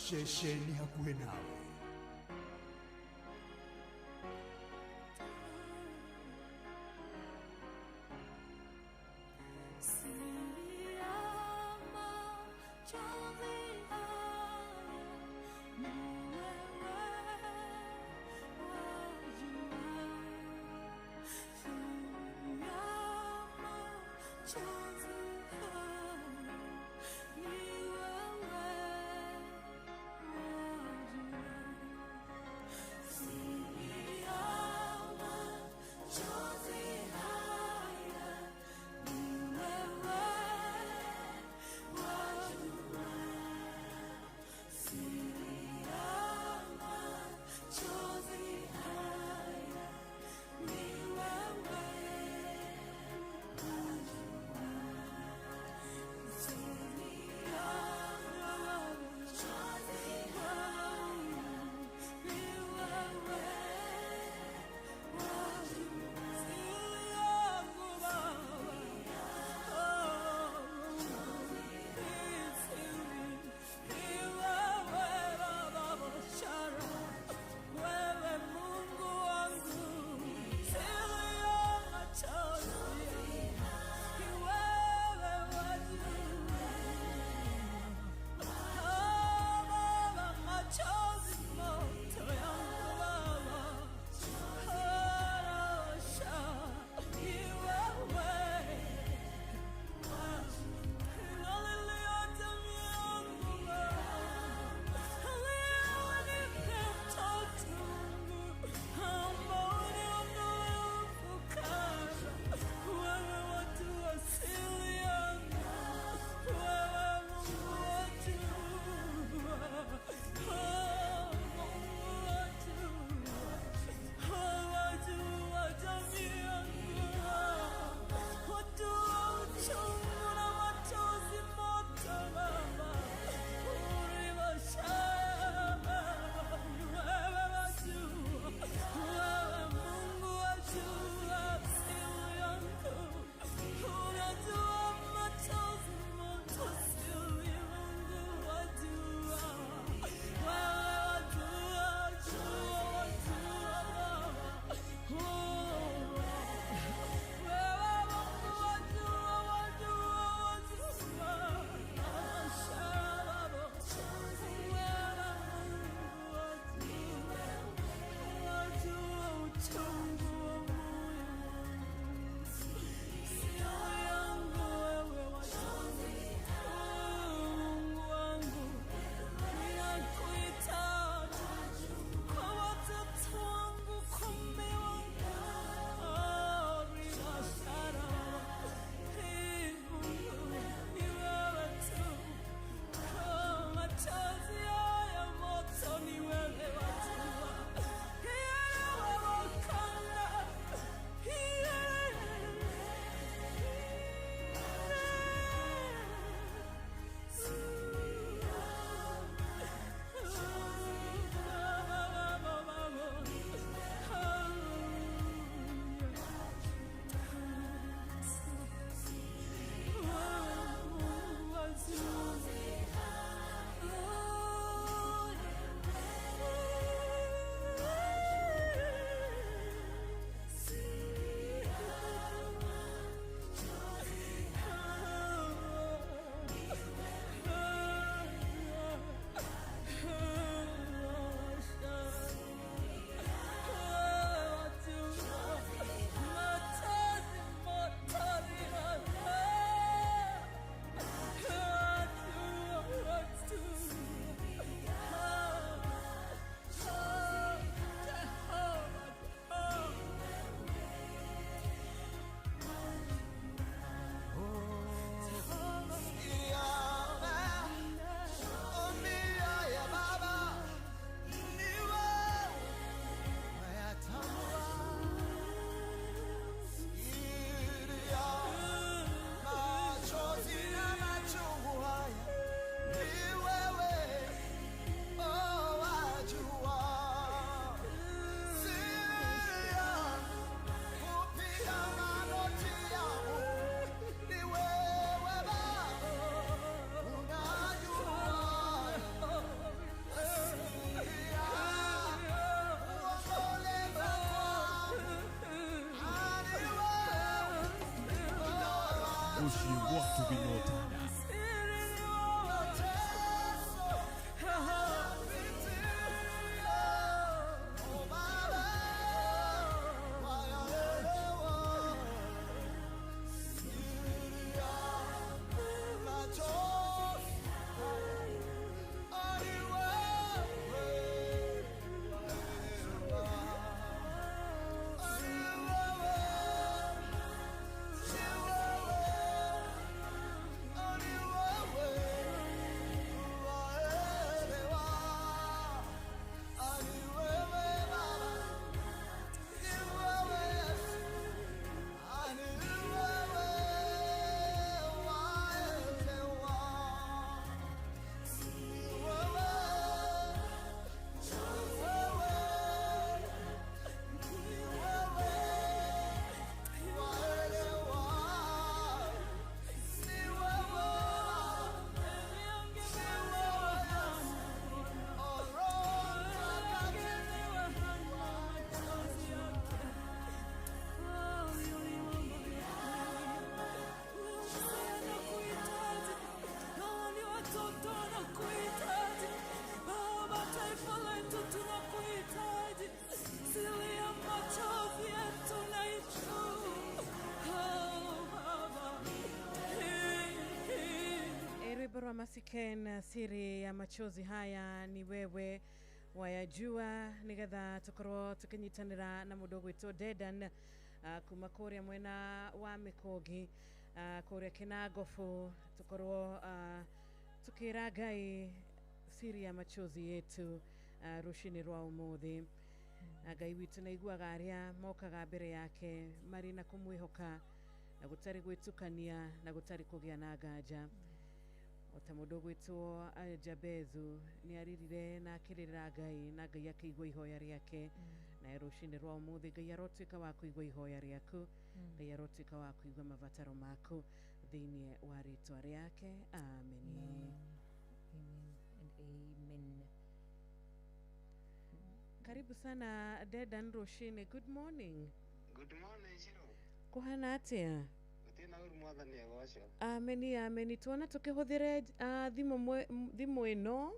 Ceceni hakuhĩ nawe. Mũciĩ gwa tũgĩnyotana. Rwimbo rwa Masiken, siri ya machozi haya ni wewe wayajua, nigetha tukorwo tukinyitanira na mundu gwitwo Dedan kuma kuria mwena wa Mikogi, kuria Kinangobu, tukorwo tukira Ngai siri ya machozi yetu rucini rwa umuthi. Ngai witu naiguaga aria mokaga mbere yake mari na kumwihoka na gutari gwitukania na gutari kugia na nganja. Ota mundu gwitwo Jabezu ni aririre na akirira Ngai na Ngai akĩigua ihoya rĩake. Na rũcinĩ rwa ũmũthĩ Ngai arotuĩka wa kũigua ihoya rĩaku, Ngai arotuĩka wa kũigua mabataro maku thĩinĩ wa rĩtwa rĩake. Amen. Amen and amen. Karibu sana Dedan rũcinĩ. Good morning. Good morning, Shiro. Kuhana atia? Ameni, ameni. Tuona tukihũthĩre thimũ ĩno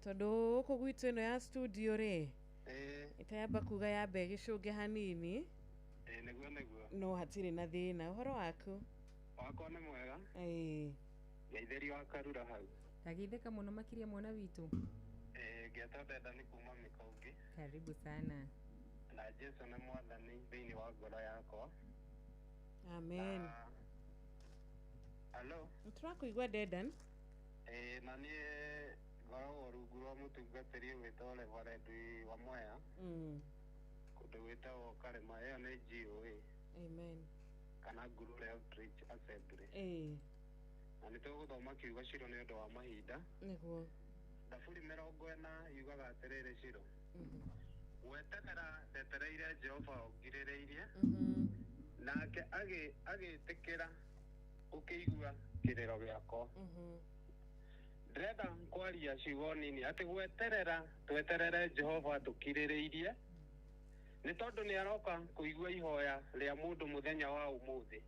tondũ gũkũ gwitũ ĩno ya studio rĩ ĩtayamba kuga yambe ĩgĩcũnge hanini. Nĩguo nĩguo. No hatirĩ na thĩna. Ũhoro waku? Wakwa nĩ mwega. Ngeithĩrio wa Karura hau. Ndageithĩka mũno makĩria mwana witũ. Ngetwo Dedan kuma Mĩkũngĩ. Karibu sana. Na Jesu nĩ mwathani thĩinĩ wa ngoro yakwa. Amen. Hello. Tũrakũigua Dedan. Na niĩ ngoragwo rungu rwa mũtungatĩri ũgwĩtwo Reverend wa Mwea. Kũndũ gwĩtagwo Karĩma, ĩyo nĩ GOA. Amen. Kana Glory Outreach Assembly. Na nĩ tũgũthoma kiugo Shiro nĩ ũndũ wa mahinda. Nĩguo. Thaburi 40 yugaga atĩrĩrĩ Shiro. Gweterera ndetereire Jehova ũngirĩrĩirie. Nake agĩtĩkĩra ũkĩigua kĩrĩro gĩakwa. Ndĩrenda kwaria ciugo nini atĩ gweterera tweterere Jehova tũkirĩrĩirie, nĩ tondũ nĩ aroka kũigua ihoya rĩa mũndũ mũthenya wa ũmũthĩ.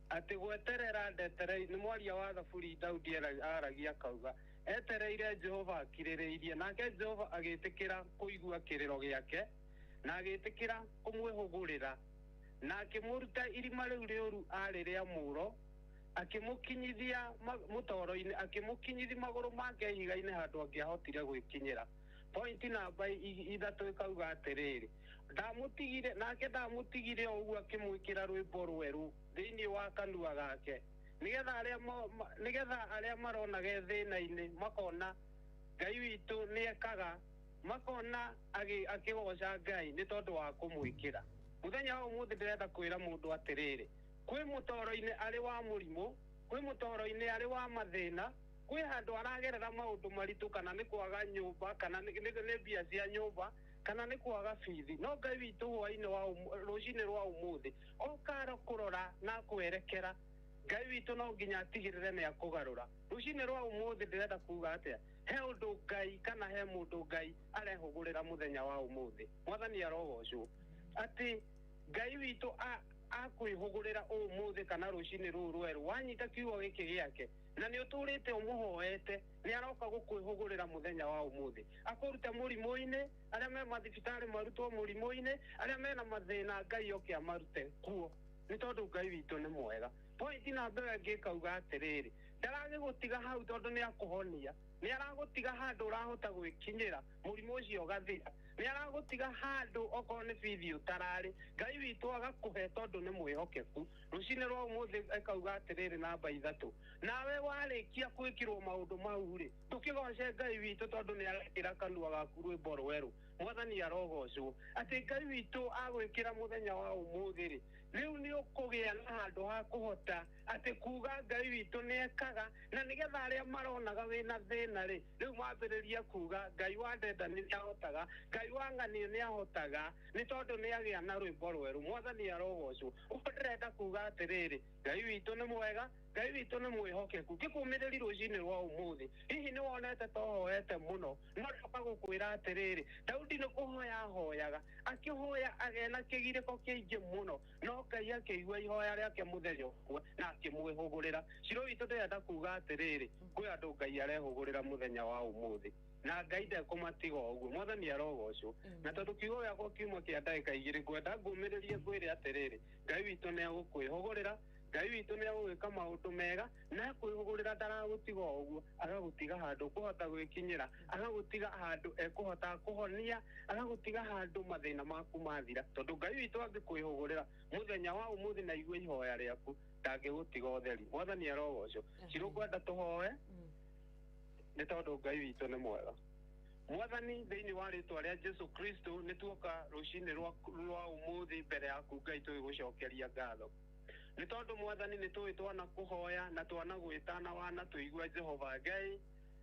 Atĩ gweterera ndetereire, nĩ mwaria wa Thaburi Daudi aragia akauga etereire Jehova akirĩrĩirie, nake Jehova agĩtĩkĩra kũigua kĩrĩro gĩake na agĩtĩkĩra kũmwĩhũgũrĩra na akĩmũruta irima rĩu rĩũru arĩ rĩa mũro, akĩmũkinyithia mũtoro-inĩ, akĩmũkinyithia magũrũ make ihiga-inĩ handũ angĩahotire gwĩkinyĩra. Point namba 3 ĩkauga atĩrĩrĩ, ndamũtigire nake ndamũtigire o ũguo akĩmwĩkĩra rwĩmbo rwerũ thĩinĩ wa kanua gake, nĩgetha arĩa maronage thĩna-inĩ makona Ngai witũ nĩekaga, makona akĩgoca Ngai nĩ tondũ wa kũmwĩkĩra. Mũthenya wa ũmũthĩ ndĩrenda kwĩra mũndũ atĩrĩrĩ, kwĩ mũtoro-inĩ arĩ wa mũrimũ, kwĩ mũtoro-inĩ arĩ wa mathĩna, kwĩ handũ aragerera maũndũ maritũ, kana nĩ kwaga nyũmba, kana nĩ mbia cia nyũmba, kana nĩ kwaga bithi. No Ngai witũ hwainĩ wa rũcinĩ rwa ũmũthĩ okara kũrora na kwerekera, Ngai witũ no nginya atigĩrĩre nĩ akũgarũra. Rũcinĩ rwa ũmũthĩ ndĩrenda kuga atĩa, he ũndũ Ngai kana he mũndũ Ngai arehũgũrĩra mũthenya wa ũmũthĩ. Mwathani arogocwo atĩ Ngai witũ Akwĩhũgũrĩra ũmũthĩ kana rũcinĩ rũrũ rwerũ wanyita kiugo gĩkĩ gĩake na nĩ ũtũrĩte ũmũhoete nĩ aroka gũkwĩhũgũrĩra mũthenya wa ũmũthĩ akũrute mũrimũ-inĩ arĩa me mathibitarĩ marutwo mũrimũ-inĩ arĩa mena mathĩna Ngai oke amarute kuo nĩ tondũ Ngai witũ nĩ mwega. Point namba ĩyo ĩngĩ ĩkauga atĩrĩrĩ ndaragĩgũtiga hau tondũ nĩ akũhonia nĩ aragũtiga handũ ũrahota gwĩkinyĩra mũrimũ ũcio ũgathira nĩ aragũtiga handũ okorwo nĩ bithi ũtararĩ Ngai witũ agakũhe tondũ nĩ mwĩhokeku. Rũcinĩ rwa ũmũthĩ ĩkauga atĩrĩrĩ namba 3 nawe warĩkia gwĩkĩrwo maũndũ mau rĩ tũkĩgoce Ngai witũ tondũ nĩ arekĩra kanua gaku rwĩmbo rwerũ mwathani arogocwo atĩ Ngai witũ agwĩkĩra mũthenya wa ũmũthĩ rĩ rĩu nĩ ũkũgĩa na handũ ha kũhota atĩ kuga Ngai witũ nĩ ekaga na nĩgetha arĩa maronaga wĩna thĩna rĩ rĩu mambĩrĩrie kuga Ngai wa Ndenda nĩ ahotaga Ngai wa Ng'ania nĩ ahotaga nĩ tondũ nĩ agĩa na rwĩmbo rwerũ mwathani arogocwo. Ũguo ndĩrenda kuga atĩrĩrĩ Ngai witũ nĩ mwega Ngai witũ nĩ mwĩhokeku. Ngĩkũmĩrĩri rũcinĩ rwa ũmũthĩ hihi nĩ wonete ta ũhoete mũno no ndoka gũkwĩra atĩrĩrĩ Daudi nĩ kũhoya ahoyaga akĩhoya agĩa na kĩgirĩko kĩingĩ mũno no Ngai akĩigua ihoya rĩake mũthenya ũmwe na akĩmwĩhũgũrĩra. Ciro witũ ndĩrenda kuga atĩrĩrĩ kwĩ andũ Ngai arehũgũrĩra mũthenya wa ũmũthĩ na Ngai ndekũmatiga ũguo mwathani arogocwo. Na tondũ kiugo gĩakwa kiuma kĩa ndagĩka 2 ngwenda ngũmĩrĩrie ngwĩre atĩrĩrĩ Ngai witũ nĩ egũkwĩhũgũrĩra Ngai witũ nĩ egũgwĩka maũndũ mega na kwĩhũgũrĩra ndaragũtiga ũguo agagũtiga handũ ũkũhota gwĩkinyĩra agagũtiga handũ ekũhota kũhonia agagũtiga handũ mathĩna maku mathira tondũ Ngai witũ angĩkwĩhũgũrĩra mũthenya wa ũmũthĩ na igue ihoya rĩaku ndangĩgũtiga ũtheri mwathani arogocwo. Ciro ngwenda tũhoe nĩ tondũ Ngai witũ nĩ mwega. Mwathani thĩinĩ wa rĩtwa rĩa Jesu Kristo nĩ tuoka rũcinĩ rwa ũmũthĩ mbere yaku Ngai tũgĩgũcokeria ngatho nĩ tondũ mwathani nĩ tũĩ twana kũhoya na twana gwĩta na wana tũigua Jehova Ngai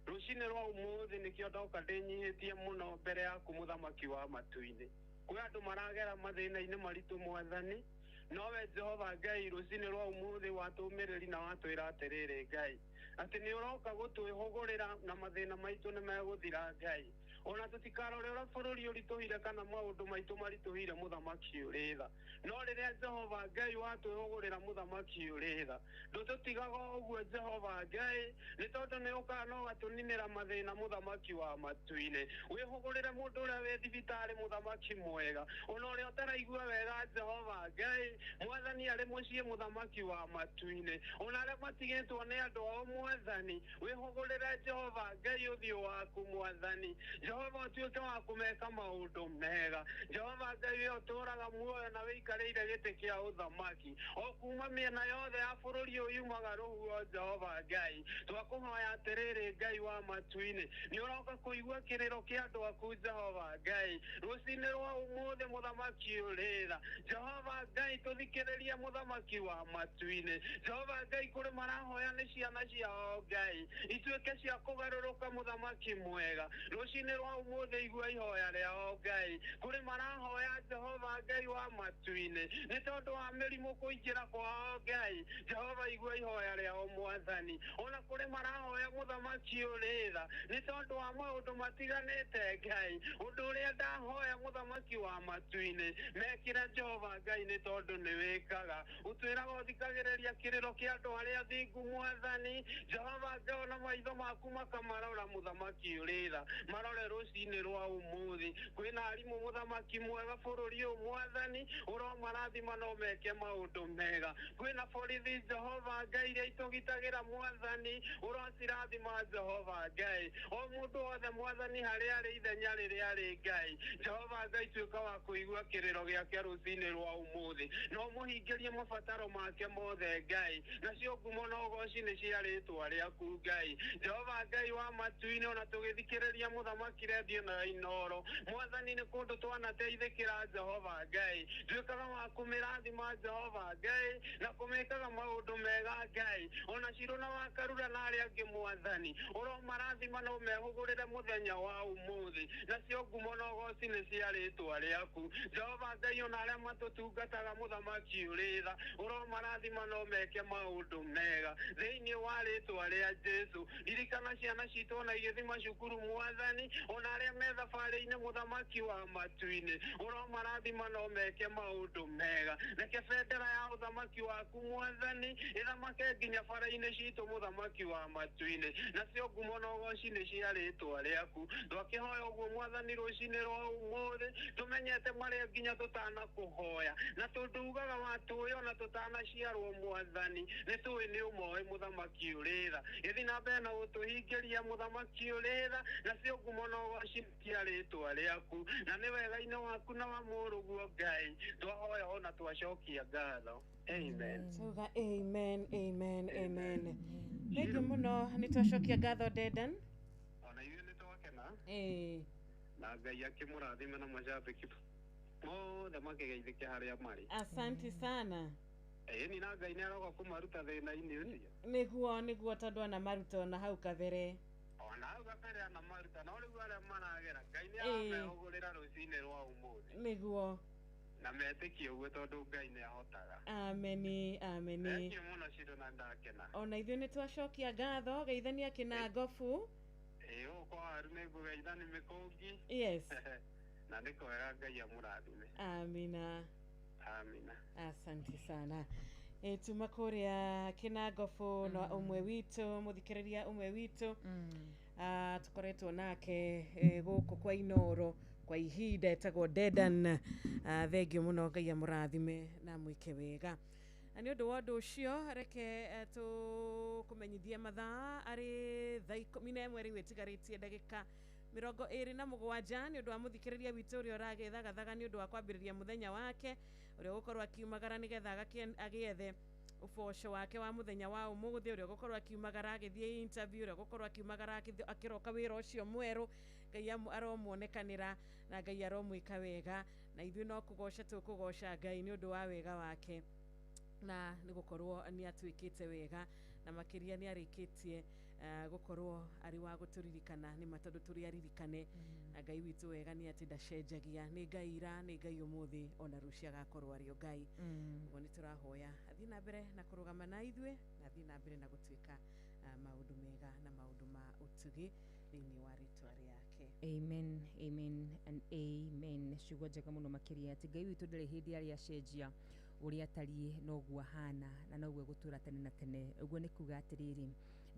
rũcinĩ rwa ũmũthĩ nĩkĩo ndoka ndĩnyihĩtie mũno mbere yaku mũthamaki wa matu-inĩ. Kwĩ andũ maragera mathĩna-inĩ maritũ mwathani nowe Jehova Ngai rũcinĩ rwa ũmũthĩ watũmĩrĩri na watwĩra atĩrĩrĩ Ngai atĩ nĩ ũroka gũtwĩhũgũrĩra na mathĩna maitũ nĩ megũthira Ngai ona tũtikarore ũrĩa bũrũri ũritũhire kana maũndũ maitũ maritũhire mũthamaki ũrĩ tha no rĩrĩa Jehova Ngai watwĩhũgũrĩra mũthamaki ũrĩ tha ndũtũtigaga ũguo Jehova Ngai nĩ tondũ nĩ ũkaga no ũgatũninĩra mathĩna mũthamaki wa matu-inĩ. Wĩhũgũrĩre mũndũ ũrĩa wĩ thibitarĩ mũthamaki mwega ona ũrĩa ũtaraigua wega Jehova Ngai mwathani arĩ mũciĩ mũthamaki wa matu-inĩ ona arĩa matigĩtwo nĩ andũ ao mwathani wĩhũgũrĩre Jehova Ngai ũthiũ waku mwathani Jehova ũtuĩke wa kũmeka maũndũ mega Jehova Ngai we ũtũũraga muoyo na wĩikarĩire gĩtĩ kĩa ũthamaki o kuma mĩena yothe ya bũrũri ũyũ yumaga rũhuho Jehova Ngai twakũhoya atĩrĩrĩ Ngai wa matu-inĩ nĩ ũroka kũigua kĩrĩro kĩa andũ aku Jehova Ngai rũcinĩ rwa ũmũthĩ mũthamaki ũrĩ tha Jehova Ngai tũthikĩrĩrie mũthamaki wa matu-inĩ Jehova Ngai kũrĩ marahoya nĩ ciana ciao Ngai ituĩke cia kũgarũrũka mũthamaki mwega rũcinĩ rwa ũmũthĩ igua ihoya rĩao Ngai kũrĩ marahoya Jehova Ngai wa matu-inĩ nĩ tondũ wa mĩrimũ kũingĩra kwao Ngai Jehova igua ihoya rĩao mwathani ona kũrĩ marahoya mũthamaki ũrĩ tha nĩ tondũ wa maũndũ matiganĩte Ngai ũndũ ũrĩa ndahoya mũthamaki wa matu-inĩ mekĩre Jehova Ngai nĩ tondũ nĩ wĩkaga ũtwĩraga ũthikagĩrĩria kĩrĩro kĩa andũ arĩa athingu mwathani Jehova Ngai ona maitho maku makamarora mũthamaki ũrĩ tha marore rũcinĩ rwa ũmũthĩ kwĩna arimũ mũthamaki mwega bũrũri ũyũ mwathani ũromarathima no meke maũndũ mega kwĩna borithi Jehova Ngai iria itũgitagĩra mwathani ũrocirathima Jehova Ngai o mũndũ wothe mwathani harĩa arĩ ithenya rĩrĩa arĩ Ngai Jehova Ngai tuĩka wa kũigua kĩrĩro gĩake rũcinĩ rwa ũmũthĩ no mũhingĩrie mabataro make mothe Ngai nacio ngumo na ũgoci nĩ cia rĩtwa rĩaku Ngai Jehova Ngai wa matu-inĩ ona tũgĩthikĩrĩria mũthamaki redio na Inooro mwathani nĩ kũndũ twanateithĩkĩra Jehova Ngai tuĩkaga wa kũmĩrathima Jehova Ngai na kũmĩkaga maũndũ mega Ngai ona Ciro na Wakarura na arĩa angĩ mwathani ũromarathima no mehũgũrĩre mũthenya wa ũmũthĩ nacio ngumo na ũgoci nĩ cia rĩtwa rĩaku Jehova Ngai ona arĩa matũtungataga mũthamaki ũrĩ tha ũromarathima no meke maũndũ mega thĩinĩ wa rĩtwa rĩa Jesu ririkana ciana citũ ona igĩthiĩ macukuru mwathani ona arĩa me thabarĩ-inĩ mũthamaki wa matu-inĩ ũromarathima no meke maũndũ mega reke Reke bendera ya ũthamaki waku mwathani ĩthamake nginya bara-inĩ citũ mũthamaki wa matu-inĩ, nacio ngumo na ũgoci nĩ cia rĩtwa rĩaku. Twakĩhoya ũguo mwathani rũcinĩ rwa ũmũthĩ, tũmenyete marĩa nginya tũtanakũhoya, na tondũ ugaga watũĩ ona tũtanaciarwo mwathani, nĩ tũĩ nĩ ũmoĩ mũthamaki ũrĩ tha. Gĩthiĩ na mbere na gũtũhingĩria mũthamaki ũrĩ tha, nacio ngumo na ũgoci cia rĩtwa rĩaku, na nĩ wega-inĩ waku na wa mũrũguo Ngai twahoya ona twacokia ngatho. Amen. Tuga amen, amen, amen. Thank you muno, nĩ twacokia ngatho Dedan. Ona ithuĩ nĩ twakena na Ngai akĩmũrathime na macambĩki mothe makĩgeithĩke harĩa marĩ. Asante sana. Ĩni na Ngai nĩ aroka kũmaruta thĩna-inĩ ũcio. Nĩguo tondũ ana maruta ona hau kabere. Ona hau kabere ana maruta, no rĩu arĩa maragera Ngai nĩ aramehũgũrĩra rũcinĩ rwa ũmũthĩ. Nĩguo. Na metĩkie ũguo tondũ Ngai nĩ ahotaga. Ameni, ameni. Thank you mũno Shiro na ndakena. Ona ithuĩ nĩ twacokia ngatho, geithania kĩna ngobu. Ĩĩ gũkũ waru nĩ ngũgeithani mĩkũngi. Yes. Na nĩ kwega Ngai amũrathime. Amina. Amina. Asante sana. Tuma kũrĩa kĩnangobu na ũmwe witũ, mũthikĩrĩria ũmwe witũ. Tũkoretwo nake gũkũ kwa Inoro kwa ihinda, etagwo Dedan. Thengio mũno, Ngai amũrathime na amwĩke wega. Na nĩ ũndũ wa ũndũ ũcio, reke tũkũmenyithie mathaa arĩ thaa 11 rĩu ĩtigarĩtie ndagĩka 27 nĩ ũndũ wa mũthikĩrĩria witũ ũrĩa ũragĩthagathaga nĩ ũndũ wa kwambĩrĩria mũthenya wake, ũrĩa ũgũkorwo akiumagara nĩgetha agĩethe ũboco wake wa mũthenya wa ũmũthĩ, ũrĩa ũgũkorwo akiumagara agĩthiĩ interview, ũrĩa ũgũkorwo akiumagara akĩroka wĩra ũcio mwerũ. Ngai aromuonekanĩra na Ngai aromwĩka wega, na ithuĩ no kũgoca tũkũgoca Ngai nĩ ũndũ wa wega wake, na nĩ gũkorwo nĩ atuĩkĩte wega, na makĩria nĩ arĩkĩtie gũkorwo arĩ wa gũtũririkana, nĩ ma tondũ tũrĩ aririkane. Na Ngai witũ wega nĩ atĩ ndacenjagia, nĩ Ngai ira, nĩ Ngai ũmũthĩ, ona rũciũ agakorwo arĩ o Ngai. Ũguo nĩ tũrahoya athiĩ na mbere na kũrũgama na ithuĩ, na athiĩ na mbere na gũtuĩka maũndũ mega na maũndũ ma ũtugi thĩinĩ wa rĩtwa rĩake. Amen, amen and amen. Ciugo njega mũno makĩria atĩ Ngai witũ ndarĩ hĩndĩ arĩa acenjia, ũrĩa atariĩ noguo ahana na noguo egũtũũra tene na tene. Ũguo nĩ kuga atĩrĩrĩ,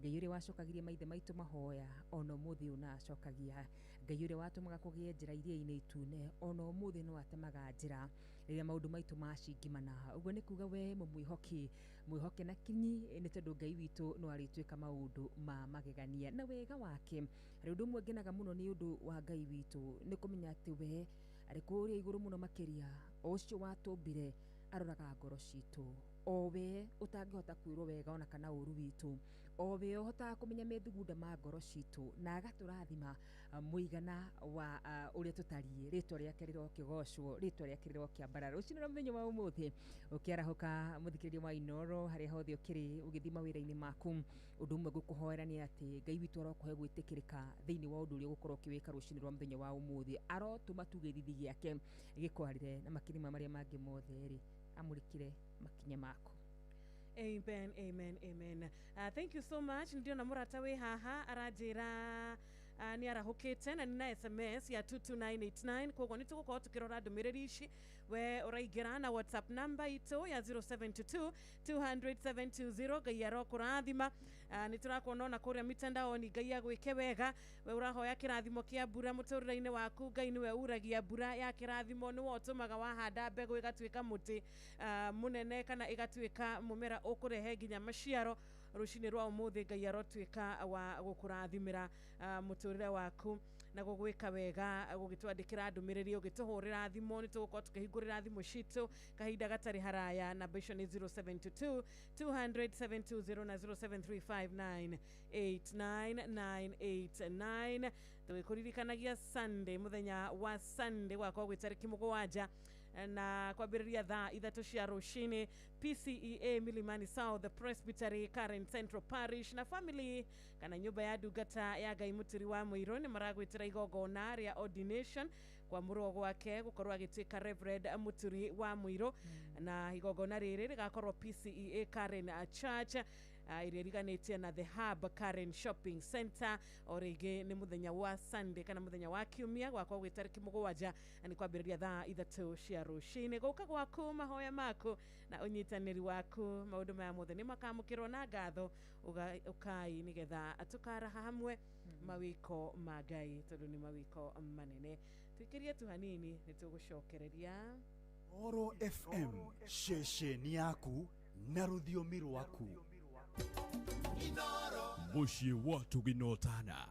Ngai ũrĩa wacokagirie maithe maitũ mahoya ona ũmũthĩ ũyũ no acokagia. Ngai ũrĩa watũmaga kũgĩe njĩra iria-inĩ itune ona ũmũthĩ no atemaga njĩra rĩrĩa maũndũ maitũ macingimana. Ũguo nĩ kuga we mũmwĩhoki, mwĩhoke na kinyi, nĩ tondũ Ngai witũ no arĩtuĩka maũndũ ma magegania na wega wake. Harĩ ũndũ ũmwe ngenaga mũno nĩ ũndũ wa Ngai witũ, nĩ kũmenya atĩ we arĩ kũrĩa igũrũ mũno makĩria, o ũcio watũmbire aroraga ngoro citũ, o we ũtangĩhota kwĩrwo wega ona kana ũru witũ, o we ũhotaga kũmenya methugunda ma ngoro citũ na agatũrathima mũigana wa ũrĩa tũtariĩ. Rĩtwa rĩake rĩrokĩgocwo, rĩtwa rĩake rĩrokĩambarara. Rũcinĩ rwa mũthenya wa ũmũthĩ ũkĩarahũka mũthikĩrĩria wa Inoro harĩa hothe ũkĩrĩ ũgĩthiĩ mawĩra-inĩ maku, ũndũ ũmwe ngũkũhoera nĩ atĩ Ngai witũ arokũhe gwĩtĩkĩrĩka thĩinĩ wa ũndũ ũrĩa ũgũkorwo ũkĩwĩka rũcinĩ rwa mũthenya wa ũmũthĩ. Arotũma tuge gĩthithi gĩake gĩkwarĩre na makĩria ma marĩa mangĩ mothe rĩ, amũrĩkĩre makinya maku. Amen, amen, amen. Thank you so much. Ndio na mũrata wĩ haha aranjĩra nĩ arahũkĩte na nĩ na SMS ya 22989, koguo nĩ tũgũkorwo tũkĩrora ndũmĩrĩri ici. We ũraingĩra na WhatsApp number itũ ya 072 200 720. Ngai arokũrathima. Nĩ tũrakuona ona kũrĩa mitandaoni, Ngai agwĩke wega. We ũrahoya kĩrathimo kĩa mbura mũtũrĩre-inĩ waku, Ngai nĩwe uragia mbura ya kĩrathimo, nĩwe ũtũmaga wahanda mbegũ ĩgatuĩka mũtĩ mũnene kana ĩgatuĩka mũmera ũkũrehe nginya maciaro. Rũcinĩ rwa ũmũthĩ Ngai arotuĩka wa gũkũrathimĩra mũtũrĩre waku na gũgwĩka wega, gũgĩtwandĩkĩra ndũmĩrĩri, ũgĩtũhũrĩra thimũ, nĩ tũgũkorwo tũkĩhingũrĩra thimũ citũ kahinda gatarĩ haraya. Namba icio nĩ 072 200 720 na 07359 89989. Tũgĩkũririkanagia Sunday, mũthenya wa Sunday gwakorwo gwĩ tarĩki 7 na kwambĩrĩria thaa 3 cia rũcinĩ, PCEA Milimani South Presbytery, Karen Central Parish na family kana nyũmba ya ndungata ya Ngai Mũturi wa Mũirũ nĩ maragwĩtĩra igongona rĩa ordination kwamũrwo gwake gũkorwo agĩtuĩka Reverend Mũturi wa Mũirũ, na igongona rĩrĩ rĩgakorwo PCEA Karen Church. Ĩrĩa ĩriganĩtie na The Hub Karen Shopping Center. O rĩngĩ nĩ mũthenya wa Sunday kana mũthenya wa kiumia gwakwa gwĩ tarĩki 7, na nĩ kwambĩrĩria thaa 3 cia rũcinĩ. Gũka gwaku, mahoya maku na ũnyitanĩri waku, maũndũ maya mothe nĩ makamũkĩrwo na ngatho. Ũkai nĩgetha tũkaraha hamwe mawĩko ma Ngai, tondũ nĩ mawĩko manene. Tuikĩrie tu hanini nĩ tũgũcokereria. Oro FM, ceceni yaku na rũthiomi rwaku. Mũciĩ wa Tũginotana.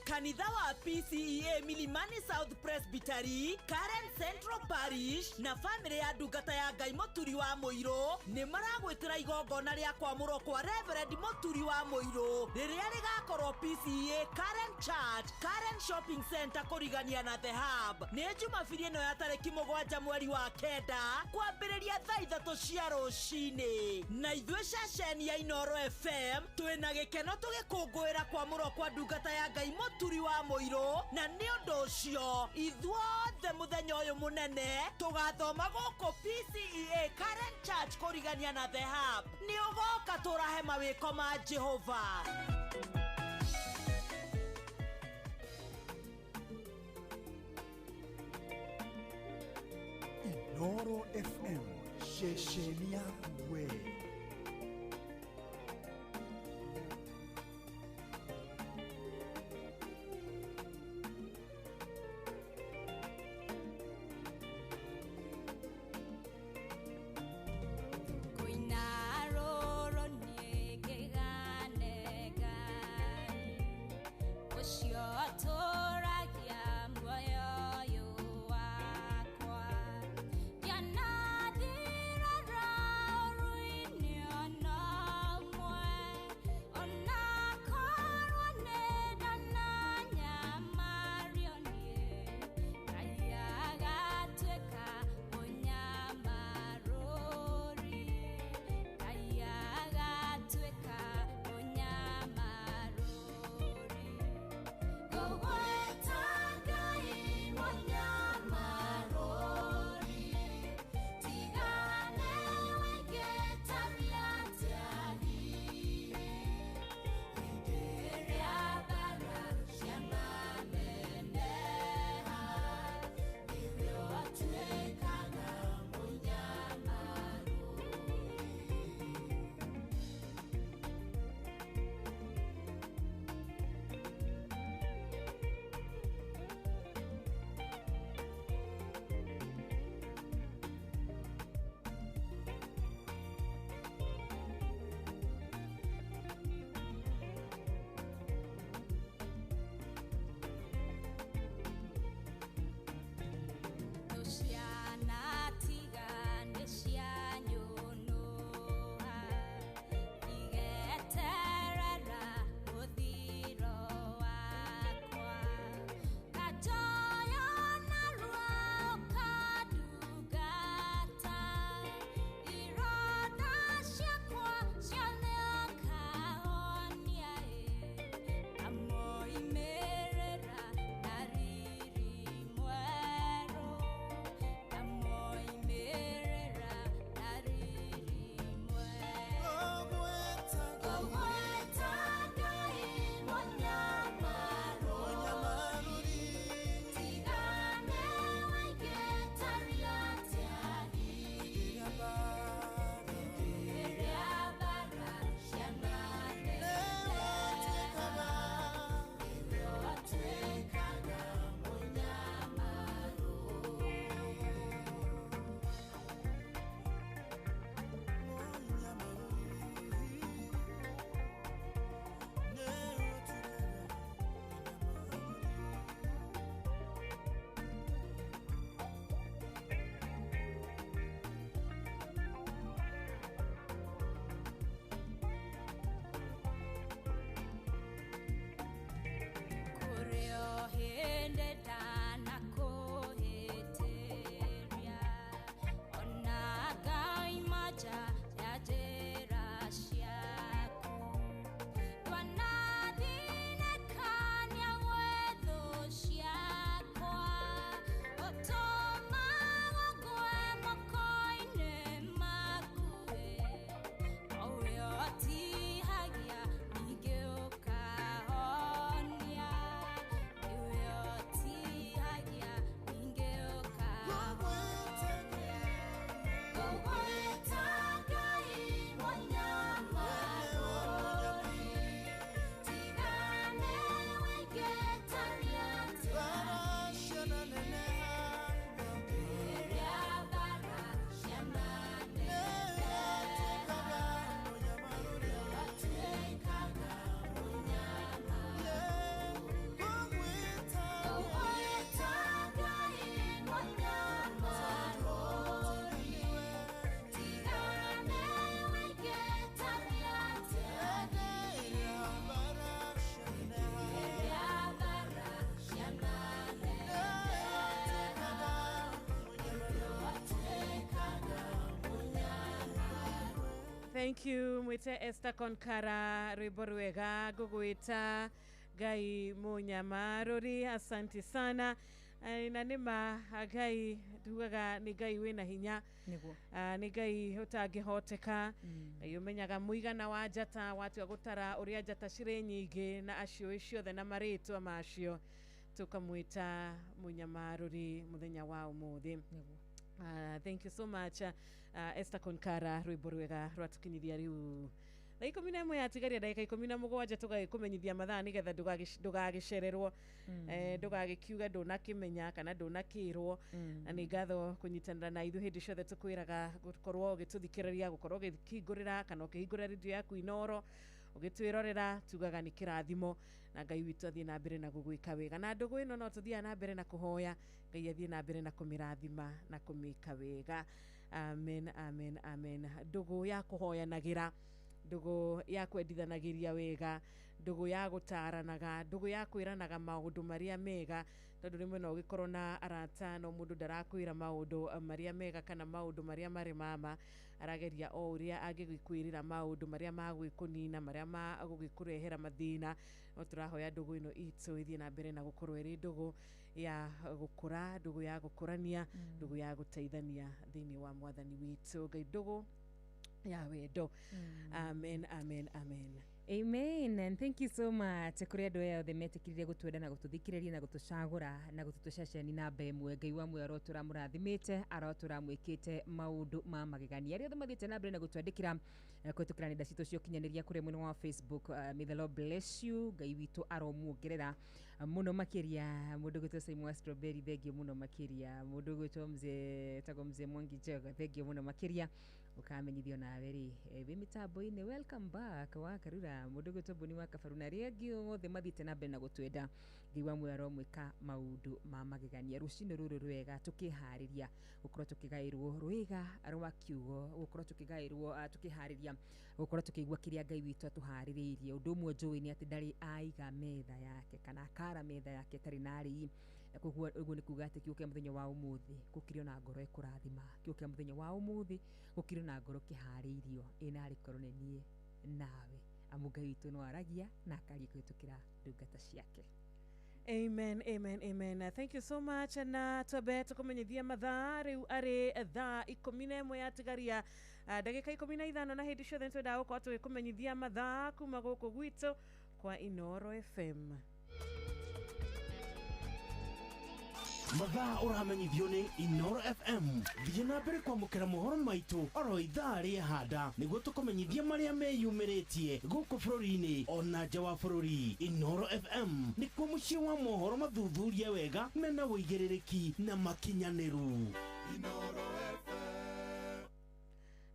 Kanitha wa PCEA Milimani South Presbytery, Karen Central Parish na famĩlĩ ya ndungata ya Ngai Mũturi wa Mũirũ nĩ maragwĩtĩra igongona rĩa kwamũrwo kwa Reverend Mũturi wa Mũirũ rĩrĩa rĩgakorwo PCEA Karen Church, Karen Shopping Center, kũrigania na The Hub. Nĩ Jumabiri ĩno ya tarĩki 7 mweri wa 9, kwambĩrĩria thaa 3 cia rũcinĩ. Na ithuĩ ceceni ya Inooro FM twĩna gĩkeno tũgĩkũngũĩra kwamũrwo kwa ndungata ya Ngai Mũturi wa Mũirũ, na nĩ ũndũ ũcio ithuothe mũthenya ũyũ mũnene tũgathoma gũkũ PCEA Karen Church, kũrigania na The Hub. Nĩ ũgoka tũrahe mawĩko ma Jehova. Inooro FM, ceceni yaku we. Kũina rũrũ niĩ ngĩgane Ngai, ũcio ũtũũragia muoyo ũyũ wakwa. Ndianathirara ũru-inĩ. Thank you mwite Esther Konkara rwimbo rwega ngũgwĩta Ngai mũnyamarũri, asante sana. Na nĩma Ngai tugaga nĩ Ngai wĩna hinya. Nĩguo. Nĩ Ngai ũtangĩhoteka. Ngai ũmenyaga mũigana wa njata, watua gũtara ũrĩa njata cirĩ nyingĩ na aciũĩ ciothe na marĩtwa macio, tũkamwĩta mũnyamarũri mũthenya wa ũmũthĩ. Thank you so much, Esther Konkara rwimbo rwega rwatukinyithia riu thaa 11 yatigaria ndagĩka 17 tũgagĩkũmenyithia mathaa nĩgetha ndũgagĩcererwo, ndũgagĩkiuga ndũnakĩmenya kana ndũnakĩrwo. Na nĩ ngatho kũnyitanĩra na ithuĩ hĩndĩ ciothe, tũkwĩraga gũkorwo ũgĩtũthikĩrĩria, gũkorwo ũgĩkĩhingũrĩra kana ũkĩhingũra redio yaku Inoro ũgĩtwĩrorera, tugaga nĩ kĩrathimo na Ngai witũ athiĩ na mbere na gũgwĩka wega. Na ndũgũ ĩno no tũthiaga na mbere na kũhoya Ngai athiĩ na mbere na kũmĩrathima na kũmĩka wega. Amen, amen, amen. Ndũgũ ya kũhoyanagĩra, ndũgũ ya kwendithanagĩria wega, ndũgũ ya gũtaranaga, ndũgũ ya kwĩranaga maũndũ marĩa mega, tondũ rĩmwe no ũgĩkorwo na arata no mũndũ ndarakwĩra maũndũ marĩa mega kana maũndũ marĩa marĩ mama, arageria o ũrĩa angĩgĩkwĩrĩra maũndũ marĩa magwĩkũnina, marĩa magũgĩkũrehera mathĩna. No tũrahoya ndũgũ ĩno itũ ĩthiĩ na mbere na gũkorwo ĩrĩ ndũgũ ya gũkũra, ndũgũ ya gũkũrania, ndũgũ ya gũteithania thĩinĩ wa mwathani witũ Ngai, ndũgũ ya wendo. Amen, amen, amen. Amen, and thank you so much kũrĩ andũ aya othe metĩkĩrire gũtwenda na gũtũthikĩrĩria na gũtũcagũra na gũtũtua ceceni namba ĩmwe. Ngai wa muoyo arotũra mũrathimĩte, arotũra mwĩkĩte maũndũ ma magegania. Arĩa othe mathiĩte na mbere na gũtwandĩkĩra kũhĩtũkĩra nenda citũ cia ũkinyanĩria kũrĩa mwena wa Facebook, may the Lord bless you. Ngai witũ aromuongerera mũno makĩria. Mũndũ gwĩtwo Simon wa Strawberry, thengio mũno makĩria. Mũndũ gwĩtwo mzee tagwo mzee Mwangi Njoga, thengio mũno makĩria. Ũkamenyithio nawe rĩ, wĩ mĩtambo-inĩ, welcome back wa Karura. Mũndũ gwĩtwo Mbũni wa Kabaru na arĩa angĩ othe mathiĩte na mbere na gũtwenda, Ngai wa muoyo aromwĩka maũndũ ma magegania. Rũcinĩ rũrũ rwega tũkĩharĩria gũkorwo tũkĩgaĩrwo rwĩga rwa kiugo, gũkorwo tũkĩgaĩrwo, tũkĩharĩria gũkorwo tũkĩigua kĩrĩa Ngai witũ atũharĩrĩirie. Ũndũ ũmwe njũĩ nĩ atĩ ndarĩ aiga metha yake kana akara metha yake atarĩ na arĩi. Na koguo ũguo nĩ kuga atĩ kiugo kĩa mũthenya wa ũmũthĩ gũkĩrĩ ona ngoro ĩkũrathima, kiugo kĩa mũthenya wa ũmũthĩ gũkĩrĩ ona ngoro kĩharĩirio, ĩ narĩ korwo nĩ niĩ nawe, amu Ngai witũ no aragia na akaria kũhĩtũkĩra ndungata ciake. Amen, amen, amen. Thank you so much. Na twambe tũkũmenyithia mathaa rĩu arĩ thaa 11 yatigaria ndagĩka 15, na hĩndĩ ciothe nĩtwendaga gũkorwo tũgĩkũmenyithia mathaa kuma gũkũ gwitũ kwa Inoro FM. Mathaa ũramenyithio nĩ Inoro FM. Thiĩ na mbere kwamũkĩra mohoro maitũ oro ithaa rĩa handa nĩguo tũkũmenyithia marĩa meyumĩrĩtie gũkũ bũrũri-inĩ ona nja wa bũrũri. Inoro FM nĩkuo mũciĩ wa mohoro mathuthurie wega mena ũigĩrĩrĩki na makinyanĩru.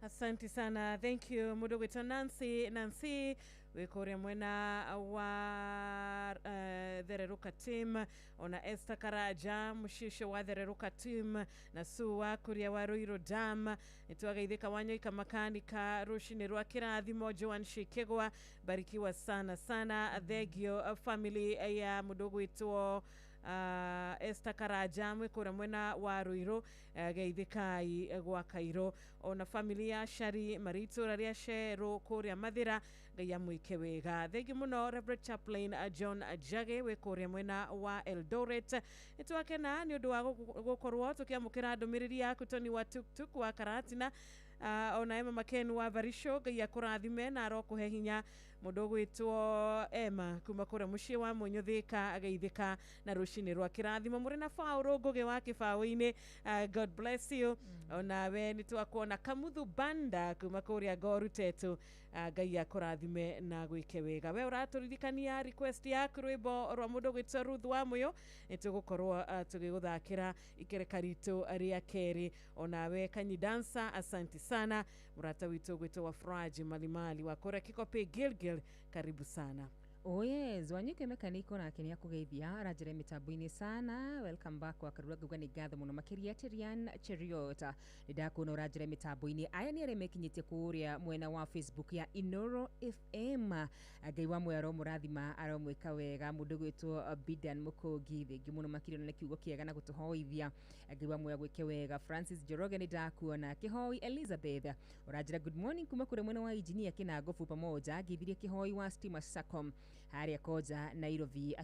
Asante sana, thank you. Mũndũ gwĩtwo Nancy, Nancy wĩ kũrĩa mwena wa Thererũka team, ona Esther Karaja mũciĩ ũcio wa Thererũka team, na Sue wa kũrĩa wa Ruiru Dam. Nĩtwagaithĩka Wanyoika makanika rũcinĩ rwa kĩrathimo. Joan Shikegwa, barikiwa sana sana. Thengio family ya mũndũ gwĩtwo Esther Karaja mwĩ kũrĩa mwena wa Ruiru, geithĩkai gwa Kairo. Ona family ya Shari marĩ itũra rĩa Cerũ kũrĩa Mathĩra, Ngai amwĩke wega. Thengi mũno Reverend Chaplain John Jage wĩ kũrĩa mwena wa Eldoret. Nĩtwakena nĩ ũndũ wa gũkorwo tũkĩamũkĩra ndũmĩrĩri yaku Tony wa Tuktuk wa Karatina, ona Emma Maken wa Barisho, Ngai akũrathime na arokũhe hinya. Mũndũ ũgwĩtwo Emma kuma kũrĩa mũciĩ wa Mũnyũthĩka, ageithĩka na rũcinĩ rwa kĩrathimo. Mũrĩ na Faũrũ Ngũgĩ wa kĩbaũ-inĩ, God bless you. Onawe nĩtwakuona Kamuthu Banda kuma kũrĩa Ngorutetu, Ngai akũrathime na gwĩke wega. We ũratũririkania request yaku rwĩmbo rwa mũndũ ũgwĩtwo Ruth wa Mũyũ, nĩtũgũkorwo tũgĩgũthakĩra ikereka ritũ rĩa kerĩ. Onawe Kanyi Dancer, asanti sana. Mũrata witũ ũgwĩtwo wa Furaji Malimali wa kũrĩa Kikope Gilgil, karibu sana. Oh yes, Wanyuke mekaniko nake nĩ akũgeithia aranjĩra mĩtambo-inĩ sana. Welcome back wa Karura, ngauga nĩ ngatho mũno makĩria. Terian Cheriota, nĩ ndakuona ũranjĩra mĩtambo-inĩ. Aya nĩ arĩa mekinyĩtie kũrĩa mwena wa Facebook ya Inoro FM. Ngai wa muoyo aromũrathima, aromwĩka wega. Mũndũ gwĩtwo Bidan Mũkũngi, thengiũ mũno makĩria na kiugo kĩega na gũtũhoithia. Ngai wa muoyo gwĩke wega. Francis Njoroge, nĩ ndakuona. Kĩhoi Elizabeth ũranjĩra good morning kuma kũrĩa mwena wa Engineer Kĩnangobu pamoja. Ngithirie Kĩhoi wa Stima Sacom harĩa Koja Nairobi,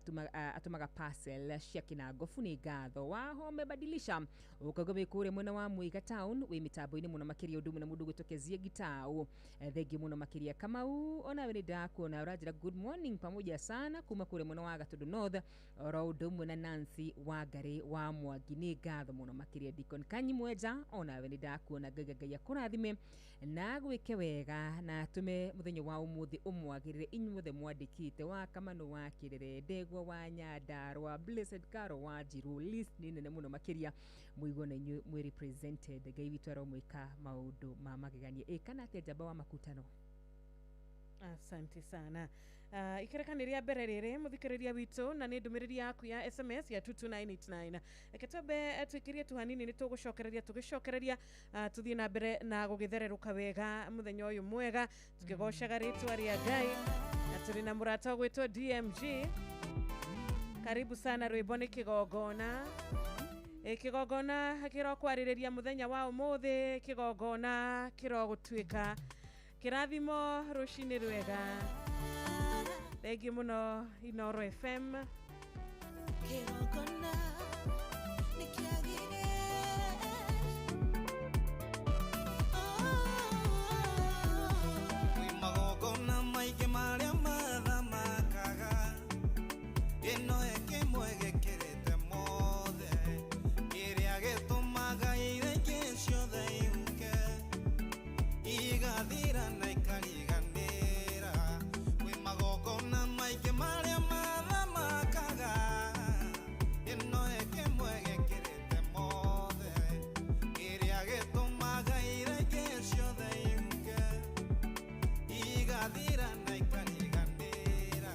atumaga parcel cia Kĩnangobu, nĩ ngatho. Waho mebadilisha ũkauga wĩ kũrĩa mwena wa Muiga town, wĩ mĩtambo-inĩ mũno makĩria. Ũndũ ũmwe na mũndũ gwĩtwo Kezie Gitau, thengiũ mũno makĩria. Kamau, onawe nĩ ndakuona, ũranjĩra good morning pamoja sana kuma kũrĩa mwena wa Gatũndũ North, oro ũndũ ũmwe na Nancy Wangari wa Mwangi, nĩ ngatho mũno makĩria. Deacon Kanyi Mwenja, onawe nĩ ndakuona, ngaiga Ngai akũrathime na gwĩke wega na atũme mũthenya wa ũmũthĩ ũmwagĩrĩre. Inyuothe mwandĩkĩte wa Kamano wa Kĩrere, Ndegwa wa Nyandarua, Blessed Caro wa Njiru, list nĩ nene mũno makĩria, mũigue na inyuĩ mwĩ represented. Ngai witũ aromwĩka maũndũ ma magegania. Ĩ kana atĩa njamba wa makutano? Asante sana. Ikereka nĩ rĩa mbere rĩrĩ mũthikĩrĩria witũ, na nĩ ndũmĩrĩri yaku ya SMS ya 22989. Reke twambe twĩkĩrie tu hanini, nĩ tũgũcokereria tũgĩcokereria, tũthiĩ na mbere na gũgĩthererũka wega mũthenya ũyũ mwega tũkĩgocaga rĩtwa rĩa Ngai, na tũrĩ na mũrata ũgwĩtwo DMG. Karibu sana. Rwĩmbo nĩ kĩgongona. Ĩ kĩgongona kĩrokwarĩrĩria mũthenya wa ũmũthĩ, kĩgongona kĩrogũtuĩka kĩrathimo rũcinĩ rwega. Thengiũ mũno Inoro FM. Kĩgongona nĩ kĩagĩre. Kwĩ magongona maingĩ marĩa mathamakaga, ĩno ĩkĩmwe gĩkĩrĩte mothe, kĩrĩa gĩtũmaga iria ingĩ ciothe ihuke, igathira na ikariganĩra. Kwĩ magongona maingĩ marĩa mathamakaga, ĩno ĩkĩmwe gĩkĩrĩte mothe, kĩrĩa gĩtũmaga iria ingĩ ciothe ihuke, igathira na ikariganĩra.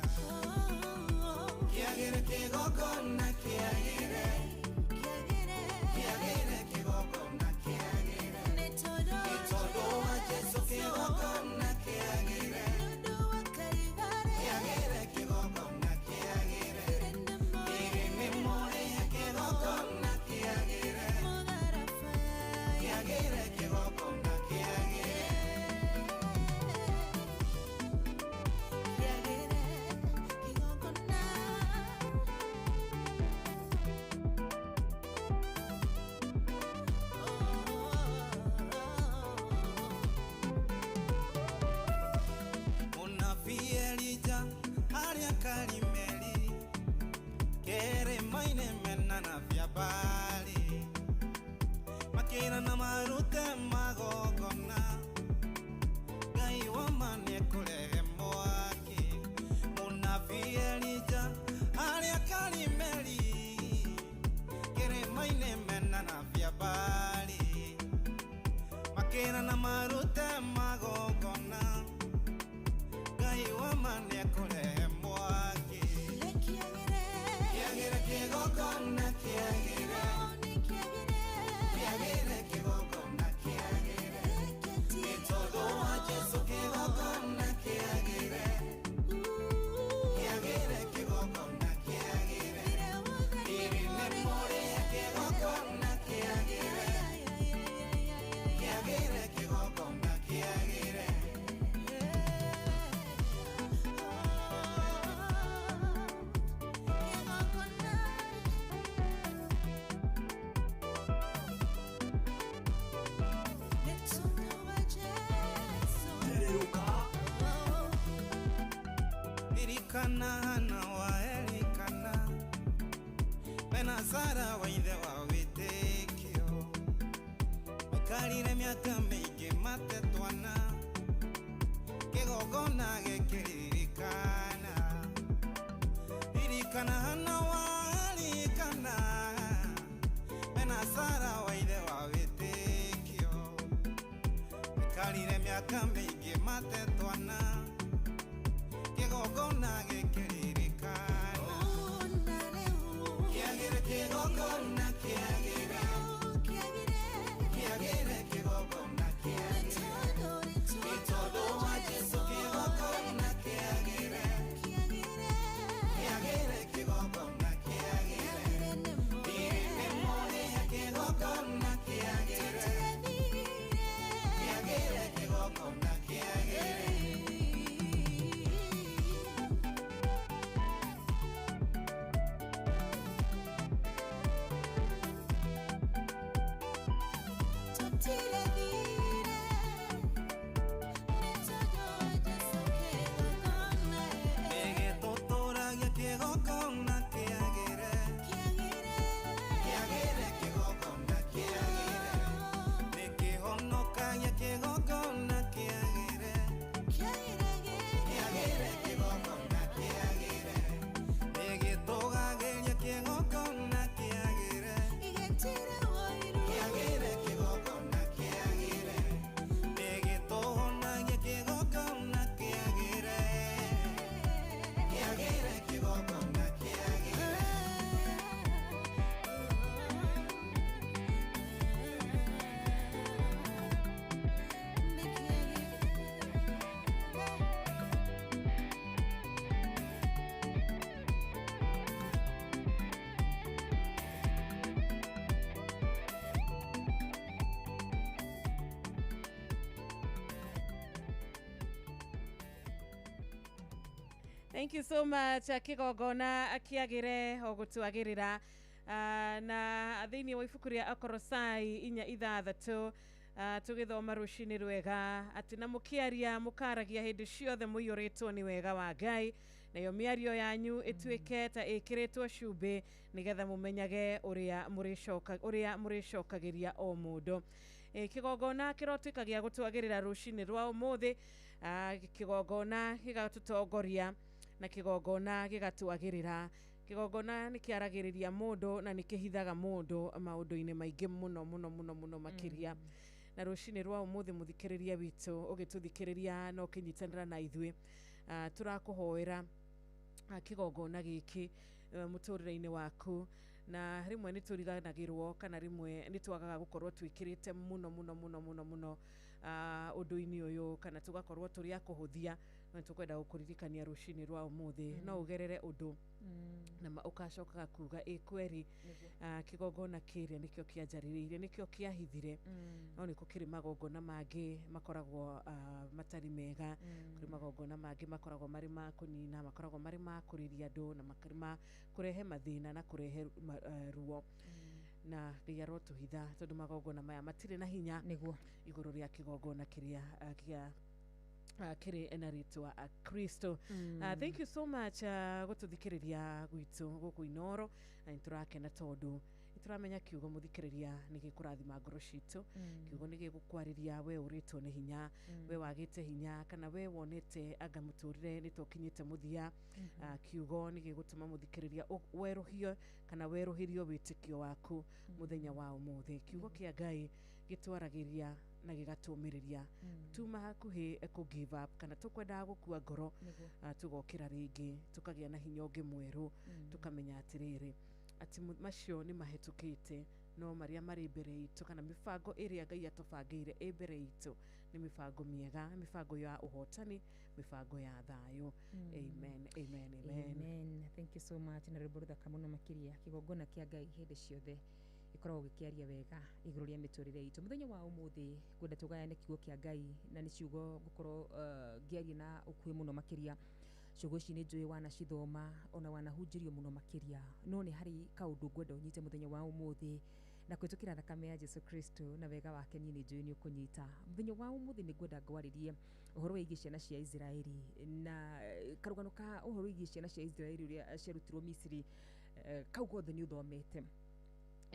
Kĩagĩre kĩgongona, kĩagĩre, kĩagĩre kĩgongona, kĩagĩre nĩ tondũ wa Jesũ, kĩgongona kĩagĩre, kĩagĩre kĩgongona, kĩagĩre ĩrĩ nĩ mũrĩhe, kĩgongona kĩagĩre, kĩagĩre kĩgongona, kĩagĩre. Mũnabii Elija harĩa Karimeli, kĩrĩma-inĩ mena na Baali, makĩrana marute magongona, Ngai wa ma nĩekũrehe mwaki. Mũnabii Elija harĩa Karimeli, kĩrĩma-inĩ mena na Baali, makĩrana marute magongona, Ngai wa ma nĩekũrehe mwaki. Kĩagĩre kĩgongona, kĩagĩre, kĩagĩre kĩgongona, kĩagĩre nĩ tondũ wa Jesũ, kĩgongona kĩagĩre, kĩagĩre kĩgongona, kĩagĩre ĩrĩ nĩ mũrĩhe, kĩgongona kĩagĩre, kĩagĩre kĩgongona, kĩagĩre. Ririkana Hana wa Elikana mena Sara wa ithe wa wĩtĩkio, maikarire mĩaka mĩingĩ matetwana, kĩgongona gĩkĩririkana. Ririkana Hana wa Elikana mena Sara wa ithe wa wĩtĩkio, maikarire mĩaka mĩingĩ matetwana, kĩgongona. kĩgongona gĩkĩririkana kĩagĩre kĩgongona kĩagĩre kĩagĩre kĩgongona kĩagĩre nĩ tondũ wa Jesũ kĩgongona kĩagĩre kĩagĩre kĩgongona kĩagĩre Thiirĩ nĩ mũrĩhe kĩgongona kĩagĩre kĩagĩre kĩgongona kĩagĩre. Gĩgĩtũtũragia kĩgongona kĩagĩre kĩagĩre kĩgongona kĩagĩre nĩkĩhonokagia kĩgongona kĩagĩre kĩagĩre kĩgongona kĩagĩre nĩgĩtũgagĩria kĩgongona kĩagĩre kĩagĩre kĩgongona kĩagĩre nĩgĩtũhonagia kĩgongona kĩagĩre kĩagĩre kĩgongona kĩagĩre. Thank you so much kigongona kiagire ogutwagirira na thiini wa ibuku ria Akorosai 4:6 tugithoma rucini rwega ati na mukiaria mukaragia hindi ciothe muiyuritwo ni wega wa Ngai nayo miario yanyu ituike ta ikiritwo cumbĩ nigetha mumenyage uria muricoka uria muricokagiria o mundu. Kigongona kirotuika gia gutwagirira rucini rwa umuthi, kigongona gigatutongoria na kigongona gigatwagirira. Kigongona nĩ kĩaragĩrĩria mũndũ na nĩ kĩhithaga mũndũ maũndũ-inĩ maingĩ mũno mũno mũno mũno makĩria. Na rũcinĩ rwa ũmũthĩ mũthikĩrĩria witũ ũgĩtũthikĩrĩria na ũkĩnyitanĩra na ithuĩ, tũrakũhoera kĩgongona gĩkĩ mũtũrĩre-inĩ waku. Na rĩmwe nĩ tũriganagĩrwo kana rĩmwe nĩ twagaga gũkorwo twĩkĩrĩte mũno mũno mũno mũno mũno ũndũ-inĩ ũyũ kana tũgakorwo tũrĩ a kũhũthia. No nĩtũkwenda gũkũririkania rũcinĩ rwa ũmũthĩ no ũgerere ũndũ na ũgacokaga kuga ĩ kweri kĩgongona kĩrĩa nĩkĩo kĩanjarĩrĩirie nĩkĩo kĩahithire. No nĩ gũkĩrĩ magongona mangĩ makoragwo matarĩ mega, kũrĩ magongona mangĩ makoragwo marĩ ma kũnina, makoragwo marĩ ma kũrĩria andũ na makĩrĩ ma kũrehe mathĩna na kũrehe ruo. Na Ngai arotũhitha tondũ magongona maya matirĩ na hinya nĩguo igũrũ rĩa kĩgongona kĩrĩa kĩa kĩrĩ na rĩtwa Kristo. Thank you so much gũtũthikĩrĩria gwitũ gũkũ Inoro, na nĩtũrakena tondũ nĩtũramenya kiugo mũthikĩrĩria nĩ gĩkũrathima ngoro citũ. Kiugo nĩ gĩgũkwarĩria we ũrĩtwo nĩ hinya, we wagĩte hinya kana we wonete anga mũtũrĩre nĩ tokinyĩte mũthia. Kiugo nĩ gĩgũtũma mũthikĩrĩria werũhio kana werũhĩrio wĩtĩkio waku mũthenya wa ũmũthĩ. Kiugo kĩa Ngai gĩtwaragĩria na gĩgatũmĩrĩria tuma hakuhĩ kũ give up kana tũkwendaga gũkua ngoro, tũgokĩra rĩngĩ tũkagĩa na hinya ũngĩ mwerũ, tũkamenya atĩrĩrĩ atĩ macio nĩ mahĩtũkĩte no marĩa marĩ mbere itũ kana mĩbango ĩrĩa Ngai atũbangĩire ĩ mbere itũ nĩ mĩbango mĩega, mĩbango ya ũhotani, mĩbango ya thayũ. Amen, amen, amen. Amen. Thank you so much na rwĩmbo rũthaka mũno makĩria. Kĩgongona kĩa Ngai hĩndĩ ciothe gĩkoragwo gĩkĩaria wega igũrũ rĩa mĩtũrĩre itũ. Mũthenya wa ũmũthĩ ngwenda tũgayane kiugo kĩa Ngai na nĩ ciugo ngũkorwo ngĩaria na ũkuhĩ mũno makĩria. Ciugo ici nĩ njũĩ wanacithoma ona wanahunjĩrio mũno makĩria, no nĩ harĩ kaũndũ ngwenda ũnyite mũthenya wa ũmũthĩ na kũhĩtũkĩra thakame ya Jesu Kristo na wega wake niĩ nĩ njũĩ nĩ ũkũnyita. Mũthenya wa ũmũthĩ nĩ ngwenda ngwarĩrie ũhoro wĩgiĩ ciana cia Isiraeli na karũgano ka ũhoro wĩgiĩ ciana cia Isiraeli ũrĩa ciarutirwo Misiri, kau gothe nĩ ũthomete.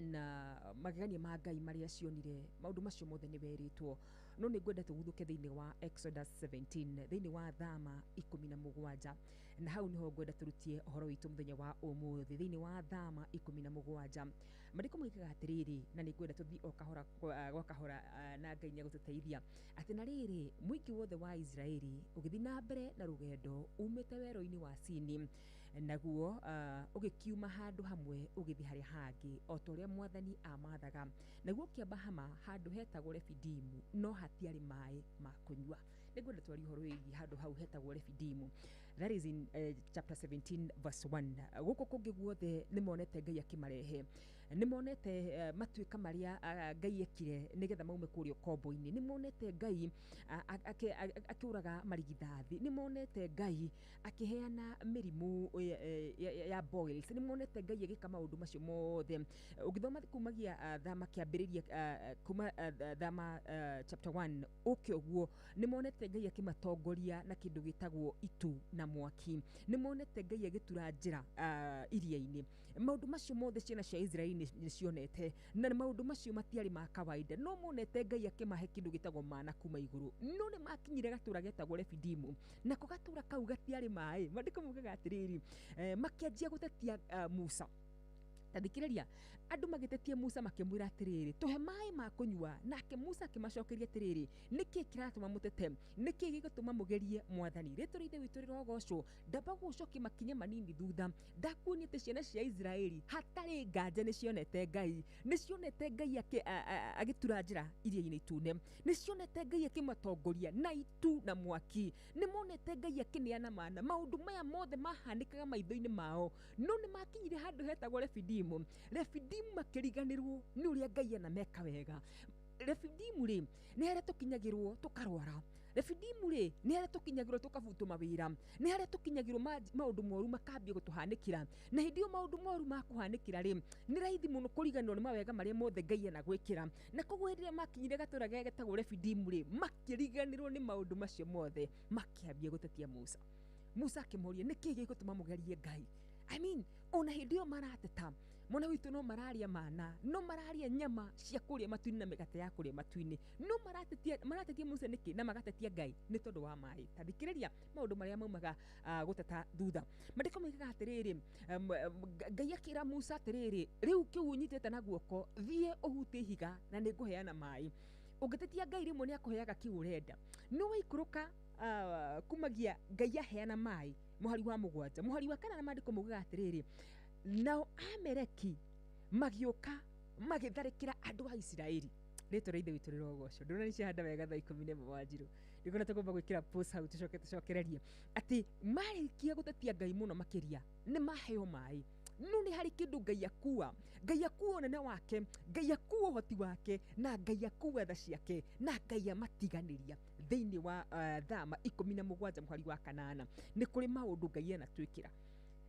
Na magegania ma Ngai marĩa cionire, maũndũ macio mothe nĩ werĩtwo. No nĩ ngwenda tũguthũke thĩinĩ wa Exodus 17, thĩinĩ wa Thama 17, na hau nĩho ngwenda tũrutie ũhoro witũ mũthenya wa ũmũthĩ. Thĩinĩ wa Thama 17, maandĩko moigaga atĩrĩrĩ, na nĩ ngwenda tũthiĩ o kahora gwa kahora, na Ngai nĩ egũtũteithia, atĩ na rĩrĩ, mũingĩ wothe wa Isiraeli ũgĩthiĩ na mbere na rũgendo umĩte werũ-inĩ wa Sini, naguo ũgĩkiuma handũ hamwe ũgĩthiĩ harĩa hangĩ, o ta ũrĩa mwathani amathaga. Naguo ũkĩamba hama handũ hetagwo Refidimu, no hatiarĩ maĩ ma kũnyua. Nĩ ngwenda twarie ũhoro wĩgiĩ handũ hau hetagwo Refidimu. That is in chapter 17 verse 1. Gũkũ kũngĩ guothe nĩ monete Ngai akĩmarehe, nĩ monete matuĩka marĩa Ngai ekire nĩgetha maume kũrĩa ũkombo-inĩ, nĩ monete Ngai akĩũraga marigithathi, nĩ monete Ngai akĩheana mĩrimũ ya boils, nĩ monete Ngai agĩka maũndũ macio mothe. Ũngĩthoma kumagia Thama kĩambĩrĩria, kuma Thama chapter 1 ũke ũguo, nĩ monete Ngai akĩmatongoria na kĩndũ gĩtagwo itu na mwaki, nĩ monete Ngai agĩtura njĩra iria-inĩ. Maũndũ macio mothe ciana cia Isiraeli nĩ cionete, na maũndũ macio matiarĩ ma kawaida. No monete Ngai akĩmahe kĩndũ gĩtagwo mana kuma igũrũ. No nĩ makinyire gatũra getagwo Refidimu, nako gatũra kau gatiarĩ maĩ. Maandĩko maugaga atĩrĩrĩ, makĩanjia gũtetia Musa. Tathikĩrĩria, andũ magĩtetia Musa makĩmwĩra atĩrĩrĩ, tũhe maĩ ma kũnyua. Nake Musa akĩmacokeria atĩrĩrĩ, nĩkĩ kĩratũma mũtete? Nĩkĩ gĩgũtũma mũgerie mwathani? Rĩtwa rĩa Ithe witũ rĩrogocwo. Ndamba gũcokia makinya manini thutha, ndakuonia atĩ ciana cia Isiraeli hatarĩ nganja nĩ cionete Ngai, nĩ cionete Ngai agĩtura njĩra iria-inĩ itune, nĩ cionete Ngai akĩmatongoria na itu na mwaki, nĩ monete Ngai akĩneana mana. Maũndũ maya mothe mahanĩkaga maitho-inĩ mao, no nĩ makinyire handũ hetagwo Refidimu. Refidimu makĩriganĩrwo nĩ ũrĩa Ngai anameka wega. Refidimu rĩ, nĩ harĩa tũkinyagĩrwo tũkarwara. Refidimu rĩ, nĩ harĩa tũkinyagĩrwo tũkabutwo mawĩra, nĩ harĩa tũkinyagĩrwo maũndũ moru makambia gũtũhanĩkĩra. Na hĩndĩ ĩyo maũndũ moru makũhanĩkĩra rĩ, nĩ raithi mũno kũriganĩrwo nĩ mawega marĩa mothe Ngai anagwĩkĩra. Na koguo hĩndĩ ĩrĩa makinyire gatũra getagwo Refidimu rĩ, makĩriganĩrwo nĩ maũndũ macio mothe, makĩambia gũtetia Musa. Musa akĩmoria, nĩkĩ gĩgũtũma mũgerie Ngai? I mean, ona hĩndĩ ĩyo marateta, mwana witũ no mararia mana, no mararia nyama cia kũrĩa matu-inĩ na mĩgate ya kũrĩa matu-inĩ, no maratetia Musa nĩkĩ na magatetia Ngai nĩ tondũ wa maĩ. Ta thikĩrĩria maũndũ marĩa maumaga gũteta thutha. Maandĩko moigaga atĩrĩrĩ, Ngai akĩra Musa atĩrĩrĩ, rĩu kĩu ũnyitĩte na guoko, thiĩ ũhutie ihiga na nĩngũheana maĩ. Ũngĩtetia Ngai rĩmwe nĩ akũheaga kĩu ũrenda. No waikũrũka kumagia Ngai aheana maĩ, mũhari wa 7, mũhari wa 4, maandĩko maugaga atĩrĩrĩ, nao Amaleki magĩũka magĩtharĩkĩra andũ a Isiraeli. Rĩtwa rĩa Ithe witũ rĩrogocwo. Ndĩrona nĩ ciahanda wega thaa 11 Wanjirũ. Ndikuona tũkwamba gwĩkĩra post hau tũcoke tũcokererie atĩ marĩkia gũtetia Ngai mũno makĩria, nĩ maheo maĩ. No nĩ harĩ kĩndũ Ngai akua, Ngai akua ũnene wake, Ngai akua ũhoti wake, na Ngai akua tha ciake, na Ngai amatiganĩria. Thĩinĩ wa Thama 17 mũhari wa 8, nĩ kũrĩ maũndũ Ngai anatwĩkĩra,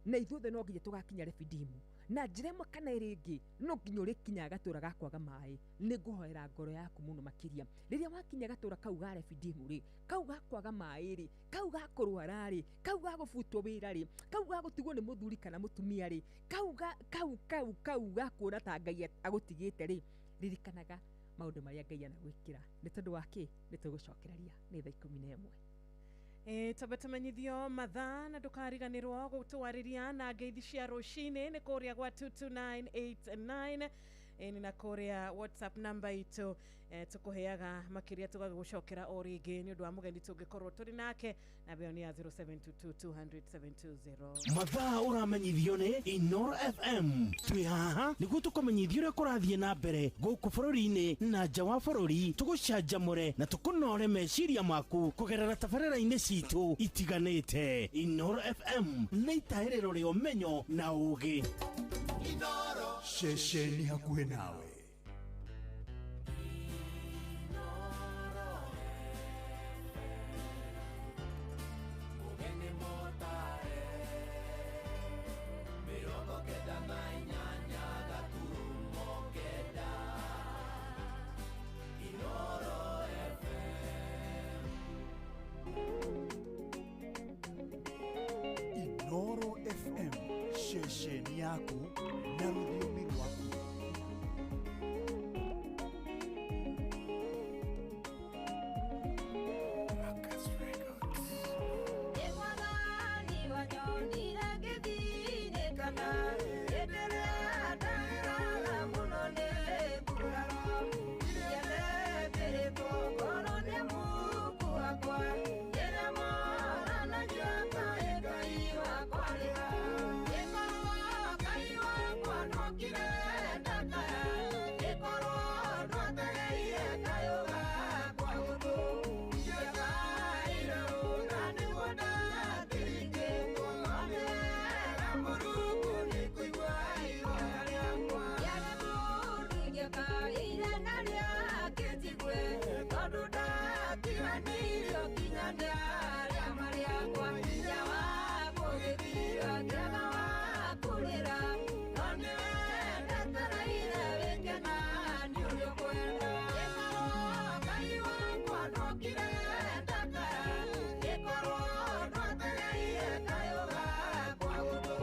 na ithuothe no nginya tũgakinya Refidimu. Na njĩra ĩmwe kana ĩrĩa ĩngĩ, no nginya ũrĩkinyaga gatũra ga kwaga maĩ. Nĩ ngũhoera ngoro yaku mũno makĩria rĩrĩa wakinya gatũra kau ga Refidimu rĩ, kau ga kwaga maĩ rĩ, kau ga kũrwara rĩ, kau ga gũbutwo wĩra rĩ, kau ga gũtigwo nĩ mũthuri kana mũtumia rĩ, kau ga kau kau kau ga kuona ta Ngai agũtigĩte rĩ, ririkanaga maũndũ marĩa Ngai anagwĩkĩra. Nĩ tondũ wa kĩ? Nĩ tũgũcokereria nĩ thaa 11. Twambe tũmenyithio mathaa na ndũkariganĩrwo gũtwarĩria na ngeithi cia rũcinĩ nĩ kũrĩa gwa 22989, nĩ na kũrĩa WhatsApp namba itũ, tũkũheaga makĩria tũgagũcokera o rĩngĩ nĩ ũndũ wa mũgeni tũngĩkorwo tũrĩ nake, namba ĩyo nĩ ya 0722 200 720. Mathaa ũramenyithio nĩ Inoro FM. Twĩ haha nĩguo tũkũmenyithie ũrĩa kũrathiĩ na mbere gũkũ bũrũri-inĩ na nja wa bũrũri, tũgũcanjamũre na tũkũnore meciria maku kũgerera tabarĩra-inĩ citũ itiganĩte. Inoro FM nĩ itahĩrĩro rĩa ũmenyo na ũũgĩ. Ceceni hakuhĩ nawe. Inoro FM, ceceni yaku na rũthiomi rwaku. Tondũ ndatiganĩirio nginya ndarĩa marĩakwa. Hinya wa kũgĩthira ngĩaga wa kũrĩra. No nĩwe ndetereire wĩke na nĩ ũrĩa ũkwenda. Ĩkorwo Ngai wakwa ndokire ndakaya. Ĩkorwo ndwategeire kayũ gakwa gũtũ.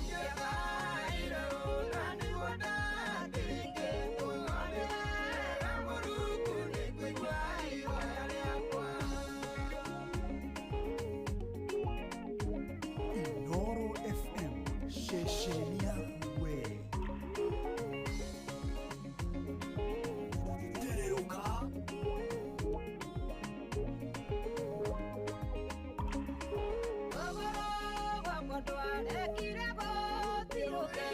Ingĩakaire ũ na nĩguo ndatirikĩtwo. No nĩ wega Mũrungu nĩ kũigua ihoya rĩakwa. Inoro FM ceceni yaku we. Tererũka. Ũgũrũ gwakwa ndwarekire gũtirũke,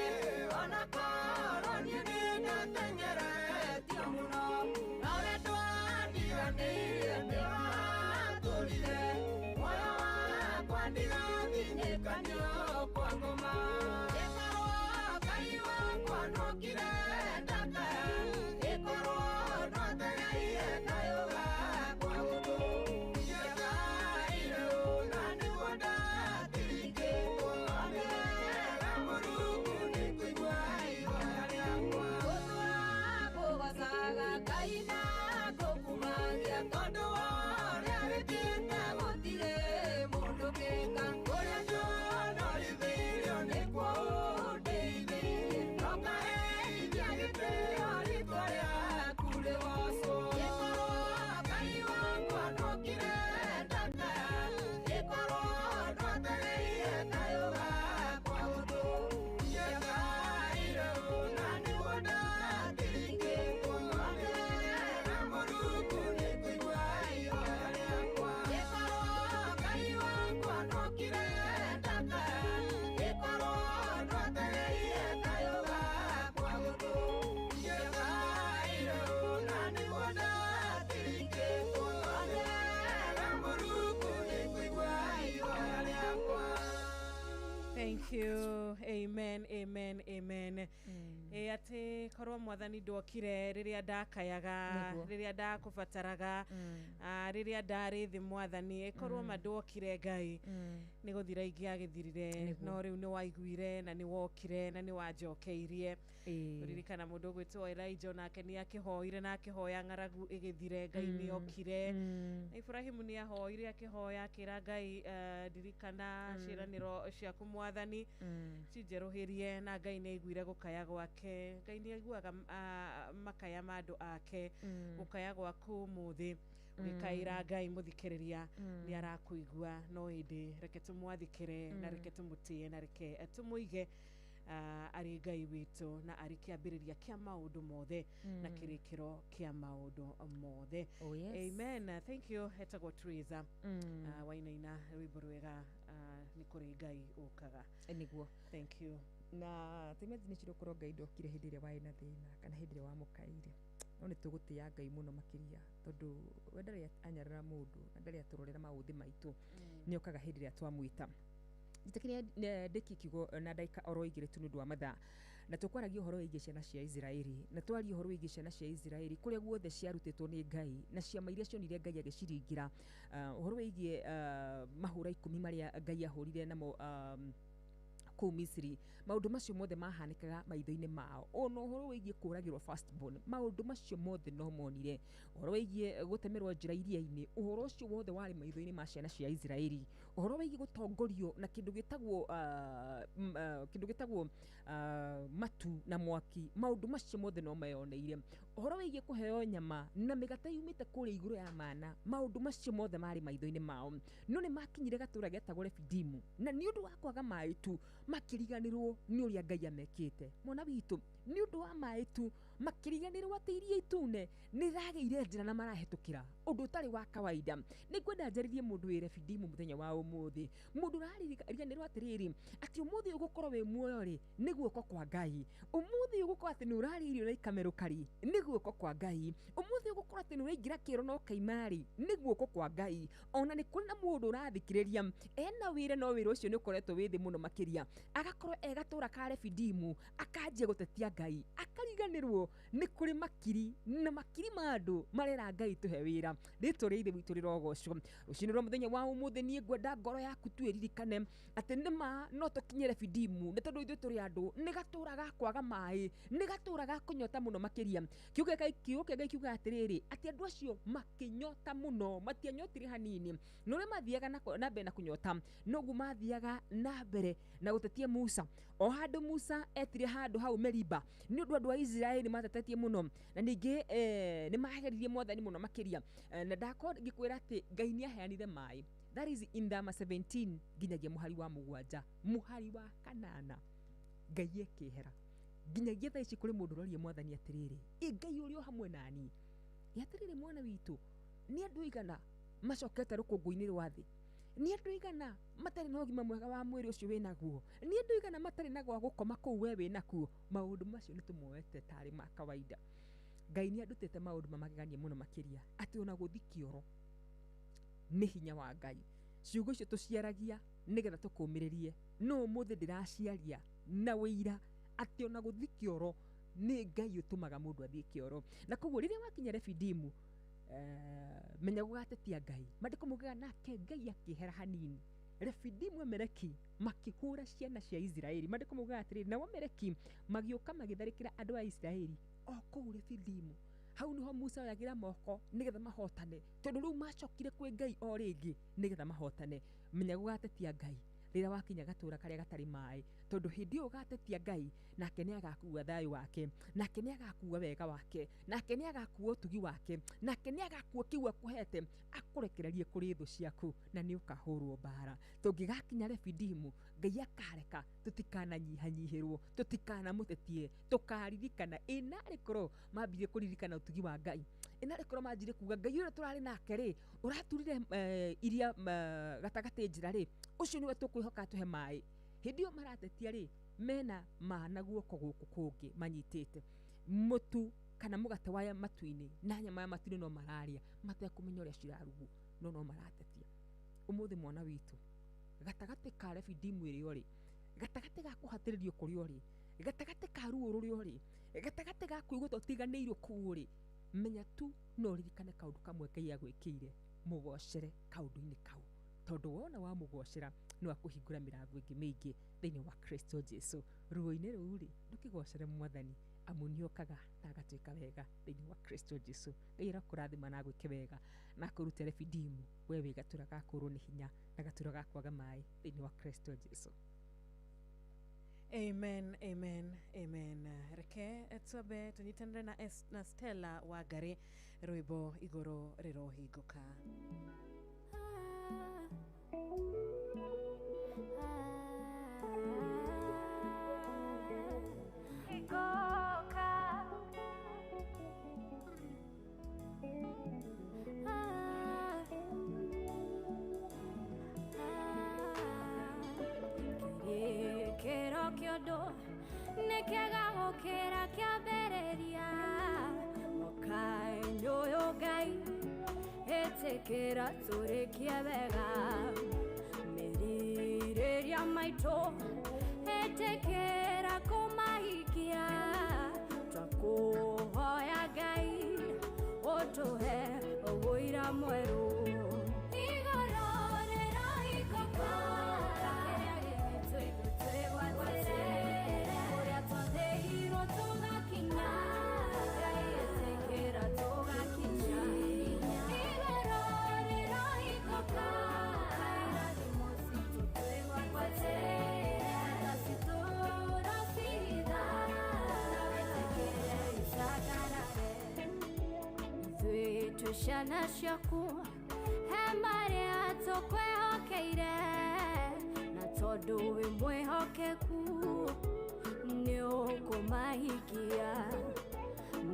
ona korwo niĩ nĩndateng'eretio mũno. Nowe ndwandiganĩirie nĩwatũrire, muoyo wakwa ndigathinĩkanio kwa ngoma. Ĩkorwo Ngai wakwa ndokire ndakaya, ĩkorwo ndwategeire kayũ gakwa gũtũ. Ingĩakaire ũ na nĩguo ndatirikĩtwo. No nĩ wega Mũrungu nĩ kũigua ihoya rĩakwa. Gũtũũra ngũgoocaga Ngai na ngũkumagia, tondũ wa ũrĩa wĩkĩte gũtirĩ mũndũ ũngĩka. Kũrĩa njonorithirio nĩkuo ũndeithirie, na ũkaheithia gĩtĩo rĩĩtwa rĩaku rĩgoocwo. Ĩkorwo Ngai wakwa ndokire ndakaya, ĩkorwo ndwategeire kayũ gakwa gũtũ. Ingĩakaire ũ na nĩguo ndatirikĩtwo. No nĩ wega Mũrungu nĩ kũigua ihoya rĩakwa. Ĩkorwo Ngai wakwa ndokire ndakaya, ĩkorwo ndwategeire kayũ gakwa gũtũ. Ingĩakaire ũ na nĩguo ndatirikĩtwo. No nĩ wega Mũrungu nĩ kũigua ihoya rĩakwa. Thank you. Amen, amen, amen. Ĩ atĩ korwo mwathani ndokire rĩrĩa ndakayaga, Nĩguo. rĩrĩa ndakũbataraga, rĩrĩa ndarĩ thĩ mwathani, ĩkorwo ma ndokire Ngai, nĩ gũthira ingĩagĩthirire. Nĩguo. No rĩu nĩ waiguire na nĩ wokire na nĩ wanjokeirie. Ririkana mũndũ ũgwĩtwo Elijah onake nĩ akĩhoire na akĩhoya ng'aragu ĩgĩthire, Ngai nĩ okire. Na Ibrahimu nĩ ahoire akĩhoya akĩra Ngai, ndirikana ciĩranĩro ciaku mwathani, cinjerũhĩrie, na Ngai nĩ aiguire gũkaya gwake. Ngai nĩ aiguaga makaya ma andũ ake. Gũkaya gwaku ũmũthĩ ũgĩkaĩra Ngai mũthikĩrĩria nĩ arakũigua, no ĩndĩ reke tũmwathĩkĩre na reke tũmũtĩe na reke tũmũige arĩ Ngai witũ na arĩ kĩambĩrĩria kĩa maũndũ mothe na kĩrĩkĩro kĩa maũndũ mothe. Oh, yes. Amen. Thank you. Etagwo Teresa. Wainaina rwĩmbo rwega, nĩ kũrĩ Ngai ũkaga. Nĩguo. Thank you. Na timagine cirå Ngai ndokire hĩndĩ ĩrĩa warĩ na thĩna kana hĩndĩ ĩrĩa wamũkaĩire, no nĩ tũgũtĩĩa Ngai mũno makĩria tondũ we ndarĩ anyarara mũndũ na ndarĩ atũrorera maũthĩ maitũ, nĩ okaga hĩndĩ ĩrĩa twamwĩta. Njĩtĩkĩria ndĩkie kiugo na ndagĩka oro igĩrĩ tu nĩ ũndũ wa mathaa, na tũkwaragia ũhoro wĩgiĩ ciana cia Isiraeli, na twaria ũhoro wĩgiĩ ciana cia Isiraeli kũrĩa guothe ciarutĩtwo nĩ Ngai na ciama iria cionire Ngai agĩciringĩra, ũhoro wĩgiĩ mahũra 10 marĩa Ngai ahũrire namo kũu Misiri, maũndũ macio mothe mahanĩkaga maitho-inĩ mao, ona ũhoro wĩgiĩ kũragĩrwo firstborn, maũndũ macio mothe no monire, ũhoro wĩgiĩ gũtemerwo njĩra iria-inĩ, ũhoro ũcio wothe warĩ maitho-inĩ ma ciana cia Isiraeli, ũhoro wĩgiĩ gũtongorio na kĩndũ gĩtagwo matu na mwaki, maũndũ macio mothe no meyoneire, ũhoro wĩgiĩ kũheo nyama na mĩgate yumĩte kũrĩa igũrũ ya mana, maũndũ macio mothe marĩ maitho-inĩ mao. No nĩ makinyire gatũra getagwo Refidimu, na nĩ ũndũ wa kwaga maĩ tu makĩriganĩrwo nĩ ũrĩa Ngai amekĩte. Mwana witũ, nĩ ũndũ wa maĩ tu makĩriganĩrwo atĩ iria itune nĩ rĩragĩire njĩra na marahĩtũkĩra ũndũ ũtarĩ wa kawaida. Nĩ ngwenda njarĩrie mũndũ wĩ Refidimu mũthenya wa ũmũthĩ, mũndũ ũrariganĩrwo atĩrĩrĩ, atĩ ũmũthĩ ũgũkorwo wĩ muoyo rĩ nĩ guoko kwa Ngai, ũmũthĩ ũgũkorwo atĩ nĩ ũrarĩa irio na ikamerũka rĩ nĩ guoko kwa Ngai, ũmũthĩ ũgũkorwo atĩ nĩ ũraingĩra kĩoro na ũkaima rĩ nĩ guoko kwa Ngai. Ona nĩ kũrĩ na mũndũ ũrathikĩrĩria ena wĩra, no wĩra ũcio nĩ ũkoretwo wĩ thĩ mũno makĩria, agakorwo e gatũra ka Refidimu akanjia gũtetia Ngai akariganĩrwo nĩ kũrĩ makiri na makiri ma andũ marera Ngai tũhe wĩra. Rĩtwa rĩa Ithe witũ rĩrogocwo. Rũcinĩ rwa mũthenya wa ũmũthĩ niĩ ngwenda ngoro yaku tu ĩririkane atĩ nĩma no tũkinye Refidimu nĩ tondũ ithuĩ tũrĩ andũ, nĩ gatũra ga kwaga maĩ, nĩ gatũra ga kũnyota mũno makĩria. Kiugo kĩa Ngai kiugaga atĩrĩrĩ, atĩ andũ acio makĩnyota mũno, matianyotire hanini, na ũrĩa mathiaga na mbere na kũnyota noguo mathiaga na mbere na gũtetia Musa. O handũ Musa etire handũ hau Meriba nĩ ũndũ andũ a Isiraeli matetetie mũno, na ningĩ nĩ mageririe Mwathani mũno makĩria. Na ndakorwo ngĩkwĩra atĩ Ngai nĩ aheanire maĩ. That is in Thama 17 nginyagia mũhari wa 7 mũhari wa 8 Ngai ekĩhera. Nginyagia thaa ici kũrĩ mũndũ ũroria Mwathani atĩrĩrĩ, ĩ Ngai ũrĩ o hamwe nani? Ĩ atĩrĩrĩ mwana witũ, nĩ andũ aigana macokete rũkũngũ-inĩ rwa thĩ? Nĩ andũ aigana matarĩ na ũgima mwega wa mwĩrĩ ũcio wĩnaguo? Nĩ andũ aigana matarĩ na gwa gũkoma kũu we wĩnakuo? Maũndũ macio nĩ tũmoete tarĩ ma kawaida. Ngai nĩ andutĩte maũndũ ma magegania mũno makĩria, atĩ ona gũthiĩ kĩoro nĩ hinya wa Ngai. Ciugo icio tũciaragia nĩgetha tũkũmĩrĩrie, no ũmũthĩ ndĩraciaria na ũira atĩ ona gũthiĩ kĩoro nĩ Ngai ũtũmaga mũndũ athiĩ kĩoro. Na koguo rĩrĩa wakinya Refidimu, menya gũgatetia Ngai. Maandĩko maugaga nake Ngai akĩehera hanini. Refidimu Amaleki makĩhũra ciana cia Isiraeli. Maandĩko maugaga atĩrĩrĩ, nao Amaleki magĩũka magĩtharĩkĩra andũ a Isiraeli o kũu Refidimu. Hau niho Musa oyagĩra moko nĩgetha mahotane, tondũ rĩu macokire kwĩ Ngai o rĩngĩ nĩgetha mahotane. Menya gũgatetia Ngai rĩrĩa wakinya gatũra karĩa gatarĩ maĩ, tondũ hĩndĩ ĩyo ũgatetia Ngai nake nĩ agakua thayũ wake, nake nĩ agakua wega wake, nake nĩ agakua ũtugi wake, nake nĩ agakua kĩu akũhete akũrekererie kũrĩ thũ ciaku, na nĩ ũkahũrwo mbara. Tũngĩgakinya Refidimu, Ngai akareka tũtikananyihanyihĩrwo, tũtikanamũtetie, tũkaririkana. Ĩ narĩ korwo mambirie kũririkana ũtugi wa Ngai, ĩ narĩ korwo manjire kuga Ngai ũrĩa tũrarĩ nake rĩ, ũraturire iria gatagatĩ njĩra rĩ, ũcio nĩwe tũkwĩhoka atũhe maĩ. Hĩndĩ ĩyo maratetia rĩ, mena mana guoko gũkũ kũngĩ manyitĩte mũtu kana mũgate wa matu-inĩ na nyama ya matu-inĩ, no mararĩa matekũmenya ũrĩa cirarugwo, no maratetia. Ũmũthĩ mwana witũ, gatagatĩ ka Refidimu ĩrĩa ũrĩ, gatagatĩ ga kũhatĩrĩrio kũrĩa ũrĩ, gatagatĩ ka ruo rũrĩa ũrĩ, gatagatĩ ga kũigua ta ũtiganĩirio kũu ũrĩ, menya tu no ũririkane kaũndũ kamwe Ngai agwĩkĩire, mũgocere kaũndũ-inĩ kau, tondũ wona wamũgocera no akũhingũra mĩrango ĩngĩ mĩingĩ thĩinĩ wa Kristo Jesu. Ruo-inĩ rũu rĩ, ndũkĩgocere Mwathani, amu nĩokaga na agatuĩka wega thĩinĩ wa Kristo Jesu. Ngai arakũrathima na agwĩke wega na akũrute Refidimu, we wĩ gatura ga kũũrwo nĩ hinya na gatura ga kwaga maĩ thĩinĩ wa Kristo Jesu. Amen, amen, amen. Reke twambe tũnyitanĩre na Stella Wangari rwĩmbo igũrũ rĩrohingũka. Kĩrĩkĩro kĩa ũndũ nĩ kĩega gũkĩra kĩambĩrĩria, mwaka-inĩ ũyũ Ngai ĩtĩkĩra tũrĩkie wega, merirĩria maitũ ĩtĩkĩra kũmahikia, twakũhoya Ngai ũtũhe ũira mwerũ. Igũrũ rĩrohingũka, kĩrĩa gĩgĩtwĩgwatĩre, kũrĩa twathĩirwo tũgakinya, Ngai ĩtĩkĩra tũgakinya. Igũrũ rĩrohingũka, irathimo citũ twĩgwatĩre, tha citũ ũrocihitha, na wĩtĩkĩre icagarare. Ithuĩ twĩ ciana ciaku, he marĩa tũkwĩhokeire, na tondũ wĩ mwĩhokeku nĩ ũkũmahingia.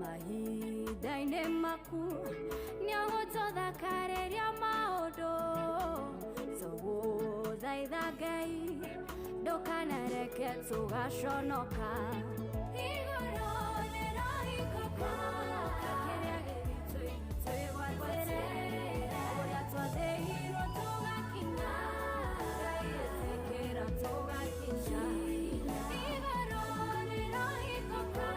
Mahinda-inĩ maku nĩ ũgũtũthakarĩria maũndũ, tũgũthaitha Ngai ndũkanareke tũgaconoka. Igũrũ rĩrohingũka, kĩrĩa gĩgĩtwĩgwatĩre, kũrĩa twathĩirwo tũgakinya, Ngai ĩtĩkĩra tũgakinya. Igũrũ rĩrohingũka,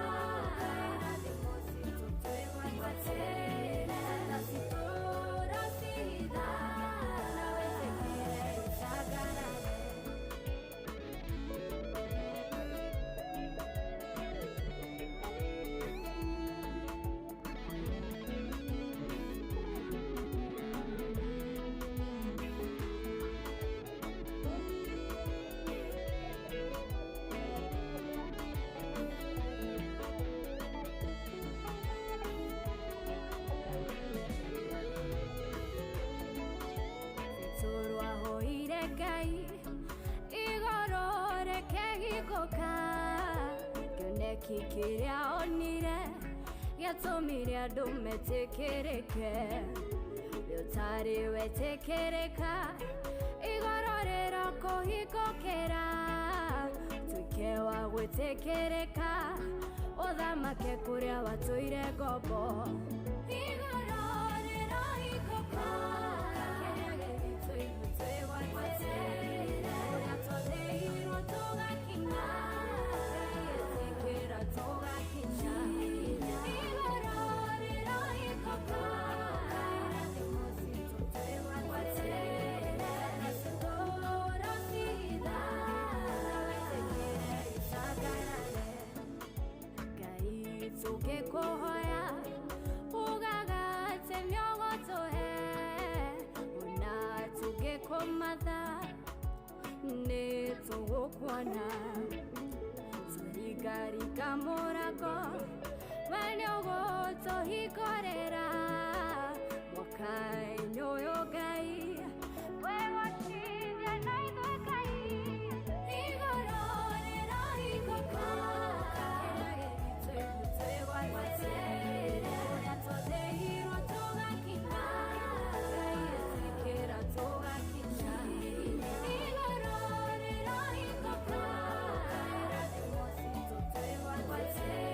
Kĩoneki kĩrĩa onire gĩatũmire andũ metĩkĩrĩke. We ũtarĩ wetĩkĩrĩka, igũrũ rĩrokũhingũkĩra, tuĩke wa gwĩtĩkĩrĩka, ũthamake kũrĩa watũire ngombo. Igũrũ rĩrohingũka, kĩrĩa gĩgĩtwo ithuĩ twĩgwatĩre, ũrĩa twathĩirwo tũgakinya, ĩtĩkĩra tũgakinya. Igũrũ rĩrohingũka, irathimo citũ twĩgwatĩre, tũrocitha, wĩtĩkĩre icangarare. Ngai tũngĩkũhoya, ugaga atĩ nĩũgũtũhe, ona tũngĩkũmatha nĩtũgũkuona. Tũringaringa mũrango, we nĩũgũtũhingũrĩra. Mwaka-inĩ ũyũ Ngai, we gũcithia na ithuĩ Ngai. Igũrũ rĩrohingũka, kĩrĩa gĩgĩtwo ithuĩ twĩgwatĩre, ũrĩa twathĩirwo tũgakinya, Ngai ĩtĩkĩra tũgakinya. Igũrũ rĩrohingũka, irathimo citũ twĩgwatĩre,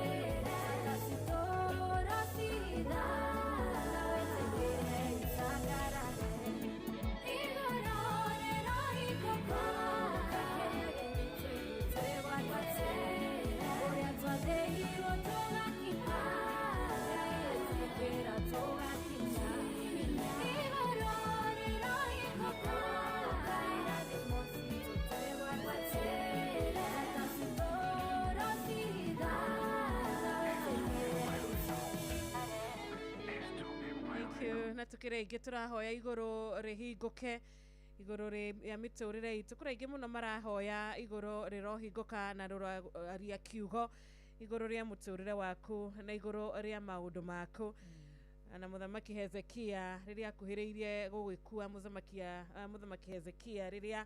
tũrocitha, wĩtĩkĩre icangarare. Igũrũ rĩrohingũka, kĩrĩa gĩgĩtwo ithuĩ twĩgwatĩre, ũrĩa twathĩirwo tũgakinya, Ngai ĩtĩkĩra tũgakinya. Igũrũ rĩrohingũka, irathimo citũ twĩgwatĩre, tũrocitha, wĩtĩkĩre icangarare. Thank you. Na tukire ingĩ tũrahoya igũrũ rĩhingũke, igũrũ rĩa mĩtũrĩre itũ. Kũrĩ aingĩ mũno marahoya igũrũ rĩrohingũka na rũraria kiugo igũrũ rĩa mũtũrĩre waku na igũrũ rĩa maũndũ maku. Na mũthamaki Hezekia rĩrĩa akuhĩrĩirie gũgĩkua, mũthamaki Hezekia rĩrĩa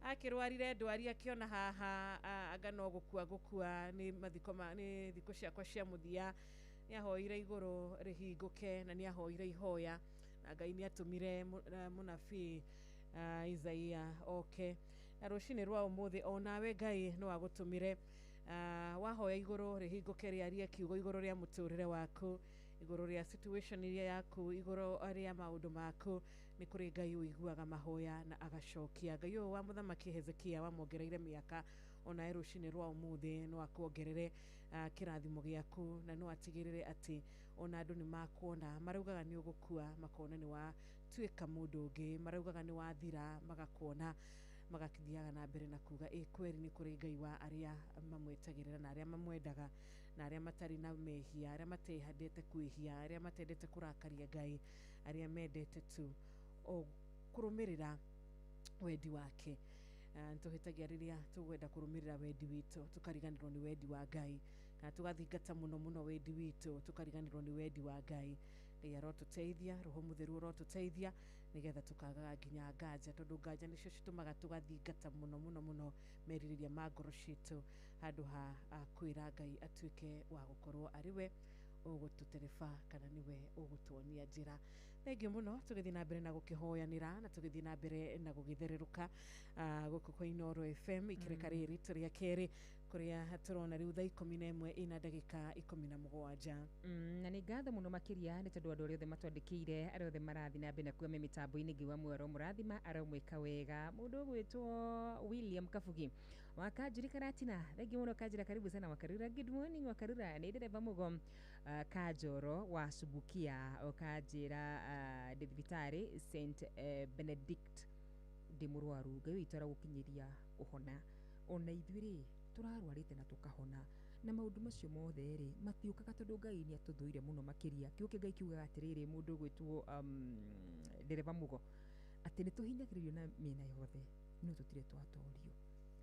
akĩrwarire ndwari akĩona haha anga no gũkua gũkua nĩ mathiko nĩ thikũ ciakwa cia mũthia, nĩahoire igũrũ rĩhingũke na nĩahoire ihoya na Ngai nĩatũmire mũnabii Isaia oke. Na rũcinĩ rwa ũmũthĩ onawe Ngai no agũtũmire wahoya igũrũ rĩhingũke rĩarie kiugo igũrũ rĩa mũtũrĩre waku, igũrũ rĩa situation iria yaku, igũrũ rĩa maũndũ maku. Nĩ kũrĩ Ngai ũiguaga mahoya na agacokia. Ngai ũyũ wa mũthamaki Hezekia wamuongereire mĩaka, onawe rũcinĩ rwa ũmũthĩ no akuongerere kĩrathimo gĩaku na no atigĩrĩre atĩ ona andũ nĩ makuona. Maraugaga nĩ ũgũkua, makona nĩ watuĩka mũndũ ũngĩ, maraugaga nĩ wathira, magakuona, magakĩthiaga na mbere na kuga ĩ kweri nĩ kũrĩ Ngai wa arĩa mamwetagĩrĩra na arĩa mamwendaga na arĩa matarĩ na mehia, arĩa matehandĩte kwĩhia, arĩa matendete kũrakaria Ngai, arĩa mendete tu o kũrũmĩrĩra wendi wake. Nĩtũhĩtagia rĩrĩa tũgwenda kũrũmĩrĩra wendi witũ tũkariganĩrwo nĩ wendi wa Ngai, kana tũgathingata mũno mũno wendi witũ tũkariganĩrwo nĩ wendi wa Ngai. Ngai arotũteithia, Roho Mũtheru arotũteithia nĩgetha tũkagaga nginya nganja, tondũ nganja nĩcio citũmaga tũgathingata mũno mũno mũno merirĩria ma ngoro citũ handũ ha kwĩra Ngai atuĩke wa gũkorwo arĩ we ũgũtũtereba kana nĩwe ũgũtuonia njĩra. Thengiũ mũno tũgĩthiĩ na mbere na gũkĩhoyanĩra na tũgĩthiĩ na mbere na gũgĩthererũka gũkũ kwa Inooro FM ikĩreka rĩrĩ rita rĩa kerĩ kũrĩa tũrona rĩu thaa 11 ina ndagĩka 17. Na nĩ ngatho mũno makĩria nĩ tondũ andũ arĩa othe matwandĩkĩire, arĩa othe marathiĩ na mbere na kuga me mĩtambo-inĩ, Ngai wa muoyo aromũrathima, aromwĩka wega. Mũndũ ũgwĩtwo William Kabugi wa Kanjuri Karatina, thengiũ mũno Kanjura, karibu sana Wakarura. Good morning Wakarura, nĩ ndereba Mũgo Kanjoro wa Subukia ũkanjĩra ndĩ thibitarĩ St Benedict ndĩ mũrwaru, Ngai witũ aragũkinyĩria kũhona. Ona ithuĩ rĩ tũrarwarĩte na tũkahona, na maũndũ macio mothe rĩ matiũkaga tondũ Ngai nĩ atũthũire mũno makĩria. Kiugo kĩa Ngai kiugaga atĩrĩrĩ, mũndũ ũgwĩtwo ndereba Mũgo, atĩ nĩ tũhinyagĩrĩrio na mĩena yothe no tũtirĩ twatorio.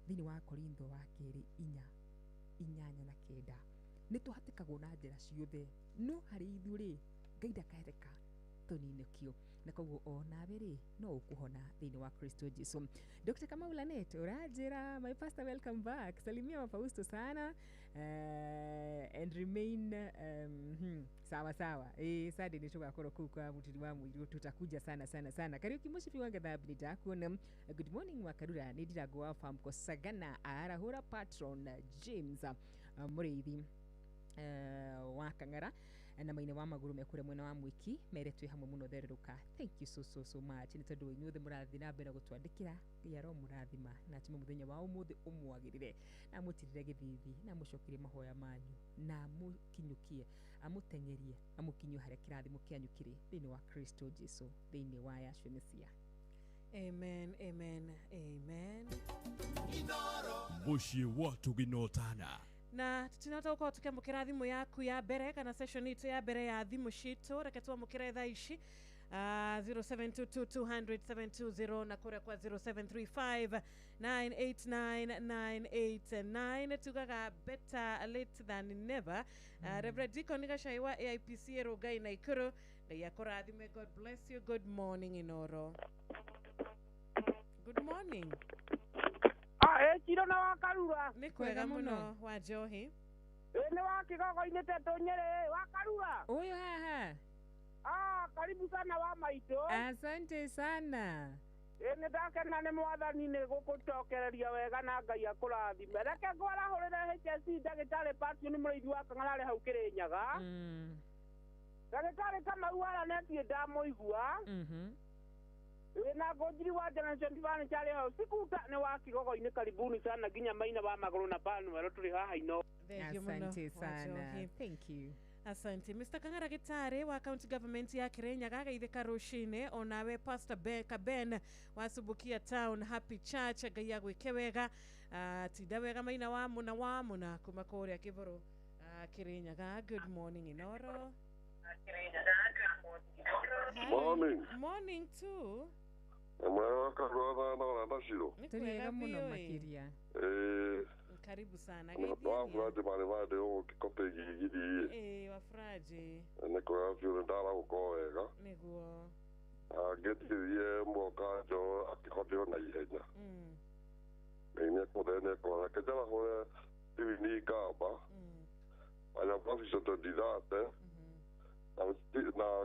Thĩinĩ wa Korintho wa kerĩ 4 8 na 9 nĩ tũhatĩkagwo na njĩra ciothe, no harĩ ithuĩ rĩ Ngai ndakareka Tũninũkio na koguo onawe rĩ no ũkũhona thĩinĩ wa Kristo Jesu. Dr. Kamau Lanet ũranjĩra, my pastor, welcome back, salimia Mafausto sana and remain sawa sawa. Sunday nĩ tũgakorwo kũu kwa Mũtiri wa Mũirũ, tutakuja sana sana sana. Kariuki Mũcibi wa Gathambi nĩ ndakuona. Good morning Wakarura, nĩ Ndirango wa Famco Sagana arahũra patron James Mũrĩithi wa Kang'ara na maina wa magũrũ mekũrĩa mwena wa Mwiki mere twĩ hamwe mũno thererũka. Thank you so so so much nĩ tondũ inyuothe mũrathiĩ na mbere gũtwandĩkĩra. Ngai aromũrathima na atũme mũthenya wa ũmũthĩ ũmwagĩrĩre, na amũtirĩre gĩthithi, na amũcokerie mahoya manyu, na amũkinyũkie, amũteng'erie, amũkinyie harĩa kĩrathimo kĩanyu kĩrĩ thĩinĩ wa Kristo Jesu, thĩinĩ wa Yahshua Mesia. Amen, amen, amen. Mũciĩ wa Tũginotana. Na tutinahota gukorwo tukiamukira thimu yaku ya mbere kana session itu ya mbere ya thimu citu, reke twamukire thaa ici 0722200720 na kuria kwa 0735989989 tugaga better late than never. Reverend Deacon Gachai wa AIPC Rongai Naikuru, Ngai akũrathime. God bless you. Good morning Inoro. Good morning. Echiro na Wakarura. Nĩ kwega mũno wa Njohi. Nĩ wa Kĩgogo-inĩ Tetũ Nyerĩ, Wakarura. Ũyũ haha. Karibu sana wa maitũ. Asante sana. Nĩ ndakena nĩ mwathani nĩ gũgũcokereria wega na Ngai akũrathime. Reke ngwarahũrĩre HSC ndagĩtarĩ Patron Mũrĩithi wa Kang'ara arĩ hau Kĩrĩnyaga. Ndagĩtarĩ Kamau aranĩtie ndamũigua. Na ngũnjiri wa Generation Furniture arĩ hau Sikuta nĩ wa Kĩgogo-inĩ, karibuni sana nginya maina wa magũrũ na Panuelo tũrĩ haha ino. Asante sana. Thank you. Asante. Mr. Kang'ara Gitare wa county government ya Kirinyaga geithĩka rũcinĩ, onawe Pastor Kaben wa Subukia Town Happy Church, Ngai agwĩke wega. Tinda wega maina wa muna wa muna kuma kũrĩa Kĩbũrũ Kirinyaga. Good morning Inoro. Morning. Morning too. Nĩ Tũrĩega mũno makĩria. Karibu sana. Wafuraje marĩ mandĩ ũgũkĩkopa igirigiri. Wafuraje. Nĩ kwega biũ, nĩ ndaragũkorwo wega. Nĩguo. Ngĩtirĩrie mwoka njo akĩhonio na ihenya. Ngai nĩekũthee nĩekũra. Reke njarahũre Stephen Ngamba. Wanyambacicio 2030. Na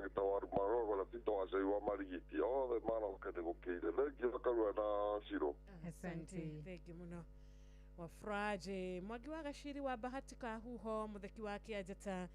Gĩtawaru Magogo na Tito Wacai wa Marigiti othe maroke nĩ gũkĩire. Thengiũ Wakarura na Ciro. Asante. Thengiũ mũno. Wafuraje Mwangi wa Gaciri wa Bahati Kahuho, Mutheki wa Kĩanjata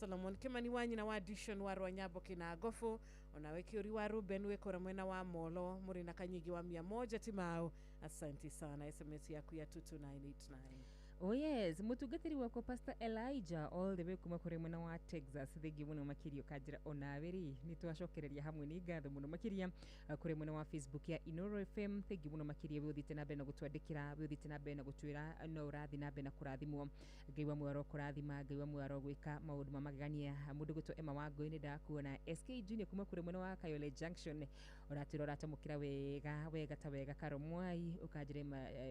Solomon Kimani wa nyina wa Dishon wa Rwanyambo Kĩnangobu, onawe Kĩũri wa Ruben wĩkũra mwena wa Molo, mũrĩ na Kanyingi wa 100 Timau. Asante sana. SMS yaku ya 22989. Oh yes, mutungatĩri wakwa Pastor Elijah all the way kuma kũrĩ mwena wa Texas, thengiũ mũno makĩria ũkanjĩra onawe rĩ nĩ twacokereria hamwe, nĩ ngatho mũno makĩria kũrĩ mwena wa Facebook ya Inoro FM, thengiũ mũno makĩria wĩ ũthiĩte na mbere na gũtwandĩkĩra, wĩ ũthiĩte na mbere na gũtwĩra no ũrathiĩ na mbere na kũrathimwo. Ngai wa muoyo arokũrathima, Ngai wa muoyo arogwĩka maũndũ ma magegania. Mũndũ gwĩtwo Emma Wangũi nĩ ndakuona. SK Junior kuma kũrĩ mwena wa Kayole Junction ũratwĩra ũratamũkĩra wega wega ta wega. Karo Mwai ũkanjĩra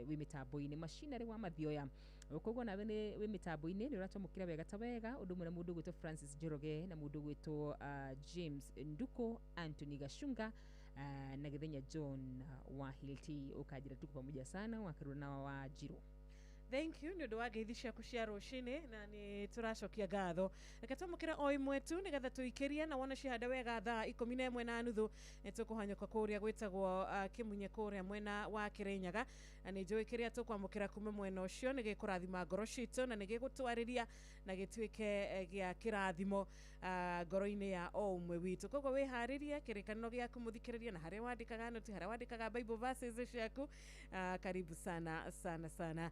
wĩ mĩtambo-inĩ macinarĩ wa Mathioya, koguo nawe nĩ wĩ mĩtambo-inĩ nĩ ũratwamũkĩra wega ta wega. Ũndũ ũmwe na mũndũ ũgwĩtwo Francis Njoroge na mũndũ ũgwĩtwo James Nduko, Anthony Gashunga na Githenya John wa Hilti, ũkanjĩra tuko pamoja sana. Wakarura na wa Njirũ. Thank you nĩ ũndũ wa ngeithi ciaku cia rũcinĩ na nĩ tũracokia ngatho. Reke twamũkĩre o ĩmwe tu nĩgetha tũikĩrie na wona cihanda wega thaa 11:30 nĩ tũkũhanyũka kũrĩa gwĩtagwo Kĩmunye kũrĩa mwena wa Kĩrĩnyaga, na nĩ njũĩ kĩrĩa tũkwamũkĩra kuma mwena ũcio nĩ gĩkũrathima ngoro citũ na nĩ gĩgũtwarĩria na gĩtuĩke gĩa kĩrathimo ngoro-inĩ ya o ũmwe witũ. Koguo wĩharĩrie kĩrĩkanĩro gĩaku mũthikĩrĩria, na harĩa wandĩkaga noti, harĩa wandĩkaga Bible verses ciaku. Karibu sana sana sana.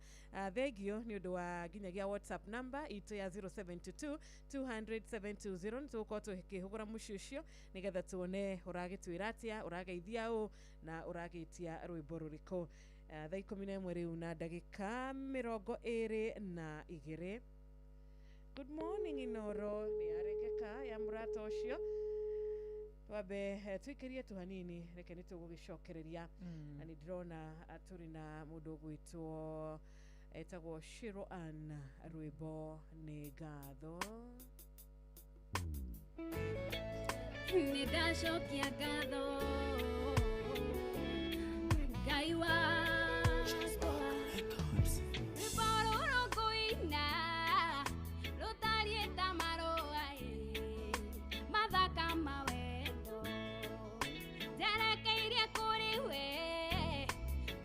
Thengio nĩ ũndũ wa nginyagia WhatsApp number itũ ya 072 200 720 nĩ tũgũkorwo tũkĩhũgũra mũciĩ ũcio nĩgetha tuone ũragĩtwĩra atĩa, ũrageithia ũ na ũragĩtia rwĩmbo rũrĩkũ. Thaa 11 rĩu na ndagĩka 22. Good morning Inoro, nĩ yarengeka ya mũrata ũcio. Twambe tuikirie tu hanini, reke nĩ tũgũgĩcokereria. Na nĩ ndĩrona tũrĩ na mũndũ ũgwĩtwo etagwo Shiro Ann, rwĩmbo nĩ ngatho. Nĩndacokia ngatho Ngai wakwa. Rwĩmbo rũrũ ngũina rũtariĩ ta marũa mathaka ma wendo njerekeirie kũrĩ we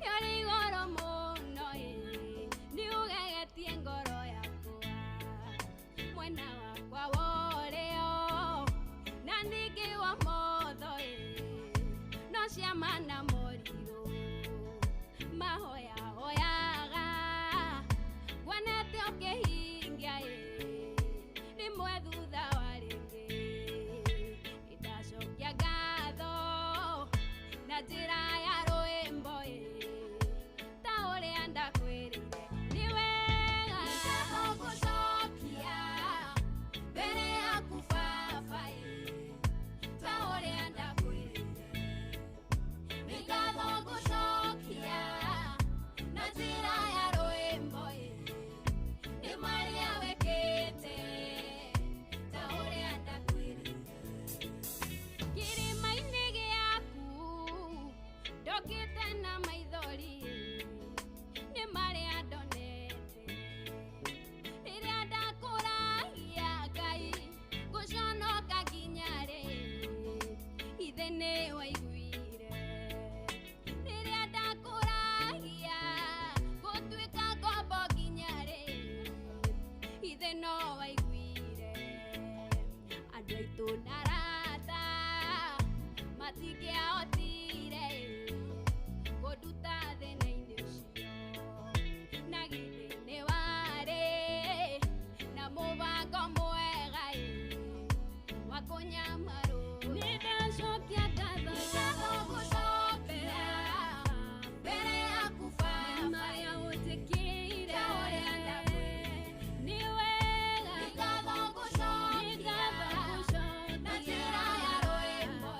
nĩ ũrĩ igũrũ mũno nĩ ũgegetie ngoro yakwa mwena wakwa wa ũrĩo na ningĩ wa motho no ciama na morirũ mahoyahoyaga wonete ũkĩhingia rĩmwe thutha wa rĩngĩ. Nĩndacokia ngatho na njĩra ya rwĩmbo ta ũrĩa ndakwĩrire nĩ wega. Nĩ gũcokia mbere yaku Baba ta ũrĩa ndakwĩrire. Nĩ ngatho ngũcokia na njĩra ya rwĩmbo nĩ marĩa wĩkĩte ta ũrĩa ndakwĩrire. Kĩrĩma-inĩ gĩaku ndokĩte na maithori nĩ marĩa ndonete rĩrĩa ndakũragia Ngai ngũconoka nginya rĩ ithe nĩ waiguire. Rĩrĩa ndakũragia gũtuĩka ngombo nginya rĩ ithe no waiguire. Andũ aitũ na arata matingĩahotire kũnduta thĩna-inĩ ũcio na githĩ nĩ warĩ na mũbango mwega wa kũnyamarwo. Nĩndacokia ngatho. Nĩ gũcokia mbere yaku Baba marĩa ũnjĩkĩire ta ũrĩa ndakwĩrire. Nĩ wega. Nĩ ngatho ngũcokia na njĩra ya rwĩmbo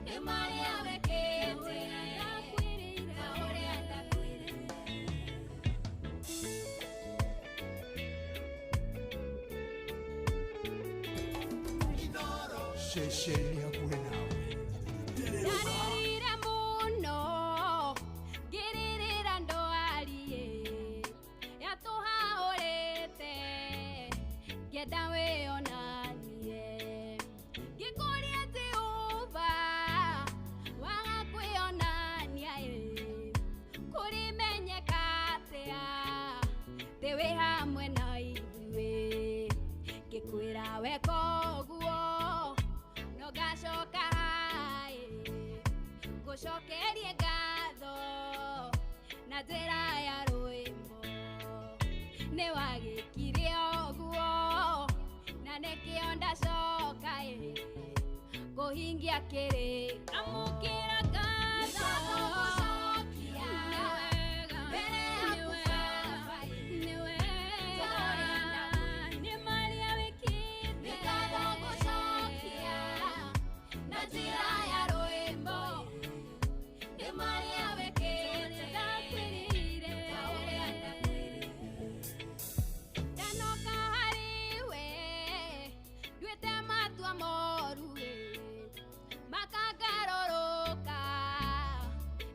nĩ marĩa wĩkĩte ta ũrĩa ndakwĩrire. Ceceni hakuhĩ nawe. Ndarĩrire mũno ngĩrĩrĩra ndwari yatũhaũrĩte ngĩenda wĩonanie ngĩkũria Jehova waga kwĩonania kũrĩmenyeka atĩa atĩ wĩ hamwe na ithuĩ. Ngĩkwĩra weka ũguo no ngacoka ngũcokerie ngatho na njĩra ya rwĩmbo. Nĩ wagĩkire ũguo na nĩkĩo ndacoka kũhingia kĩrĩko. Amũkĩra ngatho. Nĩ wega. Mbere yaku Baba nĩ wega. Nĩ marĩa wĩkĩte. Nĩ ngatho ngũcokia na njĩra ya rwĩmbo nĩ marĩa wĩkĩte ndakwĩrire ta ũrĩa ndakwĩrire. Ndanoka harĩ we nduĩte matua moru makangarũrũka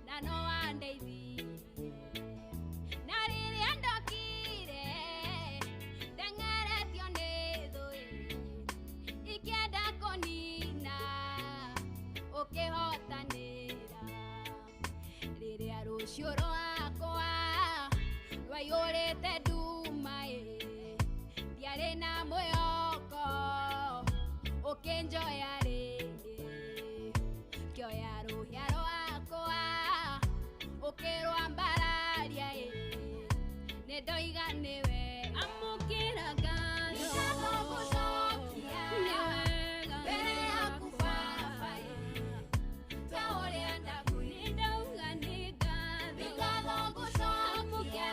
na no wandeithirie. Na rĩrĩa ndokire ndeng'eretio nĩ thũ ikĩenda kũnina ũkĩhotanĩra. Rĩrĩa rũciũ rwakwa rwaiyũrĩte nduma ndiarĩ na mwĩhoko ũkĩnjoya rĩngĩ. Ngĩoya rũhĩa rwakwa ũkĩrwambararia nĩ ndoiga nĩ wega. Amũkĩra ngatho. Nĩ ngatho ngũcokia nĩ wega mbere yaku Baba ta ũrĩa ndakwĩrire. Nĩ ndauga nĩ ngatho. Nĩ ngatho ngũcokia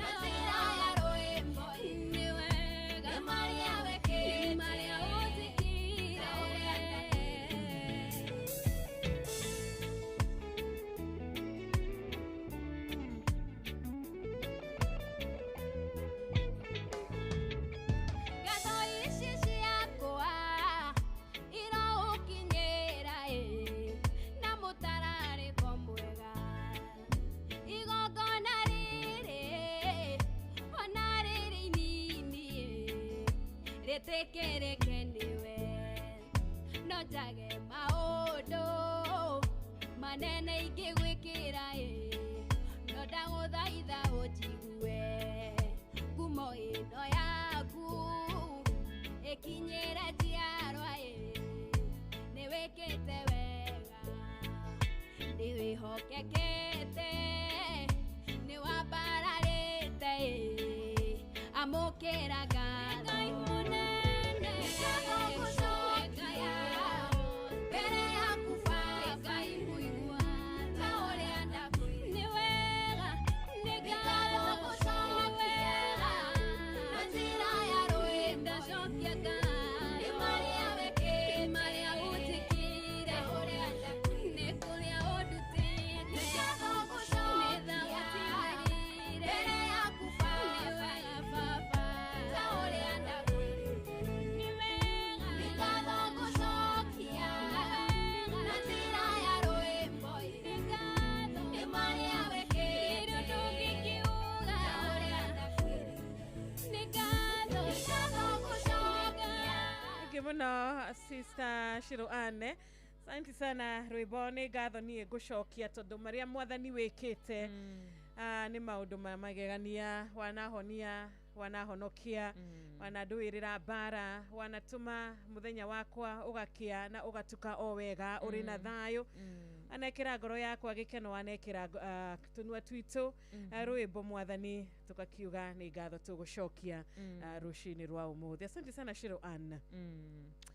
na njĩra ya rwĩmbo nĩ wega nĩ marĩa wĩkĩte nĩ marĩa ũnjĩkĩire ta Njĩtĩkĩrĩke nĩwe no njage maũndũ manene ingĩgwĩkĩra ĩ no ndagũthaitha ũnjigue ngumo ĩno yaku ĩkinyĩre njiarwa ĩ nĩwĩkĩte wega nĩwĩhokekete nĩwambararĩte ĩ amũkĩra ngatho Ngai mũnene ngatho ngũcokia mbere yaku Baba mũigua ta ũrĩa ndakwĩra nĩ wega nĩ ngatho ngũcokia na njĩra ya rwĩmbo ndacokia ngatho nĩ marĩa wĩkĩte marĩa ũnjĩkĩire nĩ kũrĩa ũndutĩte nĩ ngatho ngũcokia mbere yaku Baba nĩ wega Baba ta ũrĩa ndakwĩra nĩ wega nĩ ngatho ngũcokia na njĩra ya rwĩmbo nĩ marĩa wĩkĩte ndũngĩkiuga ta ũrĩa ndakwĩra nĩ ngatho ngũcokia. Thank you mũno Sister Shiro Anne. Asante sana rwĩmbo nĩ ngatho niĩ ngũcokia tondũ marĩa mwathani wĩkĩte nĩ maũndũ ma magegania wanahonia wanahonokia wanandũĩrĩra mbara wanatũma mũthenya wakwa ũgakĩa na ũgatuka o wega ũrĩ na thayũ anekĩra ngoro yakwa gĩkeno anekĩra tũnua twitũ rwĩmbo mwathani tũkakiuga nĩ ngatho tũgũcokia rũcinĩ rwa ũmũthĩ. Asante sana Shiro Anne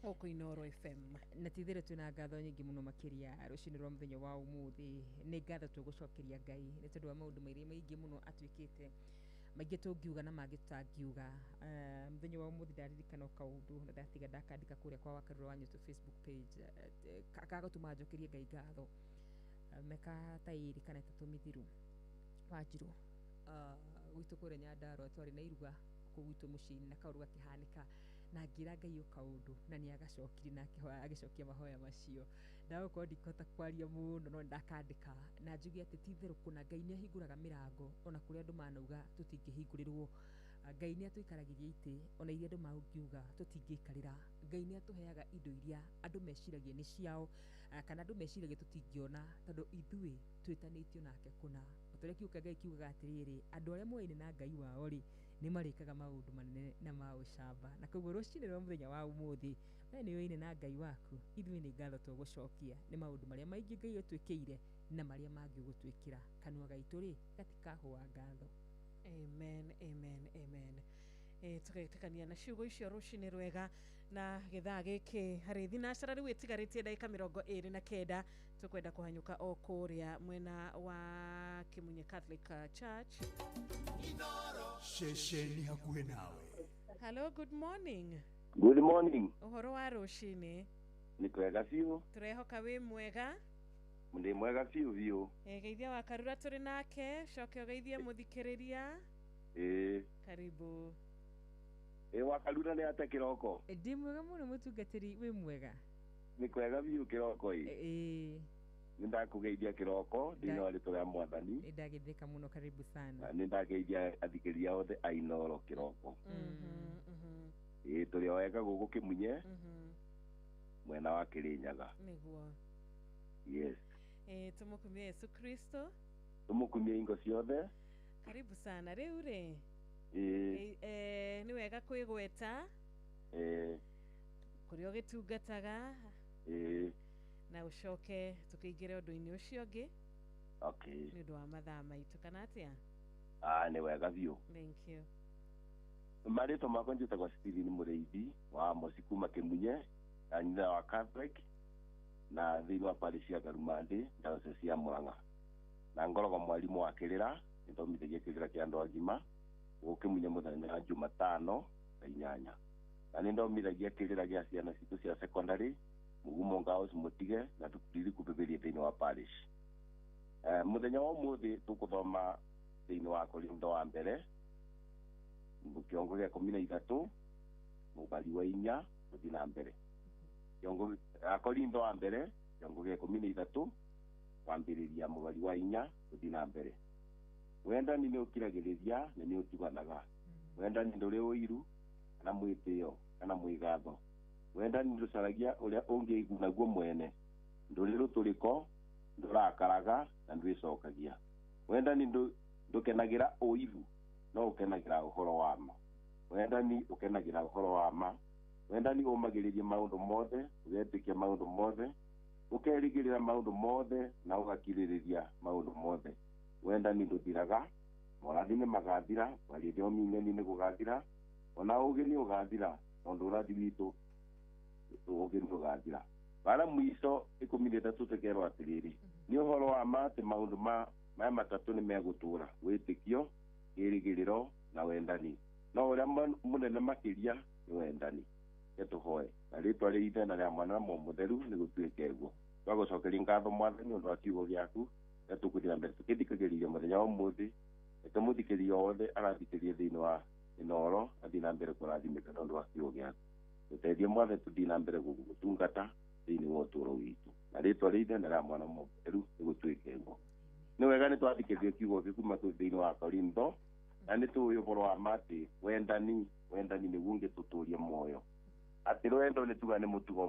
gũkũ Inooro FM. Na tithere twĩna ngatho nyingĩ mũno makĩria rũcinĩ rwa mũthenya wa ũmũthĩ nĩ ngatho tũgũcokeria Ngai nĩ tondũ wa maũndũ marĩa maingĩ mũno atuĩkĩte maingĩ tũngiuga na mangĩ tũtangiuga. Mũthenya wa ũmũthĩ ndaririkana o kaũndũ na ndatiga ndakandĩka kũrĩa kwa Wakarura wa Nyũtũ Facebook page gagũtũma njokerie Ngai ngatho. Mĩaka ta ĩrĩ kana ĩtatũ mĩthiru Wanjirũ gwitũ kũrĩa Nyandarũa twarĩ na iruga kũu gwitũ mũciĩ-inĩ na kaũndũ gakĩhanĩka na ngĩra Ngai o kaũndũ na nĩ agacokirie na agĩcokia mahoya macio. Ndagũkorwo ndikũhota kwaria mũno no ndakandĩka na njuge atĩ ti itherũ kũna Ngai nĩ ahingũraga mĩrango ona kũrĩa andũ manauga tũtingĩhingũrĩrwo. Ngai nĩ atũikaragĩria itĩ ona iria andũ mangiuga tũtingĩikarĩra. Ngai nĩ atũheaga indo iria andũ meciragia nĩ ciao kana andũ meciragia tũtingĩona tondũ ithuĩ twĩtanĩtio nake kũna. O ta ũrĩa kiugo kĩa Ngai kiugaga atĩrĩrĩ andũ arĩa moyaine na Ngai wao rĩ nĩ marĩkaga maũndũ manene na ma ũcamba. Na koguo rũcinĩ rwa mũthenya wa ũmũthĩ we nĩ ũyaine na Ngai waku ithuĩ nĩ ngatho tũgũcokia nĩ maũndũ marĩa maingĩ Ngai atwĩkĩire na marĩa mangĩ ũgũtwĩkĩra. Kanua gaitũ rĩ gatikahũa ngatho. Amen, amen, amen. Tũgetĩkania na ciugo icio rũcinĩ rwega na gĩthaa gĩkĩ harĩ thinacara rĩu ĩtigarĩtie ndagĩka 29 tũkwenda kũhanyũka o kũrĩa mwena wa Kimunye Catholic Church. Ceceni hakuhĩ nawe. Hello, good morning. Good morning. Ũhoro wa rũcinĩ? Nĩ kwega biũ. Tũrehoka wĩ mwega. Ndĩ mwega biũ biũ. Geithia wa Karura tũrĩ nake coke ũgeithie mũthikĩrĩria. Karibu. Wa Karura nĩ ate kĩroko? Ndĩ mwega mũno mũtungatĩri, wĩ mwega? Nĩ kwega biũ kĩroko ĩ. Nĩ ndakũgeithia kĩroko thĩinĩ wa rĩtwa rĩa mwathani. Nĩ ndagĩthĩka mũno, karibu sana. Nĩ ndageithia athikĩrĩria othe a Inooro kĩroko. Tũrĩ o wega gũkũ Kĩmunye mwena wa Kĩrĩnyaga. Nĩguo. Yes. Tũmũkumie Yesu Kristo. Tũmũkumie ingo ciothe. Karibu sana. Rĩu rĩ nĩ wega kwĩgweta kũrĩa ũgĩtungataga na ũcoke tũkĩingĩre ũndũ-inĩ ũcio ũngĩ. Okay. Nĩ ũndũ wa mathaa maitũ kana atĩa? Nĩ wega biũ. Thank you. Marĩtwa makwa njĩtagwo Stephen Mũrĩithi wa Amosi kuma Kĩmunye kanitha wa Catholic na thĩinĩ wa parish ya Karumandĩ diocese ya Murang'a na ngoragwo mwarimũ wa kĩrĩra nĩthomithagia kĩrĩra kĩa andũ agima gũkũ Kĩmunye mũthenya wa Jumatano thaa 8 na nĩndomithagia kĩrĩra gĩa ciana citũ cia secondary Mugumo Girls Mũtige na thukuru irikũbĩbĩrie thĩinĩ wa parish. Mũthenya wa ũmũthĩ tũkũthoma thĩinĩ wa Korintho wa mbere kĩongo gĩa 13 mũbari wa 4 gũthiĩ na mbere. Kĩongo Korintho wa mbere kĩongo gĩa 13 kwambĩrĩria mũbari wa 4 gũthiĩ na mbere. Wendani nĩ ũkiragĩrĩria na nĩ ũtuganaga. Wendani ndũrĩ ũiru kana mwĩtĩo kana mwĩgatho. Wendani ndũcaragia ũrĩa ũngĩigua naguo mwene, ndũrĩ rũtũrĩko, ndũrakaraga na ndwĩcokagia. Wendani ndũkenagĩra ũiru, no ũkenagĩra ũhoro wa ma. Wendani ũkenagĩra ũhoro wa ma. Wendani ũmagĩrĩria maũndũ mothe, ũgetĩkia maũndũ mothe, ũkerigĩrĩra maũndũ mothe na ũgakirĩrĩria maũndũ mothe. Wendani ndũthiraga, morathi nĩ magathira, kwaria thiomi ng'eni nĩ gũgathira, ona ũũgĩ nĩ ũgathira, tondũ ũrathi witũ ũũgĩ nĩ ũgathira. Bara mwico 13 tũkerwo atĩrĩrĩ, nĩ ũhoro wa ma atĩ maũndũ maya matatũ nĩ megũtũũra: wĩtĩkio, kĩĩrĩgĩrĩro na wendani. No ũrĩa mũnene makĩria nĩ wendani. Tũhoe na rĩtwa rĩa Ithe na rĩa Mwana na Roho Mũtheru nĩ gũtuĩke guo. Twagũcokeria ngatho Mwathani ũndũ wa kiugo gĩaku, tũkũthira mbere tũkĩthikagĩrĩria mũthenya wa ũmũthĩ. Reke mũthikĩrĩria wothe arathikĩrĩria thĩinĩ wa Inooro athiĩ na mbere kũrathimĩka nĩ ũndũ wa kiugo gĩaku. Tũteithie Mwathani tũthiĩ na mbere gũgũtungata thĩinĩ wa ũtũũro witũ. Na rĩtwa rĩa Ithe na rĩa Mwana na Roho Mũtheru nĩ gũtuĩke guo. Nĩ wega nĩ twathikĩrĩria kiugo gĩkĩ kuma thĩinĩ wa Korintho, na nĩ tũĩ ũhoro wa ma atĩ wendani nĩguo ũngĩtũtũũria muoyo. Atĩ rwendo nĩ tuga nĩ mũtugo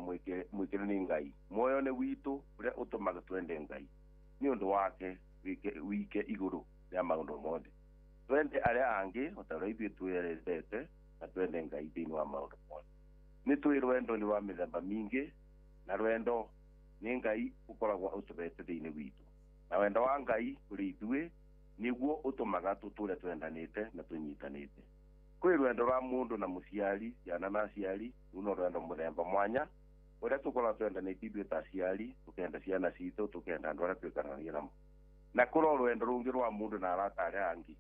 mwĩkĩre nĩ Ngai. Muoyo nĩ witũ ũrĩa ũtũmaga twende Ngai. Nĩ ũndũ wake wike igũrũ rĩa maũndũ mothe. Twende arĩa angĩ o ta ũrĩa ithuĩ twĩyendete, na twende Ngai thĩinĩ wa maũndũ mothe. Nĩ tũĩ rwendo nĩ rwa mĩthemba mĩingĩ, na rwendo nĩ Ngai ũkoragwo ũtũhete thĩinĩ witũ. Na wendo wa Ngai kũrĩ ithuĩ nĩguo ũtũmaga tũtũũre twendanĩte na tũnyitanĩte. Kwĩ rwendo rwa mũndũ na mũciari, ciana na aciari, rũu no rwendo mũthemba mwanya ũrĩa tũkoragwo twendanĩte ithuĩ ta aciari, tũkenda ciana citũ, tũkenda andũ arĩa twĩkaranagia namo. Na kũrĩ rwendo rũngĩ rwa mũndũ na arata arĩa angĩ,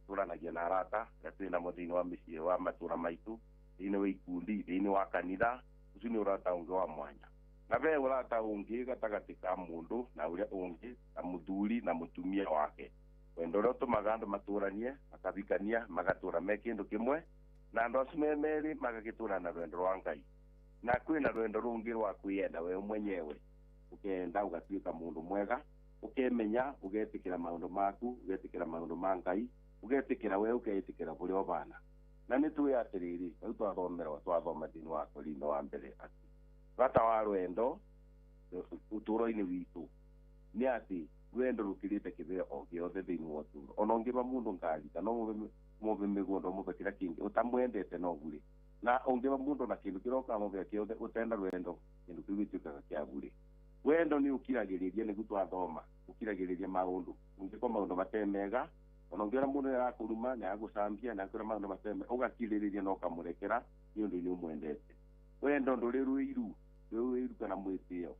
tũranagia na arata arĩa twĩ namo thĩinĩ wa mĩciĩ wa matũũra maitũ, thĩinĩ wa ikundi, thĩinĩ wa kanitha. Ũcio nĩ ũrata ũngĩ wa mwanya. Na ve ũrata ũngĩ gatagatĩ ka mũndũ na ũrĩa ũngĩ, ta mũthuri na mũtumia wake. Wendo ũrĩa ũtũmaga andũ matũranie, makabikania, magatũra me kĩndũ kĩmwe, na andũ acio me merĩ magagĩtũra na rwendo rwa Ngai. Na kwĩna rwendo rũngĩ rwa kwĩyenda we mwenyewe, ũkenda ũgatuĩka mũndũ mwega, ũkemenya, ũgetĩkĩra maũndũ maku, ũgetĩkĩra maũndũ ma Ngai, ũgetĩkĩra we, ũkeĩtĩkĩra kũrĩa ũbana. Na nĩ tũĩ atĩrĩrĩ, rĩu twathomerwo twathoma thĩinĩ wa Korintho wa mbere atĩ bata wa rwendo ũtũũro-inĩ witũ nĩ atĩ rwendo rũkĩrĩte kĩheo o gĩothe thĩinĩ wa ũtũũro. Ona ũngĩba mũndũ ngari kana ũmũbe mĩgũnda, ũmũbe kĩrĩa kĩngĩ ũtamwendete no bure. Na ũngĩba mũndũ na kĩndũ kĩrĩa ũkamũbe kĩothe ũtenda rwendo, kĩndũ kĩu gĩtuĩkaga kĩa bure. Wendo nĩ ũkiragĩrĩria, nĩguo twathoma, ũkiragĩrĩria maũndũ. Ũngĩkwa maũndũ matarĩ mega, ona ũngĩona mũndũ nĩ arakũruma, nĩ aragũcambia, nĩ akwĩra maũndũ matarĩ mega, ũgakirĩrĩria na ũkamũrekera nĩ ũndũ nĩ ũmwendete. Wendo ndũrĩ rũiru kana mwĩtĩo.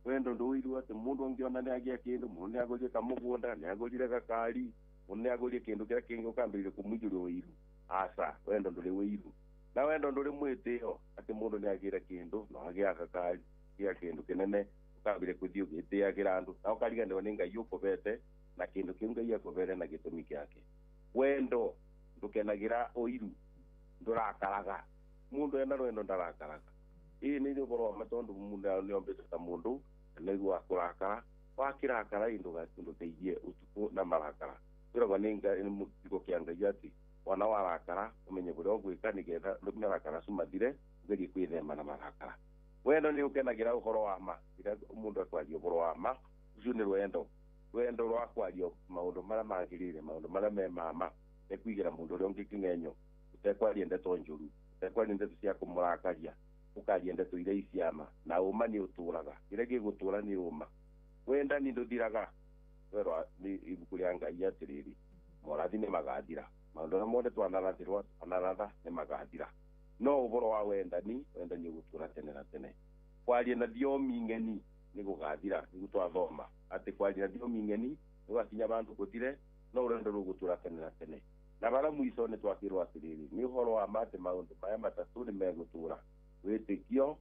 Wendo ndũiru atĩ mũndũ ũngĩona nĩ agĩa kĩndũ, mũndũ nĩ agũrire kamũgũnda, nĩ agũrire gakari, mũndũ nĩ agũrire kĩndũ kĩrĩa kĩngĩ, ũkambĩrĩria kũmũiyũria ũiru. Aca, wendo ndũrĩ ũiru. Na wendo ndũrĩ mwĩtĩo atĩ mũndũ nĩ agĩre kĩndũ, no agĩa gakari, agĩa kĩndũ kĩnene, ũkambĩrĩria kũthiĩ ũgĩtĩagĩra andũ, na ũkariganĩrwo nĩ Ngai ũkũbete, na kĩndũ kĩu Ngai akũbere na gĩtũmi gĩake. Wendo ndũkenagĩra ũiru, ndũrakaraga. Mũndũ ena rwendo ndarakaraga. Ĩĩ nĩ ũhoro wa ma tondũ mũndũ nĩ ombĩtwo ta mũndũ, nĩguo akũrakara. Wakĩrakara ĩ ndũteithie ũtukũ na marakara. Kwĩragwo nĩ Ngai, nĩ kiugo kĩa Ngai atĩ wona warakara ũmenye ũrĩa ũgwĩka nĩgetha marakara acio mathire, ũgerie kwĩthema na marakara. Wendo nĩ ũkenagĩra ũhoro wa ma. Rĩrĩa mũndũ akwaria ũhoro wa ma, ũcio nĩ rwendo. Rwendo rwa kwaria maũndũ marĩa magĩrĩire, maũndũ marĩa me ma ma, ũtekũigĩra mũndũ ũrĩa ũngĩ kĩng'enyo, ũtekwaria ndeto njũru, ũtekwaria ndeto cia kũmũrakaria, ũkaria ndeto iria iciama. Na ũma nĩ ũtũũraga, kĩrĩa gĩgũtũũra nĩ ũma. Wendani ndũthiraga. Twerwo nĩ ibuku rĩa Ngai atĩrĩrĩ, morathi nĩ magathira, maũndũ marĩa mothe twanarathĩrwo twanaratha nĩ magathira. No ũhoro wa wendani, wendani ũgũtũũra tene na tene. Kwaria na thiomi ng'eni nĩ gũgathira, nĩguo twathoma atĩ kwaria na thiomi ng'eni nĩ gũgakinya vandũ gũthire, no rwendo rũgũtũũra tene na tene. Na bara mwico nĩ twakĩrwo atĩrĩrĩ, nĩ ũhoro wa ma atĩ maũndũ maya matatũ nĩ megũtũũra: wĩtĩkio,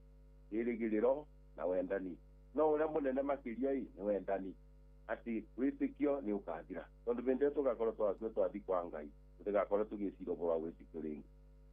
kĩĩrĩgĩrĩro na wendani. No ũrĩa mũnene makĩria ĩ nĩ wendani. Atĩ wĩtĩkio nĩ ũkathira, tondũ hĩndĩ ĩyo tũgakorwo twakua twathiĩ kwa Ngai, tũtigakorwo tũgĩcira ũhoro wa wĩtĩkio rĩngĩ.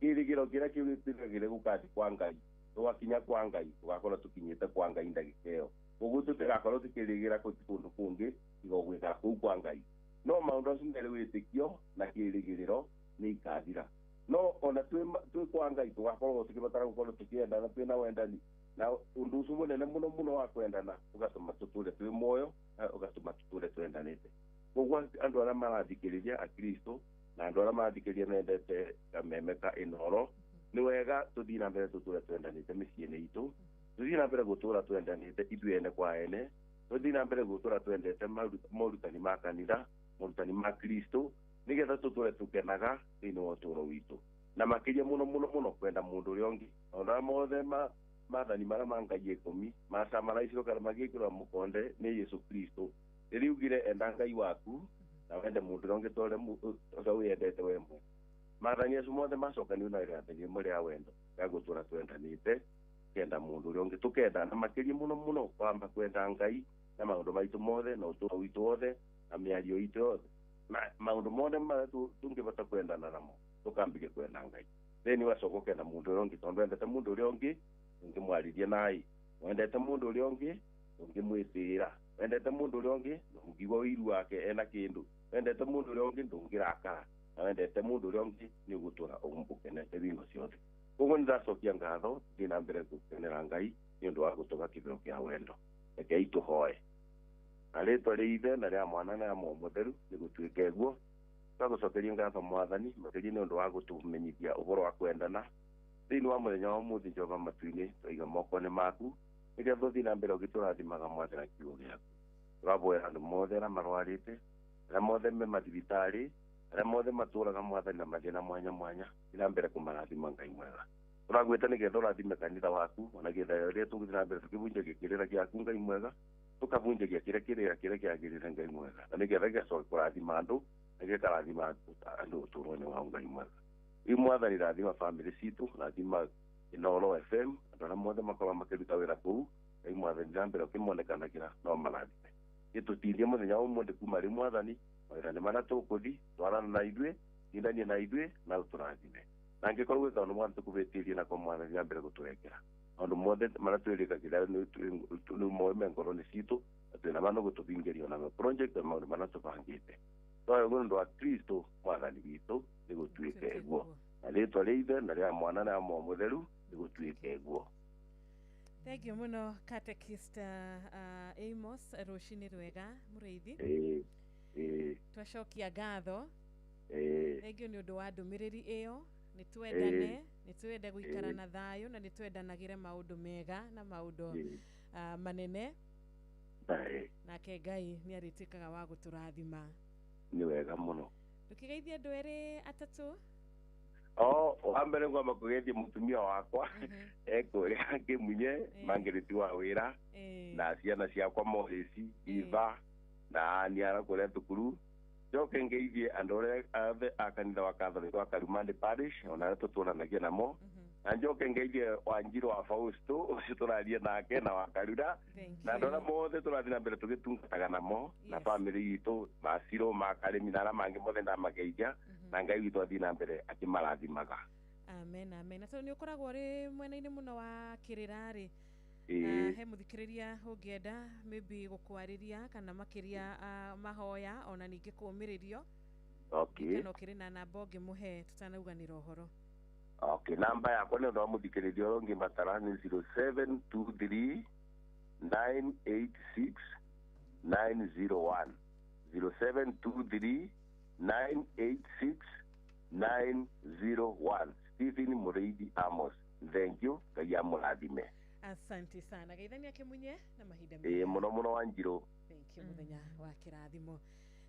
Kĩĩrĩgĩrĩro kĩrĩa kĩrĩtĩkagĩre gũkathiĩ kwa Ngai, tũgakinya kwa Ngai, tũgakorwo tũkinyĩte kwa Ngai ndagĩka ĩyo. Koguo tũtigakorwo tũkĩrĩgĩra kũndũ kũngĩ tiga gwĩkara kũu kwa Ngai. No maũndũ acio merĩ, wĩtĩkio na kĩĩrĩgĩrĩro, nĩ ikathira. No ona twĩ kwa Ngai tũgakorwo tũkĩbatara gũkorwo tũkĩendana twĩna wendani na ũndũ ũcio mũnene mũno mũno wa kwendana ũgatũma tũtũre twĩ muoyo na ũgatũma tũtũre twendanĩte. Koguo andũ arĩa marathikĩrĩria akristo na andũ arĩa marathikĩrĩria mendete kameme ka Inooro nĩ wega tũthiĩ na mbere tũtũre twendanĩte mĩciĩ-inĩ itũ, tũthiĩ na mbere gũtũra twendanĩte ithuĩ ene kwa ene, tũthiĩ na mbere gũtũra twendete morutani ma kanitha, morutani ma Kristo, nĩgetha tũtũre tũkenaga thĩinĩ wa ũtũũro witũ, na makĩria mũno mũno mũno kwenda mũndũ ũrĩa ũngĩ. Ona mothe maathani marĩa ma Ngai 10 macamanaicio kana magĩkĩrwo mũkonde nĩ Yesu Kristo, rĩrĩa ugire enda Ngai waku na wende mũndũ ũrĩa ũngĩ ta ũrĩa wĩyendete we mwene. Maathani acio mothe macokanio na rĩathani rĩmwe rĩa wendo rĩa gũtũra twendanĩte, kenda mũndũ ũrĩa ũngĩ, tũkendana makĩria mũno mũno kwamba kwenda Ngai na maũndũ maitũ mothe na ũtũũro witũ wothe na mĩario itũ yothe na maũndũ mothe marĩa tũngĩbata kwendana namo tũkambĩrie kwenda Ngai. Then wacoka ũkenda mũndũ ũrĩa ũngĩ tondũ wendete mũndũ ũrĩa ũngĩ ndũngĩmwarĩria naĩ, wendete mũndũ ũrĩa ũngĩ ndũngĩmwĩtĩĩra, wendete mũndũ ũrĩa ũngĩ ndũngĩigua ũiru wake ena kĩndũ, wendete mũndũ ũrĩa ũngĩ ndũngĩrakara, na wendete mũndũ ũrĩa ũngĩ nĩ ũgũtũra ũkenete hingo ciothe. Koguo nĩ ndacokia ngatho thiĩ na mbere gũkenera Ngai nĩ ũndũ wa gũtũga kĩheo kĩa wendo. Rekei tũhoe. Na rĩtwa rĩa Ithe na rĩa Mwana na rĩa Muoyo Mũtheru nĩ gũtuĩke guo. Twagũcokeria ngatho Mwathani makĩria nĩ ũndũ wa gũtũmenyithia ũhoro wa kwendana thĩinĩ wa mũthenya wa ũmũthĩ. Jehova matu-inĩ twaiga moko-inĩ maku nĩgetha ũthiĩ na mbere ũgĩtũrathimaga Mwathani na kiugo gĩaku. Tũraboera andũ mothe arĩa marwarĩte, arĩa mothe me mathibitarĩ, arĩa mothe matũraga Mwathani na mathĩna mwanya mwanya, thiĩ na mbere kũmarathima Ngai mwega. Tũragwĩta nĩgetha ũrathime kanitha waku ona getha rĩrĩa tũgũthiĩ na mbere tũkĩbunjagia kĩrĩra gĩaku Ngai mwega, tũkabunjagia kĩrĩa kĩrĩra kĩrĩa kĩagĩrĩire Ngai mwega, na nĩgetha gĩgacoka kũrathima andũ na gĩkarathima andũ ũtũũro-inĩ wao Ngai mwega. Rĩu Mwathani rathima bamĩrĩ citũ, rathima Inooro FM, andũ arĩa mothe makoragwo makĩruta wĩra kũu, Ngai Mwathani na mbere ũkĩmonekanagĩra no marathime. Gĩtũtindie mũthenya wa ũmũthĩ kuma rĩ Mwathani, mawĩra nĩ marĩa tũkũthiĩ, twarana na ithuĩ, tindanie na ithuĩ na ũtũrathime. Na angĩkorwo gwĩ kaũndũ Mwathani tũkũhĩtĩrie nako Mwathani na mbere gũtũrekera. Maũndũ mothe marĩa twĩrĩkagĩra nĩ moĩ me ngoro-inĩ citũ, na twĩna ma nĩ gũtũhingĩria ona project na maũndũ marĩa tũbangĩte. Twahe ũguo nĩ ũndũ wa Kristo Mwathani witũ nĩ gũtuĩke guo. Na rĩtwa rĩa Ithe na rĩa Mwana na rĩa Muoyo Mũtheru nĩ gũtuĩke guo. Thank you mũno Catechist Amos, rũcinĩ rwega mũrĩithi. Twacokia ngatho. Thank you nĩ ũndũ wa ndũmĩrĩri ĩyo. Nĩ twendane, nĩ twende gũikara na thayũ na nĩ twendanagĩre maũndũ mega na maũndũ manene. Nake Ngai nĩ arĩtuĩkaga wa gũtũrathima. Nĩ wega mũno. Ndũkĩgeithie andũ erĩ atatũ. Wa mbere ngwamba kũgeithia mũtumia wakwa ekũrĩa Kĩmunye Margaret wa wĩra na ciana ciakwa Morris, Eva na Aniara kũrĩa thukuru. Njoke ngeithie andũ arĩa othe a kanitha wa Catholic wa Karumandi Parish ona arĩa tũtũranagia namo, na njoke ngeithie Wanjirũ wa Fausto ũcio tũraria nake na wa Karura na andũ arĩa mothe tũrathiĩ na mbere tũgĩtungataga namo na bamĩrĩ itũ Macirũ Makarĩmi na arĩa mangĩ mothe ndamageithia, na Ngai witũ athiĩ na mbere akĩmarathimaga. Amen, amen. Na tondũ nĩ ũkoragwo ũrĩ mwena-inĩ mũno wa kĩrĩra rĩ, he mũthikĩrĩria ũngĩenda maybe gũkwarĩria kana makĩria mahoya ona ningĩ kũũmĩrĩrio. Okay. Kana ũkĩrĩ na namba ũngĩmũhe tũtanauganĩra ũhoro. Okay, namba yakwa nĩ ũndũ wa mũthikĩrĩria ũrĩa ũngĩbatara nĩ 0723 986 901. 0723 986 901. Stephen Mũrĩithi Amos. Thank you. Ngai amũrathime. Asante sana. Geithania Kĩmunye na mahinda mega. Mũno mũno Wanjirũ. Thank you mũthenya wa kĩrathimo.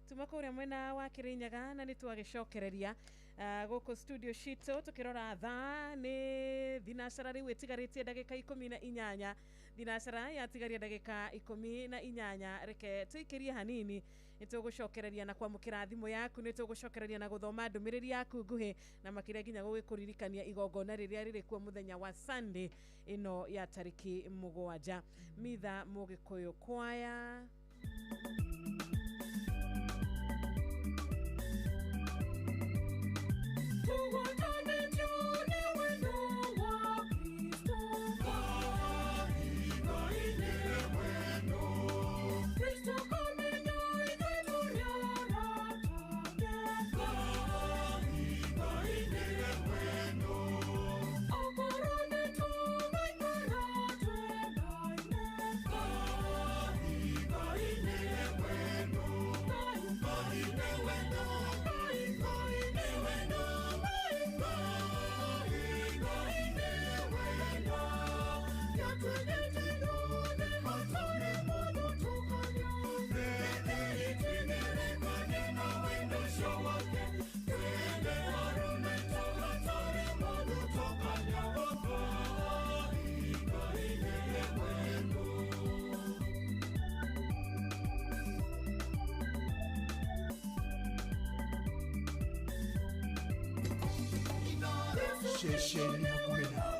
Tuma kũrĩa mwena wa Kĩrĩnyaga na nĩ twagĩcokereria gũkũ studio citũ tũkĩrora thaa nĩ thinacara rĩu ĩtigarĩtie ndagĩka 18. Thinacara yatigaria ndagĩka 18. Reke tũikĩrie hanini nĩ tũgũcokereria na kwamũkĩra thimũ yaku, nĩ tũgũcokereria na gũthoma ndũmĩrĩri yaku nguhĩ na makĩria nginya gũgĩkũririkania igongona rĩrĩa rĩrĩ kuo mũthenya wa Sunday ĩno ya tarĩki 7. Mitha Mũgĩkũyũ kwaya. Ceceni hakuhĩ nawe.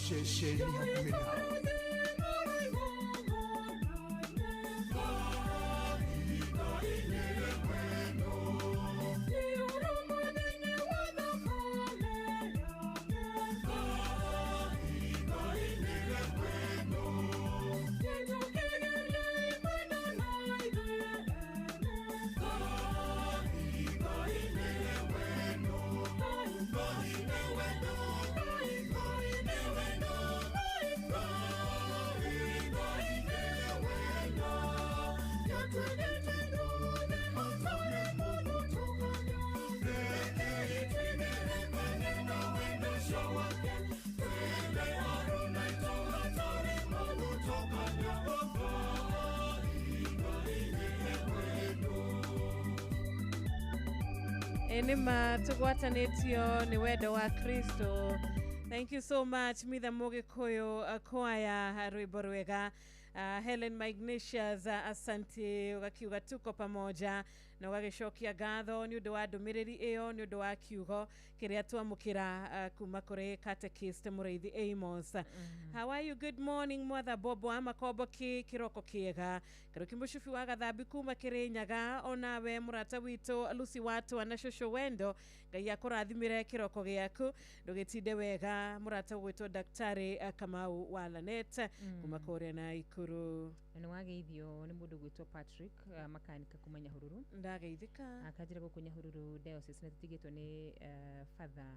Ceceni hakuhĩ nawe. Nĩma tũgwatanĩtio nĩ wendo wa Kristo. Thank you so much Mitha Mũgĩkũyũ kwaya rwĩmbo rwega. Helen Magnesius, asante ũgakiuga tuko pamoja na ũgagĩcokia ngatho nĩ ũndũ wa ndũmĩrĩri ĩyo nĩ ũndũ wa kiugo kĩrĩa twamũkĩra kuma kũrĩ catechist Mũrĩithi Amos. How are you? Good morning Mwatha Bobo wa Makomboki kĩroko kĩega. Kariũki Mũcubi wa Gathambi kuma Kĩrĩnyaga onawe mũrata witũ Lucy Watwa na cũcũ Wendo Ngai akũrathimĩre kĩroko gĩaku ndũgĩtinde wega mũrata ũgwĩtwo Daktari Kamau wa Lanet kuma kũrĩa Naikuru. Na nĩ wageithio nĩ mũndũ gwĩtwo Patrick makanika kuma Nyahururu. Ndageithĩka. Akanjĩra gũkũ Nyahururu diocese nĩ tũtigĩtwo nĩ father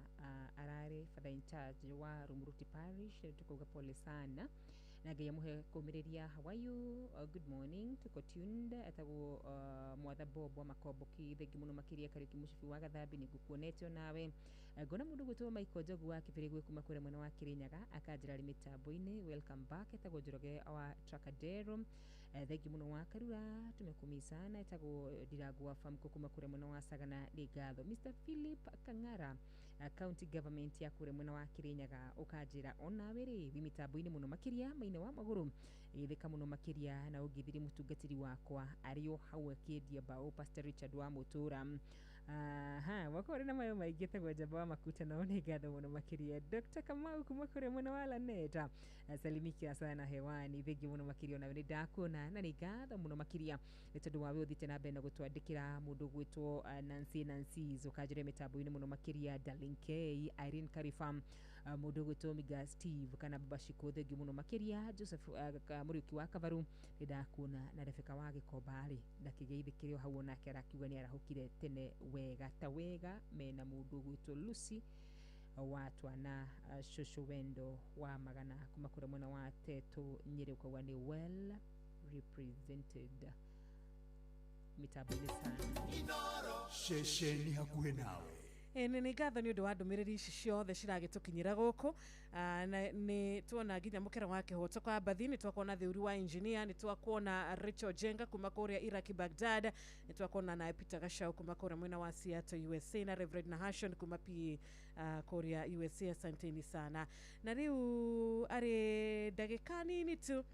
ararĩ father in charge wa Rumuruti Parish tukauga pole sana na Ngai amũhe kũmĩrĩria. How are you? Good morning, tuko tuned. Etagwo Mwatha Bob wa Makomboki thengi mũno makĩria. Kariũki Mũcibi wa Gathambi nĩ ngũkuonete onawe. Ngona mũndũ gwĩtwo Michael Njogu wa Kĩbĩrĩgwe kuma kũrĩa mwena wa Kĩrĩnyaga akanjĩra arĩ mĩtambo-inĩ welcome back. Etagwo Njoroge wa Tracadero thengi mũno wa Karura tumekumi sana. Etagwo Ndirangu wa Famco kuma kũrĩa mwena wa Sagana nĩ ngatho. Mr Philip Kang'ara county government ya kũrĩa mwena wa Kĩrĩnyaga ũkanjĩra onawe rĩ wĩ mĩtambo-inĩ mũno makĩria maine wa magũrũ ĩthĩka mũno makĩria na ũngĩthire mũtungatĩri wakwa arĩ o hau akĩendia mbaũ Pastor Richard wa Mũtũra. Aha, wakore na mayo maingĩ tagwo Njamba wa Makuta nao nĩ ngatho mũno makĩria. Dr. Kamau kuma kũrĩa mwena wa Laneta salimika sana hewani thengi mũno makĩria onawe nĩ ndakuona na nĩ ngatho mũno makĩria nĩ tondũ wawe ũthiĩte na mbere na gũtwandĩkĩra mũndũ gwĩtwo Nancy Nancy ũkanjĩra mĩtambo-inĩ mũno makĩria Darling K Irene Karifam mũndũ gwĩtwo Miga Steve kana Baba Shiko thengi mũno makĩria Joseph Mũriũki wa Kavaru nĩ ndakuona na Rebecca wa Gĩkomba rĩ ndakĩgeithĩkĩre o hau onake arakiuga nĩ arahũkire tene wega ta wega mena mũndũ gwĩtwo Lucy wa Twana Shosho Wendo wa Magana kuma kũrĩa mwena wa Teto Nyĩrĩ ũkauga nĩ well represented mĩtambo-inĩ sana. Ceceni hakuhĩ nawe. Nĩ ngatho nĩ ũndũ wa ndũmĩrĩri ici ciothe ciragĩtũkinyĩra gũkũ. Nĩ tuona nginya mũkera wa kĩhoto kwa Mbathi, nĩ twakuona Theuri wa engineer, nĩ twakuona Rachel Jenga kuma kũrĩa Iraq Baghdad, nĩ twakuona naye Peter Gachau kuma kũrĩa mwena wa Seattle USA na Reverend Nahashon kuma PA kũrĩa USA. Asanteni sana. Na rĩu arĩ ndagĩka nini tu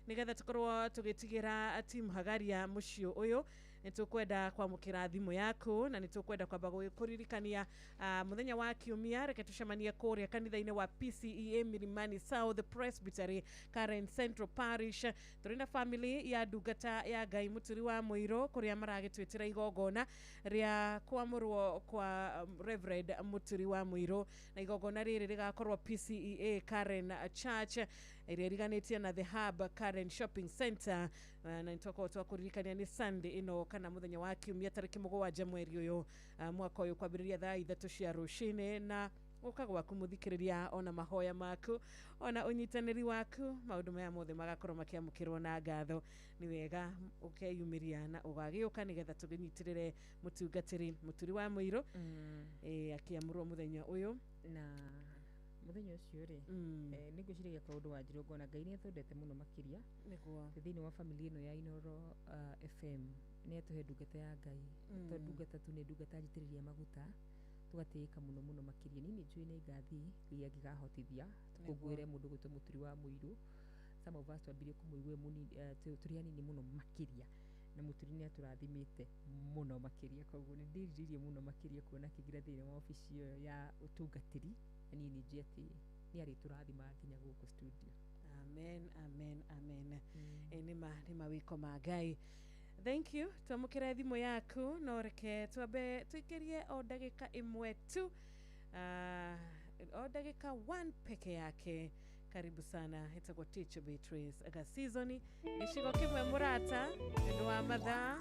nĩgetha tũkorwo tũgĩtigĩra team Hagaria mũciĩ ũyũ. Nĩ tũkwenda kwamũkĩra thimũ yaku na nĩ tũkwenda kwamba gũgĩkũririkania mũthenya wa kiumia reke tũcemanie kũrĩa kanitha-inĩ wa PCEA Milimani South Presbytery Karen Central Parish. Tũrĩ na family ya ndungata ya Ngai Mũturi wa Mũirũ kũrĩa maragĩtwĩtĩra igongona rĩa kwamũrwo kwa Reverend Mũturi wa Mũirũ, na igongona rĩrĩ rĩgakorwo PCEA Karen Church ĩrĩa ĩriganĩtie na The Hub Karen Shopping Center, na nĩtwakorwo twakũririkania nĩ Sunday ĩno kana mũthenya wa kiumia tarĩki 7 mweri ũyũ mwaka ũyũ kwambĩrĩria thaa 3 cia rũcinĩ. Na gũka gwaku mũthikĩrĩria ona mahoya maku ona ũnyitanĩri waku maũndũ maya mothe magakorwo makĩamũkĩrwo na ngatho. Nĩ wega ũkeyumĩria na ũgagĩũka nĩgetha tũgĩnyitĩrĩre mũtungatĩri Mũturi wa Mũirũ akĩamũrwo mũthenya ũyũ. Na mũthenya ũcio rĩ, nĩ ngwĩciragia kaũndũ wa njirũ ngona Ngai nĩ athondete mũno makĩria nĩguo thĩinĩ wa family ĩno ya Inooro FM. Nĩ atũhe ndungata ya Ngai, to ndungata tu, nĩ ndungata njitĩrĩria maguta, tũgatĩĩka mũno mũno makĩria. Niĩ nĩ njũĩ nĩ ngathiĩ Ngai angĩkahotithia tũkũngũĩre mũndũ gwĩtwo Mũturi wa Mũirũ. Some of us twambirie kũmũigua tũrĩ anini mũno makĩria, na Mũturi nĩ atũrathimĩte mũno makĩria. Koguo nĩ ndĩrirĩirie mũno makĩria kuona akĩingĩra thĩinĩ wa obici ĩyo ya ũtungatĩri, na niĩ nĩ njũĩ atĩ nĩ arĩtũrathimaga nginya gũkũ studio. Amen, amen, amen. Nĩ mawĩko ma Ngai. Thank you. Twamũkĩre thimũ yaku, no reke twambe tũikĩrie o ndagĩka ĩmwe tu, o ndagĩka 1 peke yake. Karibu sana, ĩtagwo Teacher Beatrice ga season gĩcigo kĩmwe mũrata nĩ wa mathaa.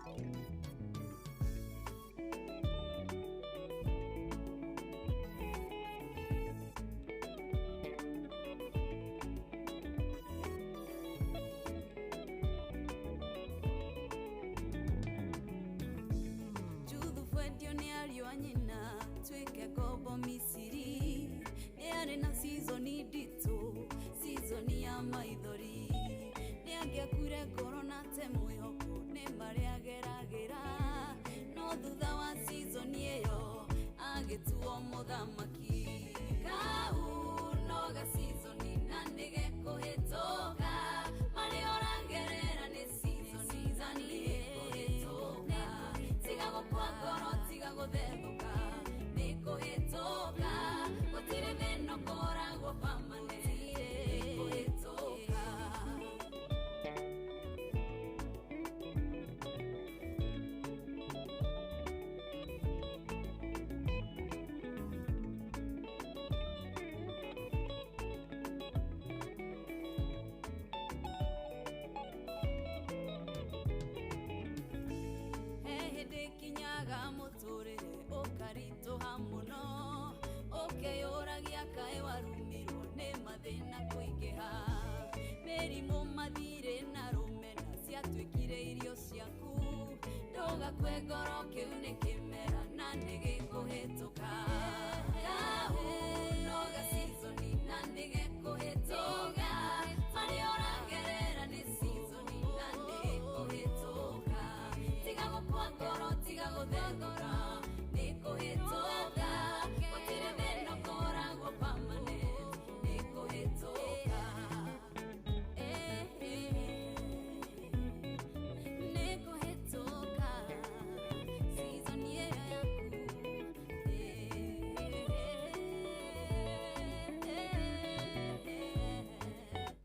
Nyina twike ngombo Misiri nĩ arĩ na season nditũ, season ya maithori. Nĩ angĩakure ngoro na te mwĩhoko nĩ marĩa ageragĩra, no thutha wa season ĩyo agĩtuo mũthamaki. Kau no ga season na nĩ gekũhĩtũka, marĩa ũragerera nĩ season nĩ gekũhĩtũka. Tiga gũkua ngoro, tiga gũthethũka, nĩ kũhĩtũka. Gũtirĩ thĩna ũkoragwo permanent, nĩ kũhĩtũka. Kinyaga mũtũrĩre ũkaritũha mũno, ũkeyũragia kaĩ warumirwo nĩ mathĩna kũingĩha. Mĩrimũ mathirĩ na rũmena ciatuĩkire irio ciaku, ndũgakue ngoro kĩu nĩ kĩmera na nĩ gĩkũhĩtũka. Kau no ga season na nĩ gĩkũhĩtũka, marĩa ũragerera nĩ season na nĩ gĩkũhĩtũka. Tiga gũkua ngoro, tiga gũthethũka, nĩ kũhĩtũka. Gũtirĩ thĩna ũkoragwo permanent, nĩ kũhĩtũka. Nĩ kũhĩtũka, season ĩyo yaku.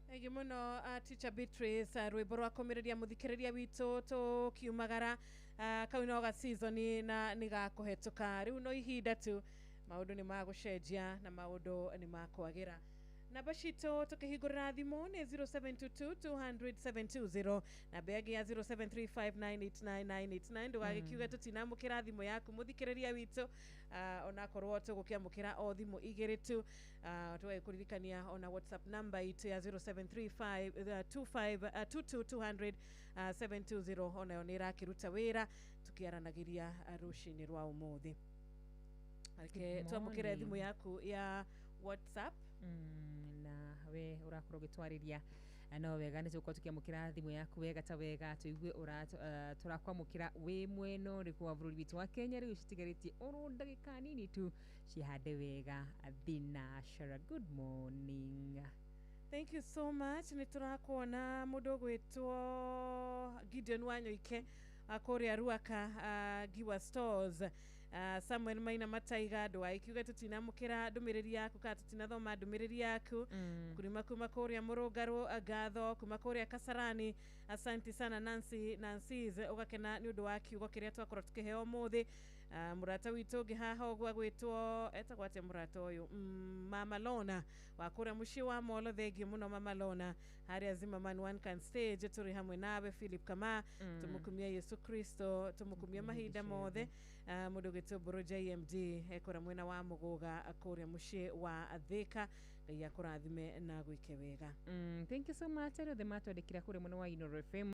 Thengiũ mũno Teacher Beatrice, rwĩmbo rwa kũmĩrĩria mũthikĩrĩria witũ tũkiumagara. Kau no ga season na nĩ gakũhetũka, rĩu no ihinda tu, maũndũ nĩ magũcenjia na maũndũ nĩ makwagĩra. Namba citũ tũkĩhingũrĩra thimũ nĩ 0722 200 720, namba ĩngĩ ya 0735989989. Ndũgagĩkiuge tũtinamũkĩra thimũ yaku mũthikĩrĩria witũ, onakorwo tũgũkĩamũkĩra o thimũ 2 tu. Tũgagĩkũririkania ona WhatsApp namba itũ ya 0735 25 22 200 720, onayo nĩ ĩrakĩruta wĩra tũkĩaranagĩria rũcinĩ rwa ũmũthĩ. Reke twamũkĩre thimũ yaku ya WhatsApp. Na we ũrakorwo ũgĩtwarĩria no wega nĩ tũgũkorwo tũkĩamũkĩra thimũ yaku wega ta wega, tũigue tũrakwamũkĩra wĩ mwena ũrĩkũ wa bũrũri witũ wa Kenya. Rĩu citigarĩtie oro ndagĩka nini tu cihande wega thinashara. Good morning. Thank you so much. Nĩ tũrakuona mũndũ ũgwĩtwo Gideon Wanyoike Kũrĩa Ruaka, Giwa Stores, Samuel Maina Mataiga ndwaikiuga tũtinamũkĩra ndũmĩrĩri yaku kana tũtinathoma ndũmĩrĩri yaku. Kurima kuma kũrĩa Mũrũngarũ, ngatho kuma kũrĩa Kasarani, asanti sana. Nancy Nancy's ũgakena nĩ ũndũ wa kiugo kĩrĩa twakorwo tũkĩheo ũmũthĩ. Mũrata witũ ũngĩ haha ũguo agwĩtwo, etagwo atĩa mũrata ũyũ? Mama Lona wa kũrĩa mũciĩ wa Molo, thengiũ mũno Mama Lona harĩa Zimmerman One Can Stage, tũrĩ hamwe nawe. Philip Kama, tũmũkumia Yesu Kristo, tũmũkumia mahinda mothe. Mũndũ ũgĩtwo Mbũrũ JMD ekũrĩa mwena wa Mũgũga kũrĩa mũciĩ wa Thĩka, Ngai akũrathime na gwĩke wega. Thank you so much arĩa othe matwandĩkĩra kũrĩa mwena wa Inoro FM.